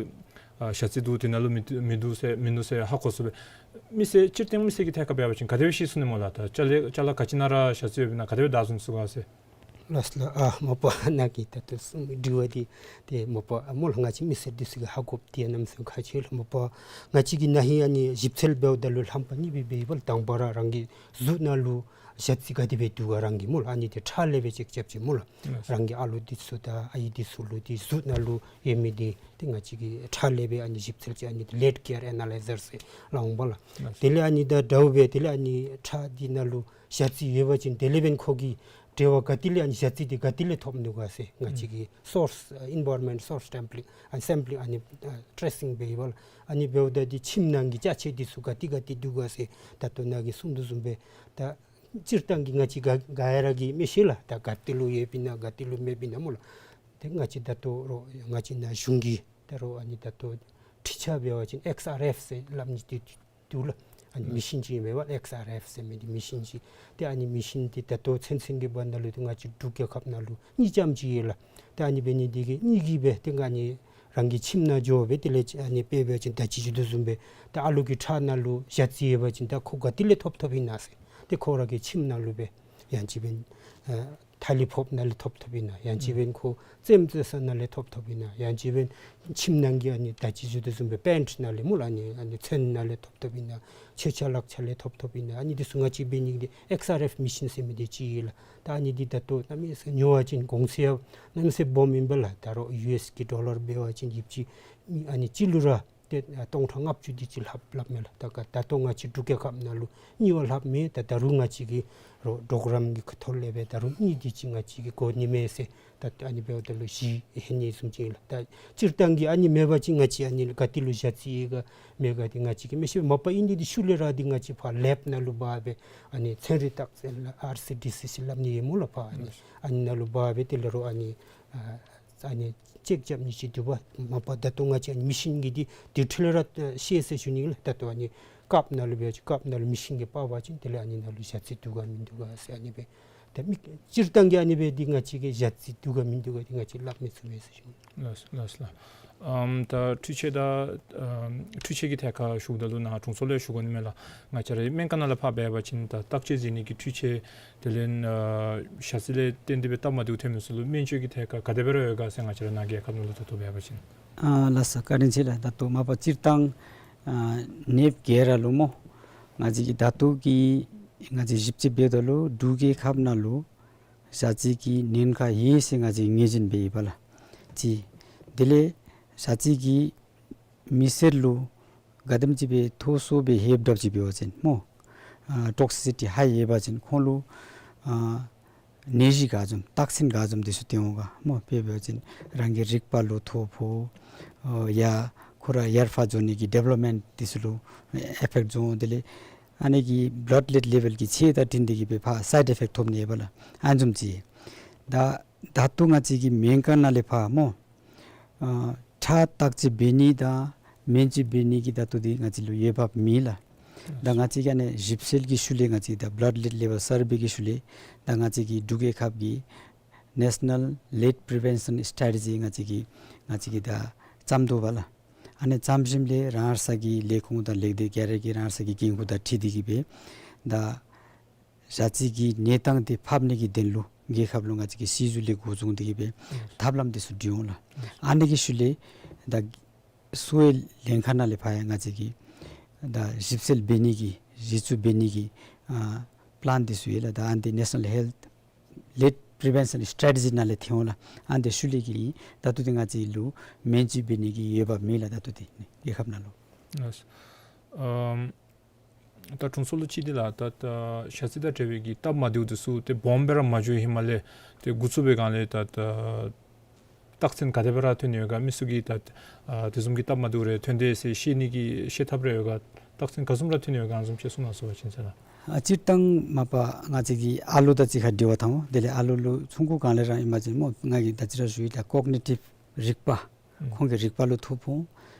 ཨ་ཞ་རྩི་འདུག། འདི་ནང་ལུ་མི་འདུག་མི་འདུག་ཟེར་མིན་འདུག་ཟེར་ཧ་གོ་ཚུགས་པས། མི་སེར་སྤྱིར་བཏང་མི་སེར་གྱི་ཐད་ཁར་འབད་བ་ཅིན་ག་དེ་སྦེ་ཤེས་ཚུགས་ནི་སྨོ་ལགས། ད་ཅ་ལ་ཅ་ལ་ག་ཅི་ནང་ར་ཞ་རྩི་ཡོདཔ་ཨིན་ན་ག་དེ་སྦེ་བདའ་བཟུང་ཚུགས་ག་ཟེར། ལགས་ལགས། ཨ་མ་པ་ནཱ་གི་ད་ལྟོ་གསུངས་དྲི་བ་འདི་ཏེ་མ་པ་ཨ་མོ་ལགས་ང་བཅས་མི་སེར་འདི་ཚུ་གིས་ཧ་གོ་སྟེ་གནམ་མེད་ས་མེད་ཁག་ཆེ་ལགས། མ་པ་ང་བཅས་ཀྱིས་ན་ཧིང་ཨ་ནི་ཞིབ་འཚོལ་འབདཝ་ད་ལུ་ལྷམ་པ་གཉིས་སྦེ་འབད་ཡི་པ་ལགས། དང་པ་ར་རང་གི་གཟུགས་ནང་ལུ་ཞ་རྩི་ག་དེ་སྦེ་འདུག་ག་རང་གི་སྨོ་ལགས། ཨ་ནི་འདི་ཁྲག་ལས་སྦེ་ཅིག་རྐྱབ་ཅི་སྨོ་ལགས། ལགས། རང་གི་ཨ་ལོ་འདི་ཚུ་དང་ཨའི་འདི་ཚུ་ལུ་འདི་གཟུགས་ནང་ལུ་ཡོད་མི་འདི་ཏེ་ང་བཅས་ཀྱིས་ཁྲག་ལས་སྦེ་ཨ་ནི་ཞིབ་འཚོལ་ཅིག་ཨ་ནི་འདི་ལེཌ་གེར་ཨེ་ན་ལའི་ཛར་ཟེར་སླབ་འོང་པ་ལགས། ལགས། དེ་ལས་ཨ་ནི་ད་འདྲཝ་སྦེ་དེ་ལས་ཨ་ནི་ཁྲག་འདི་ནང་ལུ་ཞ་རྩི་ཡོད་པ་ཅིན་དེ་ལས་འབདན་ཁོ་གི་འབྲེལ་བ་ག་ཏེ་ལས་ཨ་ནི་ཞ་རྩི་འདི་ག་ཏེ་ལས་ཐོབ་ནུག་ག་ཟེར་ང་བཅས་ཀྱིས་སོརསི་ཨེན་བཱ་རོན་མེནཊ་སོརསི་སེམ་པི་ལིང་ཨ་ནི་སེམ་པི་ལིང་ཨ་ནི་ཨ་ཊེ་སིང་འབད་ཡི་པ་ལགས། ཨ་ནི་འབདཝ་ད་འདི་ཁྱིམ་ནང་གི་ཅ་ཆས་འདི་ཚུ་ག་ཏེ་ག་ཏེ་འདུག་ག་ཟེར་ད་ལྟོ་ནཱ་གིས་གསུངས་དོ་བཟུམ་སྦེ་ད་སྤྱིར་བཏང་གི་ང་བཅས་ག་ག་ཡ་ར་གིས་མི་ཤེས་ལགས། ད་ག་ཏེ་ལུ་ཡོདཔ་ཨིན་ན་ག་ཏེ་ལུ་མེདཔ་ཨིན་ན་སྨོ་ལགས། ཏེ་ང་བཅས་ད་ལྟོ་རོགས་ང་བཅས་ནཱ་གཞུང་གིས་ད་རོགས་ཨ་ནི་ད་ལྟོ་འཕྲུལ་ཆས་འབད་བ་ཅིན་ཨེགསི་ཨར་ཨེཕ་ཟེར་སླབ་ནི་འདི་འདུག་ལགས། ཨ་ནི་ཨ་མེ་ཤིན་ཅིག་ཨིན་པས་པ། ཨེགསི་ཨར་ཨེཕ་ཟེར་མི་འདི་མེ་ཤིན་ཅིག། ཏེ་ཨ་ནི་མེ་ཤིན་འདི་ད་ལྟོ་ཚུན་ཚོད་ཀྱི་བར་ན་ལུ་ཏེ་ང་བཅས་འབྲུག་རྒྱལ་ཁབ་ནང་ལུ་གཉིས་ཙམ་ཅིག་ཡོད་ལགས། ཏེ་ཨ་ནི་འབད་ནི་འདི་གིས་གཉིས་ཀྱིས་སྦེ་ཏེ་ཨ་ནི་རང་གི་ཁྱིམ་ནང་འགྱོ་སྦེ་དེ་ལས་ཨ་ནི་དཔེ་འབད་བ་ཅིན་ད་ཅི་ཞུ་དོ་བཟུམ་སྦེ་ད་ཨ་ལོ་གི་ཁྲག་ནང་ལུ་ཞ་རྩི་ཡོད་པ་ཅིན་ད་ཁོ་ག་ཏེ་ལས་ཐོབ་ཐོབ་ཨིན་ན་ཟེར། ཏེ་ཁོ་ར་གི་ཁྱིམ་ནང་ལུ་སྦེ་ཡང་ཅིན་འབདན་ཨ་ཐ་ལི་ཕོགཔ་ནང་ལས་ཐོབ་ཐོབ་ཨིན་ན། ཡང་ཅིན་འབདན་ཁོ་རྩེདམོ་རྩེ་ས་ནང་ལས་ཐོབ་ཐོབ་ཨིན་ན། ཡང་ཅིན་འབདན་ཁྱིམ་ནང་གི་ཨ་ནི་ད་ཅི་ཞུ་དོ་བཟུམ་སྦེ་པེནཊི་ནང་ལས་སྨོ་ལགས། ཨ་ནི་ཨ་ནི་ཚོན་ནང་ལས་ཐོབ་ཐོབ་ཨིན་ན། མཆོད་ཆས་ལག་ཆས་ལས་ཐོབ་ཐོབ་ཨིན་ན། ཨ་ནི་འདི་ཚུ་ང་བཅས་འབད་ནི་འདི་ཨེགསི་ཨར་ཨེཕ་མེ་ཤིན་ཟེར་མི་འདི་ཅིག་ཡོད་ལགས། ད་ཨ་ནི་འདི་ད་ལྟོ་གནམ་མེད་ས་མེད་ཉོ་བ་ཅིན་གོང་ཚད་ཡང་གནམ་མེད་ས་མེད་སྦོམ་ཨིན་པས་ལགས། ད་རོགས་ཡུ་ཨེསི་གི་ཌོ་ལར་འབད་བ་ཅིན་ཡོདཔ་ཅིག་ཨ་ནི་གཅིག་ལུ་ར་ཏེ་ཨ་སྟོང་ཕྲག་ལྔ་བཅུ་དེ་ཅིག་ལྷག་ལྷགཔ་མས་ལགས། ད་ག་ད་ལྟོ་ང་བཅས་འབྲུག་རྒྱལ་ཁབ་ནང་ལུ་གཉིས་བ་ལྷགཔ་མས། ད་ད་རུང་ང་བཅས་ཀྱིས་རོགས་པོ་རོ་གྲམ་གྱི་ཁ་ཐུག་ལས་སྦེ་ད་རུང་གཉིས་དེ་ཅིག་ང་བཅས་ཀྱིས་དགོ་ནི་མས་ཟེར། ད་ཨ་ནི་འབདཝ་ད་ལུ་བཞི་ལྷོད་ནི་བཟུམ་ཅིག་ཨིན་ལགས། ད་སྤྱིར་བཏང་གི་ཨ་ནི་མེད་པ་ཅིན་ང་བཅས་ཨ་ནི་ག་ཏེ་ལུ་ཞ་རྩི་ཡོད་ག་མེད་ག་འདི་ང་བཅས་ཀྱིས་མི་ཤེས། མ་པ་ཨིན་ཏེ་འདི་ཤུལ་ལས་ར་འདི་ང་བཅས་ཕར་ལེབ་ནང་ལུ་འབག་སྦེ་ཨ་ནི་ཚན་རིག་བརྟག་དཔྱད་ལགས་ཨར་སི་ཌི་སི་ཟེར་སླབ་ནི་ཡོད་སྨོ་ལགས། ཕར་ཨ་ནི་ཨ་ནི་ནང་ལུ་འབག་སྦེ་དེ་ལས་རོགས་ཨ་ནི་ཨ་ཨ་ནི་ཅེཀ་རྐྱབ་ནི་ཅིག་འདུག་པ། མ་པ་ད་ལྟོ་ང་བཅས་ཨ་ནི་མེ་ཤིན་གྱི་འདི་འདི་འཕྲོ་ལས་ར་ཤེས་ཟེར་ཞུ་ནི་ལགས། ད་ལྟོ་ཨ་ནི་ཀབ་ནང་ལུ་འབད་བ་ཅིན་ཀབ་ནང་ལུ་མེ་ཤིན་གྱིས་འབག་པ་ཅིན་དེ་ལས་ཨ་ནི་ནང་ལུ་ཞ་རྩི་འདུག་ག་མིན་འདུག་ག་ཟེར་ཨ་ནི་སྦེ། ད་མི་སྤྱིར་བཏང་གི་ཨ་ནི་སྦེ་འདི་ང་བཅས་ཀྱིས་ཞ་རྩི་འདུག་ག་མིན་འདུག་ག་འདི་ང་བཅས་སླབ་མི་ཚུགས་པས་ཟེར་ཞུ་ནི། ལགས་ལགས་ལགས། ཨམ་ད་འཕྲུལ་ཆས་ད་ཨམ་འཕྲུལ་ཆས་ཀྱི་ཐད་ཁར་ཞུཝ་ད་ལུ་ནཱ་དྲུང་འཚོ་ལས་ཞུ་དགོ་ནི་མས་ལགས། ང་བཅས་རའི་སྨན་ཁང་ནང་ལས་ཕར་འབད་བ་ཅིན་ད་བརྟག་དཔྱད་མཛད་ནི་གི་འཕྲུལ་ཆས་དེ་ལས་ཨ་ཞ་རྩི་ལས་བརྟེན་ཏེ་སྦེ་སྟབས་མ་བདེཝ་ཐོན་མི་ཚུ་ལུ་སྨན་བཅོས་ཀྱི་ཐད་ཁར་ག་དེ་སྦེ་ར་ཡོད་ག་ཟེར་ང་བཅས་ར་ནཱ་རྒྱལ་ཁབ་ནང་ལུ་ད་ལྟོ་འབད་བ་ཅིན། ཨ་ལགས་སོ། བཀའ་དྲིན་ཆེ་ལགས། ད་ལྟོ་མ་པ་སྤྱིར་བཏང་ཨ་ནེབ་གེ་ར་ལུ་སྨོ། ང་བཅས་ཀྱིས་ད་ལྟོ་གི་ང་བཅས་ཞིབ་དཔྱད་འབདཝ་ད་ལུ་འབྲུག་རྒྱལ་ཁབ་ནང་ལུ་ཞ་རྩི་གི་ཉེན་ཁ་ཡོད་ཟེར་ང་བཅས་ངོས་འཛིན་འབད་ཡི་པ་ལགས། གཅིག། དེ་ལས་ཞ་རྩི་གིས་མི་སེར་ལུ་ག་དེམ་ཅིག་སྦེ་མཐོ་སུ་སྦེ་ཧེབ་དྲགཔ་ཅིག་འབད་བ་ཅིན་སྨོ། ཨ་ཊོག་སི་སི་ཊི་ཧའི་ཡོད་པ་ཅིན་ཁོང་ལུ་ཨ་ནད་གཞི་ག་བཟུམ་རྟགས་མཚན་ག་བཟུམ་འདི་ཚུ་སྟོན་འོང་ག་སྨོ། དཔེ་འབད་བ་ཅིན་རང་གི་རིག་པ་ལུ་ཐོ་ཕོག། ཨ་ཡ་ཁོ་ར་ཡར་ཕར་འགྱོ་ནི་གི་ཌི་ཝེ་ལོབ་མེནཊ་འདི་ཚུ་ལུ་ཨེཕ་ཕེཀཊ་འགྱོ་འོང་། དེ་ལས་ཨ་ནི་གི་བླཌ་ལེཌ་ལེ་བཱལ་གྱི་ཚད་དང་འཁྲིལ་ཏེ་གིས་སྦེ་ཕར་སའིཌ་ཨེཕ་ཕེཀཊ་ཐོབ་ནི་ཡོད་པ་ལགས། ཨ་ནི་བཟུམ་ཅིག། ད་ད་ལྟོ་ང་བཅས་ཀྱི་སྨན་ཁང་ནང་ལས་ཕར་སྨོ། ཨ་ཁྲག་བརྟག་དཔྱད་འབད་ནི་དང་སྨན་བཅོས་འབད་ནི་གི་ད་ལྟོ་འདི་ང་བཅས་ལུ་འོས་འབབ་མེད་ལགས། ད་ང་བཅས་ཀྱིས་ཨ་ནི་ཞིབ་འཚོལ་གྱི་ཤུལ་ལས་ང་བཅས་ད་བླཌ་ལེཌ་ལེ་བཱལ་སར་བེ་གི་ཤུལ་ལས་ད་ང་བཅས་ཀྱི་འབྲུག་རྒྱལ་ཁབ་ཀྱི་ནེ་ཤ་ནཱལ་ལེཌ་པི་རི་ཝེན་ཤཱན་སི་ཊེ་རེ་ཇི་ང་བཅས་ཀྱིས་ང་བཅས་ཀྱིས་ད་བརྩམ་དོ་པ་ལགས། ཨ་ནི་བརྩམ་ཞིནམ་ལས་རང་སོའི་གི་ལས་ཁུངས་དང་ལས་སྡེ་ག་ར་གིས་རང་སོའི་གི་འགན་ཁུར་དང་འཁྲིལ་ཏེ་གིས་སྦེ་ད་ཞ་རྩི་གི་གནས་སྟངས་འདི་ཕབ་ནི་གི་དོན་ལུ་རྒྱལ་ཁབ་ལུ་ང་བཅས་ཀྱིས་སྲིད་ཞུ་ལས་འགོ་བཟུང་སྟེ་གིས་སྦེ་ཐབས་ལམ་འདི་ཚུ་བསྒྲིགས་འོང་ལགས། ཨ་ནི་གི་ཤུལ་ལས་ད་གསོ་བའི་ལྷན་ཁག་ནང་ལས་ཕར་ཡང་ང་བཅས་ཀྱིས་ད་ཞིབ་འཚོལ་འབད་ནི་གི་གཞི་བཙུགས་འབད་ནི་གི་ཨ་པི་ལཱན་འདི་ཚུ་ཡོད་ལགས། ད་ཨ་ནི་འདི་ནེ་ཤ་ནཱལ་ཧེལཐ་ལེཌ་པི་རི་ཝེན་ཤཱན་སི་ཊེ་རེ་ཇི་ནང་ལས་ཐོན་འོང་ལགས། ཨ་ནི་འདི་ཤུལ་ལས་ཀྱི་ད་ལྟོ་འདི་ང་བཅས་ལུ་སྨན་བཅོས་འབད་ནི་གི་འོས་འབབ་མེད་ལགས། ད་ལྟོ་འདི་རྒྱལ་ཁབ་ནང་ལུ། ལགས། ཨམ་ད་དྲུང་འཚོ་ལུ་ཅིག་འདི་ལགས། ད་ད་ཞ་རྩི་དང་འབྲེལ་བའི་གི་སྟབས་མ་བདེཝ་འདི་ཚུ་ཏེ་སྦོམ་སྦེ་ར་མ་འགྱོ་ཧེ་མ་ལས་ཏེ་འགོ་བཙུགས་པའི་སྒང་ལས་ད་ད་རྟགས་མཚན་ག་དེ་སྦེ་ར་ཐོན་ནི་ཡོད་ག། མི་ཚུ་གིས་ད་ཨ་དེ་བཟུམ་གྱི་སྟབས་མ་བདེཝ་རེ་ཐོན་དེས་ཟེར་ཤེས་ནི་གི་ཤེས་ཐབས་རེ་ཡོད་ག། རྟགས་མཚན་ག་བཟུམ་ར་ཐོན་ནི་ཡོད་ག། ཨ་ནི་བཟུམ་ཅིག་གསུང་གནང་ཟེར་བ་ཅིན་ཟེར་ན། ཨ་སྤྱིར་བཏང་མ་པ་ང་བཅས་ཀྱི་ཨ་ལོ་དང་གཅིག་ཁར་འབྲེལ་བ་འཐབ་འོང་། དེ་ལས་ཨ་ལོ་ལུ་ཆུང་ཀུ་སྒང་ལས་ར་ཨིན་པ་ཅིན་སྨོ་ང་གིས་ད་ཅི་ར་ཞུ་ཡི། ད་ཀོག་ནི་ཊིབ་རིག་པ་ཁོང་གི་རིག་པ་ལུ་ཐོ་ཕོག།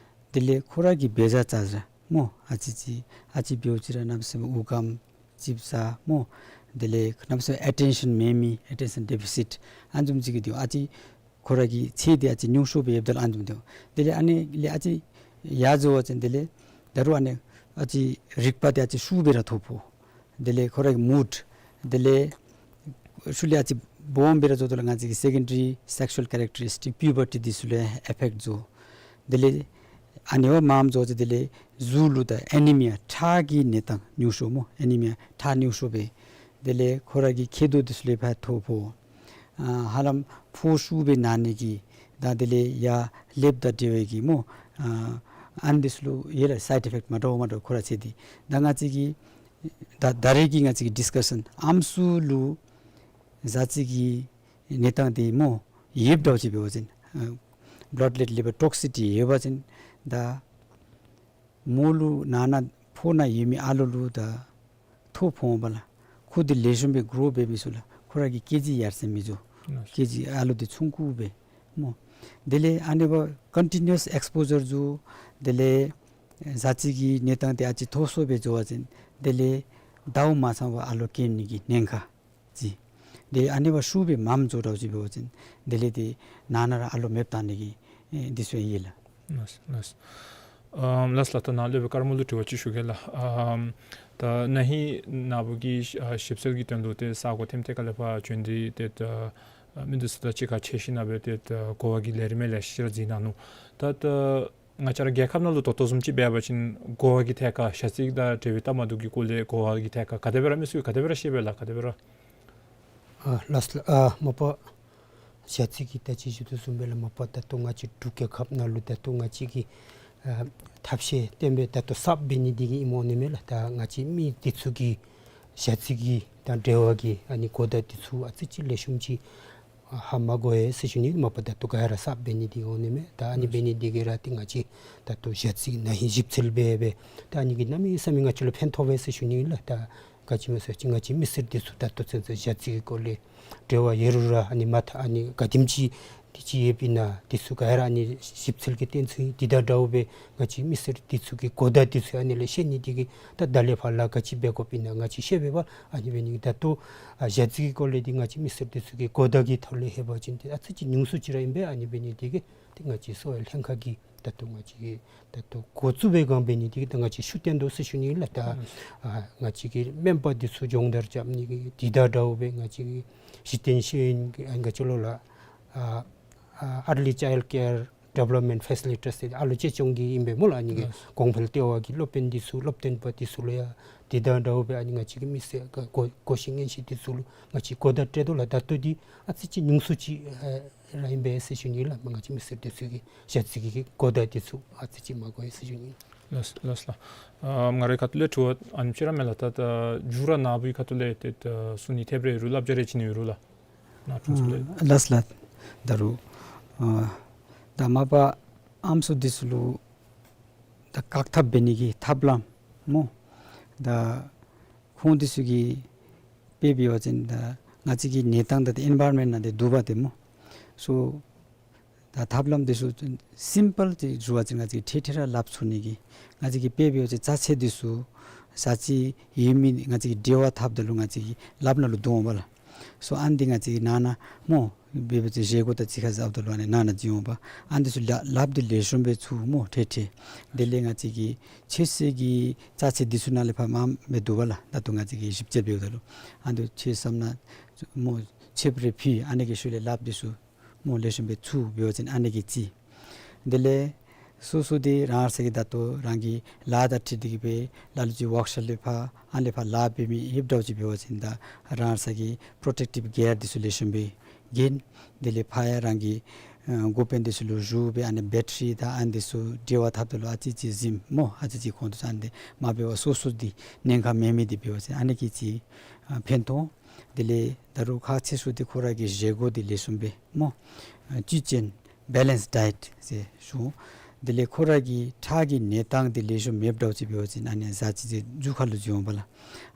དེ་ལས་ཁོ་ར་གི་འབད་བཞག་བྱ་བཞག་སྨོ། ཨ་ཙི་ཅིག་ཨ་ཙི་འབདཝ་ཅིག་ར་གནམ་མེད་ས་མེད་དབུགས་སྐམ་ཅིག་ཟ་སྨོ། དེ་ལས་གནམ་མེད་ས་མེད་ཨེ་ཊེན་ཤཱན་མེད་མི་ཨེ་ཊེན་ཤཱན་ཌི་ཕི་སིཊ་ཨ་ནི་བཟུམ་ཅིག་གི་འདུག། ཨ་ཙི་ཁོ་ར་གི་ཚད་འདི་ཨ་ཙི་ཉུང་ཤོས་སྦེ་ཡོདཔ་ད་ལུ་ཨ་ནི་བཟུམ་འདུག། དེ་ལས་ཨ་ནི་ལས་ཨ་ཙི་ཡར་འགྱོ་བ་ཅིན་དེ་ལས་ད་རུང་ཨ་ནི་ཨ་ཙི་རིག་པ་འདི་ཨ་ཙི་ཤུགས་སྦེ་ར་ཐོ་ཕོག། དེ་ལས་ཁོ་ར་གི་མུཌ་དེ་ལས་ཤུལ་ལས་ཨ་ཙི་ སྦོམ་སྦེ་ར་འགྱོཝ་ད་ལུ་ང་བཅས་ཀྱི་སེ་ཀེན་ཌ་རི་སེག་ཤུ་ཨལ་ཀེ་རེག་ཊ་རིསི་ཊིཀ་པིའུ་བར་ཊི་འདི་ཚུ་ལུ་ཡང་ཨེ་ཕེཀཊ་འགྱོ། དེ་ལས་ཨ་ནི་བ་མངམ་འགྱོ་ཅི། དེ་ལས་གཟུགས་ལུ་ད་ཨེ་ནི་མི་ཡ་ཁྲག་གི་གནས་སྟངས་ཉུང་ཤོས་སྨོ། ཨེ་ནི་མི་ཡ་ཁྲག་ཉུང་ཤོས་སྦེ། དེ་ལས་ཁོ་ར་གི་མཁལ་རྡོག་འདི་ཚུ་ལུ་ཕར་ཐོ་ཕོག། ཨ་ཧ་ལམ་ཕོཝ་ཤུགས་སྦེ་ན་ནི་གི་ད་དེ་ལས་ཡར་ལེབ་དང་འབྲེལ་བའི་གི་སྨོ། ཨ་ཨ་ནི་འདི་ཚུ་ལུ་ཡོད་ལགས། སའིཌ་ཨི་ཕེཀཊ་མ་འདྲཝ་མ་འདྲཝ་ཁོ་ར་ཚུ་འདི། ད་ང་བཅས་ཀྱི་ད་ད་རེས་ཀྱི་ང་བཅས་ཀྱི་ཌིསི་ཀ་ཤཱན་ཨམ་སྲུ་ལུ་ཟ་ཅིག་གི་གནས་སྟངས་འདི་སྨོ་ཡོདཔ་འདྲཝ་ཅིག་འབད་བ་ཅིན་ཨ་བླཌ་ལེཌ་ལི་བར་ཊོག་སི་ཊི་ཡོད་པ་ཅིན་ད་མོ་ལུ་ནང་ན་ཕོཝ་ནང་ཡོད་མི་ཨ་ལོ་ལུ་ད་ཐོ་ཕོགཔ་ལས་ཁོ་འདི་ལེགས་ཤོམ་སྦེ་གྲོ་འབད་མི་ཚུགས་ལགས། ཁོ་ར་གི་ཀེ་ཇི་ཡར་སེང་མི་འགྱོ། ཀེ་ཇི་ཨ་ལོ་འདི་ཆུང་ཀུ་སྦེ་སྨོ། དེ་ལས་ཨ་ནི་བ་ཀོན་ཊི་ནིའུ་ཨས་ཨེགསི་པོ་ཇར་འགྱོ། དེ་ལས་ཟ་ཅིག་གི་གནས་སྟངས་འདི་ཨ་ཙི་མཐོ་སུ་སྦེ་འགྱོ་བ་ཅིན་དེ་ལས་ཟླཝ་མ་ཚང་བར་ཨ་ལོ་སྐྱེ་ནི་གི་ཉེན་ཁ་ཅིག། དེ་ཨ་ནི་བ་ཤུགས་སྦེ་མངམ་འགྱོ་འདྲཝ་ཅིག་འབད་བ་ཅིན་དེ་ལས་དེ་ནང་ན་ར་ཨ་ལོ་མེདཔ་བཏང་ནི་གི་ཨེ་འདི་ཚུ་ཡང་ཡོད་ལགས། ལགས་ལགས། ཨམ་ལགས་ལགས། ད་ནཱ་ལས་སྦེ་དཀར་མོ་ལུ་དྲི་བ་ཅིག་ཞུ་གེ་ལགས། ཨམ་ད་ན་ཧིང་ནཱ་བུ་གིས་ཨ་ཞིབ་འཚོལ་གྱི་དོན་ལུ་ཏེ་ས་གོ་ཐེམ་ཐད་ཁ་ལས་ཕར་བྱོན་ཏེ་ཏེ་ད་ཨ་མི་འདི་ཚུ་དང་གཅིག་ཁར་འཕྱད་ཞིནམ་ལས་ཏེ་ད་གོ་བ་གི་ལས་རིམ་ལེ་ཤ་ར་གཟིགས་གནང་ནུག། ད་ད་ང་བཅས་ར་རྒྱལ་ཁབ་ནང་ལུ་ད་ལྟོ་བཟུམ་ཅིག་འབད་བ་ཅིན་གོ་བ་གི་ཐད་ཁར་ཞ་རྩི་དང་འབྲེལ་བའི་སྟབས་མ་བདེཝ་གི་སྐོར་ལས་གོ་བ་གི་ཐད་ཁར་ག་དེ་སྦེ་ར་མི་སེར་ག་དེ་སྦེ་ར་ཤེས་པས་ལགས། ག་དེ་སྦེ་ར། ཨ་ལགས་ལགས། ཨ་མ་པ་ཞ་རྩི་གི་ད་ཅི་ཞུ་དོ་བཟུམ་སྦེ་ལགས། མ་པ་ད་ལྟོ་ང་བཅས་འབྲུག་རྒྱལ་ཁབ་ནང་ལུ་ད་ལྟོ་ང་བཅས་ཀྱི་ཨ་ཐབས་ཤེས་བཏོན་སྦེ་ད་ལྟོ་གསརཔ་འབད་ནི་འདི་གིས་ཨིནམ་འོང་ནི་མས་ལགས། ད་ང་བཅས་མི་འདི་ཚུ་གིས་ཞ་རྩི་གི་དང་འབྲེལ་བ་གི་ཨ་ནི་གོ་བརྡ་འདི་ཚུ་ཨ་ཙི་ཅིག་ལེགས་ཤོམ་ཅིག་ཧ་མ་གོ་ཡི་ཟེར་ཞུ་ནི། མ་པ་ད་ལྟོ་ག་ར་གསརཔ་འབད་ནི་འདི་འོང་ནི་མས། ད་ཨ་ནི་འབད་ནི་འདི་གིས་ར་ཏེ་ང་བཅས་ད་ལྟོ་ཞ་རྩི་ན་ཧིང་ཞིབ་འཚོལ་འབད་འབད་ད་ཨ་ནི་གིས་གནམ་མེད་ས་མེད་ང་བཅས་ལུ་ཕན་ཐོགས་པས་ཟེར་ཞུ་ནི་ལགས། ད་ག་ཅི་སྨོ་ཟེར་བ་ཅིན་ང་བཅས་མི་སེར་འདི་ཚུ་ད་ལྟོ་ཚུན་ཚོད་ཞ་རྩི་གི་སྐོར་ལས་འབྲེལ་བ་ཡོད་རུང་ར་ཨ་ནི་མ་ཐག་ཨ་ནི་ག་དེམ་ཅིག་འདི་ཅིག་ཡོདཔ་ཨིན་ན་འདི་ཚུ་ག་ར་ཨ་ནི་ཞིབ་འཚོལ་གྱི་གཏན་ཚིགས་འདི་དང་འདྲཝ་སྦེ་ང་བཅས་མི་སེར་འདི་ཚུ་གི་གོ་བརྡ་འདི་ཚུ་ཨ་ནི་ལས་ཤེས་ནི་འདི་གིས་ད་ད་ལས་ཕར་ལཱ་ག་ཅི་འབད་དགོཔ་ཨིན་ན་ང་བཅས་ཤེས་པས་པ། ཨ་ནི་འབད་ནི་འདི་ད་ལྟོ་ཨ་ཞ་རྩི་གི་སྐོར་ལས་འདི་ང་བཅས་མི་སེར་འདི་ཚུ་གི་གོ་བརྡ་གི་ཐོག་ལས་ལྷོད་པ་ཅིན་ཏེ་ཨ་ཙི་ཅིག་ཉུང་སུ་ཅིག་ར་ཨིན་པས། ཨ་ནི་འབད་ནི་འདི་གིས་ཏེ་ང་བཅས་གསོ་བའི་ལྷན་ཁག་གིས་ད་ལྟོ་ང་བཅས་ཀྱིས་ད་ལྟོ་འགོ་བཙུགས་པའི་སྒང་འབད་ནི་འདི་གིས་ད་ང་བཅས་ཤུགས་བཏོན་དོ་ཟེར་ཞུ་ནི་ལགས། ད་ཨ་ང་བཅས་ཀྱི་སྨན་པ་འདི་ཚུ་སྦྱོང་བརྡར་རྐྱབ་ནི་གི་འདི་དང་འདྲཝ་སྦེ་ང་བཅས་ཀྱི་གཞི་རྟེན་ཤེས་ཡོན་གྱི་ཨ་ང་བཅས་ལོག་ལགས་ཨ་ཨ་early child care development facilitators ཟེར་ཨ་ལོ་གཅེས་སྐྱོང་གི་ཨིན་པས་སྨོ་ལགས། ཨ་ནི་གི་གོང་འཕེལ་ལྟེ་བ་གི་སློབ་དཔོན་འདི་ཚུ་སློབ་སྟོན་པ་འདི་ཚུ་ལུ་ཡང་འདི་དང་འདྲཝ་སྦེ་ཨ་ནི་ང་བཅས་ཀྱི་མི་སེར་གོ་གོ་ཤེས་ཉན་ཤེས་འདི་ཚུ་ལུ་ང་བཅས་གོ་བརྡ་སྤྲོད་དོ་ལགས། ད་ལྟོ་འདི་ཨ་ཙི་ཅིག་ཉུང་སུ་ཅིག་ཨ་ར་ཨིན་པས་ཟེར་ཞུ་ནི་ལགས། མ་ང་བཅས་མི་སེར་འདི་ཚུ་གིས་ཞ་རྩི་གི་གོ་བརྡ་འདི་ཚུ་ཨ་ཙི་ཅིག་མ་གོ་ཡི་ཟེར་ཞུ་ནི། ལགས་ལགས་ལགས། ཨ་ང་རའི་ཁ་ཐུག་ལས་དྲི་བ་ཨ་ནེམ་ཅིག་ར་མས་ལགས། ད་ད་མཇུག་ར་ནཱ་བུའི་ཁ་ཐུག་ལས་ཏེ་ད་གསུང་ནི་ཐེབས་རེ་ཡོད་རུང་བསླབ་བྱ་རེ་བྱིན་ནི་ཡོད་རུང་ལགས། ནཱ་ཁོང་ཚུ་ལས། ཨ་ལགས་ལགས། ད་རུང་ཨ་ད་མ་པ་ཨམ་སྲུ་འདི་ཚུ་ལུ་ད་བཀག་ཐབས་འབད་ནི་གི་ཐབས་ལམ་སྨོ། ད་ཁོང་འདི་ཚུ་གིས་དཔེ་འབད་བ་ཅིན་ད་ང་བཅས་ཀྱི་གནས་སྟངས་ད་ཏེ་ཨེན་བཱའི་རོན་མེནཊ་ནང་ཏེ་འདུག་པ་ཏེ་སྨོ། སོ་ད་ཐབས་ལམ་འདི་ཚུ་སིམ་པཱལ་ཅིག་ཞུ་བ་ཅིན་ང་བཅས་ཀྱིས་ཐད་ཐད་ར་སླབ་ཚུགས་ནི་གི་ང་བཅས་ཀྱིས་དཔེ་འབད་བ་ཅིན་རྩ་ཚད་འདི་ཚུ་ཟ་ཅིག་ཡོད་མི་ང་བཅས་ཀྱིས་འབྲེལ་བ་འཐབ་ད་ལུ་ང་བཅས་ཀྱི་ལགཔ་ནང་ལུ་འདུ་འོང་པ་ལགས། སོ་ཨ་ནི་འདི་ང་བཅས་ཀྱིས་ནང་ན་སྨོ་འབད་བ་ཅིན་བཞེས་སྒོ་དང་གཅིག་ཁར་འཛོམས་ད་ལུ་ཨ་ནི་ནང་ན་བྱིན་འོང་པ། ཨ་ནི་འདི་ཚུ་ལག་ལགཔ་འདི་ལེགས་ཤོམ་སྦེ་འཚུབ་སྨོ་ཐད་ཐད། དེ་ལས་ང་བཅས་ཀྱིས་ཚོད་བསྲེ་གི་རྩ་ཚད་འདི་ཚུ་ནང་ལས་ཕར་མངམ་མི་འདུག་པ་ལགས། ད་ལྟོ་ང་བཅས་ཀྱིས་ཞིབ་འཚོལ་འབདཝ་ད་ལུ་ཨ་ནི་འདི་ཚུ་ཚོད་བསྲེ་ནང་སྨོ་ཚོདཔ་རེ་ཕུལ། ཨ་ནི་གི་ཤུལ་ལས་ལགཔ་འདི་ཚུ་སྨོ་ལེགས་ཤོམ་སྦེ་འཚུབ་འབད་བ་ཅིན་ཨ་ནི་གིས་གཅིག། དེ་ལས་སོ་སོ་འདི་རང་སོ་གི་ད་ལྟོ་རང་གི་ལཱ་དང་འཁྲིལ་ཏེ་གིས་སྦེ་ལ་ལུ་ཅིག་ཝརཀ་ཤོབ་ལས་ཕར་ཨ་ནི་ལས་ཕར་ལཱ་འབད་མི་ཡོདཔ་འདྲཝ་ཅིག་འབད་བ་ཅིན་ད་རང་སོ་གི་པྲོ་ཊེཀ་ཊིབ་གི་ཡར་འདི་ཚུ་ལེགས་ཤོམ་སྦེ་གྱོན། དེ་ལས་ཕར་ཡང་རང་གི་ཨ་འགོ་དཔོན་འདི་ཚུ་ལུ་ཞུ་སྦེ་ཨ་ནི་བེ་ཊ་རི་དང་ཨ་ནི་འདི་ཚུ་འབྲེལ་བ་འཐབ་ད་ལུ་ཨ་ཙི་ཅིག་གཟིམ་སྨོ། ཨ་ཙི་ཅིག་ཁོང་འདི་ཚུ་ཨ་ནི་འདི་མ་འབད་བར་སོ་སོ་འདི་ཉེན་ཁ་མེད་མི་འདི་འབད་བ་ཅིན་ཨ་ནི་གིས་གཅིག་ཨ་ཕན་ཐོགས། དེ་ལས་ད་རུང་ཁག་ཆེ་ཤོས་འདི་ཁོ་ར་གི་བཞེས་སྒོ་འདི་ལེགས་ཤོམ་སྦེ་སྨོ་ཨ་བཅུད་ཅན་བེ་ལེནསི་ཌའེཊ་ཟེར་ཞུ། དེ་ལས་ཁོ་ར་གི་ཁྲག་གི་གནས་སྟངས་འདི་ལེགས་ཤོམ་མེདཔ་འདྲཝ་ཅིག་འབད་བ་ཅིན་ཨ་ནི་ཟ་ཅིག་འདི་མཇུག་ཁ་ལུ་འགྱོ་འོང་པ་ལགས།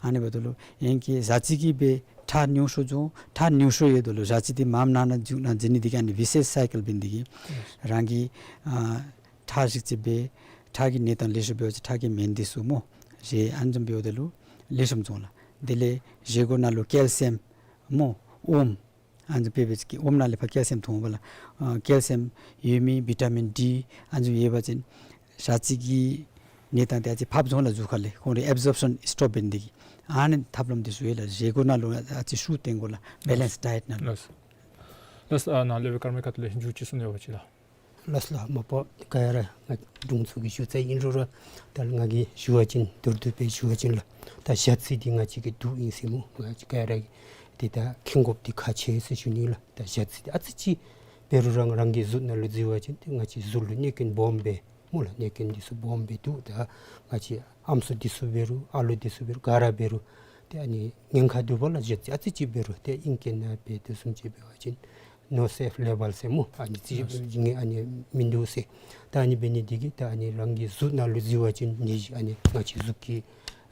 ཨ་ནི་འབདཝ་ད་ལུ་ཨིན་གྱི་ཟ་ཅིག་གིས་སྦེ་ཁྲག་ཉུང་སུ་འགྱོ། ཁྲག་ཉུང་སུ་ཡོད་ད་ལུ་ཟ་ཅིག་འདི་མངམ་ནང་ན་མཇུག་ནང་འགྱོ་ནི་འདི་གིས་ཨ་ནི་ཝི་ཤེས་སའི་ཀལ་འབད་ནི་འདི་གིས་རང་གི་ཨ་ཁྲག་རིགས་ཅིག་སྦེ་ཁྲག་གི་གནས་སྟངས་ལེགས་ཤོམ་འབད་བ་ཅིན་ཁྲག་གི་སྨན་འདི་ཚུ་སྨོ་བཞེས། ཨ་ནི་བཟུམ་འབདཝ་ད་ལུ་ལེགས་ཤོམ་འགྱོ་ལགས། དེ་ལས་བཞེས་སྒོ་ནང་ལུ་ཀེལ་ཤི་ཡམ་སྨོ་ཨོམ་ཨ་ནི་འབད་བ་ཅིན་ཨོམ་ནང་ལས་ཕར་ཀེལ་ཤི་ཡམ་ཐོན་འོང་པ་ལགས། ཨ་ཀེལ་ཤི་ཡམ་ཡོད་མི་བི་ཊ་མིན་ཌི་ཨ་ནི་ཡོད་པ་ཅིན་ཟ་ཅིག་གི་གནས་སྟངས་འདི་ཨ་ཙི་ཕབ་འགྱོ་ལགས། མཇུག་ཁ་ལས་ཁོང་རའི་ཨེབ་ཟོརབ་ཤཱན་སི་ཊོབ་འབད་ནི་འདི་གིས་ ཨ་ནི་ཐབས་ལམ་འདི་ཚུ་ཡོད་ལགས། བཞེས་སྒོ་ནང་ལུ་ཨ་ཙི་ཤུགས་བཏོན་དགོ་ལགས། བེ་ལེནསི་ཌའེཊ་ནང་ལུ། ལགས། ལགས། ཨ་ནཱ་སློབ་དཔོན་ཀརྨ་ཁ་ཐུག་ལས་མཇུག་ཅིག་གསུང་ནི་ཡོད་པ་ཅིན་ལགས། ལགས་ལགས། མ་པ་ག་ར་ང་དྲུང་འཚོ་གིས་ཞུ་ཚར་ཨིན་རུང་ར་ད་ང་གིས་ཞུ་བ་ཅིན་མདོར་བསྡུས་སྦེ་ཞུ་བ་ཅིན་ལགས། ད་ཞ་རྩི་འདི་ང་བཅས་ཀྱི་དུག་ཨིན་ཟེར་སྨོ། ང་བཅས་ག་ར་གིས་འདི་ད་མཁྱེན་དགོཔ་འདི་ཁག་ཆེ་ཟེར་ཞུ་ནི་ལགས། ད་ཞ་རྩི་འདི་ཨ་ཙི་ཅིག་འབད་རུང་རང་རང་གི་གཟུགས་ནང་ལུ་བཙིར་བ་ཅིན་ཏེ་ང་བཅས་གཟུགས་ལུ་གནོད་སྐྱོན་སྦོམ་སྦེ་སྨོ་ལགས། གནོད་སྐྱོན་འདི་ཚུ་སྦོམ་སྦེ་འདུག། ད་ང་བཅས་ཨམ་སྲུ་འདི་ཚུ་འབད་རུང་ཨ་ལོ་འདི་ཚུ་འབད་རུང་ག་ར་འབད་རུང་ཏེ་ཨ་ནི་ཉེན་ཁ་འདུག་པ་ལགས། ཞ་རྩི་ཨ་ཙི་ཅིག་འབད་རུང་ཏེ་ཨིང་སྐད་ནང་སྦེ་དེ་བཟུམ་ཅིག་འབད་བ་ཅིན་ནོ་སེཕ་ལེ་བཱལ་ཟེར་སྨོ། ཨ་ནི་རྩི་ཨ་ནི་མིན་འདུག་ཟེར། ད་ཨ་ནི་འབད་ནི་འདི་གིས་ད་ཨ་ནི་རང་གི་གཟུགས་ནང་ལུ་བཙིར་བ་ཅིན་ནད་གཞི་ཨ་ནི་ང་བཅས་གཟུགས་ཀྱི་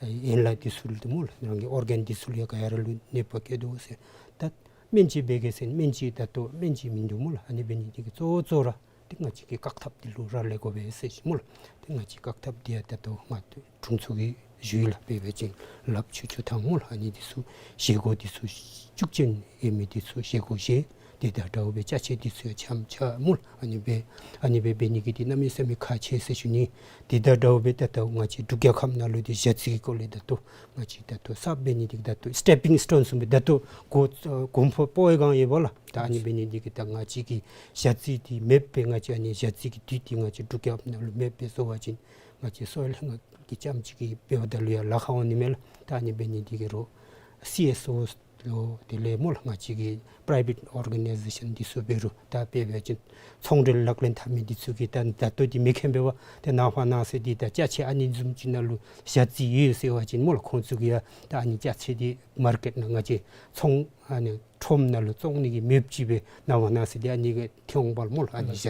ཨ་ཡན་ལག་འདི་ཚུ་ལུ་སྨོ་ལགས། རང་གི་ཨོར་གཱན་འདི་ཚུ་ལུ་ཡང་ག་ར་ལུ་གནོད་པ་བཀལ་དོ་ཟེར། ད་སྨན་བཅོས་འབད་གེ་ཟེར་སྨན་བཅོས་ད་ལྟོ་སྨན་བཅོས་མིན་འདུག་སྨོ་ལགས། ཨ་ནི་འབད་ནི་འདི་གིས་གཙོ་བོ་གཙོ་བོ་ར་ཏེ་ང་བཅས་ཀྱིས་བཀག་ཐབས་འདི་ལུ་རག་ལས་དགོ་པས་ཟེར་ཞུ་སྨོ་ལགས། ཏེ་ང་བཅས་བཀག་ཐབས་འདི་ཡང་ད་ལྟོ་ང་དྲུང་འཚོ་གིས་ཞུ་ཡི་ལགས། དཔེ་འབད་བ་ཅིན་ལགཔ་འཁྱུ་འཁྱུ་ཐངས་སྨོ་ལགས། ཨ་ནི་འདི་ཚུ་བཞེས་སྒོ་འདི་ཚུ་ཤུགས་ཅན་ཡོད་མི་འདི་ཚུ་བཞེས་སྒོ་བཞེས། དེ་དང་འདྲཝ་སྦེ་ཅ་ཆས་འདི་ཚུ་ཡང་འཆམ་འཆམ་སྨོ་ལགས། ཨ་ནི་སྦེ་ཨ་ནི་སྦེ་འབད་ནི་གིས་འདི་གནམ་མེད་ས་མེད་ཁག་ཆེ་ཟེར་ཞུ་ནི། དེ་དང་འདྲཝ་སྦེ་ད་ལྟོ་ང་བཅས་འབྲུག་རྒྱལ་ཁབ་ནང་ལུ་འདི་ཞ་རྩི་གི་སྐོར་ལས་ད་ལྟོ་ང་བཅས་ད་ལྟོ་གསརཔ་འབད་ནི་འདི་ད་ལྟོ་སི་ཊེ་པིང་སི་ཊོན་བཟུམ་སྦེ་ད་ལྟོ་གོ་གོམ་པ་སྤོ་བའི་སྒང་ཡོད་པ་ལགས། ད་ཨ་ནི་འབད་ནི་འདི་གིས་ད་ང་བཅས་ཀྱི་ཞ་རྩི་འདི་མེདཔ་སྦེ་ང་བཅས་ཨ་ནི་ཞ་རྩི་གི་དུག་འདི་ང་བཅས་འབྲུག་རྒྱལ་ཁབ་ནང་ལུ་མེདཔ་སྦེ་བཟོ་བ་ཅིན་ང་བཅས་གསོ་བའི་ལྷན་ཁག་གི་རྐྱངམ་ཅིག་གིས་འབདཝ་ད་ལུ་ཡང་ལཱ་ཁག་འོང་ནི་མས་ལགས། ད་ཨ་ནི་འབད་ནི་འདི་གིས་རོགས་སི་ཨེསི་ཨོ་ལོ་དེ་ལས་སྨོ་ལགས་ང་བཅས་ཀྱི་པ་རའི་ཝེཊ་ཨོར་ག་ནའི་ཟེ་ཤཱན་འདི་ཚུ་འབད་རུང་ད་དཔེ་འབད་བ་ཅིན་ཚོང་འབྲེལ་ལག་ལེན་འཐབ་མི་འདི་ཚུ་གིས་ད་ད་ལྟོ་འདི་མེད་མཁན་འབད་བ་ཏེ་ནངས་པ་གནངས་ཚེ་འདི་ད་ཅ་ཆས་ཨ་ནི་བཟུམ་ཅིག་ནང་ལུ་ཞ་རྩི་ཡོད་ཟེར་བ་ཅིན་སྨོ་ལགས་ཁོང་ཚུ་གིས་ཡང་ད་ཨ་ནི་ཅ་ཆས་འདི་མར་ཀེཊ་ནང་ང་བཅས་ཚོང་ཨ་ནི་ཁྲོམ་ནང་ལུ་བཙོང་ནི་གི་མེདཔ་ཅིག་སྦེ་ནངས་པ་གནངས་ཚེ་འདི་ཨ་ནི་གི་ཐོན་འོང་པ་སྨོ་ལགས། ཨ་ནི་ཞ་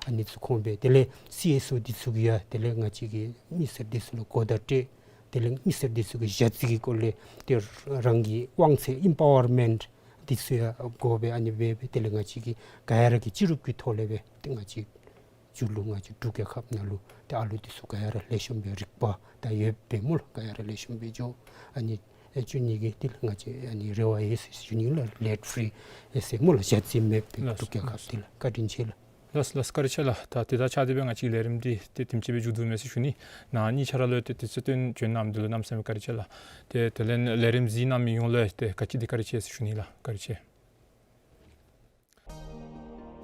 ཨ་ནི་ཚུ་ཁོང་སྦེ་དེ་ལས་སི་ཨེསི་ཨོ་འདི་ཚུ་གིས་ཡང་དེ་ལས་ང་བཅས་ཀྱི་མི་སེར་འདི་ཚུ་ལུ་གོ་བརྡ་སྤྲོད། དེ་ལས་མི་སེར་འདི་ཚུ་གིས་ཞ་རྩི་གི་སྐོར་ལས་ཏེ་རང་གི་དབང་ཚད་ཨིམ་པ་ཝར་མེནཊ་འདི་ཚུ་ཡང་དགོ་པས། ཨ་ནི་སྦེ་སྦེ་དེ་ལས་ང་བཅས་ཀྱིས་ག་ར་གིས་སྤྱི་རུབ་ཀྱི་ཐོག་ལས་སྦེ་ཏེ་ང་བཅས་མཇུག་ལུ་ང་བཅས་འབྲུག་རྒྱལ་ཁབ་ནང་ལུ་ཏེ་ཨ་ལོ་འདི་ཚུ་ག་ར་ལེགས་ཤོམ་སྦེ་རིག་པ་དང་ཡོདཔ་སྦེ་སྨོ་ལགས་ག་ར་ལེགས་ཤོམ་སྦེ་འགྱོ་ཨ་ནི་ཨེ་བཅུག་ནི་གི་ཏེ་ང་བཅས་ཨ་ནི་རེ་བ་ཡོད་ཟེར་ཞུ་ནི་ལགས། ལེཌ་ཕི་རི་ཨེ་ཟེར་སྨོ་ལགས་ཞ་རྩི་མེདཔ་སྦེ་ལགས་འབྲུག་རྒྱལ་ཁབ་འདི་ལགས། བཀའ་དྲིན་ཆེ་ལགས། ལགས་ལགས་བཀའ་དྲིན་ཆེ་ལགས། ད་དེ་དང་ཆ་སྟེ་སྦེ་ང་བཅས་ཀྱི་ལས་རིམ་འདི་ཏེ་དེམ་ཅིག་སྦེ་མཇུག་བསྡུཝ་མས་ཟེར་ཞུ་ནི། ནཱ་གཉིས་ཆ་ར་ལུ་ཏེ་དུས་ཚོད་བཏོན་བྱོན་གནང་མི་འདི་ལུ་གནམ་མེད་ས་མེད་བཀའ་དྲིན་ཆེ་ལགས། ཏེ་དེ་ལས་ལས་རིམ་གཟིགས་གནང་མི་ཡོངས་ལུ་ཡང་ཏེ་ག་ཅི་འདི་བཀའ་དྲིན་ཆེ་ཟེར་ཞུ་ནི་ལགས། བཀའ་དྲིན་ཆེ།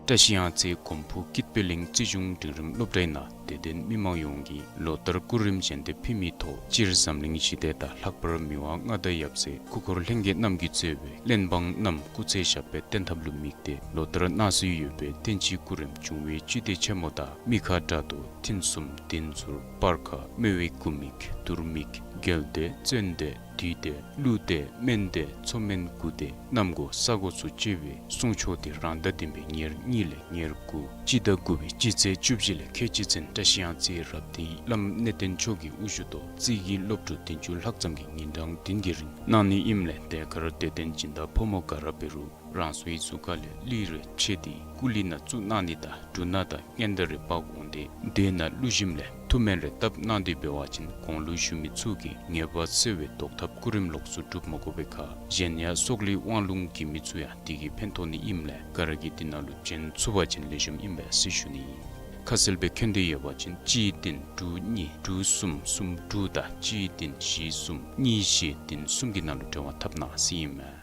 བཀྲ་ཤིས་གཡང་རྩེ་གོམ་ཕུ་ཀིད་པེ་གླིང་རྩིས་གཞུང་འབྲིང་རིམ་སློབ་གྲྭའི་ནང་དད་ལྡན་མི་མང་ཡོངས་ཀྱིས་ལོ་ལྟར་སྐུ་རིམ་བཞེས་ཏེ་ཕུལ་མིའི་ཐོག་སྤྱིར་འཛམ་གླིང་ཞི་བདེ་དང་ལྷག་པར་མི་དབང་མངའ་བདག་ཡབ་སྲས་སྐུ་འཁོར་ལྷན་རྒྱས་རྣམས་ཀྱིས་གཙོས་པའི་གླེན་འབངས་རྣམས་སྐུ་ཚེ་ཞབས་པད་བརྟན་ཐབས་ལུ་དམིགས་ཏེ་ལོ་ལྟར་གནང་སྲོལ་ཡོད་པའི་བསྟན་སྤྱིའི་སྐུ་རིམ་འབྱུང་བའི་བཅུད་དེ་ཆེན་མོ་དང་མི་ཁ་དགྲ་གདུགས་མཐུན་གསུམ་བདེན་ཟུར་སྤར་ཁ་སྨེ་བའི་དགུ་མིག་དུར་མིག་རྒྱལ་བདེ་བཙན་བདེ་བདུད་བདེ་ཀླུ་བདེ་སྨན་བདེ་མཚོ་སྨན་དགུ་བདེ་གནམ་སྒོ་ས་སྒོ་ཚུ་བཅས་པའི་གསུང་ཆོག་འདི་རང་ཟླ་བདུན་པའི་ཉེར་གཉིས་ལས་ཉེར་དགུ་སྤྱི་ཟླ་དགུ་པའི་སྤྱི་ཚེས་བཅུ་བཞི་ལས་ཁལ་གཅིག་ཚུན་བཀྲ་ཤིས་གཡང་རྩེའི་རབ་བརྟན་བླམ་གནས་བརྟན་མཆོག་གི་དབུ་བཞུགས་ཐོག་རྩིས་ཀྱི་སློབ་ཕྲུག་བདུན་ཅུ་ལྷག་ཙམ་གྱིས་ཉིན་གྲངས་བདུན་གྱི་རིང་གནང་ནི་ཨིནམ་ལས་དེ་ཁར་དད་ལྡན་སྦྱིན་བདག་ཕོ་མོ་ག་ར་འབད་རུང་རང་སོའི་གཟུགས་ཁ་ལས་གླུད་རེ་ཕྱེ་སྟེ་སྐུ་གླུད་ནང་བཙུགས་གནང་ནི་དང་འབྲུ་སྣ་དང་སྔན་བརྡ་རེ་འབག་འོང་སྟེ་དེ་ནང་བླུགས་ཞིནམ་ལས་ཐུགས་སྨོན་རེ་བཏབ་གནང་སྟེ་འབད་བ་ཅིན་གོང་ལུ་ཞུ་མི་ཚུ་གིས་ངེས་པར་གསལ་བའི་བཟློག་ཐབས་སྐུ་རིམ་ལོགས་སུ་སྒྲུབ་མ་དགོ་པའི་ཁར་གཞན་ཡང་སྲོག་ལུས་དབང་ལུང་གི་མི་ཚུ་ཡང་དེ་གིས་ཕན་ཐོགས་ནི་ཨིནམ་ལས་ག་ར་གིས་དེ་ནང་ལུ་བྱོན་ཚུགས་པ་ཅིན་ལེགས་ཤོམ་ཨིན་པས་ཟེར་ཞུ་ནི། ཁ་གསལ་སྦེ་མཁྱེན་འདོད་ཡོད་པ་ཅིན་གཅིག་བདུན་དྲུག་གཉིས་དྲུག་གསུམ་གསུམ་དྲུག་དང་གཅིག་བདུན་བཞི་གསུམ་གཉིས་བཞི་བདུན་གསུམ་གྱི་ནང་ལུ་འབྲེལ་བ་འཐབ་གནང་ཟེར་ཨིན་མས།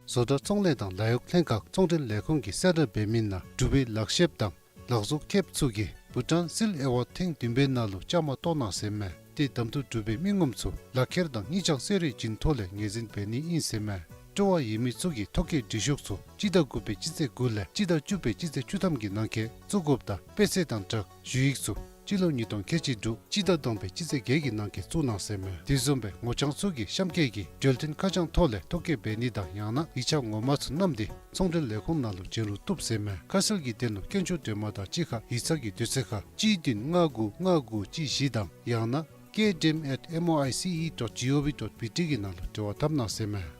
བཟོ་གྲྭ་ཚོང་ལས་དང་ལཱ་གཡོག་ལྷན་ཁག་ཚོང་འབྲེལ་ལས་ཁུངས་ཀྱིས་གསལ་བསྒྲགས་འབད་མི་ནང་འབྲུག་པའི་ལག་ཤེསཔ་དང་ལག་བཟོ་མཁསཔ་ཚུ་གིས་བྷུ་ཊཱན་སིལ་ཨེ་ཝཱཌ་ཐེངས་བདུན་པའི་ནང་ལུ་བཅའ་མར་གཏོགས་གནང་ཟེར་མས། ཏེ་གདམ་འཐུ་གྲུབ་པའི་མི་ངོམ་ཚུ་ལག་ཁྱེར་དང་གཉིས་ཆ་གསོལ་རས་བྱིན་ཐོག་ལས་ངོས་འཛིན་འབད་ནི་ཨིན་ཟེར་མས། སྤྲོ་བ་ཡོད་མི་ཚུ་གིས་ཐོ་བཀོད་སྒྲིག་ཤོག་ཚུ་སྤྱི་ཟླ་དགུ་པའི་སྤྱི་ཚེས་དགུ་ལས་སྤྱི་ཟླ་བཅུ་པའི་སྤྱི་ཚེས་བཅུ་ཐམ་གྱི་ནང་འཁོད་བཙུགས་དགོཔ་དང་དཔེ་ཆ་དང་སྦྲགས་ཞུ་ཡིག་ཚུ་སྤྱི་ལོ་ཉིས་སྟོང་ཁལ་གཅིག་དྲུག་སྤྱི་ཟླ་བདུན་པའི་སྤྱི་ཚེས་བརྒྱད་ཀྱི་ནང་འཁོད་བཙུགས་གནང་ཟེར་མས། དེ་བཟུམ་སྦེ་ངོ་རྐྱང་ཚུ་གིས་གཤམ་འཁོད་ཀྱི་འབྲེལ་མཐུད་ཁ་བྱང་ཐོག་ལས་ཐོ་བཀོད་འབད་ནི་དང་ཡང་ན་ཡིག་ཆ་ངོ་མ་ཚུ་བསྣམས་ཏེ་ཚོང་འབྲེལ་ལས་ཁུངས་ནང་ལུ་བྱོན་རུང་བཏུབ་ཟེར་མས། ཁ་གསལ་གྱི་དོན་ལུ་སྐྱོན་བརྗོད་འདྲེན་མ་དང་གཅིག་ཁར་ཡིག་ཚང་གི་དུས་ཚོད་ཁར་གཅིག་བདུན་ལྔ་དགུ་ལྔ་དགུ་གཅིག་བཞི་དང་ཡང་ན་ཀེ་ཌི་ཨེམ་ཨེཊ་ཨེམ་ཨོ་ཨའི་སི་ཨི་ཌོཊ་ཇི་ཨོ་ཝི་ཌོཊ་བི་ཊི་གི་ནང་ལུ་འབྲེལ་བ་འཐབ་གནང་ཟེར་མས།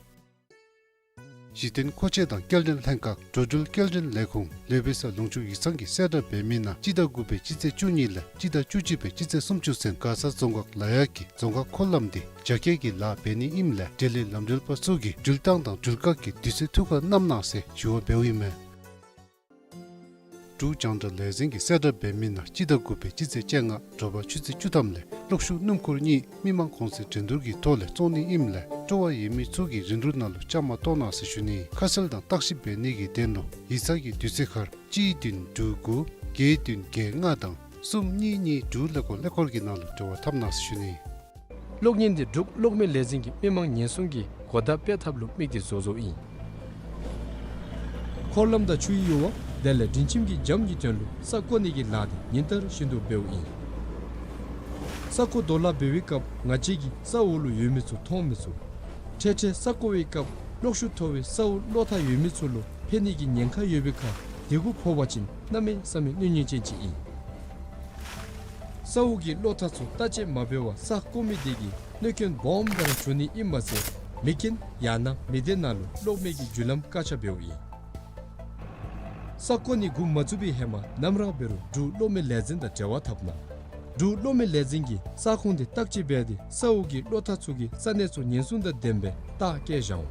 གཞི་རྟེན་མཁོ་ཆས་དང་སྐྱེལ་འདྲེན་ལྷན་ཁག་འགྲོ་འགྲུལ་སྐྱེལ་འདྲེན་ལས་ཁུངས་ལུས་པེ་ས་ལུང་ཕྱོགས་ཡིག་ཚང་གིས་གསལ་བསྒྲགས་འབད་མི་ནང་སྤྱི་ཟླ་དགུ་པའི་སྤྱི་ཚེས་བཅུ་གཉིས་ལས་སྤྱི་ཟླ་བཅུ་གཅིག་པའི་སྤྱི་ཚེས་སུམ་ཅུ་ཚུན་མགར་ས་རྫོང་ཁག་ལ་ཡག་གི་རྫོང་ཁག་འཁོར་ལམ་འདི་རྒྱ་སྐྱེད་ཀྱི་ལཱ་འབད་ནི་ཨིནམ་ལས་འབྲེལ་ཡོད་ལམ་འགྲུལ་པ་ཚུ་གིས་འགྲུལ་ཐངས་དང་འགྲུལ་བཀག་གི་དུས་ཚོད་ཐུགས་ཁར་བསྣམ་གནང་ཟེར་ཞུ་བ་འབདཝ་ཨིན་མས། འབྲུག་རྒྱང་བསྒྲགས་ལས་འཛིན་གྱིས་གསལ་བསྒྲགས་འབད་མི་ནང་སྤྱི་ཟླ་དགུ་པའི་སྤྱི་ཚེས་བཅོ་ལྔ་དྲོ་པ་ཆུ་ཚོད་བཅུ་ཐམ་ལས་གློག་ཤུགས་སྣུམ་འཁོར་གཉིས་མི་མང་གོང་ཚད་འགྲན་བསྡུར་གྱི་ཐོག་ལས་བཙོང་ནི་ཨིནམ་ལས་སྤྲོ་བ་ཡོད་མི་ཚུ་གིས་རིན་བསྡུར་ནང་ལུ་བཅའ་མར་གཏོགས་གནང་ཟེར་ཞུ་ནི། ཁ་གསལ་དང་བརྟག་ཞིབ་འབད་ནི་གི་དོན་ལུ་ཡིག་ཚང་གི་དུས་ཚོད་ཁར་གཅིག་བདུན་དྲུག་དགུ་བརྒྱད་བདུན་བརྒྱད་ལྔ་དང་གསུམ་གཉིས་གཉིས་དྲུག་ཀླད་ཀོར་ཀླད་ཀོར་གྱི་ནང་ལུ་འབྲེལ་བ་འཐབ་གནང་ཟེར་ཞུ་ནི། གློག་བརྙན་འདི་འབྲུག་གློག་མེ་ལས་འཛིན་གྱིས་མི་མང་ཉེན་སྲུང་གི་གོ་བརྡ་སྤེལ་ཐབས་ལུ་དམིགས་ཏེ་བཟོ་བཟོཝ་ཨིན། འཁོར་ལམ་དང་ཆུའི་ཡུར་བ་དེ་ལས་སྒྲིང་ཁྱིམ་གྱི་འཇམ་གྱི་དོན་ལུ་ས་བརྐོ་ནི་གི་ལཱ་འདི་ཉིན་ལྟར་བཞིན་དུ་འབདཝ་ཨིན། ས་རྐོ་དོ་ལཱ་འབད་བའི་སྐབས་ང་བཅས་ཀྱིས་ས་འོག་ལུ་ཡོད་མི་ཚུ་མཐོང་མི་ཚུགས། འཕྲལ་འཕྲལ་ས་རྐོ་བའི་སྐབས་གློག་ཤུགས་མཐོ་བའི་ས་འོག་གློག་ཐག་ཡོད་མི་ཚུ་ལུ་ཕན་ནི་གི་ཉེན་ཁ་ཡོད་པའི་ཁར་དེ་གུ་ཕོག་པ་ཅིན་གནམ་མེད་ས་མེད་གནོད་ཉེན་ཅན་ཅིག་ཨིན། ས་འོག་གི་གློག་ཐག་ཚུ་བརྟག་དཔྱད་མ་འབད་བར་ས་རྐོ་མི་དེ་གིས་གནོད་སྐྱོན་སྦོམ་སྦེ་ར་བྱུང་ནི་ཨིནམ་མ་ཚད་མེ་རྐྱེན་ཡང་ན་མེ་མདེའུ་ནང་ལུ་གློག་མེ་གི་རྒྱུ་ལམ་བཀག་ཆ་འབདཝ་ཨིན། ས་རྐོ་ནི་འགོ་མ་བཙུགས་པའི་ཧེ་མ་ནམ་ར་འབད་རུང་འབྲུག་གློག་མེ་ལས་འཛིན་དང་འབྲེལ་བ་འཐབ་གནང་། འབྲུག་གློག་མེ་ལས་འཛིན་གྱིས་ས་ཁོངས་དེ་བརྟག་དཔྱད་འབད་དེ་ས་འོག་གི་གློག་ཐག་ཚུ་གི་ས་གནས་ཚུ་ཉེན་སྲུང་དང་ལྡནམ་སྦེ་བརྟག་བཀལ་བཞག་འོང་།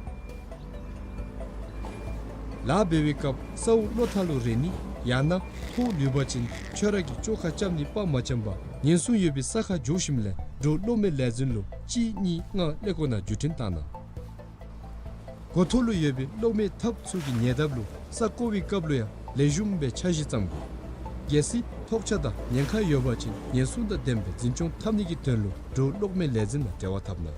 ལཱ་འབད་བའི་སྐབས་ས་འོག་གློག་ཐག་ལུ་རེག་ནི་ཡང་ན་ཁོག་ལུས་པ་ཅིན་ཁྱོད་ར་གིས་བཅོ་ཁ་རྐྱབ་ནི་དཔེ་མ་འཆམ་པར་ཉེན་སྲུང་ཡོད་པའི་ས་ཁར་འགྱོ་ཞིནམ་ལས་འབྲུག་གློག་མེ་ལས་འཛིན་ལུ་གཅིག་གཉིས་ལྔ་ཀླད་ཀོར་ནང་བརྒྱུད་འཕྲིན་བཏང་གནང་། འགོ་ཐོག་ལུ་ཡོད་པའི་གློག་མེ་ཐགཔ་ཚུ་གི་ཉེ་འདབས་ལུ་ས་རྐོ་བའི་སྐབས་ལུ་ཡང་ལེགས་ཤོམ་སྦེ་འཆར་གཞི་བརྩམ་དགོ། གལ་སྲིད་ཐོགས་ཆགས་དང་ཉེན་ཁ་ཡོད་པ་ཅིན་ཉེན་སྲུང་དང་ལྡནམ་སྦེ་འཛིན་སྐྱོང་འཐབ་ནི་གི་དོན་ལུ་འབྲུག་གློག་མེ་ལས་འཛིན་དང་འབྲེལ་བ་འཐབ་གནང་།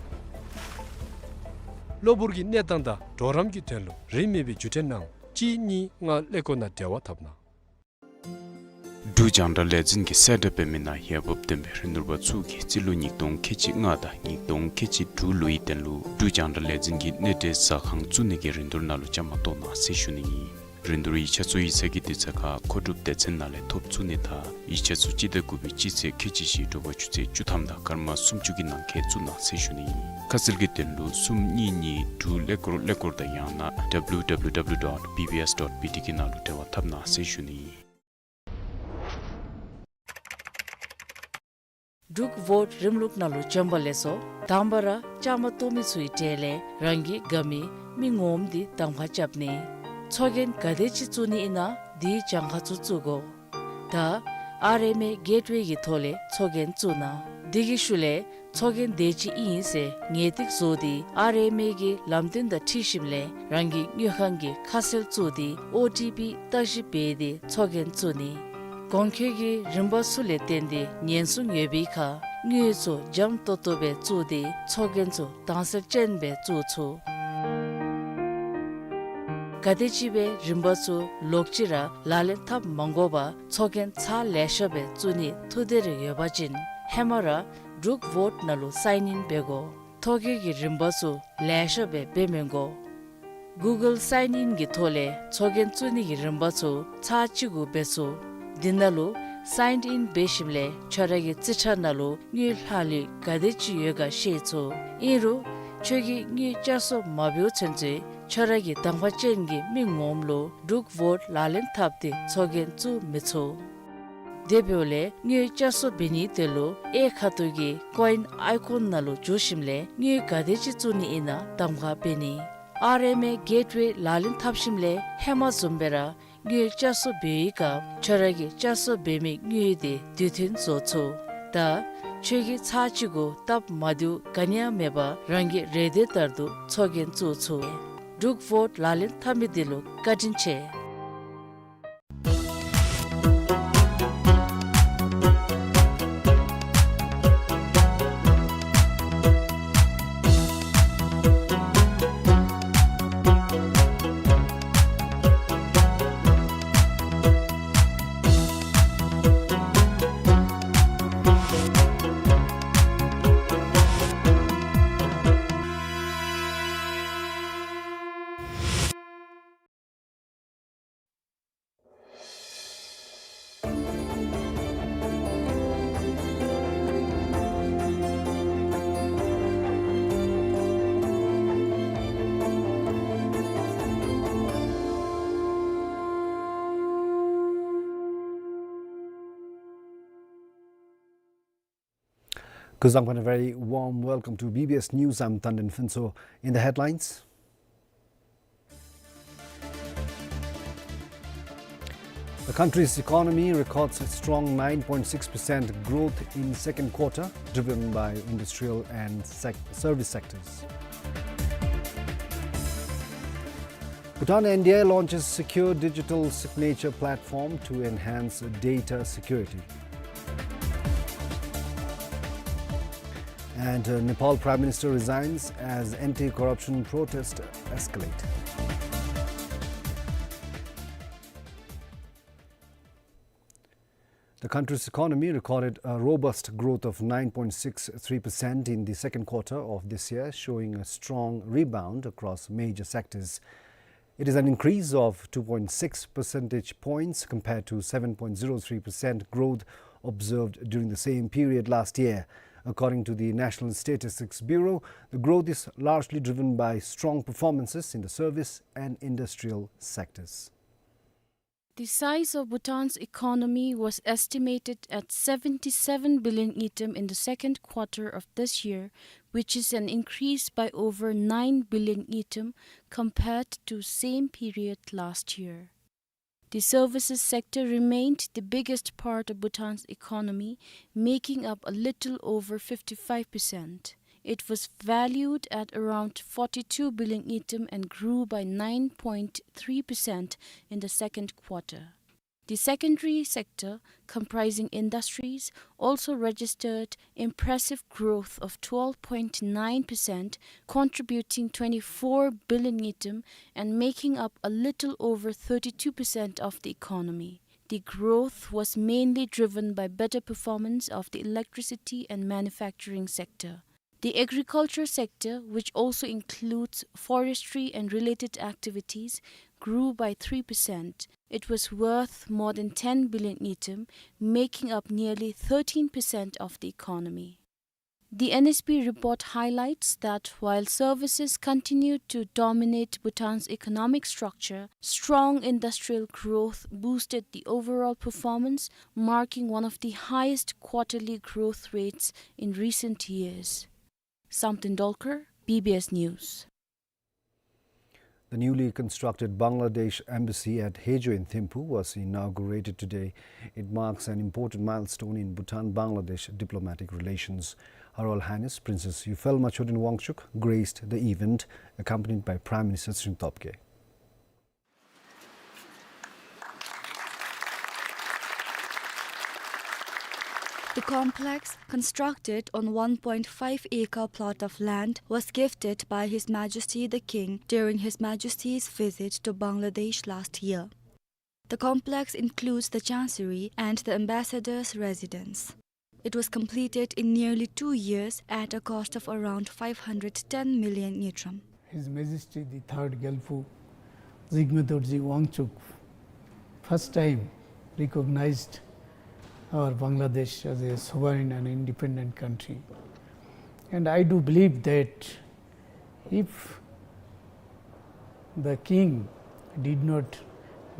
གློ་བུར་གྱི་གནས་སྟངས་དང་གྲོགས་རམ་གྱི་དོན་ལུ་རིན་མེད་པའི་བརྒྱུད་འཕྲིན་གནང་། གཅིག་གཉིས་ལྔ་ཀླད་ཀོར་ནང་འབྲེལ་བ་འཐབ་གནང་། འབྲུག་རྒྱང་བསྒྲགས་ལས་འཛིན་གྱིས་གསལ་བསྒྲགས་འབད་མི་ནང་འོས་འབབ་ལྡན་པའི་རིན་བསྡུར་པ་ཚུ་གིས་རྩིས་ལོ་ཉིས་སྟོང་ཁལ་གཅིག་ལྔ་དང་ཉིས་སྟོང་ཁལ་གཅིག་དྲུག་ལོའི་དོན་ལུ་འབྲུག་རྒྱང་བསྒྲགས་ལས་འཛིན་གྱི་གནས་འབྲེལ་ཟ་ཁང་བཙུགས་ནི་གི་རིན་བསྡུར་ནང་ལུ་བཅའ་མར་གཏོགས་གནང་ཟེར་ཞུ་ནི་ཨིན། རིན་བསྡུར་ཡིག་ཆ་ཚུ་ཡིག་ཚང་གི་དུས་ཚོད་ཁར་མཁོ་སྒྲུབ་སྡེ་ཚན་ནང་ལས་ཐོབ་ཚུགས་ནི་དང་ཡིག་ཆ་ཚུ་སྤྱི་ཟླ་དགུ་པའི་སྤྱི་ཚེས་ཁལ་གཅིག་བཞི་དྲོ་པ་ཆུ་ཚོད་བཅུ་ཐམ་དང་སྐར་མ་སུམ་ཅུ་གི་ནང་འཁོད་བཙུགས་གནང་ཟེར་ཞུ་ནི་ཨིན། ཁ་གསལ་གྱི་དོན་ལུ་གསུམ་གཉིས་གཉིས་དྲུག་ཀླད་ཀོར་ཀླད་ཀོར་དང་ཡང་ན་W W W dot B B S dot B T གི་ནང་ལུ་འབྲེལ་བ་འཐབ་གནང་ཟེར་ཞུ་ནི་ཨིན། འབྲུག་ཝོཊ་རིམ་ལུགས་ནང་ལུ་བྱོན་པ་ལེགས་སོ། དང་པ་ར་བཅའ་མར་གཏོགས་མི་ཚུའི་གྲས་ལས་རང་གི་དགའ་མི་མི་ངོམ་འདི་གདམ་ཁ་རྐྱབ་ནི། ཚོགས་རྒྱན་ག་དེ་ཅིག་བཙུགས་ནི་ཨིན་ན་དེའི་གྱངས་ཁ་ཚུ་བཙུགས་དགོ། ད་ཨར་ཨེམ་ཨེ་གེཊ་ཝེ་གི་ཐོག་ལས་ཚོགས་རྒྱན་བཙུགས་གནང་། དེ་གི་ཤུལ་ལས་ཚོགས་རྒྱན་དེ་ཅིག་ཨིན་ཟེར་ངེས་ཏིག་བཟོ་སྟེ་ཨར་ཨེམ་ཨེ་གི་ལམ་སྟོན་དང་འཁྲིལ་ཞིནམ་ལས་རང་གི་དངུལ་ཁང་གི་ཁ་གསལ་བཙུགས་ཏེ་ཨོ་ཊི་པི་བརྟག་ཞིབ་འབད་དེ་ཚོགས་རྒྱན་བཙུགས་ནི། གོང་འཁོད་ཀྱི་རིམ་པ་ཚུ་ལས་བརྟེན་ཏེ་ཉེན་སྲུང་ཡོད་པའི་ཁར་དངུལ་ཚུ་འཇམ་ཏོང་ཏོ་སྦེ་བཙུགས་ཏེ་ཚོགས་རྒྱན་ཚུ་དྭངས་གསལ་ཅན་སྦེ་བཙུགས་ཚུགས། ག་དེམ་ཅིག་སྦེ་རིམ་པ་ཚུ་ལོག་ཅི་ར་ལག་ལེན་འཐབ་མ་དགོ་པར་ཚོགས་རྒྱན་ཚར་ལེ་ཤ་སྦེ་བཙུགས་ནི་ཐུགས་འདོད་རེ་ཡོད་པ་ཅིན་ཧེ་མ་ར་འབྲུག་ཝོཊ་ནང་ལུ་སའིན་ཨིན་འབད་དགོ། ཐོ་བཀོད་ཀྱི་རིམ་པ་ཚུ་ལེ་ཤ་སྦེ་འབད་མི་དགོ། གུ་གཱལ་སའིན་ཨིན་གྱི་ཐོག་ལས་ཚོགས་རྒྱན་བཙུགས་ནི་གི་རིམ་པ་ཚུ་ཚར་གཅིག་གུ་འབད་ཚུགས། དེ་ནང་ལུ་སའིན་ཨིན་འབད་ཞིནམ་ལས་ཁྱོད་ར་གི་རྩིས་ཁྲ་ནང་ལུ་དངུལ་ལྷག་ལུས་ག་དེ་ཅིག་ཡོད་ག་ཤེས་ཚུགས། ཨིན་རུང་ཁྱོད་ཀྱིས་དངུལ་བསྐྱར་གསོ་མ་འབདཝ་ཚུན་ཚོད་ཁྱོད་ར་གི་གདམ་ཁ་ཅན་གྱི་མི་ངོམ་ལུ་འབྲུག་ཝོཊ་ལག་ལེན་འཐབ་སྟེ་ཚོགས་རྒྱན་བཙུགས་མི་ཚུགས། དེ་འབདཝ་ལས་དངུལ་བསྐྱར་གསོ་འབད་ནིའི་དོན་ལུ་གཡས་ཁ་ཐུག་གི་ཀོ་ཨིན་ཨའི་ཀོན་ནང་ལུ་འཛུལ་ཞིནམ་ལས་དངུལ་ག་དེ་ཅིག་བཙུགས་ནི་ཨིན་ན་གདམ་ཁ་འབད་ནི། ཨར་ཨེམ་ཨེ་གེཊ་ཝེ་ལག་ལེན་འཐབ་ཞིནམ་ལས་ཧེ་མ་བཟུམ་སྦེ་ར་དངུལ་བསྐྱར་གསོ་འབད་བའི་སྐབས་ཁྱོད་ར་གིས་བསྐྱར་གསོ་འབད་མི་དངུལ་དེ་དུས་མཐུན་བཟོ་ཚུགས། ད་ཁྱོད་ཀྱིས་ཚར་གཅིག་གུ་སྟབས་མ་བདེཝ་ག་ནི་ཡང་མེད་པར་རང་གི་རེ་འདོད་ལྟར་དུ་ཚོགས་རྒྱན་བཙུགས་ཚུགས། འབྲུག་ཝོཊ་ལག་ལེན་འཐབ་མི་འདི་ལུ་བཀའ་དྲིན་ཆེ། Kuzuzangpo, a very warm welcome to B B S News. I'm Tandon Phuntsho. In the headlines, the Country's economy records a strong nine point six percent growth in second quarter, driven by industrial and sec-, service sectors. Bhutan N D I A launches secure digital signature platform to enhance data security. And, uh, Nepal Prime Minister resigns as anti-corruption protests escalate. The country's economy recorded a robust growth of nine point six three percent in the second quarter of this year, showing a strong rebound across major sectors. It is an increase of two point six percentage points compared to seven point zero three percent growth observed during the same period last year. According to the National Statistics Bureau, the growth is largely driven by strong performances in the service and industrial sectors. The size of Bhutan's economy was estimated at seventy-seven billion ngultrum in the second quarter of this year, which is an increase by over nine billion ngultrum compared to same period last year. The services sector remained the biggest part of Bhutan's economy, making up a little over fifty-five percent. It was valued at around forty-two billion ngultrum and grew by nine point three percent in the second quarter. The secondary sector, comprising industries, also registered impressive growth of twelve point nine percent, contributing twenty-four billion ngultrum and making up a little over thirty-two percent of the economy. The growth was mainly driven by better performance of the electricity and manufacturing sector. The agriculture sector, which also includes forestry and related activities, grew by three percent. It was worth more than ten billion ngultrum, making up nearly thirteen percent of the economy. The N S B report highlights that while services continued to dominate Bhutan's economic structure, strong industrial growth boosted the overall performance, marking one of the highest quarterly growth rates in recent years. Samten Dolkar, B B S News. The newly constructed Bangladesh embassy at Hejo in Thimphu was inaugurated today. It marks an important milestone in Bhutan-Bangladesh diplomatic relations. Her Royal Highness Princess Yufel Machodin Wangchuck graced the event, accompanied by Prime Minister Tshering Tobgay. The complex, constructed on one point five acre plot of land, was gifted by His Majesty the King during His Majesty's visit to Bangladesh last year. The complex includes the Chancery and the Ambassador's residence. It was completed in nearly two years at a cost of around five hundred ten million ngultrum. His Majesty the Third Gelpu Jigme Dorji Wangchuck first time recognized our Bangladesh as a sovereign and independent country. And I do believe that if the king did not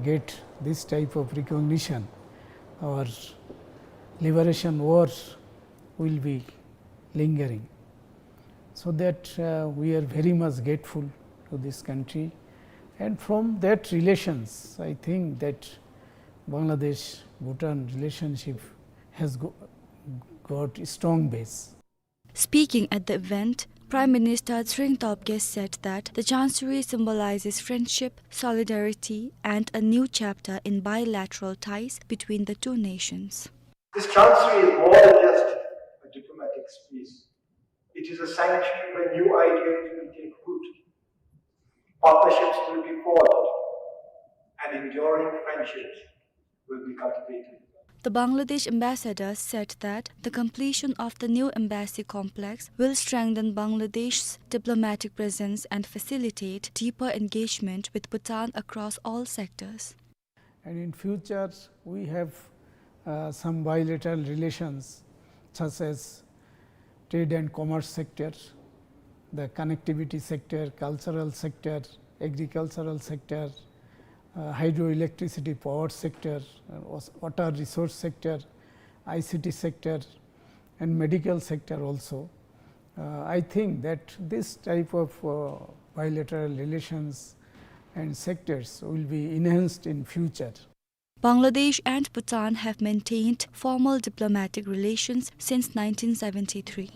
get this type of recognition, our liberation wars will be lingering. So that, uh, we are very much grateful to this country. And from that relations, I think that Bangladesh-Bhutan relationship has go-, got a strong base. Speaking at the event, Prime Minister Tshering Tobgay said that the Chancery symbolizes friendship, solidarity, and a new chapter in bilateral ties between the two nations. This Chancery is more than just a diplomatic space. It is a sanctuary where new ideas will take root, partnerships will be forged, and enduring friendships will be cultivated. The Bangladesh ambassador said that the completion of the new embassy complex will strengthen Bangladesh's diplomatic presence and facilitate deeper engagement with Bhutan across all sectors. And in future, we have, uh, some bilateral relations, such as trade and commerce sector, the connectivity sector, cultural sector, agricultural sector, uh, hydroelectricity power sector, uh, was-, water resource sector, I C T sector, and medical sector also. Uh, I think that this type of, uh, bilateral relations and sectors will be enhanced in future. Bangladesh and Bhutan have maintained formal diplomatic relations since nineteen seventy-three.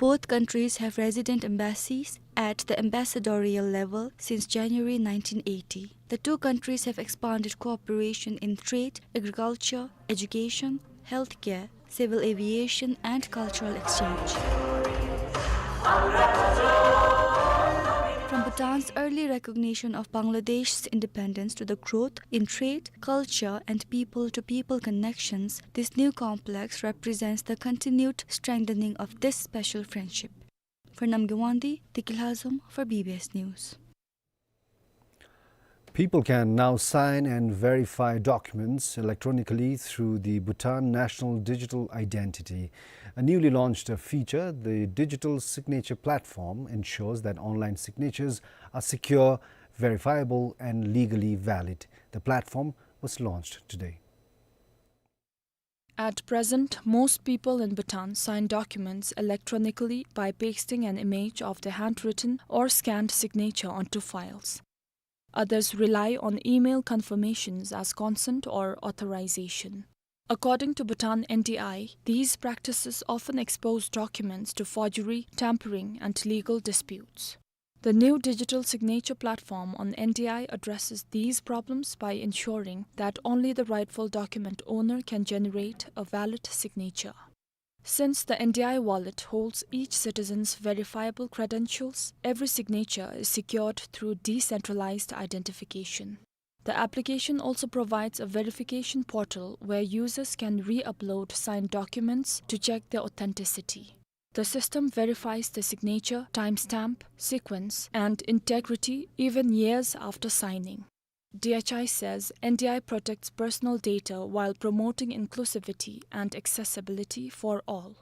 Both countries have resident embassies at the ambassadorial level since January nineteen eighty. The two countries have expanded cooperation in trade, agriculture, education, healthcare, civil aviation, and cultural exchange. From Bhutan's early recognition of Bangladesh's independence to the growth in trade, culture, and people-to-people connections, this new complex represents the continued strengthening of this special friendship. For Namgay Wangdi, Deki Lhazom for B B S News. People can now sign and verify documents electronically through the Bhutan National Digital Identity. A newly launched feature, the Digital Signature Platform, ensures that online signatures are secure, verifiable, and legally valid. The platform was launched today. At present, most people in Bhutan sign documents electronically by pasting an image of the handwritten or scanned signature onto files. Others rely on email confirmations as consent or authorization. According to Bhutan N D I, these practices often expose documents to forgery, tampering, and legal disputes. The new digital signature platform on N D I addresses these problems by ensuring that only the rightful document owner can generate a valid signature. Since the N D I wallet holds each citizen's verifiable credentials, every signature is secured through decentralized identification. The application also provides a verification portal where users can re-upload signed documents to check their authenticity. The system verifies the signature, timestamp, sequence, and integrity even years after signing. D H I says N D I protects personal data while promoting inclusivity and accessibility for all.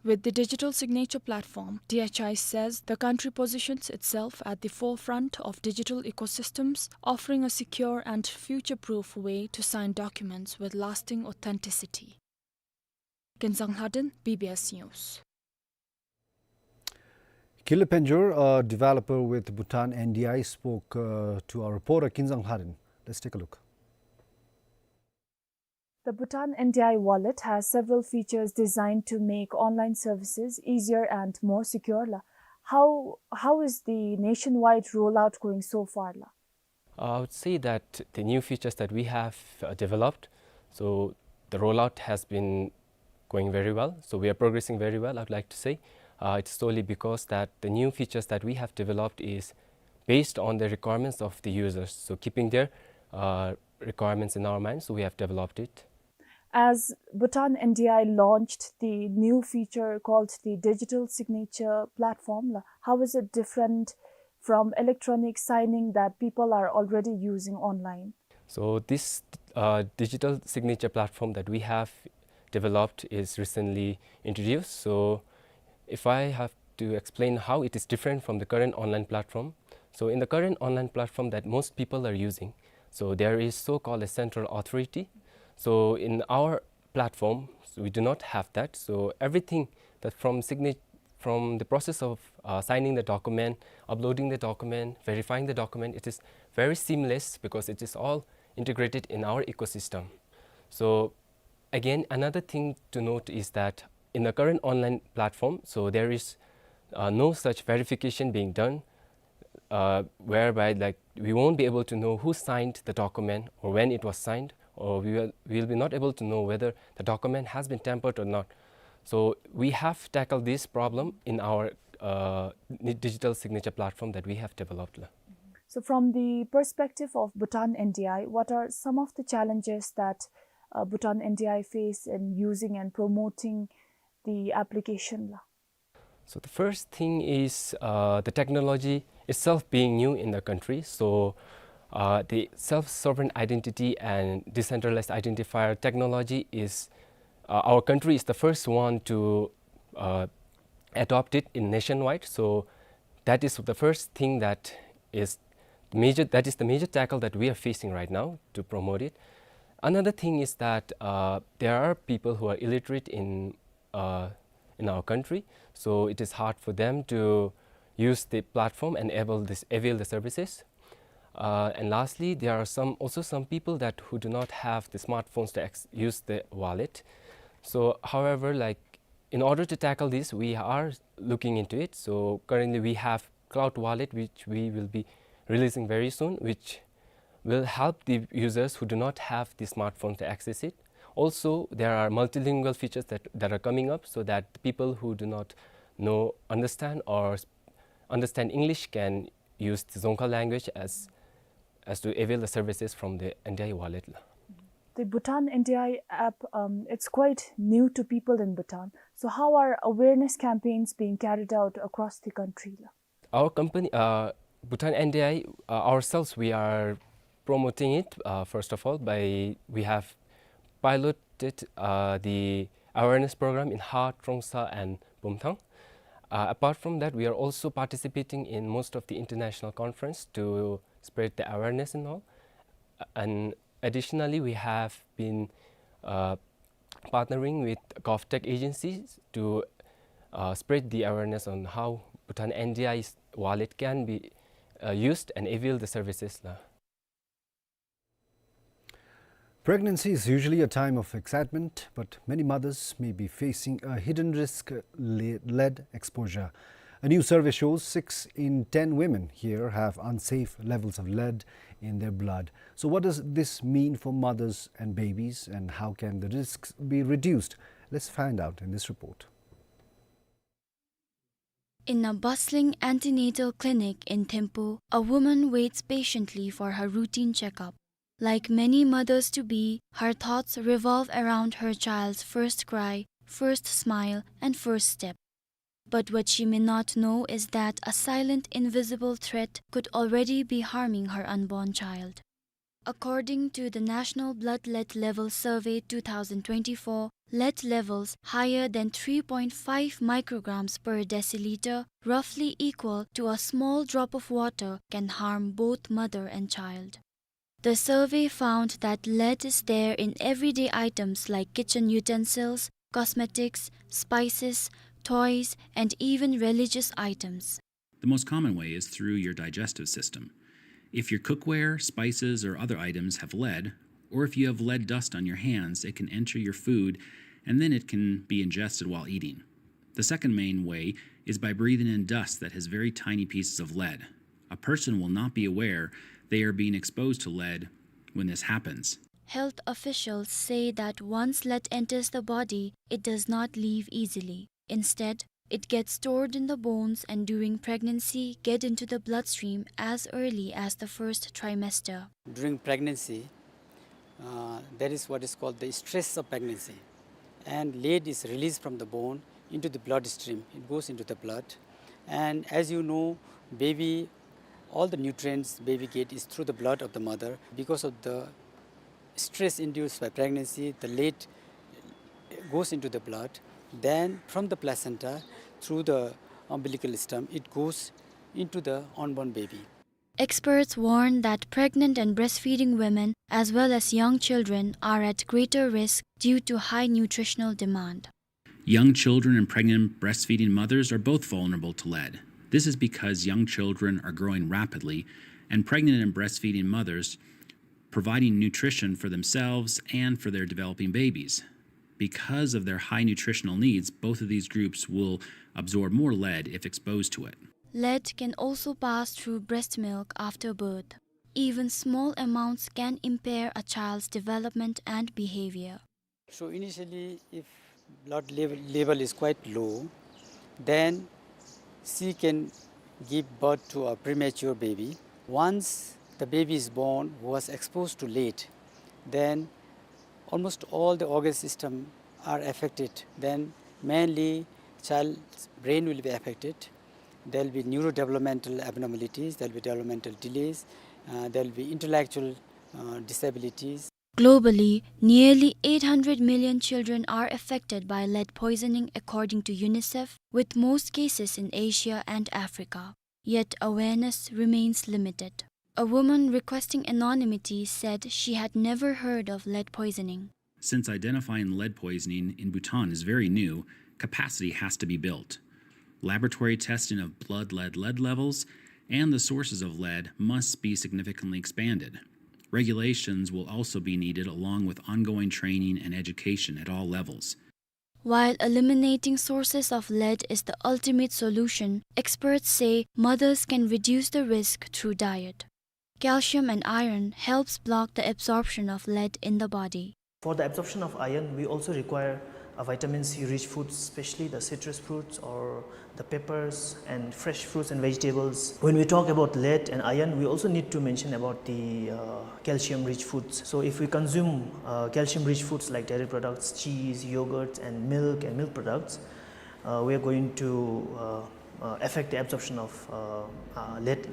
With the digital signature platform, D H I says the country positions itself at the forefront of digital ecosystems, offering a secure and future-proof way to sign documents with lasting authenticity. Kinzang Lhaden, B B S News. Kile Penjor, a developer with Bhutan N D I, spoke, uh, to our reporter Kinzang Lhaden. Let's take a look. The Bhutan N D I wallet has several features designed to make online services easier and more secure la. How, how is the nationwide rollout going so far la? I would say that the new features that we have, uh, developed, so the rollout has been going very well. So we are progressing very well, I'd like to say. Uh, it's solely because that the new features that we have developed is based on the requirements of the users. So keeping their, uh, requirements in our mind, so we have developed it. As Bhutan N D I launched the new feature called the Digital Signature Platform, la, how is it different from electronic signing that people are already using online? So this, uh, digital signature platform that we have developed is recently introduced. So if I have to explain how it is different from the current online platform, so in the current online platform that most people are using, so there is so-called a central authority. So in our platform, so we do not have that. So everything that from signi-, from the process of, uh, signing the document, uploading the document, verifying the document, it is very seamless because it is all integrated in our ecosystem. So again, another thing to note is that in the current online platform, so there is, uh, no such verification being done, uh, whereby, like, we won't be able to know who signed the document or when it was signed, or we will, we will be not able to know whether the document has been tampered or not. So we have tackled this problem in our, uh, ni-, digital signature platform that we have developed la. So from the perspective of Bhutan N D I, what are some of the challenges that, uh, Bhutan N D I face in using and promoting the application la? So the first thing is, uh, the technology itself being new in the country. So, uh, the self-sovereign identity and decentralized identifier technology is, uh, our country is the first one to, uh, adopt it in nationwide. So that is the first thing that is major, that is the major tackle that we are facing right now to promote it. Another thing is that, uh, there are people who are illiterate in, uh, in our country, so it is hard for them to use the platform and able this, avail the services. Uh, and lastly, there are some, also some people that who do not have the smartphones to ex-, use the wallet. So, however, like, in order to tackle this, we are looking into it. So currently we have cloud wallet, which we will be releasing very soon, which will help the users who do not have the smartphone to access it. Also, there are multilingual features that, that are coming up, so that the people who do not know, understand, or s-, understand English can use the Dzongkha language as, as to avail the services from the N D I wallet. The Bhutan N D I app, um, it's quite new to people in Bhutan. So how are awareness campaigns being carried out across the country? Our company, uh, Bhutan N D I, uh, ourselves, we are promoting it, uh, first of all, by, we have piloted, uh, the awareness program in Ha, Trongsa, and Bumthang. Uh, apart from that, we are also participating in most of the international conference to spread the awareness and all. And additionally, we have been, uh, partnering with GovTech agencies to, uh, spread the awareness on how Bhutan N D I wallet can be, uh, used and avail the services la. Pregnancy is usually a time of excitement, but many mothers may be facing a hidden risk, le-, lead exposure. A new survey shows six in ten women here have unsafe levels of lead in their blood. So what does this mean for mothers and babies, and how can the risks be reduced? Let's find out in this report. In a bustling antenatal clinic in Thimphu, a woman waits patiently for her routine checkup. Like many mothers-to-be, her thoughts revolve around her child's first cry, first smile, and first step. But what she may not know is that a silent, invisible threat could already be harming her unborn child. According to the National Blood Lead Level Survey two thousand twenty-four, lead levels higher than three point five micrograms per deciliter, roughly equal to a small drop of water, can harm both mother and child. The survey found that lead is there in everyday items like kitchen utensils, cosmetics, spices, toys, and even religious items. The most common way is through your digestive system. If your cookware, spices, or other items have lead, or if you have lead dust on your hands, it can enter your food, and then it can be ingested while eating. The second main way is by breathing in dust that has very tiny pieces of lead. A person will not be aware they are being exposed to lead when this happens. Health officials say that once lead enters the body, it does not leave easily. Instead, it gets stored in the bones and during pregnancy get into the bloodstream as early as the first trimester. During pregnancy, uh, that is what is called the stress of pregnancy. And lead is released from the bone into the bloodstream. It goes into the blood. And as you know, baby, all the nutrients baby get is through the blood of the mother. Because of the stress induced by pregnancy, the lead goes into the blood. Then from the placenta, through the umbilical stem, it goes into the unborn baby. Experts warn that pregnant and breastfeeding women, as well as young children, are at greater risk due to high nutritional demand. Young children and pregnant breastfeeding mothers are both vulnerable to lead. This is because young children are growing rapidly, and pregnant and breastfeeding mothers providing nutrition for themselves and for their developing babies. Because of their high nutritional needs, both of these groups will absorb more lead if exposed to it. Lead can also pass through breast milk after birth. Even small amounts can impair a child's development and behavior. So initially, if blood level, level is quite low, then she can give birth to a premature baby. Once the baby is born who was exposed to lead, then almost all the organ system are affected. Then mainly child's brain will be affected. There'll be neurodevelopmental abnormalities, there'll be developmental delays, uh, there'll be intellectual, uh, disabilities. Globally, nearly eight hundred million children are affected by lead poisoning, according to UNICEF, with most cases in Asia and Africa. Yet awareness remains limited. A woman requesting anonymity said she had never heard of lead poisoning. Since identifying lead poisoning in Bhutan is very new, capacity has to be built. Laboratory testing of blood lead, lead levels And the sources of lead must be significantly expanded. Regulations will also be needed, along with ongoing training and education at all levels. While eliminating sources of lead is the ultimate solution, experts say mothers can reduce the risk through diet. Calcium and iron helps block the absorption of lead in the body. For the absorption of iron, we also require a vitamin C rich foods, especially the citrus fruits or the peppers and fresh fruits and vegetables. When we talk about lead and iron, we also need to mention about the, uh, calcium rich foods. So if we consume, uh, calcium rich foods like dairy products, cheese, yogurt, and milk and milk products, uh, we are going to, uh, uh, affect the absorption of, uh, uh, lead.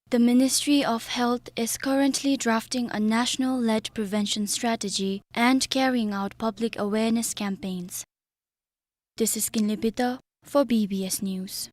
The Ministry of Health is currently drafting a national lead prevention strategy and carrying out public awareness campaigns. This is Kinley Peter for B B S News.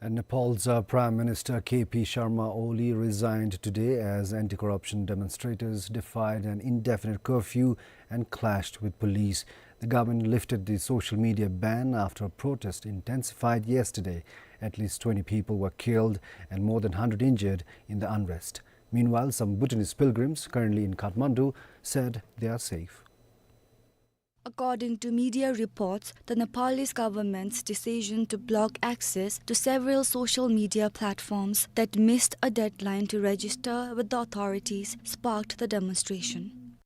And Nepal's, uh, Prime Minister K P Sharma Oli resigned today as anti-corruption demonstrators defied an indefinite curfew and clashed with police. The government lifted the social media ban after a protest intensified yesterday. At least twenty people were killed and more than hundred injured in the unrest. Meanwhile, some Bhutanese pilgrims currently in Kathmandu said they are safe. According to media reports, the Nepalese government's decision to block access to several social media platforms that missed a deadline to register with the authorities sparked the demonstration.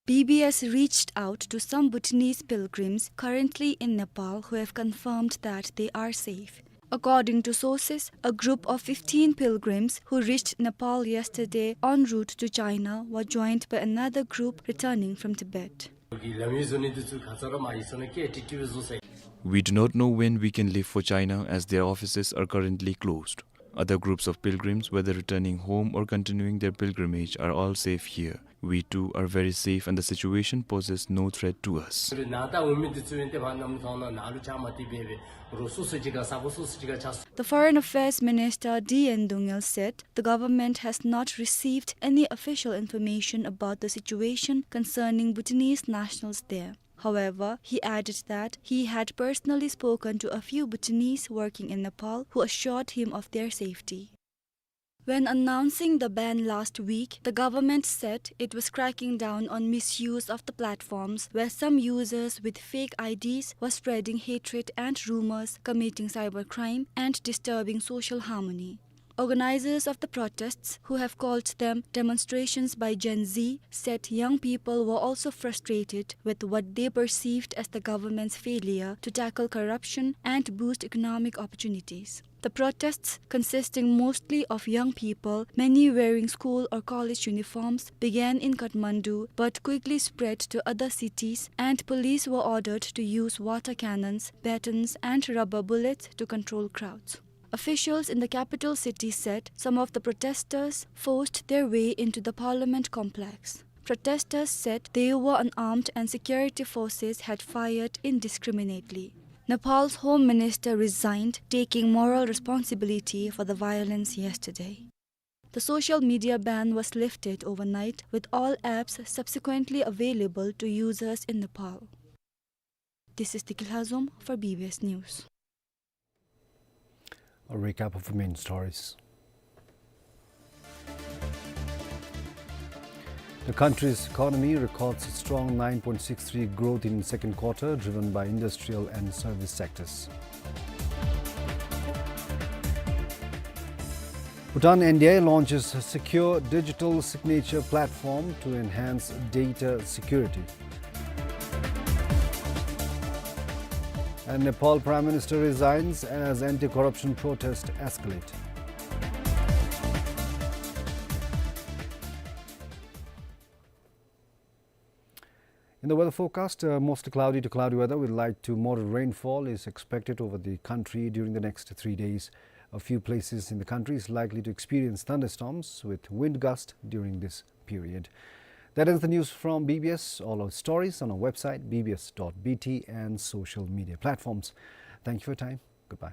B B S reached out to some Bhutanese pilgrims currently in Nepal who have confirmed that they are safe. According to sources, a group of fifteen pilgrims who reached Nepal yesterday en route to China were joined by another group returning from Tibet. We do not know when we can leave for China, as their offices are currently closed. Other groups of pilgrims, whether returning home or continuing their pilgrimage, are all safe here. We too are very safe and the situation poses no threat to us. The Foreign Affairs Minister D N Dungel said the government has not received any official information about the situation concerning Bhutanese nationals there. However, he added that he had personally spoken to a few Bhutanese working in Nepal who assured him of their safety. When announcing the ban last week, the government said it was cracking down on misuse of the platforms where some users with fake I Ds were spreading hatred and rumors, committing cybercrime, and disturbing social harmony. Organizers of the protests, who have called them demonstrations by Gen Z, said young people were also frustrated with what they perceived as the government's failure to tackle corruption and boost economic opportunities. The protests, consisting mostly of young people, many wearing school or college uniforms, began in Kathmandu but quickly spread to other cities, and police were ordered to use water cannons, batons, and rubber bullets to control crowds. Officials in the capital city said some of the protesters forced their way into the parliament complex. Protesters said they were unarmed and security forces had fired indiscriminately. Nepal's home minister resigned, taking moral responsibility for the violence yesterday. The social media ban was lifted overnight, with all apps subsequently available to users in Nepal. This is Tikil Hazum for B B S News. A recap of the main stories. The country's economy records a strong nine point six three growth in second quarter, driven by industrial and service sectors. Bhutan N D I A launches a secure digital signature platform to enhance data security. And Nepal Prime Minister resigns as anti-corruption protests escalate. In the weather forecast, uh, mostly cloudy to cloudy weather with light to moderate rainfall is expected over the country during the next three days. A few places in the country is likely to experience thunderstorms with wind gust during this period. That ends the news from B B S. All our stories on our website, B B S dot B T, and social media platforms. Thank you for your time. Goodbye.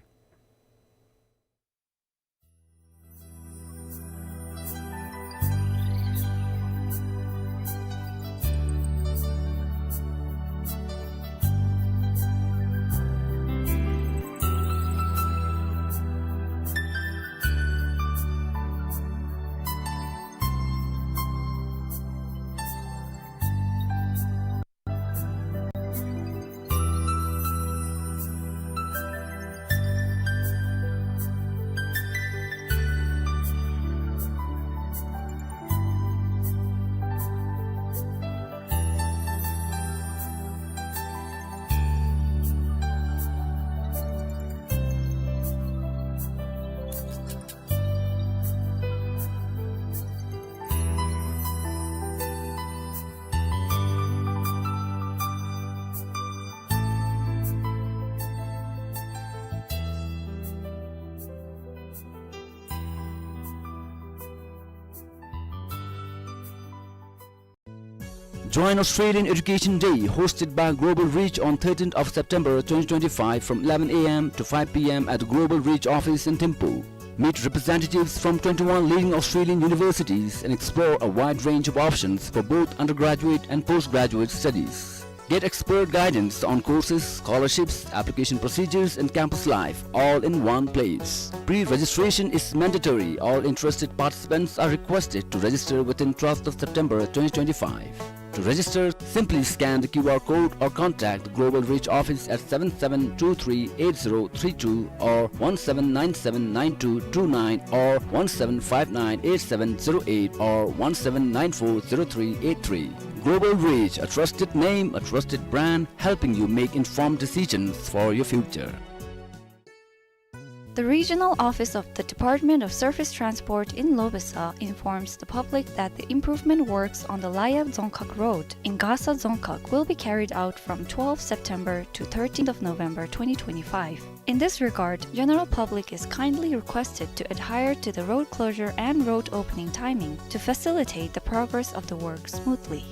Join Australian Education Day, hosted by Global Reach on thirteenth of September twenty twenty-five from eleven a m to five p m at the Global Reach office in Thimphu. Meet representatives from twenty-one leading Australian universities and explore a wide range of options for both undergraduate and postgraduate studies. Get expert guidance on courses, scholarships, application procedures, and campus life, all in one place. Pre-registration is mandatory. All interested participants are requested to register within twelfth of September twenty twenty-five. To register, simply scan the Q R code or contact the Global Reach office at seven seven two three eight zero three two or one seven nine seven nine two two nine or one seven five nine eight seven zero eight or one seven nine four zero three eight three. Global Reach, a trusted name, a trusted brand, helping you make informed decisions for your future. The regional office of the Department of Surface Transport in Lobesa informs the public that the improvement works on the Layab Dzongkhag Road in Gasa Dzongkhag will be carried out from twelfth September to thirteenth of November twenty twenty-five. In this regard, general public is kindly requested to adhere to the road closure and road opening timing to facilitate the progress of the work smoothly.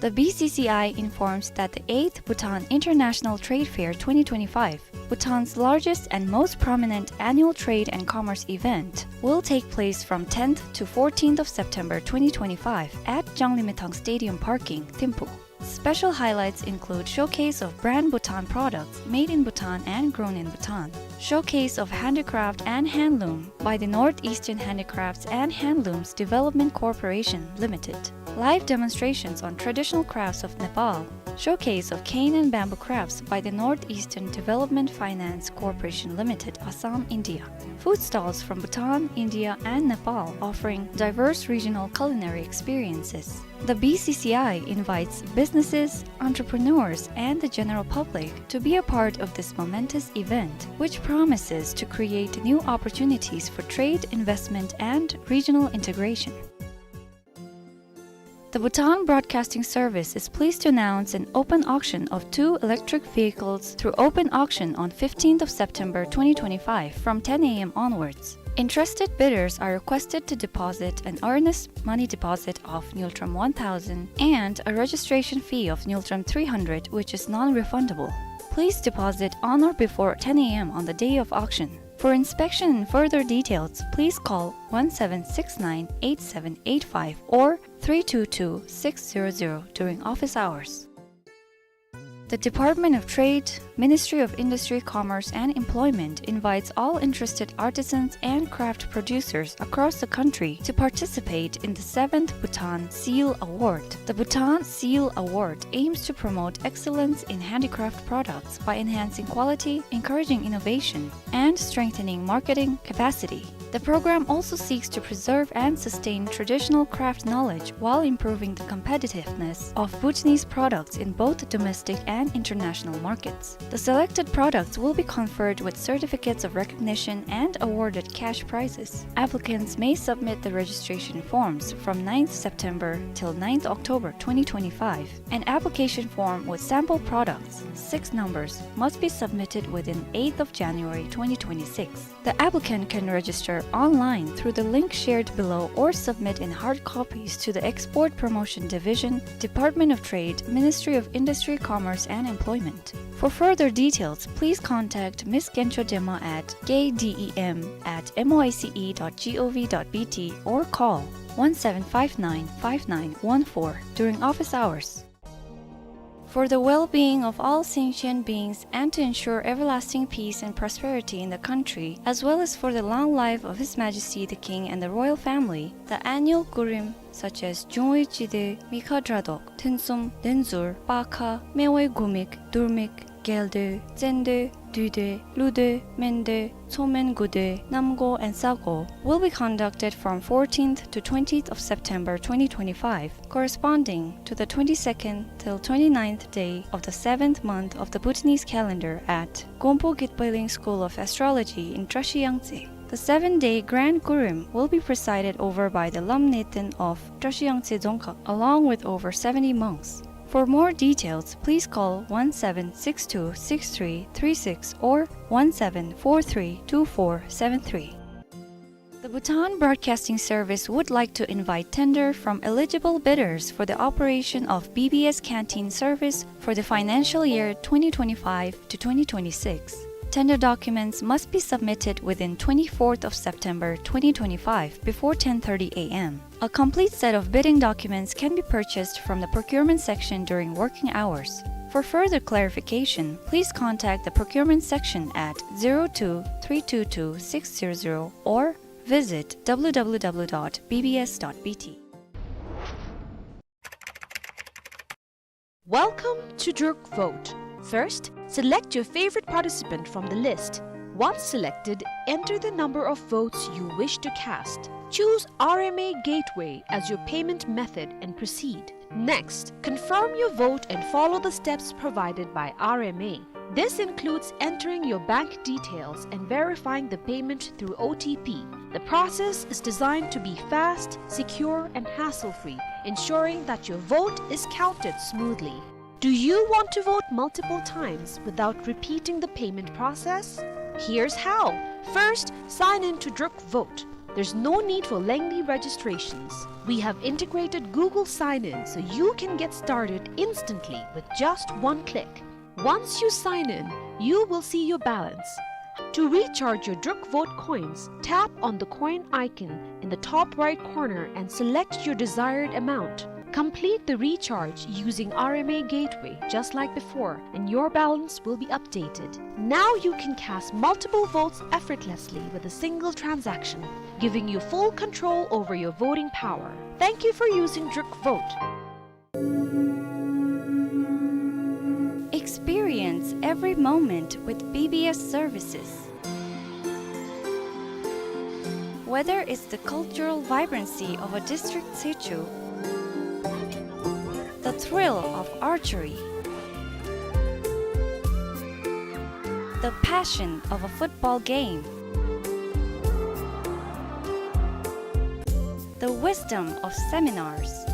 The B C C I informs that the eighth Bhutan International Trade Fair twenty twenty-five, Bhutan's largest and most prominent annual trade and commerce event, will take place from tenth to fourteenth of September twenty twenty-five at Janglimethang Stadium Parking, Thimphu. Special highlights include showcase of brand Bhutan products made in Bhutan and grown in Bhutan, showcase of handicraft and handloom by the Northeastern Handicrafts and Handlooms Development Corporation Limited, live demonstrations on traditional crafts of Nepal, showcase of cane and bamboo crafts by the Northeastern Development Finance Corporation Limited, Assam, India, food stalls from Bhutan, India, and Nepal offering diverse regional culinary experiences. The B C C I invites businesses, entrepreneurs, and the general public to be a part of this momentous event, which promises to create new opportunities for trade, investment, and regional integration. The Bhutan Broadcasting Service is pleased to announce an open auction of two electric vehicles through open auction on fifteenth of September twenty twenty-five from ten a m onwards. Interested bidders are requested to deposit an earnest money deposit of Ngultrum one thousand and a registration fee of Ngultrum three hundred, which is non-refundable. Please deposit on or before ten a m on the day of auction. For inspection and further details, please call one seven six nine eight seven eight five or three two two six zero zero during office hours. The Department of Trade, Ministry of Industry, Commerce and Employment invites all interested artisans and craft producers across the country to participate in the seventh Bhutan Seal Award. The Bhutan Seal Award aims to promote excellence in handicraft products by enhancing quality, encouraging innovation, and strengthening marketing capacity. The program also seeks to preserve and sustain traditional craft knowledge while improving the competitiveness of Bhutanese products in both domestic and international markets. The selected products will be conferred with certificates of recognition and awarded cash prizes. Applicants may submit the registration forms from ninth September till ninth October twenty twenty-five. An application form with sample products, six numbers, must be submitted within eighth of January twenty twenty-six. The applicant can register online through the link shared below or submit in hard copies to the Export Promotion Division, Department of Trade, Ministry of Industry, Commerce and Employment. For further details, please contact Miss Gencho Dema at K D E M at M O I C E dot G O V dot B T or call one seven five nine five nine one four during office hours. For the well-being of all sentient beings and to ensure everlasting peace and prosperity in the country, as well as for the long life of His Majesty the King and the royal family, the annual Kurim, such as Jungwe Chide, Mikha Dradok, Thunsum, Denzur, Pakha, Mewai Gumik, Durmik, Geldoi, Tsendoi, Duidoi, Ludoi, Mendoi, Tsomen Gudoi, Namgo and Sago, will be conducted from fourteenth to twentieth of September twenty twenty-five, corresponding to the twenty-second till twenty-ninth day of the seventh month of the Bhutanese calendar at Gompo Gitpailing School of Astrology in Trashiyangtse. The seven-day grand Kurim will be presided over by the Lam Neten of Trashiyangtse Dzongkhag, along with over seventy monks. For more details, please call one seven six two six three three six or one seven four three two four seven three. The Bhutan Broadcasting Service would like to invite tender from eligible bidders for the operation of B B S canteen service for the financial year twenty twenty-five to twenty twenty-six. Tender documents must be submitted within twenty-fourth of September twenty twenty-five before ten thirty A M. A complete set of bidding documents can be purchased from the procurement section during working hours. For further clarification, please contact the procurement section at zero two three two two six zero zero or visit W W W dot B B S dot B T. Welcome to Druk Vote. First, select your favorite participant from the list. Once selected, enter the number of votes you wish to cast. Choose R M A Gateway as your payment method and proceed. Next, confirm your vote and follow the steps provided by R M A. This includes entering your bank details and verifying the payment through O T P. The process is designed to be fast, secure, and hassle-free, ensuring that your vote is counted smoothly. Do you want to vote multiple times without repeating the payment process? Here's how. First, sign in to Druk Vote. There's no need for lengthy registrations. We have integrated Google Sign-In so you can get started instantly with just one click. Once you sign in, you will see your balance. To recharge your Druk Vote coins, tap on the coin icon in the top right corner and select your desired amount. Complete the recharge using R M A Gateway just like before, and your balance will be updated. Now you can cast multiple votes effortlessly with a single transaction, giving you full control over your voting power. Thank you for using Druk Vote. Experience every moment with B B S services. Whether it's the cultural vibrancy of a district situ, the thrill of archery, the passion of a football game, the wisdom of seminars,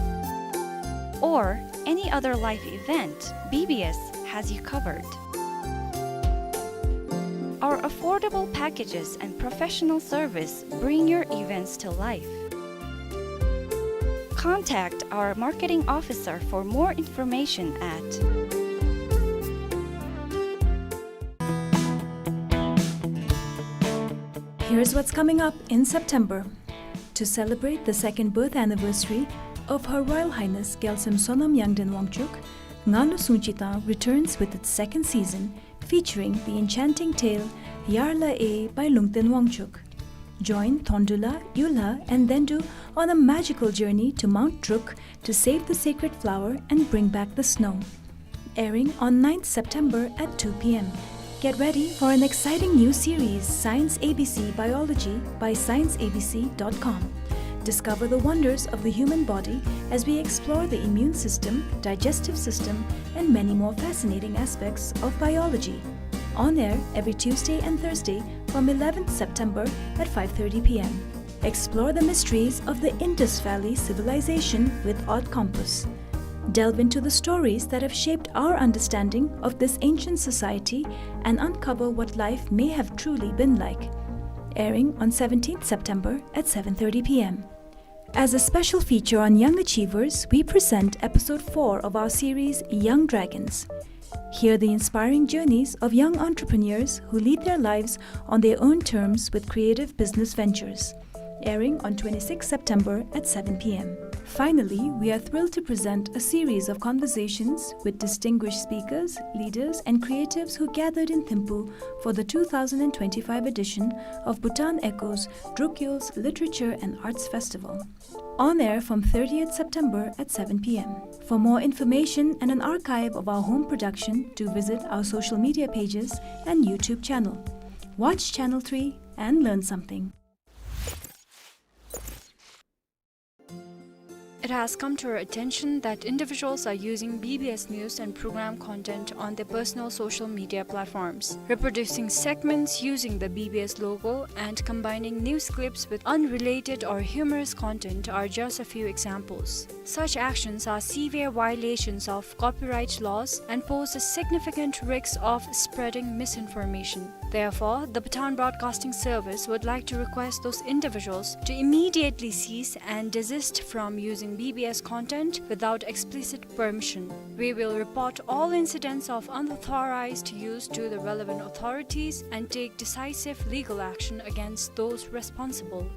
or any other life event, B B S has you covered. Our affordable packages and professional service bring your events to life. Contact our marketing officer for more information at Here's what's coming up in September. To celebrate the second birth anniversary of Her Royal Highness Gyaltsem Sonam Yangden Wangchuck, Ngalu Sungchi Tang returns with its second season, featuring the enchanting tale Yarla E by Lungten Wangchuck. Join Thondula, Yula, and Dendu on a magical journey to Mount Druk to save the sacred flower and bring back the snow. Airing on ninth September at two P M. Get ready for an exciting new series, Science A B C Biology, by science A B C dot com. Discover the wonders of the human body as we explore the immune system, digestive system, and many more fascinating aspects of biology. On air every Tuesday and Thursday from eleventh September at five thirty P M. Explore the mysteries of the Indus Valley civilization with Earth Compass. Delve into the stories that have shaped our understanding of this ancient society and uncover what life may have truly been like. Airing on seventeenth September at seven thirty P M. As a special feature on young achievers, we present episode four of our series, Young Dragons. Hear the inspiring journeys of young entrepreneurs who lead their lives on their own terms with creative business ventures. Airing on twenty-sixth September at seven P M. Finally, we are thrilled to present a series of conversations with distinguished speakers, leaders, and creatives who gathered in Thimphu for the two thousand and twenty-five edition of Bhutan Echoes Drukyul's Literature and Arts Festival. On air from thirtieth September at seven P M. For more information and an archive of our home production, do visit our social media pages and YouTube channel. Watch Channel three and learn something. It has come to our attention that individuals are using B B S news and program content on their personal social media platforms. Reproducing segments using the B B S logo and combining news clips with unrelated or humorous content are just a few examples. Such actions are severe violations of copyright laws and pose a significant risk of spreading misinformation. Therefore, the Bhutan Broadcasting Service would like to request those individuals to immediately cease and desist from using B B S content without explicit permission. We will report all incidents of unauthorized use to the relevant authorities and take decisive legal action against those responsible.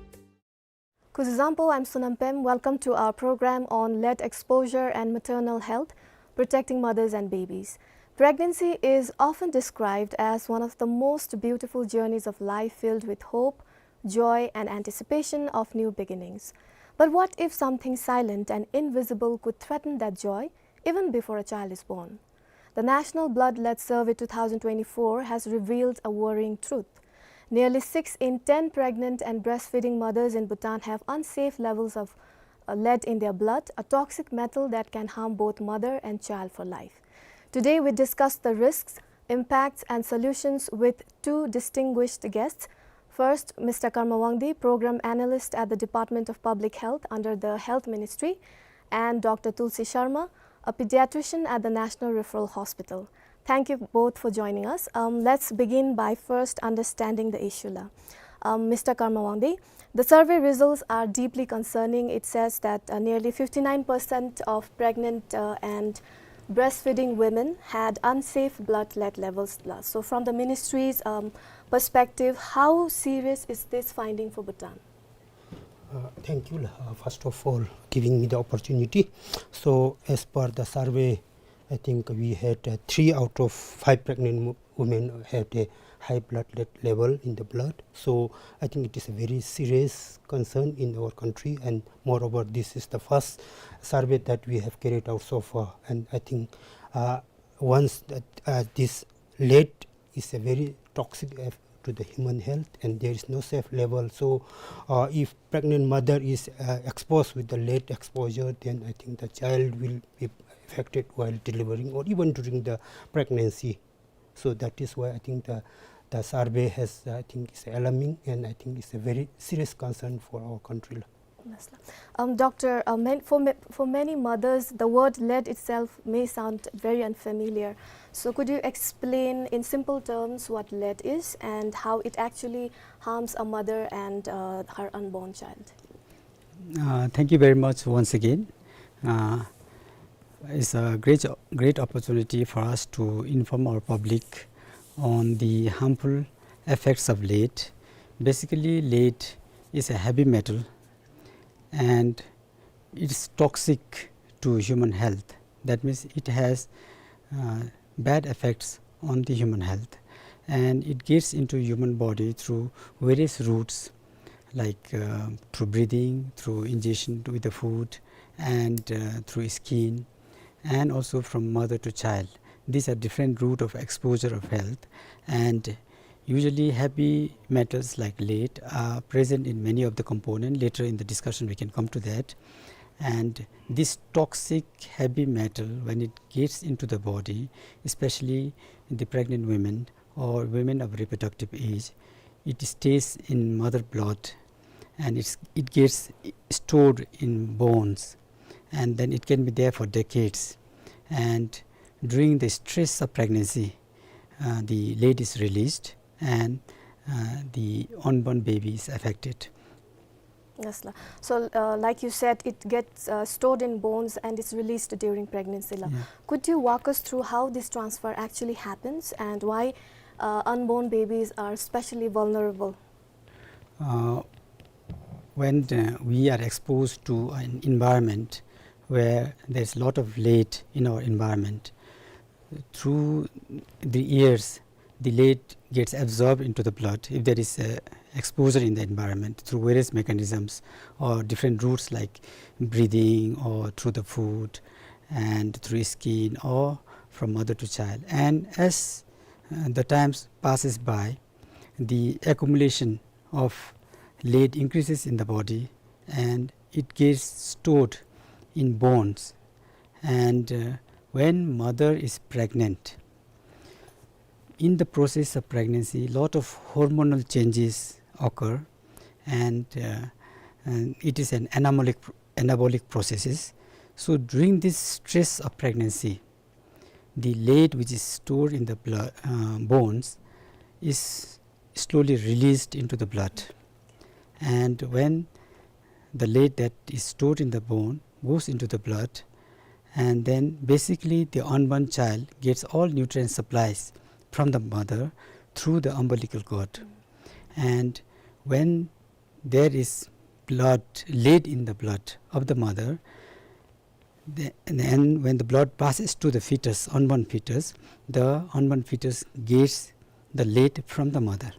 Kuzuzangpo, I'm Sonam Pem. Welcome to our program on lead exposure and maternal health, protecting mothers and babies. Pregnancy is often described as one of the most beautiful journeys of life, filled with hope, joy, and anticipation of new beginnings. But what if something silent and invisible could threaten that joy even before a child is born? The National Blood Lead Survey two thousand twenty-four has revealed a worrying truth. Nearly six in ten pregnant and breastfeeding mothers in Bhutan have unsafe levels of, uh, lead in their blood, a toxic metal that can harm both mother and child for life. Today, we discuss the risks, impacts, and solutions with two distinguished guests. First, Mister Karma Wangdi, Program Analyst at the Department of Public Health under the Health Ministry, and Doctor Tulsi Sharma, a pediatrician at the National Referral Hospital. Thank you both for joining us. Um, let's begin by first understanding the issue la. Um, Mister Karma Wangdi, the survey results are deeply concerning. It says that, uh, nearly fifty-nine percent of pregnant, uh, and breastfeeding women had unsafe blood lead levels la. So from the ministry's, um, perspective, how serious is this finding for Bhutan? Uh, thank you, uh, first of all, giving me the opportunity. So, as per the survey, I think we had, uh, three out of five pregnant mo-, women had a high blood le-, level in the blood. So, I think it is a very serious concern in our country, and moreover, this is the first survey that we have carried out so far. And I think, uh, once that, uh, this lead is a very toxic eff-, to the human health, and there is no safe level. So, uh, if pregnant mother is, uh, exposed with the lead exposure, then I think the child will be affected while delivering or even during the pregnancy. So that is why I think the, the survey has, I think, is alarming, and I think it's a very serious concern for our country. Yes, sir. Um, Doctor, uh, man-, for ma-, for many mothers, the word lead itself may sound very unfamiliar. So could you explain in simple terms what lead is and how it actually harms a mother and, uh, her unborn child? Uh, thank you very much once again. Uh, it's a great, great opportunity for us to inform our public on the harmful effects of lead. Basically, lead is a heavy metal, and it's toxic to human health. That means it has, uh, bad effects on the human health, and it gets into human body through various routes, like, uh, through breathing, through ingestion with the food, and, uh, through skin, and also from mother to child. These are different route of exposure of health, and usually heavy metals like lead are present in many of the component. Later in the discussion we can come to that. And this toxic heavy metal, when it gets into the body, especially the pregnant women or women of reproductive age, it stays in mother blood, and it's, it gets stored in bones, and then it can be there for decades. And during the stress of pregnancy, uh, the lead is released, and, uh, the unborn baby is affected. Yes, sir. So, uh, like you said, it gets, uh, stored in bones and is released during pregnancy la. Yeah. Could you walk us through how this transfer actually happens and why, uh, unborn babies are especially vulnerable? Uh, when, uh, we are exposed to an environment where there's a lot of lead in our environment, through the years, the lead gets absorbed into the blood if there is a exposure in the environment through various mechanisms or different routes like breathing or through the food and through skin or from mother to child. And as, uh, the times passes by, the accumulation of lead increases in the body and it gets stored in bones. And, uh, when mother is pregnant, in the process of pregnancy, lot of hormonal changes occur, and, uh, and it is an anabolic, anabolic processes. So during this stress of pregnancy, the lead which is stored in the blood, uh, bones, is slowly released into the blood. And when the lead that is stored in the bone goes into the blood, and then basically the unborn child gets all nutrient supplies from the mother through the umbilical cord. And when there is blood, lead in the blood of the mother, the, and when the blood passes to the fetus, unborn fetus, the unborn fetus gets the lead from the mother.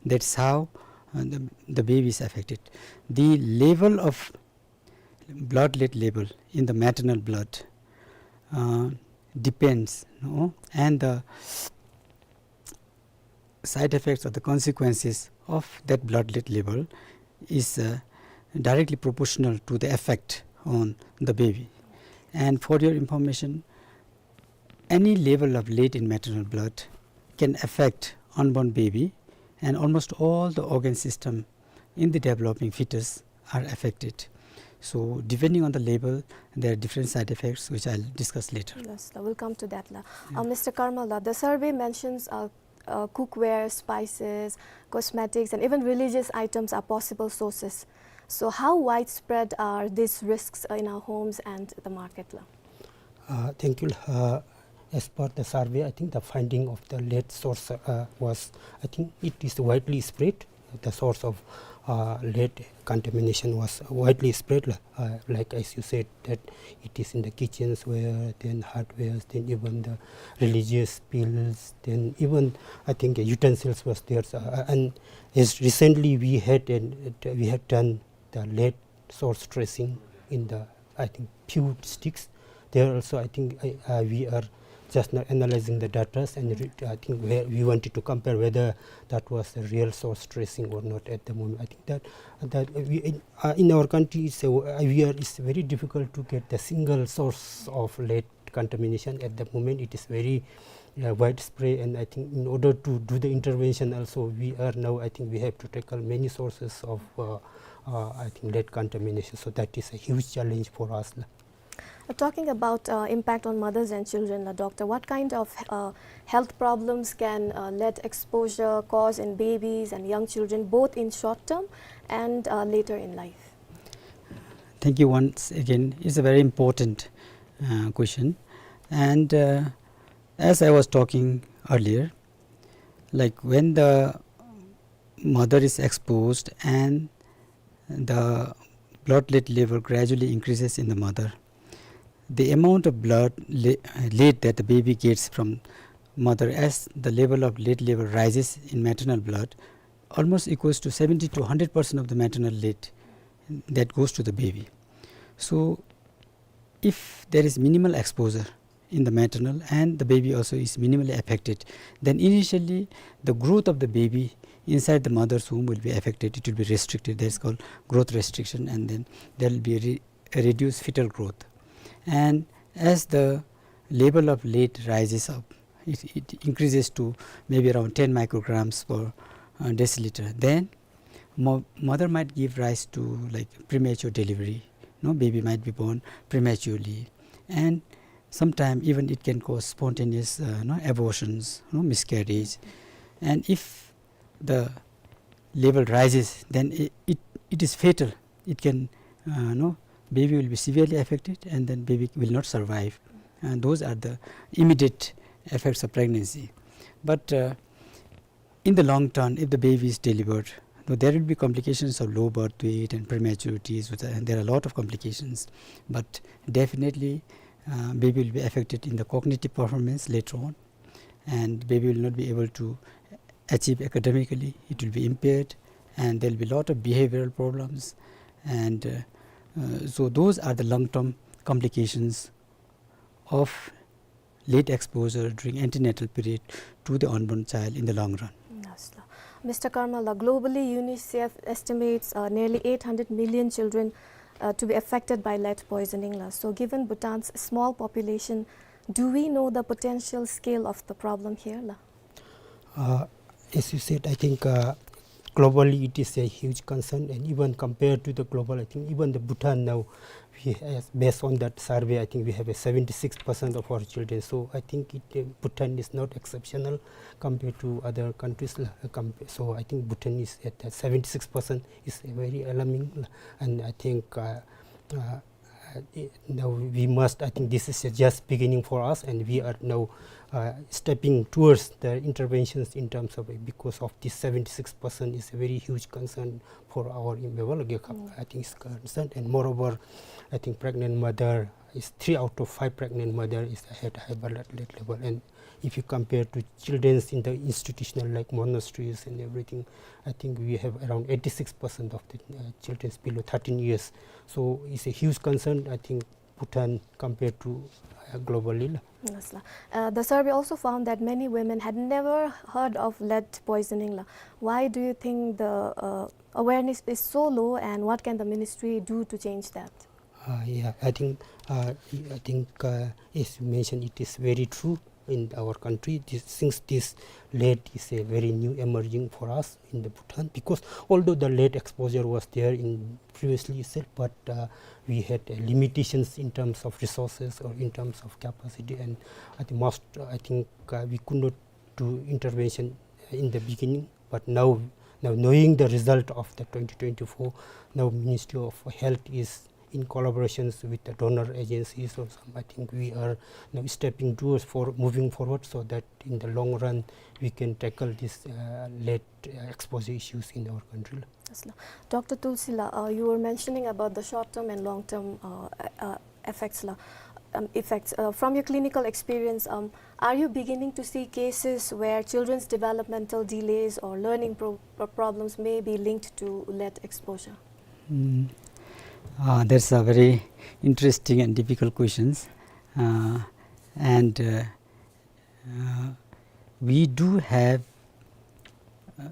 That's how, uh, the, the baby is affected. The level of blood lead level in the maternal blood, uh, depends, no? And the side effects or the consequences of that blood lead level is, uh, directly proportional to the effect on the baby. And for your information, any level of lead in maternal blood can affect unborn baby, and almost all the organ system in the developing fetus are affected. So depending on the level, there are different side effects which I'll discuss later. Yes, la, we'll come to that, la. Uh, Mister Karmal, la, the survey mentions, uh, uh, cookware, spices, cosmetics, and even religious items are possible sources. So how widespread are these risks, uh, in our homes and the market, la? Uh, thank you. Uh, as per the survey, I think the finding of the lead source, uh, was, I think it is widely spread. The source of, uh, lead contamination was widely spread, li-, uh, like as you said, that it is in the kitchens where, then hardwares, then even the religious bills, then even I think utensils was there. So, uh, and as recently we had an, we had done the lead source tracing in the, I think, few districts. There also, I think, I, uh, we are just now analyzing the data, and re-, I think where we wanted to compare whether that was a real source tracing or not at the moment. I think that, that we, in, uh, in our country, it's a, uh, we are, it's very difficult to get the single source of lead contamination at the moment. It is very, uh, widespread, and I think in order to do the intervention also, we are now, I think we have to tackle many sources of, uh, uh, I think, lead contamination. So that is a huge challenge for us. Uh, talking about, uh, impact on mothers and children, uh, doctor, what kind of, uh, health problems can, uh, lead exposure cause in babies and young children, both in short term and, uh, later in life? Thank you once again. It's a very important, uh, question. And, uh, as I was talking earlier, like, when the mother is exposed and the blood lead level gradually increases in the mother, the amount of blood le-, lead that the baby gets from mother, as the level of lead level rises in maternal blood, almost equals to seventy to hundred percent of the maternal lead that goes to the baby. So if there is minimal exposure in the maternal and the baby also is minimally affected, then initially the growth of the baby inside the mother's womb will be affected. It will be restricted. That is called growth restriction, and then there will be re-, a reduced fetal growth. And as the level of lead rises up, it, it increases to maybe around ten micrograms per, uh, deciliter. Then mo-, mother might give rise to, like, premature delivery. No, baby might be born prematurely, and sometime even it can cause spontaneous, uh, no, abortions, no, miscarriage. And if the level rises, then it, it, it is fatal. It can, uh, no, baby will be severely affected, and then baby will not survive. And those are the immediate effects of pregnancy. But, uh, in the long term, if the baby is delivered, though there will be complications of low birth weight and prematurities, which are, and there are a lot of complications, but definitely, uh, baby will be affected in the cognitive performance later on, and baby will not be able to achieve academically. It will be impaired, and there will be a lot of behavioral problems, and, uh, uh, so those are the long-term complications of lead exposure during antenatal period to the unborn child in the long run. Yes, la. Mister Karmal, la, globally, UNICEF estimates, uh, nearly eight hundred million children, uh, to be affected by lead poisoning, la. So, given Bhutan's small population, do we know the potential scale of the problem here, la? Uh, as you said, I think, uh, globally it is a huge concern, and even compared to the global, I think even the Bhutan now, Yes, based on that survey, I think we have a seventy-six percent of our children. So I think it, uh, Bhutan is not exceptional compared to other countries, la, uh, compa-, so I think Bhutan is at, uh, seventy-six percent is very alarming, la, and I think, uh, uh, uh, i-, now we must, I think this is just beginning for us, and we are now, uh, stepping towards the interventions in terms of, because of this seventy-six percent is a very huge concern for our, mm, I think it's concerned. And moreover, I think pregnant mother is, three out of five pregnant mother is at hyperlead level. And if you compare to children in the institutional, like monasteries and everything, I think we have around eighty-six percent of the, uh, children below thirteen years. So it's a huge concern, I think, Bhutan compared to, uh, globally, la. Yes, la. Uh, the survey also found that many women had never heard of lead poisoning, la. Why do you think the, uh, awareness is so low, and what can the ministry do to change that? Uh, yeah, I think, uh, I think, uh, as you mentioned, it is very true in our country. This, since this lead is a very new emerging for us in the Bhutan, because although the lead exposure was there in previously itself, but, uh, we had, uh, limitations in terms of resources or in terms of capacity, and at the most, uh, I think, uh, we could not do intervention in the beginning. But now, now knowing the result of the twenty twenty-four, now Ministry of Health is in collaborations with the donor agencies or some, I think we are now stepping towards for moving forward so that in the long run we can tackle this, uh, lead, uh, exposure issues in our country. Yes, la. Doctor Tulsi la, uh, you were mentioning about the short-term and long-term, uh, uh, effects la, um, effects. Uh, from your clinical experience, um, are you beginning to see cases where children's developmental delays or learning pro-, pro-, problems may be linked to lead exposure? Mm. Uh, that's a very interesting and difficult questions. Uh, and, uh, uh, we do have, uh,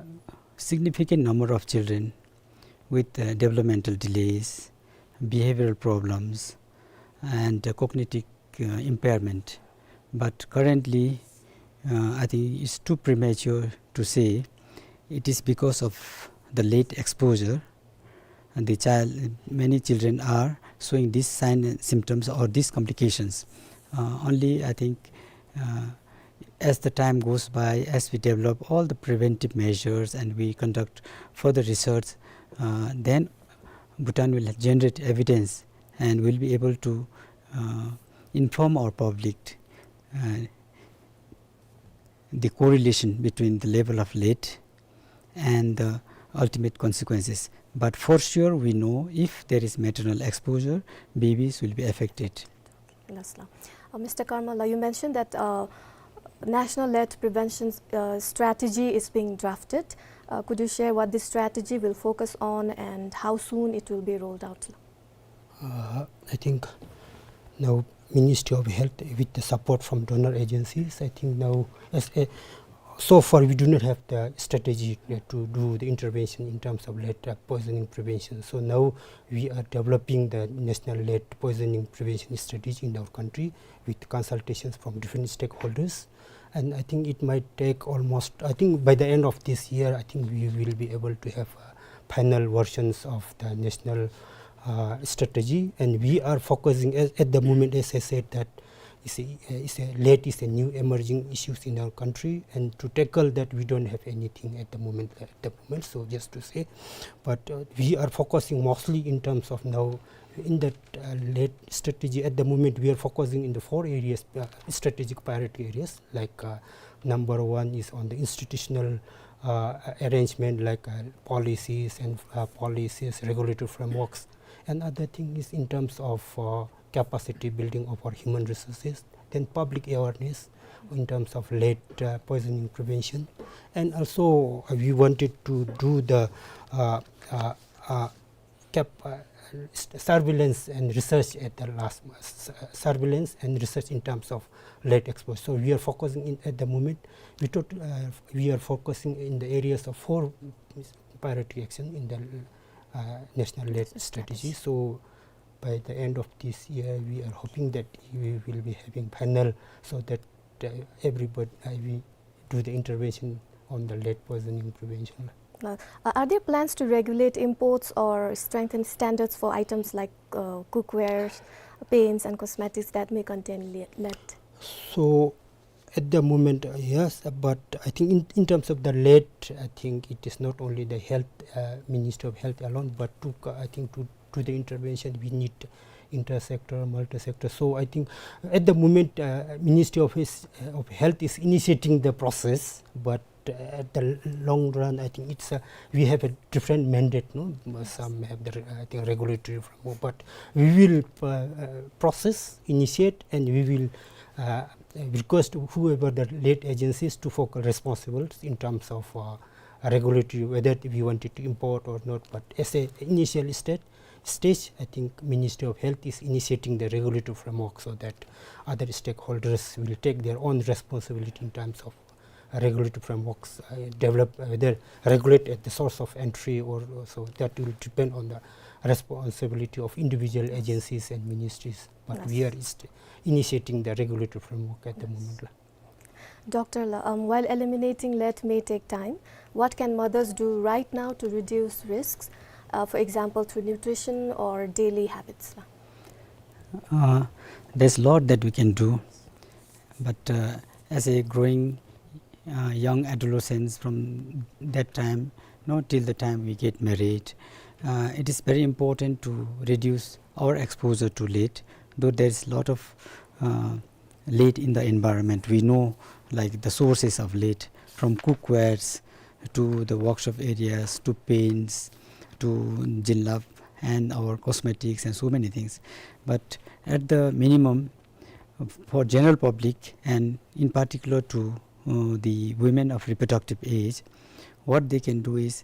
significant number of children with, uh, developmental delays, behavioral problems, and, uh, cognitive, uh, impairment. But currently, uh, I think it's too premature to say it is because of the lead exposure and the child, many children are showing these signs and symptoms or these complications. Uh, only, I think, uh, as the time goes by, as we develop all the preventive measures and we conduct further research, uh, then Bhutan will generate evidence and will be able to, uh, inform our public, uh, the correlation between the level of lead and the ultimate consequences. But for sure, we know if there is maternal exposure, babies will be affected. Yes, la. Uh, Mister Karma la, you mentioned that, uh, national lead prevention, uh, strategy is being drafted. Uh, could you share what this strategy will focus on and how soon it will be rolled out? Uh, I think now Ministry of Health, with the support from donor agencies, I think now, as a, so far we do not have the strategy, uh, to do the intervention in terms of lead, uh, poisoning prevention. So now we are developing the national lead poisoning prevention strategy in our country with consultations from different stakeholders. And I think it might take almost, I think by the end of this year, I think we will be able to have, uh, final versions of the national, uh, strategy. And we are focusing at, at the moment, as I said, that is a, is a, lead is a new emerging issues in our country, and to tackle that, we don't have anything at the moment, at the moment. So just to say, but, uh, we are focusing mostly in terms of now in that, uh, lead strategy at the moment, we are focusing in the four areas, uh, strategic priority areas, like, uh, number one is on the institutional, uh, arrangement, like, uh, policies and, uh, policies, regulatory frameworks. Another thing is in terms of, uh, capacity building of our human resources, then public awareness in terms of lead, uh, poisoning prevention. And also, uh, we wanted to do the, uh, uh, uh, cap-, uh, s-, surveillance and research at the last, s-, surveillance and research in terms of lead exposure. So we are focusing in, at the moment, we thought, uh, we are focusing in the areas of four priority action in the, uh, national lead strategy. So by the end of this year, we are hoping that we will be having panel so that, uh, everybody, uh, we do the intervention on the lead poisoning prevention. Now, uh, are there plans to regulate imports or strengthen standards for items like, uh, cookware, paints, and cosmetics that may contain le-, lead? So, at the moment, uh, yes, uh, but I think in, in terms of the lead, I think it is not only the health, uh, Ministry of Health alone, but to, co- I think to, to the intervention we need inter-sector, multi-sector. So I think at the moment, uh, Ministry of, his, uh, of Health is initiating the process, but uh, at the l- long run, I think it's a, we have a different mandate. No, some have the re- I think regulatory framework, but we will uh, uh, process, initiate, and we will uh, request whoever the lead agencies to focal responsible in terms of uh, regulatory, whether we wanted to import or not. But as a initial state stage, I think Ministry of Health is initiating the regulatory framework so that other stakeholders will take their own responsibility in terms of regulatory frameworks uh, develop, uh, whether regulate at the source of entry or, or so that will depend on the responsibility of individual agencies and ministries. But we are inst- initiating the regulatory framework at the moment. Doctor La, um, while eliminating lead may take time, what can mothers do right now to reduce risks, uh, for example, through nutrition or daily habits? La? Uh, there's a lot that we can do, but uh, as a growing uh, young adolescents from that time, you know, till the time we get married, uh, it is very important to reduce our exposure to lead, though there is a lot of uh, lead in the environment. We know, like, the sources of lead, from cookwares to the workshop areas to paints to jilbab and our cosmetics and so many things. But at the minimum, for general public and in particular to uh, the women of reproductive age, what they can do is,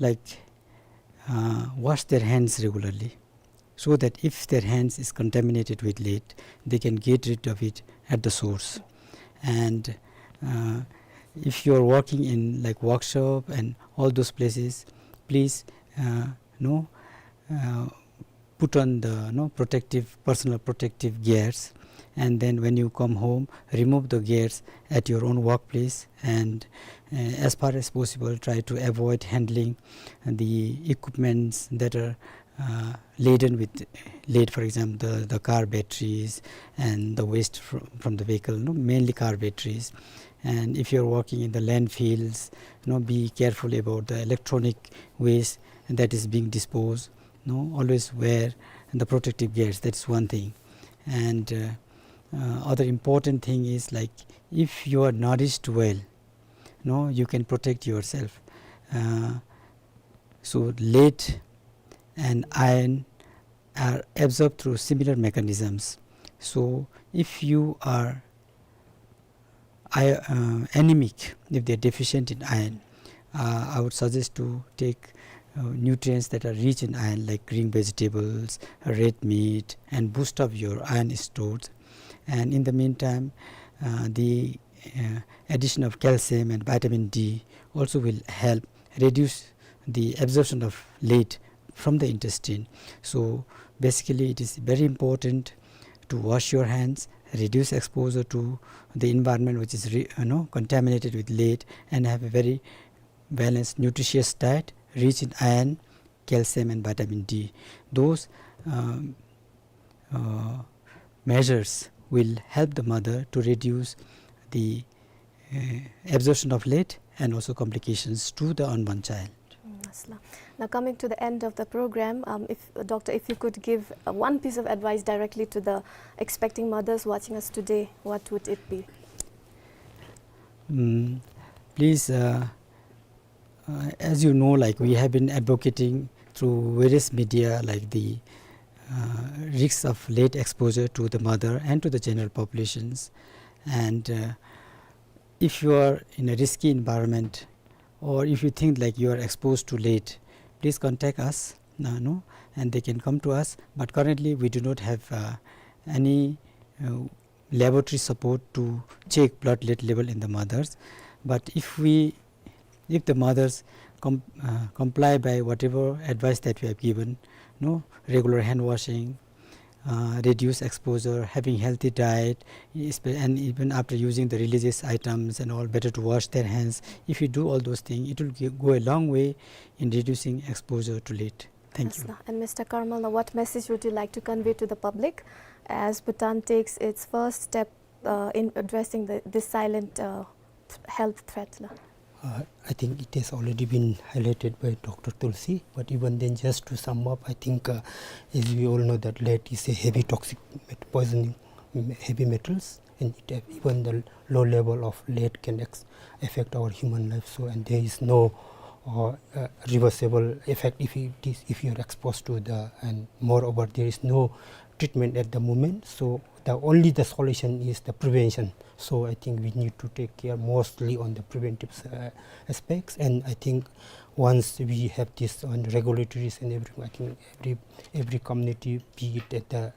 like, uh, wash their hands regularly, so that if their hands is contaminated with lead, they can get rid of it at the source. And uh, if you are working in, like, workshop and all those places, please uh, know uh, put on the, you know, protective, personal protective gears, and then when you come home, remove the gears at your own workplace, and uh, as far as possible, try to avoid handling the equipments that are uh, laden with lead, for example, the, the car batteries and the waste fr- from the vehicle, no? Mainly car batteries. And if you are working in the landfills, you know, be careful about the electronic waste that is being disposed. No? Always wear the protective gears. That's one thing. And uh, uh, other important thing is, like, if you are nourished well, no, you can protect yourself. Uh, so lead and iron are absorbed through similar mechanisms. So if you are I, uh, anemic, if they are deficient in iron, uh, I would suggest to take uh, nutrients that are rich in iron, like green vegetables, red meat, and boost up your iron stores. And in the meantime, uh, the uh, addition of calcium and vitamin D also will help reduce the absorption of lead from the intestine. So basically, it is very important to wash your hands, reduce exposure to the environment which is re- you know, contaminated with lead, and have a very balanced, nutritious diet rich in iron, calcium, and vitamin D. Those um, uh, measures will help the mother to reduce the uh, absorption of lead and also complications to the unborn child. Mm, mashallah. Now, coming to the end of the program, um, if, Doctor, if you could give uh, one piece of advice directly to the expecting mothers watching us today, what would it be? Mm, please, uh, uh, as you know, like, we have been advocating through various media, like the uh, risks of lead exposure to the mother and to the general populations. And uh, if you are in a risky environment, or if you think, like, you are exposed to lead, please contact us, uh, no? And they can come to us. But currently, we do not have uh, any uh, laboratory support to check blood lead level in the mothers. But if we, if the mothers com- uh, comply by whatever advice that we have given, no, regular hand washing, uh, reduce exposure, having healthy diet, espe-, and even after using the religious items and all, better to wash their hands. If you do all those things, it will gi-, go a long way in reducing exposure to lead. Thank you. Yes, sir. And Mister Karmal, now what message would you like to convey to the public as Bhutan takes its first step, uh, in addressing the, this silent, uh, th-, health threat, la? Uh, I think it has already been highlighted by Doctor Tulsi, but even then, just to sum up, I think, uh, as we all know that lead is a heavy toxic met-, poisoning, mm, heavy metals, and it, uh, even the low level of lead can ex-, affect our human life. So, and there is no, uh, uh, reversible effect if it is, if you are exposed to the, and moreover, there is no treatment at the moment. So the only the solution is the prevention. So I think we need to take care mostly on the preventive, uh, aspects. And I think once we have this on regulatories and everything, I think every, every community, be it at the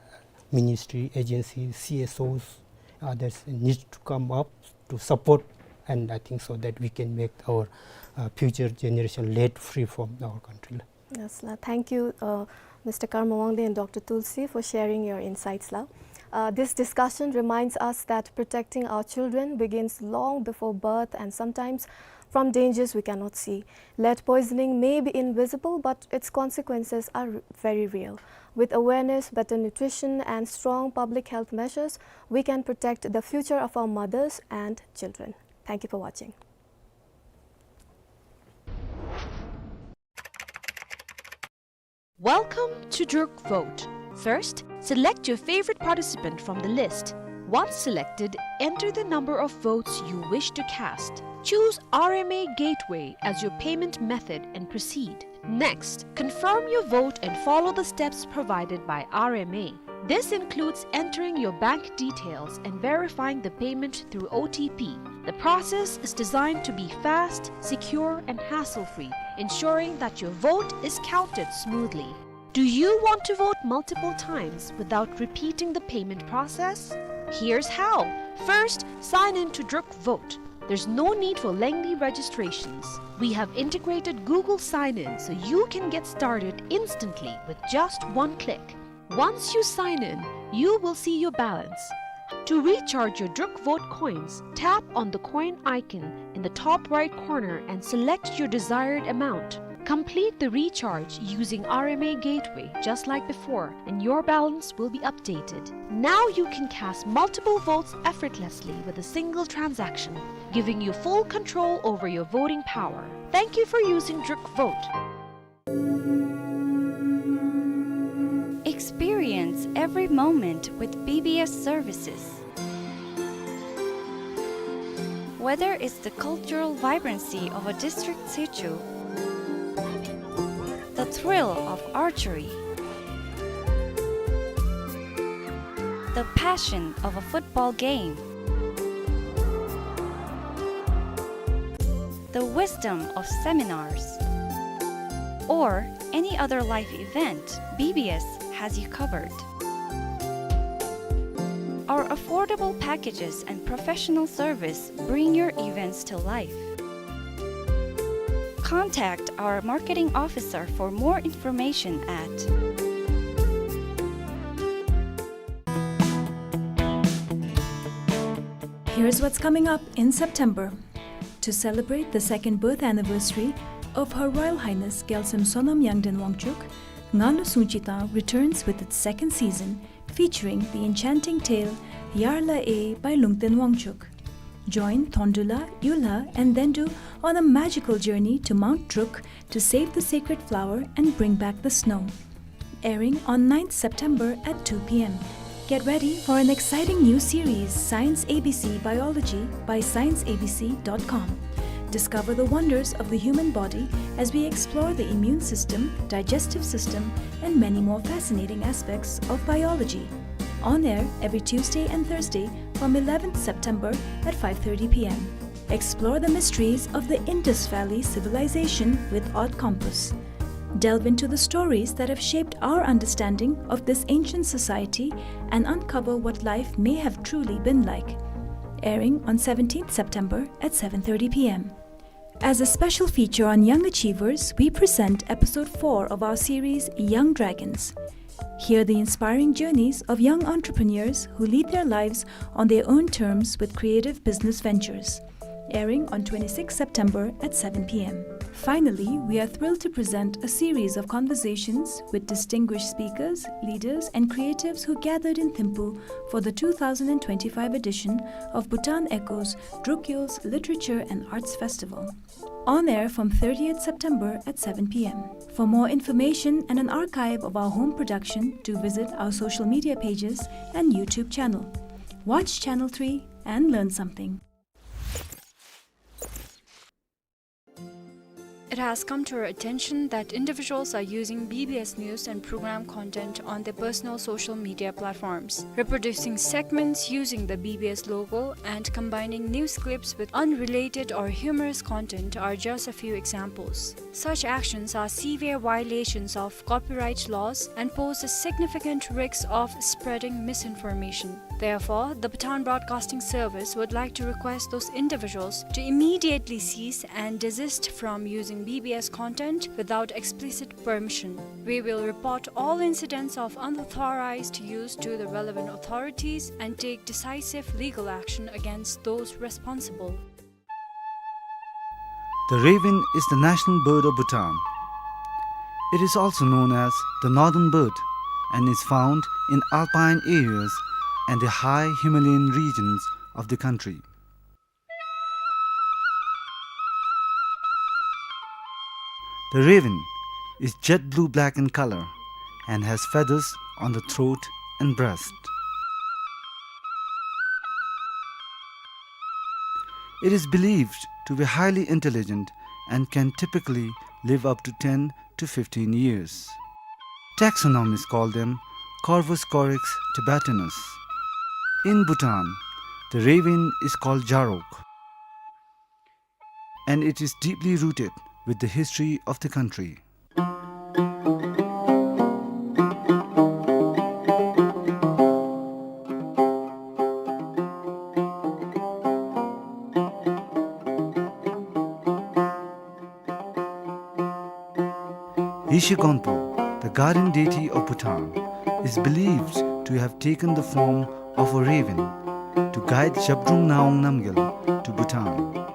ministry, agency, C S Os, others need to come up to support, and I think so that we can make our, uh, future generation lead free from our country. Yes, la. Thank you, uh, Mister Karma Wangdi and Doctor Tulsi, for sharing your insights, la. Uh, this discussion reminds us that protecting our children begins long before birth and sometimes from dangers we cannot see. Lead poisoning may be invisible, but its consequences are r-, very real. With awareness, better nutrition, and strong public health measures, we can protect the future of our mothers and children. Thank you for watching. Welcome to Druk Vote. First, select your favorite participant from the list. Once selected, enter the number of votes you wish to cast. Choose R M A Gateway as your payment method and proceed. Next, confirm your vote and follow the steps provided by R M A. This includes entering your bank details and verifying the payment through O T P. The process is designed to be fast, secure, and hassle-free, ensuring that your vote is counted smoothly. Do you want to vote multiple times without repeating the payment process? Here's how. First, sign in to Druk Vote. There's no need for lengthy registrations. We have integrated Google Sign-In so you can get started instantly with just one click. Once you sign in, you will see your balance. To recharge your Druk Vote coins, tap on the coin icon in the top right corner and select your desired amount. Complete the recharge using R M A Gateway just like before, and your balance will be updated. Now you can cast multiple votes effortlessly with a single transaction, giving you full control over your voting power. Thank you for using Druk Vote. Experience every moment with B B S services. Whether it's the cultural vibrancy of a district sichu, the thrill of archery, the passion of a football game, the wisdom of seminars, or any other life event, B B S has you covered. Our affordable packages and professional service bring your events to life. Contact our marketing officer for more information at. Here's what's coming up in September. To celebrate the second birth anniversary of Her Royal Highness Gyalsem Sonam Yangden Wangchuk, Ngalu Sungchi Tang returns with its second season, featuring the enchanting tale Yarla E by Lungten Wangchuk. Join Thondula, Yula, and Dendu on a magical journey to Mount Druk to save the sacred flower and bring back the snow. Airing on ninth September at two P M. Get ready for an exciting new series, Science A B C Biology, by science A B C dot com. Discover the wonders of the human body as we explore the immune system, digestive system, and many more fascinating aspects of biology. On air every Tuesday and Thursday from eleventh September at five thirty P M. Explore the mysteries of the Indus Valley civilization with Odd Compass. Delve into the stories that have shaped our understanding of this ancient society and uncover what life may have truly been like. Airing on seventeenth September at seven thirty P M. As a special feature on young achievers, we present episode four of our series, Young Dragons. Hear the inspiring journeys of young entrepreneurs who lead their lives on their own terms with creative business ventures. Airing on twenty-sixth September at seven p m. Finally, we are thrilled to present a series of conversations with distinguished speakers, leaders, and creatives who gathered in Thimphu for the two thousand and twenty-five edition of Bhutan Echoes Drukyul's Literature and Arts Festival. On air from thirtieth September at seven p m. For more information and an archive of our home production, do visit our social media pages and YouTube channel. Watch Channel three and learn something. It has come to our attention that individuals are using B B S news and program content on their personal social media platforms, reproducing segments using the B B S logo and combining news clips with unrelated or humorous content are just a few examples. Such actions are severe violations of copyright laws and pose a significant risk of spreading misinformation. Therefore, the Bhutan Broadcasting Service would like to request those individuals to immediately cease and desist from using B B S content without explicit permission. We will report all incidents of unauthorized use to the relevant authorities and take decisive legal action against those responsible. The raven is the national bird of Bhutan. It is also known as the northern bird and is found in alpine areas and the high Himalayan regions of the country. The raven is jet blue-black in color and has feathers on the throat and breast. It is believed to be highly intelligent and can typically live up to ten to fifteen years. Taxonomists call them Corvus corax tibetanus. In Bhutan, the raven is called jarok, and it is deeply rooted with the history of the country. Yeshe Gonpo, the guardian deity of Bhutan, is believed to have taken the form of a raven to guide Zhabdrung Ngawang Namgyal to Bhutan.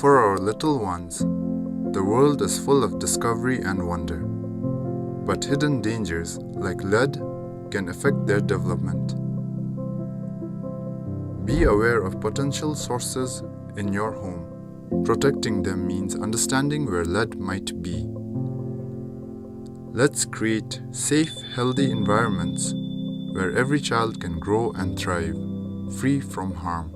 For our little ones, the world is full of discovery and wonder. But hidden dangers, like lead, can affect their development. Be aware of potential sources in your home. Protecting them means understanding where lead might be. Let's create safe, healthy environments where every child can grow and thrive, free from harm.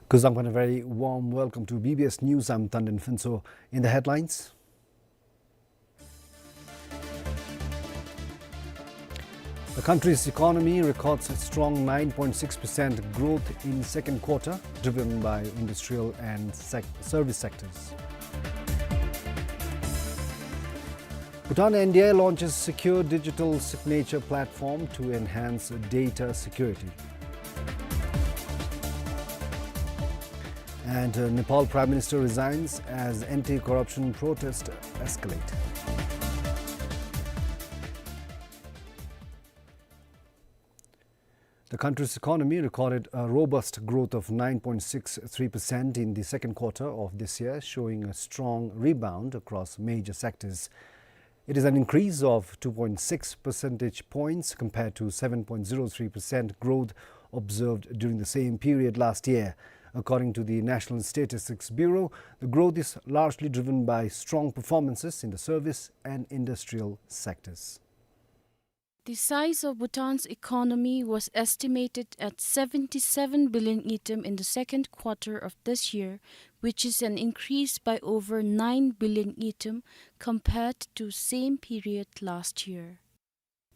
Kuzuzangpo, a very warm welcome to B B S News. I'm Tandin Phuntsho. In the headlines, the country's economy records a strong nine point six percent growth in second quarter, driven by industrial and sec-, service sectors. Bhutan N D I launches secure digital signature platform to enhance data security. And, uh, Nepal Prime Minister resigns as anti-corruption protests escalate. The country's economy recorded a robust growth of nine point six three percent in the second quarter of this year, showing a strong rebound across major sectors. It is an increase of two point six percentage points compared to seven point zero three percent growth observed during the same period last year. According to the National Statistics Bureau, the growth is largely driven by strong performances in the service and industrial sectors. The size of Bhutan's economy was estimated at seventy-seven billion ngultrum in the second quarter of this year, which is an increase by over nine billion ngultrum compared to same period last year.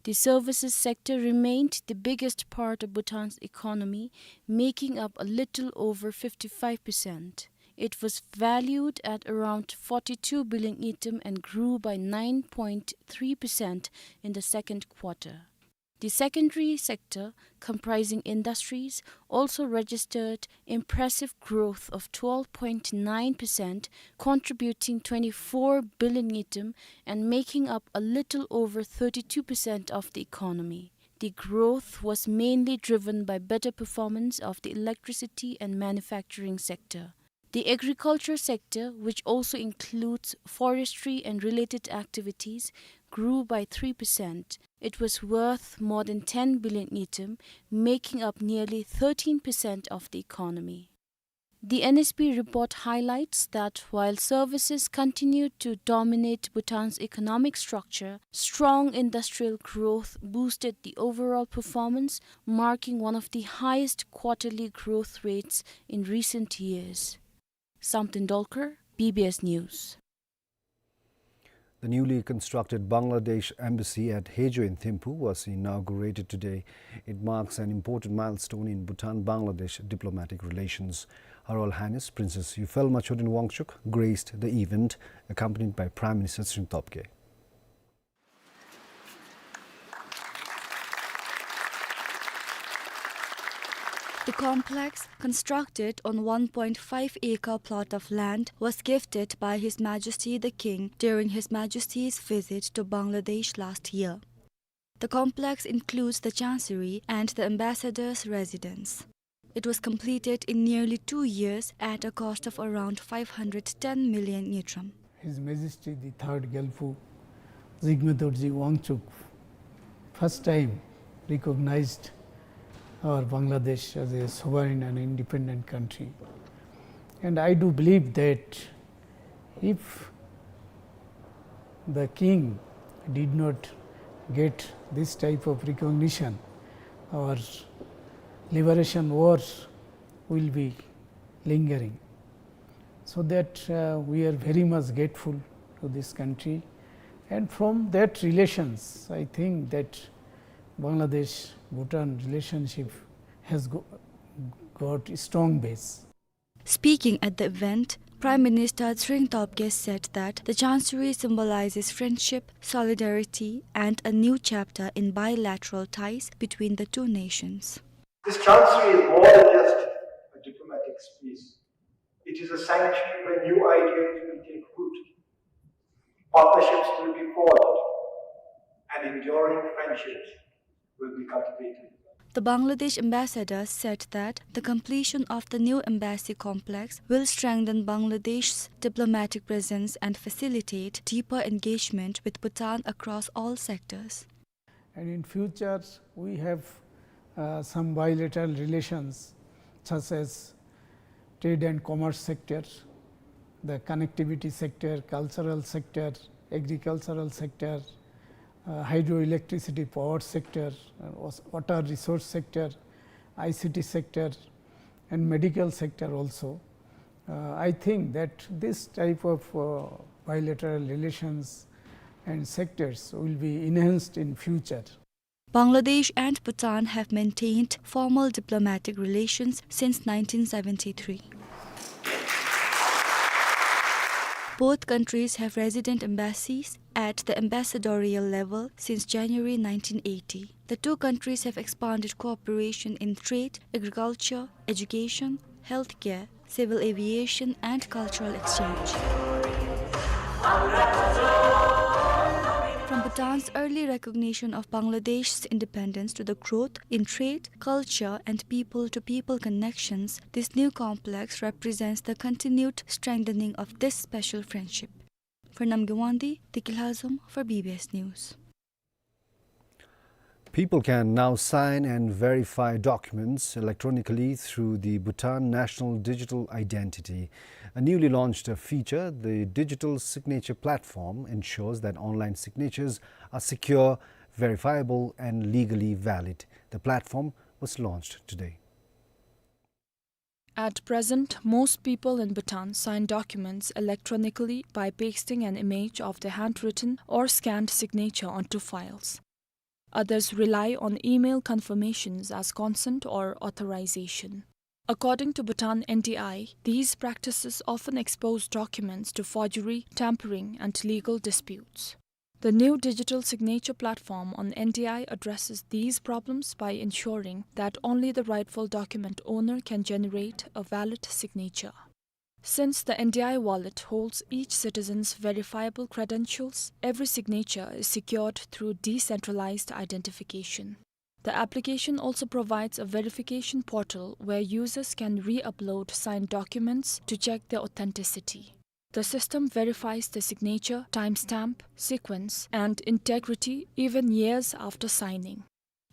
The services sector remained the biggest part of Bhutan's economy, making up a little over fifty-five percent. It was valued at around forty-two billion ngultrum and grew by nine point three percent in the second quarter. The secondary sector, comprising industries, also registered impressive growth of twelve point nine percent, contributing twenty-four billion ngultrum and making up a little over thirty-two percent of the economy. The growth was mainly driven by better performance of the electricity and manufacturing sector. The agriculture sector, which also includes forestry and related activities, grew by three percent. It was worth more than ten billion ngultrum, making up nearly thirteen percent of the economy. The N S B report highlights that while services continued to dominate Bhutan's economic structure, strong industrial growth boosted the overall performance, marking one of the highest quarterly growth rates in recent years. Samten Dolkar, B B S News. The newly constructed Bangladesh embassy at Hejo in Thimphu was inaugurated today. It marks an important milestone in Bhutan-Bangladesh diplomatic relations. Her Royal Highness Princess Yufel Machodin Wangchuck graced the event, accompanied by Prime Minister Tshering Tobgay. The complex, constructed on one point five acre plot of land, was gifted by His Majesty the King during His Majesty's visit to Bangladesh last year. The complex includes the Chancery and the Ambassador's residence. It was completed in nearly two years at a cost of around five hundred ten million ngultrum. His Majesty the Third Gyalpo Jigme Dorji Wangchuck first time recognized our Bangladesh as a sovereign and independent country. And I do believe that if the king did not get this type of recognition, our liberation war will be lingering. So that, uh, we are very much grateful to this country. And from that relations, I think that Bangladesh-Bhutan relationship has go-, got strong base. Speaking at the event, Prime Minister Tshering Tobgay said that the Chancery symbolizes friendship, solidarity, and a new chapter in bilateral ties between the two nations. This Chancery is more than just a diplomatic space. It is a sanctuary where new ideas will take root, partnerships will be forged, and enduring friendships will be cultivated. The Bangladesh ambassador said that the completion of the new embassy complex will strengthen Bangladesh's diplomatic presence and facilitate deeper engagement with Bhutan across all sectors. And in future, we have, uh, some bilateral relations, such as trade and commerce sector, the connectivity sector, cultural sector, agricultural sector, uh, hydroelectricity power sector, uh, was-, water resource sector, I C T sector, and medical sector also. Uh, I think that this type of, uh, bilateral relations and sectors will be enhanced in future. Bangladesh and Bhutan have maintained formal diplomatic relations since nineteen seventy-three. Both countries have resident embassies at the ambassadorial level since January nineteen eighty. The two countries have expanded cooperation in trade, agriculture, education, healthcare, civil aviation, and cultural exchange. From Bhutan's early recognition of Bangladesh's independence to the growth in trade, culture, and people-to-people connections, this new complex represents the continued strengthening of this special friendship. For Namgay Wangdi, Deki Lhazom for B B S News. People can now sign and verify documents electronically through the Bhutan National Digital Identity. A newly launched feature, the Digital Signature Platform, ensures that online signatures are secure, verifiable, and legally valid. The platform was launched today. At present, most people in Bhutan sign documents electronically by pasting an image of the handwritten or scanned signature onto files. Others rely on email confirmations as consent or authorization. According to Bhutan N D I, these practices often expose documents to forgery, tampering, and legal disputes. The new digital signature platform on N D I addresses these problems by ensuring that only the rightful document owner can generate a valid signature. Since the N D I wallet holds each citizen's verifiable credentials, every signature is secured through decentralized identification. The application also provides a verification portal where users can re-upload signed documents to check their authenticity. The system verifies the signature, timestamp, sequence, and integrity even years after signing.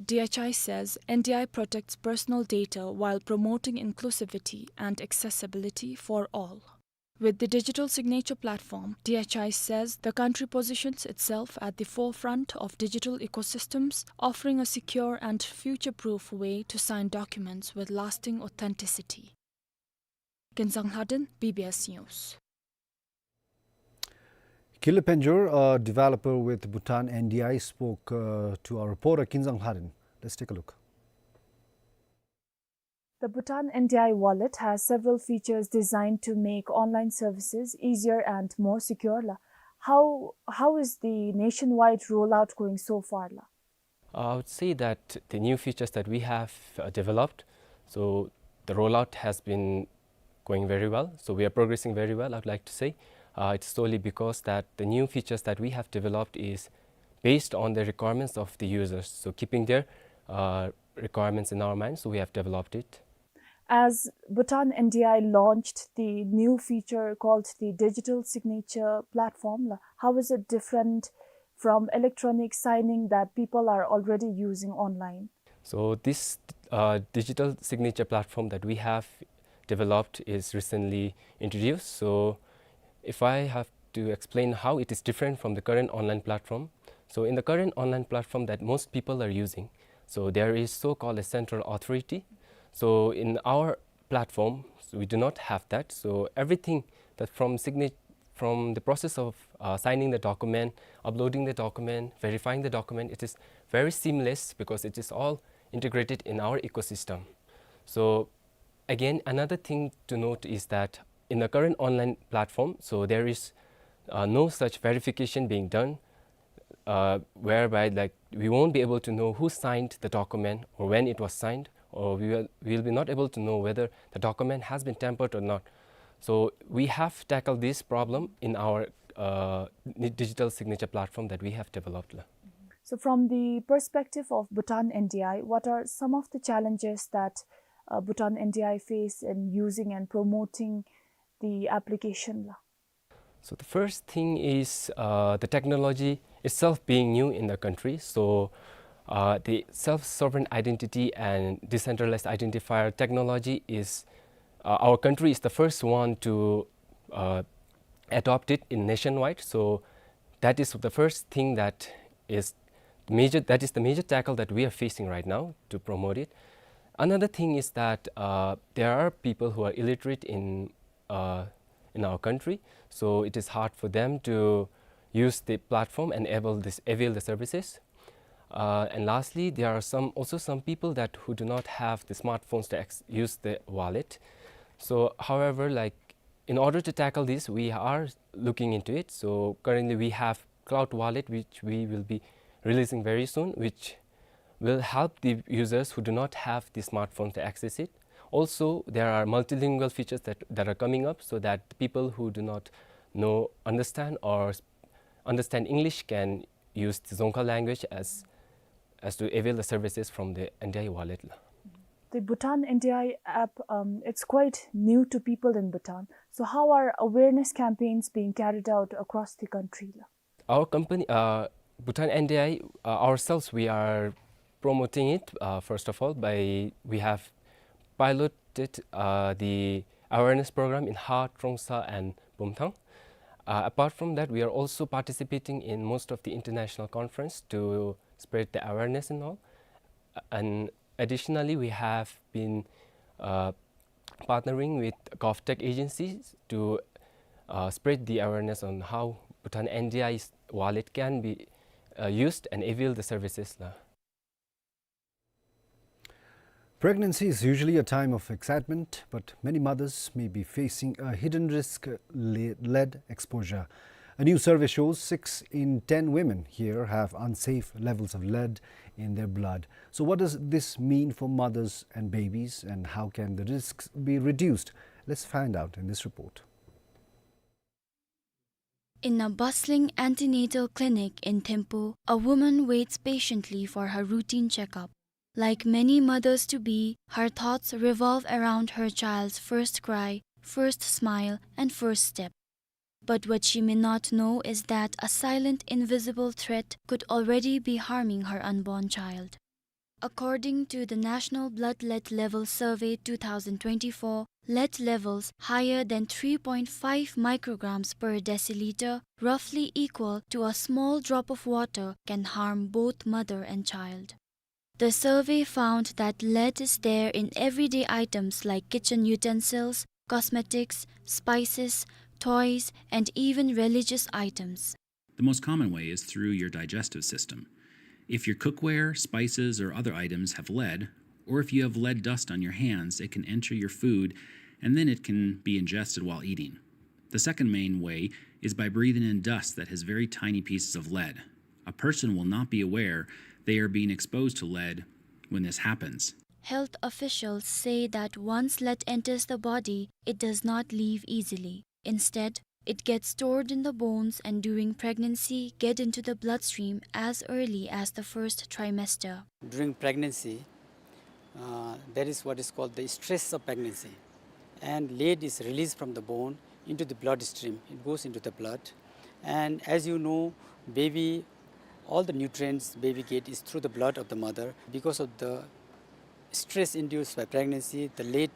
D H I says N D I protects personal data while promoting inclusivity and accessibility for all. With the digital signature platform, D H I says the country positions itself at the forefront of digital ecosystems, offering a secure and future-proof way to sign documents with lasting authenticity. Kinzang Lhaden, B B S News. Kile Penjor, a developer with Bhutan N D I, spoke, uh, to our reporter Kinzang Lhaden. Let's take a look. The Bhutan N D I wallet has several features designed to make online services easier and more secure la. How, how is the nationwide rollout going so far la? Uh, I would say that the new features that we have, uh, developed, so the rollout has been going very well. So we are progressing very well, I would like to say. Uh, it's solely because that the new features that we have developed is based on the requirements of the users. So keeping their, uh, requirements in our mind, so we have developed it. As Bhutan N D I launched the new feature called the Digital Signature Platform, la, how is it different from electronic signing that people are already using online? So this, uh, digital signature platform that we have developed is recently introduced. So if I have to explain how it is different from the current online platform, so in the current online platform that most people are using, so there is so-called a central authority. So in our platform, so we do not have that. So everything that from signa-, from the process of, uh, signing the document, uploading the document, verifying the document, it is very seamless because it is all integrated in our ecosystem. So again, another thing to note is that in the current online platform, so there is, uh, no such verification being done, uh, whereby, like, we won't be able to know who signed the document or when it was signed, or we will, we'll be not able to know whether the document has been tampered or not. So we have tackled this problem in our, uh, ni-, digital signature platform that we have developed la. So from the perspective of Bhutan N D I, what are some of the challenges that, uh, Bhutan N D I face in using and promoting the application la? So the first thing is, uh, the technology itself being new in the country. So, uh, the self-sovereign identity and decentralized identifier technology is, uh, our country is the first one to, uh, adopt it in nationwide. So that is the first thing that is major, that is the major tackle that we are facing right now to promote it. Another thing is that, uh, there are people who are illiterate in, uh, in our country, so it is hard for them to use the platform and able this, avail the services. Uh, and lastly, there are some, also some people that who do not have the smartphones to ex-, use the wallet. So, however, like, In order to tackle this, we are looking into it. So currently we have Cloud Wallet, which we will be releasing very soon, which will help the users who do not have the smartphone to access it. Also, there are multilingual features that, that are coming up so that people who do not know, understand, or s-, understand English can use the Dzongkha language as, as to avail the services from the N D I wallet. The Bhutan N D I app, um, it's quite new to people in Bhutan. So how are awareness campaigns being carried out across the country? Our company, uh, Bhutan N D I, uh, ourselves, we are promoting it, uh, first of all, by, we have piloted, uh, the awareness program in Ha, Trongsa, and Bumthang. Uh, apart from that, we are also participating in most of the international conference to spread the awareness and all. And additionally, we have been, uh, partnering with GovTech agencies to, uh, spread the awareness on how Bhutan N D I's wallet can be, uh, used and avail the services la. Pregnancy is usually a time of excitement, but many mothers may be facing a hidden risk, le-, lead exposure. A new survey shows six in ten women here have unsafe levels of lead in their blood. So what does this mean for mothers and babies, and how can the risks be reduced? Let's find out in this report. In a bustling antenatal clinic in Thimphu, a woman waits patiently for her routine checkup. Like many mothers-to-be, her thoughts revolve around her child's first cry, first smile, and first step. But what she may not know is that a silent, invisible threat could already be harming her unborn child. According to the National Blood Lead Level Survey two thousand twenty-four, lead levels higher than three point five micrograms per deciliter, roughly equal to a small drop of water, can harm both mother and child. The survey found that lead is there in everyday items like kitchen utensils, cosmetics, spices, toys, and even religious items. The most common way is through your digestive system. If your cookware, spices, or other items have lead, or if you have lead dust on your hands, it can enter your food and then it can be ingested while eating. The second main way is by breathing in dust that has very tiny pieces of lead. A person will not be aware they are being exposed to lead when this happens. Health officials say that once lead enters the body, it does not leave easily. Instead, it gets stored in the bones and during pregnancy get into the bloodstream as early as the first trimester. During pregnancy, uh, that is what is called the stress of pregnancy. And lead is released from the bone into the bloodstream. It goes into the blood. And as you know, baby, all the nutrients baby get is through the blood of the mother. Because of the stress induced by pregnancy, the lead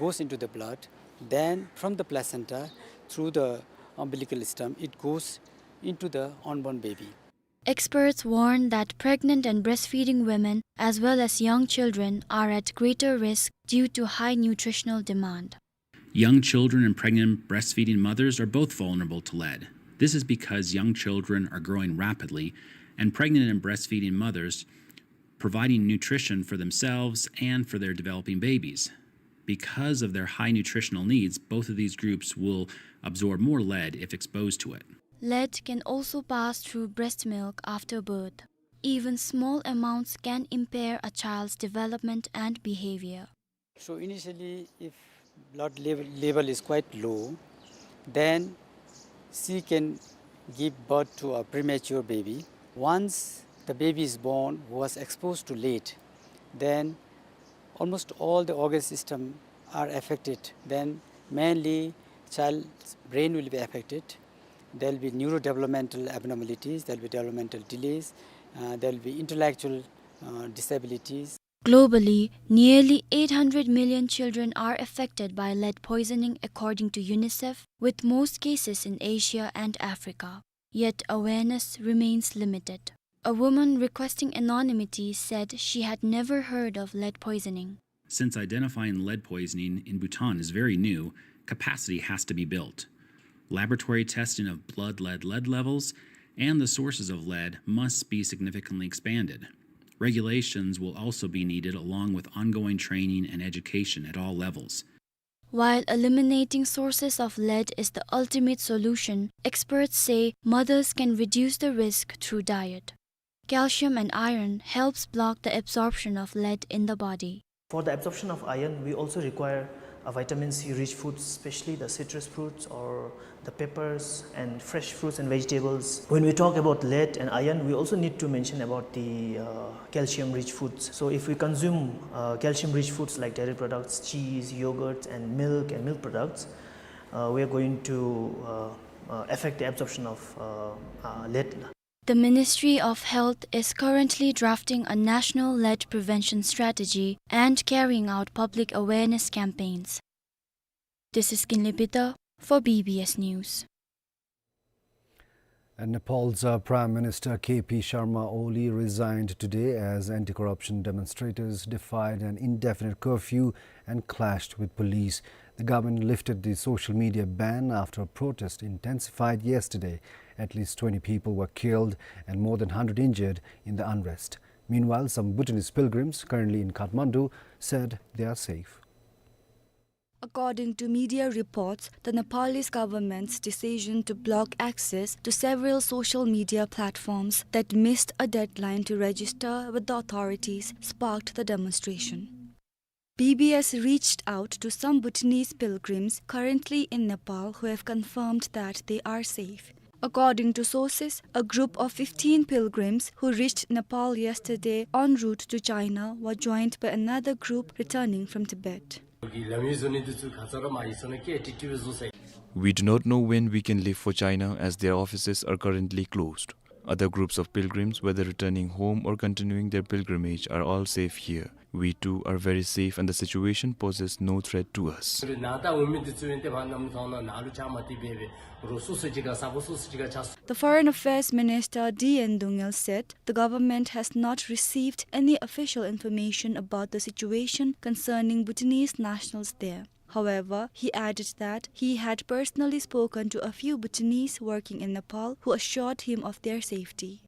goes into the blood. Then from the placenta, through the umbilical stem, it goes into the unborn baby. Experts warn that pregnant and breastfeeding women, as well as young children, are at greater risk due to high nutritional demand. Young children and pregnant breastfeeding mothers are both vulnerable to lead. This is because young children are growing rapidly, and pregnant and breastfeeding mothers providing nutrition for themselves and for their developing babies. Because of their high nutritional needs, both of these groups will absorb more lead if exposed to it. Lead can also pass through breast milk after birth. Even small amounts can impair a child's development and behavior. So initially, if blood level, level is quite low, then she can give birth to a premature baby. Once the baby is born who was exposed to lead, then almost all the organ system are affected. Then mainly child's brain will be affected. There will be neurodevelopmental abnormalities, there will be developmental delays, uh, there will be intellectual, uh, disabilities. Globally, nearly eight hundred million children are affected by lead poisoning, according to UNICEF, with most cases in Asia and Africa. Yet awareness remains limited. A woman requesting anonymity said she had never heard of lead poisoning. Since identifying lead poisoning in Bhutan is very new, capacity has to be built. Laboratory testing of blood lead, lead levels and the sources of lead must be significantly expanded. Regulations will also be needed, along with ongoing training and education at all levels. While eliminating sources of lead is the ultimate solution, experts say mothers can reduce the risk through diet. Calcium and iron helps block the absorption of lead in the body. For the absorption of iron, we also require a vitamin C rich foods, especially the citrus fruits or the peppers and fresh fruits and vegetables. When we talk about lead and iron, we also need to mention about the, uh, calcium rich foods. So if we consume, uh, calcium rich foods like dairy products, cheese, yogurt, and milk and milk products, uh, we are going to, uh, uh, affect the absorption of, uh, uh, lead. The Ministry of Health is currently drafting a national lead prevention strategy and carrying out public awareness campaigns. This is Kinley Peter for B B S News. And Nepal's, uh, Prime Minister K P Sharma Oli resigned today as anti-corruption demonstrators defied an indefinite curfew and clashed with police. The government lifted the social media ban after a protest intensified yesterday. At least twenty people were killed and more than hundred injured in the unrest. Meanwhile, some Bhutanese pilgrims currently in Kathmandu said they are safe. According to media reports, the Nepalese government's decision to block access to several social media platforms that missed a deadline to register with the authorities sparked the demonstration. B B S reached out to some Bhutanese pilgrims currently in Nepal who have confirmed that they are safe. According to sources, a group of fifteen pilgrims who reached Nepal yesterday en route to China were joined by another group returning from Tibet. We do not know when we can leave for China, as their offices are currently closed. Other groups of pilgrims, whether returning home or continuing their pilgrimage, are all safe here. We too are very safe and the situation poses no threat to us. The Foreign Affairs Minister D N Dungel said the government has not received any official information about the situation concerning Bhutanese nationals there. However, he added that he had personally spoken to a few Bhutanese working in Nepal who assured him of their safety.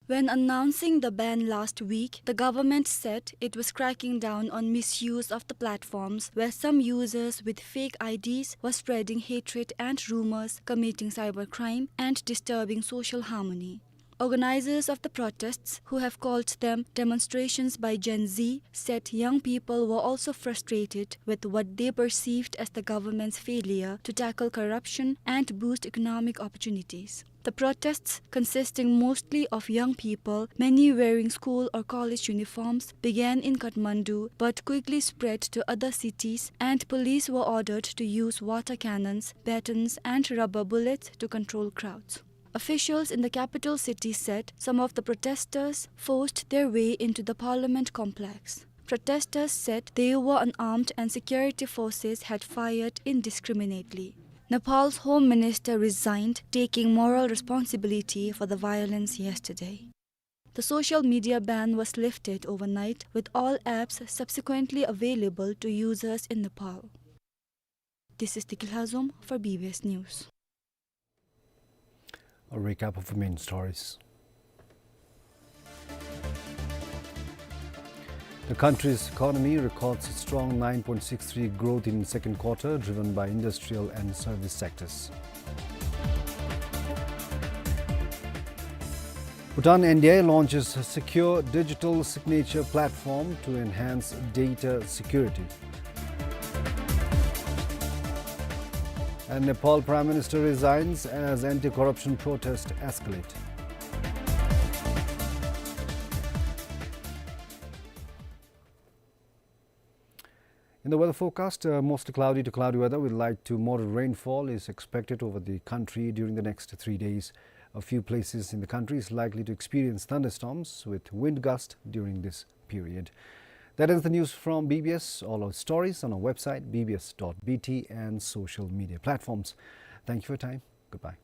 When announcing the ban last week, the government said it was cracking down on misuse of the platforms where some users with fake I Ds were spreading hatred and rumors, committing cybercrime, and disturbing social harmony. Organizers of the protests, who have called them demonstrations by Gen Z, said young people were also frustrated with what they perceived as the government's failure to tackle corruption and boost economic opportunities. The protests, consisting mostly of young people, many wearing school or college uniforms, began in Kathmandu but quickly spread to other cities, and police were ordered to use water cannons, batons, and rubber bullets to control crowds. Officials in the capital city said some of the protesters forced their way into the parliament complex. Protesters said they were unarmed and security forces had fired indiscriminately. Nepal's home minister resigned, taking moral responsibility for the violence yesterday. The social media ban was lifted overnight, with all apps subsequently available to users in Nepal. This is Tikil Hazum for B B S News. A recap of the main stories. The country's economy records a strong nine point six three growth in second quarter, driven by industrial and service sectors. Bhutan N D I A launches a secure digital signature platform to enhance data security. And Nepal Prime Minister resigns as anti-corruption protests escalate. In the weather forecast, uh, mostly cloudy to cloudy weather with light to moderate rainfall is expected over the country during the next three days. A few places in the country is likely to experience thunderstorms with wind gust during this period. That ends the news from B B S. All our stories on our website, B B S dot B T, and social media platforms. Thank you for your time. Goodbye.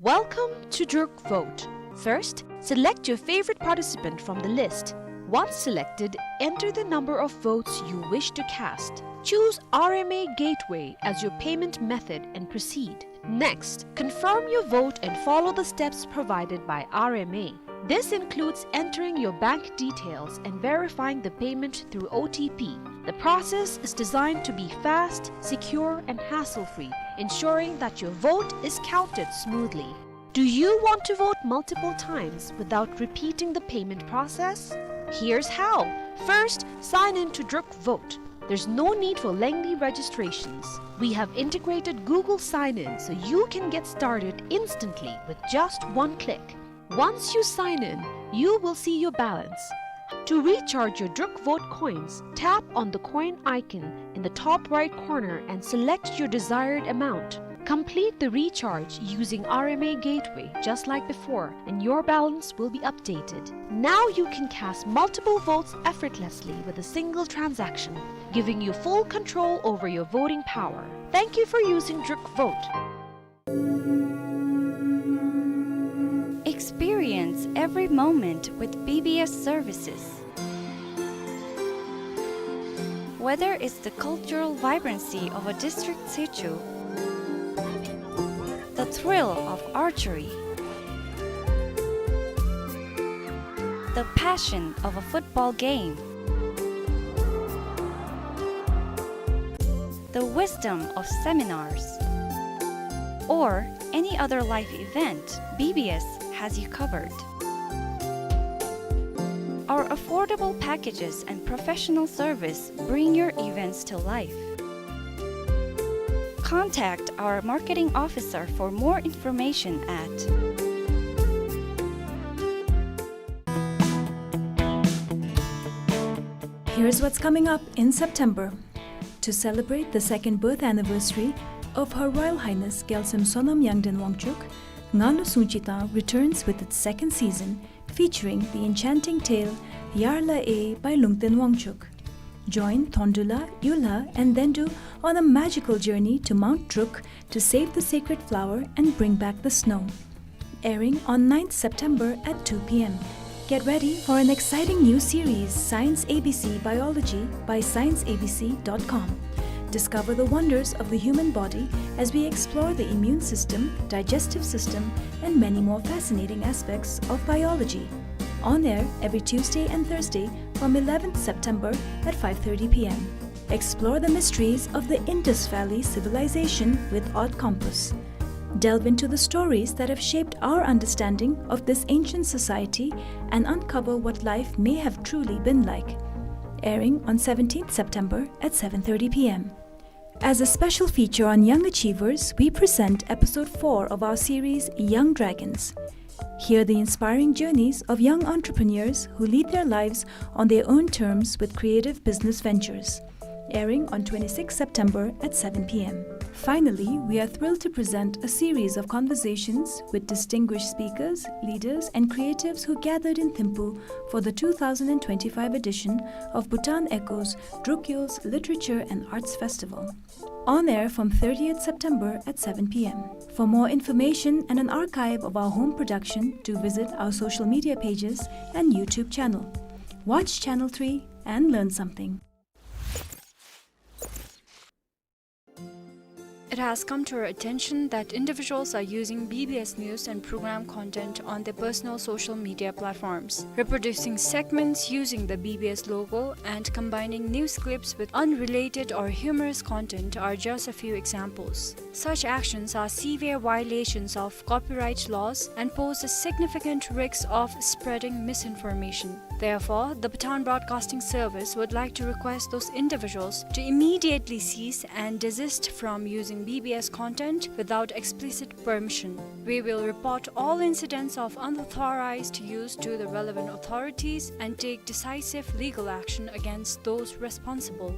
Welcome to Druk Vote. First, select your favorite participant from the list. Once selected, enter the number of votes you wish to cast. Choose R M A Gateway as your payment method and proceed. Next, confirm your vote and follow the steps provided by R M A. This includes entering your bank details and verifying the payment through O T P. The process is designed to be fast, secure, and hassle-free, ensuring that your vote is counted smoothly. Do you want to vote multiple times without repeating the payment process? Here's how. First, sign in to Druk Vote. There's no need for lengthy registrations. We have integrated Google Sign-In so you can get started instantly with just one click. Once you sign in, you will see your balance. To recharge your Druk Vote coins, tap on the coin icon in the top right corner and select your desired amount. Complete the recharge using R M A Gateway just like before, and your balance will be updated. Now you can cast multiple votes effortlessly with a single transaction, giving you full control over your voting power. Thank you for using Druk Vote. Experience every moment with B B S services. Whether it's the cultural vibrancy of a district situ, the thrill of archery, the passion of a football game, the wisdom of seminars, or any other life event, B B S has you covered. Our affordable packages and professional service bring your events to life. Contact our marketing officer for more information at Here's what's coming up in September. To celebrate the second birth anniversary of Her Royal Highness Gyalsem Sonam Yangden Wangchuk, Ngalo Sungchitang returns with its second season, featuring the enchanting tale Yarla E by Lungten Wangchuk. Join Thondula, Yula, and Dendu on a magical journey to Mount Druk to save the sacred flower and bring back the snow. Airing on ninth September at two p m. Get ready for an exciting new series, Science A B C Biology, by science A B C dot com. Discover the wonders of the human body as we explore the immune system, digestive system, and many more fascinating aspects of biology. On air every Tuesday and Thursday from eleventh September at five thirty p m. Explore the mysteries of the Indus Valley civilization with Odd Compass. Delve into the stories that have shaped our understanding of this ancient society and uncover what life may have truly been like. Airing on seventeenth September at seven thirty p m. As a special feature on young achievers, we present episode four of our series, Young Dragons. Hear the inspiring journeys of young entrepreneurs who lead their lives on their own terms with creative business ventures. Airing on twenty-sixth September at seven p m. Finally, we are thrilled to present a series of conversations with distinguished speakers, leaders, and creatives who gathered in Thimphu for the two thousand and twenty-five edition of Bhutan Echoes Drukyul's Literature and Arts Festival. On air from thirtieth September at seven p m. For more information and an archive of our home production, do visit our social media pages and YouTube channel. Watch Channel three and learn something. It has come to our attention that individuals are using B B S news and program content on their personal social media platforms, reproducing segments using the B B S logo and combining news clips with unrelated or humorous content are just a few examples. Such actions are severe violations of copyright laws and pose a significant risk of spreading misinformation. Therefore, the Bhutan Broadcasting Service would like to request those individuals to immediately cease and desist from using B B S content without explicit permission. We will report all incidents of unauthorized use to the relevant authorities and take decisive legal action against those responsible.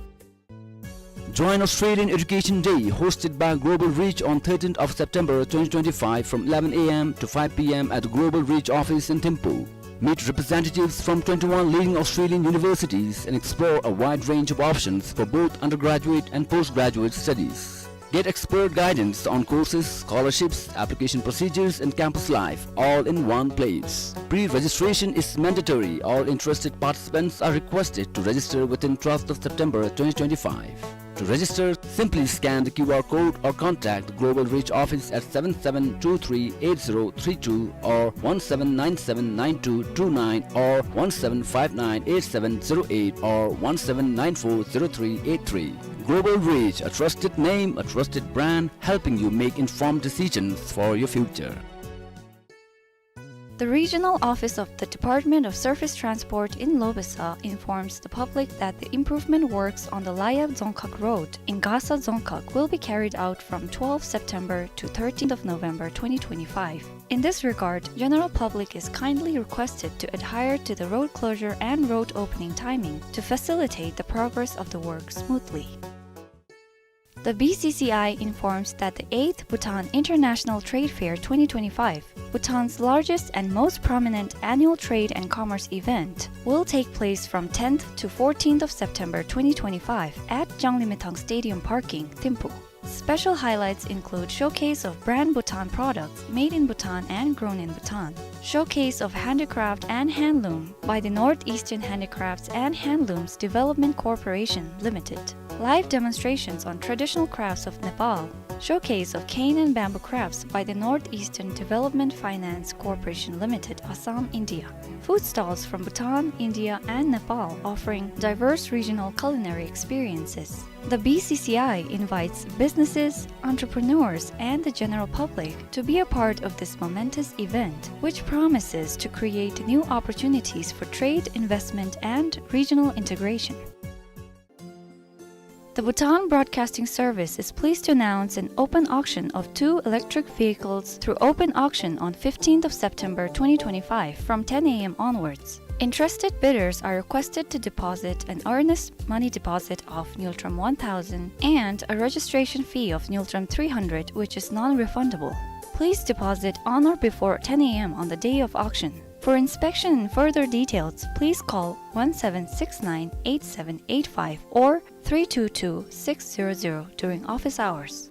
Join Australian Education Day, hosted by Global Reach on thirteenth of September twenty twenty-five from eleven a m to five p m at the Global Reach office in Thimphu. Meet representatives from twenty-one leading Australian universities and explore a wide range of options for both undergraduate and postgraduate studies. Get expert guidance on courses, scholarships, application procedures, and campus life, all in one place. Pre-registration is mandatory. All interested participants are requested to register within twelfth of September twenty twenty-five. To register, simply scan the Q R code or contact Global Reach office at seven seven two three eight zero three two or one seven nine seven nine two two nine or one seven five nine eight seven zero eight or one seven nine four zero three eight three. Global Reach, a trusted name, a trusted brand, helping you make informed decisions for your future. The regional office of the Department of Surface Transport in Lobesa informs the public that the improvement works on the Layab-Dzongkhag Road in Gasa Dzongkhag will be carried out from twelfth September to thirteenth of November twenty twenty-five. In this regard, general public is kindly requested to adhere to the road closure and road opening timing to facilitate the progress of the work smoothly. The B C C I informs that the eighth Bhutan International Trade Fair twenty twenty-five, Bhutan's largest and most prominent annual trade and commerce event, will take place from tenth to fourteenth of September twenty twenty-five at Janglimithang Stadium Parking, Thimphu. Special highlights include showcase of brand Bhutan products made in Bhutan and grown in Bhutan, showcase of handicraft and handloom by the Northeastern Handicrafts and Handlooms Development Corporation Limited, live demonstrations on traditional crafts of Nepal, showcase of cane and bamboo crafts by the Northeastern Development Finance Corporation Limited, Assam, India, food stalls from Bhutan, India, and Nepal offering diverse regional culinary experiences. The B C C I invites businesses, entrepreneurs, and the general public to be a part of this momentous event, which promises to create new opportunities for trade, investment, and regional integration. The Bhutan Broadcasting Service is pleased to announce an open auction of two electric vehicles through open auction on fifteenth of September twenty twenty-five from ten A M onwards. Interested bidders are requested to deposit an earnest money deposit of ngultrum one thousand and a registration fee of ngultrum three hundred, which is non-refundable. Please deposit on or before ten A M on the day of auction. For inspection and further details, please call one seven six nine eight seven eight five or three two two six zero zero during office hours.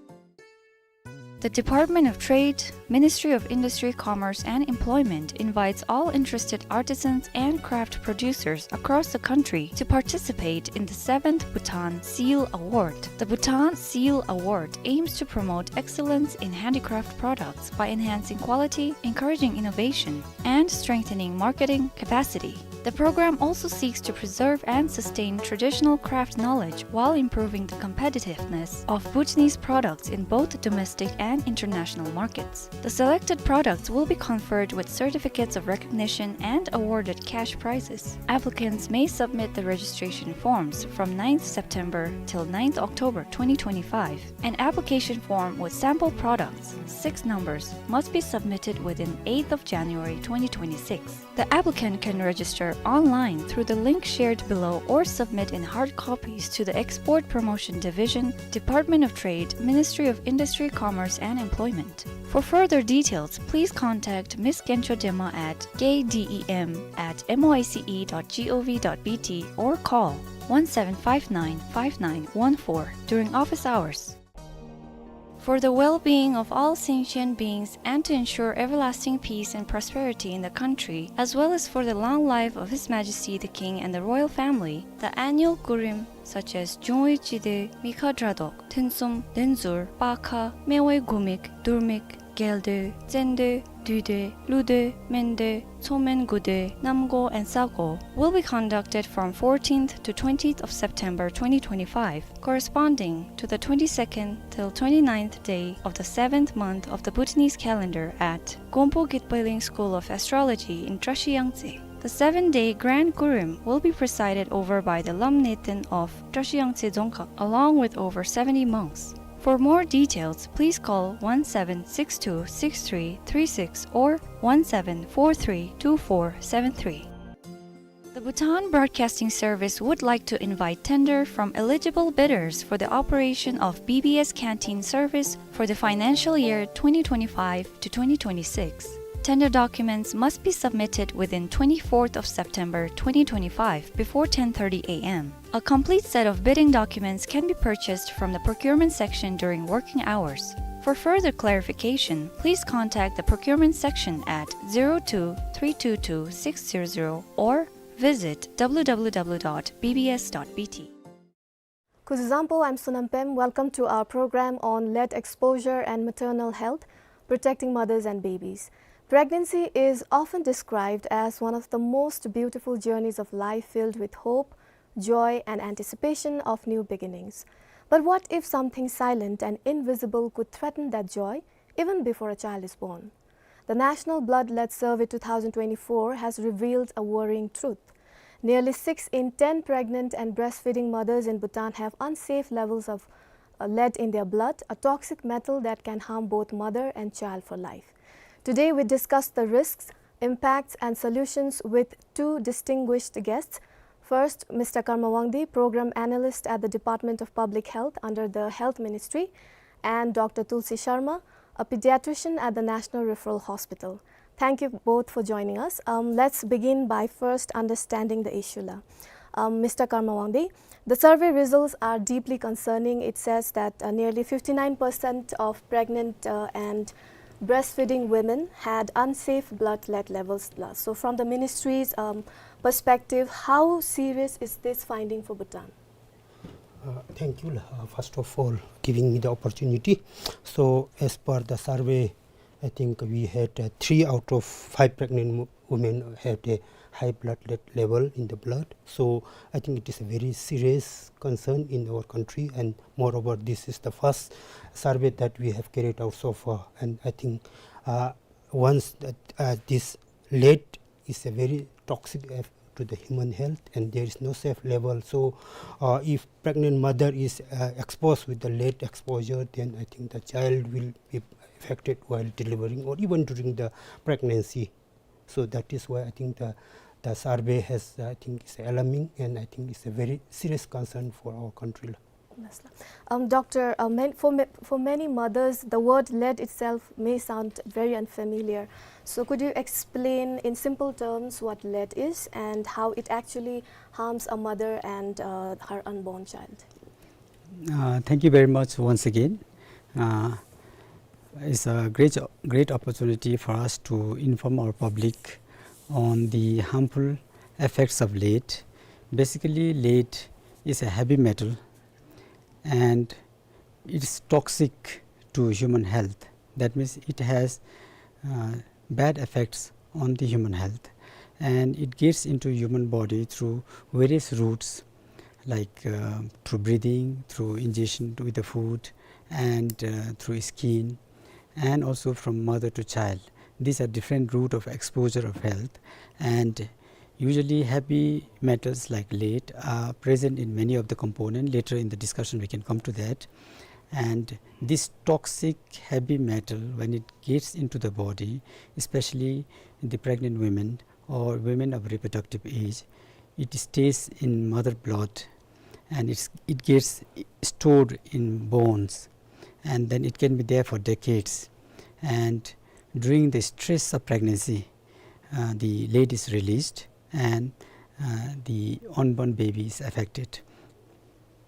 The Department of Trade, Ministry of Industry, Commerce and Employment invites all interested artisans and craft producers across the country to participate in the seventh Bhutan Seal Award. The Bhutan Seal Award aims to promote excellence in handicraft products by enhancing quality, encouraging innovation, and strengthening marketing capacity. The program also seeks to preserve and sustain traditional craft knowledge while improving the competitiveness of Bhutanese products in both domestic and international markets. The selected products will be conferred with certificates of recognition and awarded cash prizes. Applicants may submit the registration forms from ninth September till ninth October twenty twenty-five. An application form with sample products, six numbers, must be submitted within eighth of January twenty twenty-six. The applicant can register online through the link shared below or submit in hard copies to the Export Promotion Division, Department of Trade, Ministry of Industry, Commerce and Employment. For further details, please contact Miss Gencho Dema at K D E M at M O I C E dot G O V dot B T or call one seven five nine five nine one four during office hours. For the well-being of all sentient beings and to ensure everlasting peace and prosperity in the country, as well as for the long life of His Majesty the King and the royal family, the annual Kurim, such as Jungwe Chide, Mikha Dradok, Thensum, Denzur, Pakha, Mewe Gumik, Durmik, Geldoi, Tsendoi, Duidoi, Ludoi, Mendoi, Tsomen Gudoi, Namgo and Sago, will be conducted from fourteenth to twentieth of September twenty twenty-five, corresponding to the twenty-second till twenty-ninth day of the seventh month of the Bhutanese calendar at Gompo Gitpeiling School of Astrology in Trashiyangtse. The seven-day Grand Kurim will be presided over by the Lam Neten of Trashiyangtse Dzongkhag, along with over seventy monks. For more details, please call one seven six two six three three six or one seven four three two four seven three. The Bhutan Broadcasting Service would like to invite tender from eligible bidders for the operation of B B S canteen service for the financial year twenty twenty-five to twenty twenty-six. Tender documents must be submitted within twenty-fourth of September twenty twenty-five before ten thirty A M. A complete set of bidding documents can be purchased from the procurement section during working hours. For further clarification, please contact the procurement section at zero two three two two six zero zero or visit w w w dot b b s dot b t. Kuzuzangpo, I'm Sonam Pem. Welcome to our program on lead exposure and maternal health, protecting mothers and babies. Pregnancy is often described as one of the most beautiful journeys of life, filled with hope, joy, and anticipation of new beginnings. But what if something silent and invisible could threaten that joy even before a child is born? The National Blood Lead Survey two thousand twenty-four has revealed a worrying truth. Nearly six in ten pregnant and breastfeeding mothers in Bhutan have unsafe levels of, uh, lead in their blood, a toxic metal that can harm both mother and child for life. Today, we discuss the risks, impacts, and solutions with two distinguished guests. First, Mister Karma Wangdi, Program Analyst at the Department of Public Health under the Health Ministry, and Doctor Tulsi Sharma, a pediatrician at the National Referral Hospital. Thank you both for joining us. Um, let's begin by first understanding the issue la. Um, Mister Karma Wangdi, the survey results are deeply concerning. It says that, uh, nearly fifty-nine percent of pregnant, uh, and breastfeeding women had unsafe blood lead levels la. So from the ministry's, um, perspective, how serious is this finding for Bhutan? Uh, thank you, uh, first of all, giving me the opportunity. So, as per the survey, I think we had, uh, three out of five pregnant mo-, women had a high blood lead level in the blood. So, I think it is a very serious concern in our country, and moreover, this is the first survey that we have carried out so far. And I think, uh, once that, uh, this lead is a very toxic eff-, to the human health, and there is no safe level. So, uh, if pregnant mother is, uh, exposed with the lead exposure, then I think the child will be affected while delivering or even during the pregnancy. So that is why I think the, the survey has, I think, is alarming, and I think it's a very serious concern for our country. Yes, la. Um, Doctor, uh, man-, for ma-, for many mothers, the word lead itself may sound very unfamiliar. So could you explain in simple terms what lead is and how it actually harms a mother and, uh, her unborn child? Uh, thank you very much once again. Uh, it's a great, great opportunity for us to inform our public on the harmful effects of lead. Basically, lead is a heavy metal and it's toxic to human health. That means it has, uh, bad effects on the human health, and it gets into human body through various routes, like, uh, through breathing, through ingestion with the food, and, uh, through skin, and also from mother to child. These are different route of exposure of health, and usually heavy metals like lead are present in many of the component. Later in the discussion we can come to that. And this toxic heavy metal, when it gets into the body, especially the pregnant women or women of reproductive age, it stays in mother blood, and it's, it gets stored in bones, and then it can be there for decades. And during the stress of pregnancy, uh, the lead is released, and, uh, the unborn baby is affected.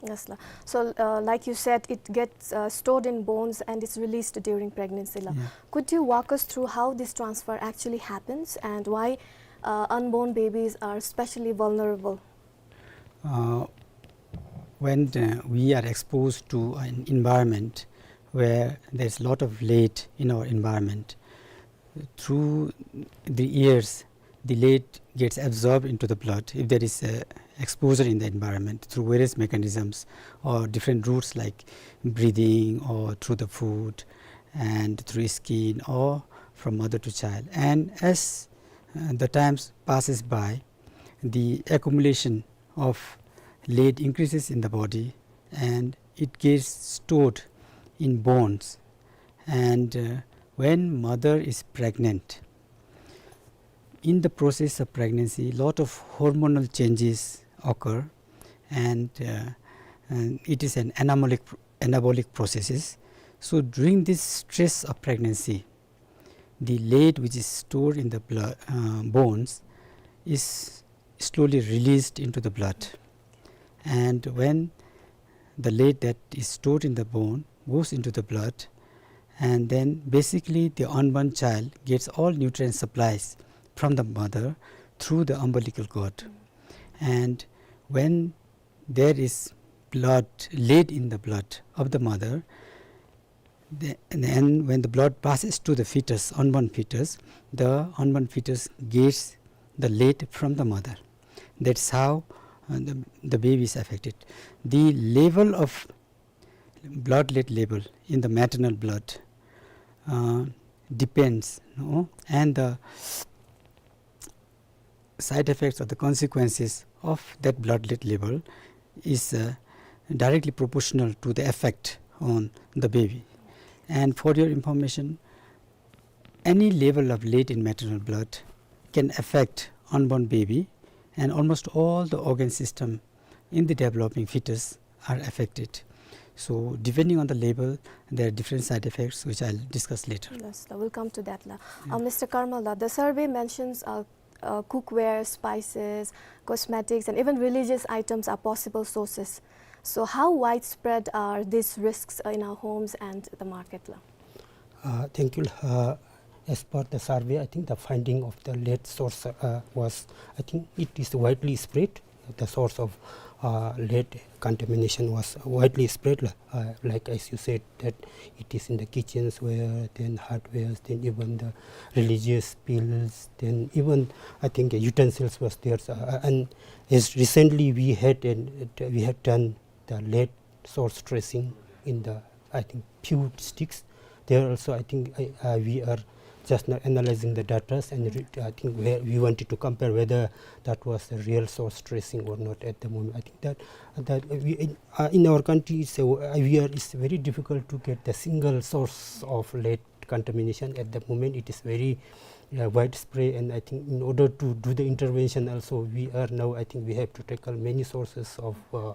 Yes, la. So, uh, like you said, it gets, uh, stored in bones and is released during pregnancy la. Yeah. Could you walk us through how this transfer actually happens and why, uh, unborn babies are especially vulnerable? Uh, when, uh, we are exposed to an environment where there's a lot of lead in our environment, through the years, the lead gets absorbed into the blood if there is a exposure in the environment through various mechanisms or different routes like breathing or through the food and through skin or from mother to child. And as, uh, the times passes by, the accumulation of lead increases in the body and it gets stored in bones. And, uh, when mother is pregnant, in the process of pregnancy, lot of hormonal changes occur, and, uh, and it is an anabolic, anabolic processes. So during this stress of pregnancy, the lead which is stored in the blood, uh, bones is slowly released into the blood. And when the lead that is stored in the bone goes into the blood, and then basically the unborn child gets all nutrient supplies from the mother through the umbilical cord. And when there is blood, lead in the blood of the mother, the, and when the blood passes to the fetus, unborn fetus, the unborn fetus gets the lead from the mother. That's how, uh, the, the baby is affected. The level of blood lead level in the maternal blood, uh, depends, no? And the side effects or the consequences of that blood lead level is, uh, directly proportional to the effect on the baby. And for your information, any level of lead in maternal blood can affect unborn baby, and almost all the organ system in the developing fetus are affected. So depending on the level, there are different side effects which I'll discuss later. Yes, la, we'll come to that, la. Uh, Mister Karmal, la, the survey mentions, uh, uh, cookware, spices, cosmetics, and even religious items are possible sources. So how widespread are these risks, uh, in our homes and the market, la? Uh, thank you. Uh, as per the survey, I think the finding of the lead source, uh, was, I think it is widely spread. The source of, uh, lead contamination was widely spread, la-, uh, like as you said, that it is in the kitchens where, then hardwares, then even the religious pills, then even, I think, utensils was there. So, uh, and as recently we had, an, we had done the lead source tracing in the, I think, few districts. There also, I think, I, uh, we are just now analyzing the data, and re-, I think we, we wanted to compare whether that was the real source tracing or not at the moment. I think that, that we, in, uh, in our country, it's a, uh, we are, it's very difficult to get the single source of lead contamination at the moment. It is very, uh, widespread, and I think in order to do the intervention also, we are now, I think we have to tackle many sources of, uh,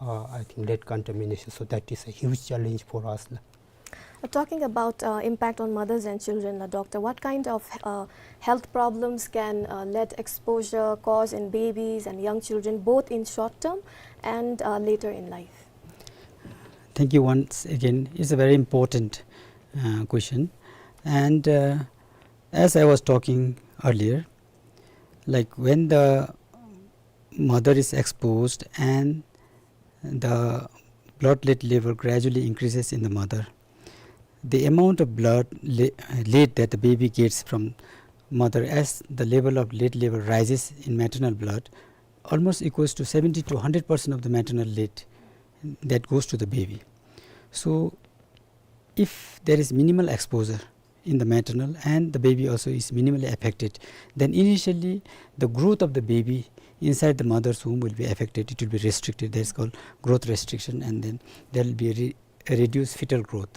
uh, I think, lead contamination. So that is a huge challenge for us. Uh, talking about, uh, impact on mothers and children, uh, doctor, what kind of, uh, health problems can, uh, lead exposure cause in babies and young children, both in short term and, uh, later in life? Thank you once again. It's a very important, uh, question. And, uh, as I was talking earlier, like, when the mother is exposed and the blood lead level gradually increases in the mother, the amount of blood le-, lead that the baby gets from mother, as the level of lead level rises in maternal blood, almost equals to seventy to hundred percent of the maternal lead that goes to the baby. So if there is minimal exposure in the maternal and the baby also is minimally affected, then initially the growth of the baby inside the mother's womb will be affected. It will be restricted. That is called growth restriction, and then there will be a re-, a reduced fetal growth.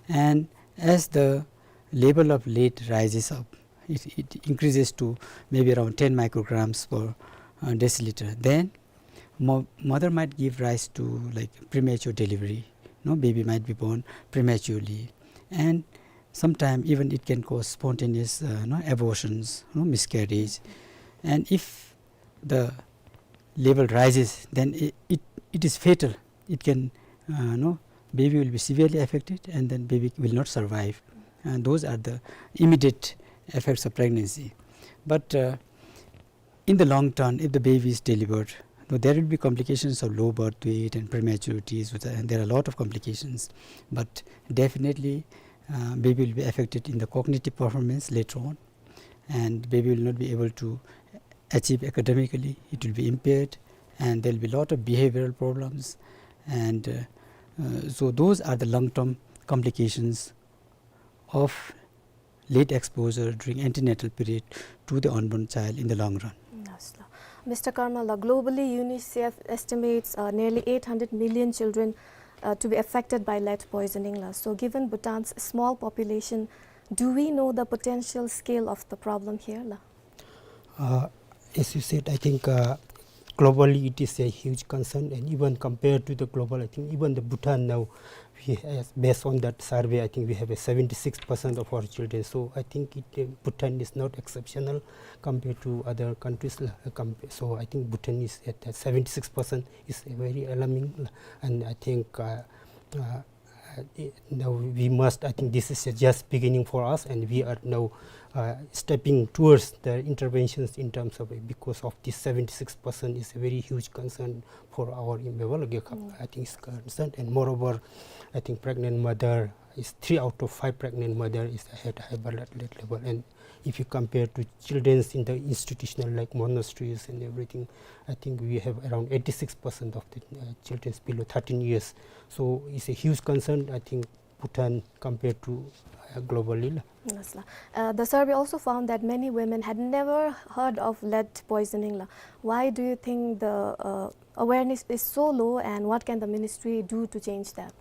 And as the level of lead rises up, it, it increases to maybe around ten micrograms per, uh, deciliter. Then mo-, mother might give rise to, like, premature delivery. No, baby might be born prematurely, and sometime even it can cause spontaneous, uh, no, abortions, no, miscarriage. And if the level rises, then it, it, it is fatal. It can, uh, no, baby will be severely affected, and then baby will not survive. And those are the immediate effects of pregnancy. But, uh, in the long term, if the baby is delivered, now there will be complications of low birth weight and prematurities, with, and there are a lot of complications. But definitely, uh, baby will be affected in the cognitive performance later on, and baby will not be able to achieve academically. It will be impaired, and there will be a lot of behavioral problems. And, uh, uh, so those are the long-term complications of lead exposure during antenatal period to the unborn child in the long run. Yes, la. Mister Karmal, la, globally, UNICEF estimates, uh, nearly eight hundred million children, uh, to be affected by lead poisoning, la. So, given Bhutan's small population, do we know the potential scale of the problem here, la? Uh, as you said, I think, uh, globally it is a huge concern, and even compared to the global, I think even the Bhutan now, we has, based on that survey, I think we have a seventy-six percent of our children. So I think it, uh, Bhutan is not exceptional compared to other countries, uh, compa-, so I think Bhutan is at, uh, seventy-six percent is a very alarming, and I think, uh, uh, uh, i-, now we must, I think this is just beginning for us, and we are now, uh, stepping towards the interventions in terms of, because of this seventy-six percent is a very huge concern for our Imphal, uh, I think is concerned. And moreover, I think pregnant mother is, three out of five pregnant mother is at high blood lead level. And if you compare to children's in the institutional, like monasteries and everything, I think we have around eighty-six percent of the, uh, children's below thirteen years. So it's a huge concern, I think, Bhutan compared to, uh, globally la. Yes, la. Uh, the survey also found that many women had never heard of lead poisoning la. Why do you think the, uh, awareness is so low, and what can the ministry do to change that?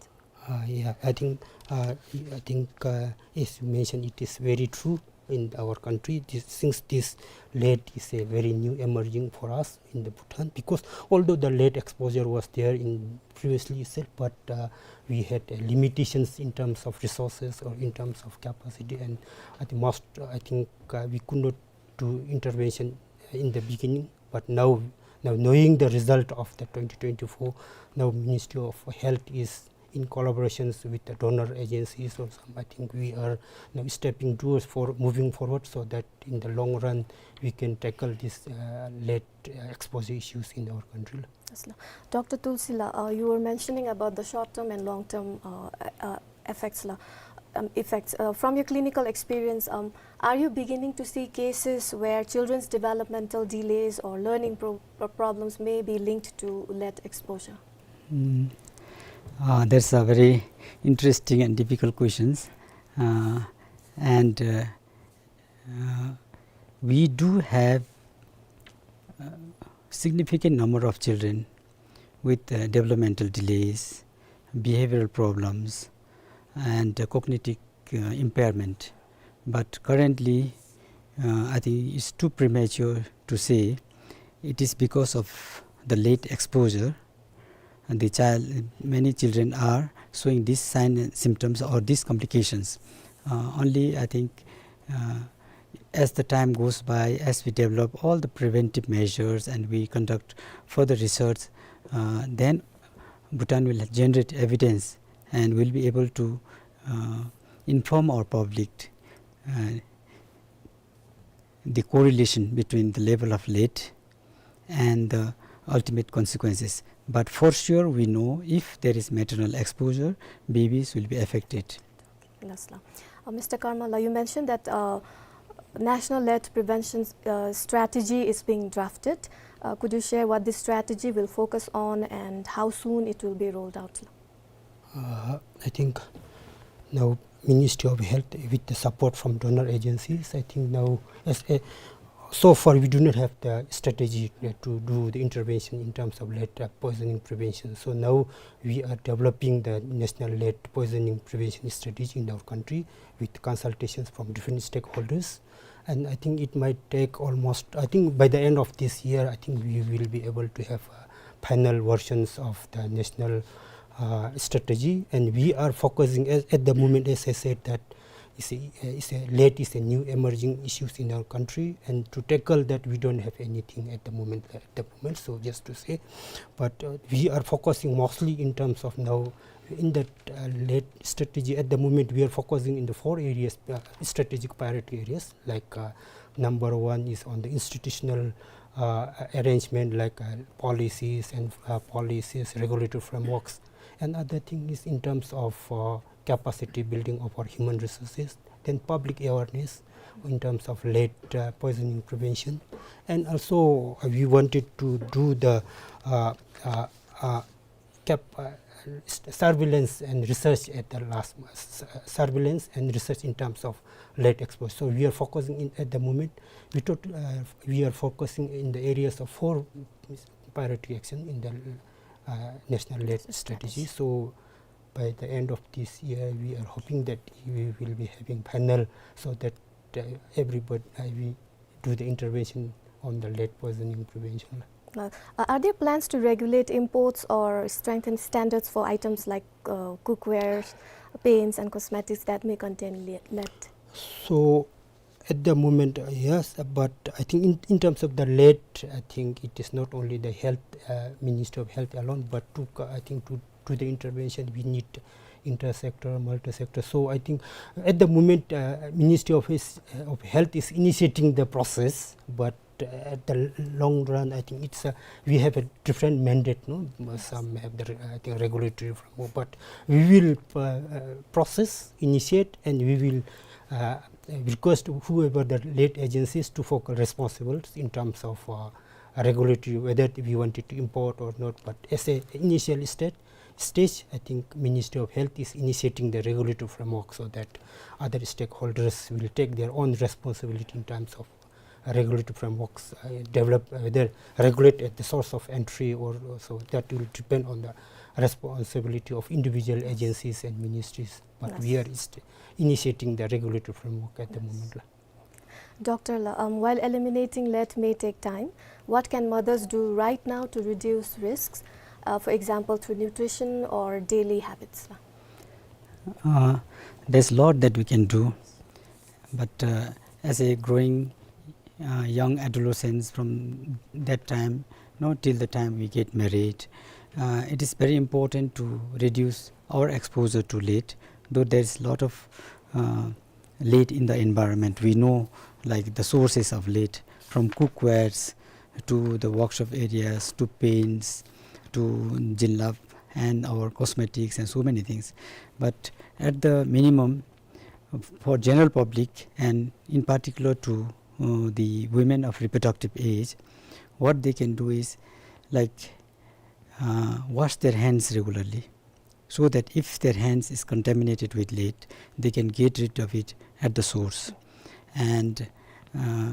Uh, yeah, I think, uh, I think, uh, as you mentioned, it is very true in our country. This, since this lead is a very new emerging for us in the Bhutan, because although the lead exposure was there in previously itself, but, uh, we had, uh, limitations in terms of resources or in terms of capacity, and at the most, uh, I think, uh, we could not do intervention in the beginning. But now, now knowing the result of the twenty twenty-four, now Ministry of Health is in collaborations with the donor agencies or some, I think we are now stepping towards for moving forward so that in the long run we can tackle this, uh, lead, uh, exposure issues in our country. Yes, la. Doctor Tulsi la, uh, you were mentioning about the short-term and long-term, uh, uh, effects la, um, effects. Uh, from your clinical experience, um, are you beginning to see cases where children's developmental delays or learning pro-, pro-, problems may be linked to lead exposure? Mm. Uh, that's a very interesting and difficult questions. Uh, and, uh, uh, we do have, uh, significant number of children with, uh, developmental delays, behavioral problems, and, uh, cognitive, uh, impairment. But currently, uh, I think it's too premature to say it is because of the lead exposure and the child, many children are showing these signs and symptoms or these complications. Uh, only, I think, uh, as the time goes by, as we develop all the preventive measures and we conduct further research, uh, then Bhutan will generate evidence and will be able to, uh, inform our public, uh, the correlation between the level of lead and the ultimate consequences. But for sure, we know if there is maternal exposure, babies will be affected. Yes, la. Uh, Mister Karma la, you mentioned that, uh, National Lead Prevention, uh, Strategy is being drafted. Uh, could you share what this strategy will focus on and how soon it will be rolled out? Uh, I think now Ministry of Health, with the support from donor agencies, I think now as a, so far we do not have the strategy, uh, to do the intervention in terms of lead, uh, poisoning prevention. So now we are developing the national lead poisoning prevention strategy in our country with consultations from different stakeholders. And I think it might take almost, I think by the end of this year, I think we will be able to have, uh, final versions of the national, uh, strategy. And we are focusing at, at the moment, as I said, that is a, is a, lead is a new emerging issues in our country. And to tackle that, we don't have anything at the moment, at the moment. So just to say, but, uh, we are focusing mostly in terms of now in that, uh, lead strategy. At the moment, we are focusing in the four areas, uh, strategic priority areas, like, uh, number one is on the institutional, uh, arrangement, like, uh, policies and, uh, policies, regulatory frameworks. And other thing is in terms of, uh, capacity building of our human resources, then public awareness in terms of lead, uh, poisoning prevention. And also, uh, we wanted to do the, uh, uh, uh, cap-, uh, s-, surveillance and research at the last, s-, surveillance and research in terms of lead exposure. So we are focusing in, at the moment, we tot-, uh, we are focusing in the areas of four priority action in the, uh, national lead strategy. So by the end of this year, we are hoping that we will be having panel so that, uh, everybody, uh, we do the intervention on the lead poisoning prevention. Uh, uh, are there plans to regulate imports or strengthen standards for items like uh, cookware, paints, and cosmetics that may contain le- lead? So, at the moment, uh, yes, uh, but I think in, in terms of the lead, I think it is not only the health, uh, Ministry of Health alone, but to, co- I think to, to the intervention we need intersector, multi-sector. So I think at the moment, uh, Ministry of, his, uh, of Health is initiating the process, but uh, at the l- long run, I think it's a, we have a different mandate. No, some have the re- I think regulatory framework, but we will uh, uh, process, initiate, and we will uh, request whoever the lead agencies to focal responsible in terms of uh, regulatory, whether we wanted to import or not. But as a initial stage, stage, I think Ministry of Health is initiating the regulatory framework so that other stakeholders will take their own responsibility in terms of regulatory frameworks uh, develop, uh, whether regulate at the source of entry or, or so that will depend on the responsibility of individual agencies and ministries. But we are inst- initiating the regulatory framework at the moment. Doctor La, um, while eliminating lead may take time, what can mothers do right now to reduce risks, uh, for example, through nutrition or daily habits? Uh, there's a lot that we can do, but uh, as a growing uh, young adolescents from that time, you know, till the time we get married, uh, it is very important to reduce our exposure to lead, though there is a lot of uh, lead in the environment. We know, like, the sources of lead, from cookwares to the workshop areas to paints to jilbab and our cosmetics and so many things. But at the minimum, for general public and in particular to uh, the women of reproductive age, what they can do is, like, uh, wash their hands regularly, so that if their hands is contaminated with lead, they can get rid of it at the source. And uh,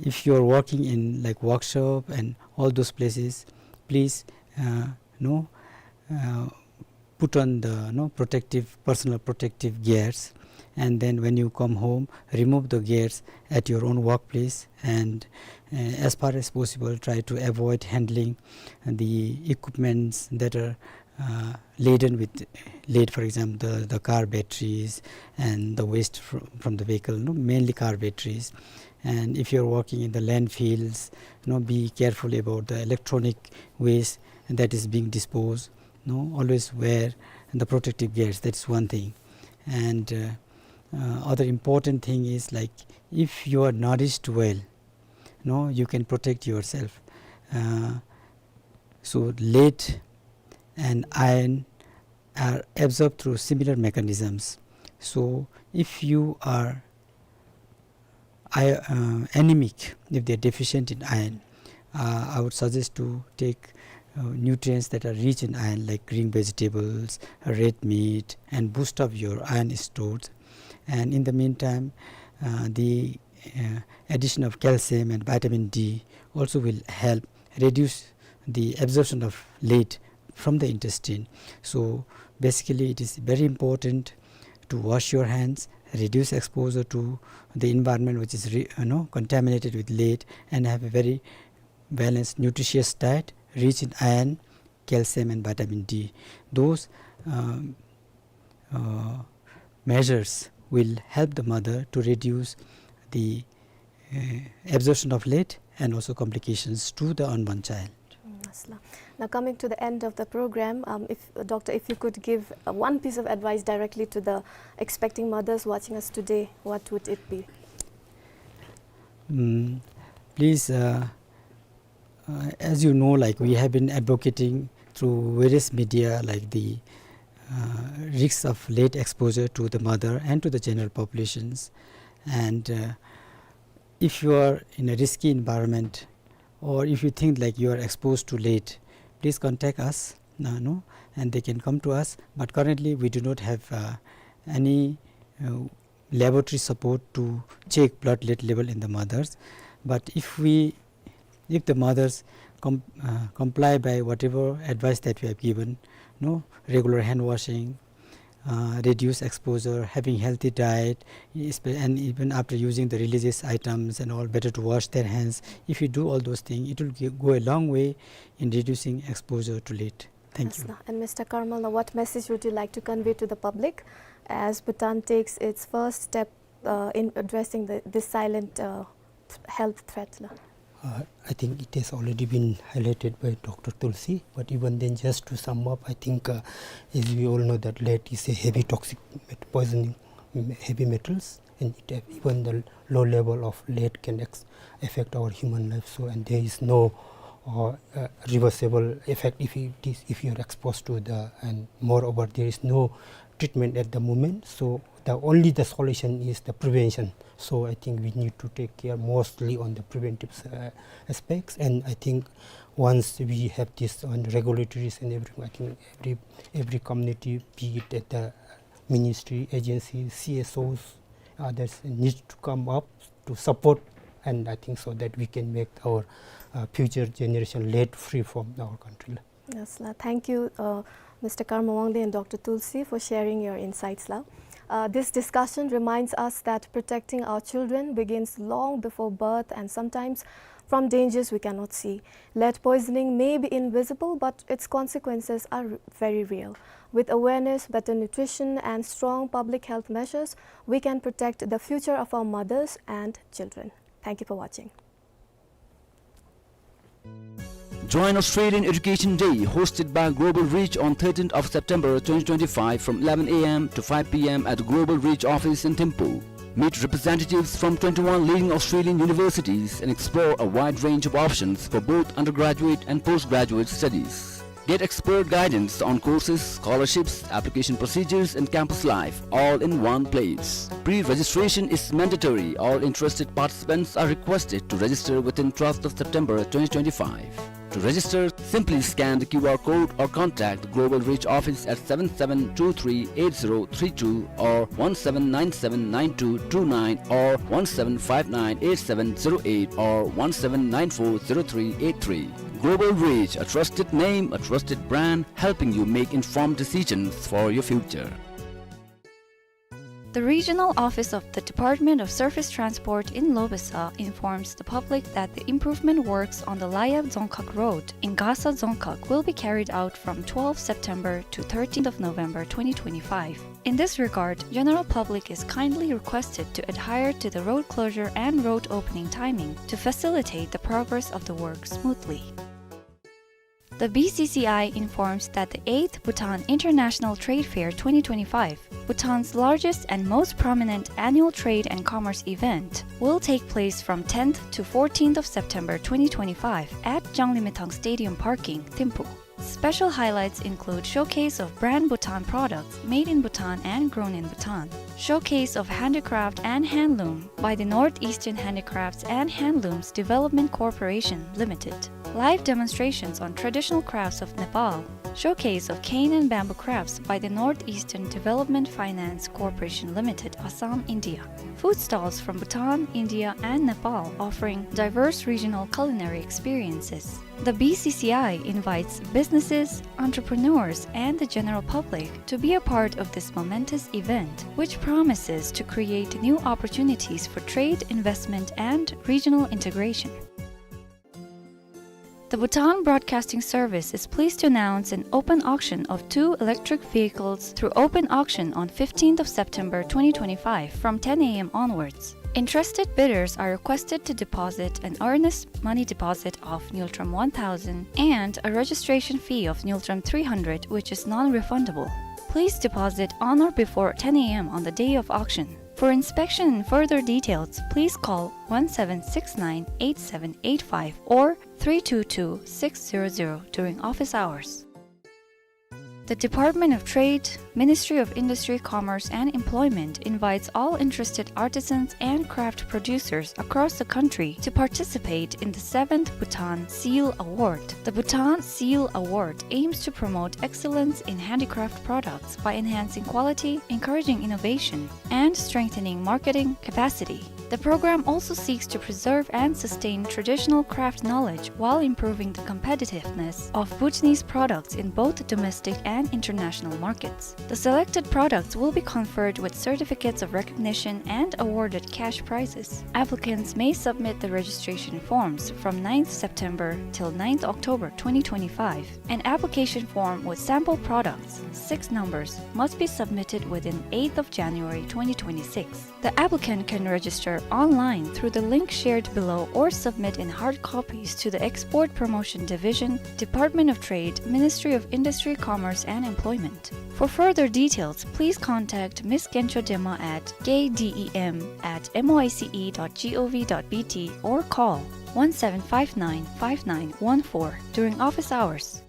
if you are working in, like, workshop and all those places, please uh, know uh, put on the, you know, protective, personal protective gears, and then when you come home, remove the gears at your own workplace, and uh, as far as possible, try to avoid handling the equipments that are uh, laden with lead, for example, the, the car batteries and the waste fr- from the vehicle, no? Mainly car batteries. And if you are working in the landfills, you know, be careful about the electronic waste that is being disposed. No? Always wear the protective gears. That's one thing. And uh, uh, other important thing is, like, if you are nourished well, no, you can protect yourself. Uh, so lead and iron are absorbed through similar mechanisms. So if you are I, uh, anemic, if they are deficient in iron, uh, I would suggest to take uh, nutrients that are rich in iron, like green vegetables, red meat, and boost up your iron stores. And in the meantime, uh, the uh, addition of calcium and vitamin D also will help reduce the absorption of lead from the intestine. So basically, it is very important to wash your hands, reduce exposure to the environment which is re- you know, contaminated with lead, and have a very balanced, nutritious diet rich in iron, calcium, and vitamin D. Those um, uh, measures will help the mother to reduce the uh, absorption of lead and also complications to the unborn child. Mm, mashallah. Now, coming to the end of the program, um, if, uh, Doctor, if you could give uh, one piece of advice directly to the expecting mothers watching us today, what would it be? Mm, please, uh, uh, as you know, like, we have been advocating through various media, like the uh, risks of lead exposure to the mother and to the general populations. And uh, if you are in a risky environment, or if you think, like, you are exposed to lead, please contact us, uh, no? And they can come to us. But currently, we do not have uh, any uh, laboratory support to check blood lead level in the mothers. But if we, if the mothers com- uh, comply by whatever advice that we have given, no, regular hand washing, uh, reduce exposure, having healthy diet, espe-, and even after using the religious items and all, better to wash their hands. If you do all those things, it will gi-, go a long way in reducing exposure to lead. Thank you. Yes, sir. And Mister Karmal, now what message would you like to convey to the public as Bhutan takes its first step, uh, in addressing the, this silent, uh, th-, health threat, la? Uh, I think it has already been highlighted by Doctor Tulsi, but even then, just to sum up, I think, uh, as we all know that lead is a heavy toxic met-, poisoning, mm, heavy metals, and it, uh, even the low level of lead can ex-, affect our human life. So, and there is no, uh, uh, reversible effect if it is, if you are exposed to the, and moreover, there is no treatment at the moment. So the only the solution is the prevention. So I think we need to take care mostly on the preventive, uh, aspects. And I think once we have this on regulatories and everything, I think every, every community, be it at the ministry, agency, C S Os, others need to come up to support, and I think so that we can make our, uh, future generation lead free from our country. Yes, la. Thank you, uh, Mister Karma Wangdi and Doctor Tulsi, for sharing your insights, la. Uh, this discussion reminds us that protecting our children begins long before birth and sometimes from dangers we cannot see. Lead poisoning may be invisible, but its consequences are r-, very real. With awareness, better nutrition, and strong public health measures, we can protect the future of our mothers and children. Thank you for watching. Join Australian Education Day, hosted by Global Reach on thirteenth of September twenty twenty-five from eleven A M to five P M at the Global Reach office in Thimphu. Meet representatives from twenty-one leading Australian universities and explore a wide range of options for both undergraduate and postgraduate studies. Get expert guidance on courses, scholarships, application procedures, and campus life, all in one place. Pre-registration is mandatory. All interested participants are requested to register within twelfth of September twenty twenty-five. To register, simply scan the Q R code or contact the Global Reach office at seven seven two three eight zero three two or one seven nine seven nine two two nine or one seven five nine eight seven zero eight or one seven nine four zero three eight three. Global Reach, a trusted name, a trusted brand, helping you make informed decisions for your future. The regional office of the Department of Surface Transport in Lobesa informs the public that the improvement works on the Layab Dzongkhag Road in Gasa Dzongkhag will be carried out from twelfth September to thirteenth of November twenty twenty-five. In this regard, general public is kindly requested to adhere to the road closure and road opening timing to facilitate the progress of the work smoothly. The B C C I informs that the eighth Bhutan International Trade Fair twenty twenty-five, Bhutan's largest and most prominent annual trade and commerce event, will take place from tenth to fourteenth of September twenty twenty-five at Janglimethang Stadium Parking, Thimphu. Special highlights include showcase of brand Bhutan products made in Bhutan and grown in Bhutan, showcase of handicraft and handloom by the Northeastern Handicrafts and Handlooms Development Corporation Limited, live demonstrations on traditional crafts of Nepal, showcase of cane and bamboo crafts by the Northeastern Development Finance Corporation Limited, Assam, India, food stalls from Bhutan, India, and Nepal offering diverse regional culinary experiences. The B C C I invites businesses, entrepreneurs, and the general public to be a part of this momentous event, which promises to create new opportunities for trade, investment, and regional integration. The Bhutan Broadcasting Service is pleased to announce an open auction of two electric vehicles through open auction on fifteenth of September twenty twenty-five from ten A M onwards. Interested bidders are requested to deposit an earnest money deposit of Ngultrum one thousand and a registration fee of Ngultrum three hundred, which is non-refundable. Please deposit on or before ten A M on the day of auction. For inspection and further details, please call one seven six nine eight seven eight five or three two two six zero zero during office hours. The Department of Trade, Ministry of Industry, Commerce and Employment invites all interested artisans and craft producers across the country to participate in the seventh Bhutan Seal Award. The Bhutan Seal Award aims to promote excellence in handicraft products by enhancing quality, encouraging innovation, and strengthening marketing capacity. The program also seeks to preserve and sustain traditional craft knowledge while improving the competitiveness of Bhutanese products in both domestic and international markets. The selected products will be conferred with certificates of recognition and awarded cash prizes. Applicants may submit the registration forms from ninth September till ninth October twenty twenty-five. An application form with sample products, six numbers, must be submitted within eighth of January twenty twenty-six. The applicant can register online through the link shared below or submit in hard copies to the Export Promotion Division, Department of Trade, Ministry of Industry, Commerce and Employment. For further details, please contact Miss Gencho Dema at K D E M at M O I C E dot G O V dot B T or call one seven five nine five nine one four during office hours.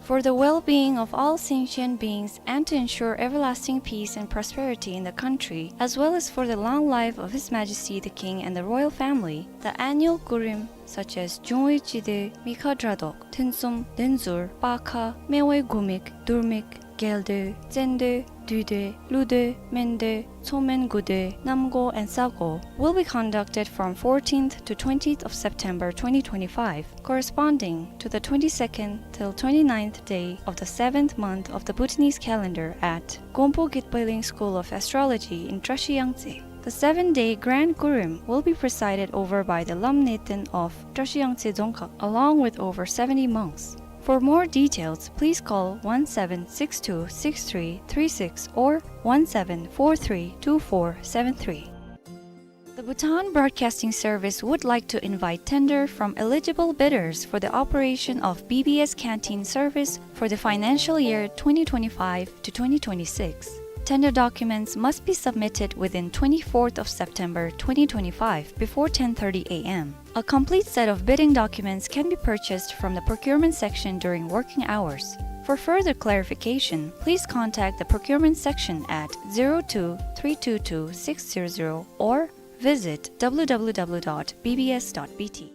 For the well-being of all sentient beings and to ensure everlasting peace and prosperity in the country, as well as for the long life of His Majesty the King and the royal family, the annual Kurim, such as འབྱུང་བའི་སྤྱི་མདོས། མི་ཁ་དགྲ་བཟློག། ཐུན་གསུམ། བདུན་ཟུར། པ་ཁ། སྨེ་བའི་དགུ་མིག། དུར་མིག། རྒྱལ་མདོས། བཙན་མདོས། བདུད་མདོས། ཀླུ་མདོས། སྨན་མདོས། མཚོ་སྨན་དགུ་མདོས། གནམ་སྒོ་and ས་སྒོ will be conducted from fourteenth to twentieth of September twenty twenty-five, corresponding to the twenty-second till twenty-ninth day of the seventh month of the Bhutanese calendar at Gonpo Gitpailing School of Astrology in Trashiyangtse. The seven-day Grand Kurim will be presided over by the Lam Neten of Trashiyangtse Dzongkhag, along with over seventy monks. For more details, please call one seven six two six three three six or one seven four three two four seven three. The Bhutan Broadcasting Service would like to invite tender from eligible bidders for the operation of B B S canteen service for the financial year twenty twenty-five to twenty twenty-six. Tender documents must be submitted within twenty-fourth of September twenty twenty-five before ten thirty A M. A complete set of bidding documents can be purchased from the procurement section during working hours. For further clarification, please contact the procurement section at zero two three two two six zero zero or visit W W W dot B B S dot B T.